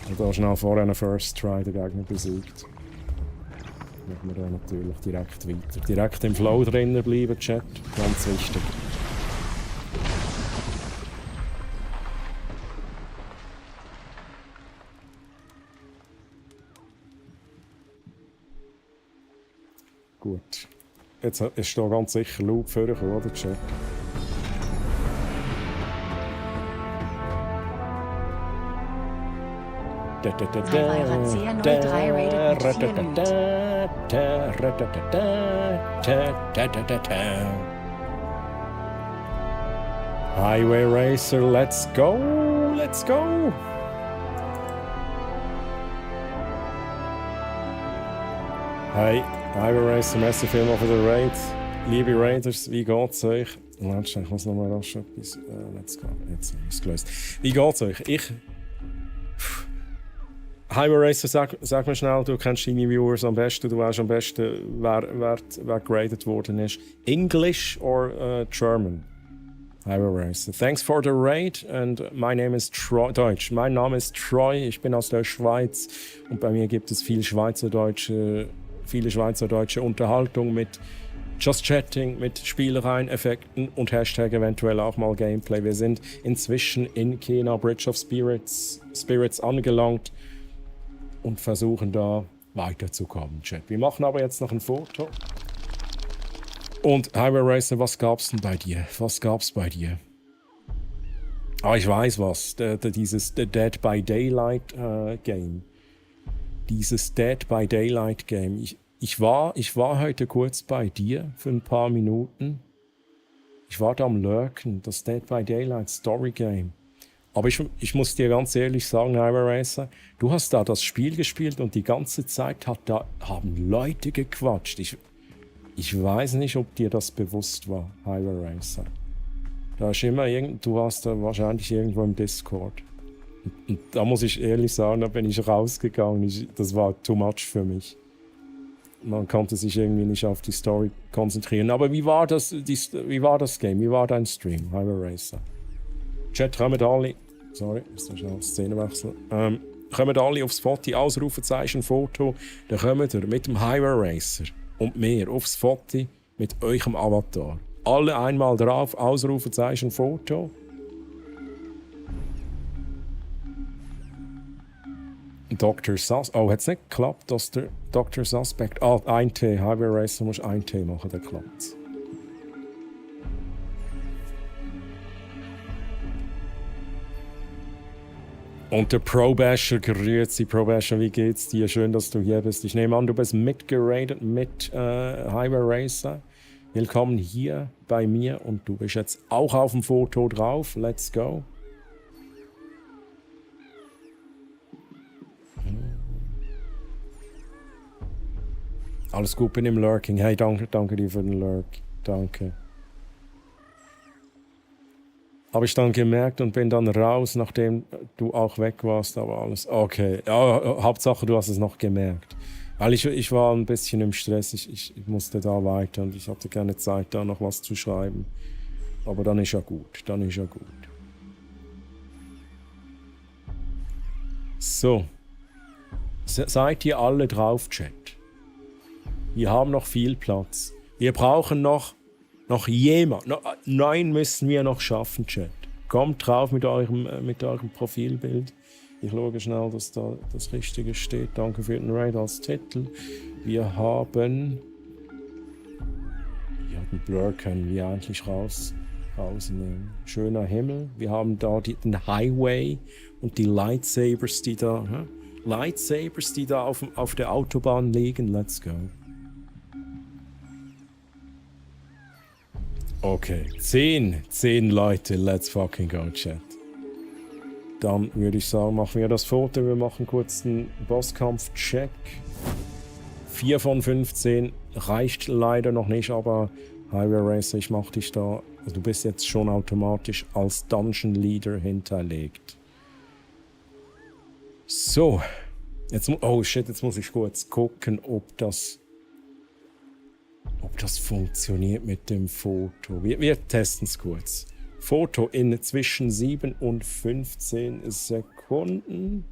Und da schnell vorher einen First Try den Gegner besiegt. Machen wir da natürlich direkt weiter. Direkt im Flow drinnen bleiben, Chat. Ganz wichtig. Gut. Jetzt ist da ganz sicher Loop vorgekommen, oder, Chat? Razzia 03 rated mit 4 Loot. Highway Racer, let's go! Hey, Highway Racer, merci vielmals für den Raid. Liebe Raiders, wie geht's euch? Warte, ich muss noch mal rasch etwas... let's go, jetzt ist es gelöst. Wie geht's euch? Highway Racer, sag mir schnell, du kennst deine Viewers am besten, du weißt am besten, wer geradet worden ist. English or German? Highway Racer. Thanks for the raid and my name is Troy. Deutsch. Mein Name ist Troy, ich bin aus der Schweiz und bei mir gibt es viele schweizerdeutsche Unterhaltung mit Just Chatting, mit Spielereien, Effekten und Hashtag eventuell auch mal Gameplay. Wir sind inzwischen in Kena Bridge of Spirits angelangt und versuchen da weiterzukommen, Chat. Wir machen aber jetzt noch ein Foto. Und Highway Racer, was gab's denn bei dir? Ah, ich weiß was. Dieses Dead by Daylight Game. Dieses Dead by Daylight Game. Ich war heute kurz bei dir für ein paar Minuten. Ich war da am Lurken, das Dead by Daylight Story Game. Aber ich muss dir ganz ehrlich sagen, Highway Racer, du hast da das Spiel gespielt und die ganze Zeit haben Leute gequatscht. Ich weiß nicht, ob dir das bewusst war, Highway Racer. Da ist immer du warst da wahrscheinlich irgendwo im Discord. Und da muss ich ehrlich sagen, da bin ich rausgegangen. Das war too much für mich. Man konnte sich irgendwie nicht auf die Story konzentrieren. Aber wie war das Game? Wie war dein Stream, Highway Racer? Chat, kommen alle... Sorry, ist da schnell Szenenwechsel. Kommen alle aufs Foto, Ausrufezeichen, Foto. Dann kommt ihr mit dem Highway Racer und mir aufs Foto mit eurem Avatar. Alle einmal drauf, Ausrufezeichen, Foto. Dr. Sus... Oh, hat es nicht geklappt, dass der Dr. Suspect... Ah, ein T. Highway Racer muss ein T machen, dann klappt's. Und der Pro-Basher, grüezi Pro-Basher, wie geht's dir? Schön, dass du hier bist. Ich nehme an, du bist mitgeradet mit Highway Racer. Willkommen hier bei mir und du bist jetzt auch auf dem Foto drauf. Let's go. Alles gut, bin im Lurking. Hey, danke dir für den Lurk. Danke. Habe ich dann gemerkt und bin dann raus, nachdem du auch weg warst, aber alles okay. Ja, Hauptsache, du hast es noch gemerkt. Weil ich war ein bisschen im Stress, ich musste da weiter und ich hatte keine Zeit, da noch was zu schreiben. Aber dann ist ja gut, So. Seid ihr alle drauf, Chat? Wir haben noch viel Platz. Wir brauchen noch jemand. 9 müssen wir noch schaffen, Chat. Kommt drauf mit eurem Profilbild. Ich schaue schnell, dass da das Richtige steht. Danke für den Raid als Titel. Wir haben... Ja, den Blur können wir eigentlich rausnehmen. Schöner Himmel. Wir haben da den Highway und die Lightsabers, die da auf der Autobahn liegen. Let's go. Okay, 10 Leute, let's fucking go, Chat. Dann würde ich sagen, machen wir das Foto. Wir machen kurz einen Bosskampf-Check. 4 von 15 reicht leider noch nicht, aber Highway Racer, ich mach dich da. Also du bist jetzt schon automatisch als Dungeon Leader hinterlegt. So. Jetzt, oh shit, jetzt muss ich kurz gucken, ob das funktioniert mit dem Foto. Wir testen es kurz. Foto in zwischen 7 und 15 Sekunden.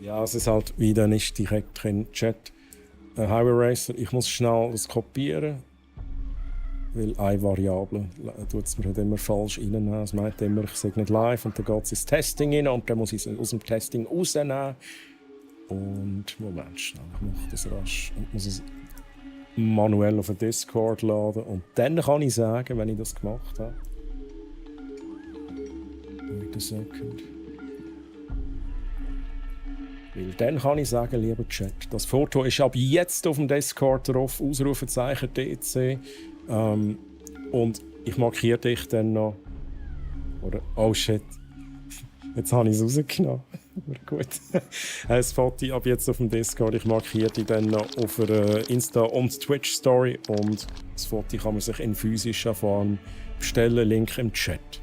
Ja, es ist halt wieder nicht direkt drin. Chat. Highway Racer, ich muss schnell das kopieren. Weil eine Variable tut es mir halt immer falsch reinnehmen. Es meint immer, ich sage nicht live und dann geht es ins Testing rein und dann muss ich es aus dem Testing rausnehmen. Und Moment schnell, ich mache das rasch und muss es manuell auf den Discord laden. Und dann kann ich sagen, wenn ich das gemacht habe. Wait a second. Weil dann kann ich sagen, lieber Chat, das Foto ist ab jetzt auf dem Discord drauf, Ausrufezeichen DC. Und ich markiere dich dann noch. Oder, oh shit, jetzt habe ich es rausgenommen. Aber gut. Das Foto ab jetzt auf dem Discord, ich markiere dich dann noch auf der Insta- und Twitch-Story. Und das Foto kann man sich in physischer Form bestellen, Link im Chat.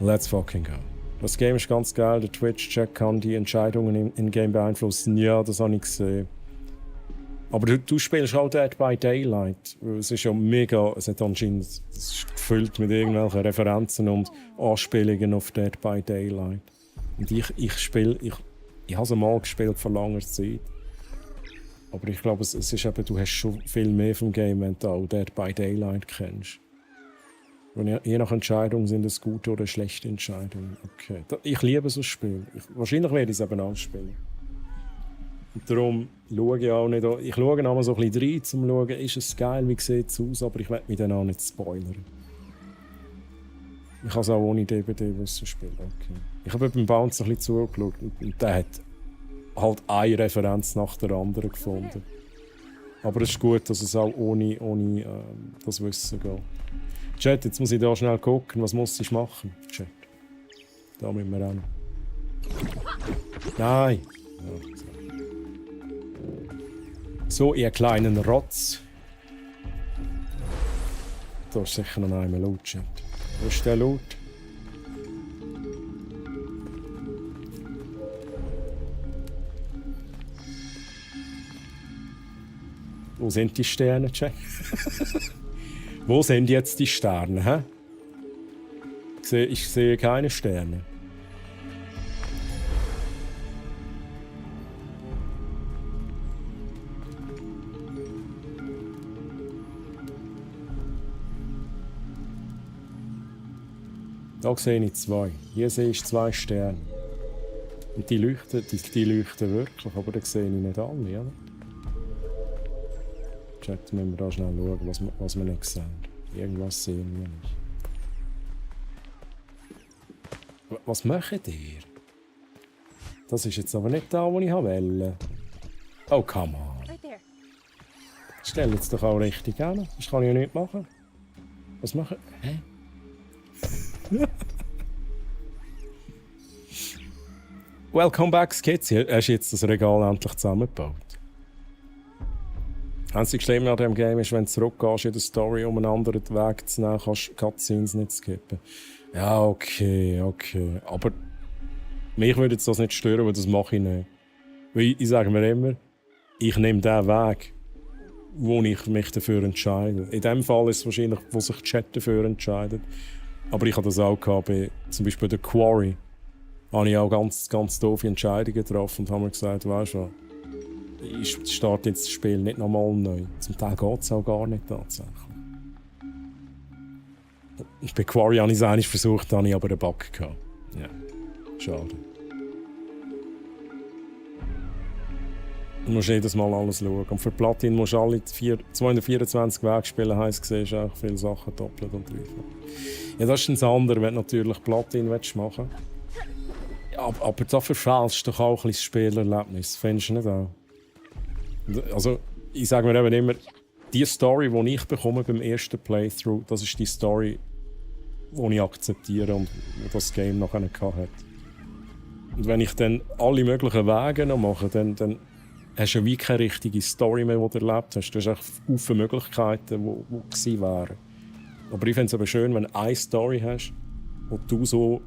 Let's fucking go. Das Game ist ganz geil, der Twitch-Chat kann die Entscheidungen im Game beeinflussen. Ja, das habe ich gesehen. Aber du spielst auch Dead by Daylight. Es ist ja mega, es hat anscheinend, es ist gefüllt mit irgendwelchen Referenzen und Anspielungen auf Dead by Daylight. Und ich habe es mal gespielt vor langer Zeit. Aber ich glaube, es ist eben, du hast schon viel mehr vom Game, wenn du auch Dead by Daylight kennst. Und je nach Entscheidung sind es gute oder schlechte Entscheidungen. Okay. Ich liebe so ein Spiel. Wahrscheinlich werde ich es eben anspielen. Und darum schaue ich auch nicht. Ich schaue noch mal so ein bisschen rein, um zu schauen, ist es geil, wie sieht es aus, aber ich werde mich dann auch nicht spoilern. Ich kann es auch ohne DBD wissen spielen. Okay. Ich habe beim Bounce ein bisschen zugeschaut und der hat halt eine Referenz nach der anderen gefunden. Aber es ist gut, dass es auch ohne das Wissen geht. Chat, jetzt muss ich da schnell gucken, was muss ich machen? Chat. Da müssen wir ran. Nein! Ja. So, ihr kleinen Rotz. Da ist sicher noch einmal laut, Chat. Wo ist der laut? Wo sind die Sterne, Chat? Wo sind jetzt die Sterne? Hä? Ich sehe keine Sterne. Da sehe ich 2. Hier sehe ich 2 Sterne. Und die leuchten wirklich, aber da sehe ich nicht alle, oder? Chat, müssen wir da schnell schauen, was wir nicht sehen. Irgendwas sehen wir nicht. Was macht ihr? Das ist jetzt aber nicht da, wo ich wollte. Oh, come on. Stell jetzt doch auch richtig an. Das kann ich ja nicht machen. Was machen? Hä? Welcome back, Skizzy. Hast du jetzt das Regal endlich zusammengebaut? Das einzige Schlimme an diesem Game ist, wenn du zurückgehst in der Story, um einen anderen Weg zu nehmen, kannst du Cutscenes nicht skippen. Ja, okay. Aber mich würde jetzt das nicht stören, weil das mache ich nicht. Weil ich sage mir immer, ich nehme den Weg, wo ich mich dafür entscheide. In dem Fall ist es wahrscheinlich, wo sich die Chat dafür entscheidet. Aber ich hatte das auch gehabt, zum Beispiel bei der Quarry. Da habe ich auch ganz, ganz doofe Entscheidungen getroffen und habe mir gesagt, weißt du, ich starte jetzt das Spiel nicht nochmal neu. Zum Teil geht es auch gar nicht tatsächlich. Bei Quarry habe ich es eigentlich versucht, da habe ich aber einen Bug gehabt. Ja, schade. Du musst jedes Mal alles schauen. Und für Platin musst du alle 224 Wege spielen, heisst, du siehst auch viele Sachen doppelt und dreifach. Ja, das ist ein anderer, wenn du natürlich Platin machen willst. Aber da verfälscht doch auch ein bisschen das Spielerlebnis, findest du nicht auch? Also, ich sage mir eben immer, die Story, die ich bekomme beim ersten Playthrough, das ist die Story, die ich akzeptiere und die das Game nachher hat. Und wenn ich dann alle möglichen Wege noch mache, dann hast du ja wie keine richtige Story mehr, die du erlebt hast. Du hast echt viele Möglichkeiten, die gewesen wären. Aber ich finde es aber schön, wenn du eine Story hast, die du so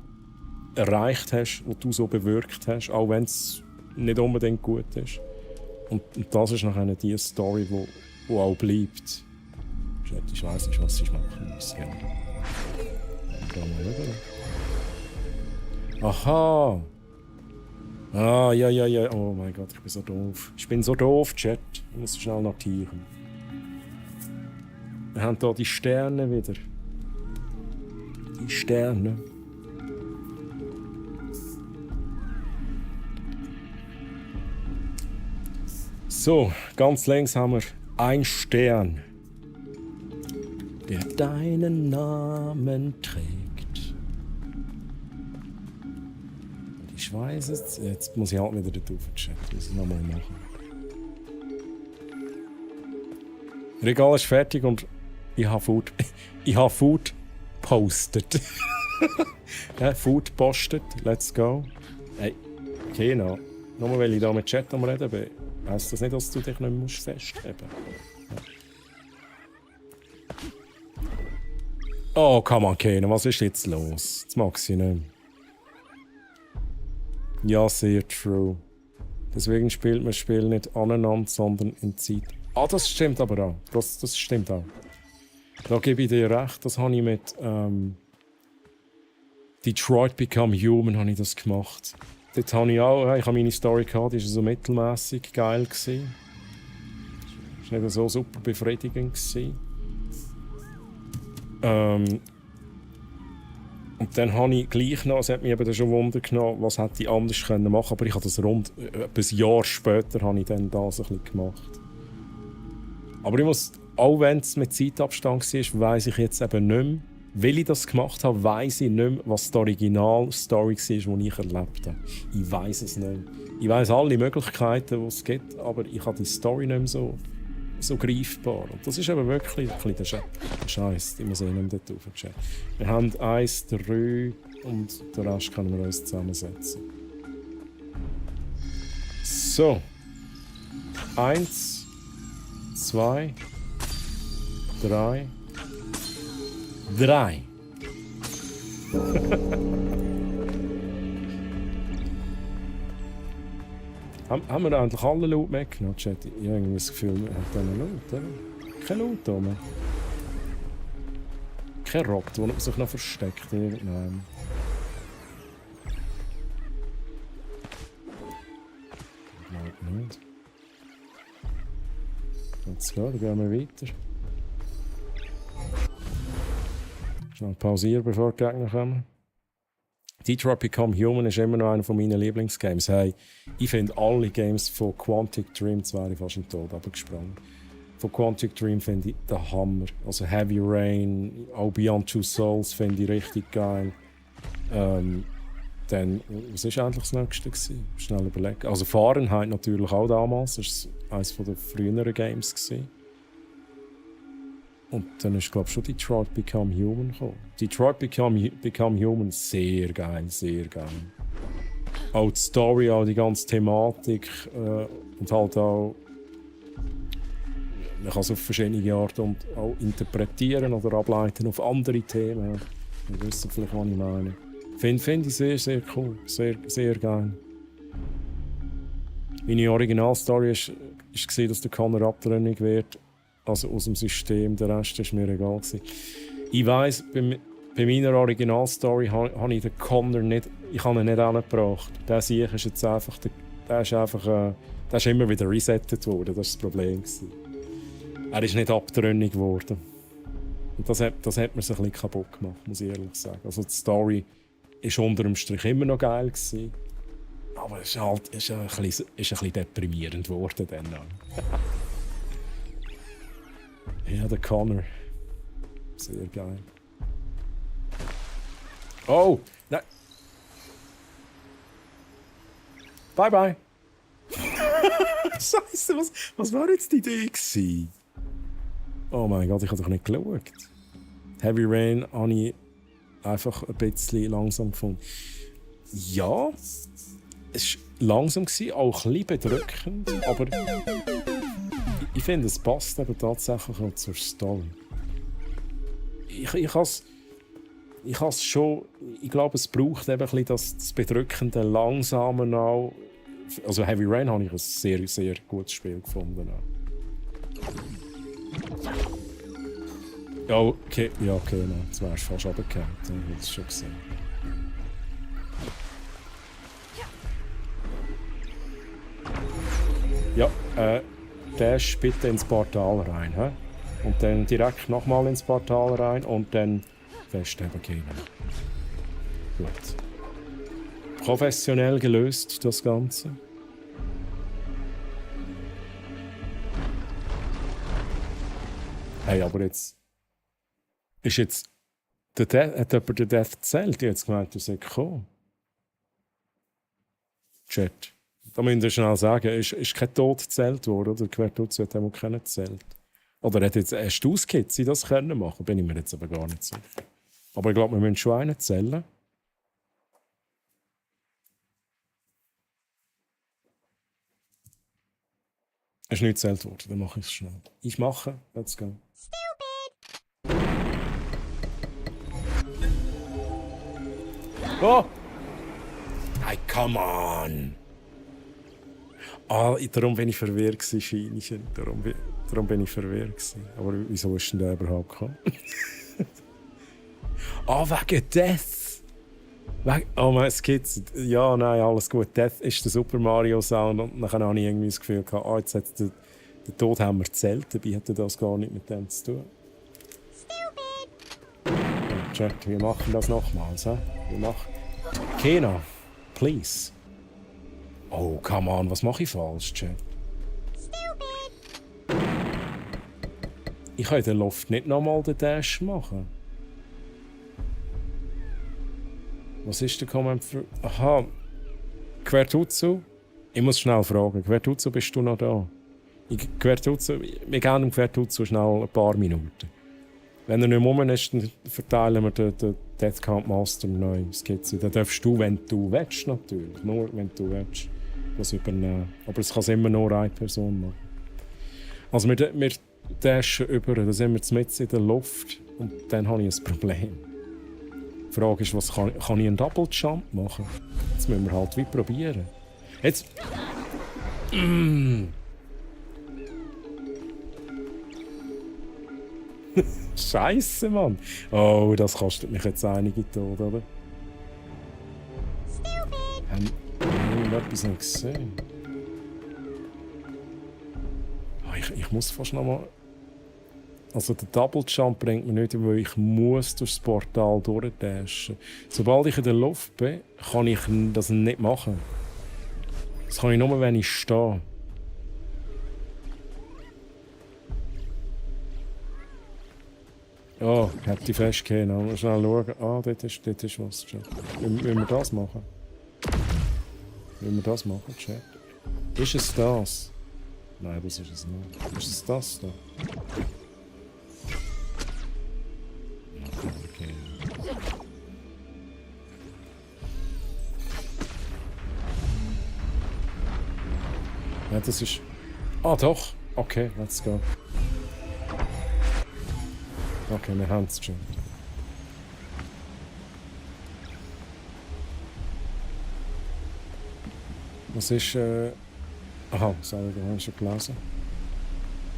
erreicht hast, die du so bewirkt hast, auch wenn es nicht unbedingt gut ist. Und das ist nachher die Story, die auch bleibt. Ich weiss nicht, was ich machen muss. Ja. Aha! Ah, ja. Oh mein Gott, ich bin so doof. Ich bin so doof, Chat. Ich muss schnell notieren. Wir haben hier die Sterne wieder. Die Sterne. So, ganz links haben wir einen Stern, der deinen Namen trägt. Und ich weiß es, jetzt muss ich halt wieder da drauf chatten, muss ich nochmal machen. Regal ist fertig und ich habe Food postet. Ja, Food postet, let's go. Hey, genau. Nur weil ich da mit Chat am Reden bin, heisst das nicht, dass du dich nicht mehr festheben musst. Ja. Oh, come on, Keno, was ist jetzt los? Jetzt mag sie nicht mehr. Ja, sehr true. Deswegen spielt man das Spiel nicht aneinander, sondern in Zeit. Ah, das stimmt aber auch. Das stimmt auch. Da gebe ich dir recht, das habe ich mit Detroit Become Human habe ich das gemacht. Dort habe ich auch, ich habe meine Story gehabt, die war so mittelmäßig geil. Das war nicht so super befriedigend. Und dann habe ich gleich noch, es hat mich eben schon Wunder genommen, was hätte ich anders machen können, aber ich habe das rund ein Jahr später habe ich dann das ein bisschen gemacht. Aber ich muss, auch wenn es mit Zeitabstand war, weiss ich jetzt eben nicht mehr, weil ich das gemacht habe, weiss ich nicht mehr, was die Original-Story war, die ich erlebt habe. Ich weiss es nicht mehr. Ich weiss alle Möglichkeiten, die es gibt, aber ich habe die Story nicht mehr so greifbar. Und das ist eben wirklich ein bisschen der Scheiß. Ich muss nicht mehr dort aufschauen. Wir haben 1, 3 und den Rest können wir uns zusammensetzen. So. 1, 2, 3. 3. Haben wir eigentlich alle Loot weggenommen, Chat? Ich habe irgendwie das Gefühl, wir haben keine Loot, oder? Kein Loot da mehr. Kein Rock, der sich noch versteckt irgendwann. Ich glaube nicht. Jetzt gehen wir weiter. Schnell pausieren, bevor die Gegner kommen. Detroit Become Human ist immer noch einer meiner Lieblingsgames. Hey, ich finde alle Games von Quantic Dream, jetzt wäre ich fast im Tod abgesprungen. Von Quantic Dream finde ich den Hammer. Also Heavy Rain, auch Beyond Two Souls finde ich richtig geil. Dann, was war eigentlich das nächste gewesen? Schnell überlegen. Also Fahrenheit natürlich auch damals, das war eines der früheren Games gewesen. Und dann ist, glaube ich, schon Detroit Become Human gekommen. Detroit Become Human, sehr geil, sehr geil. Auch die Story, auch die ganze Thematik und halt auch, man kann es auf verschiedene Arten und auch interpretieren oder ableiten auf andere Themen. Wir wissen vielleicht, was ich meine. Finde ich sehr, sehr cool, sehr, sehr geil. Meine Originalstory war, dass der Connor abtrünnig wird. Also aus dem System, der Rest war mir egal. Ich weiss, bei meiner Originalstory habe ich den Connor nicht, ich habe ihn nicht angebracht. Der Sieg ist jetzt einfach, der ist immer wieder resettet worden, das war das Problem. Er ist nicht abtrünnig geworden. Und das hat mir so ein bisschen kaputt gemacht, muss ich ehrlich sagen. Also die Story war unter dem Strich immer noch geil gewesen, aber es ist ein bisschen deprimierend geworden dann. Ja, der Connor. Sehr geil. Oh! Nein! Bye, bye. Scheiße, was war jetzt die Idee gewesen? Oh mein Gott, ich habe doch nicht geschaut. Heavy Rain habe ich einfach ein bisschen langsam gefunden. Ja, es war langsam, auch ein bisschen bedrückend, aber ich finde, es passt eben tatsächlich auch zur Story. Ich glaube, es braucht eben ein bisschen das Bedrückende langsame auch. Also Heavy Rain habe ich ein sehr, sehr gutes Spiel gefunden. Ja, okay, nein, jetzt wärst du fast runtergefallen. Ich habe es schon gesehen. Ja, Dash bitte ins Portal rein. He? Und dann direkt nochmal ins Portal rein und dann festheben gehen. Gut. Professionell gelöst, das Ganze. Hey, aber jetzt... Ist jetzt... Hat jemand den Death gezählt? Ich habe jetzt gemeint, du sollst kommen. Chat. Da müsst ihr schnell sagen, ist kein Tod gezählt worden, oder? Quertutsu hat auch keinen gezählt. Oder hast du Skizze das können machen? Bin ich mir jetzt aber gar nicht sicher. Aber ich glaube, wir müssen schon einen zählen. Es ist nicht gezählt worden, dann mache ich es schnell. Ich mache, let's go. Oh! Hey, come on! Ah, darum bin ich verwirrt gewesen, Scheinchen. Darum bin ich verwirrt gewesen. Aber wieso ist denn der überhaupt gekommen? Wegen Death! Oh mein, Skizze. Ja, nein, alles gut. Death ist der Super Mario Sound und dann habe ich irgendwie das Gefühl gehabt, jetzt hat der Todhammer gezählt, dabei hat das gar nicht mit dem zu tun. Ja, Chat, wir machen das nochmals. Wir machen... Kena, please. Oh, come on, was mache ich falsch, Chat? Ich kann in der Luft nicht nochmal den Dash machen. Was ist der Comment für... Aha. Quertutsu? Ich muss schnell fragen. Quertutsu, bist du noch da? Quertutsu, wir geben dem Quertutsu schnell ein paar Minuten. Wenn er nicht rum ist, dann verteilen wir den Death Count Master neu Skizze. Dann darfst du, wenn du willst, natürlich. Nur wenn du willst, das übernehmen. Aber es kann immer nur eine Person machen. Also wir dashen über, dann sind wir mitten in der Luft und dann habe ich ein Problem. Die Frage ist, was kann ich einen Double Jump machen? Jetzt müssen wir halt wie probieren. Jetzt... Scheiße, Mann! Oh, das kostet mich jetzt einige Tode, oder? Haben wir etwas nicht gesehen? Oh, ich muss fast noch mal... Also der Double Jump bringt mich nicht, weil ich muss durchs Portal durchdashen. Sobald ich in der Luft bin, kann ich das nicht machen. Das kann ich nur, wenn ich stehe. Oh, hätte ich festgehalten. Mal schnell schauen. Ah, dort ist was. Wollen wir das machen? Wollen wir das machen, Chat? Ist es das? Nein, das ist es nicht. Ist es das da? Okay. Ja, das ist... Ah, doch. Okay, let's go. Okay, wir haben es schon. Was ist... Aha, sorry, da habe ich schon gelesen.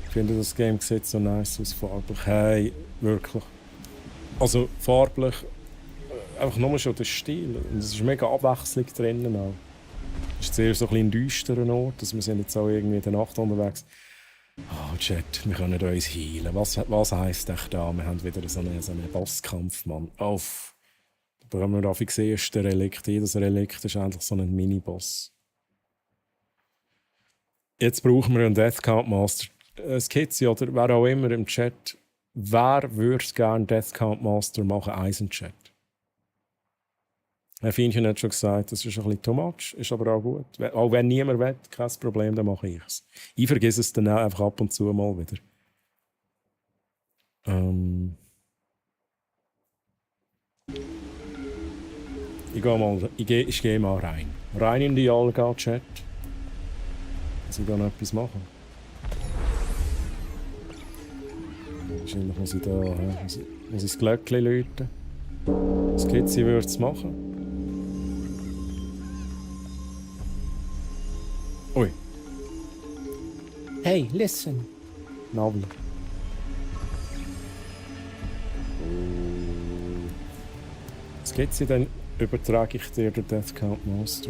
Ich finde, das Game sieht so nice aus, farblich. Hey, wirklich. Also farblich, einfach nur schon der Stil. Und es ist mega Abwechslung drinnen auch. Es ist sehr so ein düsterer Ort, also wir sind jetzt auch irgendwie in der Nacht unterwegs. Oh, Chat, wir können uns heilen. Was heisst echt da? Wir haben wieder so einen Bosskampf, Mann. Auf. Da haben wir auf das erste Relikt. Jedes Relikt ist eigentlich so ein Mini-Boss. Jetzt brauchen wir einen Death Count Master. Skizzy oder wer auch immer im Chat. Wer würde gerne Death Count Master machen? Eisen Chat. Herr Fienchen hat schon gesagt, das ist ein bisschen too much, ist aber auch gut. Auch wenn niemand will, kein Problem, dann mache ich es. Ich vergesse es dann auch einfach ab und zu mal wieder. Ich gehe mal rein. Rein in die Alga-Chat. Muss ich da noch etwas machen? Wahrscheinlich muss ich da muss ich das Glöckchen läuten. Das Kitzi würde es machen. Ui. Hey, listen. Navi. Was geht's dir denn? Übertrage ich dir den Death Count Master?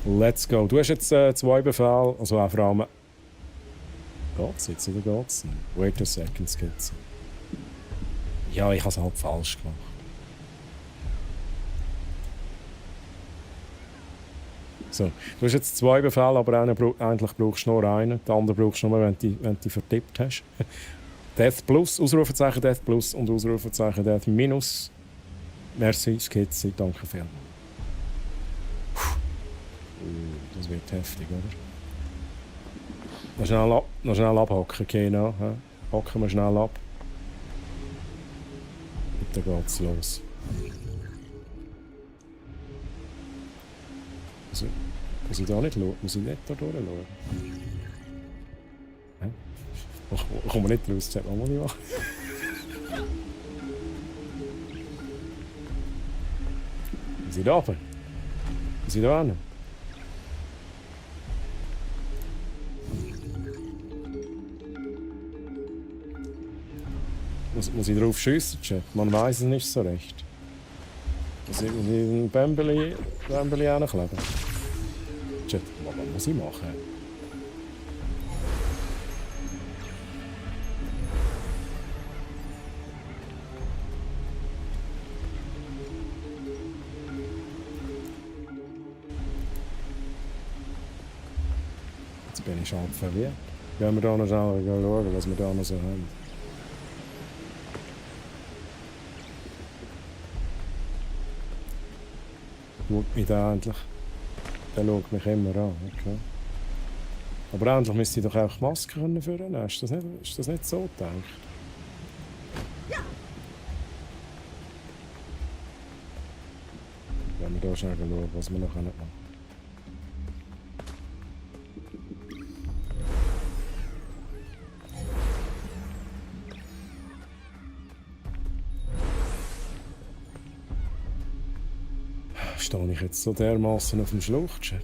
Let's go. Du hast jetzt 2 Befehle, also auch vor allem... Geht's jetzt oder geht's nicht? Wait a second, Skizze. Ja, ich habe es halt falsch gemacht. So, du hast jetzt 2 Befehle, aber eigentlich brauchst du nur einen. Den anderen brauchst du nur, wenn du vertippt hast. Death Plus, Ausrufezeichen Death Plus und Ausrufezeichen Death Minus. Merci, Skizze, danke vielmals. Das wird heftig, oder? Noch schnell abhacken, genau. Hacken wir schnell ab. Und dann geht's los. Muss ich da nicht schauen? Muss ich nicht da durchschauen? Ich komme nicht raus, das muss ich machen. Muss ich da runter? Muss ich da hin? Muss ich drauf schiessen, Chat? Man weiß es nicht so recht. Muss ich ein Bämbeli hinkleben? Chat, was muss ich machen? Jetzt bin ich halt verwirrt. Gehen wir da noch schnell schauen, was wir da noch so haben. Schaut mich da endlich. Der schaut mich immer an, okay. Aber endlich müsste ich doch auch Maske führen können. Ist das nicht so gedacht? Wenn wir da schnell schauen, was wir noch machen können. Stehe ich jetzt so dermaßen auf dem Schlauch, Chat?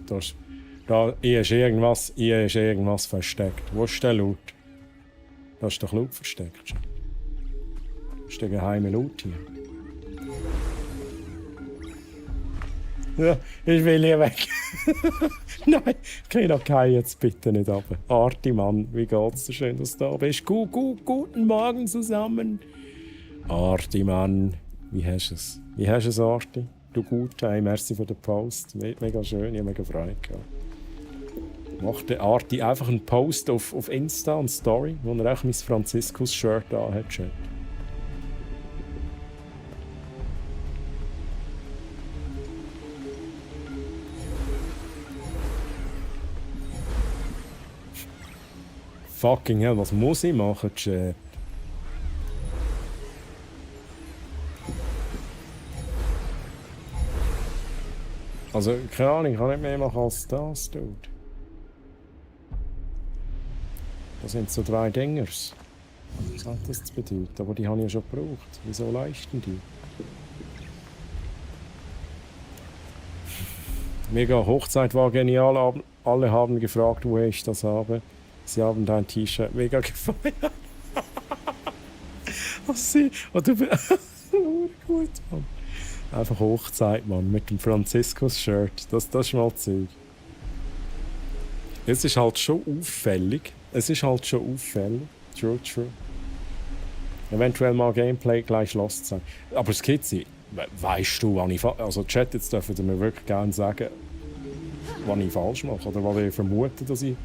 Also, hier ist irgendwas versteckt. Wo ist der Loot? Da ist doch Loot versteckt, Chat. Das ist der geheime Loot hier. Ja, ich will hier weg. Nein, Kino, geh jetzt bitte nicht runter. Arti, Mann, wie geht's dir? Schön, dass du da bist. Guten Morgen zusammen. Arti, Mann, wie hast du es? Wie hast du es, Arti? Du gut, hey, merci für den Post. Mega schön, ich habe mega Freude gehabt. Macht der Arti einfach einen Post auf Insta und Story, wo er auch mein Franziskus-Shirt anhat, Chat. Fucking hell, was muss ich machen, Chat? Also, keine Ahnung, ich kann nicht mehr machen als das, Dude. Das sind so 3 Dingers. Was hat das zu bedeuten? Aber die habe ich ja schon gebraucht. Wieso leisten die? Mega, Hochzeit war genial. Alle haben gefragt, woher ich das habe. Sie haben dein T-Shirt mega gefallen. Was sie... Oh, du bist... gut, Mann. Einfach Hochzeit, Mann, mit dem Franziskus-Shirt. Das ist mal Zeug. Es ist halt schon auffällig. True. Eventuell mal Gameplay gleich Lost sein. Aber Skizzy, weißt du, wann ich... Also Chat, jetzt dürfen Sie mir wirklich gerne sagen, was ich falsch mache oder was ich vermute, dass ich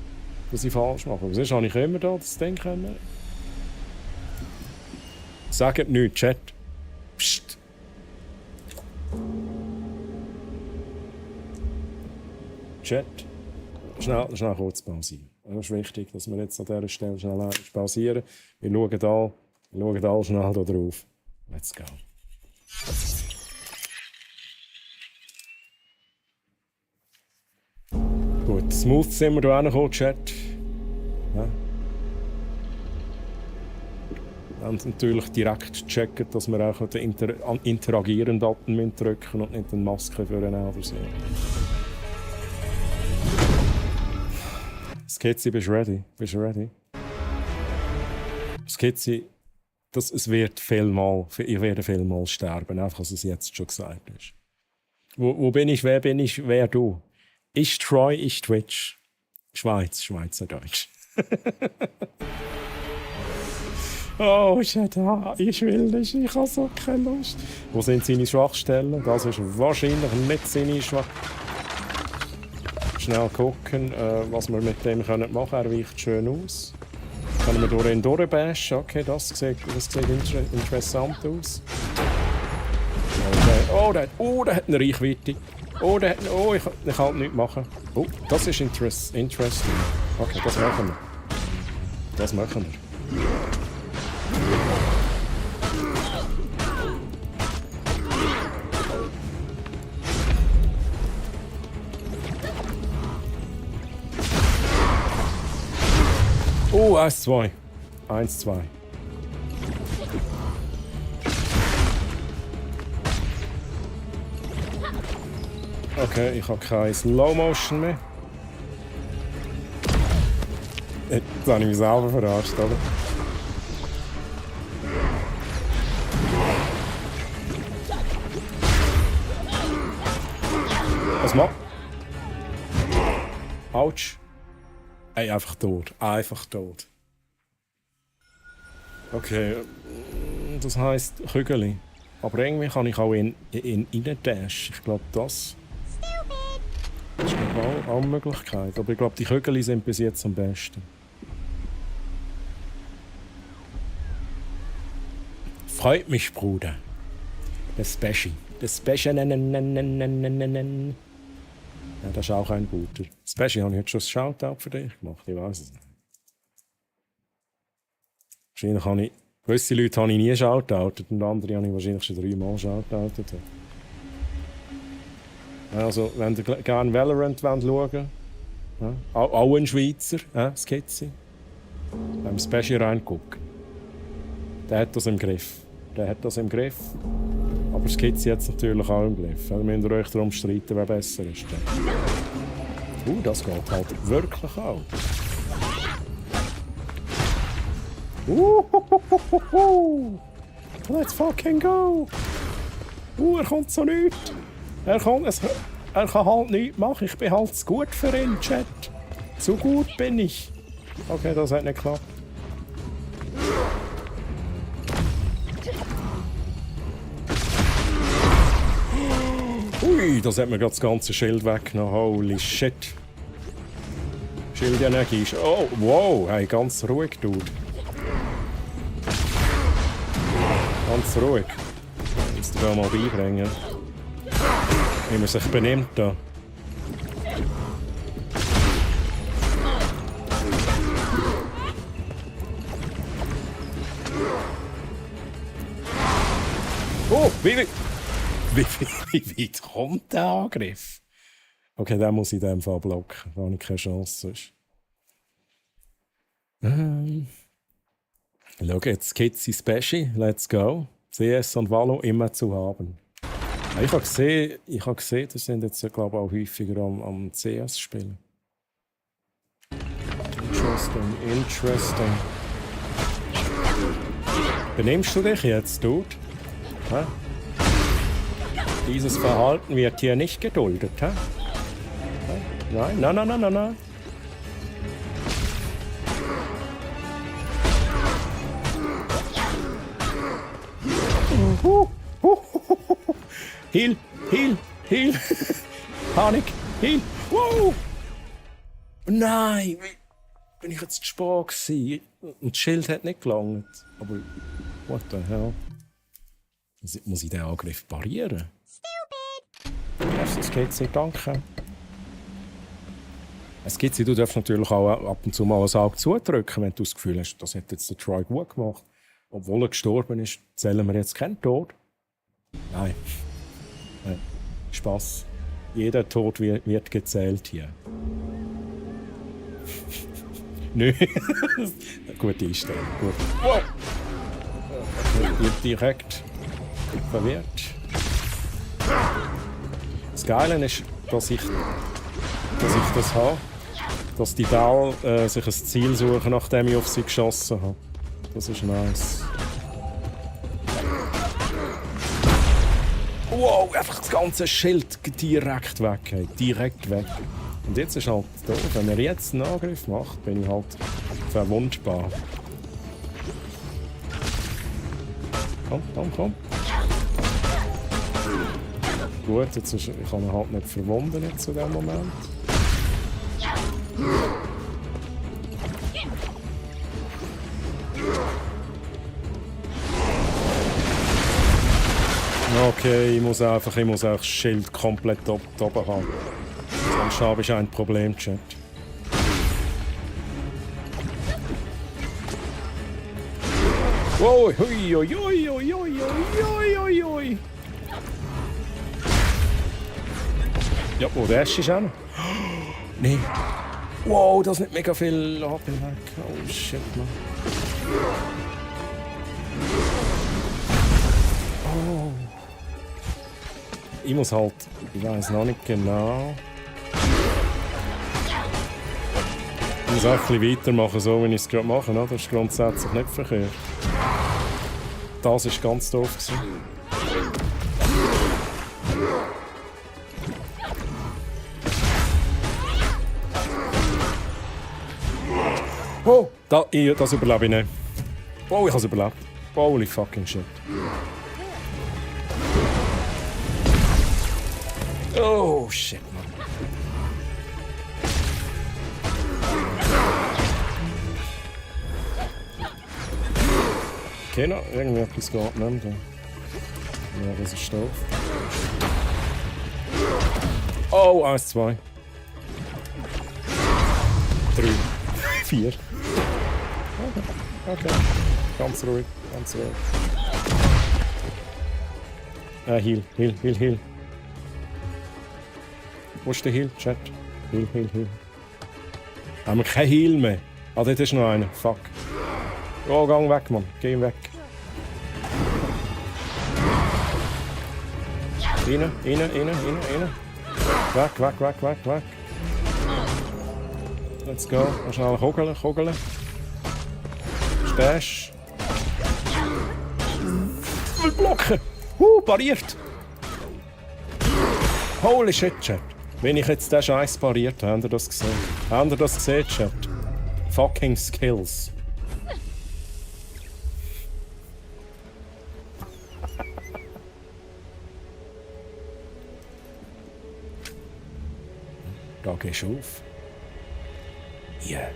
falsch mache. Aber sonst habe ich immer da das Ding können. Sagt nichts, Chat. Psst. Chat. Schnell kurz pausieren. Es ist wichtig, dass wir jetzt an dieser Stelle schnell pausieren. Wir schauen alle schnell da drauf. Let's go. Gut, smooth sind wir da hingekommen, Chat. Ja. Wir haben natürlich direkt gecheckt, dass wir auch den Interagieren-Button drücken und nicht den Maske für einen oder so. Skizzy, bist du ready? Skizzy, ich werde vielmal sterben, einfach als es jetzt schon gesagt ist. Wo bin ich, wer du? Ich Troy, ich Twitch. Schweizerdeutsch. Oh, ich will nicht, ich habe so keine Lust. Wo sind seine Schwachstellen? Das ist wahrscheinlich nicht seine Schwachstellen. Schnell gucken, was wir mit dem machen können. Er weicht schön aus. Können wir durch ihn durchbashen? Okay, das sieht interessant aus. Okay. Oh, der hat eine Reichweite. Ich kann nichts machen. Oh, das ist interesting. Okay, das machen wir. Oh, 1, 2. Okay, ich habe keine Slow Motion mehr. Jetzt habe ich mich selber verarscht, oder? Was macht? Autsch. Ey, einfach tot. Okay, das heisst Kügeli. Aber irgendwie kann ich auch in rein-dash. Ich glaube, das ist auch eine Möglichkeit. Aber ich glaube, die Kügeli sind bis jetzt am besten. Freut mich, Bruder. Der Special. Ja, das ist auch ein guter. Special, habe ich jetzt schon ein Shoutout für dich gemacht? Ich weiß es nicht. Wahrscheinlich habe ich... Gewisse Leute habe ich nie shoutoutet und andere habe ich wahrscheinlich schon 3 Mal shoutoutet. Also, wenn ihr gerne Valorant schauen wollt, ja, auch ein Schweizer, Skizzy, beim Special reingucken. Der hat das im Griff. Aber Skizzy hat es natürlich auch im Griff. Also müsst ihr euch darum streiten, wer besser ist. Das geht halt wirklich auch. Let's fucking go! Er kommt so nichts. Er kann halt nichts machen. Ich bin halt zu gut für ihn, Chat. Zu gut bin ich. Okay, das hat nicht geklappt. Ui, das hat mir gerade das ganze Schild weggenommen. Holy shit. Schildenergie ist... Oh, wow. Hey, ganz ruhig, Dude. Ganz ruhig. Ich muss dir mal beibringen, wie man sich benimmt da. Oh, wie weit kommt der Angriff? Okay, den muss ich in dem Fall blocken. Da habe ich keine Chance. Schau jetzt, Skizzy Special, let's go. CS und Valo immer zu haben. Ich habe gesehen, das sind jetzt, glaube ich, auch häufiger am CS spielen. Interesting. Benimmst du dich jetzt, Dude? Hä? Dieses Verhalten wird hier nicht geduldet, hä? Nein. Heal. Panik, heal. Wow! Nein! Bin ich jetzt zu spät gewesen? Und das Schild hat nicht gelangt. Aber, what the hell? Muss ich den Angriff parieren? Stupid! Erstes GC, danke. Es gibt du darfst natürlich auch ab und zu mal ein Auge zudrücken, wenn du das Gefühl hast, das hat jetzt der Troy gut gemacht. Obwohl er gestorben ist, zählen wir jetzt keinen Tod. Nein. Spaß. Jeder Tod wird gezählt hier. Nö. Gute Einstellung. Gut. Wow. Direkt verwirrt. Das Geile ist, dass ich das habe. Dass die Bälle sich ein Ziel suchen, nachdem ich auf sie geschossen habe. Das ist nice. Wow, einfach das ganze Schild direkt weg. Hey. Direkt weg. Und jetzt ist halt doof. Wenn er jetzt einen Angriff macht, bin ich halt verwundbar. Komm. Gut, jetzt ist, ich kann ihn halt nicht verwunden jetzt zu dem Moment. Okay, ich muss einfach das Schild komplett oben haben. Sonst habe ich ein Problem, Chat. Wow, hui. Ja, wo der ist auch noch. Nein. Wow, das ist nicht mega viel HP weg. Oh shit, man. Oh. Ich muss halt, ich weiß noch nicht genau. Ich muss auch ein bisschen weitermachen, so wie ich es gerade mache. Das ist grundsätzlich nicht verkehrt. Das war ganz doof. Oh, das überlebe ich nicht. Oh, ich habe es überlebt. Holy fucking shit. Oh shit, man. Okay, noch irgendwie etwas geht nicht. Ja, das ist doof. Oh, 1, 2. 3. 4. Okay. Ganz ruhig. Heal. Wo ist der Heal? Chat. Heal. Haben wir kein Heal mehr? Ah, dort ist noch einer. Fuck. Oh, gang weg, Mann. Geh ihm weg. Rein. Weg. Let's go. Schnell kugeln. Stehst. Will blocken. Pariert. Holy shit, Chat. Wenn ich jetzt den Scheiß pariert habe, habt ihr das gesehen? Habt ihr das gesehen, Chat? Fucking Skills. Da gehst du auf. Hier,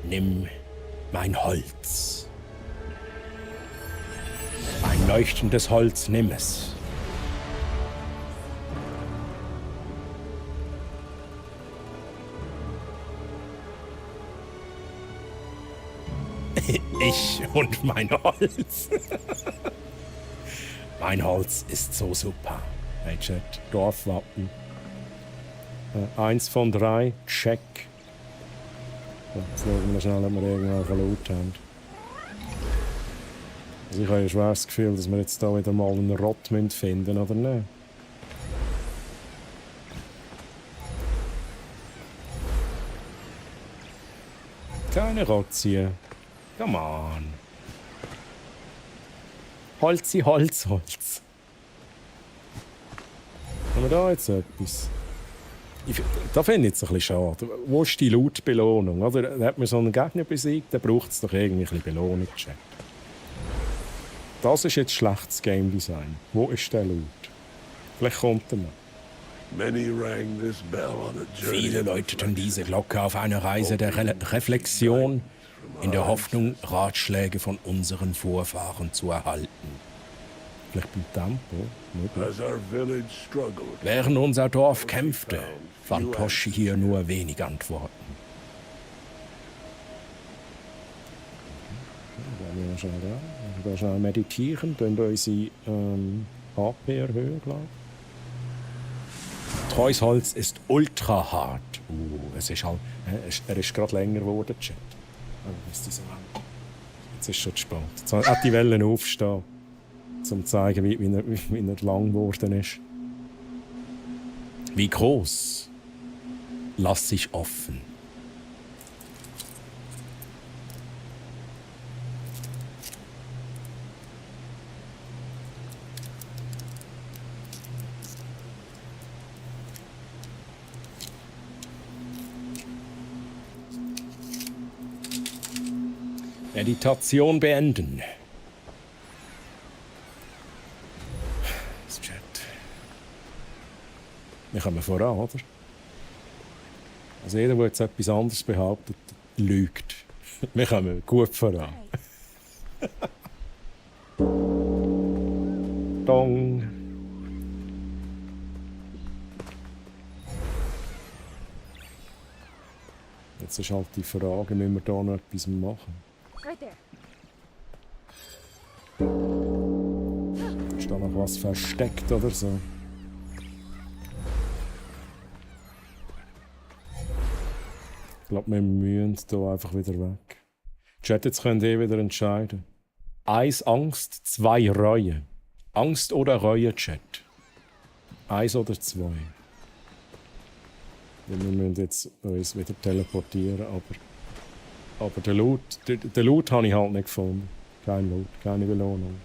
nimm mein Holz. Ein leuchtendes Holz, nimm es. Ich und mein Holz. Mein Holz ist so super. Hey Chat, Dorfwappen. 1 von 3, check. Jetzt schauen wir schnell, ob wir irgendwelche Loot haben. Also ich habe ein schweres Gefühl, dass wir jetzt hier wieder mal einen Rott finden, oder nicht? Keine Rotzie. Come on. Holz. Haben wir da jetzt etwas? Da finde ich es ein bisschen schade. Wo ist die Loot-Belohnung? Da hat man so einen Gegner besiegt, dann braucht es doch irgendwie ein bisschen Belohnung. Das ist jetzt schlechtes Game Design. Wo ist der Loot? Vielleicht kommt er noch. Many rang this bell on a journey. Viele läuteten diese Glocke auf einer Reise der Reflexion, in der Hoffnung, Ratschläge von unseren Vorfahren zu erhalten. Vielleicht beim Tempo? As our village struggled, Während unser Dorf kämpfte, fand Toshi hier nur wenig Antworten. Wir schnell meditieren, dann unsere HP erhöhen, glaube ich. Treusholz ist ultra hart. Es ist halt, er ist gerade länger geworden, Chat. Jetzt ist schon spät. Jetzt hat die Wellen aufstehen, um zu zeigen, wie er lang geworden ist. Wie groß? Lass sich offen. Meditation beenden. Das Chat. Wir kommen voran, oder? Also jeder, der jetzt etwas anderes behauptet, lügt. Wir kommen gut voran. Dong. Jetzt ist halt die Frage, müssen wir da noch etwas machen? Right there. Ist da noch was versteckt oder so? Ich glaube, wir müssen hier einfach wieder weg. Chat, jetzt könnt ihr wieder entscheiden. 1 Angst, 2 Reue. Angst oder Reue, Chat? 1 oder 2? Wir müssen jetzt uns wieder teleportieren, aber den Loot habe ich halt nicht gefunden. Kein Loot, keine Belohnung.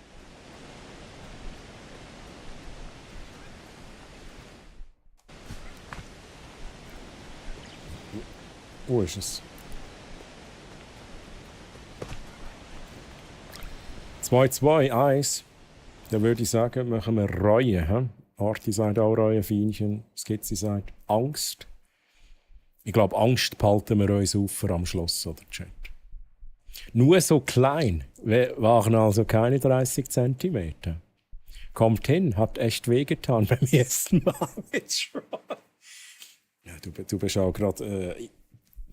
Wo ist es? 2, 2, 1. Dann würde ich sagen, machen wir Reue. He? Arti sagt auch Reue, Fienchen. Skizzi sagt Angst. Ich glaube, Angst behalten wir uns auf am Schluss, oder Chat? Nur so klein, waren also keine 30 cm. Kommt hin, hat echt wehgetan beim ersten Mal mit Schwan. Ja, du bist auch gerade,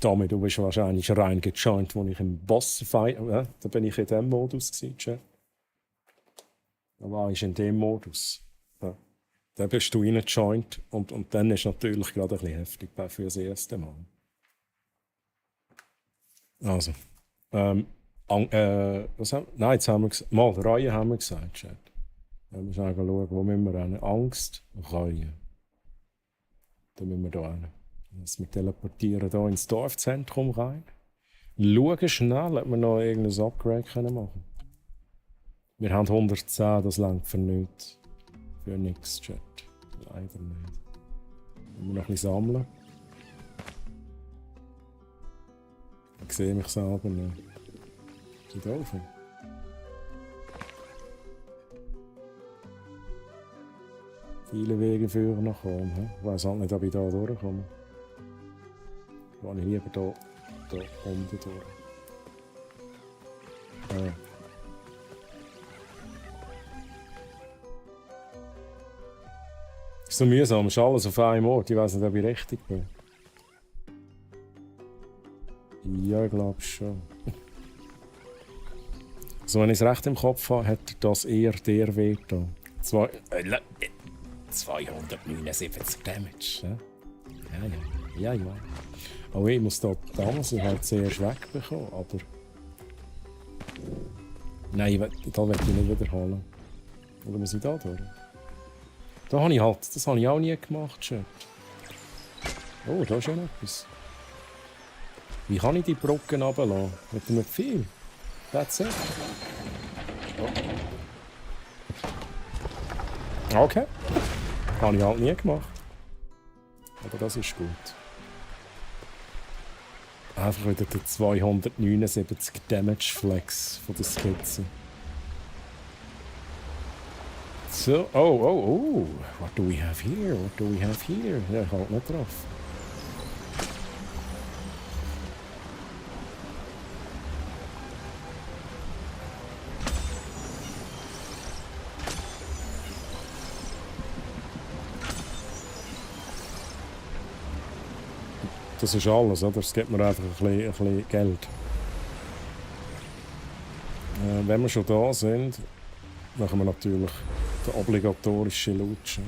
Tommy, du bist wahrscheinlich rein gejoint, als ich im Bossfight, da bin ich in dem Modus gewesen, Chat. Da war ich in dem Modus. Ja. Da bist du reingejoint und dann ist natürlich gerade ein bisschen heftig für das erste Mal. Also, was haben wir? Nein, jetzt haben wir gesagt, mal Reue haben wir gesagt, Chat. Wir müssen schauen, wo müssen wir hin? Angst, Reue. Da müssen wir da hin. Wir teleportieren hier ins Dorfzentrum rein. Schauen schnell, ob wir noch irgendein Upgrade machen können. Wir haben 110, das langt für nichts. Für nichts, Chat. Leider nicht. Wir noch ein bisschen sammeln. Ich sehe mich selber nicht. Ist das offen? Viele Wege führen nach oben. Ich weiss halt nicht, ob ich da durchkomme. Ich gehe lieber da unten durch. Ist so mühsam, ist alles auf einem Ort. Ich weiss nicht, ob ich richtig bin. Ja, ich glaube schon. Also, wenn ich es recht im Kopf habe, hat das eher der Weg da. 279 Damage. Ja. Aber ich muss da damals halt zuerst wegbekommen, aber... Nein, da will ich nicht wiederholen. Oder muss ich da durch? Da habe ich halt, das habe ich auch nie gemacht, Chat. Oh, da ist ja noch etwas. Wie kann ich die Brücken runterlassen? Mit dem Pfeil? That's it. Oh. Okay. Habe ich halt nie gemacht. Aber das ist gut. Einfach wieder der 279 Damage Flex von der Skizze. So, oh. What do we have here? Ja, ich halt nicht drauf. Das ist alles, oder? Es gibt mir einfach ein bisschen Geld. Wenn wir schon da sind, machen wir natürlich den obligatorischen Loot-Check.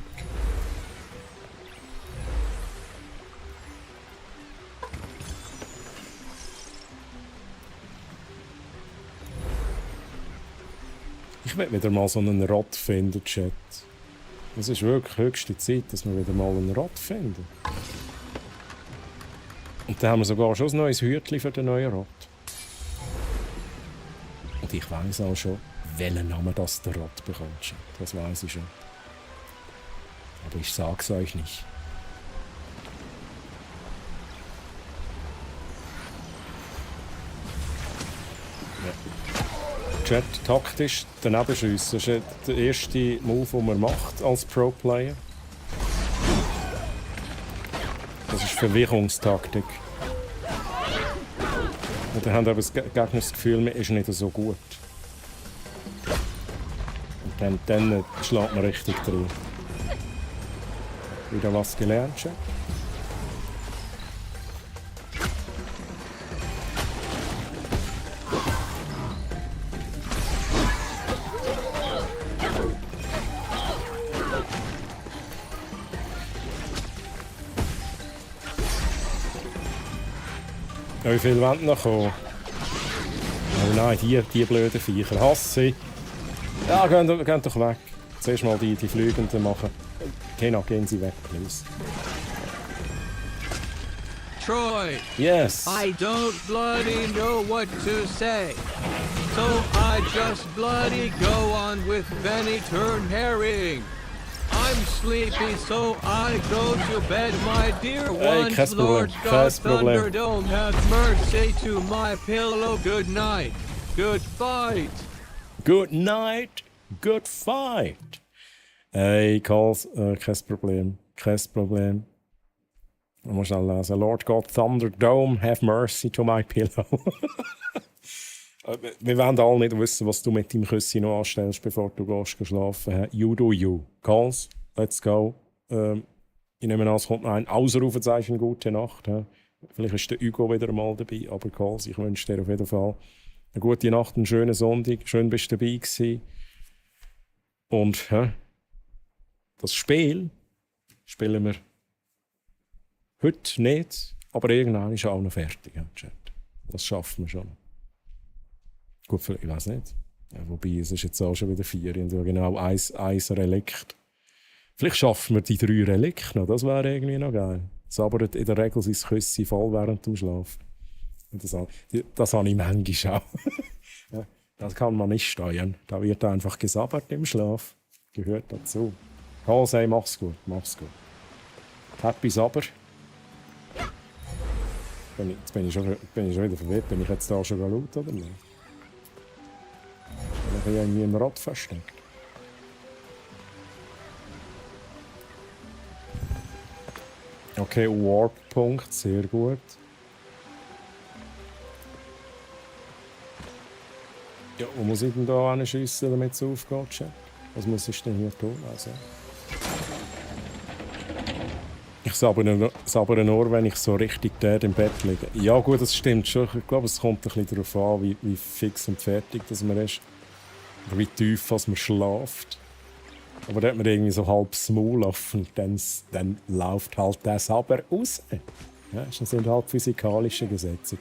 Ich will wieder mal so einen Rot finden, Chat. Es ist wirklich höchste Zeit, dass wir wieder mal einen Rot finden. Und dann haben wir sogar schon ein neues Hütchen für den neuen Rot. Und ich weiss auch schon, welchen Namen das der Rot bekommt. Das weiss ich schon. Aber ich sag's euch nicht. Ja. Chat, taktisch daneben schiessen. Das ist der erste Move, den man macht als Pro-Player. Das ist Verwirrungstaktik. Und dann haben aber das Gegner das Gefühl, man ist nicht so gut. Und dann schlägt man richtig drin. Wieder was gelernt, Chef? Ja, wie viele wollen noch kommen? Oh nein, die blöden Viecher. Hasse ich. Ja, gehen doch weg. Zuerst mal die Fliegenden machen. Gehen Sie weg, please. Troy! Yes! I don't bloody know what to say. So I just bloody go on with Benny Turn Herring. I'm sleepy, so I go to bed, my dear ones. kein Problem, Lord kein God Problem. Thunderdome, have mercy to my pillow. Good night. Good fight. Good night, good fight. Hey, Calls, kein Problem. Ich muss schnell lesen. Lord God Thunderdome, have mercy to my pillow. Wir wollen alle nicht wissen, was du mit deinem Küssi noch anstellst, bevor du gehst schlafen. You do you. Calls, let's go. Ich nehme an, es kommt noch ein Ausrufezeichen, gute Nacht. Vielleicht ist der Hugo wieder mal dabei, aber Calls, ich wünsche dir auf jeden Fall eine gute Nacht, einen schönen Sonntag. Schön, bist du dabei gewesen. Und das Spiel spielen wir heute nicht, aber irgendwann ist auch noch fertig. Chat. Das schaffen wir schon. Gut, ich weiß nicht. Ja, wobei, es ist jetzt auch schon wieder 4 und ja genau ein Relikt. Vielleicht schaffen wir die 3 Relikte noch, das wäre irgendwie noch geil. Sabbert in der Regel sein Küssi voll während dem Schlaf. Das habe ich manchmal auch. Ja, das kann man nicht steuern. Da wird einfach gesabbert im Schlaf. Gehört dazu. Halsey, mach's gut. Happy Sabber. Jetzt bin ich schon wieder verwirrt. Bin ich jetzt da schon laut oder nicht? Bin ich irgendwie im Rad versteckt? Okay, Warp-Punkt, sehr gut. Ja, wo muss ich denn da hinschiessen, damit es aufgeht, Chat? Was muss ich denn hier tun? Also. Ich sabbere nur, wenn ich so richtig dort im Bett liege. Ja gut, das stimmt schon. Ich glaube, es kommt ein bisschen darauf an, wie fix und fertig das man ist. Oder wie tief man schläft. Aber da hat man irgendwie so halb das Maul offen und dann läuft halt der Sabber raus. Ja, das sind halt physikalische Gesetze.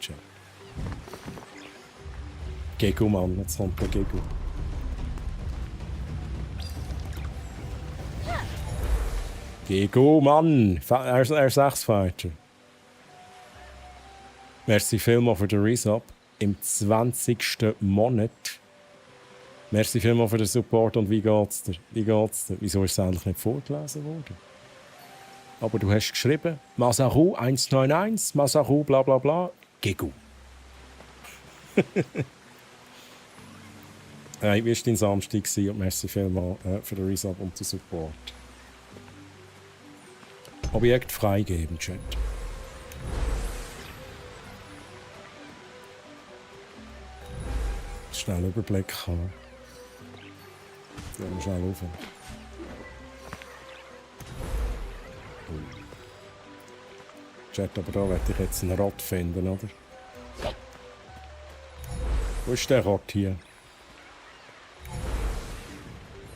Gegu, Mann, jetzt kommt der Gegu. Gegu, Mann! R6-Fighter. Merci vielmals für den Resub im 20. Monat. Merci vielmals für den Support und wie geht's dir? Wieso ist es eigentlich nicht vorgelesen worden? Aber du hast geschrieben, Masaru 191, Masaru bla bla bla, Gegu. Hey, wie war dein Samstag gewesen? Und merci vielmals für den Resub und den Support. Objekt freigeben, Chat. Schnell Überblick haben. Gehen wir schnell rauf. Chat, aber da werde ich jetzt einen Rott finden, oder? Wo ist der Rott hier?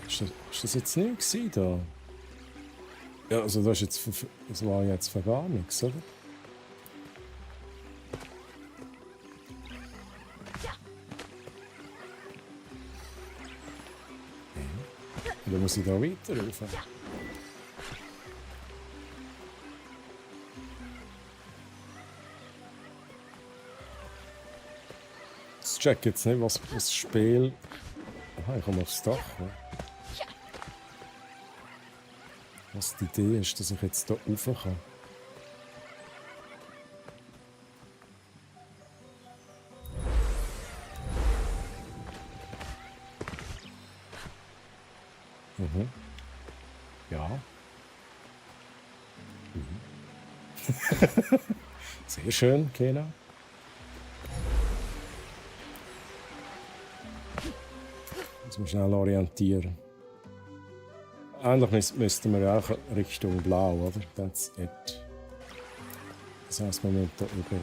Ist das jetzt nicht gewesen, da? Ja, also das war jetzt für gar nichts, oder? Dann muss ich da weiter rauf. Ich check jetzt nicht, was das Spiel... Aha, ich komme aufs Dach. Ja. Was die Idee ist, dass ich jetzt hier rauf kann. Mhm. Ja. Mhm. Sehr schön, Kena. Jetzt muss ich schnell orientieren. Eigentlich müssten wir auch Richtung Blau, oder? That's it. Das heisst, wir müssen hier über.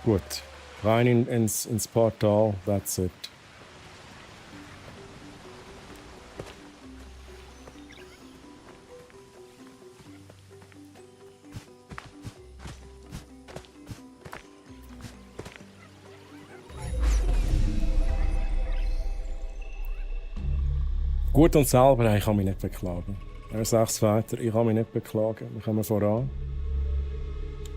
Gut. Rein ins Portal, that's it. Gut und selber, ich kann mich nicht beklagen. Er sagt es weiter, ich kann mich nicht beklagen. Wir kommen voran.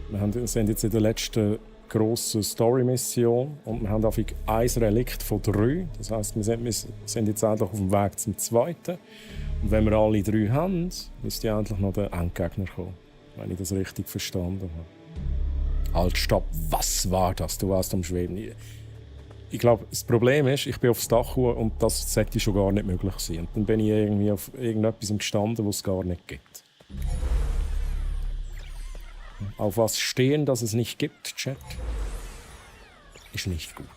Wir sind jetzt in der letzten grossen Story-Mission und wir haben einfach ein Relikt von 3. Das heisst, wir sind jetzt endlich auf dem Weg zum 2. Und wenn wir alle 3 haben, müsste endlich noch der Endgegner kommen. Wenn ich das richtig verstanden habe. Halt, stopp! Was war das? Du warst am Schweben. Ich glaube, das Problem ist, ich bin aufs Dach und das sollte schon gar nicht möglich sein. Und dann bin ich irgendwie auf irgendetwas gestanden, was es gar nicht gibt. Auf was stehen, dass es nicht gibt, Chat, ist nicht gut.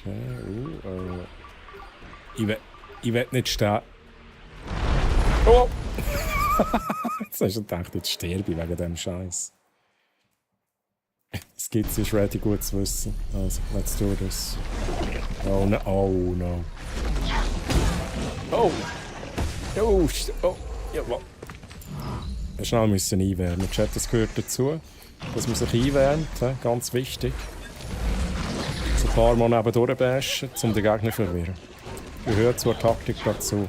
Okay, ich will nicht stehen. Oh! Jetzt hast du gedacht, jetzt sterbe ich wegen dem Scheiß. Das Skizze ist ready, gut zu wissen. Also, let's do this. Oh no, oh no. Oh! Oh, jawohl. Schnell müssen einwärmen. Chat, das gehört dazu, dass man sich einwärmt. Ganz wichtig. So ein paar Mal nebendurch bashen, um den Gegner zu verwirren. Gehört zur Taktik dazu.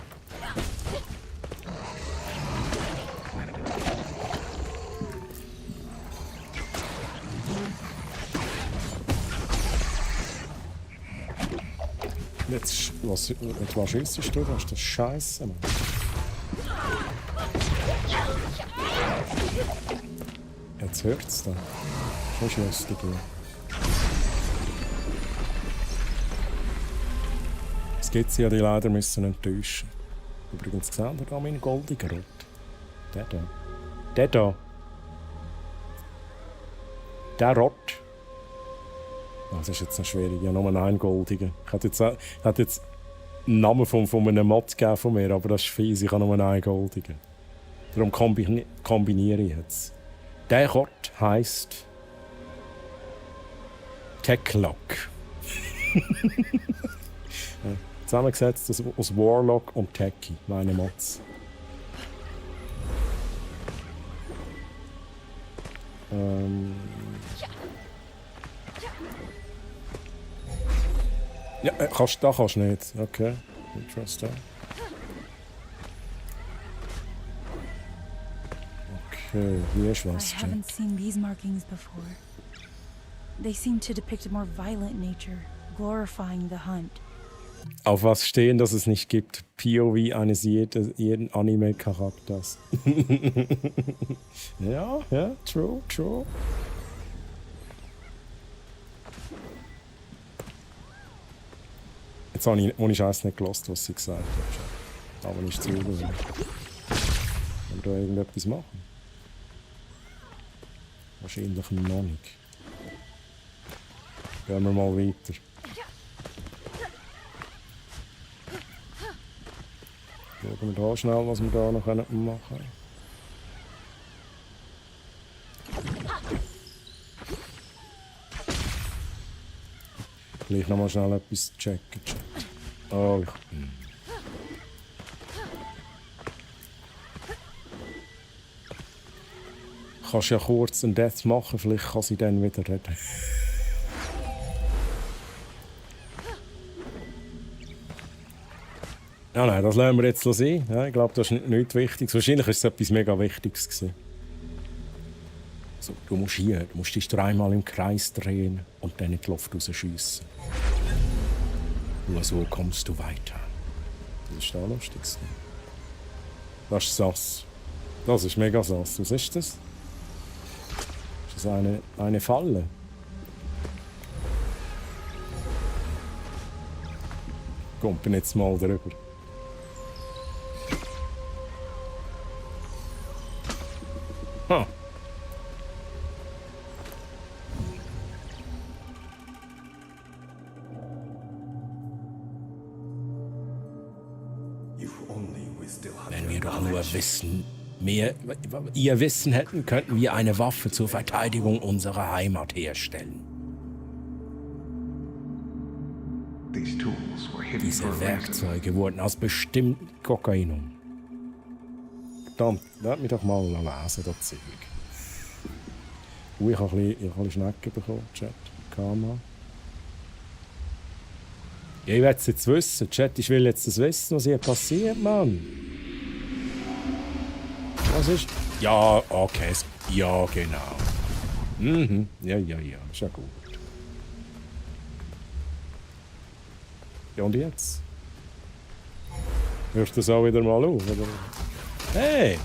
Jetzt, was schießt du? Das ist das Scheiße, Mann. Jetzt hört's da. Das ist lustig. Es gibt ja, die leider müssen enttäuschen. Übrigens gesehen, da mein goldiger Rot. Der da. Der da. Der Rot. Oh, das ist jetzt noch schwierig. Ich habe nur einen goldigen. Ich hätte jetzt einen Namen von einem Mod gegeben von mir, aber das ist fies. Ich habe nur einen goldigen. Darum kombiniere ich jetzt. Der Gott heisst Techlock. Zusammengesetzt aus Warlock und Techie, meine Mods. Ja, da kannst du nicht. Okay, interesting. Okay, hier ist was. I haven't seen these markings before. They seem to depict a more violent nature, glorifying the hunt. Auf was stehen, dass es nicht gibt? POV eines jeden Anime-Charakters. ja, true. Jetzt habe ich ohne Scheiß nicht gehört, was sie gesagt hat. Aber nicht zugehört. Wollen wir da irgendetwas machen? Wahrscheinlich noch nicht. Gehen wir mal weiter. Schauen wir da schnell, was wir da noch machen können. Gleich nochmal schnell etwas checken. Oh, Kannst ja kurz einen Death machen, vielleicht kann sie dann wieder reden. Ja, nein, das lassen wir jetzt sein. Ja, ich glaube, das ist nichts Wichtiges. Wahrscheinlich war es etwas mega Wichtiges gewesen. So, du musst dich dreimal im Kreis drehen und dann in die Luft rausschiessen. Nur so kommst du weiter. Das ist auch lustig. Das ist sass. Das ist mega sass. Was ist das? Ist das eine Falle? Kommt bin jetzt mal drüber. Huh. Wenn wir doch nur ihr Wissen hätten, könnten wir eine Waffe zur Verteidigung unserer Heimat herstellen. Diese Werkzeuge wurden aus bestimmten Kokainum. Verdammt, lass mich doch mal lesen, das Zeug. Ich habe ein bisschen Schnecken bekommen, Chat. Karma. Ja, ich will es jetzt wissen. Chat, ich will jetzt das wissen, was hier passiert, Mann. Was ist? Ja, okay. Ja, genau. Mhm. Ja, ist ja gut. Ja, und jetzt? Hörst du das auch wieder mal auf, oder? Hey!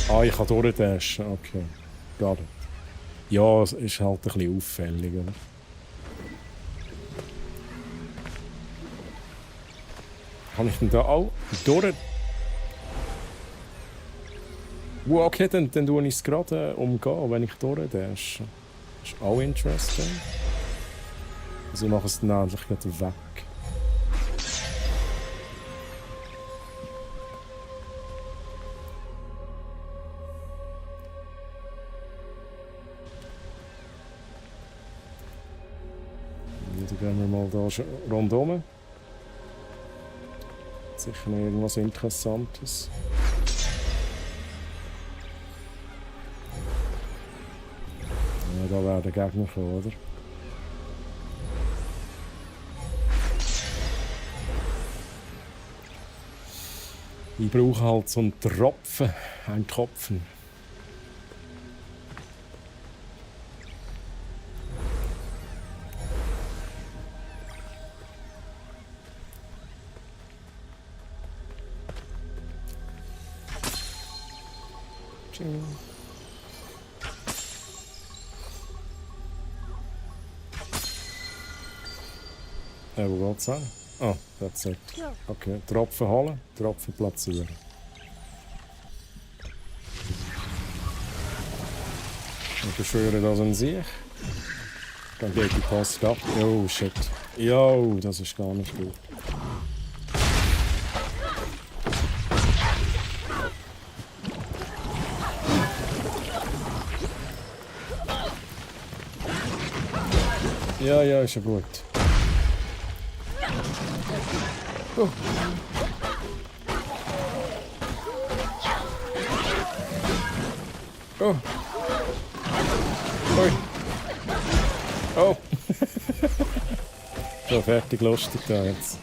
Ah, ich kann durchdashen. Okay. Got it. Ja, es ist halt ein bisschen auffällig, oder? Kann ich denn da auch durch? Okay, dann tue ich es gerade umgehen, wenn ich durchdashe. Das ist auch interesting. Also ich mache es dann endlich gerade weg. Dann gehen wir mal da rundherum. Sicher noch irgendwas Interessantes. Ja, da werden Gegner kommen, oder? Ich brauche halt so einen Tropfen. Ein Tropfen. Wo geht's an? Ah, that's it. Okay, Tropfen holen, Tropfen platzieren. Ich beschwöre das an sich. Dann geht die Post ab. Oh shit. Jo, das ist gar nicht gut. Ja, ist ja gut. Oh. Oh. Ui. Oh. So, fertig, lustig da jetzt.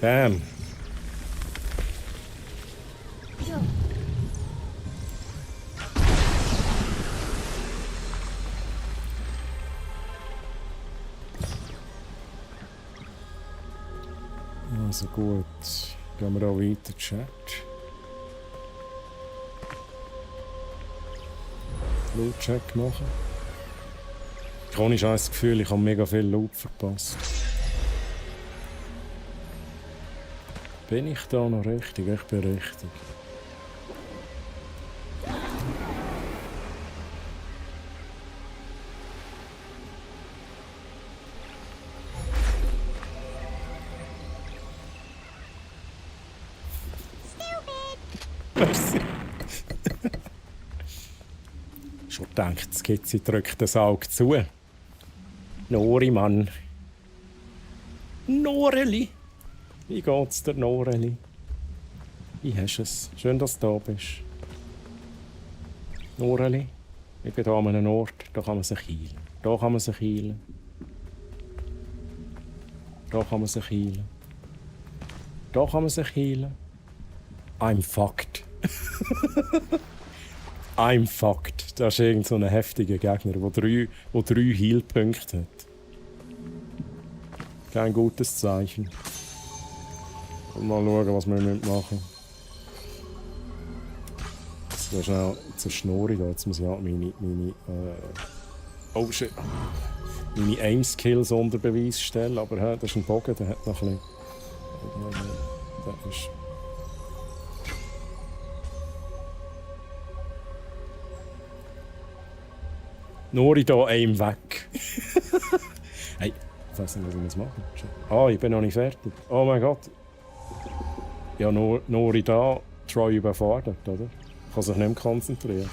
Bam. Also gut, gehen wir auch weiter, Chat. Loot-Check machen. Chronisch habe ich das Gefühl, ich habe mega viel Loot verpasst. Bin ich da noch richtig? Ich bin richtig. Merci. Schon gedacht, das Skizze drückt das Auge zu. Nori, Mann. Noreli. Wie geht's dir, Noreli? Wie hast du es? Schön, dass du da bist. Noreli, ich bin hier an einem Ort, da kann man sich heilen. Da kann man sich heilen. Da kann man sich heilen. Da kann man sich heilen. I'm fucked. I'm fucked. Das ist irgend so ein heftiger Gegner, der drei Heal-Punkte hat. Kein gutes Zeichen. Mal schauen, was wir machen müssen. So schnell zur Schnurri da. Jetzt muss ich halt meine oh shit. Meine Aim-Skills unter Beweis stellen. Aber das ist ein Bogen, der hat noch ein bisschen... Der ist... Nori da Aim weg. Hey, ich weiß nicht, was ich jetzt machen muss. Ich bin noch nicht fertig. Oh mein Gott. Ja, Nori da, Troy überfordert, oder? Kann sich nicht mehr konzentrieren.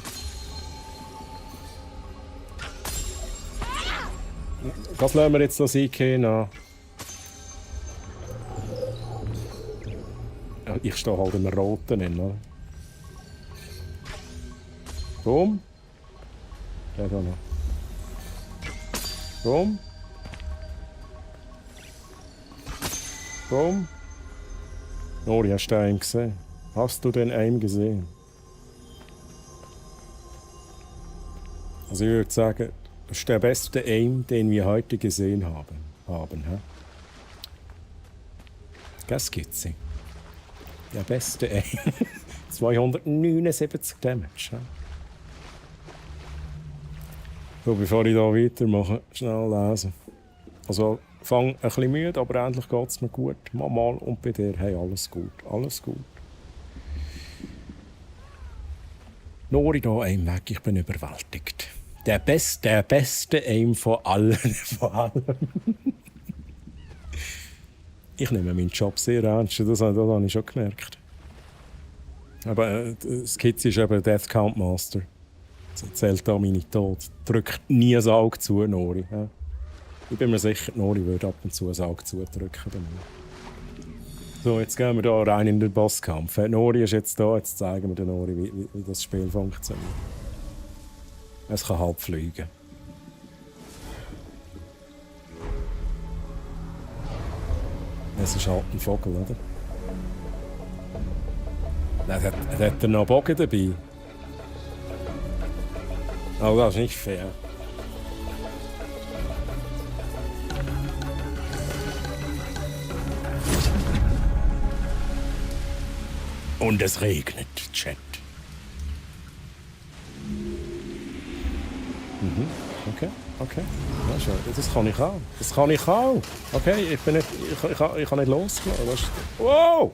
Das lassen wir jetzt das eingehen an. Ja, ich stehe halt im Roten hin, oder? Boom. Der da noch. Boom. Boom. Nori, hast du den Aim gesehen? Hast du den Aim gesehen? Also ich würde sagen, das ist der beste Aim, den wir heute gesehen haben. Das gibt's. Der beste Aim. 279 Damage. He? So, bevor ich hier weitermache, schnell lesen. Also, fang ein bisschen müde, aber endlich geht es mir gut. Mal und bei dir, hey, alles gut. Alles gut. Nori da Aim weg, ich bin überwältigt. Der beste Aim von allen. Ich nehme meinen Job sehr ernst, das habe ich schon gemerkt. Aber das Kids ist eben Death Count Master. Das erzählt da meine Tod. Drückt nie ein Auge zu, Nori. Ja. Ich bin mir sicher, Nori würde ab und zu ein Auge zudrücken. So, jetzt gehen wir da rein in den Bosskampf. Nori ist jetzt da, jetzt zeigen wir den Nori, wie das Spiel funktioniert. Es kann halb fliegen. Es ist halt ein Vogel, oder? Nein, hat er noch Bogen dabei? Oh, das ist nicht fair. Und es regnet, Chat. Okay. Ja, schön. Das kann ich auch. Okay, ich kann nicht losgehen. Wow!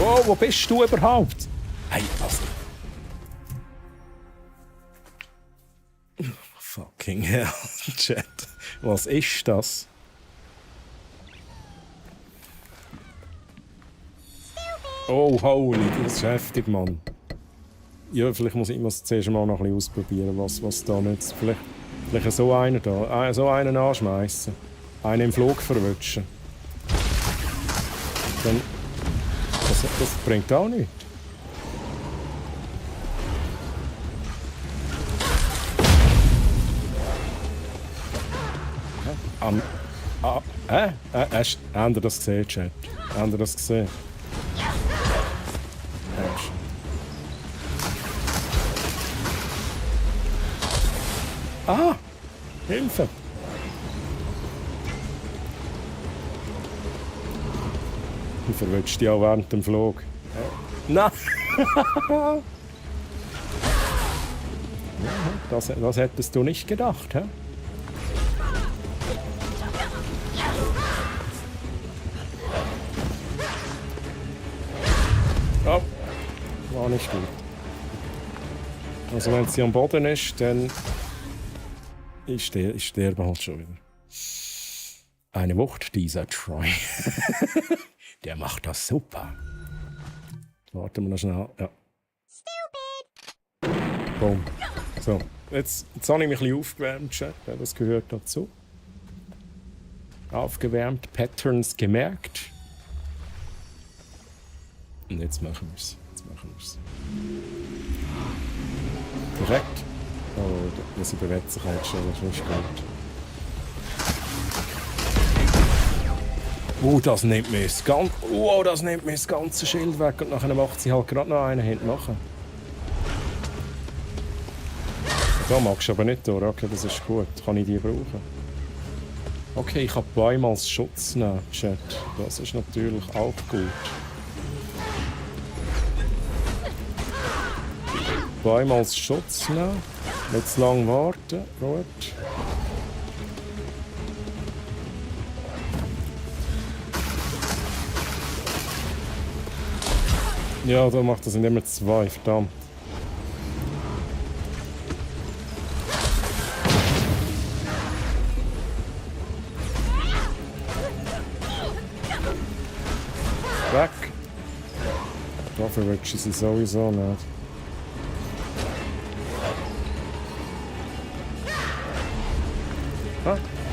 Oh, wo bist du überhaupt? Hey, was? Fucking hell, Chat. Was ist das? Oh, holy, das ist heftig, Mann. Ja, vielleicht muss ich zuerst mal noch ein bisschen ausprobieren, was da nützt. Vielleicht so einen da, so einen anschmeißen. Einen im Flug verwutschen. Dann das bringt auch nichts. Habt ihr das gesehen, Chat? Habt ihr das gesehen? Ah! Hilfe! Du verwirrst dich auch während dem Flug. Nein! das hättest du nicht gedacht, hä? Oh, war nicht gut. Also wenn sie am Boden ist, dann... Ich sterbe halt schon wieder. Eine Wucht, dieser Troy. Der macht das super. Warten wir noch schnell. Ja. Stupid! Boom. So, jetzt habe ich mich ein bisschen aufgewärmt, Chat. Das gehört dazu. Aufgewärmt, Patterns gemerkt. Und jetzt machen wir es. Direkt. Oh, sie bewegt sich halt schon, das ist nicht gut. Das nimmt mir das ganze Schild weg und nachher macht sie halt gerade noch einen hinten nachher. Da magst du aber nicht durch, okay, das ist gut, kann ich die brauchen. Okay, ich kann Bäume als Schutz nehmen, Chat, das ist natürlich auch gut. Bäume als Schutz nehmen, nicht zu lange warten, gut. Ja, da macht das sind immer zwei, verdammt. Weg! Dafür willst du sie sowieso nicht.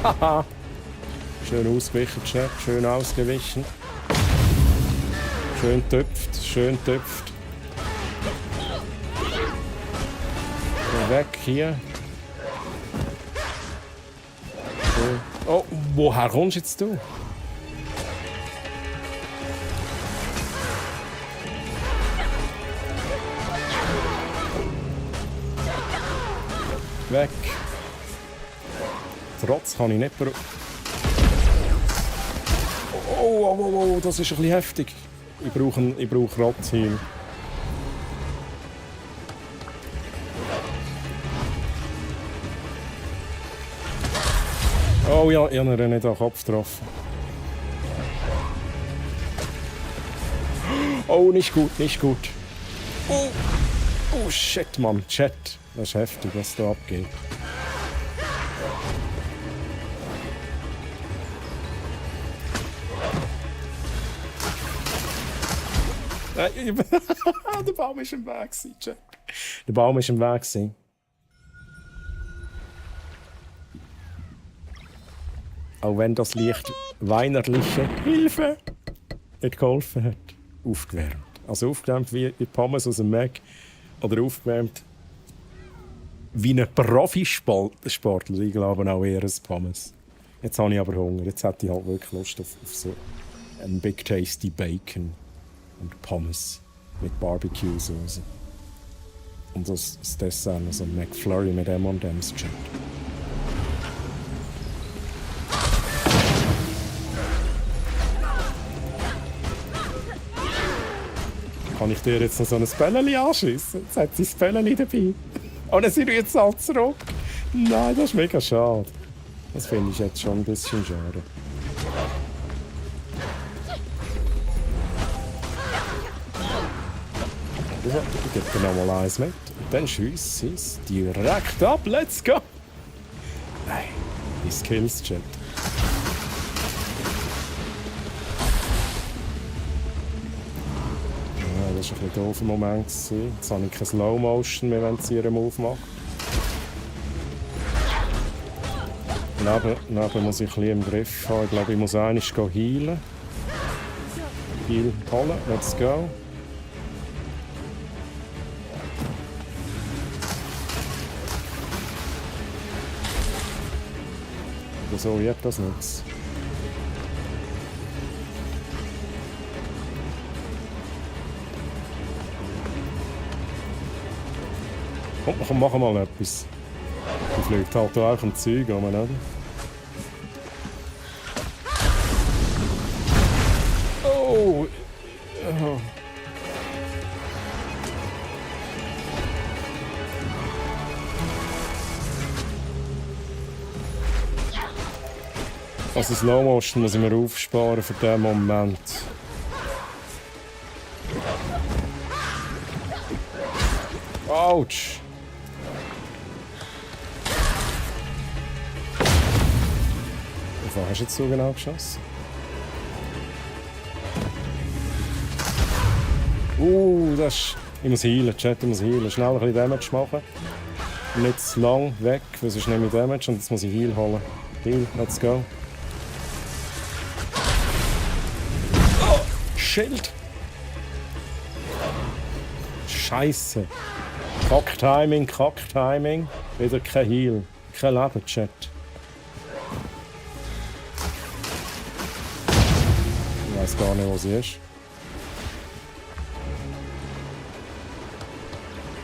Haha! Schön ausgewichen, Chat, schön ausgewichen. Schön töpft, schön töpft. So, weg hier. So. Oh, woher kommst jetzt du? Weg. Trotz kann ich nicht brauchen. Oh, das ist ein bisschen heftig. Ich brauche Rotzheal. Oh ja, ich habe ihn nicht am Kopf getroffen. Oh, nicht gut, nicht gut. Oh shit, Mann, Chat. Das ist heftig, was da abgeht. Der Baum ist im Weg, Chat. Der Baum ist im Weg. Auch wenn das leicht weinerliche Hilfe nicht geholfen hat. Aufgewärmt. Also aufgewärmt wie Pommes aus dem Mac. Oder aufgewärmt wie ein Profisportler. Ich glaube auch eher ein Pommes. Jetzt habe ich aber Hunger. Jetzt hätte ich halt wirklich Lust auf so einen Big Tasty Bacon. Und Pommes mit Barbecue-Soße. Und das Dessert, also ein McFlurry mit M&M's, Chat. Kann ich dir jetzt noch so ein Bällchen anschiessen? Jetzt hat sie das Bällchen dabei. Und dann sind wir jetzt alle zurück. Nein, das ist mega schade. Das finde ich jetzt schon ein bisschen schade. Ich gebe dir noch mal eins mit. Und dann schießt sie es direkt ab. Let's go! Nein, die Skills, Chat. Ja, das war ein bisschen doofer Moment. Jetzt habe ich keine Slow Motion mehr, wenn sie ihren Move macht. Neben muss ich ein bisschen im Griff haben. Ich glaube, ich muss einmal healen. Heal holen, let's go. So, ich hab das nichts. Komm, mach mal etwas. Die fliegt halt auch im Zeug rum, oder? Oh! Oh. Also Slow Motion muss ich mir aufsparen für den Moment. Autsch! Wo hast du jetzt so genau geschossen? Das ist... Ich muss healen, Chat, ich muss healen. Schnell ein bisschen Damage machen. Nicht zu lang weg, weil sonst nehme ich Damage und jetzt muss ich Heal holen. Heal, let's go. Oh, Schild! Scheiße! Kack-Timing, Kack-Timing. Wieder kein Heal. Kein Leben, Chat. Ich weiß gar nicht, wo sie ist.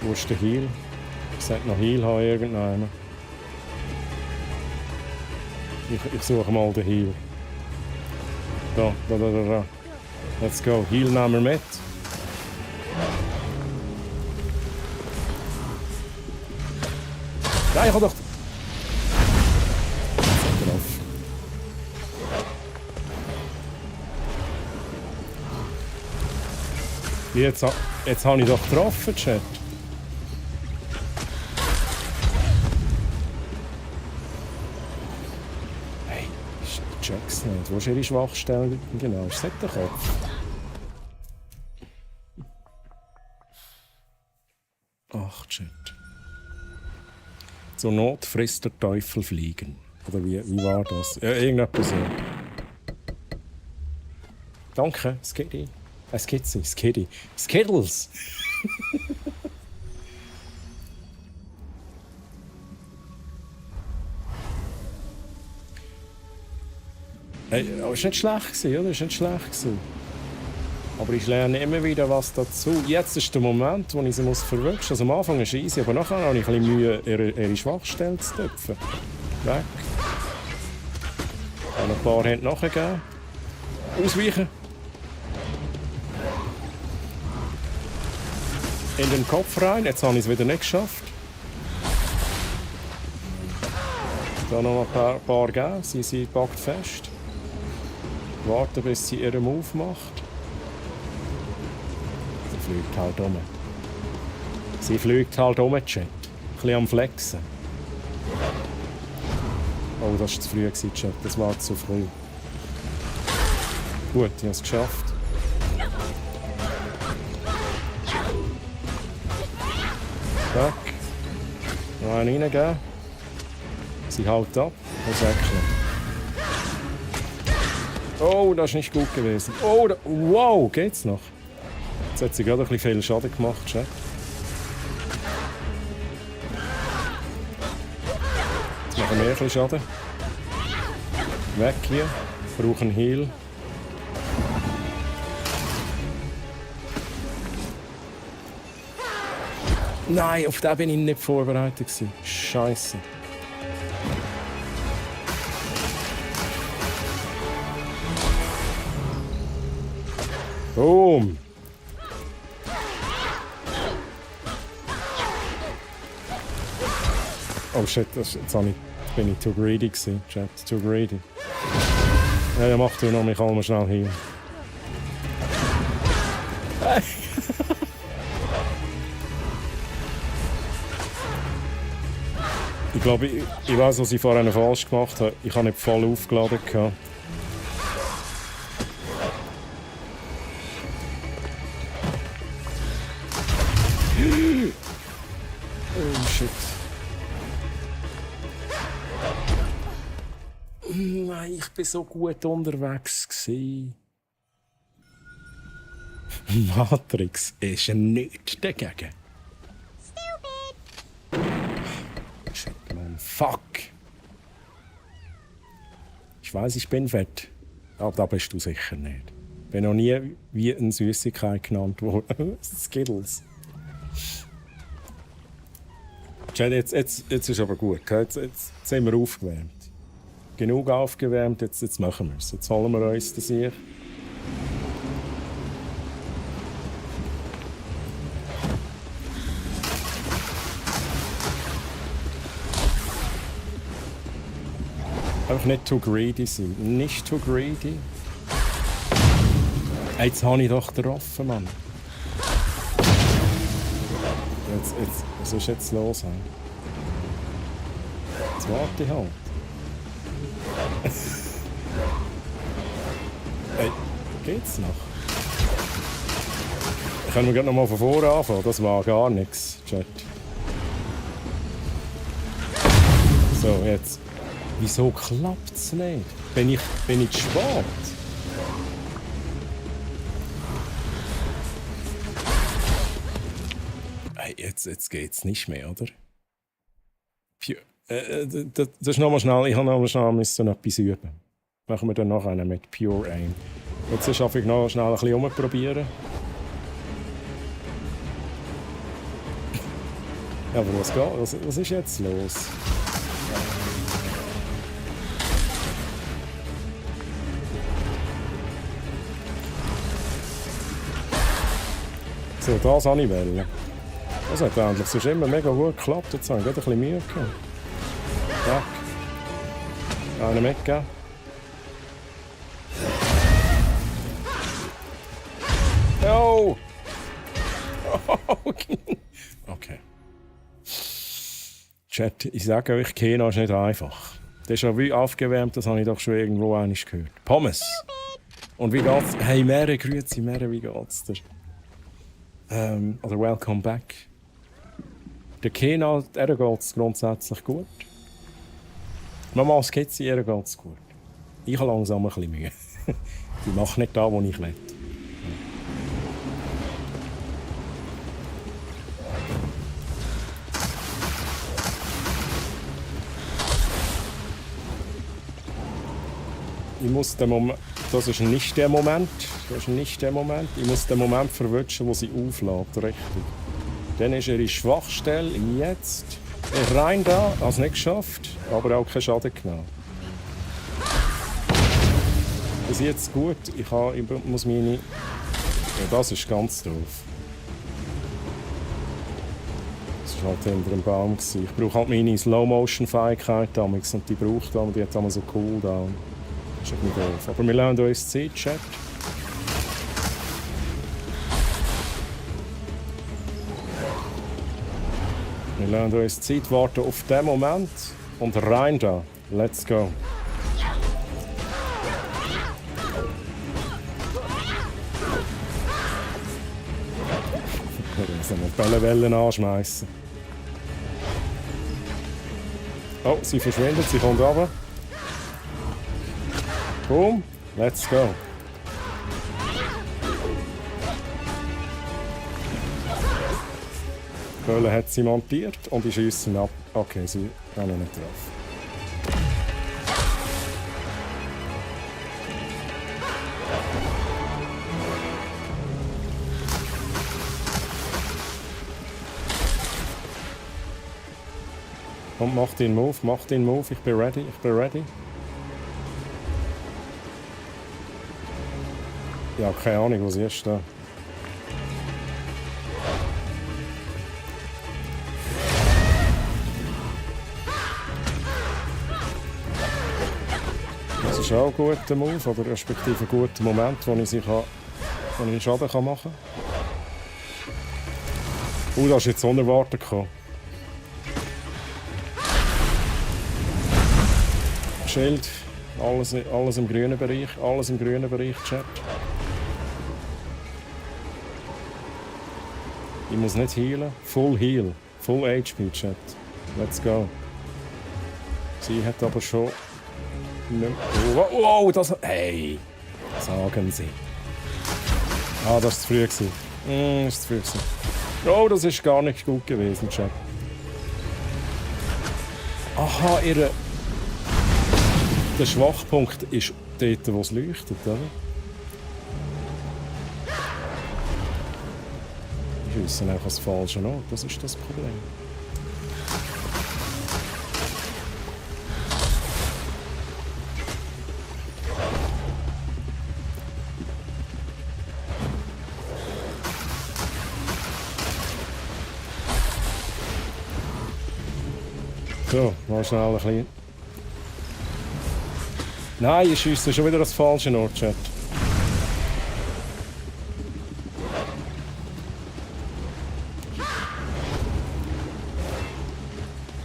Wo ist der Heal? Ich sollte noch Heal haben, irgendeiner. Ich suche mal den Heal. Da. Let's go. Heal nehmen wir mit. Nein, ich hab doch... Jetzt habe ich doch getroffen, Chat. Hey, ich check's nicht. Wo ist ihre Schwachstelle? Genau, ist das der Kopf? Ach, Chat. Zur Not frisst der Teufel fliegen. Oder wie war das? Ja, irgendetwas so. Danke, Skitty. Skitty. Skittles! Hey, ist nicht schlecht gewesen, oder? Ist nicht schlecht gewesen. Aber ich lerne immer wieder was dazu. Jetzt ist der Moment, wo ich sie verwirklichen muss. Also am Anfang ist es easy, aber nachher habe ich ein bisschen Mühe, ihre Schwachstellen zu töpfen. Weg. Ich habe ein paar Hände nachgegeben. Ausweichen. In den Kopf rein. Jetzt habe ich es wieder nicht geschafft. Da noch ein paar geben. Sie packt fest. Warten, bis sie ihren Move macht. Sie fliegt halt um. Sie fliegt halt um, Chat. Ein bisschen am Flexen. Oh, das war zu früh, Chat. Das war zu früh. Gut, ich habe es geschafft. Weg. Noch einen reingeben. Sie hält ab. Und wechseln. Oh, das ist nicht gut gewesen. Oh, wow, geht's noch? Jetzt hat sie gerade ein bisschen viel Schaden gemacht, Chat. Jetzt machen wir ein bisschen Schaden. Weg hier. Wir brauchen Heal. Nein, auf den bin ich nicht vorbereitet gewesen. Scheiße. Boom. Oh shit, jetzt bin ich too greedy gewesen. Chat, too greedy. Ja, mach du noch, ich kann mal schnell hier. Ich glaube, ich weiß, was ich vorhin falsch gemacht habe. Ich habe nicht voll aufgeladen. Oh shit. Nein, ich bin so gut unterwegs gewesen. Matrix ist nichts dagegen. Shit, man. Fuck. Ich weiß, ich bin fett. Aber da bist du sicher nicht. Ich bin noch nie wie eine Süßigkeit genannt worden. Skittles. Jetzt ist aber gut. Jetzt sind wir aufgewärmt. Genug aufgewärmt, jetzt machen wir es. Jetzt holen wir uns das hier. Einfach nicht too greedy sein. Nicht too greedy. Jetzt habe ich doch getroffen, Mann. Was ist jetzt los? Jetzt warte ich halt. Hey, geht's noch? Können wir gerade noch mal von vorne anfangen? Das war gar nichts, Chat. So, jetzt. Wieso klappt's nicht? Bin ich zu spät? Hey, jetzt geht's nicht mehr, oder? Das ist nochmal schnell. Ich habe nochmal schnell etwas üben. Machen wir dann noch einen mit Pure Aim. Jetzt ist einfach noch schnell ein bisschen rumprobieren. Ja, aber was ist jetzt los? So, das wollte ich wollen. Das hat endlich sonst immer mega gut geklappt. Jetzt habe ich gerade ein bisschen Mühe gehabt. Zack. Einen mitgeben. Oh! Okay. Chat, ich sage euch, Kena ist nicht einfach. Das ist ja wie aufgewärmt, das habe ich doch schon irgendwo einmal gehört. Pommes! Und wie geht's? Hey, Mere, grüezi, Mere, wie geht's dir? Oder welcome back. Der Kena, der geht's grundsätzlich gut. Mama Skizzi, ihr geht's gut. Ich habe langsam ein bisschen Mühe. Ich mache nicht da, wo ich will. Ich muss den Moment, das ist nicht der Moment. Ich muss den Moment verwünschen, wo sie auflädt, richtig. Dann ist ihre Schwachstelle jetzt. Rein da, hat es nicht geschafft, aber auch keinen Schaden genommen. Das ist jetzt gut. Ich muss meine. Ja, das ist ganz doof. Das war halt hinter dem Baum. Ich brauche halt meine Slow-Motion-Fähigkeit damals und die braucht dann, die hat damals so Cooldown. Das ist nicht doof. Aber wir lernen uns Zeit, Chat. Wir lernen uns Zeit, warten auf den Moment und rein da. Let's go. Wir müssen noch Bällewellen anschmeißen. Oh, sie verschwindet, sie kommt runter. Boom, let's go. Die Bölle hat sie montiert und die schiessen ab. Okay, sie rennen nicht drauf. Und mach den Move, ich bin ready. Ja, keine Ahnung, was ist da. Das ist auch ein guter Move, oder respektive ein guter Moment, wo ich Schaden machen kann. Das ist jetzt unerwartet gekommen. Schild, alles im grünen Bereich, Chat. Ich muss nicht healen. Full Heal. Full HP, Chat. Let's go. Sie hat aber schon... Wow, das... Hey! Sagen Sie. Ah, das war zu früh. Das ist zu früh. Oh, das ist gar nicht gut gewesen, Chat. Aha, der Schwachpunkt ist dort, wo es leuchtet, oder? Ich wüsste einfach das falsche Ort, das ist das Problem. So, mal schnell ein bisschen. Nein, ich schiesse schon wieder das falsche Ort, Chat.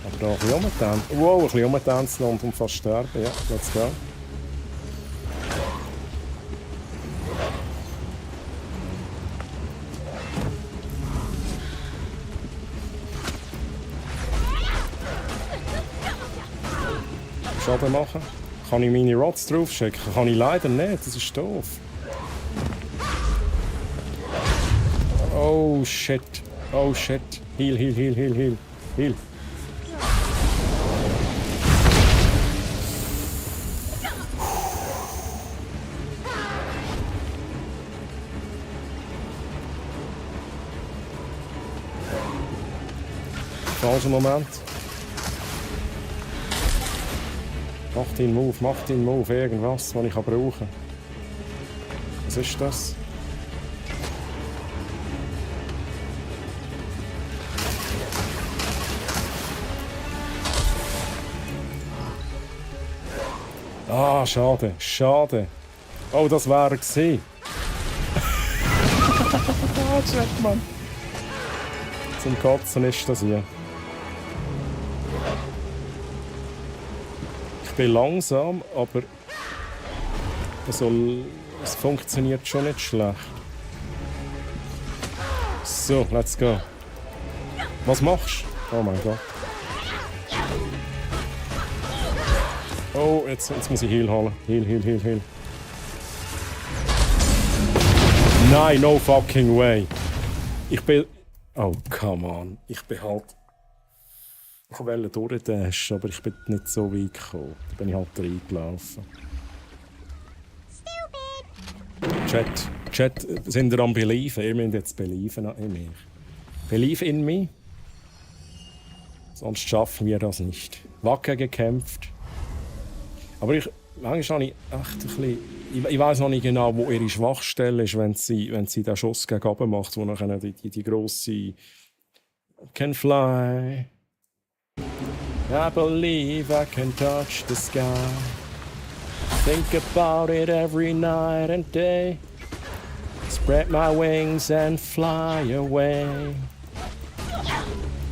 Aber da ein bisschen rumtanzen. Wow, ein bisschen rumtanzen und fast sterben. Ja, let's go. Schaden machen. Kann ich meine Rods draufschicken? Kann ich leider nicht, das ist doof. Oh shit. Oh shit. Heal, heal, heal, heal, heal. Heal. Falscher Moment. Mach den Move, irgendwas, was ich brauchen kann. Was ist das? Ah, schade, schade. Oh, das wäre er gewesen. Ah, Chat, Mann. Zum Kotzen ist das hier. Ich bin langsam, aber es funktioniert schon nicht schlecht. So, let's go. Was machst du? Oh mein Gott. Oh, jetzt muss ich Heal holen. Heal. Nein, no fucking way. Ich bin... Oh, come on. Ich bin halt... Ich wollte durchdashen, aber ich bin nicht so weit gekommen. Da bin ich halt reingelaufen. Chat, sind ihr am Believen? Ihr müsst jetzt believen in mich. Believe in me. Sonst schaffen wir das nicht. Wacker gekämpft. Aber manchmal habe ich echt ein bisschen... Ich weiss noch nicht genau, wo ihre Schwachstelle ist, wenn sie den Schuss gegen oben macht, wo nachher die grosse... Can fly... I believe I can touch the sky. Think about it every night and day. Spread my wings and fly away.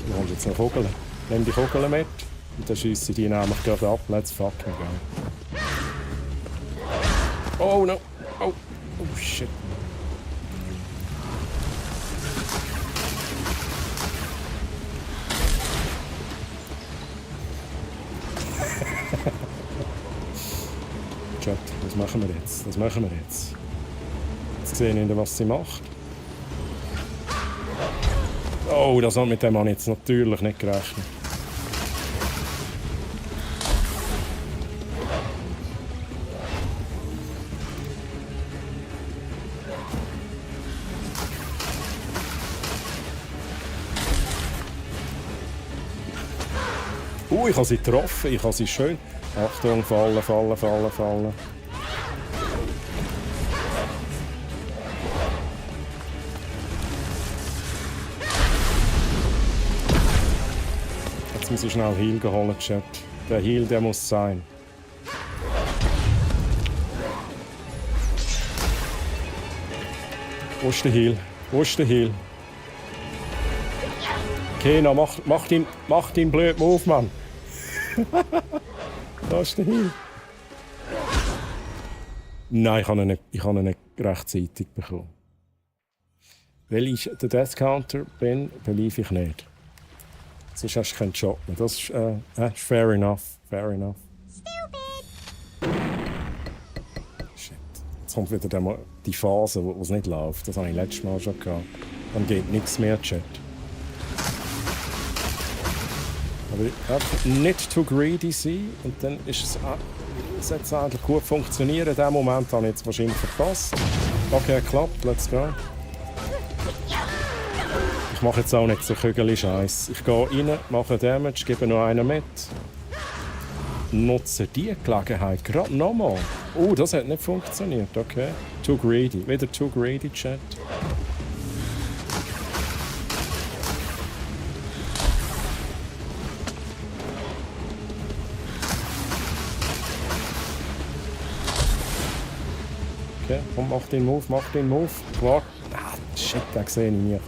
Du hast jetzt noch Kugeln. Nimm die Kugeln mit und dann schiessen die nämlich gerade ab. Let's fucking go. Oh no! Oh shit. Chat, was machen wir jetzt? Jetzt sehen wir, was sie macht. Oh, das hat mit dem Mann jetzt natürlich nicht gerechnet. Ich habe sie getroffen, ich habe sie schön. Achtung, fallen. Jetzt muss ich schnell Heal holen, Chat. Der Heal, der muss sein. Wo ist der Heal? Kena, mach den blöden Move, Mann. Da ist der Heal. Nein, ich habe ihn nicht rechtzeitig bekommen. Weil ich der Death Counter bin, believe ich nicht. Sonst hast du keinen Job mehr. Das ist fair enough. Shit. Jetzt kommt wieder die Phase, wo es nicht läuft. Das habe ich letztes Mal schon gehabt. Dann geht nichts mehr, Chat. Aber einfach nicht too greedy sein und dann ist es jetzt eigentlich gut funktionieren. In dem Moment habe ich jetzt wahrscheinlich verpasst. Okay, klappt, let's go. Ich mache jetzt auch nicht so Kügel-Scheiß. Ich gehe rein, mache Damage, gebe noch einen mit. Nutze die Gelegenheit gerade nochmal. Oh, das hat nicht funktioniert, okay. Too greedy, wieder too greedy, Chat. Okay, komm, mach den Move, mach den Move. Warte. Ah, shit, den sehe ich nie.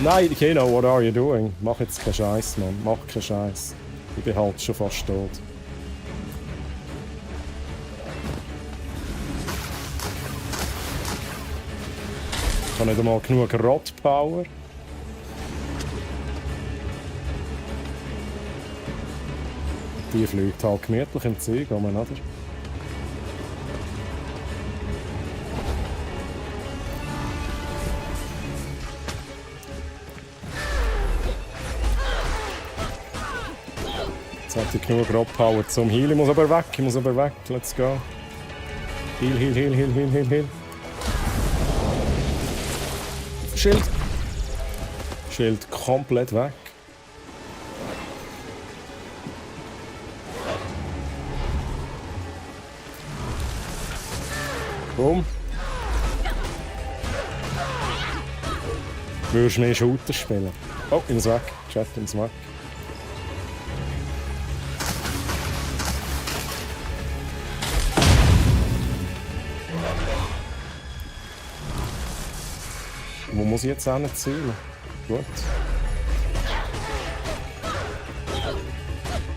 Nein, Keno, what are you doing? Mach jetzt keinen Scheiß, Mann. Mach keinen Scheiß. Ich bin halt schon fast tot. Ich habe nicht einmal genug Rot-Power. Die fliegt halt gemütlich im Zeug, oder? Jetzt hat ich genug Rob-Power zum Heal. Ich muss aber weg, Let's go. Heal. Schild komplett weg. Boom. Würdest du mehr Shooter spielen? Oh, ich muss weg. Chat, ich muss weg. Wo muss ich jetzt hinziehen? Gut.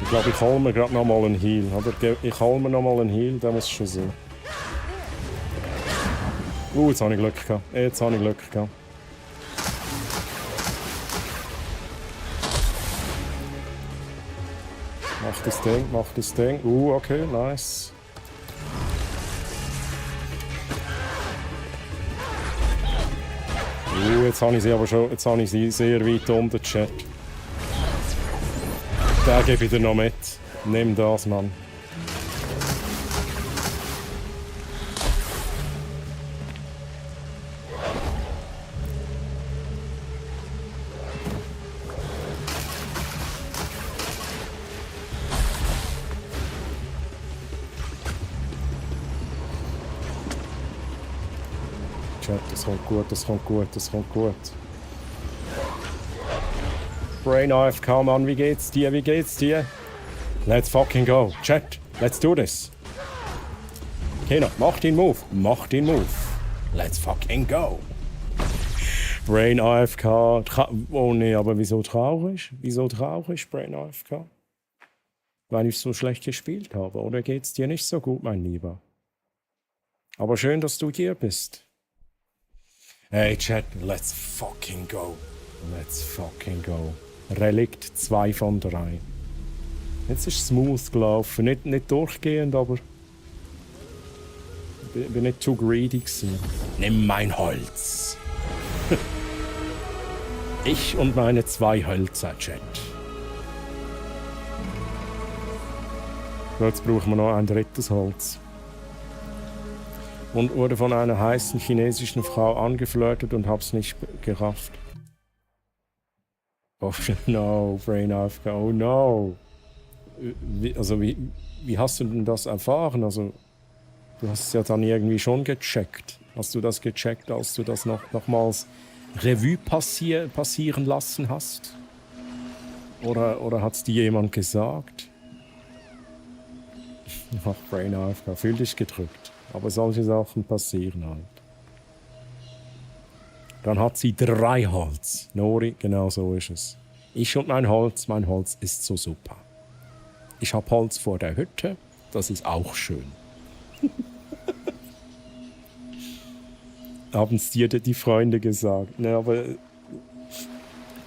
Ich glaube, ich hole mir gerade noch mal einen Heal. Oder? Ich hole mir noch mal einen Heal, der muss schon sein. Jetzt habe ich Glück gehabt. Mach das Ding. Okay, nice. Jetzt habe ich sie sehr weit unter Chat. Den gebe ich dir noch mit. Nimm das, Mann. Chat, das kommt gut. Brain AFK, Mann, wie geht's dir? Let's fucking go. Chat, let's do this. Keno, mach den Move. Let's fucking go. Brain AFK. Oh nee, aber wieso traurig? Brain AFK? Weil ich so schlecht gespielt habe. Oder geht's dir nicht so gut, mein Lieber? Aber schön, dass du hier bist. Hey Chat, let's fucking go. Relikt 2 von 3. Jetzt ist es smooth gelaufen. Nicht durchgehend, aber ich bin nicht zu greedy gewesen. Nimm mein Holz. Ich und meine 2 Hölzer, Chat. Jetzt brauchen wir noch ein drittes Holz. Und wurde von einer heißen chinesischen Frau angeflirtet und hab's nicht gerafft. Oh no, Brain AFK, oh no. Wie hast du denn das erfahren? Also, du hast es ja dann irgendwie schon gecheckt. Hast du das gecheckt, als du das nochmals Revue passieren lassen hast? Oder hat's dir jemand gesagt? Ach, Brain AFK, fühl dich gedrückt. Aber solche Sachen passieren halt. Dann hat sie 3 Holz. Nori, genau so ist es. Ich und mein Holz ist so super. Ich habe Holz vor der Hütte, das ist auch schön. Haben es dir die Freunde gesagt? Ne, aber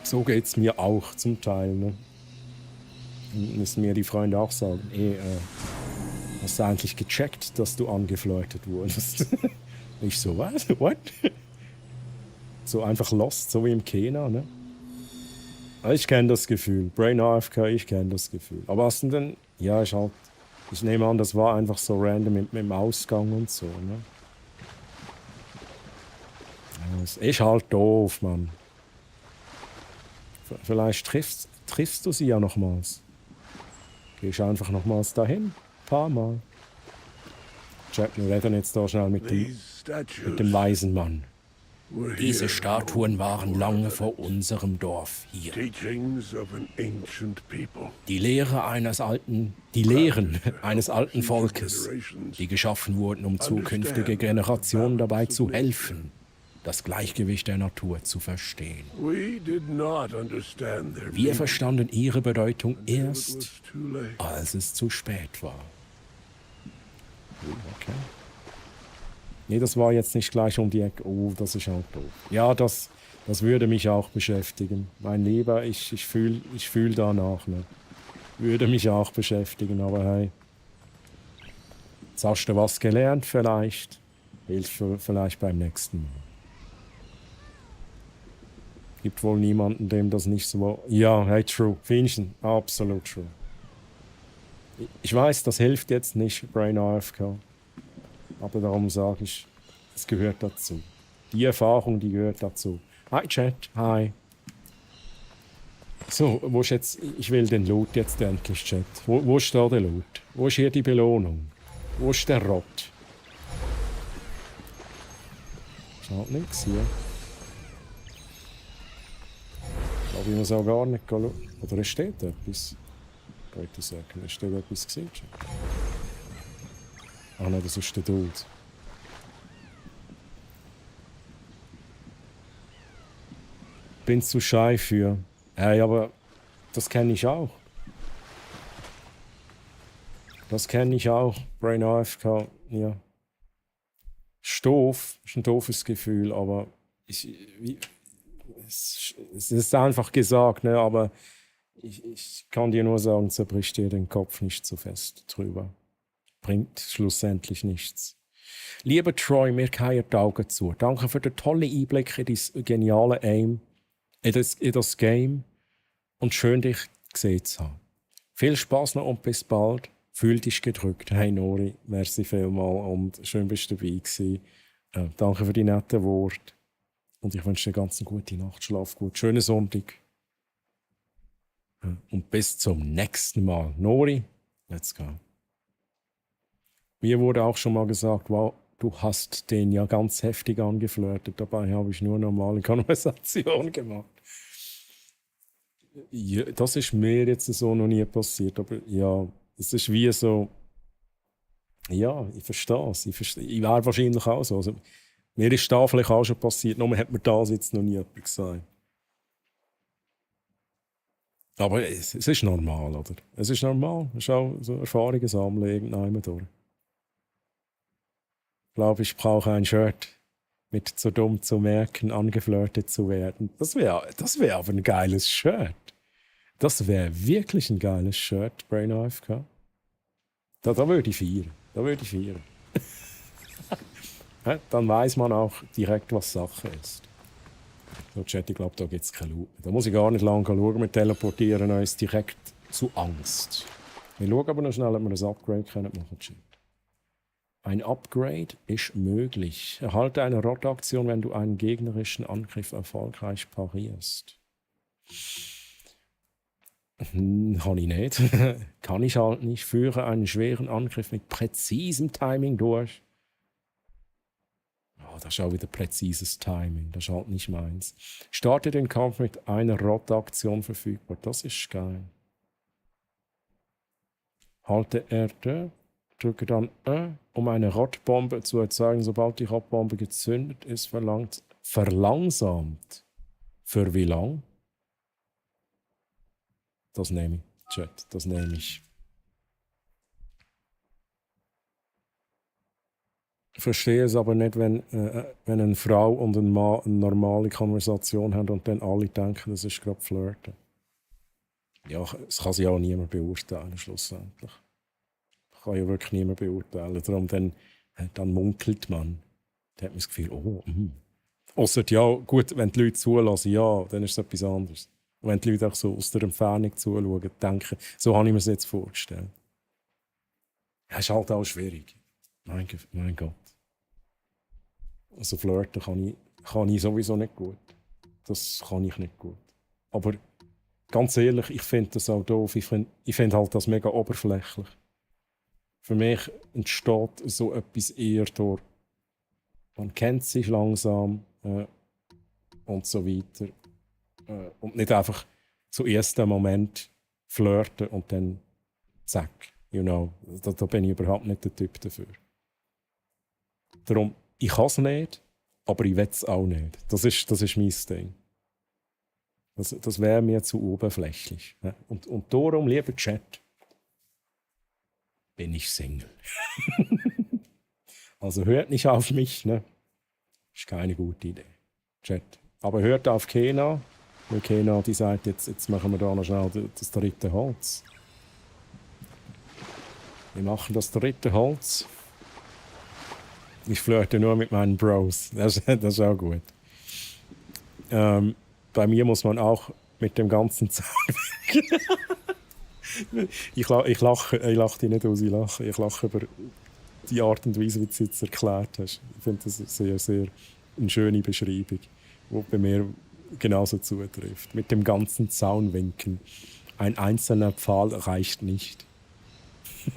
so geht es mir auch zum Teil. Ne? Müssen mir die Freunde auch sagen. Hast du eigentlich gecheckt, dass du angeflirtet wurdest? Ich so, was? What? So einfach lost, so wie im Kena, ne? Ich kenne das Gefühl. Brain AFK, ich kenne das Gefühl. Aber was denn? Ja, ich nehme an, das war einfach so random mit dem Ausgang und so, ne? Das ist halt doof, Mann. Vielleicht triffst du sie ja nochmals. Gehst einfach nochmals dahin. Ein paar Mal. Jack, wir reden jetzt da schnell mit dem weisen Mann. Diese Statuen waren lange vor unserem Dorf hier. Die Lehren eines alten Volkes, die geschaffen wurden, um zukünftige Generationen dabei zu helfen, das Gleichgewicht der Natur zu verstehen. Wir verstanden ihre Bedeutung erst, als es zu spät war. Okay. Nee, das war jetzt nicht gleich um die Ecke. Oh, das ist halt doof. Ja, das würde mich auch beschäftigen. Mein Lieber, ich fühl danach. Ne? Würde mich auch beschäftigen, aber hey. Jetzt hast du was gelernt vielleicht. Hilft vielleicht beim nächsten Mal. Gibt wohl niemanden, dem das nicht so... Ja, hey, true. Finchen, absolut true. Ich weiß, das hilft jetzt nicht, Brain AFK. Aber darum sage ich, es gehört dazu. Die Erfahrung, die gehört dazu. Hi Chat, hi. So, wo ist jetzt... Ich will den Loot jetzt endlich, Chat. Wo ist da der Loot? Wo ist hier die Belohnung? Wo ist der Rott? Schaut nichts hier. Aber ich muss auch gar nicht schauen. Oder es steht etwas. Wait a second, es steht etwas gesehen, Chat. Ah nein, das ist der Dude. Bin zu shy für. Hey, aber das kenne ich auch. Das kenne ich auch. Brain AFK, ja. Ist doof, ist ein doofes Gefühl, aber es ist einfach gesagt, ne? Aber ich kann dir nur sagen, zerbricht dir den Kopf nicht zu fest drüber. Bringt schlussendlich nichts. Lieber Troy, mir gehen die Augen zu. Danke für den tollen Einblick in dein geniale Aim, in das Game und schön, dich gesehen zu haben. Viel Spaß noch und bis bald. Fühl dich gedrückt. Hey Nori, merci vielmals und schön bist du dabei gewesen. Danke für die netten Worte und ich wünsche dir ganz eine gute Nacht. Schlaf gut. Schönen Sonntag. Und bis zum nächsten Mal. Nori, let's go. Mir wurde auch schon mal gesagt, wow, du hast den ja ganz heftig angeflirtet. Dabei habe ich nur normale Konversation gemacht. Ja, das ist mir jetzt so noch nie passiert. Aber ja, es ist wie so... Ja, ich verstehe es. Ich wäre wahrscheinlich auch so. Also, mir ist da vielleicht auch schon passiert, nur hat mir das jetzt noch nie jemand gesagt. Aber es ist normal, oder? Es ist normal. Es ist auch so Erfahrungen sammeln, irgendwann durch. Ich glaube, ich brauche ein Shirt mit zu dumm zu merken, angeflirtet zu werden. Das wär aber ein geiles Shirt. Das wäre wirklich ein geiles Shirt, Brain AFK. Da würde ich feiern. Da würde ich feiern. Dann weiß man auch direkt, was Sache ist. So, Chat, ich glaube, da gibt es keine Loot. Da muss ich gar nicht lange schauen. Wir teleportieren uns direkt zu Angst. Wir schauen aber noch schnell, ob wir ein Upgrade machen können, Chat. Ein Upgrade ist möglich. Erhalte eine Rotaktion, wenn du einen gegnerischen Angriff erfolgreich parierst. Kann ich nicht. Kann ich halt nicht. Führe einen schweren Angriff mit präzisem Timing durch. Oh, das ist auch wieder präzises Timing. Das ist halt nicht meins. Starte den Kampf mit einer Rotaktion verfügbar. Das ist geil. Halte RT. Drücke dann um eine Rottbombe zu erzeugen. Sobald die Rottbombe gezündet ist, verlangsamt. Für wie lang? Das nehme ich, Chat. Das nehme ich. Ich verstehe es aber nicht, wenn eine Frau und ein Mann eine normale Konversation haben und dann alle denken, das ist gerade Flirten. Ja, das kann sich auch niemand beurteilen, schlussendlich. kann ja wirklich niemand beurteilen. Darum dann munkelt man. Dann hat man das Gefühl, Ausser, ja, gut, wenn die Leute zulassen, ja, dann ist es etwas anderes. Und wenn die Leute auch so aus der Entfernung zuschauen, denken, so habe ich mir es jetzt vorgestellt. Ja, ist halt auch schwierig. Mein Gott. Also flirten kann ich sowieso nicht gut. Das kann ich nicht gut. Aber ganz ehrlich, ich finde das auch doof. Ich find halt das mega oberflächlich. Für mich entsteht so etwas eher durch, man kennt sich langsam und so weiter. Und nicht einfach zuerst einen Moment flirten und dann zack. You know, da bin ich überhaupt nicht der Typ dafür. Darum, ich kann es nicht, aber ich will es auch nicht. Das ist mein Ding. Das wäre mir zu oberflächlich. Ne? Und darum, lieber Chat, bin ich Single. Also hört nicht auf mich, ne? Ist keine gute Idee. Chat. Aber hört auf Kena, weil Kena die sagt, jetzt machen wir da noch schnell das dritte Holz. Wir machen das dritte Holz. Ich flirte nur mit meinen Bros. Das ist auch gut. Bei mir muss man auch mit dem ganzen Zaun. ich lache dich nicht aus, ich lache über die Art und Weise, wie du es jetzt erklärt hast. Ich finde das sehr, sehr eine schöne Beschreibung, die bei mir genauso zutrifft. Mit dem ganzen Zaun winken. Ein einzelner Pfahl reicht nicht.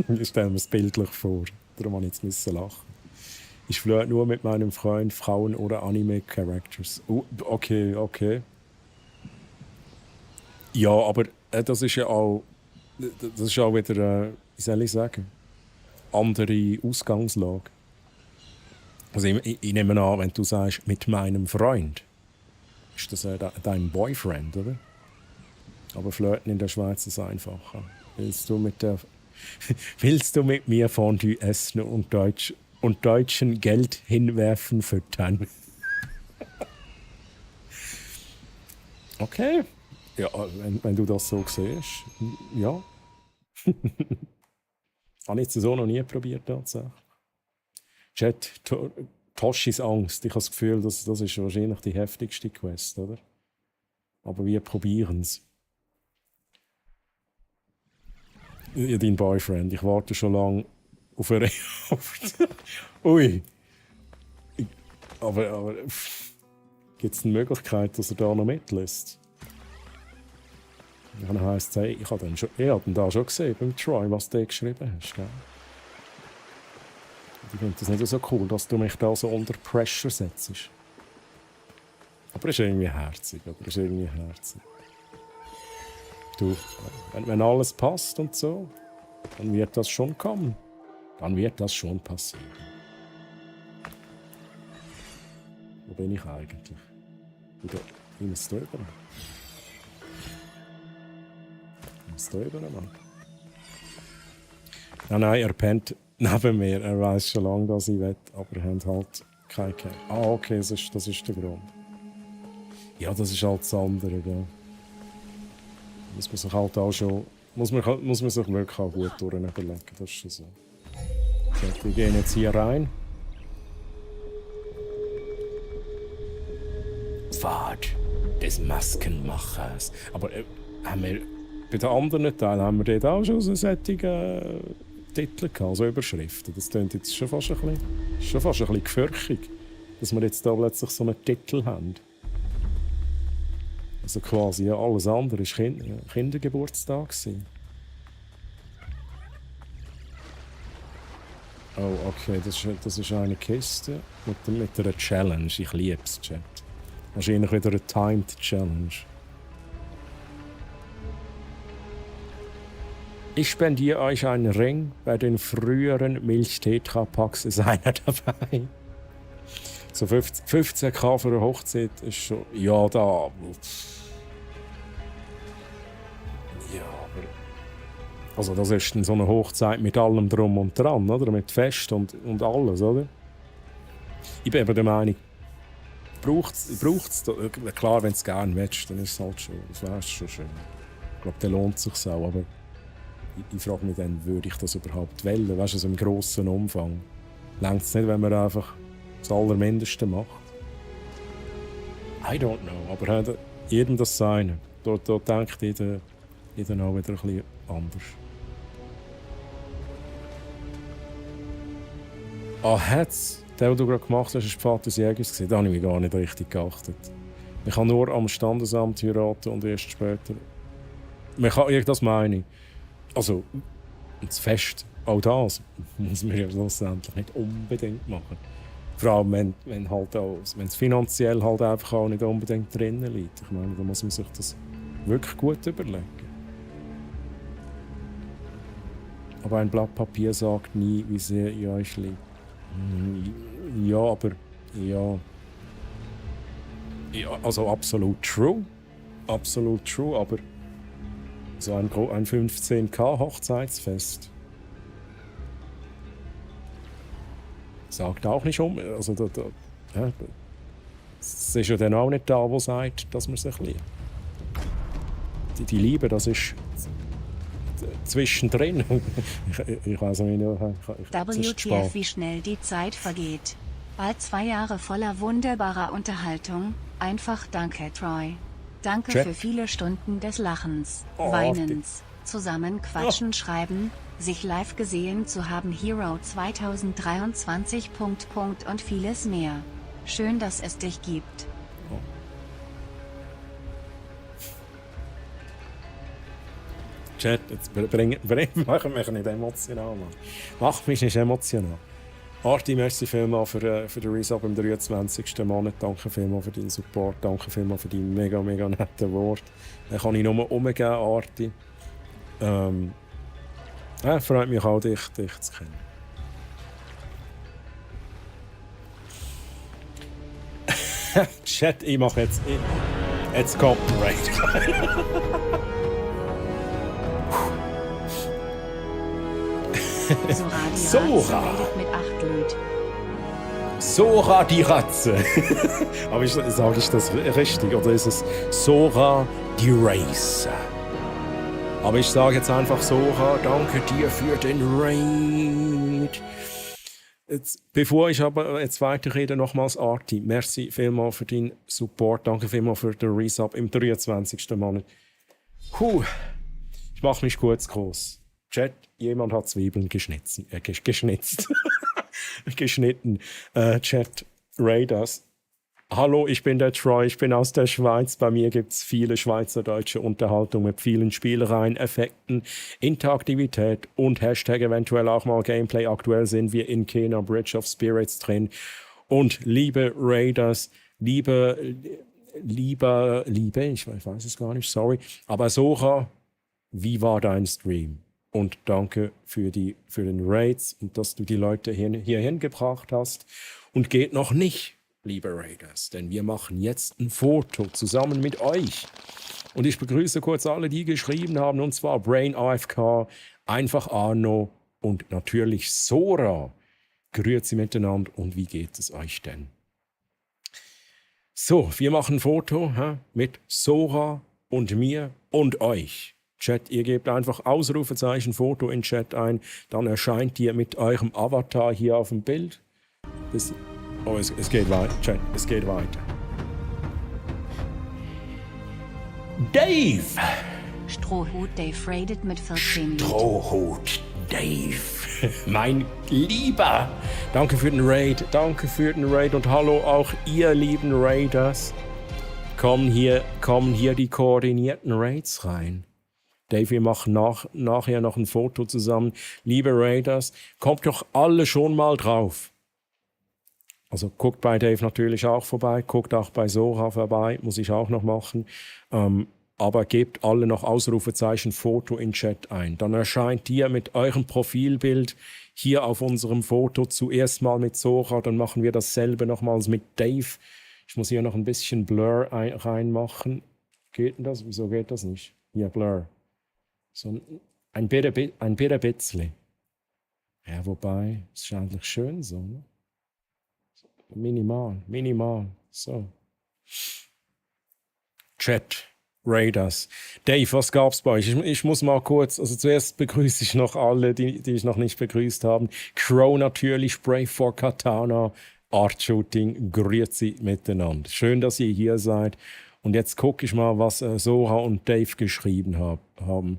Ich stelle mir es bildlich vor. Darum musste ich jetzt lachen. Ich flirte nur mit meinem Freund, Frauen oder Anime-Characters. Okay. Ja, aber das ist ja auch wieder, wie soll ich sagen, andere Ausgangslage. Also ich nehme an, wenn du sagst, mit meinem Freund, ist das dein Boyfriend, oder? Aber flirten in der Schweiz ist einfacher. Willst du mit mir Fondue essen und Deutschen Geld hinwerfen füttern? Okay. Ja, wenn du das so siehst, ja. Habe ich jetzt so noch nie probiert, tatsächlich. Chat, Toshis Angst. Ich habe das Gefühl, das ist wahrscheinlich die heftigste Quest, oder? Aber wir probieren es. Ja, dein Boyfriend. Ich warte schon lange auf eine... Ui. Aber gibt es eine Möglichkeit, dass er da noch mitlässt? Dann heisst es, ich habe den da schon gesehen, beim Troy, was du geschrieben hast. Gell? Ich finde das nicht so cool, dass du mich da so unter Pressure setzt. Aber es ist irgendwie herzig. Du, wenn alles passt und so, dann wird das schon kommen. Dann wird das schon passieren. Wo bin ich eigentlich? Wieder in das drüber. Mann. Nein, er pennt neben mir. Er weiß schon lange, dass ich will, aber er hat halt keine Cam. Okay, das ist der Grund. Ja, das ist halt das andere, gell? Muss man sich halt auch schon... Muss man sich wirklich auch gut überlegen, das ist schon so. Okay, wir gehen jetzt hier rein. Pfad des Maskenmachers. Aber haben wir... Bei den anderen Teilen haben wir dort auch schon so solche Titel gehabt, so Überschriften. Das klingt jetzt schon fast ein bisschen gefürchtig, dass wir jetzt da plötzlich so einen Titel haben. Also quasi ja, alles andere war Kindergeburtstag. Oh, okay, das ist eine Kiste mit einer Challenge. Ich liebe es, Chat. Wahrscheinlich wieder eine Timed Challenge. Ich spendiere euch einen Ring. Bei den früheren Milch-Tetra-Packs ist einer dabei. So 15k für eine Hochzeit ist schon... Ja, da... Ja, aber... Also das ist dann so eine Hochzeit mit allem Drum und Dran, oder? Mit Fest und alles, oder? Ich bin aber der Meinung, braucht's klar, wenn du es gerne willst, dann ist es halt schon... Das wäre schon schön. Ich glaube, der lohnt sich auch, aber... Ich frage mich dann, würde ich das überhaupt wählen? Weißt du, so im grossen Umfang. Längt es nicht, wenn man einfach das Allermindeste macht? I don't know, aber jedem das Seine. Da denkt jeder auch wieder ein bisschen anders. Hat's, den du gerade gemacht hast, war Vater des Jägers. Da habe ich mich gar nicht richtig geachtet. Man kann nur am Standesamt heiraten und erst später. Das meine ich. Also, das Fest, auch das muss man ja schlussendlich nicht unbedingt machen. Vor allem, wenn es finanziell halt einfach auch nicht unbedingt drinnen liegt. Ich meine, da muss man sich das wirklich gut überlegen. Aber ein Blatt Papier sagt nie, wie sehr ihr euch liebt. Ja, aber ja, also absolut true. Absolut true, aber so ein 15K Hochzeitsfest sagt auch nicht also es ist ja dann auch nicht da, wo sagt, dass man sich liebt. Die Liebe, das ist zwischendrin. ich weiß nicht, WTF, wie schnell die Zeit vergeht. Bald 2 Jahre voller wunderbarer Unterhaltung. Einfach danke, Troy. Danke für viele Stunden des Lachens, Weinens, Zusammenquatschen, Schreiben, sich live gesehen zu haben, Hero 2023. Und vieles mehr. Schön, dass es dich gibt. Chat, jetzt mach mich nicht emotional, Mann. Mach mich nicht emotional. Arti, merci vielmals für den Resub im 23. Monat. Danke vielmals für deinen Support. Danke vielmals für deine mega, mega netten Worte. Den kann ich nur umgeben, Arti. Freut mich auch, dich zu kennen. Chat, ich mache jetzt Copyright. Sora! Mit 8 Lüd. Sora die Ratze! Aber sage ich das richtig? Oder ist es Sora die Race? Aber ich sage jetzt einfach Sora, danke dir für den Raid. Jetzt, bevor ich aber jetzt weiterrede, nochmals Arti. Merci vielmals für deinen Support. Danke vielmals für den Resub im 23. Monat. Ich mache mich kurz groß. Chat, jemand hat Zwiebeln geschnitten. Chat, Raiders. Hallo, ich bin der Troy, ich bin aus der Schweiz. Bei mir gibt es viele schweizerdeutsche Unterhaltung mit vielen Spielereien, Effekten, Interaktivität und Hashtag eventuell auch mal Gameplay. Aktuell sind wir in Kena Bridge of Spirits drin. Und liebe Raiders, liebe, ich weiß es gar nicht, sorry. Aber Sora, wie war dein Stream? Und danke für den Raids und dass du die Leute hierhin gebracht hast. Und geht noch nicht, liebe Raiders, denn wir machen jetzt ein Foto zusammen mit euch. Und ich begrüße kurz alle, die geschrieben haben, und zwar Brain AFK, einfach Arno und natürlich Sora. Grüezi miteinander und wie geht es euch denn? So, wir machen ein Foto mit Sora und mir und euch. Chat, ihr gebt einfach Ausrufezeichen Foto in Chat ein, dann erscheint ihr mit eurem Avatar hier auf dem Bild. Es geht weiter, Chat, es geht weiter. Dave! Strohhut Dave raidet mit 14 Lüd. Strohhut Dave, mein Lieber. Danke für den Raid und hallo auch ihr lieben Raiders. Kommen hier die koordinierten Raids rein. Dave, wir machen nachher noch ein Foto zusammen. Liebe Raiders, kommt doch alle schon mal drauf. Also guckt bei Dave natürlich auch vorbei, guckt auch bei Sora vorbei, muss ich auch noch machen. Aber gebt alle noch Ausrufezeichen Foto in Chat ein. Dann erscheint ihr mit eurem Profilbild hier auf unserem Foto zuerst mal mit Sora, dann machen wir dasselbe nochmals mit Dave. Ich muss hier noch ein bisschen Blur reinmachen. Geht denn das? Wieso geht das nicht? Hier, Blur. So ein bisschen. Ja, wobei, es ist eigentlich schön so, ne? Minimal. So. Chat, Raiders. Dave, was gab's bei euch? Ich muss mal kurz, also zuerst begrüße ich noch alle, die ich noch nicht begrüßt habe. Crow natürlich, Brave for Katana, Art Shooting, grüezi miteinander. Schön, dass ihr hier seid. Und jetzt gucke ich mal, was Sora und Dave geschrieben haben.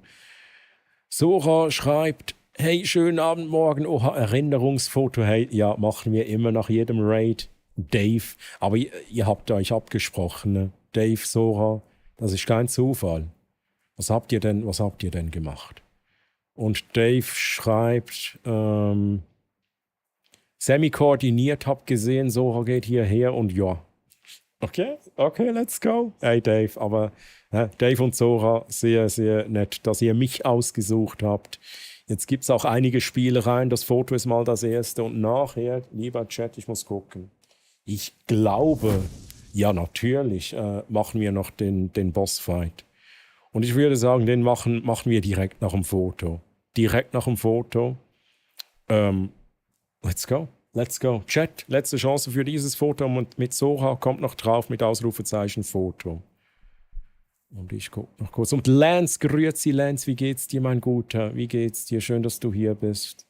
Sora schreibt, hey, schönen Abend, morgen, oha, Erinnerungsfoto, hey, ja, machen wir immer nach jedem Raid. Dave, aber ihr habt euch abgesprochen, ne? Dave, Sora, das ist kein Zufall. Was habt ihr denn gemacht? Und Dave schreibt, semi-koordiniert, hab gesehen, Sora geht hierher und ja. Okay, let's go. Hey Dave, aber Dave und Sora, sehr, sehr nett, dass ihr mich ausgesucht habt. Jetzt gibt es auch einige Spielereien. Das Foto ist mal das erste und nachher, lieber Chat, ich muss gucken. Ich glaube, ja natürlich, machen wir noch den Bossfight. Und ich würde sagen, den machen wir direkt nach dem Foto. Let's go. Chat, letzte Chance für dieses Foto und mit Sora kommt noch drauf mit Ausrufezeichen Foto. Und ich gucke noch kurz. Und Lance, grüezi Lance, wie geht's dir, mein Guter? Wie geht's dir? Schön, dass du hier bist.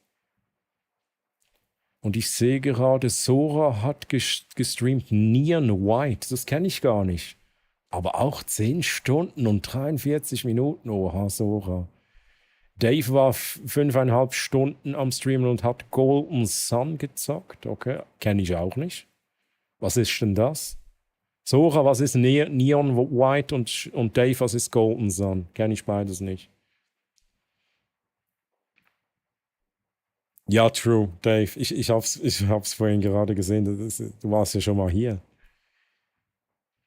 Und ich sehe gerade, Sora hat gestreamt Neon White. Das kenne ich gar nicht. Aber auch 10 Stunden und 43 Minuten. Oha, Sora. Dave war 5,5 Stunden am Streamen und hat Golden Sun gezockt. Okay, kenne ich auch nicht. Was ist denn das? Sora, was ist Neon White und Dave, was ist Golden Sun? Kenne ich beides nicht. Ja, true, Dave. Ich hab's vorhin gerade gesehen. Du warst ja schon mal hier.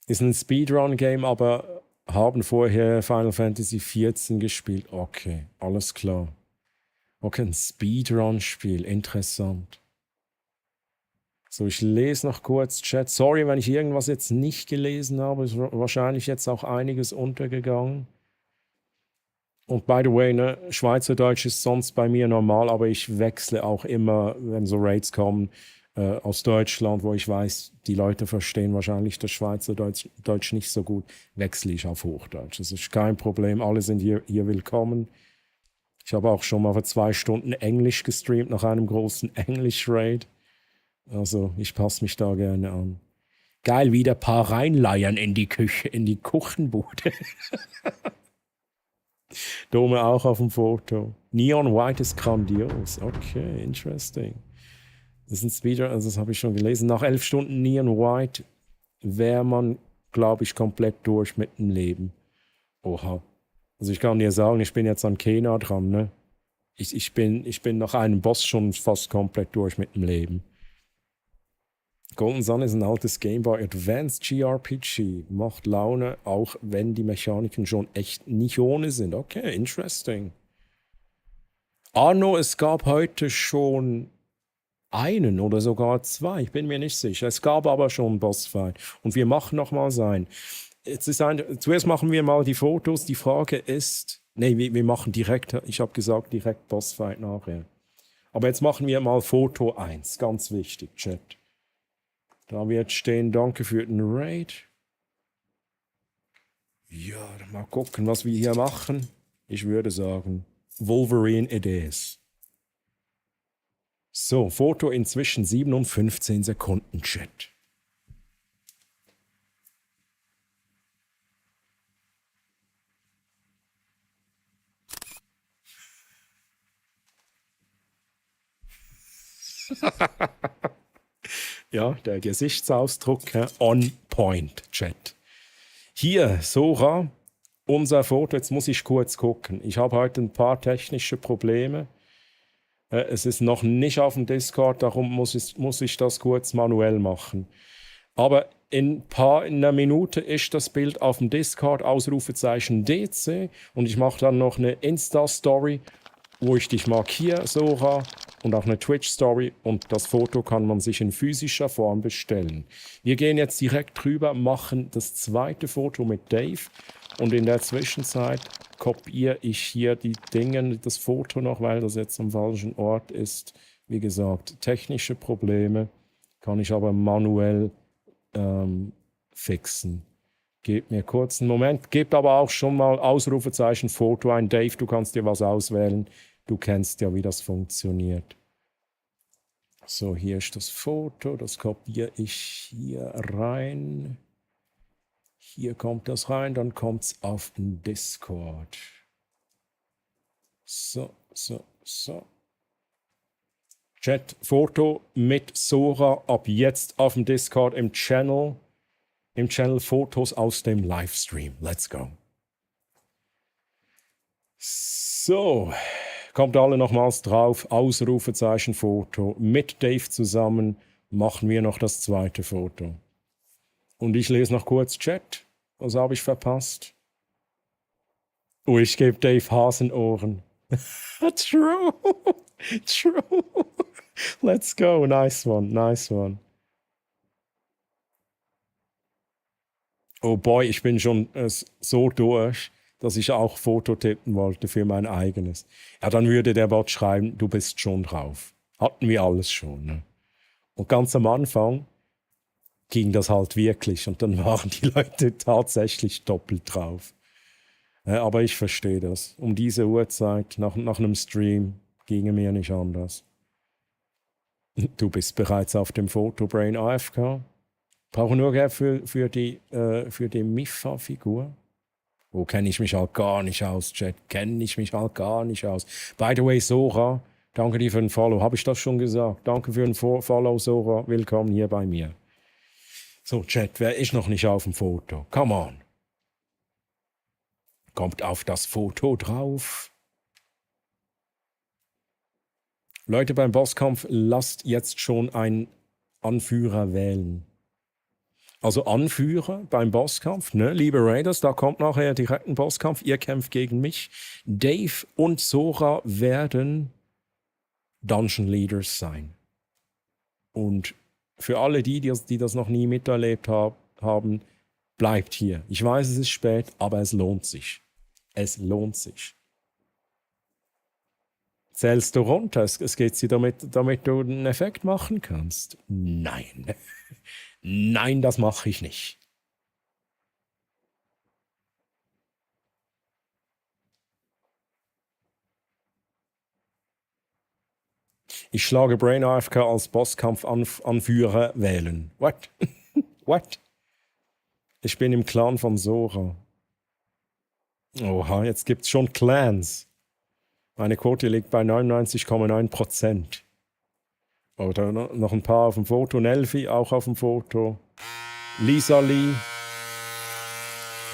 Ist ein Speedrun-Game, aber haben vorher Final Fantasy XIV gespielt. Okay, alles klar. Okay, ein Speedrun-Spiel. Interessant. So, ich lese noch kurz Chat. Sorry, wenn ich irgendwas jetzt nicht gelesen habe. Ist wahrscheinlich jetzt auch einiges untergegangen. Und by the way, ne, Schweizerdeutsch ist sonst bei mir normal, aber ich wechsle auch immer, wenn so Raids kommen, aus Deutschland, wo ich weiß, die Leute verstehen wahrscheinlich das Schweizerdeutsch nicht so gut, wechsle ich auf Hochdeutsch. Das ist kein Problem, alle sind hier willkommen. Ich habe auch schon mal für 2 Stunden Englisch gestreamt nach einem großen Englisch-Raid. Also ich passe mich da gerne an. Geil, wieder ein paar reinleiern in die Küche, in die Kuchenbude. Dome auch auf dem Foto. Neon White ist grandios. Okay, interesting. Das ist ein Speedrun, also das habe ich schon gelesen. Nach 11 Stunden Neon White wäre man, glaube ich, komplett durch mit dem Leben. Oha. Also ich kann dir sagen, ich bin jetzt an Kena dran, ne? Ich bin nach einem Boss schon fast komplett durch mit dem Leben. Golden Sun ist ein altes Game Boy Advanced JRPG. Macht Laune, auch wenn die Mechaniken schon echt nicht ohne sind. Okay, interesting. Arno, es gab heute schon einen oder sogar 2. Ich bin mir nicht sicher. Es gab aber schon einen Bossfight. Und wir machen nochmal sein. Zuerst machen wir mal die Fotos. Die Frage ist... Nee, wir machen direkt... Ich habe gesagt, direkt Bossfight nachher. Aber jetzt machen wir mal Foto 1. Ganz wichtig, Chat. Da wird stehen, danke für den Raid. Ja, mal gucken, was wir hier machen. Ich würde sagen, Wolverine it is. So, Foto inzwischen 7 und 15 Sekunden, Chat. Ja, der Gesichtsausdruck, on point, Chat. Hier, Sora, unser Foto. Jetzt muss ich kurz gucken. Ich habe heute ein paar technische Probleme. Es ist noch nicht auf dem Discord, darum muss ich das kurz manuell machen. Aber in einer Minute ist das Bild auf dem Discord, Ausrufezeichen DC. Und ich mache dann noch eine Insta-Story, wo ich dich markiere, Sora, und auch eine Twitch-Story. Und das Foto kann man sich in physischer Form bestellen. Wir gehen jetzt direkt drüber, machen das zweite Foto mit Dave. Und in der Zwischenzeit kopiere ich hier die Dinge, das Foto noch, weil das jetzt am falschen Ort ist. Wie gesagt, technische Probleme kann ich aber manuell fixen. Gebt mir kurz einen Moment. Gebt aber auch schon mal Ausrufezeichen Foto ein. Dave, du kannst dir was auswählen. Du kennst ja, wie das funktioniert. So, hier ist das Foto. Das kopiere ich hier rein. Hier kommt das rein. Dann kommt es auf den Discord. So. Chat, Foto mit Sora ab jetzt auf dem Discord im Channel. Im Channel Fotos aus dem Livestream. Let's go. So, kommt alle nochmals drauf. Ausrufezeichen Foto. Mit Dave zusammen machen wir noch das zweite Foto. Und ich lese noch kurz Chat. Was habe ich verpasst? Oh, ich gebe Dave Hasenohren. True. True. Let's go. Nice one. Nice one. Oh boy, ich bin schon so durch, dass ich auch Foto tippen wollte für mein eigenes. Ja, dann würde der Bot schreiben, du bist schon drauf. Hatten wir alles schon. Ne? Und ganz am Anfang ging das halt wirklich und dann waren die Leute tatsächlich doppelt drauf. Ja, aber ich verstehe das. Um diese Uhrzeit, nach einem Stream, ginge mir nicht anders. Du bist bereits auf dem Fotobrain AFK. Brauche nur für die Mifa-Figur. Oh, kenne ich mich halt gar nicht aus, Chat. Kenne ich mich halt gar nicht aus. By the way, Sora, danke dir für den Follow. Habe ich das schon gesagt? Danke für den Follow, Sora. Willkommen hier bei mir. So, Chat, wer ist noch nicht auf dem Foto? Come on. Kommt auf das Foto drauf. Leute, beim Bosskampf lasst jetzt schon einen Anführer wählen. Also Anführer beim Bosskampf, ne? Liebe Raiders, da kommt nachher direkt ein Bosskampf. Ihr kämpft gegen mich. Dave und Sora werden Dungeon Leaders sein. Und für alle die das noch nie miterlebt haben, bleibt hier. Ich weiß, es ist spät, aber es lohnt sich. Es lohnt sich. Zählst du runter? Es geht dir damit du einen Effekt machen kannst? Nein. Nein, das mache ich nicht. Ich schlage Brain AFK als Bosskampf-Anführer wählen. What? What? Ich bin im Clan von Sora. Oha, jetzt gibt's schon Clans. Meine Quote liegt bei 99,9%. Oder noch ein paar auf dem Foto. Nelfi auch auf dem Foto. Lisa Lee.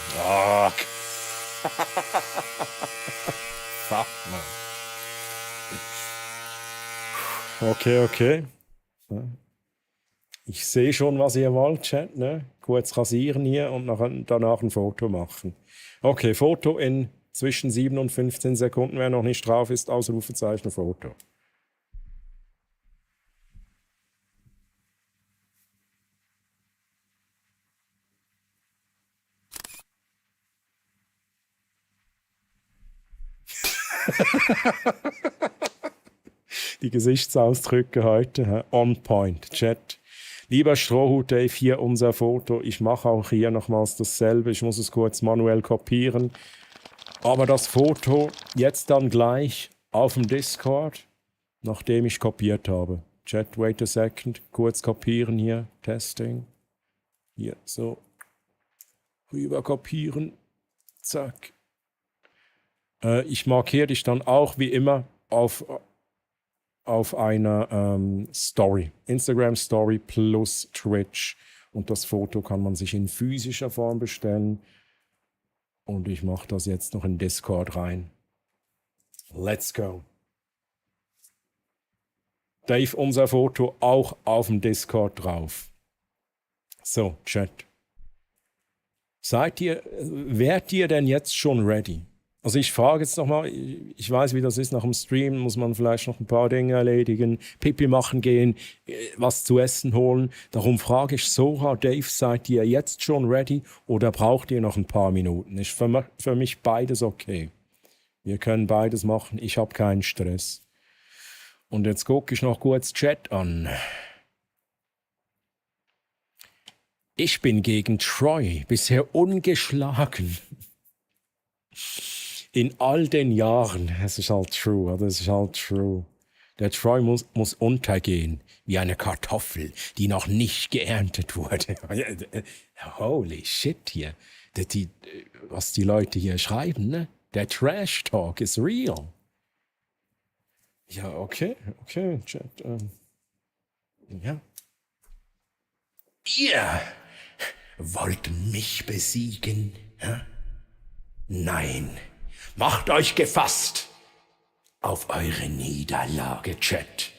Fuck. Fuck, man. Okay. Ich sehe schon, was ihr wollt, Chat. Ne? Kurz rasieren hier und danach ein Foto machen. Okay, Foto in zwischen 7 und 15 Sekunden. Wer noch nicht drauf ist, Ausrufezeichen Foto. Die Gesichtsausdrücke heute, on point, Chat. Lieber Strohhut Dave, hier unser Foto. Ich mache auch hier nochmals dasselbe. Ich muss es kurz manuell kopieren. Aber das Foto jetzt dann gleich auf dem Discord, nachdem ich kopiert habe. Chat, wait a second. Kurz kopieren hier. Testing. Hier, so. Rüber kopieren. Zack. Ich markiere dich dann auch wie immer auf einer Story. Instagram Story plus Twitch. Und das Foto kann man sich in physischer Form bestellen. Und ich mache das jetzt noch in Discord rein. Let's go. Dave, unser Foto auch auf dem Discord drauf. So, Chat. Wärt ihr denn jetzt schon ready? Also ich frage jetzt nochmal, ich weiß, wie das ist, nach dem Stream muss man vielleicht noch ein paar Dinge erledigen, Pipi machen gehen, was zu essen holen. Darum frage ich Sora, Dave, seid ihr jetzt schon ready oder braucht ihr noch ein paar Minuten? Ist für mich beides okay. Wir können beides machen, ich habe keinen Stress. Und jetzt gucke ich noch kurz Chat an. Ich bin gegen Troy bisher ungeschlagen. In all den Jahren. Es ist halt true, oder? Es ist halt true. Der Troy muss untergehen, wie eine Kartoffel, die noch nicht geerntet wurde. Holy shit hier. Was die Leute hier schreiben, ne? Der Trash-Talk ist real. Ja, okay, Chat. Ja. Ihr wollt mich besiegen? Hä? Nein. Macht euch gefasst auf eure Niederlage, Chat.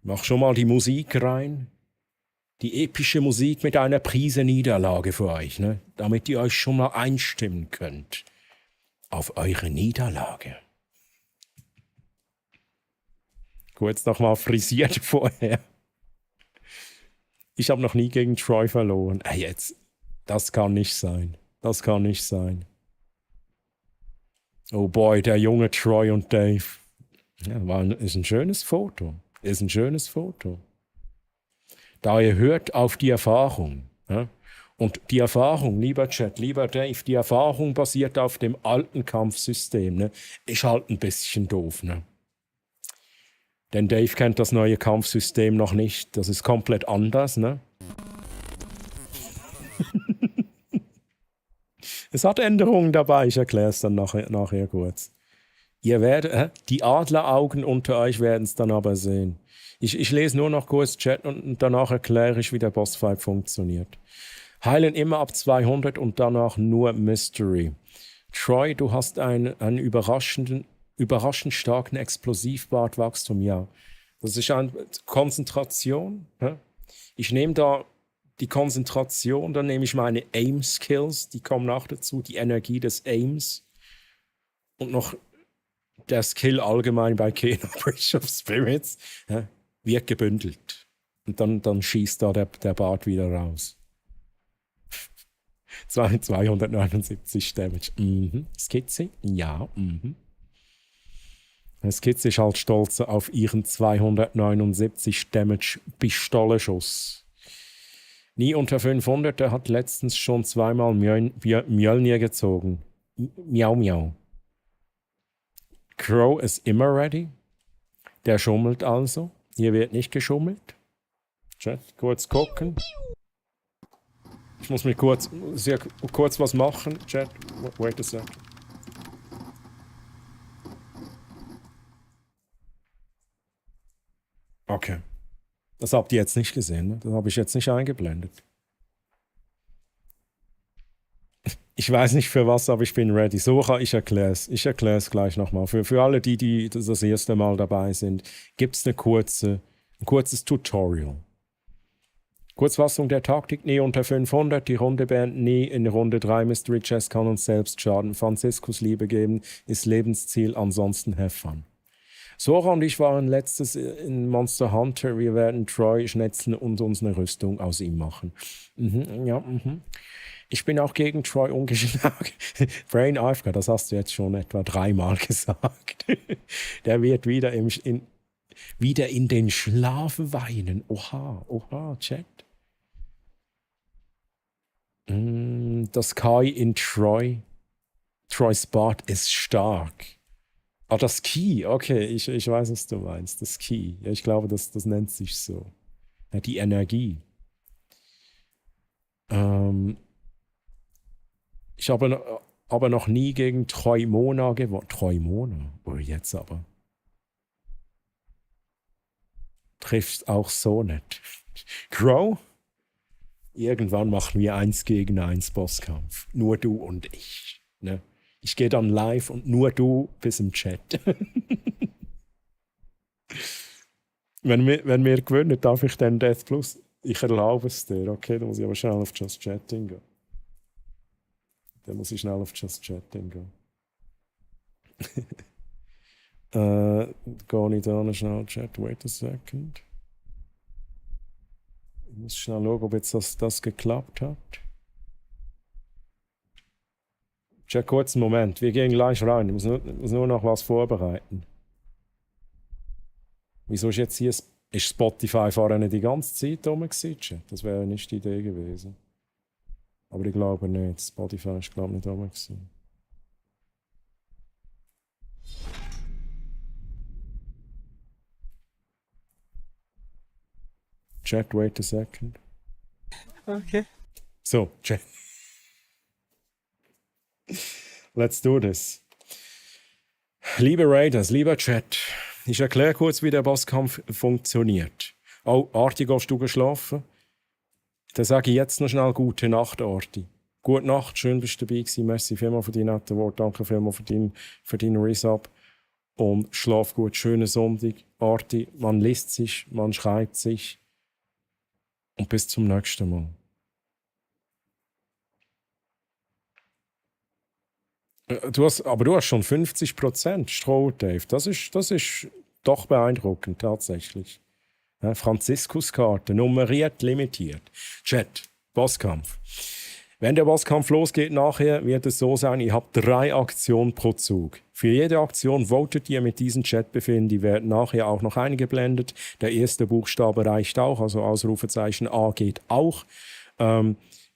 Mach schon mal die Musik rein. Die epische Musik mit einer Prise Niederlage für euch, ne? Damit ihr euch schon mal einstimmen könnt auf eure Niederlage. Kurz nochmal frisiert vorher. Ich habe noch nie gegen Troy verloren. Jetzt, das kann nicht sein. Das kann nicht sein. Oh boy, der junge Troy und Dave. Ja, ist ein schönes Foto. Ist ein schönes Foto. Da ihr hört auf die Erfahrung. Ja? Und die Erfahrung, lieber Chat, lieber Dave, die Erfahrung basiert auf dem alten Kampfsystem. Ne? Ist halt ein bisschen doof. Ne? Denn Dave kennt das neue Kampfsystem noch nicht. Das ist komplett anders. Ne? Es hat Änderungen dabei, ich erkläre es dann nachher kurz. Ihr werdet, die Adleraugen unter euch werden es dann aber sehen. Ich lese nur noch kurz Chat und danach erkläre ich, wie der Bossfight funktioniert. Heilen immer ab 200 und danach nur Mystery. Troy, du hast einen überraschend starken Explosivbartwachstum, ja. Das ist eine Konzentration. Ich nehme da die Konzentration, dann nehme ich meine Aim-Skills, die kommen auch dazu, die Energie des Aims und noch der Skill allgemein bei Kena Bridge of Spirits wird gebündelt. Und dann schießt da der Bart wieder raus. 279 Damage. Skizze? Ja. Skizze ist halt stolz auf ihren 279 Damage Pistolenschuss. Nie unter 500, der hat letztens schon zweimal Mjölnir gezogen. Miau, miau. Crow ist immer ready. Der schummelt also. Hier wird nicht geschummelt. Chat, kurz gucken. Ich muss mir kurz was machen. Chat, wait a sec. Okay. Das habt ihr jetzt nicht gesehen, ne? Das habe ich jetzt nicht eingeblendet. Ich weiß nicht für was, aber ich bin ready. Sora, ich erkläre es. Ich erkläre es gleich nochmal. Für alle, die das erste Mal dabei sind, gibt es ein kurzes Tutorial. Kurzfassung der Taktik, nie unter 500, die Runde beenden nie, in Runde 3 Mystery Chest kann uns selbst schaden. Franziskus Liebe geben ist Lebensziel, ansonsten have fun. Sora und ich waren letztes in Monster Hunter. Wir werden Troy schnetzeln und uns eine Rüstung aus ihm machen. Ich bin auch gegen Troy ungeschlagen. Brain AFK, das hast du jetzt schon etwa 3-mal gesagt. Der wird wieder in den Schlaf weinen. Oha, Chat. Das Kai in Troy. Troys Bart ist stark. Das Ki, okay, ich weiß, was du meinst. Das Ki, ja, ich glaube, das nennt sich so. Ja, die Energie. Ich habe aber noch nie gegen Troimona gewonnen. Troimona? Oh, jetzt aber. Trifft auch so nicht. Crow? Irgendwann machen wir 1 gegen 1 Bosskampf. Nur du und ich. Ne? Ich gehe dann live und nur du bist im Chat. wenn wir gewinnen, darf ich dann Death Plus? Ich erlaube es dir. Okay, dann muss ich aber schnell auf Just Chatting gehen. Gehe ich da schnell Chat. Wait a second. Ich muss schnell schauen, ob jetzt das geklappt hat. Check kurz einen Moment, wir gehen gleich rein. Ich muss nur noch was vorbereiten. Wieso ist jetzt hier Ist Spotify vorher nicht die ganze Zeit rum gewesen, Chat? Das wäre nicht die Idee gewesen. Aber ich glaube nicht. Spotify ist, glaube ich, nicht rum gewesen. Chat, wait a second. Okay. So, Chat. Let's do this. Liebe Raiders, lieber Chat, ich erkläre kurz, wie der Bosskampf funktioniert. Oh, Arti, gehst du geschlafen? Dann sage ich jetzt noch schnell gute Nacht, Arti. Gute Nacht, schön bist du dabei gewesen. Merci vielmals für deine netten Worte. Danke vielmals für deinen Resub. Und schlaf gut, schönen Sonntag. Arti, man liest sich, man schreibt sich. Und bis zum nächsten Mal. Du hast schon 50% Stroh, Dave. Das ist doch beeindruckend, tatsächlich. Ja, Franziskuskarte, nummeriert, limitiert. Chat, Bosskampf. Wenn der Bosskampf losgeht nachher, wird es so sein, ihr habt 3 Aktionen pro Zug. Für jede Aktion votet ihr mit diesen Chatbefehlen, die werden nachher auch noch eingeblendet. Der erste Buchstabe reicht auch, also Ausrufezeichen A geht auch.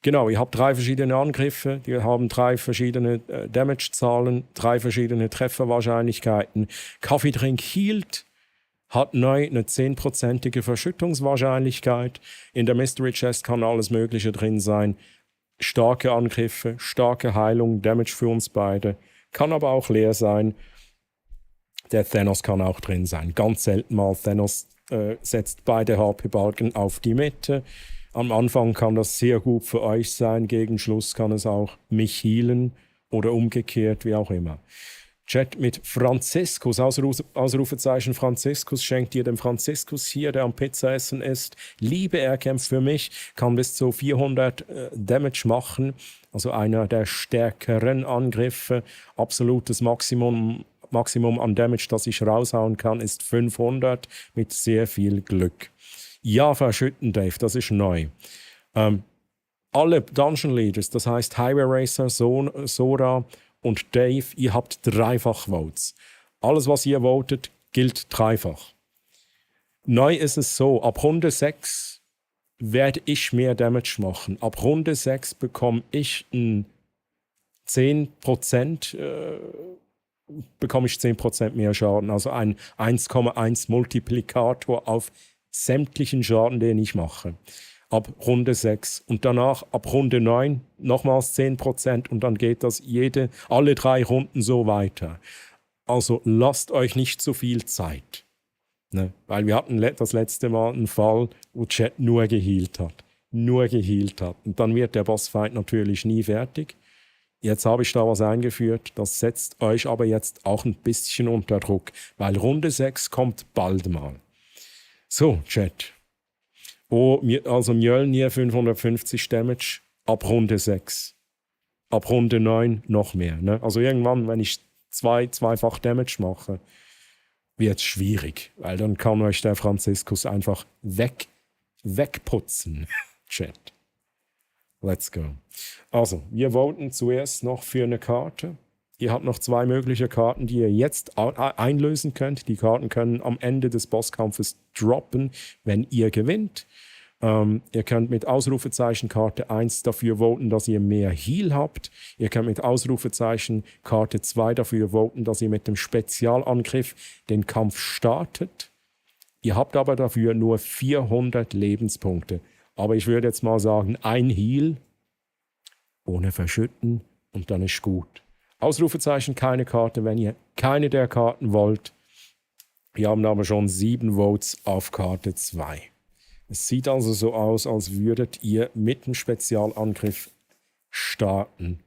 Genau, ihr habt 3 verschiedene Angriffe, die haben 3 verschiedene Damage-Zahlen, 3 verschiedene Trefferwahrscheinlichkeiten. Kaffeetrink hielt, hat neu eine 10%ige Verschüttungswahrscheinlichkeit. In der Mystery Chest kann alles Mögliche drin sein. Starke Angriffe, starke Heilung, Damage für uns beide. Kann aber auch leer sein. Der Thanos kann auch drin sein. Ganz selten mal. Thanos setzt beide HP-Balken auf die Mitte. Am Anfang kann das sehr gut für euch sein. Gegen Schluss kann es auch mich healen oder umgekehrt, wie auch immer. Chat mit Franziskus, Ausrufezeichen Franziskus, schenkt ihr dem Franziskus hier, der am Pizza essen ist. Liebe, er kämpft für mich, kann bis zu 400 Damage machen, also einer der stärkeren Angriffe. Absolutes Maximum an Damage, das ich raushauen kann, ist 500 mit sehr viel Glück. Ja, verschütten, Dave, das ist neu. Alle Dungeon Leaders, das heißt Highway Racer, Sora und Dave, ihr habt dreifach Votes. Alles, was ihr votet, gilt dreifach. Neu ist es so, ab Runde 6 werde ich mehr Damage machen. Ab Runde 6 bekomme ich 10%, bekomme ich 10% mehr Schaden. Also ein 1,1 Multiplikator auf sämtlichen Schaden, den ich mache. Ab Runde 6 und danach ab Runde 9 nochmals 10% und dann geht das alle 3 Runden so weiter. Also lasst euch nicht so viel Zeit. Ne? Weil wir hatten das letzte Mal einen Fall, wo Chat nur gehealt hat. Und dann wird der Bossfight natürlich nie fertig. Jetzt habe ich da was eingeführt, das setzt euch aber jetzt auch ein bisschen unter Druck, weil Runde 6 kommt bald mal. So, Chat. Also Mjölnir 550 Damage ab Runde 6. Ab Runde 9 noch mehr. Ne? Also irgendwann, wenn ich zweifach Damage mache, wird es schwierig. Weil dann kann euch der Franziskus einfach wegputzen. Chat. Let's go. Also, wir voten zuerst noch für eine Karte. Ihr habt noch 2 mögliche Karten, die ihr jetzt einlösen könnt. Die Karten können am Ende des Bosskampfes droppen, wenn ihr gewinnt. Ihr könnt mit Ausrufezeichen Karte 1 dafür voten, dass ihr mehr Heal habt. Ihr könnt mit Ausrufezeichen Karte 2 dafür voten, dass ihr mit dem Spezialangriff den Kampf startet. Ihr habt aber dafür nur 400 Lebenspunkte. Aber ich würde jetzt mal sagen, ein Heal ohne Verschütten und dann ist gut. Ausrufezeichen, keine Karte, wenn ihr keine der Karten wollt. Wir haben aber schon 7 Votes auf Karte 2. Es sieht also so aus, als würdet ihr mit dem Spezialangriff starten.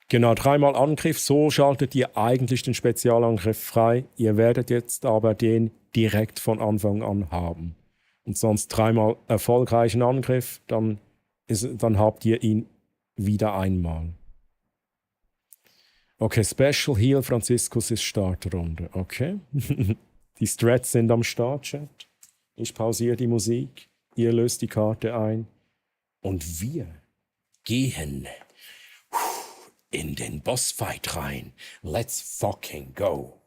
Genau, 3-mal Angriff, so schaltet ihr eigentlich den Spezialangriff frei. Ihr werdet jetzt aber den direkt von Anfang an haben. Und sonst 3-mal erfolgreichen Angriff, dann habt ihr ihn wieder einmal. Okay, Special Heal Franziskus ist Startrunde. Okay. Die Strats sind am Start, Chat. Ich pausiere die Musik. Ihr löst die Karte ein. Und wir gehen in den Bossfight rein. Let's fucking go.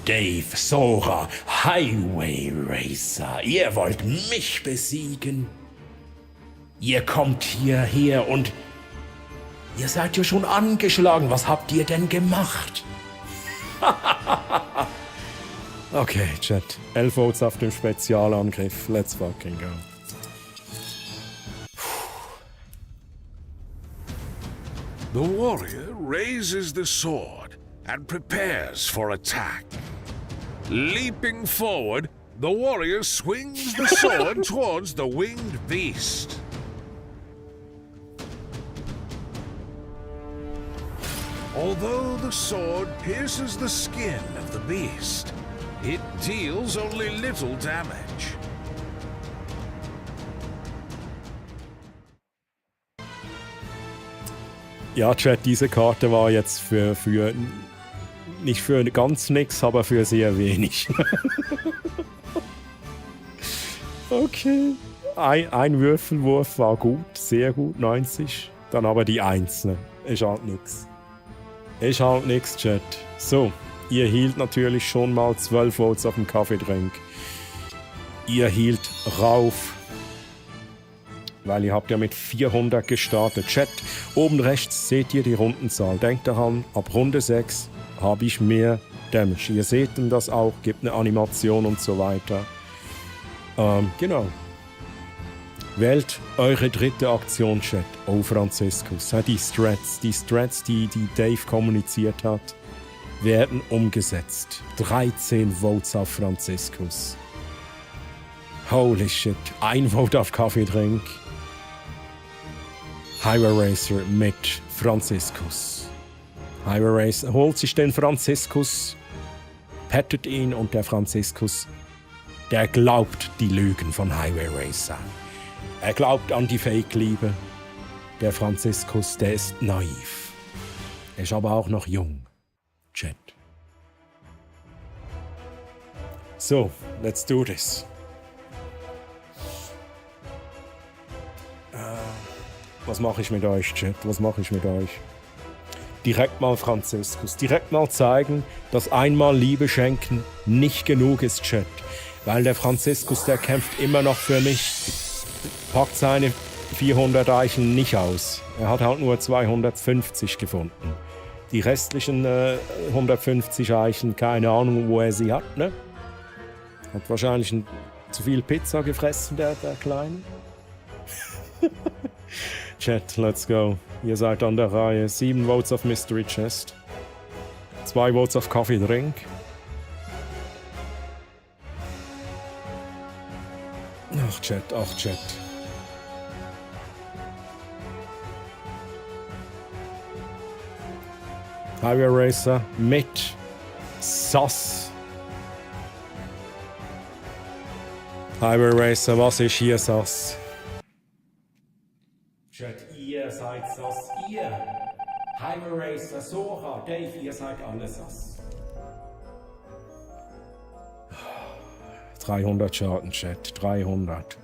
Dave, Sora, Highway Racer, ihr wollt mich besiegen? Ihr kommt hierher und ihr seid ja schon angeschlagen. Was habt ihr denn gemacht? Okay, Chat. 11 Votes auf dem Spezialangriff. Let's fucking go. The warrior raises the sword and prepares for attack. Leaping forward, the warrior swings the sword towards the winged beast. Although the sword pierces the skin of the beast, it deals only little damage. Ja, Chat, diese Karte war jetzt für nicht für ganz nix, aber für sehr wenig. Okay. Ein Würfelwurf war gut, sehr gut, 90. Dann aber die 1, ne? Ist halt nix. Ist halt nix, Chat. So, ihr hielt natürlich schon mal 12 Votes auf dem Kaffeedrink. Ihr hielt rauf. Weil ihr habt ja mit 400 gestartet. Chat, oben rechts seht ihr die Rundenzahl. Denkt daran, ab Runde 6 habe ich mehr Damage. Ihr seht denn das auch, gibt eine Animation und so weiter. Genau. Wählt eure dritte Aktion, Chat. Oh, Franziskus. Die Strats, die Dave kommuniziert hat, werden umgesetzt. 13 Votes auf Franziskus. Holy shit. 1 Vote auf Kaffeedrink. Highway Racer mit Franziskus. Highway Racer holt sich den Franziskus, pettet ihn und der Franziskus, der glaubt die Lügen von Highway Racer. Er glaubt an die Fake-Liebe. Der Franziskus, der ist naiv. Er ist aber auch noch jung. Chat. So, let's do this. Was mache ich mit euch, Chat? Was mache ich mit euch? Direkt mal Franziskus. Direkt mal zeigen, dass einmal Liebe schenken nicht genug ist, Chat. Weil der Franziskus, der kämpft immer noch für mich. Packt seine 400 Eichen nicht aus. Er hat halt nur 250 gefunden. Die restlichen 150 Eichen, keine Ahnung, wo er sie hat, ne? Hat wahrscheinlich zu viel Pizza gefressen, der Kleine. Chat, let's go. Ihr seid an der Reihe. 7 Votes auf Mystery Chest. 2 Votes auf Coffee Drink. Ach, Chat, ach, Chat. Highway Racer mit Sass. Highway Racer, was ist hier Sass? Chat, ihr seid Sass, ihr. Highway Racer, Sora, Dave, ihr seid alle Sass. 300 Schaden, Chat, 300.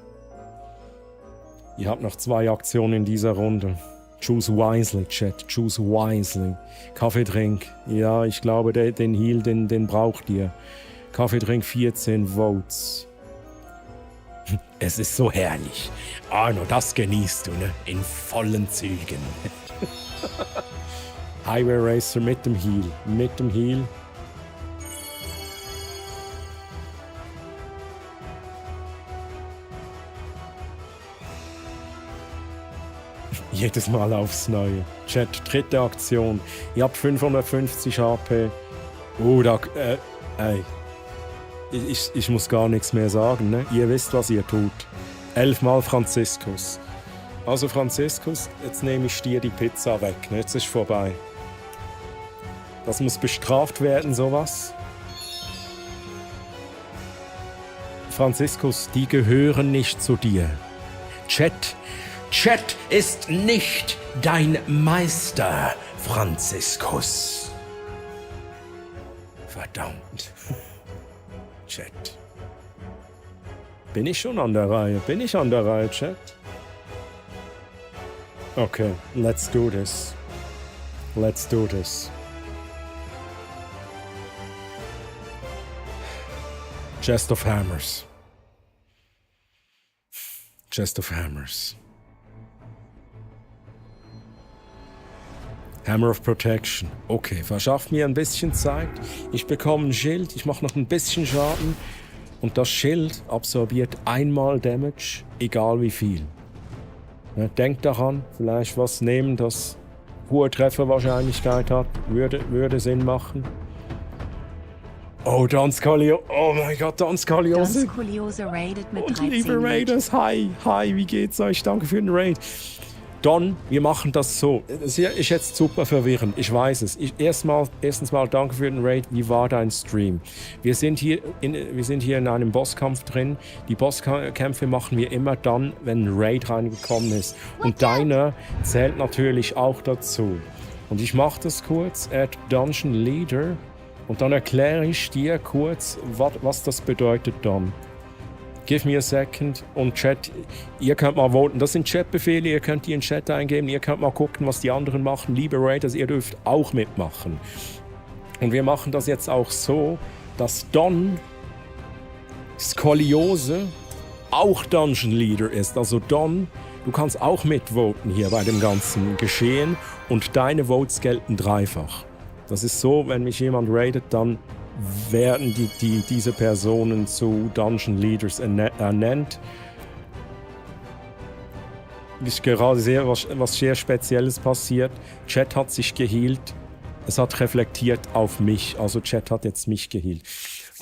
Ihr habt noch 2 Aktionen in dieser Runde. Choose wisely, Chat, choose wisely. Kaffeetrink, ja, ich glaube, den Heal, den braucht ihr. Kaffeetrink, 14 Votes. Es ist so herrlich. Arno, das genießt du, ne? In vollen Zügen. Highway Racer mit dem Heal. Mit dem Heal. Jedes Mal aufs Neue. Chat, dritte Aktion. Ihr habt 550 HP. Oh, da... ey. Ich muss gar nichts mehr sagen, ne? Ihr wisst, was ihr tut. 11 Mal Franziskus. Also Franziskus, jetzt nehme ich dir die Pizza weg, ne? Jetzt ist vorbei. Das muss bestraft werden, sowas. Franziskus, die gehören nicht zu dir. Chat ist nicht dein Meister, Franziskus. Verdammt. Chat. Bin ich schon an der Reihe? Bin ich an der Reihe, Chat? Okay, let's do this. Let's do this. Chest of Hammers. Chest of Hammers. Hammer of Protection. Okay, verschafft mir ein bisschen Zeit. Ich bekomme ein Schild, ich mache noch ein bisschen Schaden. Und das Schild absorbiert einmal Damage, egal wie viel. Ja, denkt daran, vielleicht was nehmen, das hohe Trefferwahrscheinlichkeit hat. Würde Sinn machen. Oh, Don Skoliose. Oh mein Gott, Don Skoliose. Don Skoliose raidet mit Und 13 liebe Raiders, hi, wie geht's euch? Danke für den Raid. Don, wir machen das so. Das hier ist jetzt super verwirrend, ich weiß es. Erstens mal danke für den Raid. Wie war dein Stream? Wir sind hier in einem Bosskampf drin. Die Bosskämpfe machen wir immer dann, wenn ein Raid reingekommen ist. Und deiner zählt natürlich auch dazu. Und ich mache das kurz, add Dungeon Leader. Und dann erkläre ich dir kurz, was das bedeutet dann. Give me a second. Und Chat, ihr könnt mal voten. Das sind Chatbefehle, ihr könnt die in den Chat eingeben. Ihr könnt mal gucken, was die anderen machen. Liebe Raiders, ihr dürft auch mitmachen. Und wir machen das jetzt auch so, dass Don Skoliose auch Dungeon Leader ist. Also Don, du kannst auch mitvoten hier bei dem ganzen Geschehen. Und deine Votes gelten dreifach. Das ist so, wenn mich jemand raidet, dann werden diese Personen zu Dungeon Leaders ernannt. Ist gerade was sehr Spezielles passiert. Chat hat sich gehealt. Es hat reflektiert auf mich. Also Chat hat jetzt mich gehealt.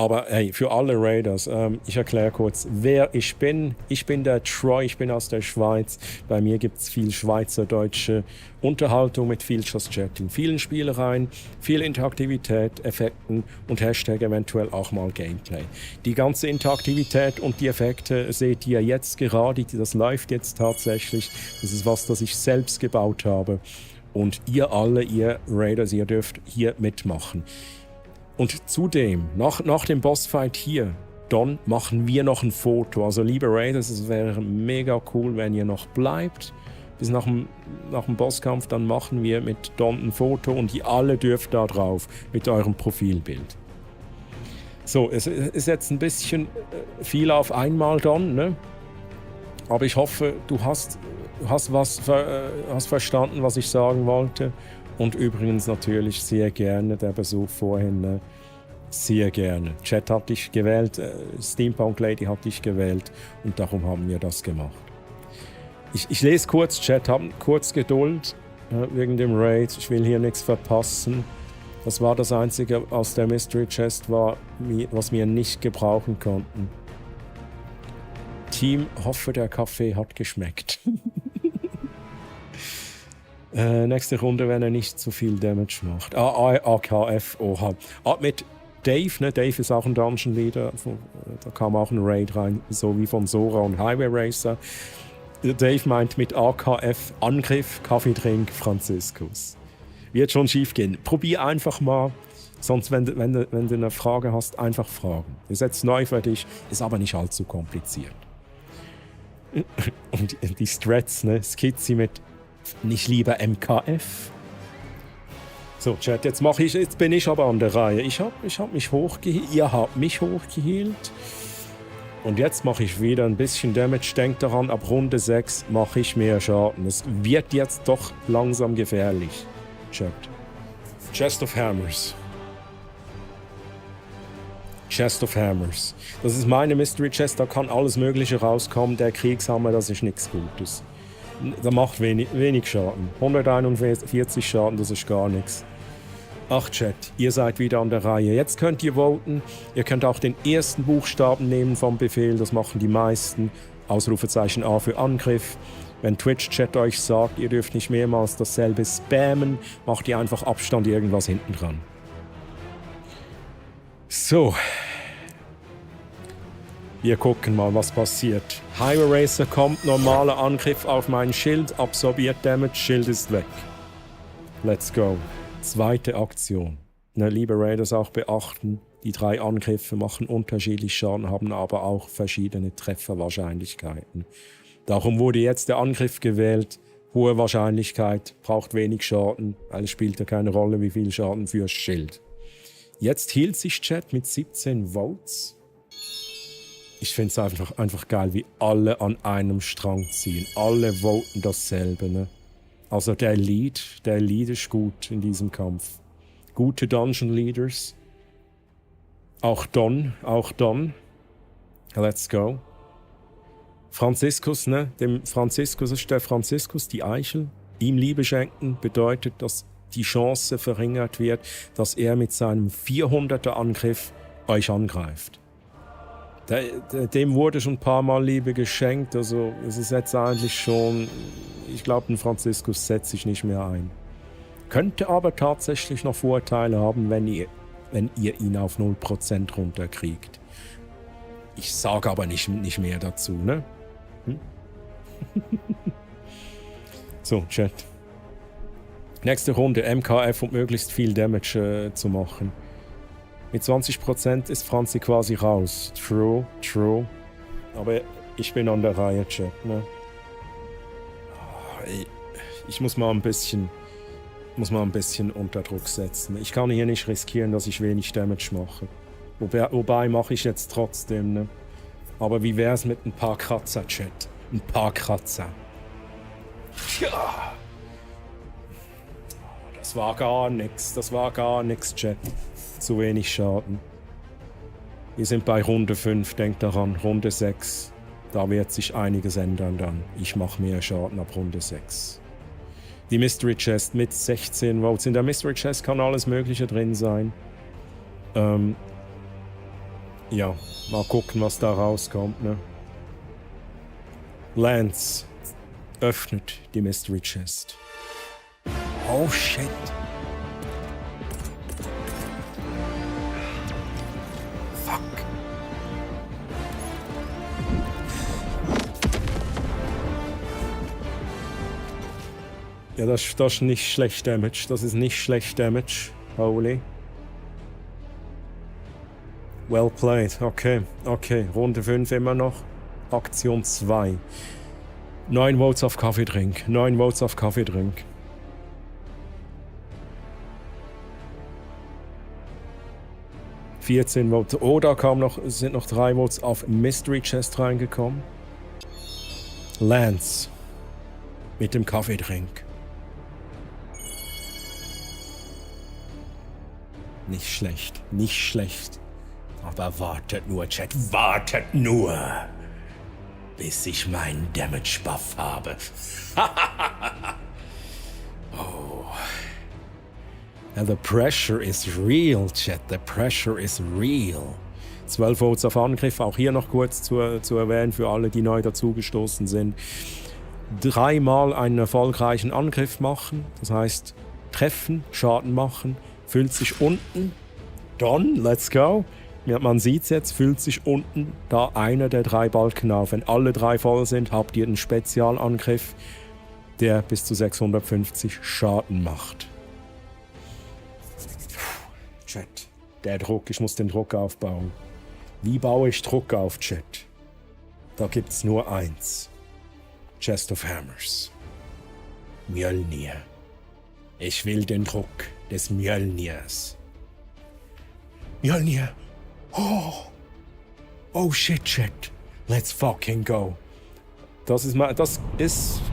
Aber hey, für alle Raiders, ich erkläre kurz, wer ich bin. Ich bin der Troy, ich bin aus der Schweiz. Bei mir gibt es viel schweizerdeutsche Unterhaltung mit viel Just-Chatting, vielen Spielereien, viel Interaktivität, Effekten und Hashtag eventuell auch mal Gameplay. Die ganze Interaktivität und die Effekte seht ihr jetzt gerade, das läuft jetzt tatsächlich. Das ist was, das ich selbst gebaut habe. Und ihr alle, ihr Raiders, ihr dürft hier mitmachen. Und zudem, nach dem Bossfight hier, Don, machen wir noch ein Foto. Also liebe Raiders, es wäre mega cool, wenn ihr noch bleibt. Bis nach dem Bosskampf, dann machen wir mit Don ein Foto und ihr alle dürft da drauf mit eurem Profilbild. So, es ist jetzt ein bisschen viel auf einmal, Don, ne? Aber ich hoffe, du hast verstanden, was ich sagen wollte. Und übrigens natürlich sehr gerne, der Besuch vorhin, sehr gerne. Chat hat dich gewählt, Steampunk Lady hat dich gewählt und darum haben wir das gemacht. Ich lese kurz, Chat, habt kurz Geduld wegen dem Raid, ich will hier nichts verpassen. Das war das Einzige aus der Mystery Chest, was wir nicht gebrauchen konnten. Team, hoffe der Kaffee hat geschmeckt. Nächste Runde, wenn er nicht zu viel Damage macht. AKF, oha. Mit Dave, ne? Dave ist auch ein Dungeon Leader. Da kam auch ein Raid rein, so wie von Sora und Highway Racer. Dave meint mit AKF Angriff, Kaffeetrink, Franziskus. Wird schon schief gehen. Probier einfach mal. Sonst, wenn du eine Frage hast, einfach fragen. Ist jetzt neu für dich, ist aber nicht allzu kompliziert. Und die Strats, ne? Skizzi mit nicht lieber MKF. So, Chat, jetzt bin ich aber an der Reihe. Ich hab mich hochgehealt, ihr habt mich hochgehealt. Und jetzt mache ich wieder ein bisschen Damage. Denkt daran, ab Runde 6 mache ich mehr Schaden. Es wird jetzt doch langsam gefährlich. Chat. Chest of Hammers. Chest of Hammers. Das ist meine Mystery Chest, da kann alles Mögliche rauskommen. Der Kriegshammer, das ist nichts Gutes. Der macht wenig Schaden. 141 Schaden, das ist gar nichts. Ach Chat, ihr seid wieder an der Reihe. Jetzt könnt ihr voten. Ihr könnt auch den ersten Buchstaben nehmen vom Befehl, das machen die meisten. Ausrufezeichen A für Angriff. Wenn Twitch-Chat euch sagt, ihr dürft nicht mehrmals dasselbe spammen, macht ihr einfach Abstand irgendwas hinten dran. So. Wir gucken mal, was passiert. Highway Racer kommt, normaler Angriff auf mein Schild, absorbiert Damage, Schild ist weg. Let's go. Zweite Aktion. Liebe Raiders, auch beachten, die 3 Angriffe machen unterschiedlich Schaden, haben aber auch verschiedene Trefferwahrscheinlichkeiten. Darum wurde jetzt der Angriff gewählt. Hohe Wahrscheinlichkeit, braucht wenig Schaden, weil es spielt ja keine Rolle, wie viel Schaden fürs Schild. Jetzt hielt sich Chat mit 17 Votes. Ich finde es einfach geil, wie alle an einem Strang ziehen. Alle voten dasselbe, ne? Also der Lead ist gut in diesem Kampf. Gute Dungeon Leaders. Auch Don. Let's go. Franziskus, ne? Dem Franziskus ist der Franziskus, die Eichel. Ihm Liebe schenken bedeutet, dass die Chance verringert wird, dass er mit seinem 400er Angriff euch angreift. Dem wurde schon ein paar Mal Liebe geschenkt, also es ist jetzt eigentlich schon, ich glaube, ein Franziskus setzt sich nicht mehr ein. Könnte aber tatsächlich noch Vorteile haben, wenn ihr ihn auf 0% runterkriegt. Ich sage aber nicht mehr dazu, ne? So, Chat. Nächste Runde, MKF, um möglichst viel Damage zu machen. Mit 20% ist Franzi quasi raus. True. Aber ich bin an der Reihe, Chat, ne? Ich muss mal ein bisschen unter Druck setzen. Ich kann hier nicht riskieren, dass ich wenig Damage mache. Wobei mache ich jetzt trotzdem, ne? Aber wie wär's mit ein paar Kratzer, Chat? Ein paar Kratzer. Ja. Das war gar nix, Chat. Zu wenig Schaden. Wir sind bei Runde 5, denkt daran, Runde 6. Da wird sich einiges ändern dann. Ich mache mehr Schaden ab Runde 6. Die Mystery Chest mit 16 Votes. In der Mystery Chest kann alles Mögliche drin sein. Ja, mal gucken, was da rauskommt, ne? Lance öffnet die Mystery Chest. Oh shit. Fuck. Ja, das ist nicht schlecht Damage. Das ist nicht schlecht Damage. Holy. Well played. Okay. Runde 5 immer noch. Aktion 2. 9 Votes auf Kaffeedrink. 14 Votes. Oh, da sind noch 3 Votes auf Mystery Chest reingekommen. Lance. Mit dem Kaffeedrink. Nicht schlecht. Aber wartet nur, Chat. Wartet nur. Bis ich meinen Damage-Buff habe. Oh. And the pressure is real, Chat. The pressure is real. 12 Votes auf Angriff. Auch hier noch kurz zu erwähnen für alle, die neu dazugestoßen sind. 3-mal einen erfolgreichen Angriff machen. Das heißt, treffen, Schaden machen. Füllt sich unten. Done, let's go. Ja, man sieht es jetzt, füllt sich unten da einer der 3 Balken auf. Wenn alle 3 voll sind, habt ihr einen Spezialangriff, der bis zu 650 Schaden macht. Chat, der Druck, ich muss den Druck aufbauen. Wie baue ich Druck auf, Chat? Da gibt's nur eins. Chest of Hammers. Mjölnir. Ich will den Druck des Mjölnirs. Mjölnir! Oh shit, Chat. Let's fucking go. Das ist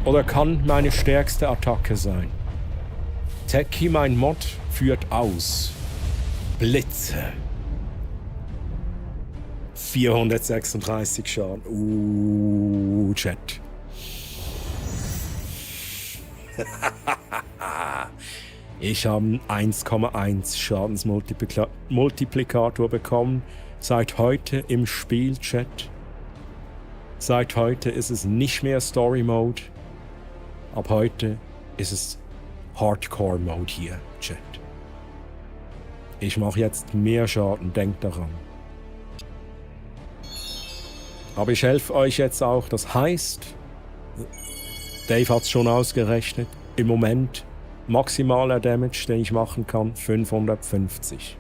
oder kann meine stärkste Attacke sein. Teki, mein Mod, führt aus. Blitze. 436 Schaden. Chat. Ich habe einen 1,1 Schadensmultiplikator bekommen. Seit heute im Spiel, Chat. Seit heute ist es nicht mehr Story Mode. Ab heute ist es Hardcore Mode hier, Chat. Ich mache jetzt mehr Schaden, denkt daran. Aber ich helfe euch jetzt auch. Das heißt, Dave hat es schon ausgerechnet, im Moment maximaler Damage, den ich machen kann, 550.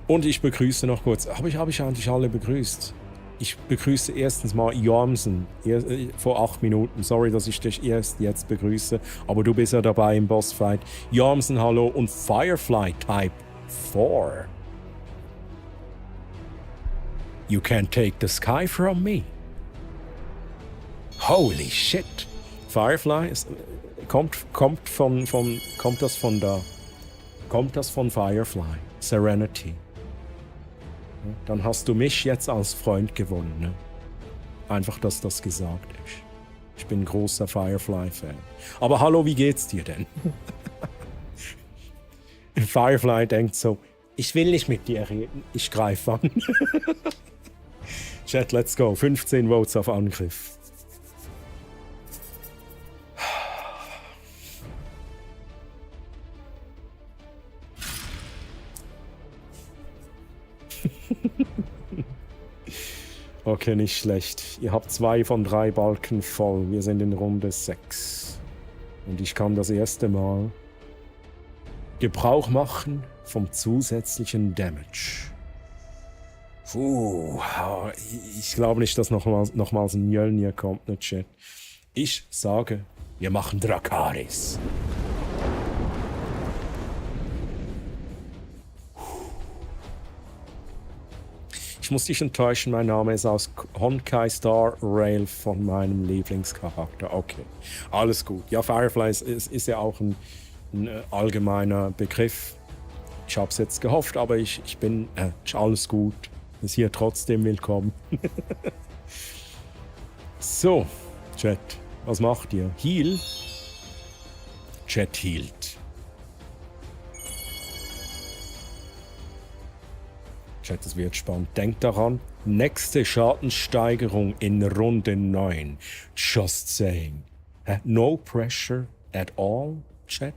Und ich begrüße noch kurz, habe ich eigentlich alle begrüßt? Ich begrüße erstens mal Jormsen, vor 8 Minuten. Sorry, dass ich dich erst jetzt begrüße, aber du bist ja dabei im Bossfight. Jormsen, hallo, und Firefly Type 4. You can't take the sky from me. Holy shit. Firefly kommt das von da? Kommt das von Firefly? Serenity. Dann hast du mich jetzt als Freund gewonnen. Ne? Einfach, dass das gesagt ist. Ich bin ein großer Firefly-Fan. Aber hallo, wie geht's dir denn? Firefly denkt so, ich will nicht mit dir reden, ich greife an. Chat, let's go. 15 Votes auf Angriff. Okay, nicht schlecht. Ihr habt 2 von 3 Balken voll. Wir sind in Runde 6. Und ich kann das erste Mal Gebrauch machen vom zusätzlichen Damage. Ich glaube nicht, dass nochmals ein Mjölnir kommt, ne Chat. Ich sage, wir machen Drakaris. Ich muss dich enttäuschen, mein Name ist aus Honkai Star Rail von meinem Lieblingscharakter. Okay, alles gut. Ja, Firefly ist ja auch ein allgemeiner Begriff. Ich habe es jetzt gehofft, aber ich bin... alles gut. Ist hier trotzdem willkommen. So, Chat, was macht ihr? Heal? Chat healt. Chat, es wird spannend. Denkt daran, nächste Schadenssteigerung in Runde 9. Just saying. No pressure at all, Chat.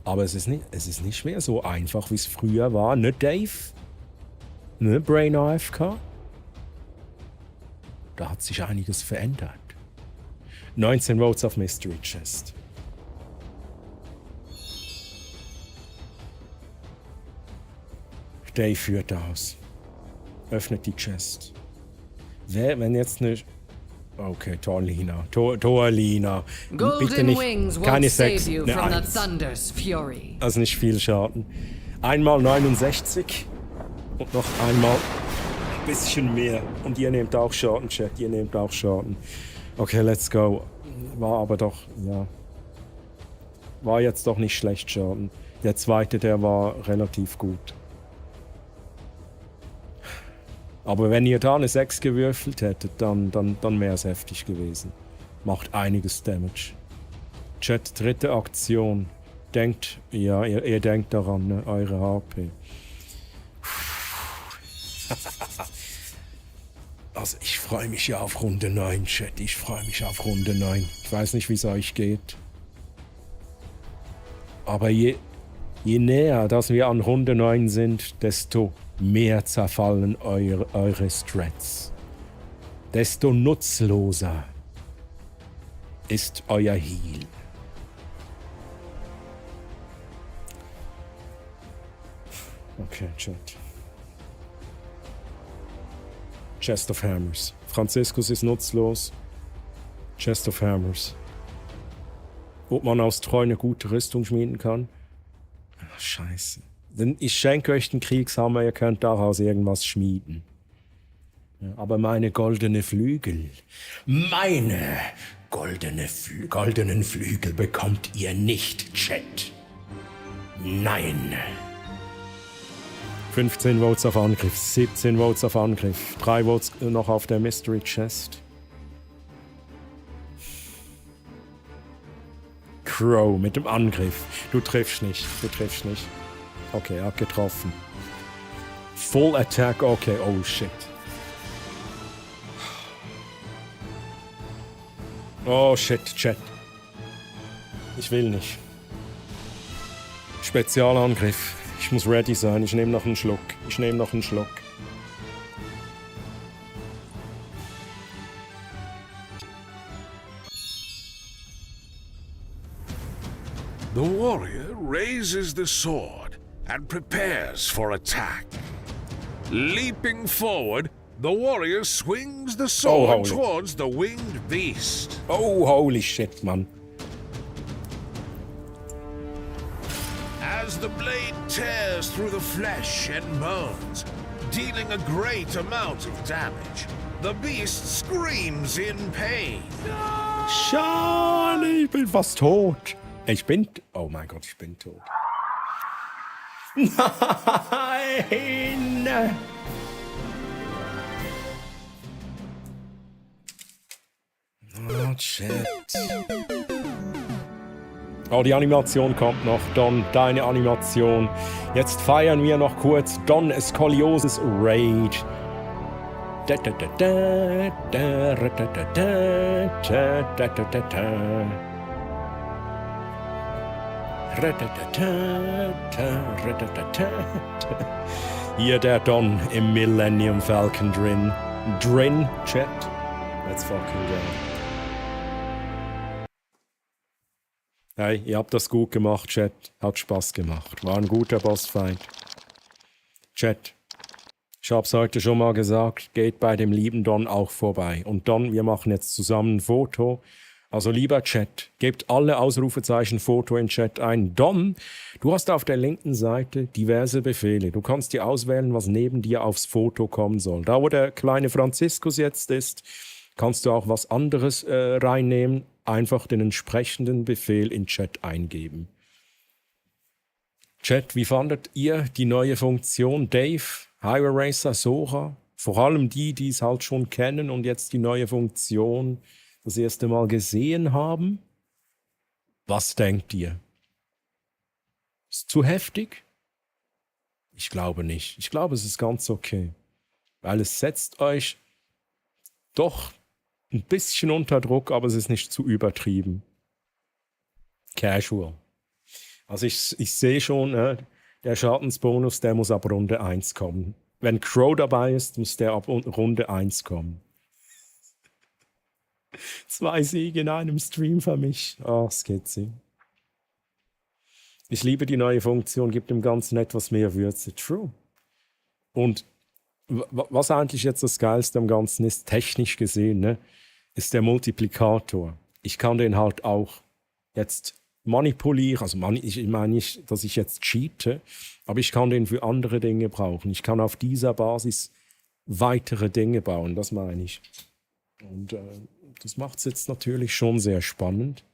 Aber es ist nicht mehr so einfach, wie es früher war. Ne, Dave? Ne, Brain AFK? Da hat sich einiges verändert. 19 Votes auf Mystery Chest. Dave führt aus. Öffnet die Chest. Wenn jetzt eine... Okay, Torlina. Torlina. Bitte nicht... Keine 6, eine 1. Also nicht viel Schaden. Einmal 69. Und noch einmal ein bisschen mehr. Und ihr nehmt auch Schaden, Chat. Ihr nehmt auch Schaden. Okay, let's go. War aber doch... Ja. War jetzt doch nicht schlecht Schaden. Der zweite, der war relativ gut. Aber wenn ihr da eine 6 gewürfelt hättet, dann wäre es heftig gewesen. Macht einiges Damage. Chat, dritte Aktion. Denkt, ja, ihr denkt daran, ne? Eure HP. Also ich freue mich ja auf Runde 9, Chat. Ich freue mich auf Runde 9. Ich weiß nicht, wie es euch geht. Aber je näher, dass wir an Runde 9 sind, desto mehr zerfallen eure Strats. Desto nutzloser ist euer Heal. Okay, Chat. Chest of Hammers. Franziskus ist nutzlos. Chest of Hammers. Ob man aus Treu eine gute Rüstung schmieden kann? Ach, scheiße. Denn ich schenke euch den Kriegshammer, ihr könnt daraus irgendwas schmieden. Ja, aber meine goldene Flügel, meine goldenen Flügel bekommt ihr nicht, Chat. Nein. 15 Votes auf Angriff, 17 Votes auf Angriff, 3 Votes noch auf der Mystery Chest. Crow mit dem Angriff. Du triffst nicht. Okay, er hat getroffen. Full Attack, okay, oh shit. Oh shit, Chat. Ich will nicht. Spezialangriff. Ich muss ready sein, ich nehme noch einen Schluck. The warrior raises the sword and prepares for attack. Leaping forward, the warrior swings the sword towards the winged beast. Oh, holy shit, man. As the blade tears through the flesh and bones, dealing a great amount of damage. The beast screams in pain. Schade, ich bin fast tot. Oh mein Gott, ich bin tot. Nein! Oh, shit. Oh, die Animation kommt noch. Don, deine Animation. Jetzt feiern wir noch kurz Don Skolioses Raid. Da, da, da, da, da, da, da, da, da, da, da, da. Hier der Don im Millennium Falcon drin. Chat. Let's fucking go. Hey, ihr habt das gut gemacht, Chat. Hat Spaß gemacht. War ein guter Bossfight. Chat. Ich hab's heute schon mal gesagt, geht bei dem lieben Don auch vorbei. Und Don, wir machen jetzt zusammen ein Foto. Also lieber Chat, gebt alle Ausrufezeichen Foto in Chat ein. Don, du hast auf der linken Seite diverse Befehle. Du kannst dir auswählen, was neben dir aufs Foto kommen soll. Da, wo der kleine Franziskus jetzt ist, kannst du auch was anderes reinnehmen. Einfach den entsprechenden Befehl in Chat eingeben. Chat, wie fandet ihr die neue Funktion Dave, Highway Racer, Sora? Vor allem die, die es halt schon kennen und jetzt die neue Funktion das erste Mal gesehen haben. Was denkt ihr? Ist zu heftig? Ich glaube nicht. Ich glaube, es ist ganz okay. Weil es setzt euch doch ein bisschen unter Druck, aber es ist nicht zu übertrieben. Casual. Also ich sehe schon, der Schadensbonus, der muss ab Runde 1 kommen. Wenn Crow dabei ist, muss der ab Runde 1 kommen. 2 Siege in einem Stream für mich. Skizzy. Ich liebe die neue Funktion, gibt dem Ganzen etwas mehr Würze. True. Und was eigentlich jetzt das Geilste am Ganzen ist, technisch gesehen, ne, ist der Multiplikator. Ich kann den halt auch jetzt manipulieren. Also ich meine nicht, dass ich jetzt cheate, aber ich kann den für andere Dinge brauchen. Ich kann auf dieser Basis weitere Dinge bauen, das meine ich. Und das macht es jetzt natürlich schon sehr spannend.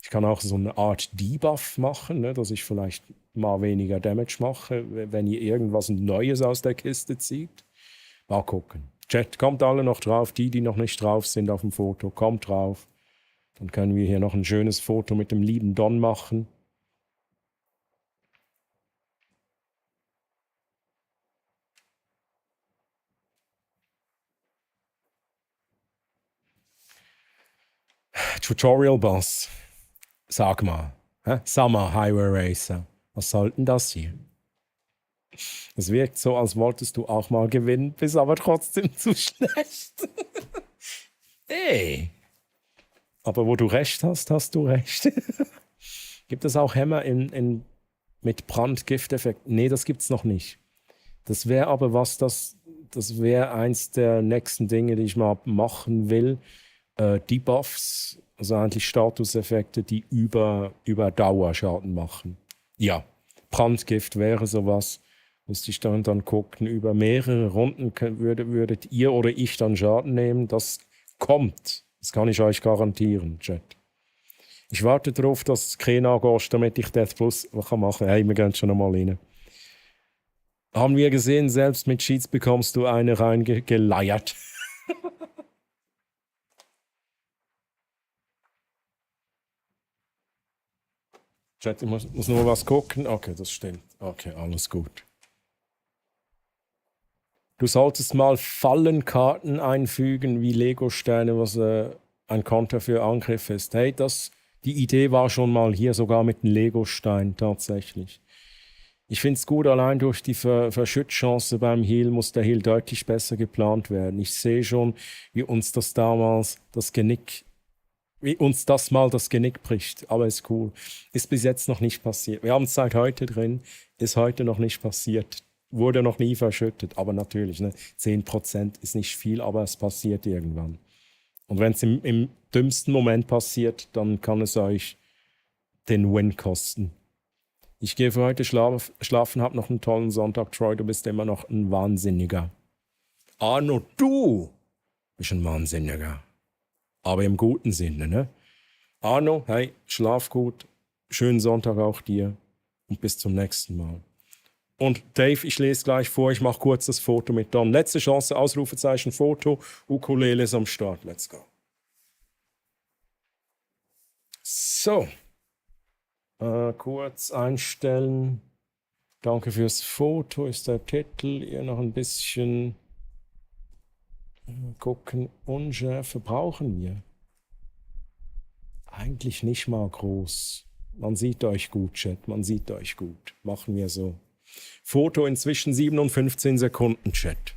Ich kann auch so eine Art Debuff machen, ne, dass ich vielleicht mal weniger Damage mache, wenn ihr irgendwas Neues aus der Kiste zieht. Mal gucken. Chat, kommt alle noch drauf. Die noch nicht drauf sind auf dem Foto, kommt drauf. Dann können wir hier noch ein schönes Foto mit dem lieben Don machen. Tutorial Boss. Sag mal, Summer Highway Racer. Was soll denn das hier? Es wirkt so, als wolltest du auch mal gewinnen, bist aber trotzdem zu schlecht. Hey. Aber wo du recht hast, hast du recht. Gibt es auch Hämmer mit Brandgifteffekt? Nee, das gibt's noch nicht. Das wäre aber was, das wäre eins der nächsten Dinge, die ich mal machen will. Debuffs, also eigentlich Statuseffekte, die über Dauer Schaden machen. Ja, Brandgift wäre sowas. Müsste ich dann gucken, über mehrere Runden würdet ihr oder ich dann Schaden nehmen. Das kommt. Das kann ich euch garantieren, Chat. Ich warte darauf, dass Kena gehst, damit ich Death Plus machen kann. Hey, wir gehen schon nochmal rein. Haben wir gesehen, selbst mit Cheats bekommst du eine reingeleiert. Chat, ich muss nur was gucken. Okay, das stimmt. Okay, alles gut. Du solltest mal Fallenkarten einfügen, wie Lego-Steine, was ein Konter für Angriff ist. Hey, die Idee war schon mal hier, sogar mit einem Lego-Stein tatsächlich. Ich finde es gut, allein durch die Verschüttchance beim Heal muss der Heal deutlich besser geplant werden. Ich sehe schon, wie uns das mal das Genick bricht. Aber ist cool. Ist bis jetzt noch nicht passiert. Wir haben es seit heute drin, ist heute noch nicht passiert. Wurde noch nie verschüttet, aber natürlich, ne, 10% ist nicht viel, aber es passiert irgendwann. Und wenn es im dümmsten Moment passiert, dann kann es euch den Win kosten. Ich gehe für heute schlafen, hab noch einen tollen Sonntag. Troy, du bist immer noch ein Wahnsinniger. Arno, du bist ein Wahnsinniger. Aber im guten Sinne, ne? Arno, hey, schlaf gut. Schönen Sonntag auch dir. Und bis zum nächsten Mal. Und Dave, ich lese gleich vor, ich mache kurz das Foto mit Don. Letzte Chance, Ausrufezeichen, Foto, Ukulele ist am Start. Let's go. So. Kurz einstellen. Danke fürs Foto, ist der Titel. Hier noch ein bisschen gucken. Unschärfe brauchen wir. Eigentlich nicht mal groß. Man sieht euch gut, Chat, man sieht euch gut. Machen wir so. Foto inzwischen 7 und 15 Sekunden, Chat.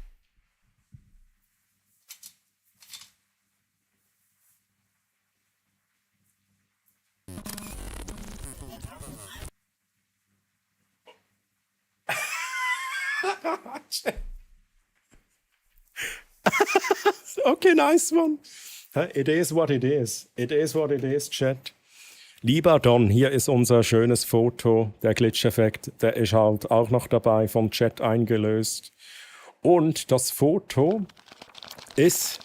Okay, nice one. It is what it is. It is what it is, Chat. Lieber Don, hier ist unser schönes Foto. Der Glitch-Effekt, der ist halt auch noch dabei, vom Chat eingelöst. Und das Foto ist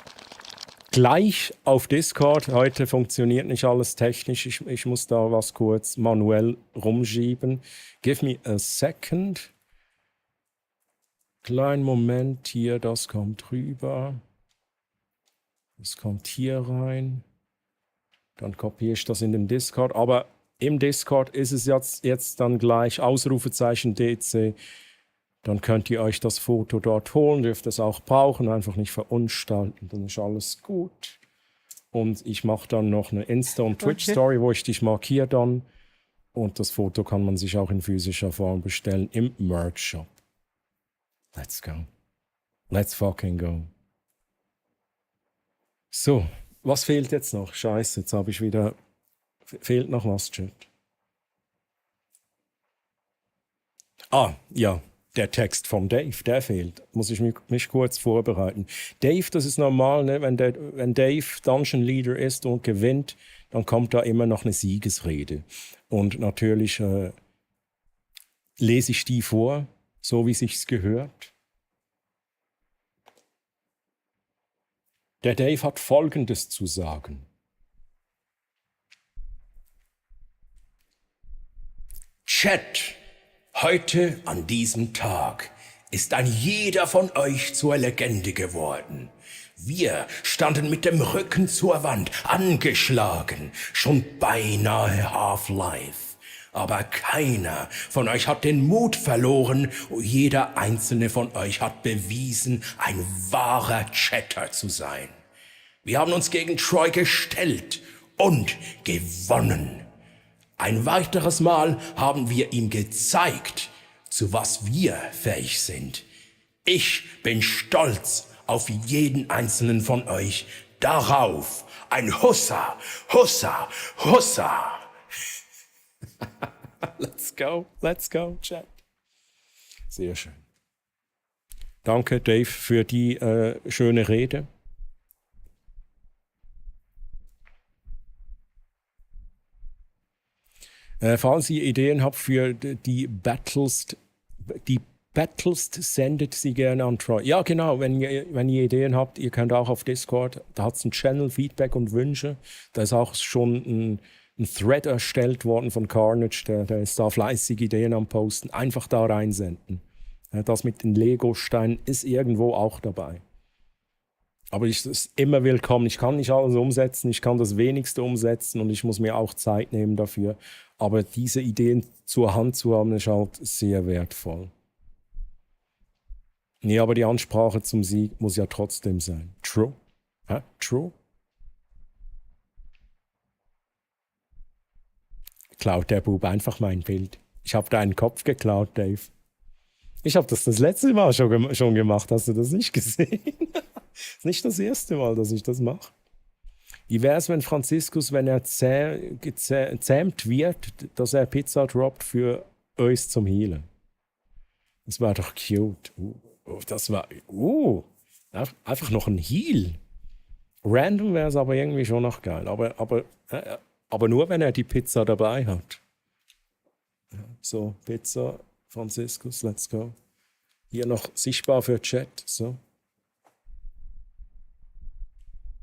gleich auf Discord. Heute funktioniert nicht alles technisch. Ich muss da was kurz manuell rumschieben. Give me a second. Kleinen Moment hier, das kommt rüber. Das kommt hier rein. Dann kopiere ich das in den Discord. Aber im Discord ist es jetzt dann gleich Ausrufezeichen DC. Dann könnt ihr euch das Foto dort holen, dürft es auch brauchen, einfach nicht verunstalten. Dann ist alles gut. Und ich mache dann noch eine Insta- und Twitch-Story, wo ich dich markiere dann. Und das Foto kann man sich auch in physischer Form bestellen im Merch-Shop. Let's go. Let's fucking go. So, was fehlt jetzt noch? Scheiße, jetzt habe ich wieder... Fehlt noch was, Chat? Ah, ja, der Text vom Dave, der fehlt. Muss ich mich kurz vorbereiten. Dave, das ist normal, ne? Wenn Dave Dungeon Leader ist und gewinnt, dann kommt da immer noch eine Siegesrede. Und natürlich lese ich die vor, so wie sich's gehört. Der Dave hat Folgendes zu sagen. Chat, heute an diesem Tag ist ein jeder von euch zur Legende geworden. Wir standen mit dem Rücken zur Wand, angeschlagen, schon beinahe Half-Life. Aber keiner von euch hat den Mut verloren. Jeder einzelne von euch hat bewiesen, ein wahrer Chatter zu sein. Wir haben uns gegen Troy gestellt und gewonnen. Ein weiteres Mal haben wir ihm gezeigt, zu was wir fähig sind. Ich bin stolz auf jeden einzelnen von euch. Darauf ein Hussa, Hussa, Hussa. Let's go, Chat. Sehr schön. Danke, Dave, für die schöne Rede. Falls ihr Ideen habt für die Battles, sendet sie gerne an Troy. Ja, genau, wenn ihr Ideen habt, ihr könnt auch auf Discord, da hat es einen Channel, Feedback und Wünsche. Da ist auch schon ein Thread erstellt worden von Carnage, der ist da fleißig Ideen am Posten. Einfach da reinsenden. Das mit den Lego-Steinen ist irgendwo auch dabei. Aber es ist immer willkommen. Ich kann nicht alles umsetzen, ich kann das Wenigste umsetzen und ich muss mir auch Zeit nehmen dafür. Aber diese Ideen zur Hand zu haben, ist halt sehr wertvoll. Nee, aber die Ansprache zum Sieg muss ja trotzdem sein. True? True? Klaut der Bub einfach mein Bild. Ich habe deinen Kopf geklaut, Dave. Ich habe das letzte Mal schon gemacht. Hast du das nicht gesehen? Das ist nicht das erste Mal, dass ich das mache. Wie wäre es, wenn Franziskus, wenn er gezähmt wird, dass er Pizza droppt für uns zum Healen? Das war doch cute. Das war... einfach noch ein Heal. Random wäre es aber irgendwie schon noch geil. Aber nur, wenn er die Pizza dabei hat. So, Pizza, Franziskus, let's go. Hier noch sichtbar für Chat. So.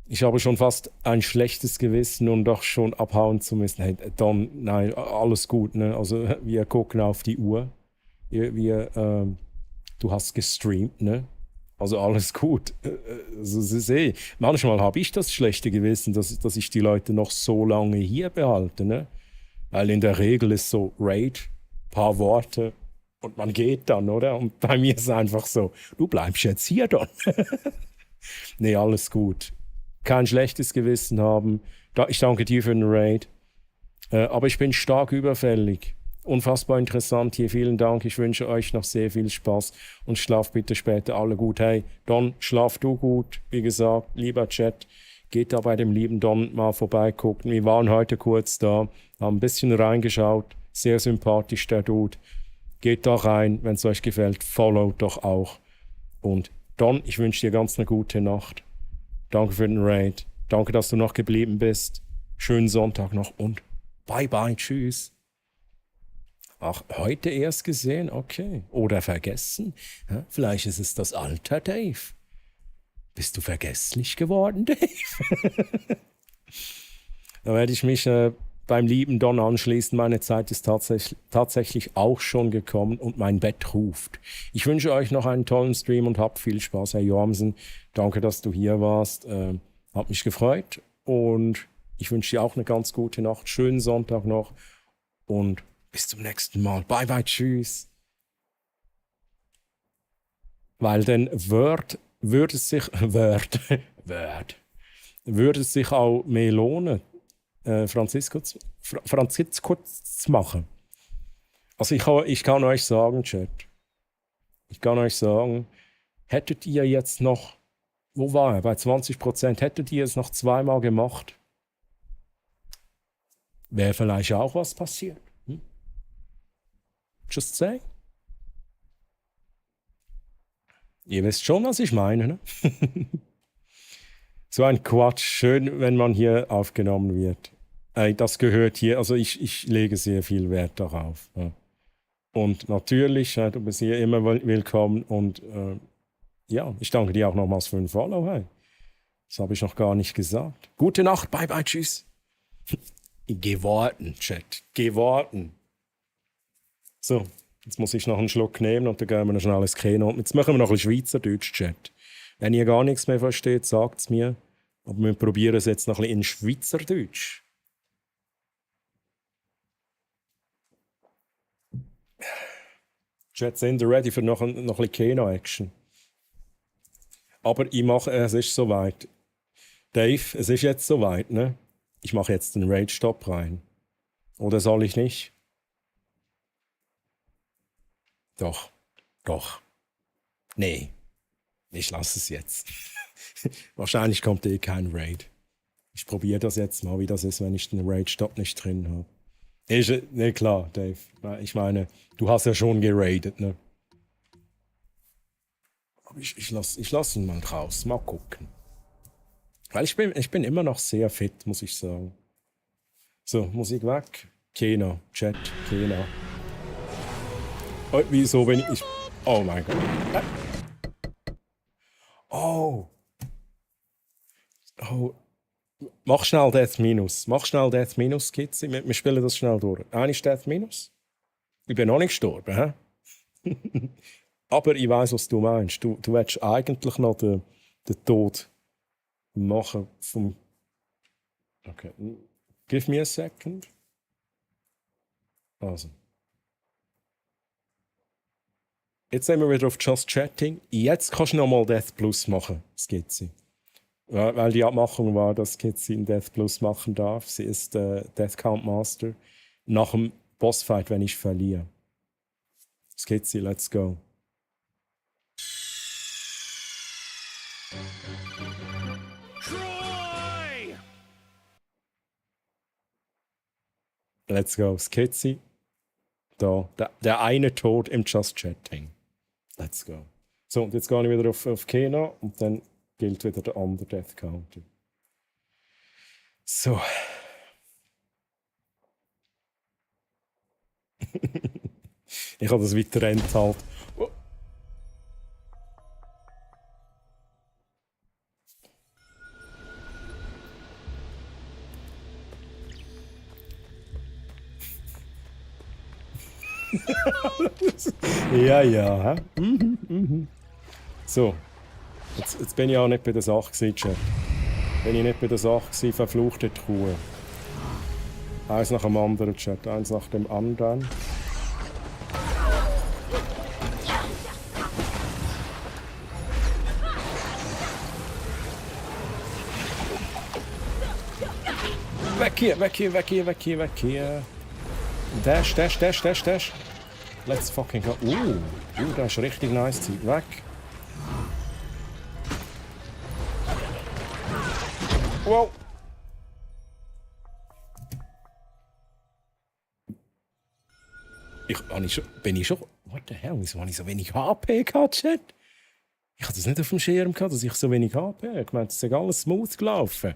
Ich habe schon fast ein schlechtes Gewissen und doch schon abhauen zu müssen. Hey, Don, nein, alles gut. Ne? Also wir gucken auf die Uhr. Du hast gestreamt, ne? Also alles gut. Also, manchmal habe ich das schlechte Gewissen, dass ich die Leute noch so lange hier behalte, ne? Weil in der Regel ist so Raid, paar Worte und man geht dann, oder? Und bei mir ist es einfach so, du bleibst jetzt hier, Don. Nee, alles gut. Kein schlechtes Gewissen haben. Ich danke dir für den Raid. Aber ich bin stark überfällig. Unfassbar interessant hier. Vielen Dank. Ich wünsche euch noch sehr viel Spaß und schlaft bitte später alle gut. Hey, Don, schlaf du gut. Wie gesagt, lieber Chat, geht da bei dem lieben Don mal vorbeigucken. Wir waren heute kurz da, haben ein bisschen reingeschaut. Sehr sympathisch, der Dude. Geht da rein, wenn es euch gefällt. Followt doch auch. Und Don, ich wünsche dir ganz eine gute Nacht. Danke für den Raid. Danke, dass du noch geblieben bist. Schönen Sonntag noch und bye bye, tschüss. Ach, heute erst gesehen? Okay. Oder vergessen? Ja, vielleicht ist es das Alter, Dave. Bist du vergesslich geworden, Dave? Da werde ich mich beim lieben Don anschließen. Meine Zeit ist tatsächlich auch schon gekommen und mein Bett ruft. Ich wünsche euch noch einen tollen Stream und habt viel Spaß, Herr Johamsen. Danke, dass du hier warst. Hat mich gefreut und ich wünsche dir auch eine ganz gute Nacht. Schönen Sonntag noch und bis zum nächsten Mal. Bye, bye, tschüss. Weil dann würde es sich auch mehr lohnen, Franziskus zu machen. Also ich kann euch sagen, Chat, ich kann euch sagen, hättet ihr jetzt noch, wo war er, bei 20%, hättet ihr es noch zweimal gemacht, wäre vielleicht auch was passiert. Just say. Ihr wisst schon, was ich meine, ne? So ein Quatsch. Schön, wenn man hier aufgenommen wird. Das gehört hier, also ich lege sehr viel Wert darauf. Ja. Und natürlich, du bist hier immer willkommen und ja, ich danke dir auch nochmals für den Follow. Hey. Das habe ich noch gar nicht gesagt. Gute Nacht, bye bye, tschüss. Geworten, Chat, geworten. So, jetzt muss ich noch einen Schluck nehmen und dann gehen wir noch schnell ins Kino. Und jetzt machen wir noch ein bisschen Schweizerdeutsch, Chat. Wenn ihr gar nichts mehr versteht, sagt es mir. Aber wir probieren es jetzt noch ein bisschen in Schweizerdeutsch. Chat, sind ihr ready für noch ein bisschen Kino-Action? Aber ich mache, es ist soweit. Dave, es ist jetzt soweit, ne? Ich mache jetzt den Rage-Stop rein. Oder soll ich nicht? Doch. Nee, ich lasse es jetzt. Wahrscheinlich kommt kein Raid. Ich probiere das jetzt mal, wie das ist, wenn ich den Raid-Stop nicht drin habe. Ne, klar, Dave. Ich meine, du hast ja schon geradet, ne? Aber ich lass ihn mal raus. Mal gucken. Weil ich bin immer noch sehr fit, muss ich sagen. So, Musik weg. Keno, Chat, Keno. Oh, wieso bin ich... Oh mein Gott. Oh. Mach schnell Death Minus. Kids. Wir spielen das schnell durch. Eigentlich Death Minus? Ich bin noch nicht gestorben, hä? Aber ich weiß, was du meinst. Du willst eigentlich noch den Tod machen vom... Okay. Give me a second. Also. Jetzt sind wir wieder auf Just Chatting. Jetzt kannst du nochmal Death Plus machen, Skizzy. Ja, weil die Abmachung war, dass Skizzy in Death Plus machen darf. Sie ist Death Count Master. Nach dem Bossfight, wenn ich verliere. Skizzy, let's go. Troy! Let's go, Skizzy. Da, der eine Tod im Just Chatting. Let's go. So, und jetzt gehe ich wieder auf Keno und dann gilt wieder der andere Death Counter. So. Ich habe das weiter enthalten. Oh. Ja. So. Jetzt bin ich auch nicht bei der Sache gewesen, Chat. Bin ich nicht bei der Sache gewesen, verfluchte Truhe. Eins nach dem anderen, Chat. Eins nach dem anderen. Weg hier. Dash. Let's fucking go. Das ist richtig nice Zeit. Weg. Wow. Bin ich schon... What the hell? Wieso habe ich so wenig HP gehabt, Chat? Ich hatte das nicht auf dem Schirm gehabt, dass ich so wenig HP habe. Ich meine, es ist alles smooth gelaufen.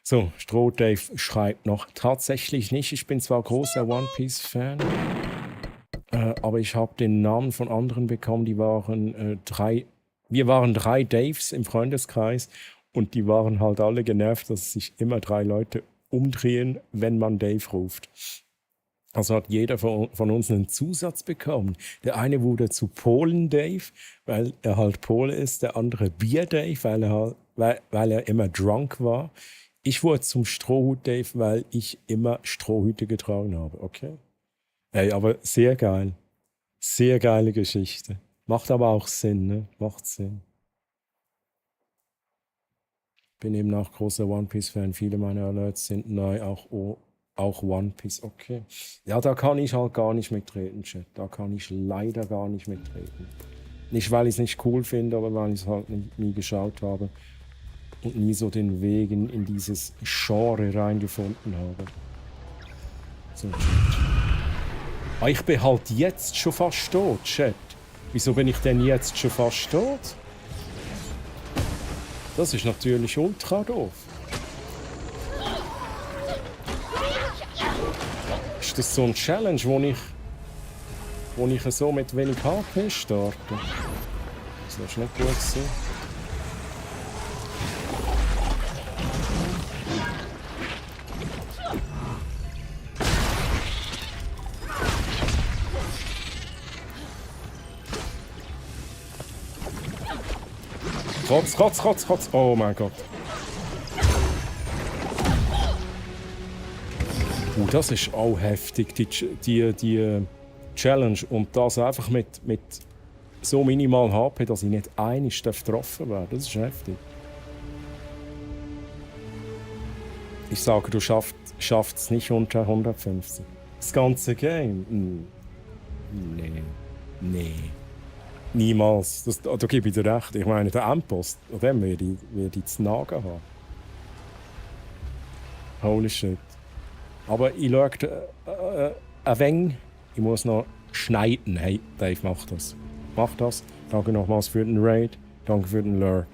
So, Stroh Dave schreibt noch, tatsächlich nicht. Ich bin zwar großer One Piece-Fan, aber ich habe den Namen von anderen bekommen, die waren wir waren 3 Daves im Freundeskreis und die waren halt alle genervt, dass sich immer 3 Leute umdrehen, wenn man Dave ruft. Also hat jeder von uns einen Zusatz bekommen. Der eine wurde zu Polen Dave, weil er halt Pole ist, der andere Bier Dave, weil er immer drunk war. Ich wurde zum Strohhut Dave, weil ich immer Strohhüte getragen habe. Okay. Ey, aber sehr geil. Sehr geile Geschichte. Macht aber auch Sinn, ne? Macht Sinn. Bin eben auch großer One Piece Fan. Viele meiner Alerts sind neu, auch One Piece. Okay. Ja, da kann ich halt gar nicht mitreden, Chat. Da kann ich leider gar nicht mitreden. Nicht, weil ich es nicht cool finde, aber weil ich es halt nie geschaut habe. Und nie so den Weg in dieses Genre reingefunden habe. So, Chat. Ich bin halt jetzt schon fast tot, Chat. Wieso bin ich denn jetzt schon fast tot? Das ist natürlich ultra doof. Ist das so ein Challenge, wo ich so mit wenig HP starte? Das ist nicht gut gewesen. Kotz. Oh mein Gott. Das ist auch heftig, die Challenge. Und das einfach mit so minimal HP, dass ich nicht einmal getroffen werde. Das ist heftig. Ich sage, du schaffst es nicht unter 150. Das ganze Game? Nee. Niemals. Da gebe ich dir recht. Ich meine, der Endpost, an dem werde ich zu nagen haben. Holy shit. Aber ich schaue ein wenig. Ich muss noch schneiden. Hey, Dave, mach das. Danke nochmals für den Raid. Danke für den Lurk.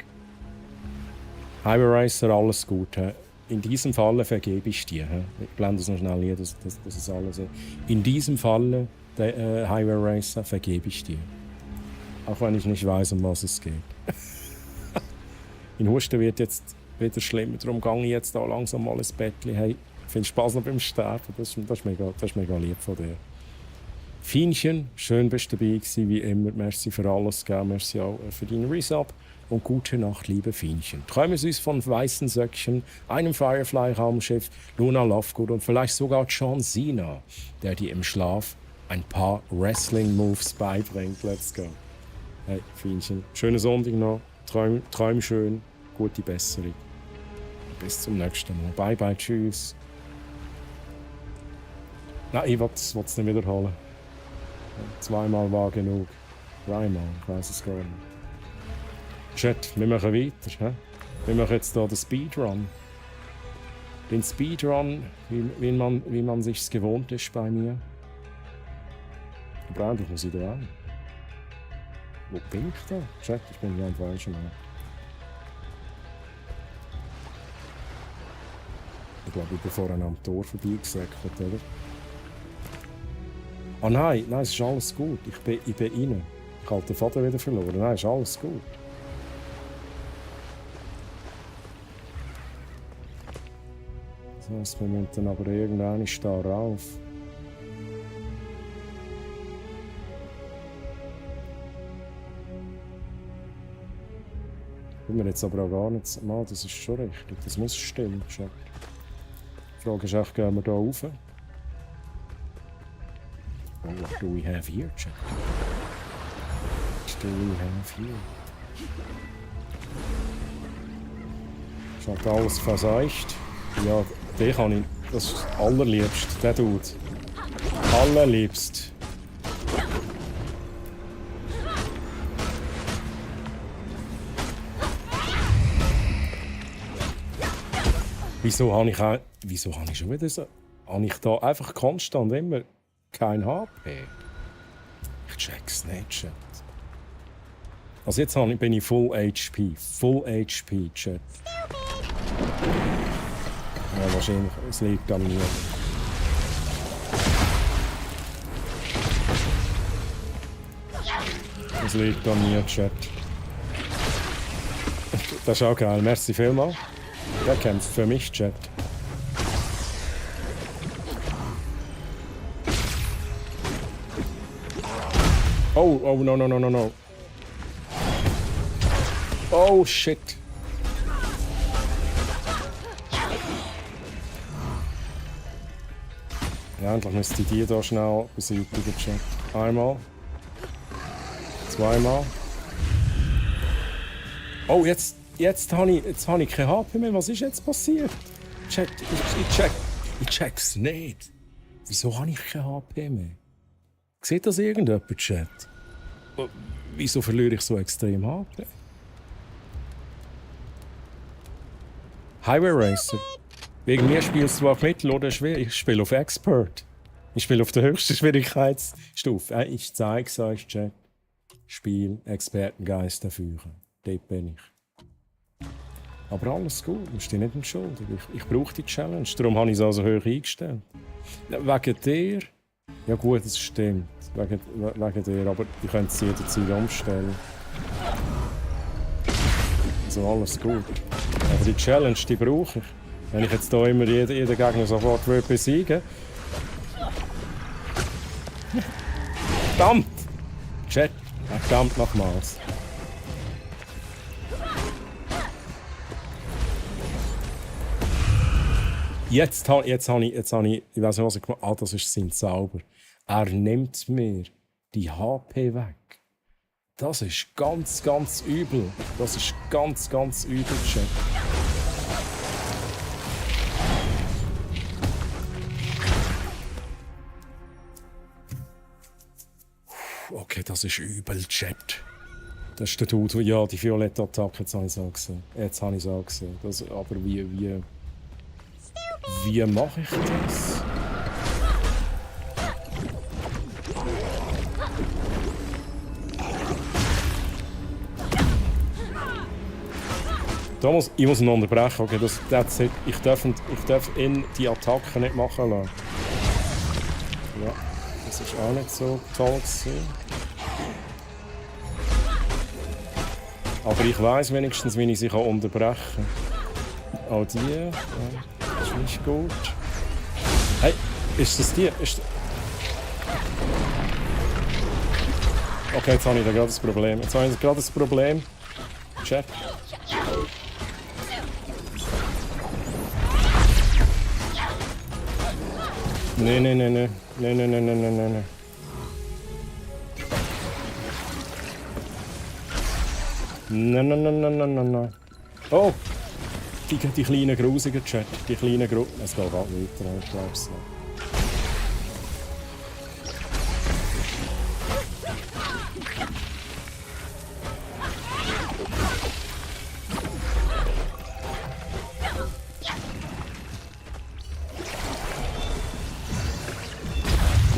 Highway Racer, alles Gute. In diesem Falle vergebe ich dir. Ich blende es noch schnell hier, das ist alles. In diesem Falle, der Highway Racer, vergebe ich dir. Auch wenn ich nicht weiß, um was es geht. Mein Husten wird jetzt wieder schlimmer. Darum gehe ich jetzt da langsam mal ins Bettchen. Hey, viel Spaß noch beim Sterben. Das ist mega lieb von dir. Fienchen, schön bist du dabei gewesen, wie immer. Merci für alles, gell? Merci auch für deinen Resub. Und gute Nacht, liebe Fienchen. Träume süß von weißen Söckchen, einem Firefly-Raumschiff, Luna Lovegood und vielleicht sogar John Cena, der dir im Schlaf ein paar Wrestling-Moves beibringt. Let's go. Hey, Fienchen, schönen Sonntag noch. Träum schön. Gute Besserung. Bis zum nächsten Mal. Bye, bye, tschüss. Nein, ich will es nicht wiederholen. 2-mal war genug. 3-mal, ich weiß es gar nicht. Chat, wir machen weiter. He? Wir machen jetzt hier den Speedrun. Den Speedrun, wie man sich's gewohnt ist bei mir. Aber eigentlich muss ich da rein. Wo bin ich da? Chat, ich bin hier am falschen Ort. Ich glaube, ich bin vorhin am Tor vorbeigesackt, oder? Ah nein, es ist alles gut. Ich bin rein. Ich habe den Vater wieder verloren. Nein, ist alles gut. Das heisst, wir müssen dann aber irgendwann da rauf. Will mir jetzt aber auch gar nicht mal, das ist schon richtig. Das muss stimmen. Die Frage ist echt, gehen wir da rauf? Oh, what do we have here, Jack? What do we have here? Ist halt alles verseucht. Ja, den kann ich. Das ist allerliebst, der Dude. Allerliebst. Wieso habe ich schon wieder so? Habe ich da einfach konstant immer kein HP? Ich check's nicht, Chat. Also jetzt bin ich Full HP. Full HP, Chat. Ja, wahrscheinlich. Es liegt an mir. Es liegt an mir, Chat. Das ist auch geil. Merci vielmals. Der kämpft für mich, Chat. Oh, no. Oh, shit. Ja, endlich müsste ich die hier schnell beseitigen, Chat. Einmal. Zweimal. Oh, jetzt habe ich kein HP mehr. Was ist jetzt passiert? Chat, ich check's nicht. Wieso habe ich kein HP mehr? Sieht das irgendjemand, Chat? Wieso verliere ich so extrem HP? Highway Racer. Wegen mir spielst du auf Mittel oder schwer? Ich spiele auf Expert. Ich spiele auf der höchsten Schwierigkeitsstufe. Ich zeige es euch, Chat. Spiel Expertengeister führen. Dort bin ich. Aber alles gut, ich musst dich nicht entschuldigen. Ich brauche die Challenge, darum habe ich es also hoch eingestellt. Wegen dir? Ja gut, das stimmt. Wegen dir, aber die können es jederzeit umstellen. Also alles gut. Aber die Challenge, die brauche ich. Wenn ich jetzt hier immer jeden Gegner sofort besiegen würde. Verdammt! Chat, verdammt nochmals. Jetzt habe ich, ich weiß nicht, was ich gemacht habe. Ah, das ist sein Zauber. Er nimmt mir die HP weg. Das ist ganz, ganz übel. Das ist ganz, ganz übel, Chat. Okay, das ist übel, Chat. Das ist der Dude, ja, die violette Attacke, jetzt habe ich es auch gesehen. Das, aber wie mache ich das? Ich muss ihn unterbrechen, okay, that's it. Ich darf ihn die Attacke nicht machen lassen. Ja, das ist auch nicht so toll gewesen. Aber ich weiss wenigstens, wie ich sie unterbrechen kann. Auch die, ja, ist nicht gut. Hey, ist das die? Okay, jetzt habe ich da gerade das Problem. Chat. Nee. Nein. Oh! Die kleinen grusigen Chat. Die kleinen Gruppen. Es geht halt weiter, ich glaube es nicht.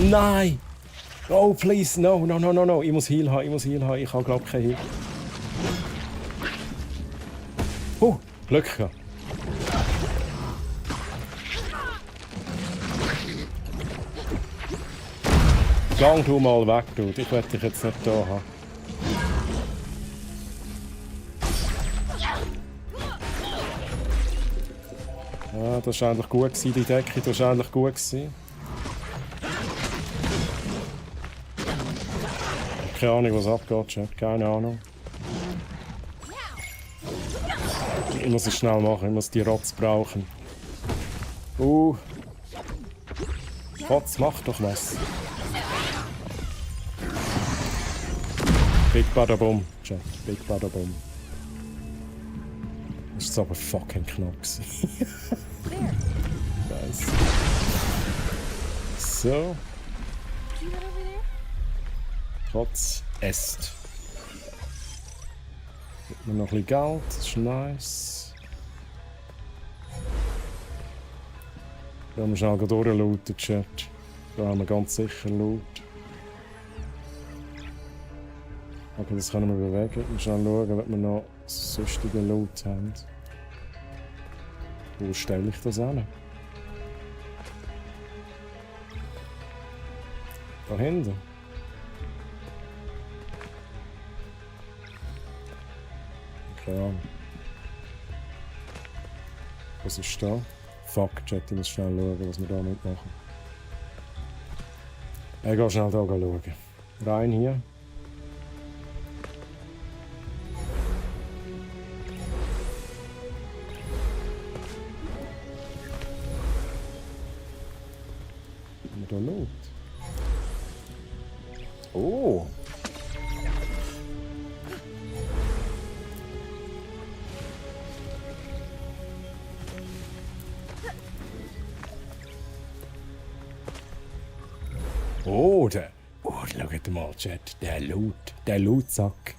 Nein! Oh, please, no. Ich muss Heal haben. Ich habe, glaube ich, kein Heal. Glück gehabt. Gang du mal weg, du. Ich werde dich jetzt nicht da haben. Ja, das war eigentlich gut gewesen, die Decke. Das war eigentlich gut gewesen. Keine Ahnung, was abgeht, Chat. Keine Ahnung. Ich muss es schnell machen. Ich muss die Rotz brauchen. Rotz, mach doch was. Big Bada Boom, Chat. Big Bada Boom. Das ist aber fucking knapp gewesen. Nice. So. Rotz esst. Gibt mir noch ein bisschen Geld, das ist nice. Da haben wir schnell durchlooten, Chat. Da haben wir ganz sicher Loot. Okay, das können wir bewegen. Wir schnell schauen, ob wir noch sonstigen Loot haben. Wo stelle ich das hin? Da hinten. Keine Ahnung. Was ist da? Fuck, Chat, ich muss schnell schauen, was wir da mitmachen. Ich gehe schnell da schauen. Rein hier. Haben wir da Loot? Oh! Oh, schaut mal, Chat. Der Lootsack.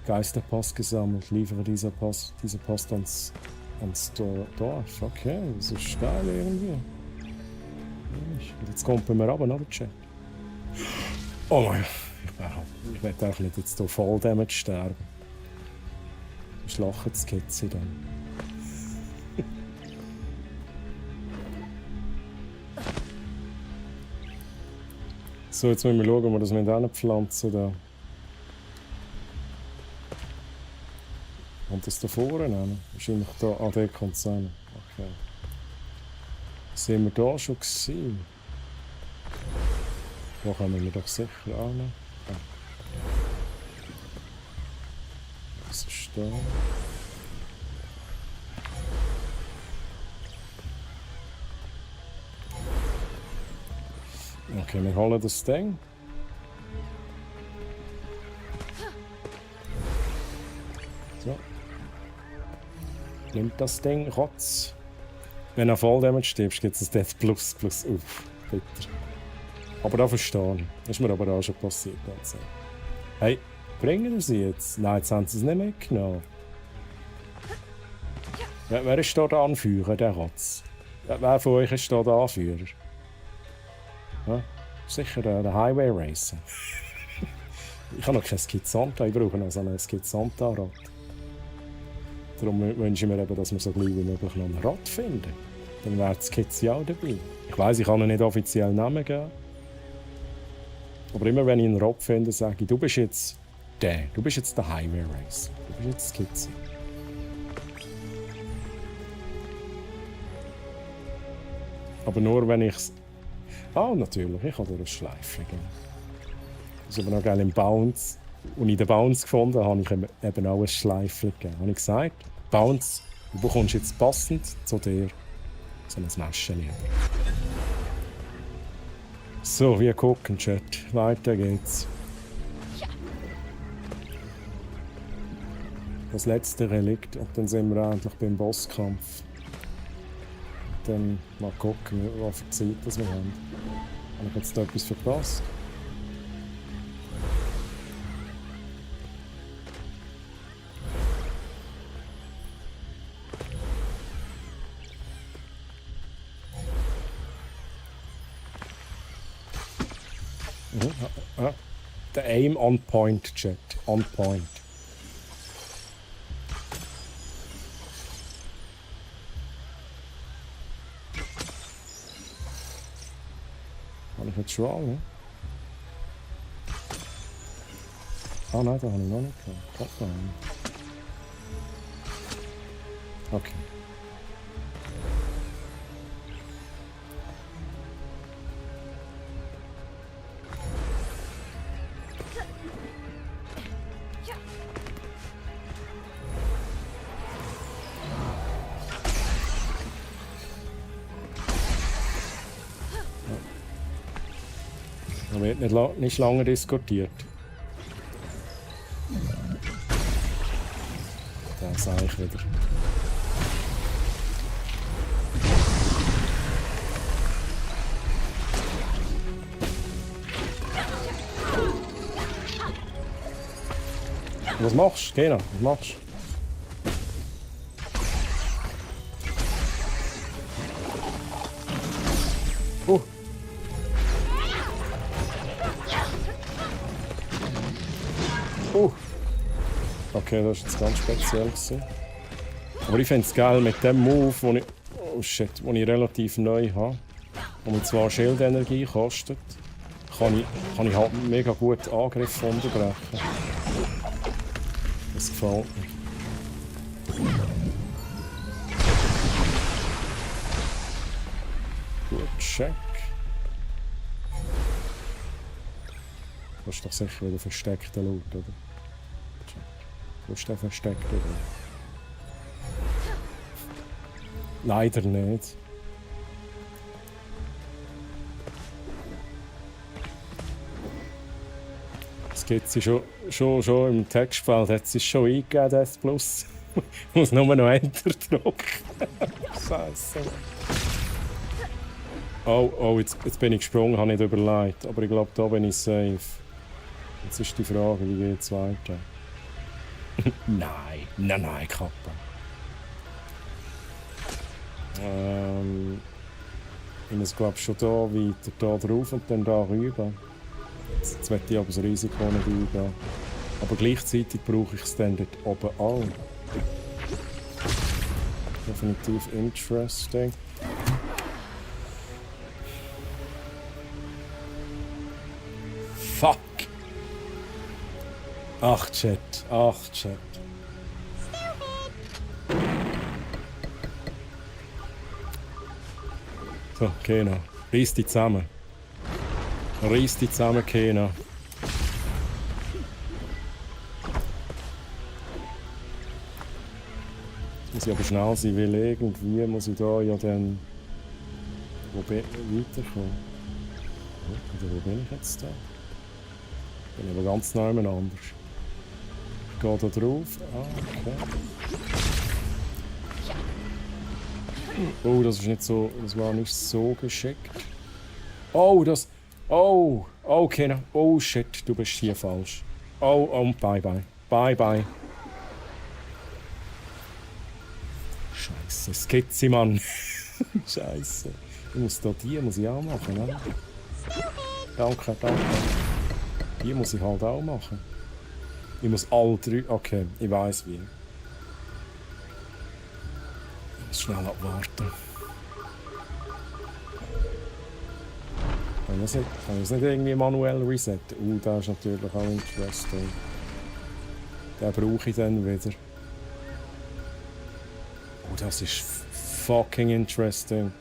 Geisterpost gesammelt. Liefere diese Post ans Dorf. Okay, das ist geil irgendwie. Jetzt kommt mir runter, oder, Chat? Oh mein Gott. Ich werde auch nicht jetzt hier voll damit sterben. Ich lache die Skizze dann. So, jetzt müssen wir schauen, ob wir das mit hinpflanzen da. Und das da vorne nehmen? Wahrscheinlich da. Ah, der kommt es rein. Okay. Sind wir da schon gewesen? Da kommen wir doch sicher an. Ah. Was ist da? Okay, wir holen das Ding. So. Nimmt das Ding, Rotz. Wenn er voll damit stirbst, gibt es ein Death Plus auf. Bitte. Aber da verstehe ich. Ist mir aber auch schon passiert. Also. Hey, bringen wir sie jetzt? Nein, jetzt haben sie es nicht mitgenommen. Wer ist da der Anführer, der Rotz? Wer von euch ist da der Anführer? Ja, sicher der Highway Racer. Ich habe noch kein Skizanta, ich brauche noch so ein Skizanta-Rad. Darum wünsche ich mir eben, dass wir so gleich wie möglich noch ein Rad finden. Dann wäre die Skizze auch dabei. Ich weiss, ich kann noch nicht offiziell Namen geben. Aber immer wenn ich einen Rad finde, sage ich, du bist jetzt der. Du bist jetzt der Highway Racer. Du bist jetzt die Skizze. Aber nur wenn ich es. Ah, natürlich, ich habe durch ein Schleifen gegeben. Das ist aber noch geil im Bounce. Und in den Bounce gefunden habe ich eben auch ein Schleifen gegeben. Habe ich gesagt, Bounce, du bekommst jetzt passend zu dir so ein Mäschchen. So, wir gucken, Chat. Weiter geht's. Das letzte Relikt und dann sind wir endlich beim Bosskampf. Dann mal gucken, was für Zeit das wir haben. Habe ich jetzt da etwas verpasst? The aim on point, Chat. On point. Ich hätte schon, ne? Ah nein, da habe ich noch nicht gehabt. Okay. Da wird nicht lange diskutiert. Da sage ich wieder. Was machst du? Genau, was machst du? Okay, das war jetzt ganz speziell gewesen. Aber ich finde es geil mit dem Move, den ich relativ neu habe, und mir zwar Schildenergie kostet, kann ich halt mega gut Angriffe unterbrechen. Das gefällt mir. Gut, check. Das ist doch sicher wieder versteckter Loot, oder? Wo ist der versteckt, oder? Leider nicht. Es gibt sie schon im Textfeld, hat sie schon eingegeben, das Plus. Ich muss nur noch Enter drücken. Scheiße. Oh, jetzt bin ich gesprungen, habe nicht überlegt. Aber ich glaube, da bin ich safe. Jetzt ist die Frage, wie geht es weiter? Nein, Kappa. Ich muss, glaube ich, schon da weiter, da drauf und dann da rüber. Jetzt möchte ich aber das Risiko nicht eingehen. Aber gleichzeitig brauche ich es dann dort oben auch. Definitiv interesting. Fuck! Ach, Chat. So, Kena. Reiss dich zusammen. Kena. Jetzt muss ich aber schnell sein, weil irgendwie muss ich da ja dann weiterkommen. Oder wo bin ich jetzt da? Ich bin aber ganz nah anders. Ich gehe da drauf. Okay. Oh, das war nicht so geschickt. Oh, okay. Oh shit, du bist hier falsch. Oh, bye. Scheiße, Skizze, Mann. Scheiße. Muss ich auch machen, ne? Danke. Die muss ich halt auch machen. Ich muss alle drei. Okay, ich weiß wie. Ich muss schnell abwarten. Kann ich es nicht irgendwie manuell resetten? Das ist natürlich auch interesting. Den brauche ich dann wieder. Das ist fucking interesting.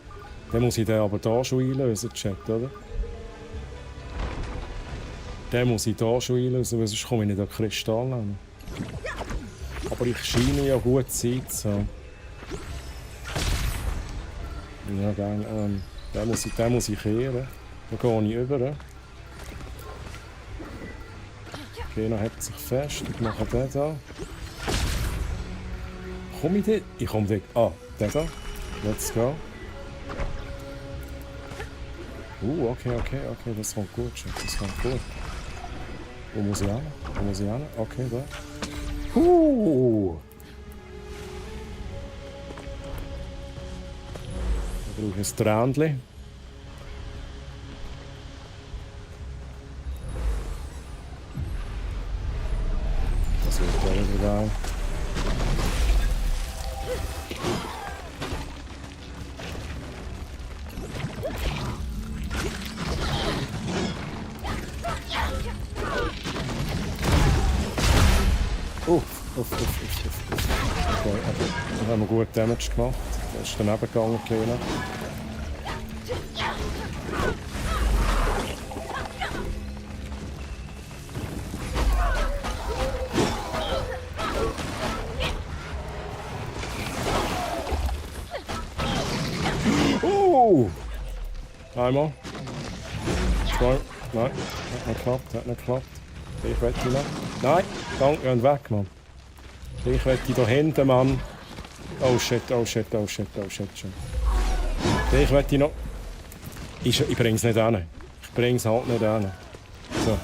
Dann muss ich den aber da schon einlösen, Chat, oder? Den muss ich hier schon einlösen, weil sonst komme ich nicht an Kristall hin. Aber ich scheine ja gut Zeit zu haben. Ja, dann, den muss ich kehren. Dann gehe ich über. Okay, dann hält sich fest. Ich mache den da. Komme ich dort? Ich komme dort. Ah, den da. Let's go. Okay. Das kommt gut, Chef. Das kommt gut. Wo muss ich hin? Okay, da. Da brauche ich ein Tränchen. Das wird auch wieder geil. Uff. Okay, aber dann haben wir gut Damage gemacht. Der ist daneben gegangen, Kena. Einmal. Zwei. Nein, hat nicht geklappt. Ich wette noch. Nein, danke, und weg, Mann. Ich wette da hinten, Mann. Oh shit. Ich wette noch. Ich bring's nicht hin. Ich bring's halt nicht hin. So.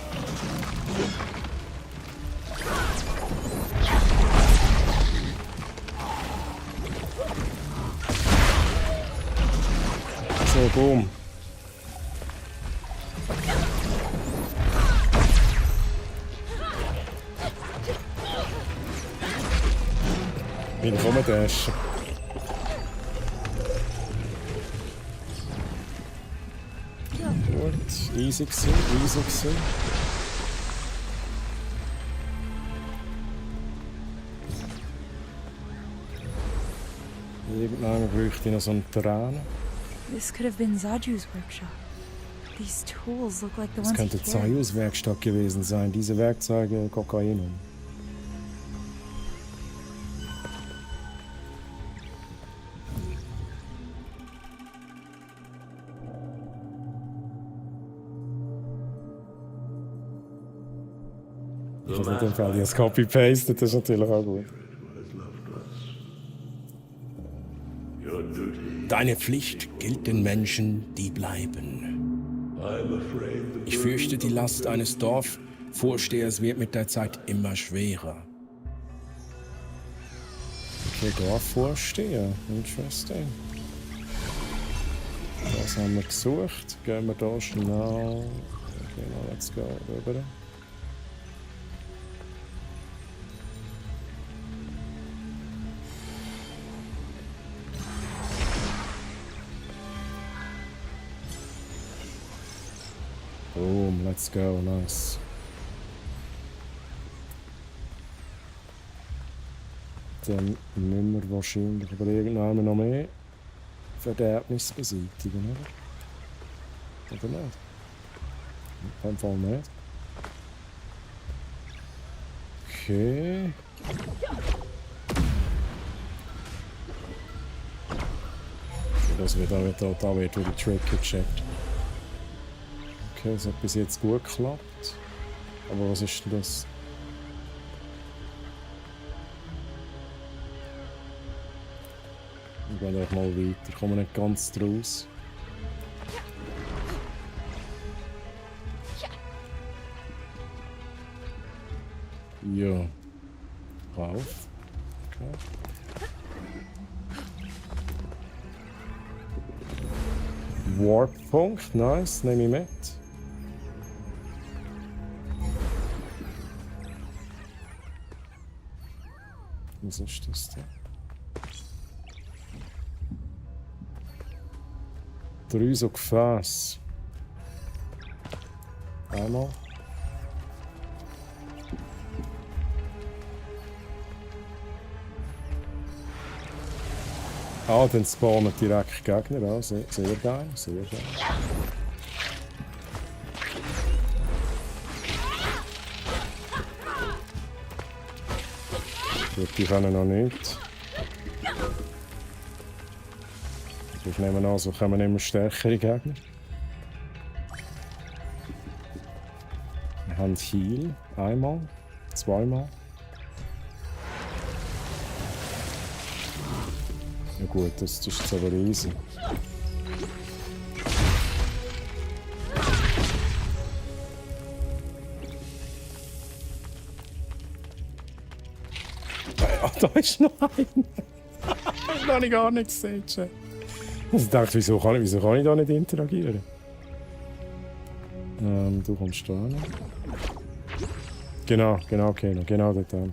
So, boom. Wieder rumdashen. Gut, easy gewesen. Irgendwann bräuchte ich noch so einen Terrain. This could have been Zaju's workshop. These tools look like the Das ones he könnte carried. Zayus Werkstatt gewesen sein. Diese Werkzeuge Kokain. Ich habe in dem Fall jetzt copy-pasted, das ist natürlich auch gut. Deine Pflicht gilt den Menschen, die bleiben. Ich fürchte, die Last eines Dorfvorstehers wird mit der Zeit immer schwerer. Okay, Dorfvorsteher. Interesting. Das haben wir gesucht. Gehen wir da schnell. Okay, now let's go rüber. Boom, let's go, nice. Dann müssen wir wahrscheinlich über irgendwann noch mehr Verderbnis beseitigen, oder? Oder nicht? In dem Fall nicht. Okay. Das wird da wird wieder Trick gecheckt. Okay, das hat bis jetzt gut geklappt. Aber was ist denn das? Wir gehen auch mal weiter. Kommen wir nicht ganz draus. Ja. Rauf. Okay. Warp-Punkt, nice, nehme ich mit. Was ist das denn? 3 so Gefäße. Einmal. Ah, dann spawnen direkt Gegner an. Sehr geil, sehr geil. Gut, die können noch nicht. Ich nehme an, so kommen immer stärkere Gegner. Wir haben Heal. Einmal, zweimal. Ja gut, das ist jetzt aber easy. Ah, da ist noch einer. Das habe ich gar nicht gesehen. Ich dachte, wieso kann ich da nicht interagieren? Du kommst da hin. Genau, genau dort hin.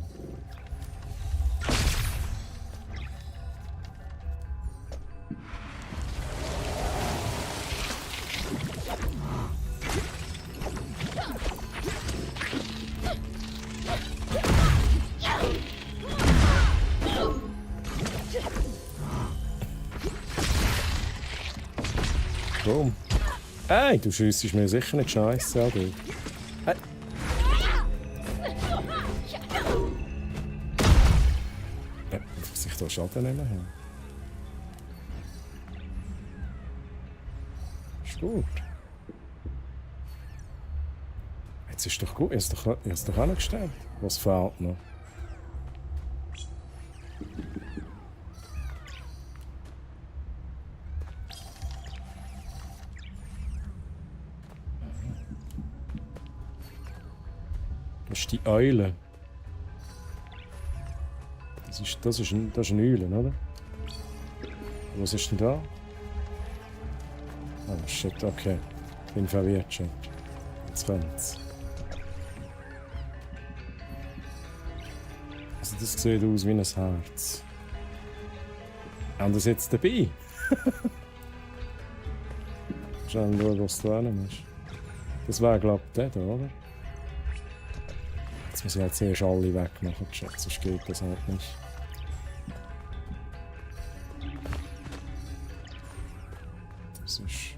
Komm. Ey, du schiessest mir sicher nicht scheiße an dich. Dass ich da Schaden nehmen habe. Ist gut. Jetzt ist doch gut. Er ist doch angestellt. Was fehlt noch? Das ist die Eule. Das ist eine Eule, oder? Was ist denn da? Oh shit, okay. Bin verwirrt schon. Jetzt kommt's. Also das sieht aus wie ein Herz. Haben das jetzt dabei? Schauen wir, was da drin ist. Das wäre, glaube ich, der da, oder? Jetzt muss ich halt zuerst alle wegmachen, sonst geht das halt nicht. Das ist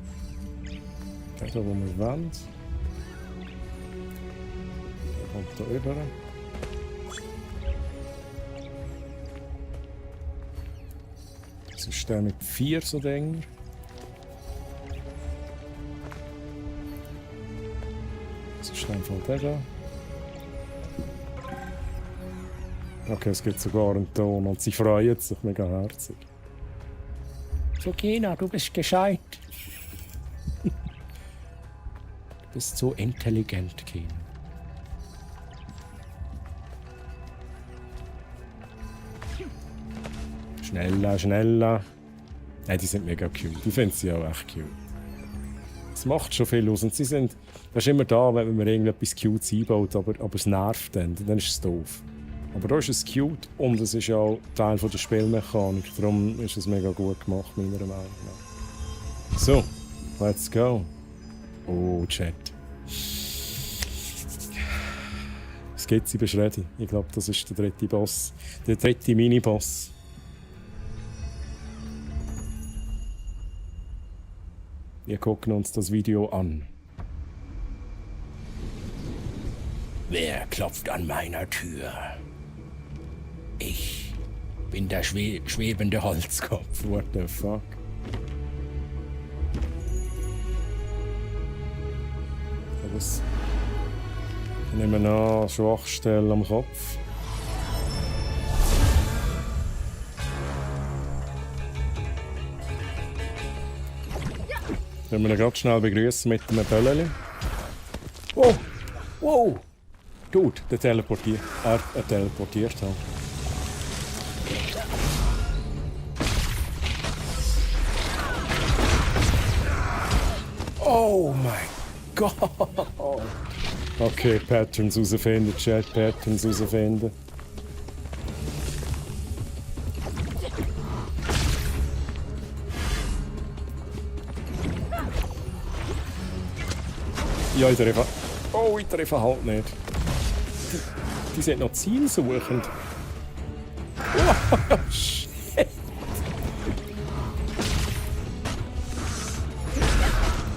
der da, wo wir wollen. Der kommt da rüber. Das ist der mit 4 so Dinger. Das ist einfach der da. Okay, es gibt sogar einen Ton und sie freuen sich mega herzig. So, Kina, du bist gescheit. Du bist so intelligent, Kina. Schneller, schneller. Nein, die sind mega cute. Ich finde sie auch echt cute. Es macht schon viel aus. Und sie sind, das ist immer da, wenn man irgendetwas Cutes einbaut, aber es nervt dann ist es doof. Aber da ist es cute und es ist ja auch Teil der Spielmechanik. Darum ist es mega gut gemacht, meiner Meinung nach. So, let's go. Oh, Chat. Es gibt sie beschreden. Ich glaube, das ist der dritte Boss. Der dritte Mini-Boss. Wir gucken uns das Video an. Wer klopft an meiner Tür? Ich bin der schwebende Holzkopf. What the fuck? Das ich nehme an, Schwachstelle am Kopf. Können wir ihn gerade schnell begrüßen mit einem Bölleli. Oh! Wow! Dude, der teleportiert. Er teleportiert halt. Oh mein Gott! Okay, Patterns herausfinden, Chat, Patterns herausfinden. Ja, ich treffe. Oh, ich treffe halt nicht. Die sind noch zielsuchend. Oh, shit!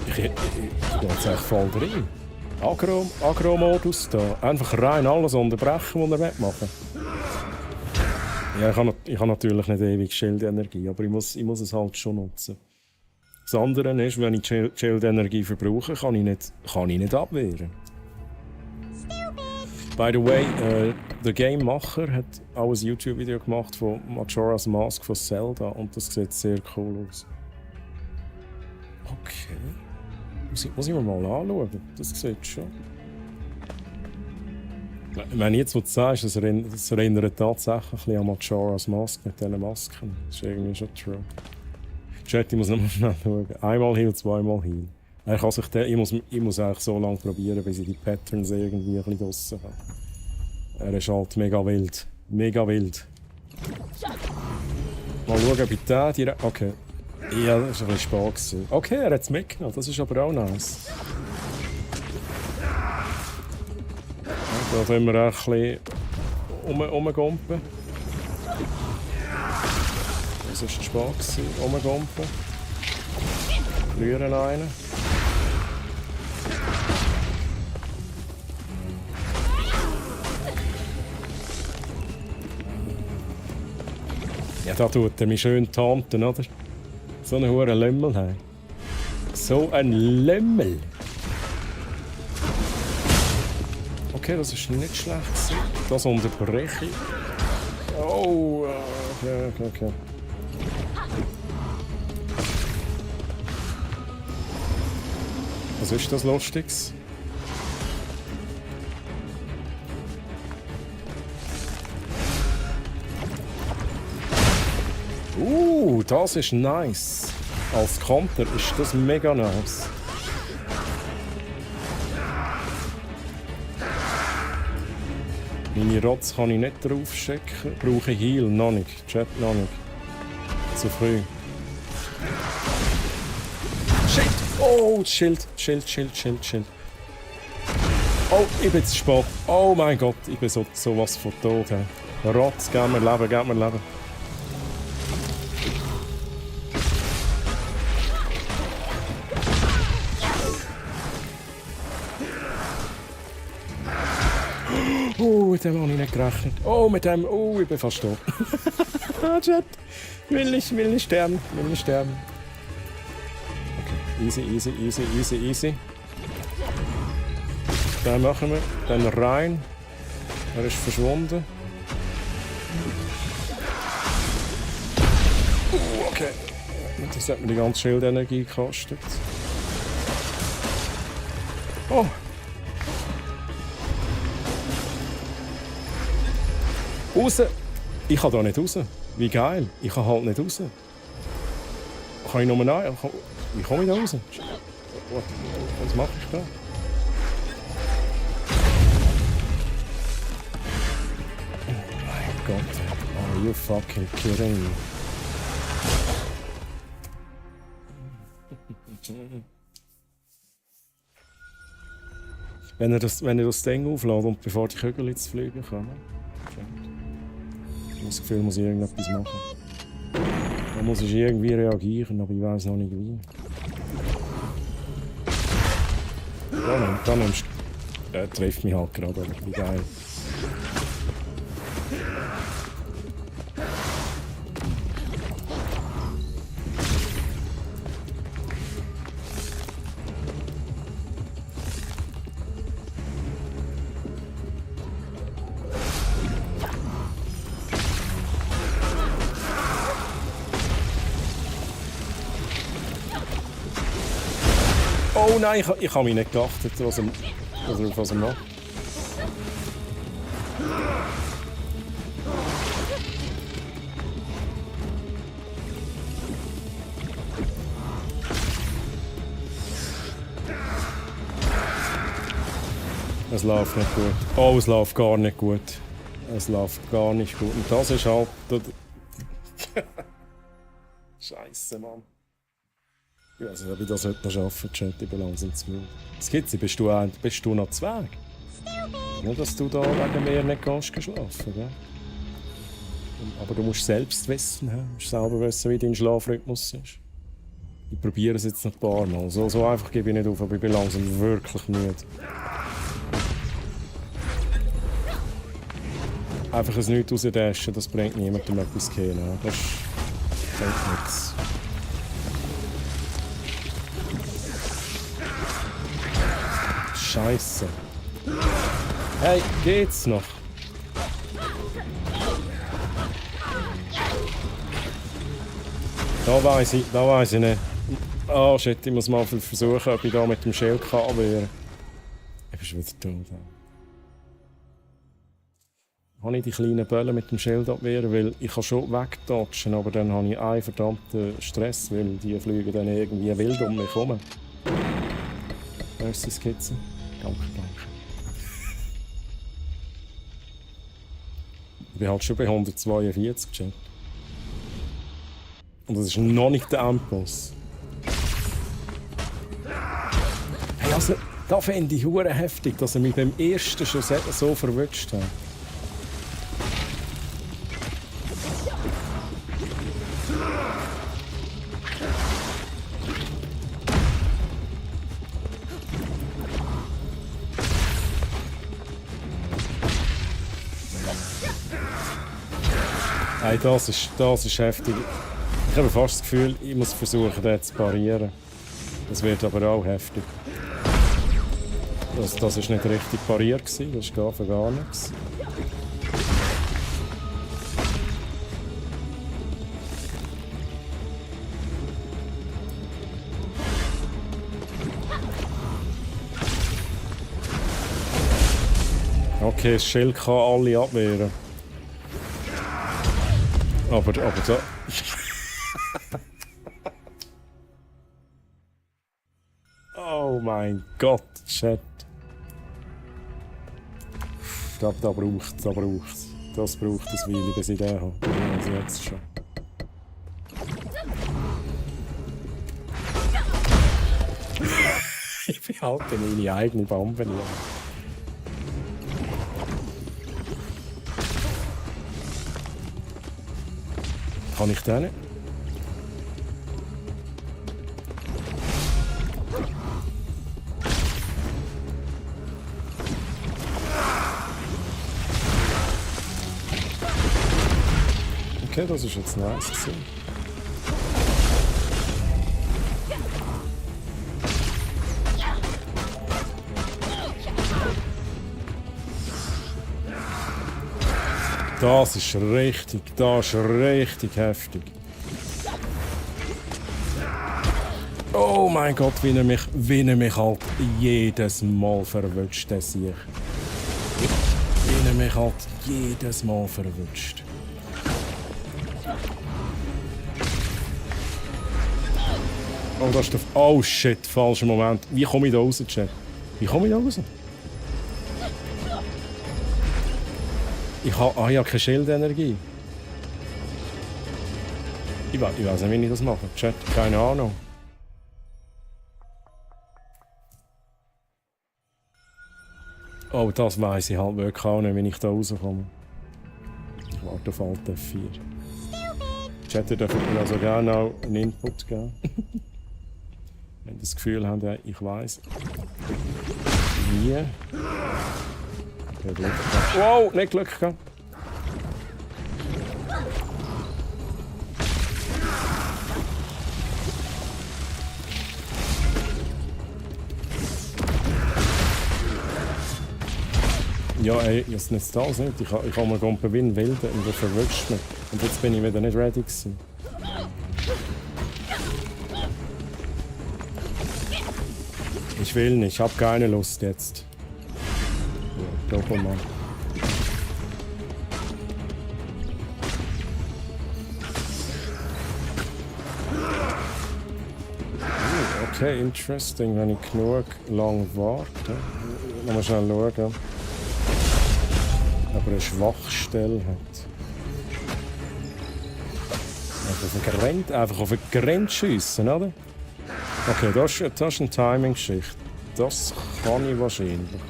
Ich gehe jetzt echt voll drin. Agro-Modus da. Einfach rein alles unterbrechen, was er machen will. Ja, ich habe natürlich nicht ewig Schildenergie, aber ich muss es halt schon nutzen. Das andere ist, wenn ich Schildenergie verbrauche, kann ich nicht abwehren. By the way, der Game-Macher hat auch ein YouTube-Video gemacht von Majora's Mask von Zelda und das sieht sehr cool aus. Okay. Muss ich mir mal anschauen. Das sieht schon. Wenn jetzt, was du sagst, das erinnert tatsächlich ein bisschen an Majora's Mask mit diesen Masken. Das ist irgendwie schon true. Chat, ich muss noch mal schnell schauen. Einmal Heal, zweimal Heal. Ich muss eigentlich so lange probieren, bis ich die Patterns irgendwie ein bisschen draussen habe. Er ist halt mega wild. Mega wild. Mal schauen, ob ich den direkt... Okay. Ja, das war ein bisschen spät. Okay, er hat es mitgenommen. Das ist aber auch nice. Da können wir auch ein bisschen rumgumpen. Das war spät. Rumgumpen. Früher einen. Ja, da tut er mich schön tanten, oder? So einen hohen Lümmel haben. So ein Lümmel. Okay, das ist nicht schlecht. Das unterbreche ich. Oh, okay. Was ist das Lustiges? Das ist nice. Als Konter ist das mega nice. Meine Rotz kann ich nicht drauf schicken. Brauche ich Heal? Noch nicht. Chat noch nicht. Zu früh. Shit! Oh, Schild. Oh, ich bin zu spät. Oh mein Gott, ich bin sowas von tot. Rotz, gib mir Leben. Mit dem habe ich nicht gerechnet. Oh, mit dem. Oh, ich bin fast tot. Chat. Will nicht sterben. Okay, easy. Dann machen wir. Dann rein. Er ist verschwunden. Okay. Das hat mir die ganze Schildenergie gekostet. Oh. Raus! Ich kann da nicht raus. Wie geil. Ich kann halt nicht raus. Kann ich nur nein? Wie komme ich da raus? Was mache ich da? Oh mein Gott. Are you fucking kidding me? Wenn er das Ding auflädt und bevor die Kügel ins Fliegen kommen. Das Gefühl, muss ich irgendetwas machen. Da muss ich irgendwie reagieren, aber ich weiß noch nicht wie. Da nimmst du. Der trifft mich halt gerade, aber wie geil. Oh nein, ich habe mich nicht geachtet, was er macht. Es läuft nicht gut. Oh, es läuft gar nicht gut. Es läuft gar nicht gut. Und das ist halt... Scheiße, Mann. Ich weiß nicht, ob ich das heute noch schaffe, Chat. Ich bin langsam zu müde. Skizzy, bist du noch Zwerg? Nur, dass du da wegen mir nicht gehst geschlafen, gell? Aber du musst selbst wissen, du musst selber wissen, wie dein Schlafrhythmus ist. Ich probiere es jetzt noch ein paar Mal. So einfach gebe ich nicht auf, aber ich bin langsam wirklich müde. Einfach ein Nichts rausdashen, das bringt niemandem etwas zu gehen. Das bringt nichts. Scheiße. Hey, geht's noch? Da weiss ich nicht. Oh shit, ich muss mal versuchen, ob ich da mit dem Schild abwehren kann. Ich bin schon wieder tot. Habe ich die kleinen Bälle mit dem Schild abwehren, weil ich kann schon wegdodgen, aber dann habe ich einen verdammten Stress, weil die fliegen dann irgendwie wild um mich herum. Merci Skizze. Danke. Ich bin halt schon bei 142 Chat. Und das ist noch nicht der Endboss. Hey, also, da finde ich hure heftig, dass er mich beim ersten schon so verwünscht hat. Hey, das ist heftig. Ich habe fast das Gefühl, ich muss versuchen, den zu parieren. Das wird aber auch heftig. Das ist nicht richtig pariert gewesen, das ist gar nichts. Okay, das Schild kann alle abwehren. Aber da... Oh mein Gott, Chat. Da braucht es. Das braucht es, weil ich das Idee habe. Also jetzt schon. Ich behalte meine eigene Bombe nicht. Kann ich den nicht? Okay, das ist jetzt nice gewesen. Das ist richtig heftig. Oh mein Gott, wie er mich halt jedes Mal verwünscht, der Sieg. Wie er mich halt jedes Mal verwünscht. Oh, das ist der... Oh shit, falscher Moment. Wie komme ich da raus, Chat? Wie komme ich da raus? Ich habe keine Schildenergie. Ich weiß nicht, wie ich das mache. Chat, keine Ahnung. Oh, das weiss ich halt wirklich auch nicht, wenn ich da rauskomme. Ich warte auf Alt F4. Chat, ihr dürft mir also gerne auch einen Input geben. Wenn ihr das Gefühl habt, ja, ich weiss. Wie? Wow, nicht Glück gehabt. Ja, ey, jetzt nicht das nicht. Ich habe mir Gumpen wie ein Wilder und der verwünscht mich. Und jetzt bin ich wieder nicht ready gewesen. Ich will nicht, ich habe keine Lust jetzt. Ja, Doppelmann. Okay, interesting, wenn ich genug lang warte. Mal schnell schauen. Aber eine Schwachstelle hat. Einfach auf eine Grenze schiessen, oder? Okay, das ist eine Timing-Geschichte. Das kann ich wahrscheinlich.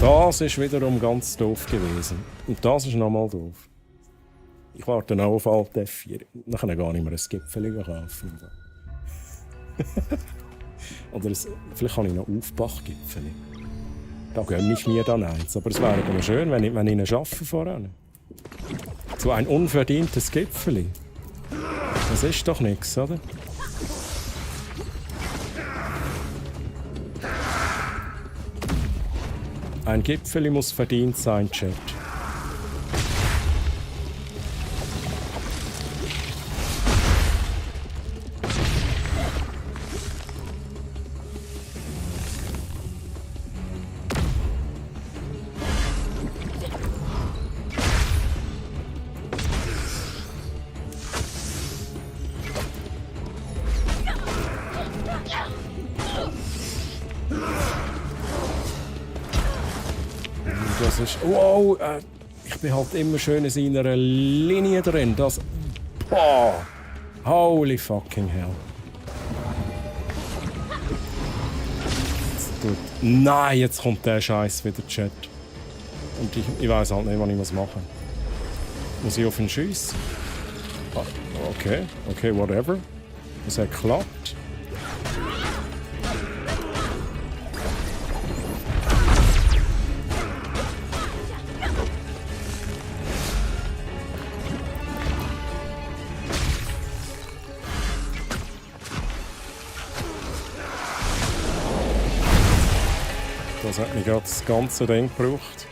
Das ist wiederum ganz doof gewesen. Und das ist nochmal doof. Ich warte noch auf Alt F4. Dann kann ich gar nicht mehr ein Gipfel kaufen. Oder vielleicht kann ich noch Aufbachgipfel. Da gönne ich mir dann eins. Aber es wäre aber schön, wenn ich ihn schaffe voran. So ein unverdientes Gipfel. Das ist doch nichts, oder? Ein Gipfel muss verdient sein, Chat. Wow, ich bin halt immer schön in seiner Linie drin. Das. Boah! Holy fucking hell. Nein, jetzt kommt der Scheiß wieder, Chat. Und ich weiß halt nicht, was ich machen muss. Muss ich auf den Schuss? Okay, whatever. Das hat geklappt. Das hat mich gerade das ganze Ding gebraucht.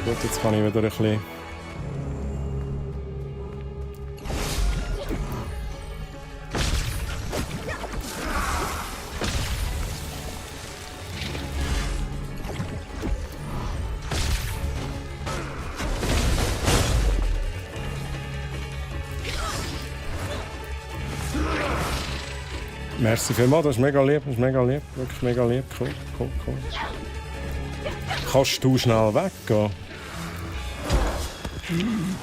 Gut, jetzt kann ich wieder ein bisschen... Merci vielmals, das ist mega lieb, wirklich mega lieb, cool. Kannst du schnell weggehen?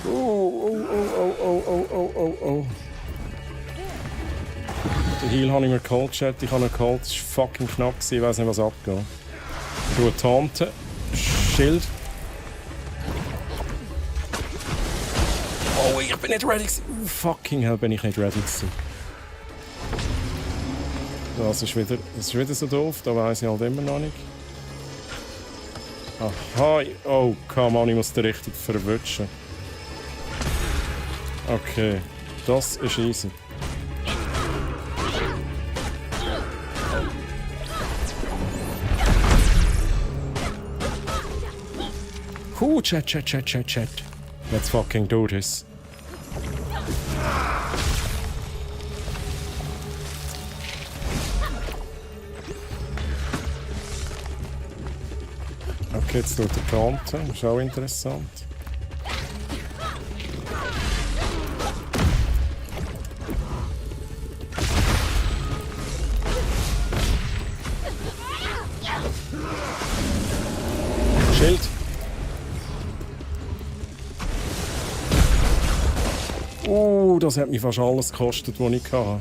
Oh. Den Heal habe ich mir geholt, Chat, ich habe ihn geholt, es war fucking knapp, ich weiß nicht, was abgeht. Ruhe Tante, Schild. Oh, ich bin nicht ready gewesen. Fucking hell, bin ich nicht ready gewesen. Das ist wieder so doof, da weiss ich halt immer noch nicht. Aha, oh, come on, ich muss den richtig verwutschen. Okay, das ist easy. Chat. Let's fucking do this. Okay, jetzt tut der Tante, ist auch interessant. Schild. Das hat mich fast alles gekostet, was ich hatte.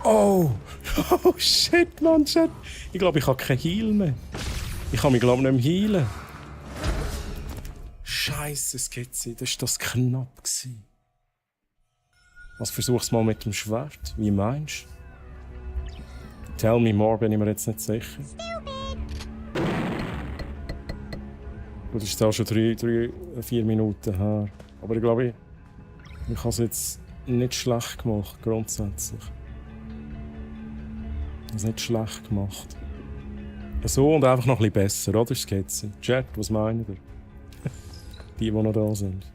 Oh, shit, Mann, shit. Ich glaube, ich habe kein Heal mehr. Ich kann mich, glaube ich, nicht mehr heilen. Scheiße, Skizzy, das war das knapp. Was versuch's mal mit dem Schwert? Wie meinst du? Tell me more, bin ich mir jetzt nicht sicher. Das ist auch schon 3-4 Minuten her. Aber ich glaube, ich habe es jetzt nicht schlecht gemacht, grundsätzlich. Ich habe es nicht schlecht gemacht. So und einfach noch ein bisschen besser, oder Skizzy? Chat, was meint ihr? Die noch da sind.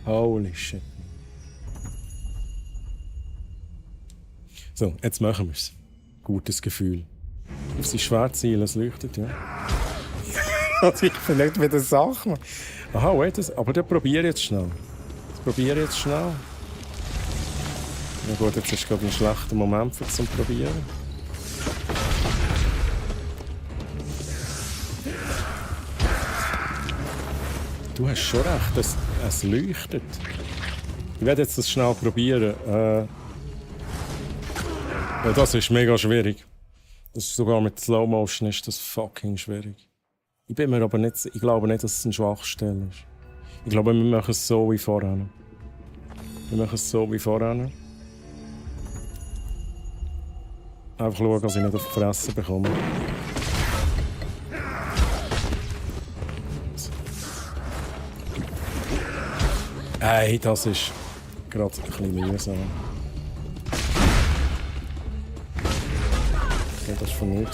Holy shit. So, jetzt machen wir es. Gutes Gefühl. Auf sein Schwert zielen, es leuchtet, ja. Also ich bin nicht wieder Sachen. Aha, wait, aber dann probiere jetzt schnell. Ja gut, jetzt ist gerade ein schlechter Moment für zum Probieren. Du hast schon recht, es leuchtet. Ich werde jetzt das schnell probieren. Ja, das ist mega schwierig. Das ist sogar mit Slow Motion ist das fucking schwierig. Ich bin mir aber nicht, ich glaube nicht, dass es eine Schwachstelle ist. Ich glaube, wir machen es so wie vorhin. Einfach schauen, dass ich nicht auf die Fresse bekomme. Hey, das ist gerade ein bisschen mühsam. Okay, das war von mir.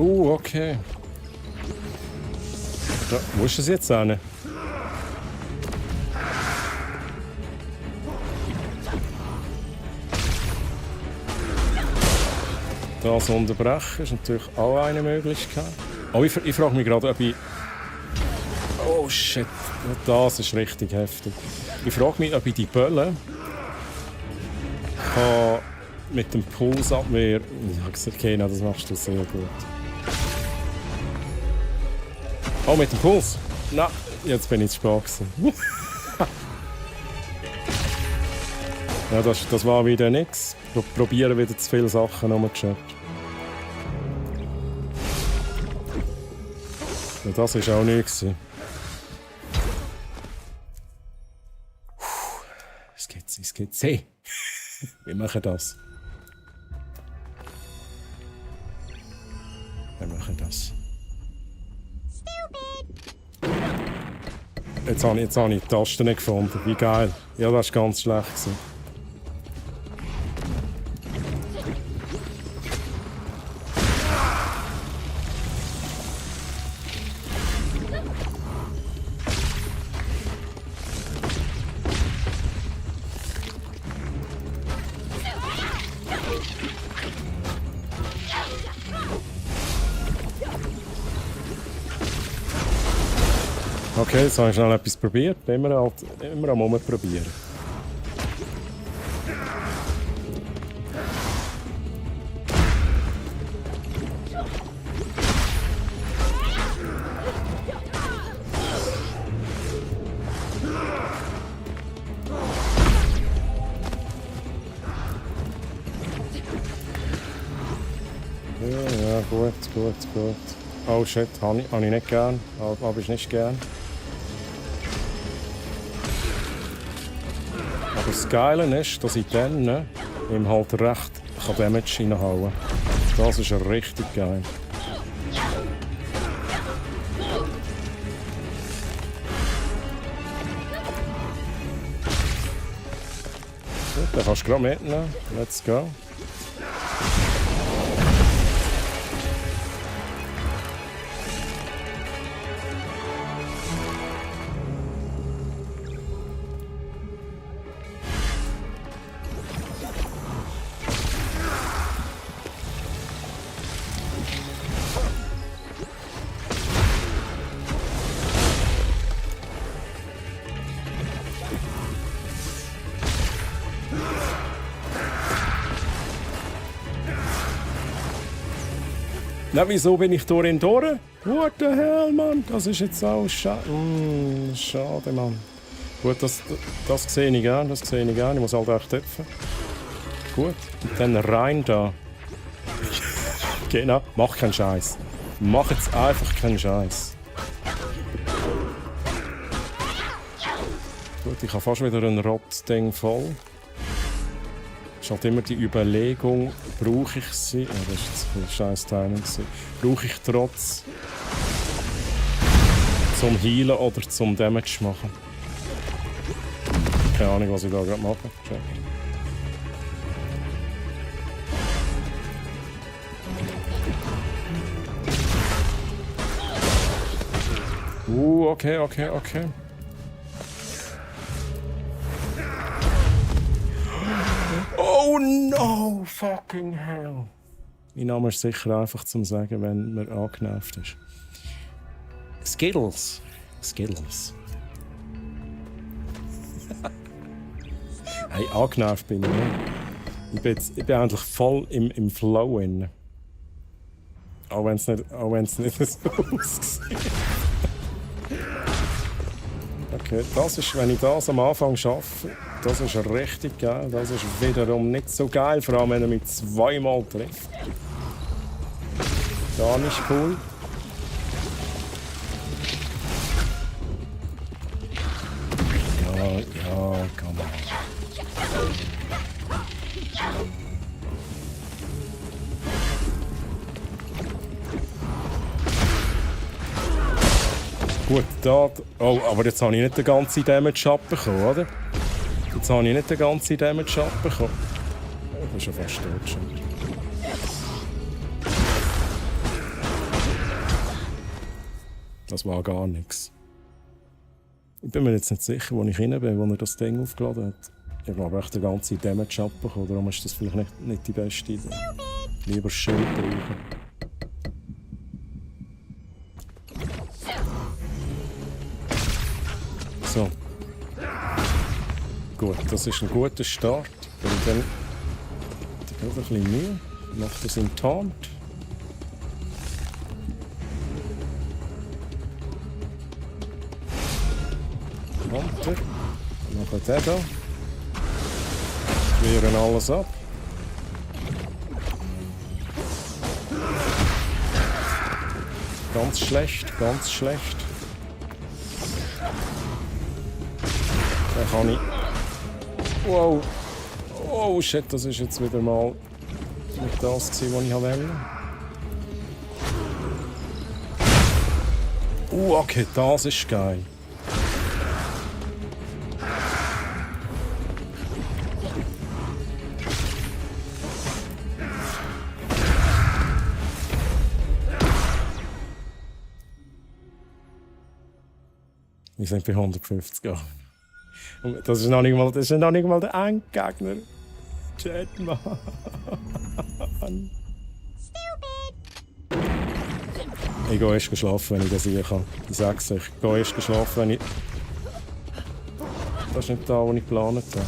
Okay. Da, wo ist das jetzt hin? Das unterbrechen ist natürlich auch eine Möglichkeit. Oh, ich frage mich gerade, ob ich... Oh shit, das ist richtig heftig. Ich frage mich, ob ich die Böllen kann mit dem Pulsabwehr... Ich habe gesagt, okay, das machst du sehr gut. Oh, mit dem Puls? Na, jetzt bin ich zu spät gewesen. Ja, das war wieder nichts. Wir probieren wieder zu viele Sachen rumgeschaut. Ja, das war auch nichts. Es geht's. Hey! Wir machen das. Jetzt habe ich die Tasten nicht gefunden. Wie geil. Ja, das war ganz schlecht. Okay, jetzt habe ich schnell etwas probiert. Immer am Rumprobieren. Ja, gut. Oh shit, habe ich nicht gern. Aber ich nicht gern. Aber das Geile ist, dass ich dann ihm halt recht Damage reinhauen kann. Das ist richtig geil. Gut, den kannst du gerade mitnehmen. Let's go. Na, wieso bin ich durch? What the hell, Mann? Das ist jetzt auch schade, Mann. Gut, das sehe ich gern, Ich muss halt echt töpfen. Gut, und dann rein da. Genau, mach keinen Scheiß. Mach jetzt einfach keinen Scheiß. Gut, ich habe fast wieder ein Rot-Ding voll. Es ist halt immer die Überlegung, brauche ich sie? Ja, das ist jetzt ein scheiß Timing. Brauche ich Trotz zum Healen oder zum Damage machen? Keine Ahnung, was ich da gerade mache. Check. Okay. Oh no, fucking hell. Mein Name ist sicher einfach zum Sagen, wenn man angenervt ist. Skittles. Hey, angenervt bin ich nicht. Ich bin eigentlich voll im Flow in. Auch wenn es nicht so aussieht. Okay, das ist, wenn ich das am Anfang schaffe, das ist richtig geil. Das ist wiederum nicht so geil, vor allem wenn er mich zweimal trifft. Gar nicht cool. Ja, komm mal. Gut, da... Oh, aber jetzt habe ich nicht den ganzen Damage abbekommen, oder? Jetzt habe ich nicht den ganzen Damage abbekommen. Oh, das ist ja fast tot schon. Das war gar nichts. Ich bin mir jetzt nicht sicher, wo ich rein bin, wo er das Ding aufgeladen hat. Ich glaube, echt den ganzen Damage abbekommen. Darum ist das vielleicht nicht die beste Idee. Lieber Schild brauchen. So. Gut, das ist ein guter Start. Und dann ich habe ein bisschen Mühe. Macht das im Taunt. Kommt er. Dann macht er da. Wehren alles ab. Ganz schlecht, ganz schlecht. Den kann ich... Wow! Oh shit, das ist jetzt wieder mal nicht das gewesen, was ich wollte. Okay, das ist geil. Wir sind bei 150 Jahren. Das ist noch nicht mal der Endgegner. Chat, Mann. Ich gehe erst schlafen, wenn ich das hier kann. Ich sag's euch. Ich gehe erst schlafen, wenn ich... Das ist nicht da, wo ich geplant habe.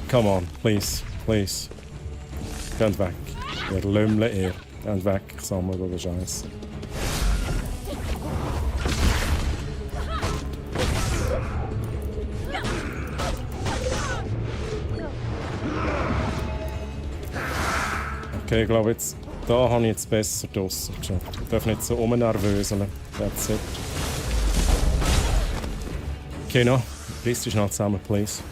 Come on, please, please. Geht weg. Ihr Lümmel, ihr. Geht weg, ich sammle den Scheiß. Okay, ich glaube jetzt, da habe ich jetzt besser draussen. Ich darf nicht so rumnervöseln. That's it. Okay, noch. Riss dich schnell zusammen, please.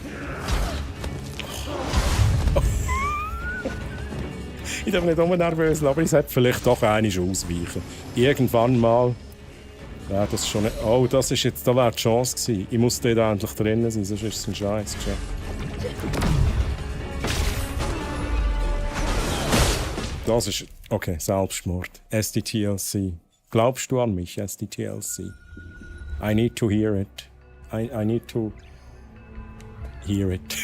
Ich darf nicht nervös, aber ich sollte vielleicht doch einmal ausweichen. Irgendwann mal wäre das schon nicht... Oh, das ist jetzt... Da wäre die Chance gewesen. Ich muss dort endlich drin sein, sonst ist es ein Scheiß. Das ist... Okay, Selbstmord. SDTLC. Glaubst du an mich, SDTLC? I need to hear it. I need to... hear it.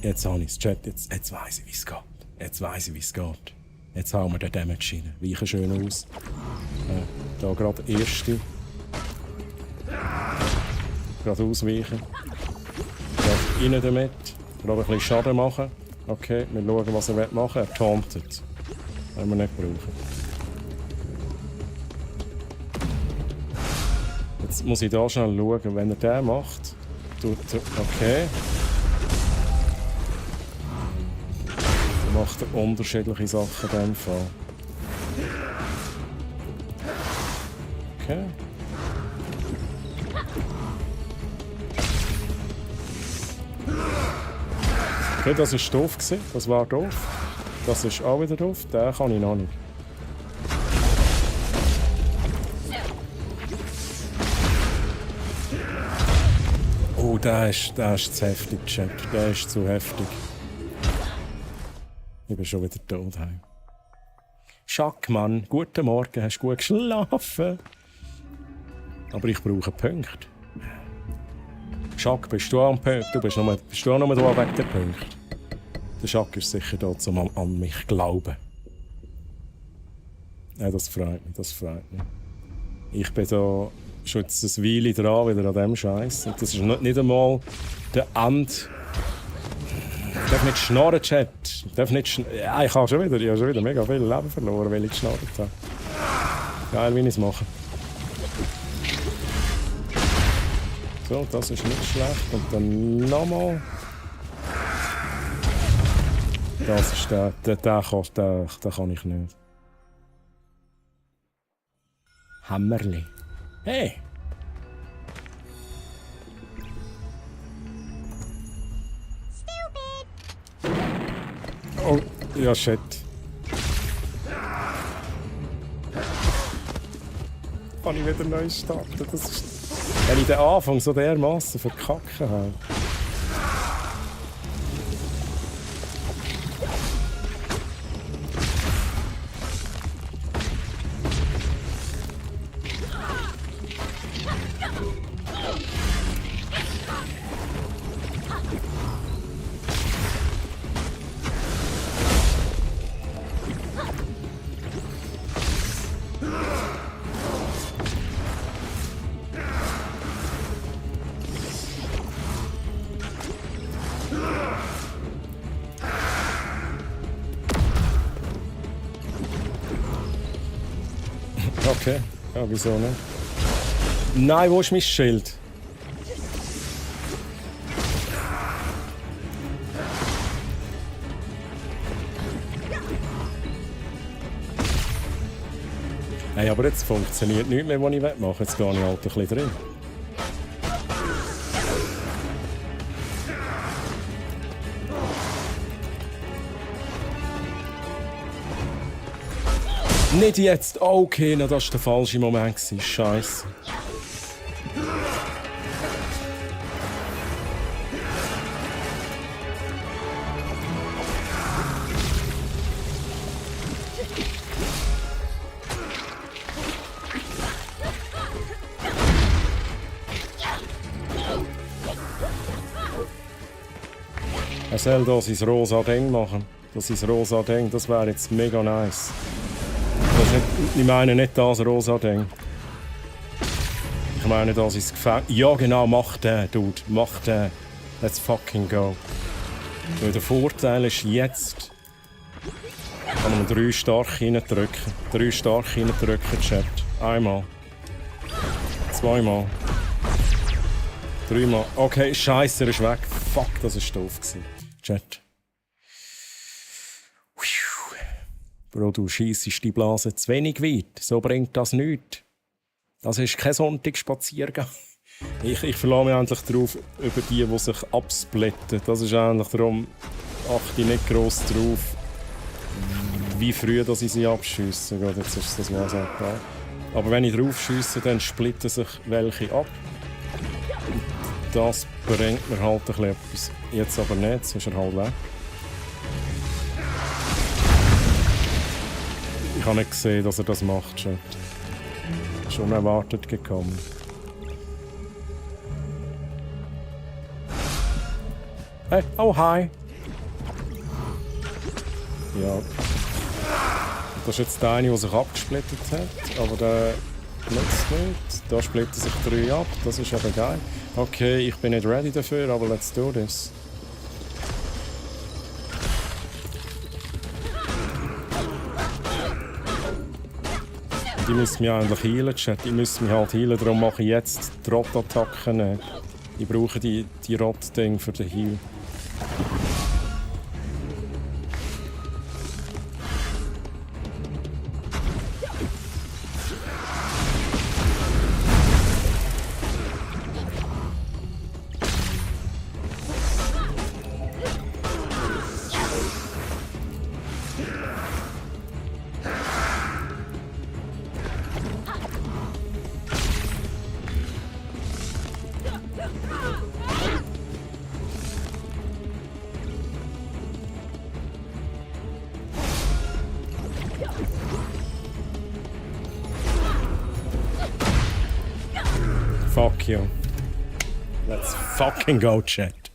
Jetzt habe ich es, Chat. Jetzt weiss ich, wie es geht. Jetzt weiss ich, wie es geht. Jetzt hauen wir den Damage rein. Weichen schön aus. Da gerade der erste. Gerade ausweichen. Gerade rein damit. Gerade ein bisschen Schaden machen. Okay, wir schauen, was er machen will. Er tauntet. Wollen wir nicht brauchen. Jetzt muss ich da schnell schauen, wenn er den macht. Okay. Macht er unterschiedliche Sachen in diesem Fall. Okay. Okay, das war doof. Das war doof. Das ist auch wieder doof. Den kann ich noch nicht. Oh, der ist zu heftig, Chat. Der ist zu heftig. Ich bin schon wieder tot. Schack, Mann, guten Morgen, hast du gut geschlafen? Aber ich brauche Punkte. Schack, bist du am Punkt? Bist du auch nur da wegen der Punkte? Der Schack ist sicher da, um an mich zu glauben. Ja, das freut mich, das freut mich. Ich bin da schon jetzt eine Weile dran, wieder an diesem Scheiß. Und das ist nicht einmal der Ende. Ich darf nicht schnarren, Chat. Ich darf nicht ja, ich habe schon wieder mega viel Leben verloren, weil ich geschnarrt habe. Geil, wie ich es mache. So, das ist nicht schlecht. Und dann nochmal. Das ist der kann ich nicht. Hammerli. Hey! Oh, ja, shit. Kann ich wieder neu starten? Das ist... Wenn ich den Anfang so dermassen verkacken habe. Okay. Ja, wieso nicht? Nein, wo ist mein Schild? Hey, aber jetzt funktioniert nichts mehr, was ich machen will. Jetzt gehe ich halt ein bisschen drin. Nicht jetzt! Oh, okay, na, das war der falsche Moment. Scheiße. Er soll da sein rosa Ding machen. Das ist rosa Ding, das wäre jetzt mega nice. Das ist nicht, ich meine nicht das rosa Ding. Ich meine das ist Gefängnis. Ja genau, mach den, Dude. Mach den. Let's fucking go. Weil der Vorteil ist jetzt... Kann man 3 stark reindrücken. 3 stark reindrücken, Chat. Einmal. 2 Mal. 3 Mal. Okay, scheiße, er ist weg. Fuck, das war doof. Chat. Bro, du schiessest die Blase zu wenig weit. So bringt das nichts. Das ist kein Sonntagsspaziergang. Ich verlasse mich endlich darauf, über die sich absplitten. Das ist eigentlich darum, achte ich nicht gross drauf, wie früh dass ich sie abschiessen. Jetzt ist das mal so klar. Aber wenn ich drauf schiesse, dann splitten sich welche ab. Und das bringt mir halt ein bisschen etwas. Jetzt aber nicht, sonst ist er halt weg. Ich habe nicht gesehen, dass er das macht. Schon unerwartet gekommen. Hey, oh hi! Ja. Das ist jetzt der eine, der sich abgesplittet hat, aber der nützt nicht. Da splitten sich 3 ab, das ist aber geil. Okay, ich bin nicht ready dafür, aber let's do this. Die müssen mich eigentlich healen, Chat. Die müssen mich halt healen, darum mache ich jetzt die Rot-Attacken. Ich brauche die Rot-Ding für den Heal. Fuck you. Let's fucking go, Chat.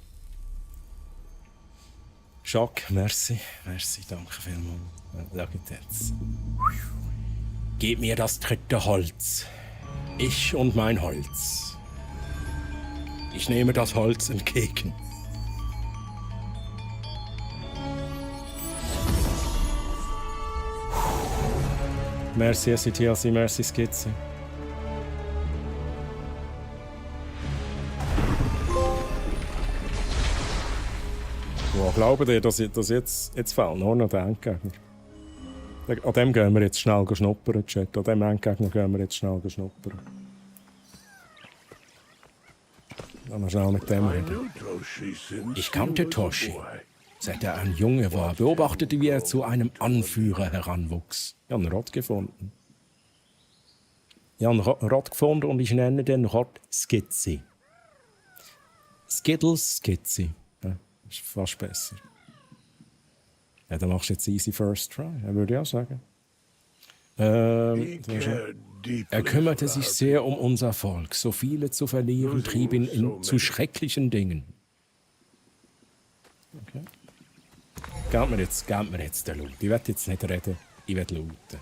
Schock, merci. Merci, danke vielmals. Schau jetzt. Gib mir das 3. Holz. Ich und mein Holz. Ich nehme das Holz entgegen. Merci, SCTLC, merci, Skizze. Wow, glaubt ihr, dass jetzt fehlt nur noch der Endgegner? An dem gehen wir jetzt schnell schnuppern, Chat. An dem Endgegner gehen wir jetzt schnell schnuppern. Dann schnell mit dem reden. Ich kannte Toshi. Seit er ein Junge war, beobachtete, wie er zu einem Anführer heranwuchs. Ich habe einen Rot gefunden. Ich habe einen Rot gefunden und ich nenne den Rot Skizze. Skittles Skizze. Ja, ist fast besser. Ja, dann machst du jetzt easy first try, würde ich auch sagen. Er kümmerte sich sehr um unser Volk. So viele zu verlieren, trieb ihn zu schrecklichen Dingen. Okay. Gib mir jetzt den Loot. Ich will jetzt nicht reden, ich will looten.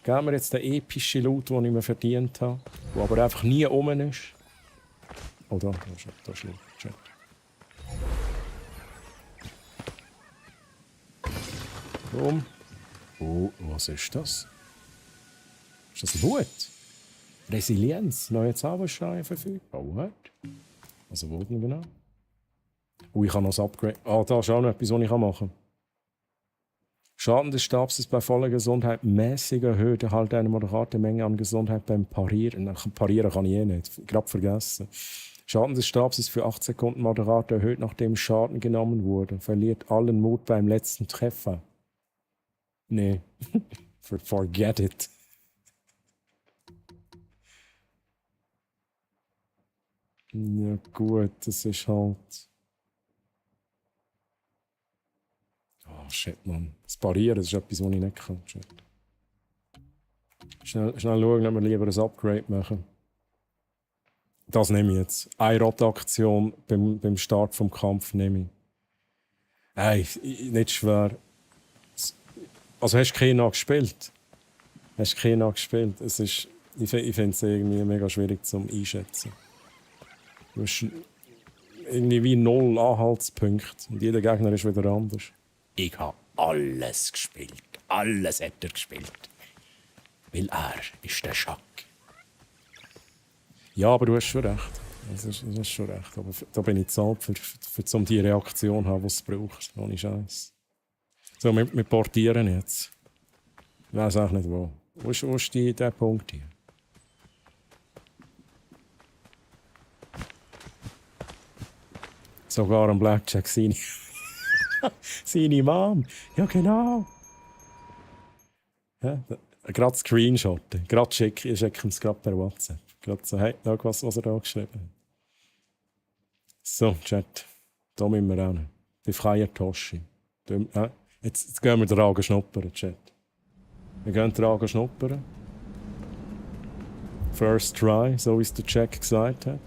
Gib mir jetzt den epischen Loot, den ich mir verdient habe, der aber einfach nie rum ist. Oh, da ist Loot. Check. Boom. Oh, was ist das? Ist das ein Hut? Resilienz, neue Zaubersteine verfügbar. What? Also wo denn genau? Ich kann noch das Upgrade. Da ist auch noch etwas, was ich machen kann. Schaden des Stabs ist bei voller Gesundheit mäßig erhöht. Erhalte eine moderate Menge an Gesundheit beim Parieren. Parieren kann ich nicht. Gerade vergessen. Schaden des Stabs ist für 8 Sekunden moderat erhöht, nachdem Schaden genommen wurde. Verliert allen Mut beim letzten Treffer. Nee. Forget it. Ja gut, das ist halt... Oh shit, Mann. Das Parieren, das ist etwas, was ich nicht kann. Shit. Schnell schauen, ob wir lieber ein Upgrade machen. Das nehme ich jetzt. Eine Rotaktion beim Start vom Kampf nehme ich. Ey, nicht schwer. Also hast du Kena gespielt? Hast du Kena gespielt? Es ist, ich finde es irgendwie mega schwierig zum Einschätzen. Du hast irgendwie wie 0 Anhaltspunkte und jeder Gegner ist wieder anders. Ich habe alles gespielt. Alles hat er gespielt. Weil er ist der Schack. Ja, aber du hast schon recht. Das ist schon recht. Aber da bin ich zahlt, um die Reaktion zu haben, die es braucht. Ohne Scheiß. So, wir portieren jetzt. Ich weiß auch nicht wo. Wo ist der Punkt hier? Sogar ein Blackjack seine Mom. Ja, genau. Ja, gerade Screenshot. Gerade schicken es gerade per WhatsApp. Gerade so, hey, schau, was er da geschrieben hat. So, Chat. Da müssen wir auch. Befreien Toshi. Jetzt gehen wir den schnuppern, Chat. Wir gehen den schnuppern. First try, so wie es der Jack gesagt hat.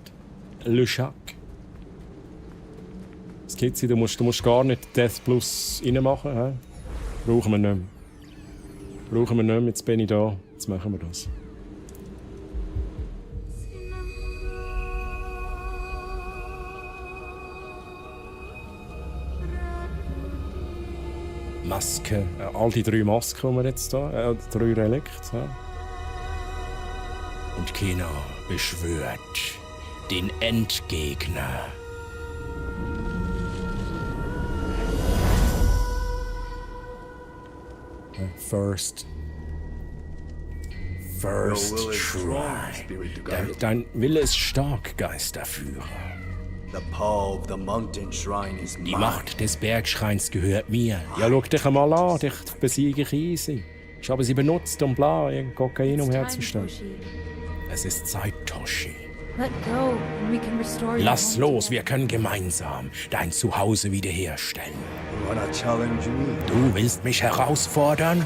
Le Chac. Skizzi, du musst gar nicht Death Plus reinmachen. He? Brauchen wir nicht mehr. Jetzt bin ich da. Jetzt machen wir das. Maske. All die 3 Masken, die wir jetzt hier 3 Relikte. Ja. Und Kena beschwört den Endgegner. First try. Dein Wille ist stark, Geisterführer. Die Macht des Bergschreins gehört mir. Ja, schau dich einmal an, dich besiege ich easy. Ich habe sie benutzt, um Kokain umherzustellen. Es ist Zeit, Toshi. Let go, and we can restore your Lass home los, to wir können gemeinsam dein Zuhause wiederherstellen. You wanna challenge me? Du willst mich herausfordern?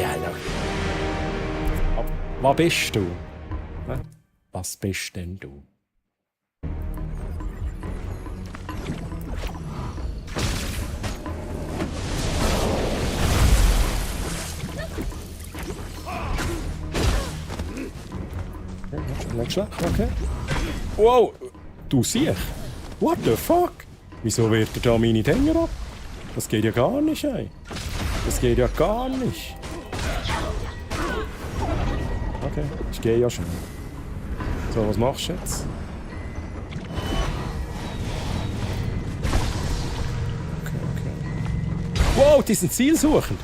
Ja, was bist du? Was bist denn du? Nicht schlecht, okay. Wow, du siehst. What the fuck? Wieso wehrt er da meine Dinger ab? Das geht ja gar nicht, ey. Das geht ja gar nicht. Okay, ich gehe ja schon. So, was machst du jetzt? Okay. Wow, die sind zielsuchend.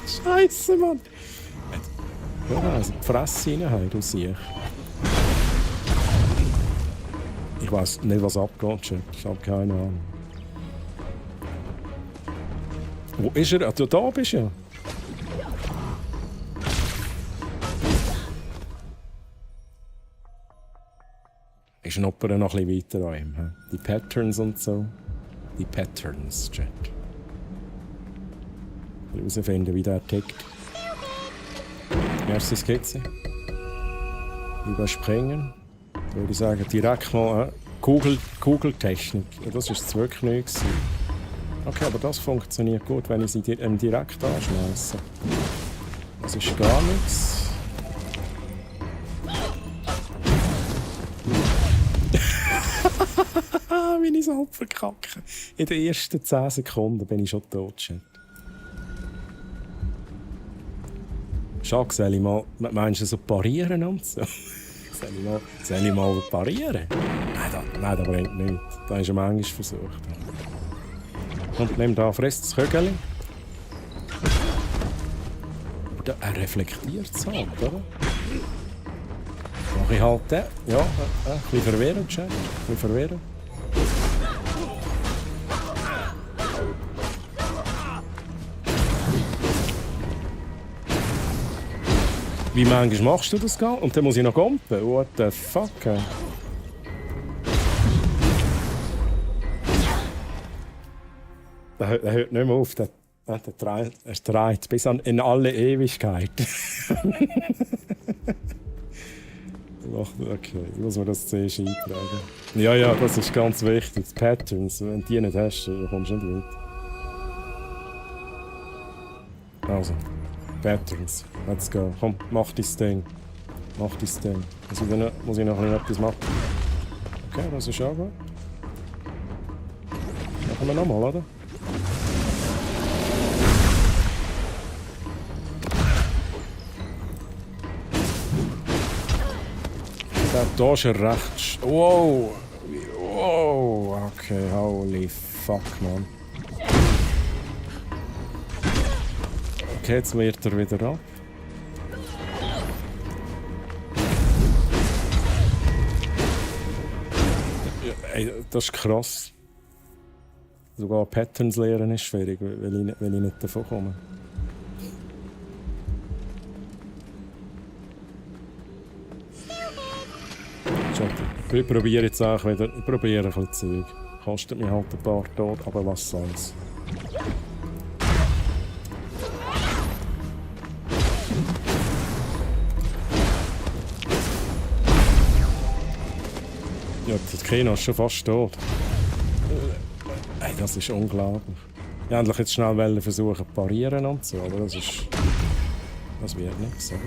Scheiße, Mann. Ja, also die Fresse reinhauen, du siehst. Ich weiss nicht, was abgeht, ich habe keine Ahnung. Wo ist er? Du da bist ja. Ist noch ein bisschen weiter an ihm. Die Patterns und so. Die Patterns, Chat. Herausfinden, wie der tickt. Erste Skizze. Überspringen. Da würde ich sagen, direkt mal Kugeltechnik. Ja, das war es wirklich nicht. Okay, aber das funktioniert gut, wenn ich sie direkt anschmeiße. Das ist gar nichts. Wie ich es halt verkacke. In den ersten 10 Sekunden bin ich schon tot. Schau, soll ich mal, meinst du so parieren und so? soll ich mal parieren? Nein, das bringt nichts. Das ist am Englisch versucht. Und nimm da, frisst das Kögeli. Er reflektiert es halt, oder? Mach ich halt den. Ja, ein bisschen verwirrend, Chat. Ein bisschen verwirrend. Wie manchmal machst du das? Und dann muss ich noch gumpen? What the fuck? Der hört nicht mehr auf. Er dreht bis in alle Ewigkeit. Okay, ich muss mir das zuerst eintragen. Ja, das ist ganz wichtig. Die Patterns, wenn du die nicht hast, dann kommst du nicht weit. Also, Patterns. Let's go. Komm, mach dein Ding. Muss ich noch etwas machen? Okay, das ist auch gut. Machen wir nochmal, oder? Da ist er recht. Wow! Okay, holy fuck, man. Okay, jetzt wehrt er wieder ab. Ey, das ist krass. Sogar Patterns lernen ist schwierig, weil ich nicht davon komme. Ich probiere jetzt auch wieder. Ich probiere ein bisschen Zeug. Kostet mich halt ein paar Tod, aber was soll's. Ja, das Kino ist schon fast tot. Ey, das ist unglaublich. Ich wollte endlich jetzt schnell versuchen zu parieren und so, aber das wird nichts, oder?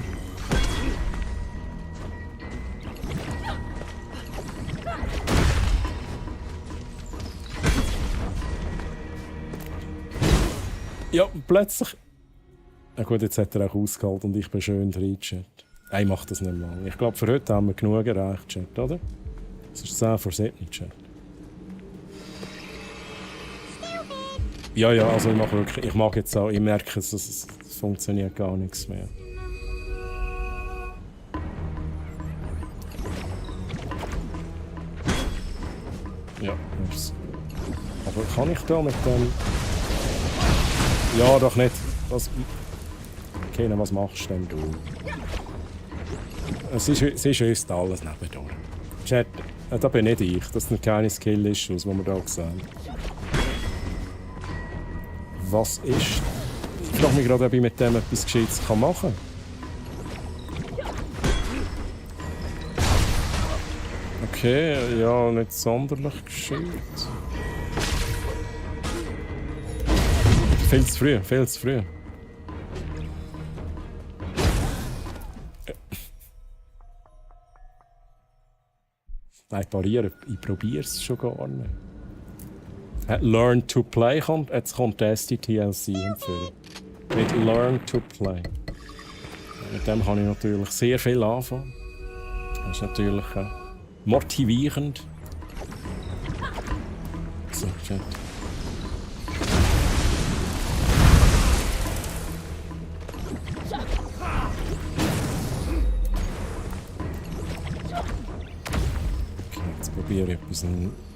Ja, plötzlich. Na gut, jetzt hat er auch ausgehalten und ich bin schön drin, Chat. Ich mache das nicht lange. Ich glaube, für heute haben wir genug erreicht, Chat, oder? Es ist 10 vor 7, Chat. Ja, also ich mag jetzt auch, ich merke, es funktioniert gar nichts mehr. Ja, aber kann ich da mit dem... Ja, doch nicht. Was machst denn du? Es ist uns alles nebendurch. Chat, da bin nicht ich. Das sind keine Skill-Issues, die wir da sehen. Was ist... Ich frage mich gerade, ob ich mit dem etwas Gescheites machen kann. Okay, ja, nicht sonderlich gescheit. Viel zu früh. Nein, parieren, ich probiere es schon gar nicht. Learn to Play kommt, jetzt kommt das die TLC empfehlen. Mit Learn to Play. Mit dem kann ich natürlich sehr viel anfangen. Das ist natürlich motivierend. So, Chat.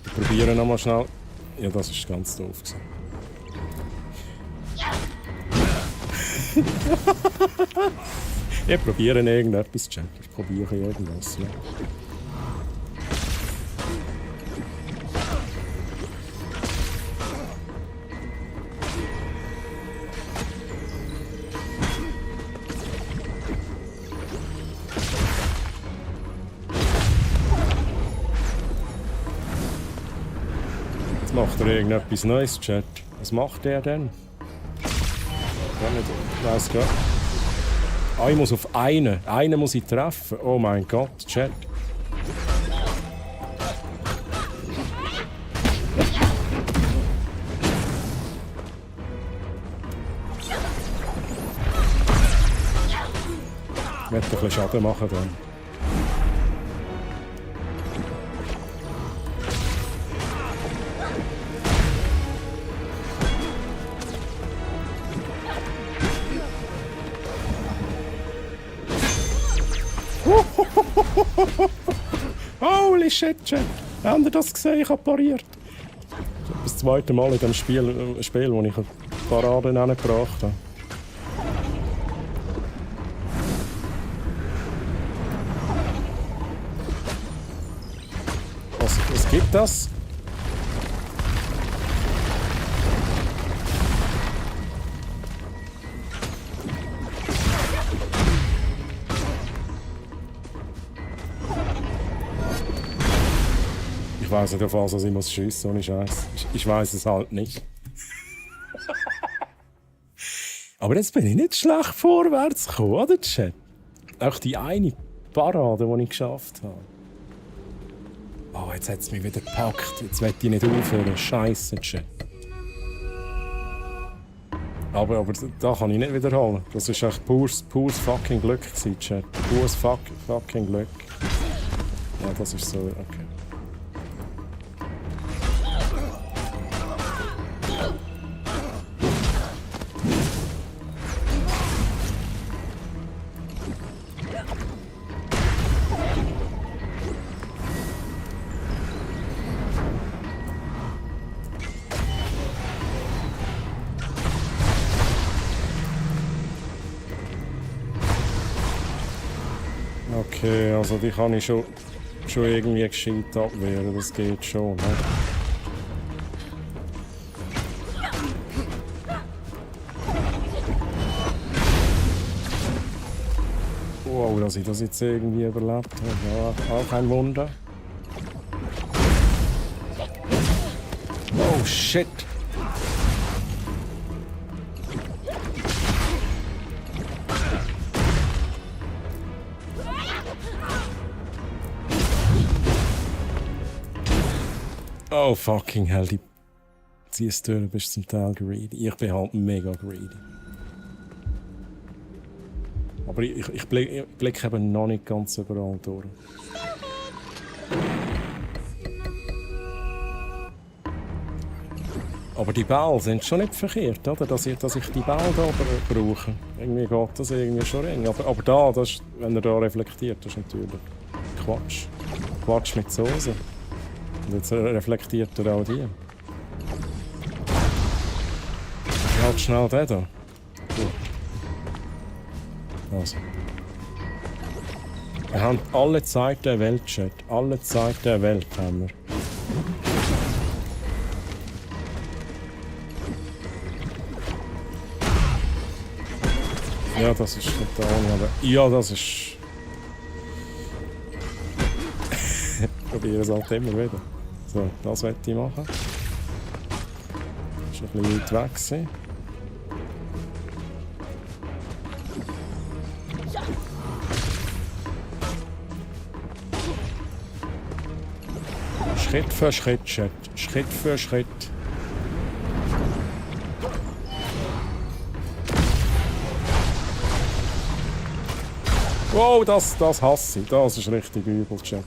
Ich probiere nochmal schnell. Ja, das ist ganz doof gewesen. Ich probiere irgendetwas, Chat. Ich probiere irgendwas. Ja. Macht er irgendetwas Neues, Chat? Was macht er denn? Ich weiß gar nicht. Ich muss auf einen. Einen muss ich treffen. Oh mein Gott, Chat. werde ein bisschen Schaden machen dann. Holy shit, Chat. Habt ihr das gesehen? Ich habe pariert. Das zweite Mal in dem Spiel wo ich eine Parade gebracht habe. Was gibt das? Ich weiß nicht, auf was ich muss schiessen, ohne Scheiß. Ich weiß es halt nicht. Aber jetzt bin ich nicht schlecht vorwärts gekommen, oder Chat? Auch die eine Parade, die ich geschafft habe. Oh, jetzt hat es mich wieder gepackt. Jetzt will ich nicht aufhören. Scheiße, Chat. Aber da kann ich nicht wiederholen. Das war echt pures fucking Glück, Chat. Pures fucking Glück. Ja, das ist so, okay. Okay, also die kann ich schon irgendwie gescheit abwehren, das geht schon. Ne? Wow, dass ich das jetzt irgendwie überlebt habe, ja, auch kein Wunder. Oh shit! Oh fucking hell, die Ziehstüre bist zum Teil greedy. Ich bin halt mega greedy. Aber ich blicke eben noch nicht ganz überall durch. Aber die Bälle sind schon nicht verkehrt, oder? Dass ich die Bälle hier brauche. Irgendwie geht das irgendwie schon rein. Aber da, das, wenn er da reflektiert, das ist natürlich Quatsch. Quatsch mit Soße. Und jetzt reflektiert er auch die. Halt schnell den da. Gut. Also. Wir haben alle Zeit der Welt, Chat. Alle Zeit der Welt haben wir. Ja, das ist total, aber... Ja, das ist... Ich probiere es halt immer wieder. So, das möchte ich machen. Das war ein bisschen weit weg. Schritt für Schritt, Chat. Schritt für Schritt. Wow, das hasse ich. Das ist richtig übel, Chat.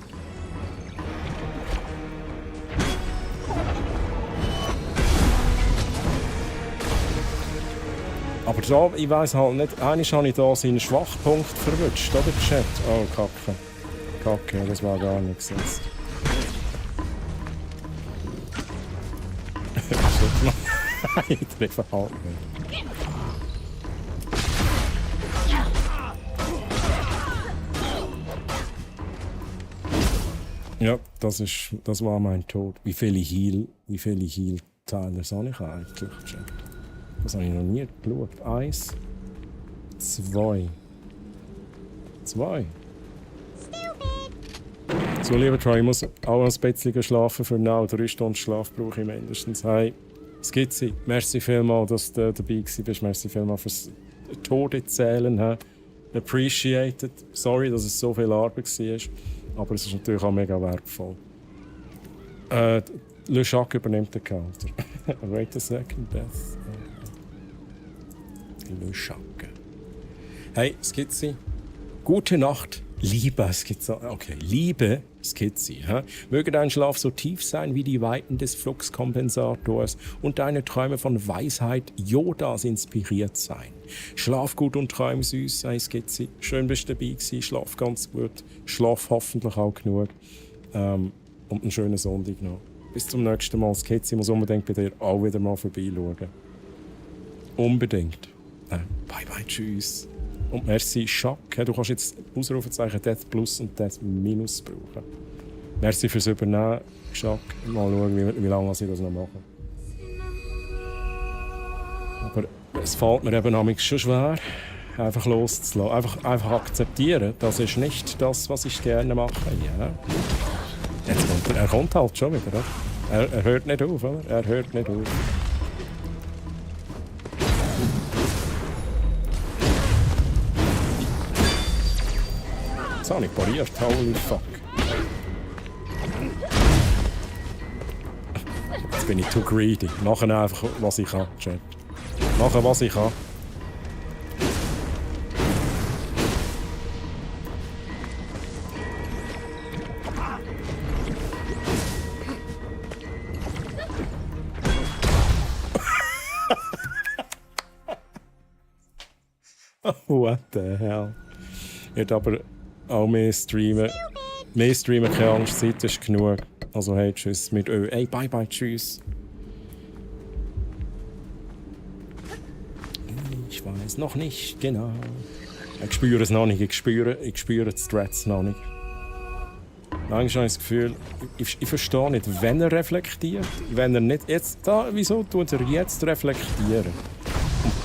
Aber da, ich weiss halt nicht, eigentlich habe ich da seinen Schwachpunkt verwünscht, oder Chat? Oh, Kacke. Kacke, das war gar nichts jetzt. Ich treffe halt nicht. Ja, das war mein Tod. Wie viele Heal-Teile habe ich eigentlich? Das habe ich noch nie geschaut. 1, 2. 2. So, lieber Troy, ich muss auch ein bisschen schlafen. Für now 3 Stunden Schlaf brauche ich mindestens. Hey, Skizzy, merci vielmals, dass du dabei warst. Merci vielmals fürs Todezählen. Appreciated. Sorry, dass es so viel Arbeit war. Aber es ist natürlich auch mega wertvoll. Le Jacques übernimmt den Counter. Wait a second, Beth. Le Jacques. Hey, Skizzy. Gute Nacht, liebe Skizzi. Möge dein Schlaf so tief sein wie die Weiten des Fluxkompensators und deine Träume von Weisheit Yodas inspiriert sein. Schlaf gut und träum süß, sei Skizzi. Schön bist du dabei gewesen, schlaf ganz gut. Schlaf hoffentlich auch genug. Und einen schönen Sonntag noch. Bis zum nächsten Mal. Skizzi muss unbedingt bei dir auch wieder mal vorbeischauen. Unbedingt. Bye bye, tschüss. Und merci, Jacques. Du kannst jetzt Ausrufezeichen Death Plus und Death Minus brauchen. Merci fürs Übernehmen, Jacques. Mal schauen, wie lange ich das noch mache. Aber es fällt mir eben manchmal schon schwer, einfach loszulassen. Einfach akzeptieren. Das ist nicht das, was ich gerne mache. Ja. Er kommt halt schon wieder. Oder? Er hört nicht auf, oder? Er hört nicht auf. Jetzt habe ich pariert, holy fuck. Jetzt bin ich too greedy. Machen einfach, was ich kann, Chat. Machen, was ich kann. What the hell? Ich hätte aber auch mehr streamen. Mehr streamen, keine Angst, Zeit ist genug. Also hey, tschüss mit Ö. Hey, bye bye, tschüss. Ich weiß noch nicht genau. Ich spüre es noch nicht, ich spüre die Strats noch nicht. Manchmal habe ich das Gefühl, ich verstehe nicht, wenn er reflektiert, wenn er nicht jetzt da, wieso tut er jetzt reflektieren?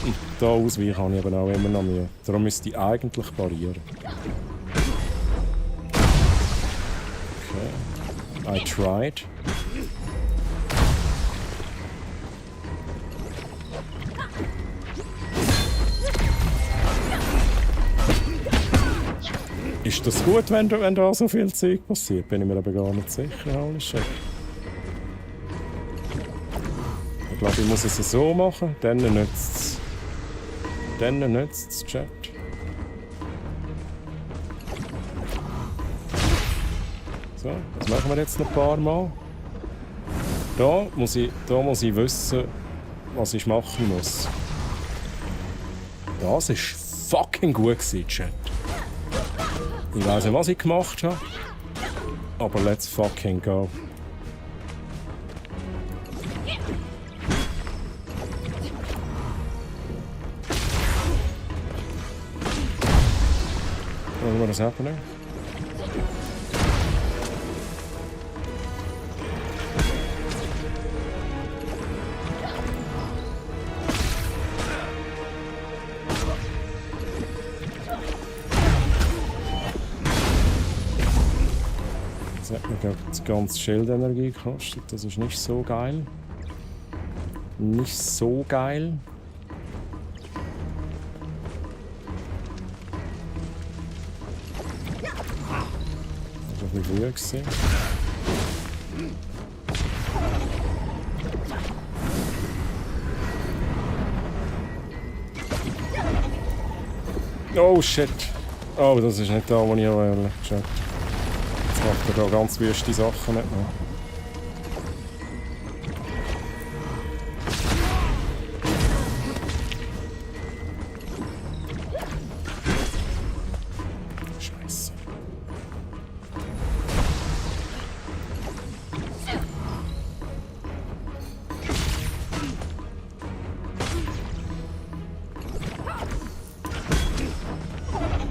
Und da ausweichen kann ich aber auch immer noch mehr. Darum müsste ich eigentlich parieren. Okay. I tried. Ist das gut, wenn da so viel Zeug passiert? Bin ich mir aber gar nicht sicher. Holy shit. Ich glaube, ich muss es so machen, dann nützt es. Dann nützt es, Chat. So, das machen wir jetzt noch ein paar Mal. Da muss ich wissen, was ich machen muss. Das war fucking gut gewesen, Chat. Ich weiss nicht, was ich gemacht habe, aber let's fucking go. What is happening? Das hat mir die ganze Schildenergie gekostet. Das ist nicht so geil. Nicht so geil. Das war ein bisschen früher gewesen. Oh shit! Oh, das ist nicht da, wo ich will. Shit. Jetzt macht er da ganz wüste Sachen nicht mehr. Scheiße.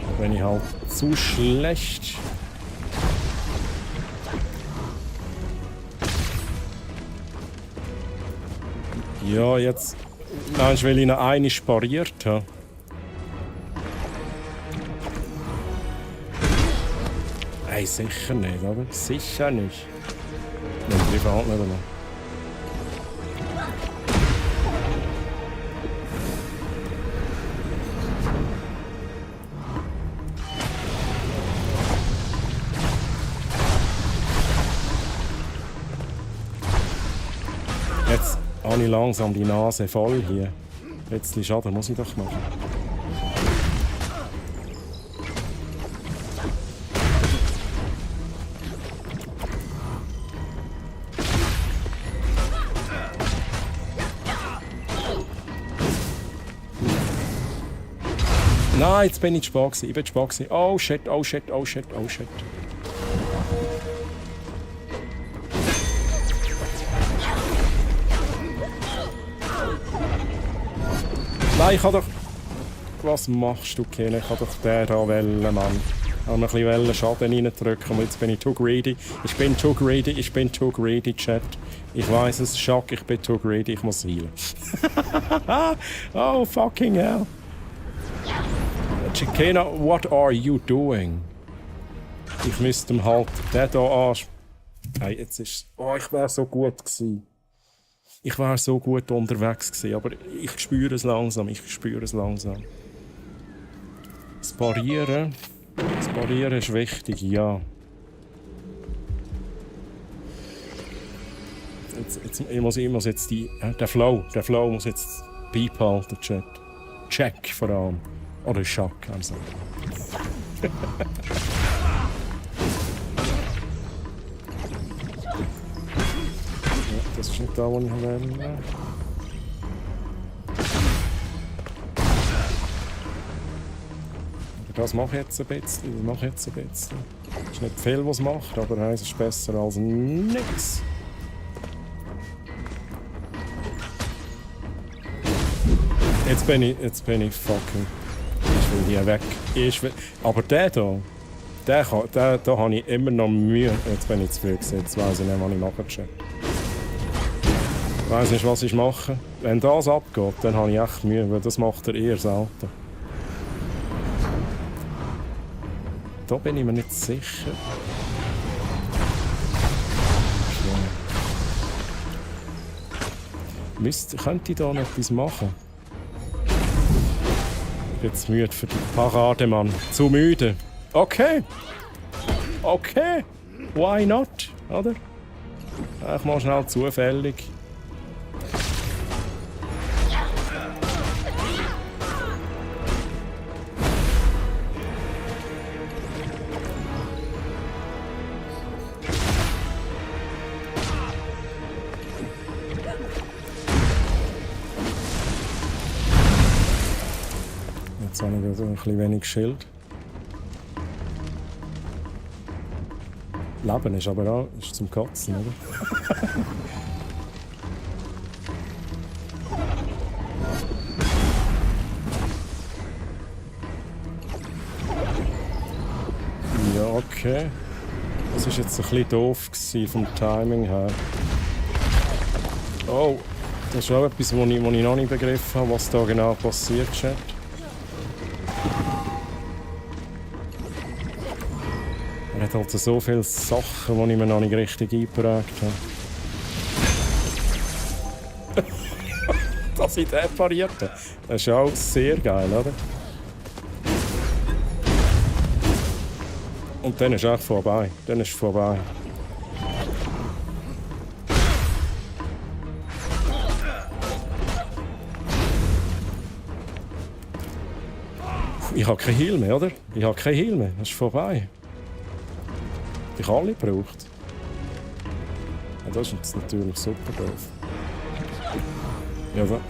Da bin ich halt zu schlecht. Ja, jetzt. Nein, weil ich noch eine pariert habe. Nein, sicher nicht, oder? Sicher nicht. Nein, privat nicht einmal. Jetzt habe ich langsam die Nase voll hier. Letztlich Schaden muss ich doch machen. Nein, jetzt bin ich zu spät gewesen. Ich bin zu spät gewesen. Oh shit, oh shit, oh shit, oh shit. Nein, ich kann doch... Was machst du, Ken? Ich kann doch den da wählen, Mann. Ich habe noch ein bisschen Schaden reindrücken, aber jetzt bin ich too greedy. Ich bin too greedy, Chat. Ich weiss es, Schock, ich bin too greedy, ich muss healen. Oh, fucking hell. Chikena, what are you doing? Ich müsste ihm halt den hier Hey, jetzt ist... Oh, ich wäre so gut gewesen. Ich wäre so gut unterwegs gewesen, aber ich spüre es langsam, Das Parieren ist wichtig, ja. Ich muss jetzt der Flow muss jetzt beibehalten, Chat. Check vor allem. Oder Schock, also. Ja, das ist nicht da, wo ich will. Das mache ich jetzt ein bisschen. Es ist nicht viel, was es macht, aber es ist besser als nichts. Jetzt bin ich fucking... Ich will hier weg. Aber der hier, da habe ich immer noch Mühe. Jetzt bin ich zu früh gewesen. Jetzt weiss ich nicht, was ich mache. Ich weiss nicht, was ich mache. Wenn das abgeht, dann habe ich echt Mühe, weil das macht er eher selten. Da bin ich mir nicht sicher. Könnte ich da noch etwas machen? Ich bin jetzt müde für die Parade, Mann. Zu müde. Okay. Why not? Oder? Ich mache schnell zufällig. Jetzt habe ich ein bisschen wenig Schild. Leben ist aber auch zum Kotzen, oder? Ja, okay. Das war jetzt ein bisschen doof vom Timing her. Oh, das ist auch etwas, was ich noch nicht begriffen habe, was da genau passiert, Chat. Er hat halt so viele Sachen, die ich mir noch nicht richtig eingeprägt habe. Dass ich den pariert habe. Das ist auch sehr geil, oder? Und dann ist es vorbei. Ich habe kein Heal mehr, oder? Das ist vorbei. Ich habe alle gebraucht. Ja, das ist jetzt natürlich super doof. Ja, da.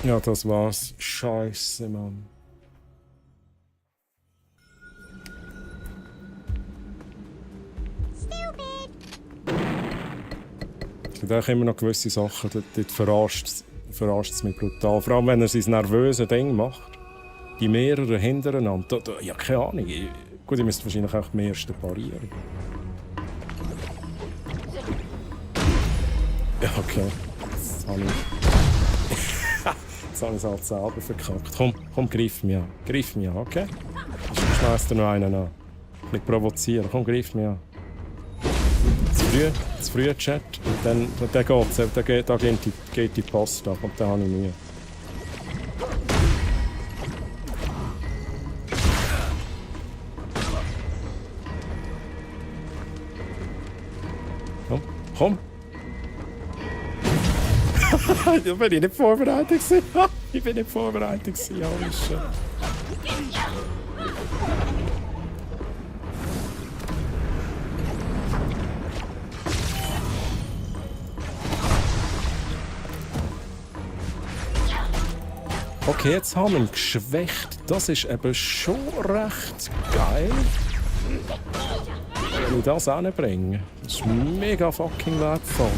Ja, das war's. Scheiße, Mann. Es gibt auch immer noch gewisse Sachen, dort verarscht es mich brutal. Vor allem, wenn er sein nervöses Ding macht. Die mehreren hintereinander. Ja, keine Ahnung. Gut, ihr müsst wahrscheinlich auch die meisten parieren. Ja, okay. Jetzt habe ich es halt selber verkackt. Komm, greif mich an. Okay? Ich schmeiß dir noch einen an. Ich will provozieren. Komm, greif mich an. Zu früh Chat. Und dann geht's. Da geht die Post ab. Und dann habe ich Mühe. Komm! Da bin ich nicht vorbereitet gewesen. Holy shit. Okay, jetzt haben wir ihn geschwächt. Das ist eben schon recht geil. Wenn ich das hinbringe. Das ist mega fucking wertvoll.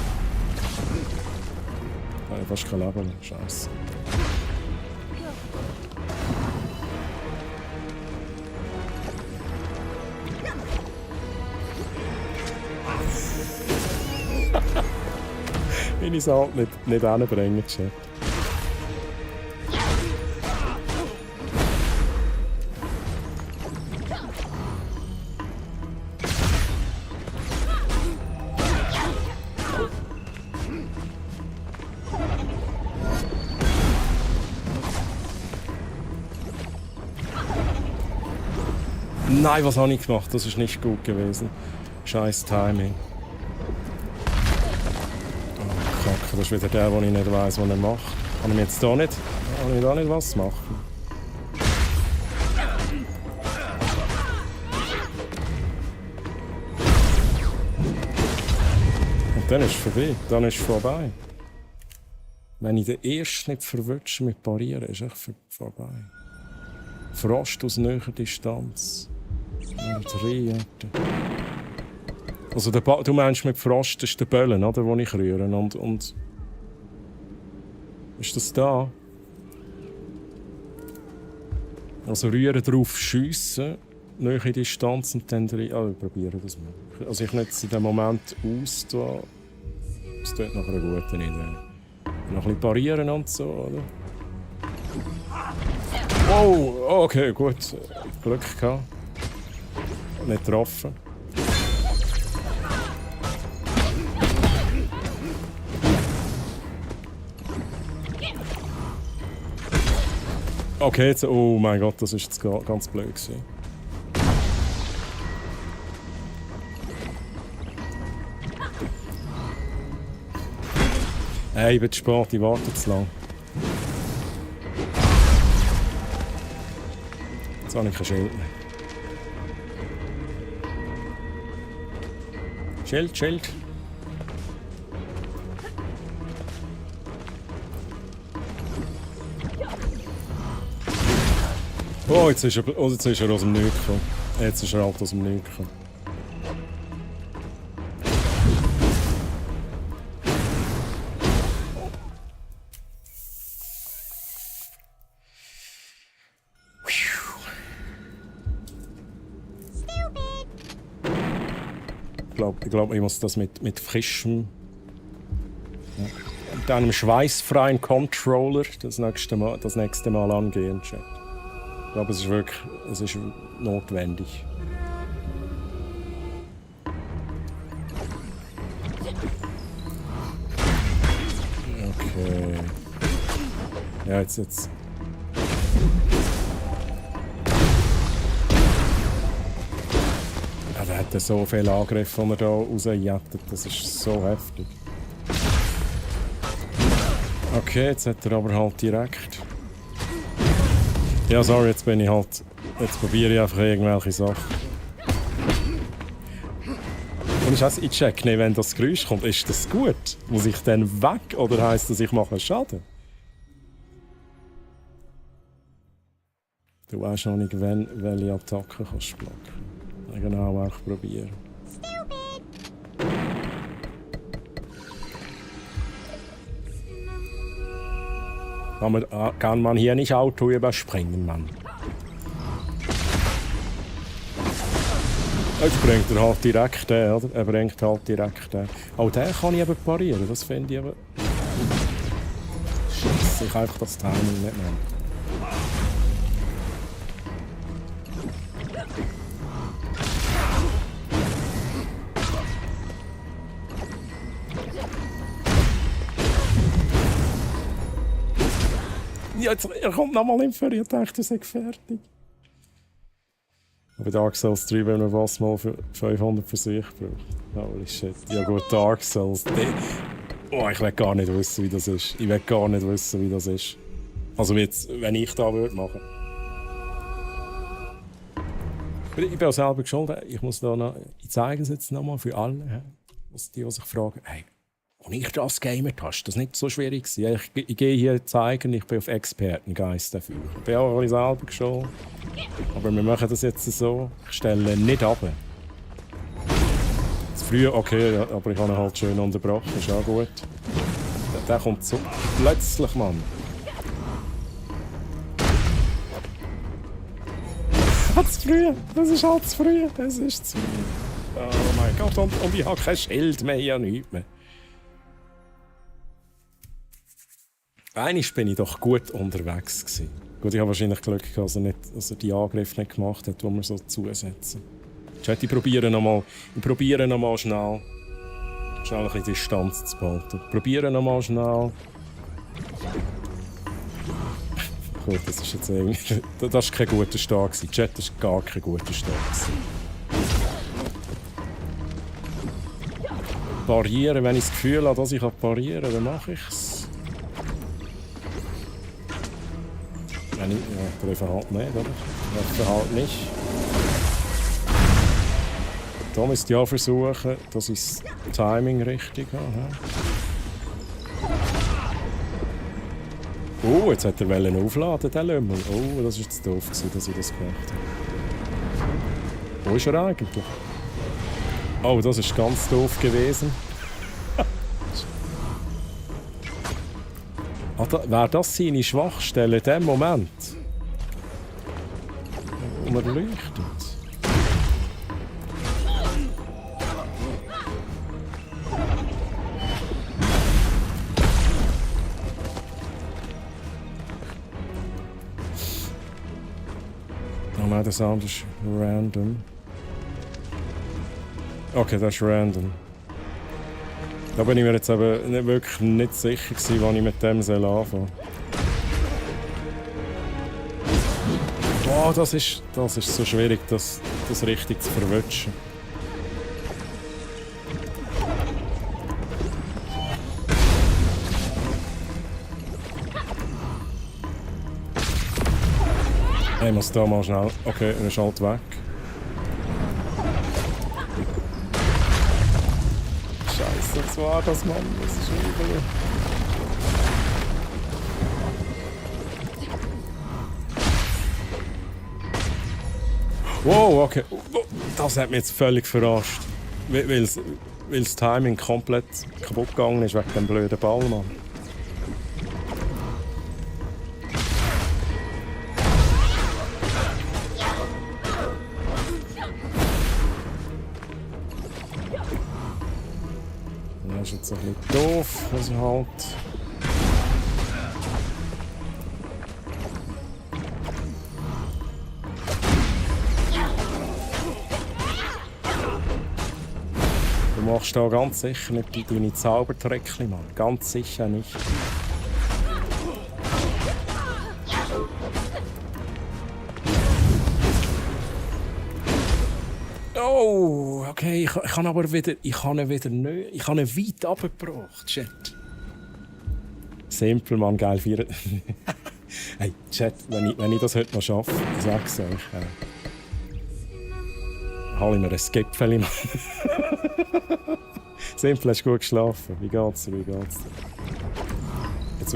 Ich habe fast kein Leben mehr. Scheiße. Wenn ich es halt nicht hinbringe, Chat. Nein, was habe ich gemacht? Das ist nicht gut gewesen. Scheiß Timing. Oh, Kacke, das ist wieder der, den ich nicht weiss, was er macht. Kann ich jetzt da nicht was machen? Und dann ist es vorbei. Dann ist es vorbei. Wenn ich den ersten nicht verwünsche mit Parieren, ist es vorbei. Frost aus näher Distanz. Also du meinst mit Frost, das ist der Böllen, oder, den ich rühre. Und ist das da? Also rühren drauf, schiessen, nähere Distanz und dann rein. Ah, ich probiere das mal. Also ich nutze in dem Moment aus. Da. Das tut nach einer guten Idee. Noch ein bisschen parieren und so, oder? Oh, okay, gut. Glück gehabt. Nicht getroffen. Okay, jetzt, oh mein Gott, das ist jetzt ganz blöd gewesen. Hey, ich bin zu spät, ich warte zu lang. Jetzt habe ich kein Schild mehr. Schild. Oh, jetzt ist er aus dem Nichts gekommen. Jetzt ist er halt aus dem Nichts gekommen. Ich glaube, ich muss das mit frischem, mit einem schweißfreien Controller das nächste Mal angehen. Chat. Ich glaube, es ist notwendig. Okay. Ja, jetzt. Er hat so viele Angriffe, die er hier rausjettet. Das ist so heftig. Okay, jetzt hat er aber halt direkt. Ja, sorry, jetzt bin ich halt. Jetzt probiere ich einfach irgendwelche Sachen. Und ich check nicht, wenn das Geräusch kommt, ist das gut? Muss ich dann weg oder heisst das, ich mache Schaden? Du weißt noch nicht, welche Attacke kannst du blocken. Genau, auch probieren. Kann man hier nicht Auto überspringen, Mann? Jetzt bringt er halt direkt den, oder? Er bringt halt direkt den. Auch den kann ich eben parieren, das finde ich aber... Scheiße, ich kann einfach das Timing nicht nehmen. Ja, jetzt, er kommt nochmal im Ferien, ich dachte, er sei fertig. Aber Dark Souls 3, wenn man was mal für 500 Versuche braucht. Holy shit. Ja gut, Dark Souls. Oh, ich will gar nicht wissen, wie das ist. Ich will gar nicht wissen, wie das ist. Also jetzt, wenn ich da würde machen. Ich bin auch selber geschuldet. Ich muss da noch, ich zeige es jetzt nochmal für alle, die sich fragen, hey, als ich das gamet habe, ist das nicht so schwierig gewesen. Ich gehe hier zeigen, ich bin auf Expertengeist dafür. Ich bin auch selber geschuldet. Aber wir machen das jetzt so, ich stelle nicht ab. Früher, okay, aber ich habe ihn halt schön unterbrochen, ist auch gut. Der kommt so plötzlich, Mann. Zu früh, das ist halt zu früh, das ist zu früh. Oh mein Gott, und ich habe kein Schild mehr, ja nichts mehr. Einmal bin ich doch gut unterwegs gewesen. Gut, ich habe wahrscheinlich Glück gehabt, dass er die Angriffe nicht gemacht hat, die wir so zusetzen. Chat, ich probiere noch mal schnell ein bisschen Distanz zu behalten. Probiere noch mal schnell. Gut, das ist jetzt irgendwie... Das war kein guter Start. Chat, das war gar kein guter Start. Parieren, wenn ich das Gefühl habe, dass ich parieren kann, dann mache ich es. Wenn ich... Ja, treffe halt nicht, oder? Treffe halt nicht. Da müsste ich auch versuchen, dass ich das Timing richtig habe. Oh, jetzt hat er aufladen, der Lümmel. Oh, das war jetzt doof, dass ich das gemacht habe. Wo ist er eigentlich? Oh, das ist ganz doof gewesen. Wäre das seine Schwachstelle in dem Moment? Und er leuchtet. Nein, der Sound ist random. Okay, das ist random. Da bin ich mir jetzt aber wirklich nicht sicher gewesen, wann ich mit dem anfangen soll. Boah, das ist so schwierig, das richtig zu verwutschen. Ich muss da mal schnell... Okay, er ist halt weg. Scheiße, das war das, Mann. Das ist übel. Wow, okay. Das hat mich jetzt völlig verarscht. Weil das Timing komplett kaputt gegangen ist wegen dem blöden Ball, Mann. Das ist jetzt ein bisschen doof, was halt. Du machst da ganz sicher nicht deine Zaubertrickchen, Mann. Ganz sicher nicht. Oh, okay, ich kann aber wieder, ich habe ihn weit abgebracht, Chat. Simpel, Mann, geil, 4. Hey, Chat, wenn ich das heute noch schaffe, sag's euch. Hol ich mir ein Gipfeli, Mann. Simpel, hast du gut geschlafen? Wie geht's dir? Jetzt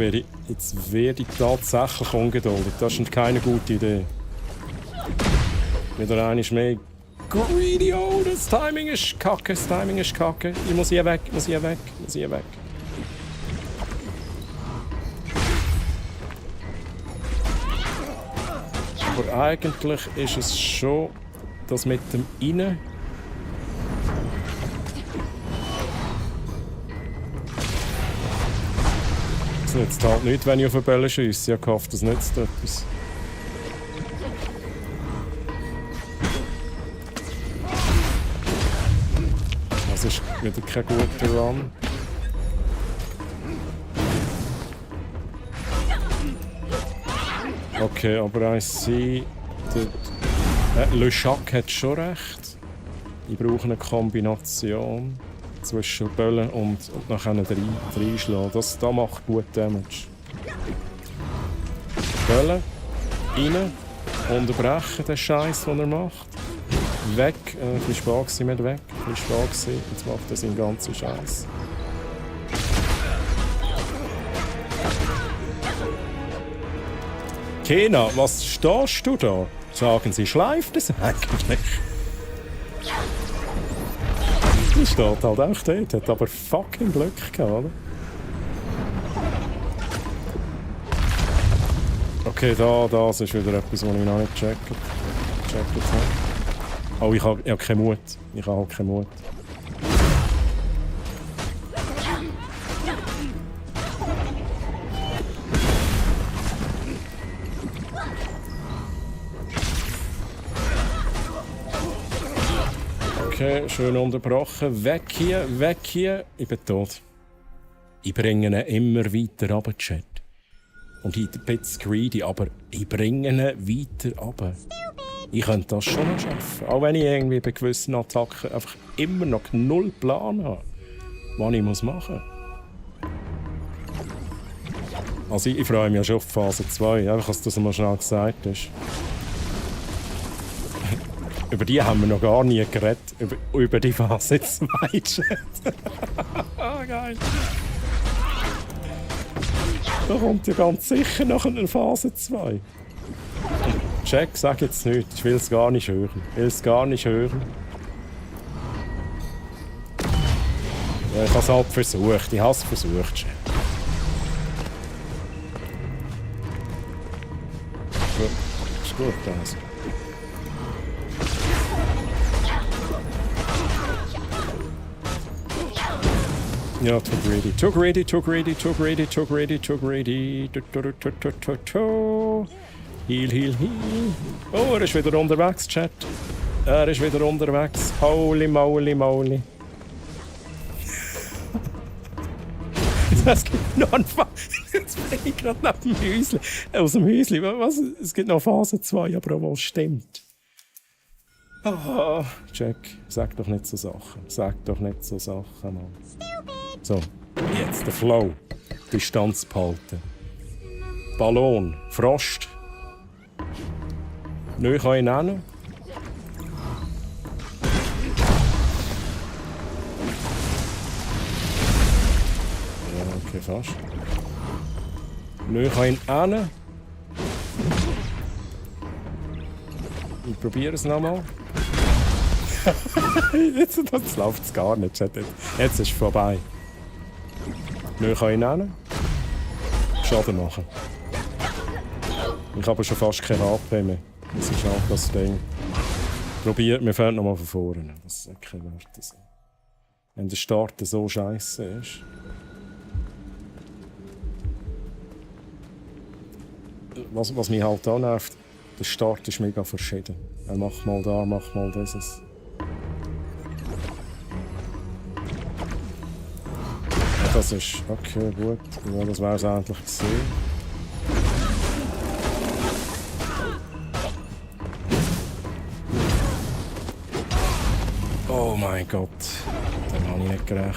werde ich tatsächlich ungeduldig. Das ist keine gute Idee. Wieder einmal mehr. Greedy, oh, das Timing ist kacke, Ich muss hier weg. Aber eigentlich ist es schon das mit dem Innen. Das nützt halt nicht, wenn ich auf eine Bälle schiesse. Ich hoffe, das nützt etwas. Das ist wieder kein guter Run. Okay, aber ich sehe, Le Chac hat schon recht. Ich brauche eine Kombination zwischen Böllen und nachher reinschlagen. Das macht gut Damage. Böllen, rein, unterbrechen den Scheiß, den er macht. weg. Ein bisschen spät gewesen mit weg. Ein bisschen spät gewesen. Jetzt macht er seinen ganzen Scheiß. Kena, was stehst du da? Sagen Sie, schleift es eigentlich? Die steht halt auch dort, hat aber fucking Glück gehabt, oder? Okay, das ist wieder etwas, was ich noch nicht gecheckt habe. Oh, ich habe keinen Mut. Ich habe halt keinen Mut. Okay, schön unterbrochen. Weg hier, weg hier. Ich bin tot. Ich bringe ihn immer weiter runter, Chat. Und ich bin ein bisschen greedy, aber ich bringe ihn weiter runter. Ich könnte das schon noch schaffen. Auch wenn ich irgendwie bei gewissen Attacken einfach immer noch null Plan habe, was ich machen muss. Also ich freue mich ja schon auf Phase 2, einfach dass das mal schnell gesagt ist. Über die haben wir noch gar nie geredet. Über die Phase 2, Chat. Geil. Da kommt ja ganz sicher noch eine Phase 2. Jack, sag jetzt nichts. Ich will es gar nicht hören. Ja, ich habe es halt versucht. Ich habe es versucht, Jack. Gut. Ist gut, also. Ja, too greedy. Heal. Oh, er ist wieder unterwegs, Chat. Holy moly. Es gibt noch einen Jetzt bin ich gerade neben dem Häusli. Aus dem Häusli. Was? Es gibt noch Phase 2, aber was stimmt? Oh, Jack, sag doch nicht so Sachen. Mann. So, jetzt der Flow. Distanz behalten. Ballon. Frost. Neu kann ich nennen. Ja, okay, fast. Neu kann ich nennen. Ich probiere es nochmal. Jetzt läuft es gar nicht. Jetzt ist es vorbei. Neu kann ich nennen. Schaden machen. Ich habe schon fast keine AP mehr. Das ist auch das Ding. Probiert, wir fangen nochmal von vorne. Das ist keine Werte sein. Wenn der Start so scheiße ist. Was mich halt annervt, der Start ist mega verschieden. Mach mal da, mach mal dieses. Ja, das ist okay, gut. Ja, das wäre es endlich gesehen. Oh mein Gott, dem habe ich nicht gerechnet.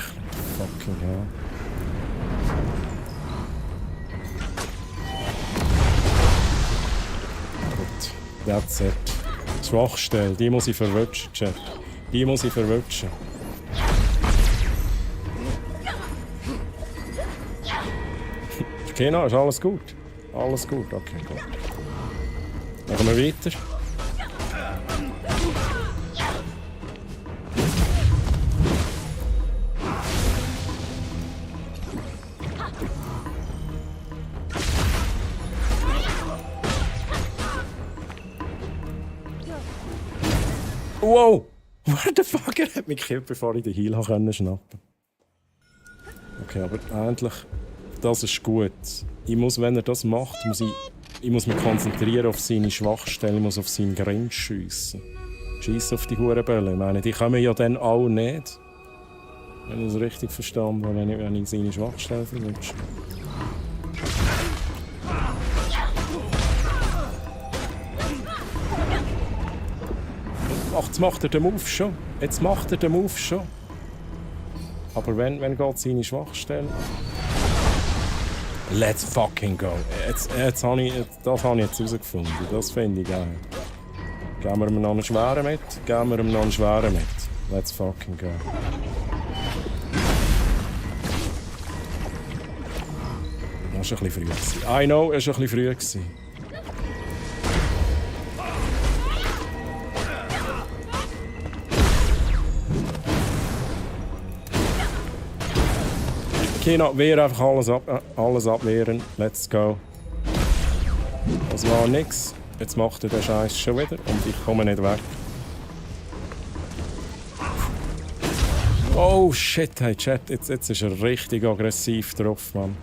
Fucking hell. Gut, that's it. Schwachstelle, die muss ich verwutschen, Chat. Die muss ich verwutschen. Okay, no, ist alles gut? Alles gut, okay, gut. Machen wir weiter. Wow! What the fuck? Er hat mich gekillt, bevor ich den Heal schnappen konnte. Okay, aber endlich, das ist gut. Ich muss, wenn er das macht, ich muss mich konzentrieren auf seine Schwachstelle, ich muss auf seinen Grind schiessen. Schiessen auf die Hurenbälle. Ich meine, die kommen ja dann auch nicht. Wenn ich es richtig verstanden habe, wenn ich seine Schwachstelle verwünsche. Ach, jetzt macht er den Move schon. Aber wenn geht seine Schwachstelle? Let's fucking go. Das habe ich jetzt herausgefunden. Das finde ich geil. Geben wir ihm noch einen schweren mit? Geben wir ihm noch einen schweren mit. Let's fucking go. Das war ein bisschen früh gewesen. I know, es war ein bisschen früh gewesen. Kino, wir einfach alles abwehren. Let's go. Das war nix. Jetzt macht er den Scheiß schon wieder und ich komme nicht weg. Oh shit, hey Chat, jetzt ist er richtig aggressiv drauf, Mann.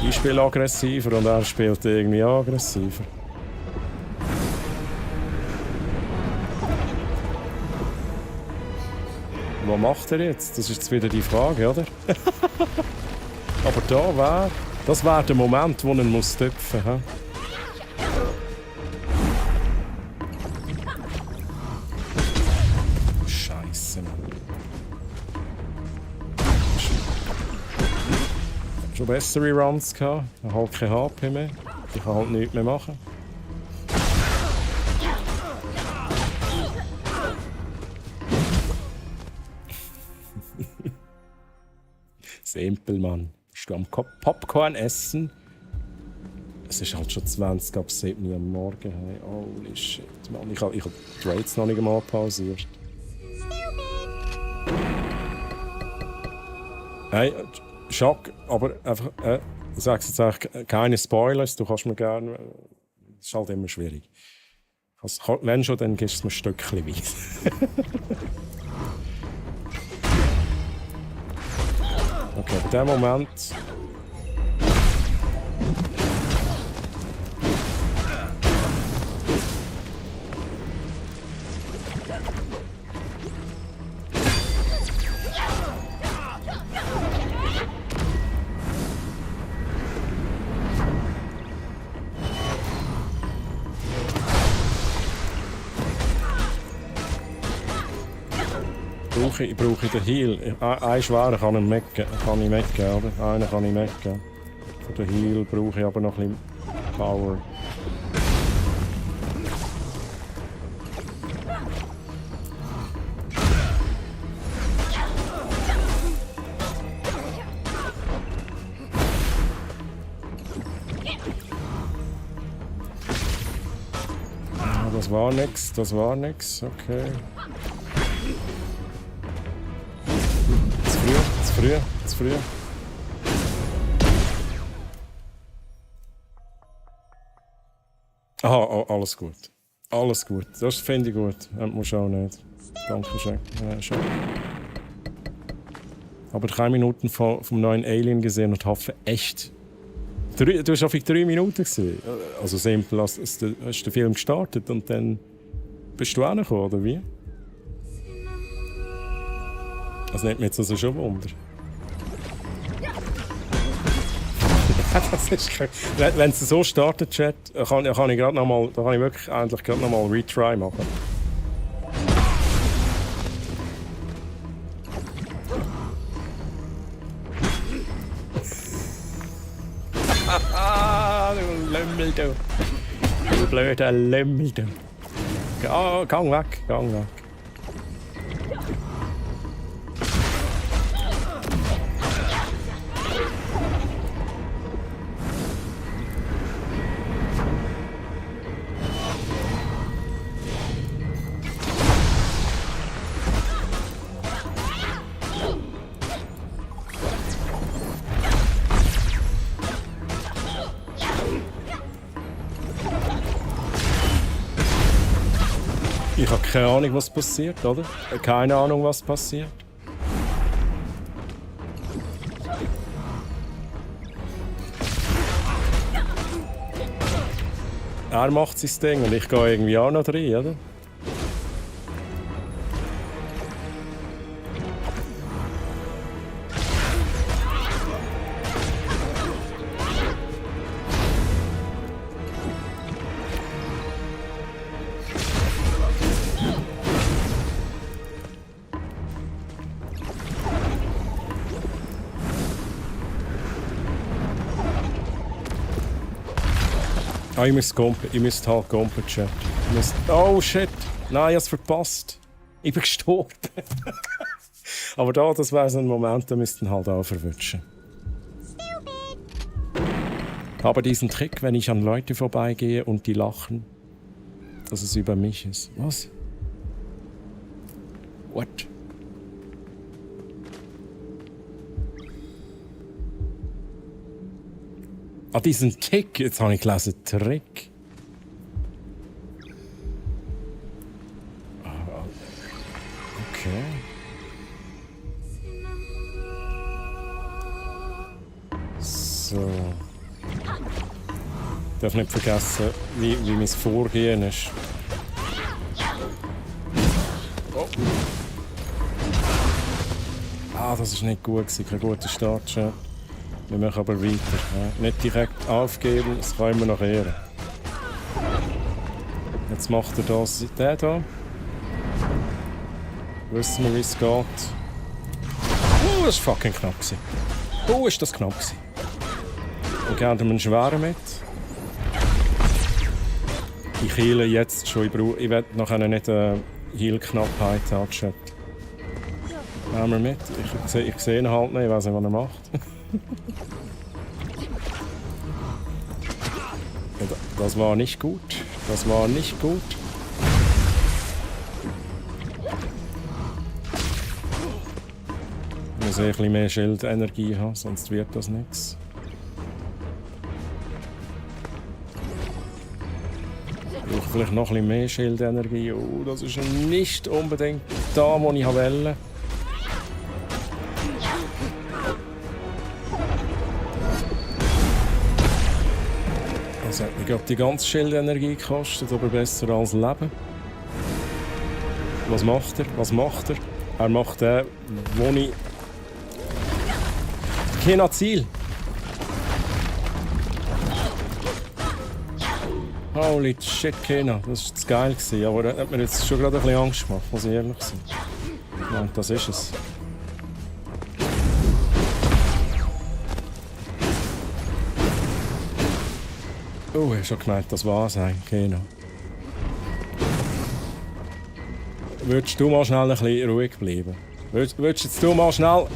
Ich spiele aggressiver und er spielt irgendwie aggressiver. Was macht er jetzt? Das ist jetzt wieder die Frage, oder? Aber das wäre der Moment, wo er muss töpfen muss. Scheiße, Mann. Schon bessere Runs gehabt. Ich habe halt kein HP mehr. Ich kann halt nichts mehr machen. Simpel, Mann. Bist du am Popcorn essen? Es ist halt schon 20 ab 7 Uhr am Morgen. Hey. Holy shit, Mann. Ich hab die Trades noch nicht einmal pausiert. Hey, Schock, aber einfach, du sagst jetzt eigentlich keine Spoilers, du kannst mir gerne. Das ist halt immer schwierig. Also, wenn schon, dann gibst du es mir ein Stückchen weit. Okay, in dem Moment. Ich brauche den Heal. Einen schweren kann ich weggeben, oder? Einen kann ich weggeben. Für den Heal brauche ich aber noch ein bisschen Power. Das war nix, okay. Zu früh. Aha, oh, alles gut. Alles gut. Das finde ich gut. Das musst du auch nicht. Danke schön. Ja, aber 3 Minuten vom neuen Alien gesehen und hoffe echt. Du hast auf 3 Minuten gesehen. Also simpel, hast du den Film gestartet und dann bist du angekommen, oder wie? Das nimmt mich jetzt also schon Wunder. Das ist wenn es so startet, Chat, kann ich gerade noch mal, da kann ich wirklich endlich gerade noch mal Retry machen. Du Lümmel, du. Du blöder Lümmel, du. Gang weg. Ich habe keine Ahnung, was passiert, oder? Keine Ahnung, was passiert. Er macht sein Ding und ich gehe irgendwie auch noch rein, oder? Ah, ich müsste halt gumpen, Chat. Oh shit! Nein, ich hab's verpasst. Ich bin gestorben. Aber das wäre so ein Moment, da müssten halt auch verwutschen. Aber diesen Trick, wenn ich an Leute vorbeigehe und die lachen, dass es über mich ist. Was? What? Ah, diesen Tick. Jetzt habe ich gelesen, Trick. Okay. So. Ich darf nicht vergessen, wie mein Vorgehen ist. Oh. Ah, das ist nicht gut gewesen. Kein guter Start schon. Wir machen aber weiter. Ja. Nicht direkt aufgeben, das kann immer noch ehren. Jetzt macht er das. Der da. Wissen wir, wie es geht. Das war fucking knapp gewesen. Ist das knapp gewesen. Wir geben ihm einen schweren mit. Ich heile jetzt schon. Ich will nachher nicht Heal-Knappheit haben. Nehmen wir mit. Ich sehe ihn halt nicht. Ich weiß nicht, was er macht. Das war nicht gut. Das war nicht gut. Ich muss ein bisschen mehr Schildenergie haben, sonst wird das nichts. Ich brauche vielleicht noch ein bisschen mehr Schildenergie. Oh, das ist nicht unbedingt da, wo ich wollte. Das hat mir gerade die ganze Schildenergie gekostet, aber besser als Leben. Was macht er? Was macht er? Er macht den, wo ich... Kein Ziel! Holy shit, Kena, das war zu geil gewesen, aber das hat mir jetzt schon gerade ein bisschen Angst gemacht, muss ich ehrlich sein. Nein, das ist es. Oh, ich habe schon gemeint, das war's eigentlich, Kena. Würdest du mal schnell ein bisschen ruhig bleiben? Würdest jetzt du mal schnell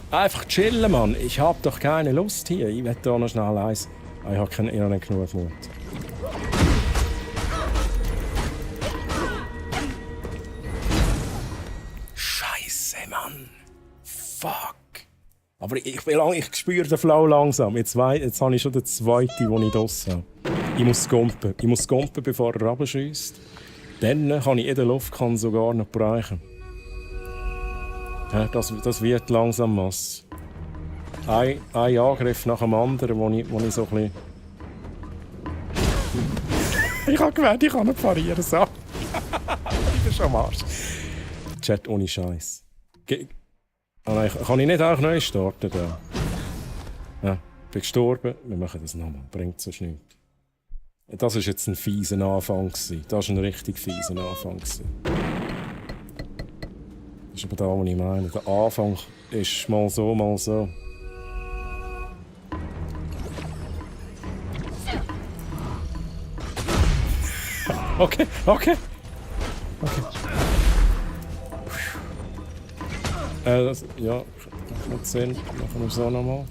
einfach chillen, Mann? Ich hab doch keine Lust hier. Ich will da noch schnell eins. Ich habe nicht genug Mut. Scheiße, Mann. Fuck. Aber ich spüre den Flow langsam. Jetzt habe ich schon den zweiten, den ich draussen habe. Ich muss gumpen. Ich muss gumpen, bevor er runterschießt. Dann kann ich in der Luft sogar noch bereichen. Ja, das wird langsam was. Ein Angriff nach dem anderen, wo ich so ein bisschen... Ich habe gewählt, ich kann nicht parieren. So. Ich bin schon am Arsch. Chat ohne Scheiß. Kann ich nicht auch neu starten? Da? Ja, bin gestorben. Wir machen das nochmal. Bringt sonst nichts. Das war jetzt ein fieser Anfang. Das war ein richtig fieser Anfang. Das ist aber da, was ich meine. Der Anfang ist mal so, mal so. Okay. Ja, macht Sinn. Machen wir so nochmal.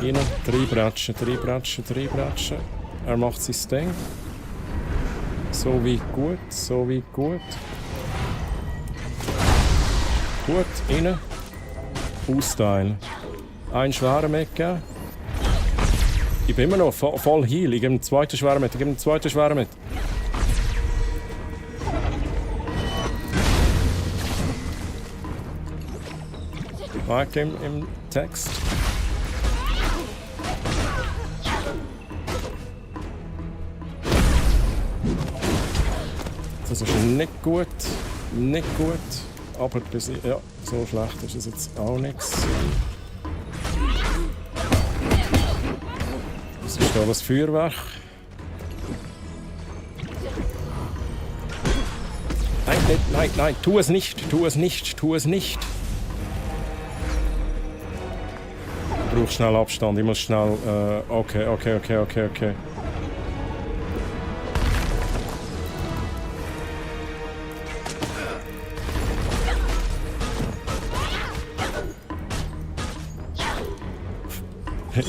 Rein, drei Bratschen. Er macht sein Ding. So weit gut. Gut, rein. Austeilen. Einen schweren mitgeben. Ich bin immer noch voll Heal. Ich gebe einen zweiten schweren mit. Weiter im Text. Das ist nicht gut. Aber ja, so schlecht ist es jetzt auch nichts. Das ist da das Feuerwerk. Nein, tu es nicht. Ich brauche schnell Abstand, ich muss schnell... Okay.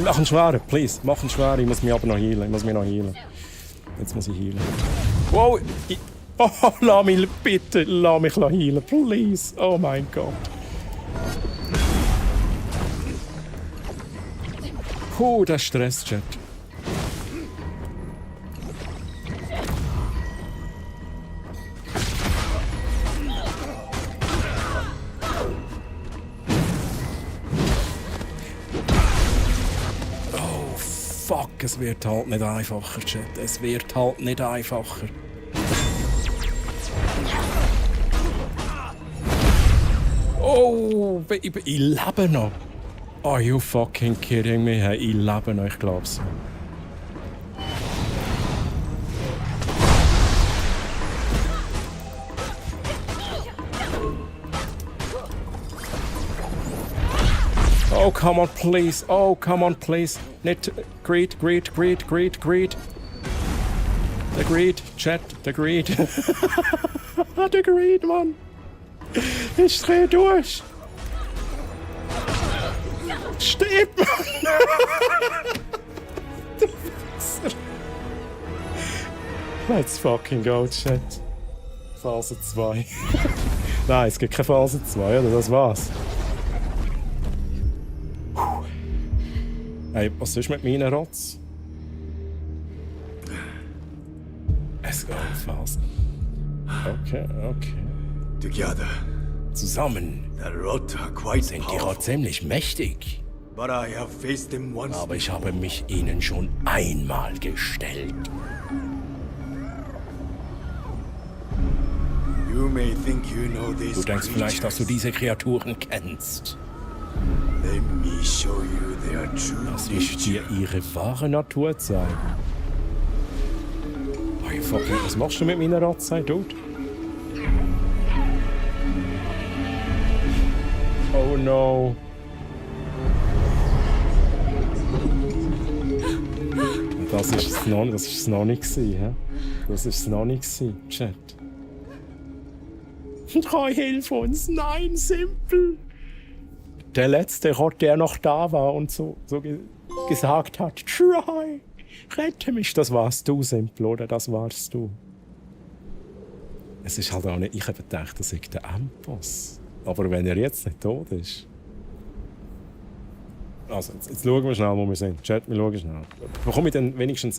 Mach einen schweren, please. Mach einen schweren. Ich muss mich aber noch heilen. Jetzt muss ich heilen. Wow! Oh, lass mich bitte, lass mich heilen, please. Oh mein Gott. Das ist Stress, Chat. Oh, fuck, es wird halt nicht einfacher, Chat. Es wird halt nicht einfacher. Oh, Baby, ich lebe noch. Are you fucking kidding me? Hey, ich lebe noch, ich glaub's. Oh, come on, please. Oh, come on, please. Nicht greed. The greed, Chat, the greed. The greed, Mann. Ich dreh durch. Stirb, Mann. Du Wichser. Let's fucking go, Chat. Phase 2. Nein, es gibt keine Phase 2, oder? Das war's. Hey, was ist mit meinen Rotz? Es geht Phase. Okay. Together. Zusammen sind die Rot ziemlich mächtig. But I have faced them once. Aber ich habe mich ihnen schon einmal gestellt. You may think you know these Du denkst vielleicht, dass du diese Kreaturen kennst. Let me show you their true Lass ich dir ihre wahre Natur zeigen. Hey, fucking, was machst du mit meiner Rotzei, Dude? Oh no. Das ist es noch nicht gewesen, hä? Das ist es noch nicht gewesen, Chat. Drei, hilf uns! Nein, Simpel! Der letzte Rott, der noch da war und so gesagt hat, Try! Rette mich! Das warst du, Simpel, oder? Das warst du. Es ist halt auch nicht... Ich habe gedacht, das ist der Endboss. Aber wenn er jetzt nicht tot ist... Also, jetzt schauen wir schnell, wo wir sind. Chat, wir schauen schnell. Bekomme ich denn wenigstens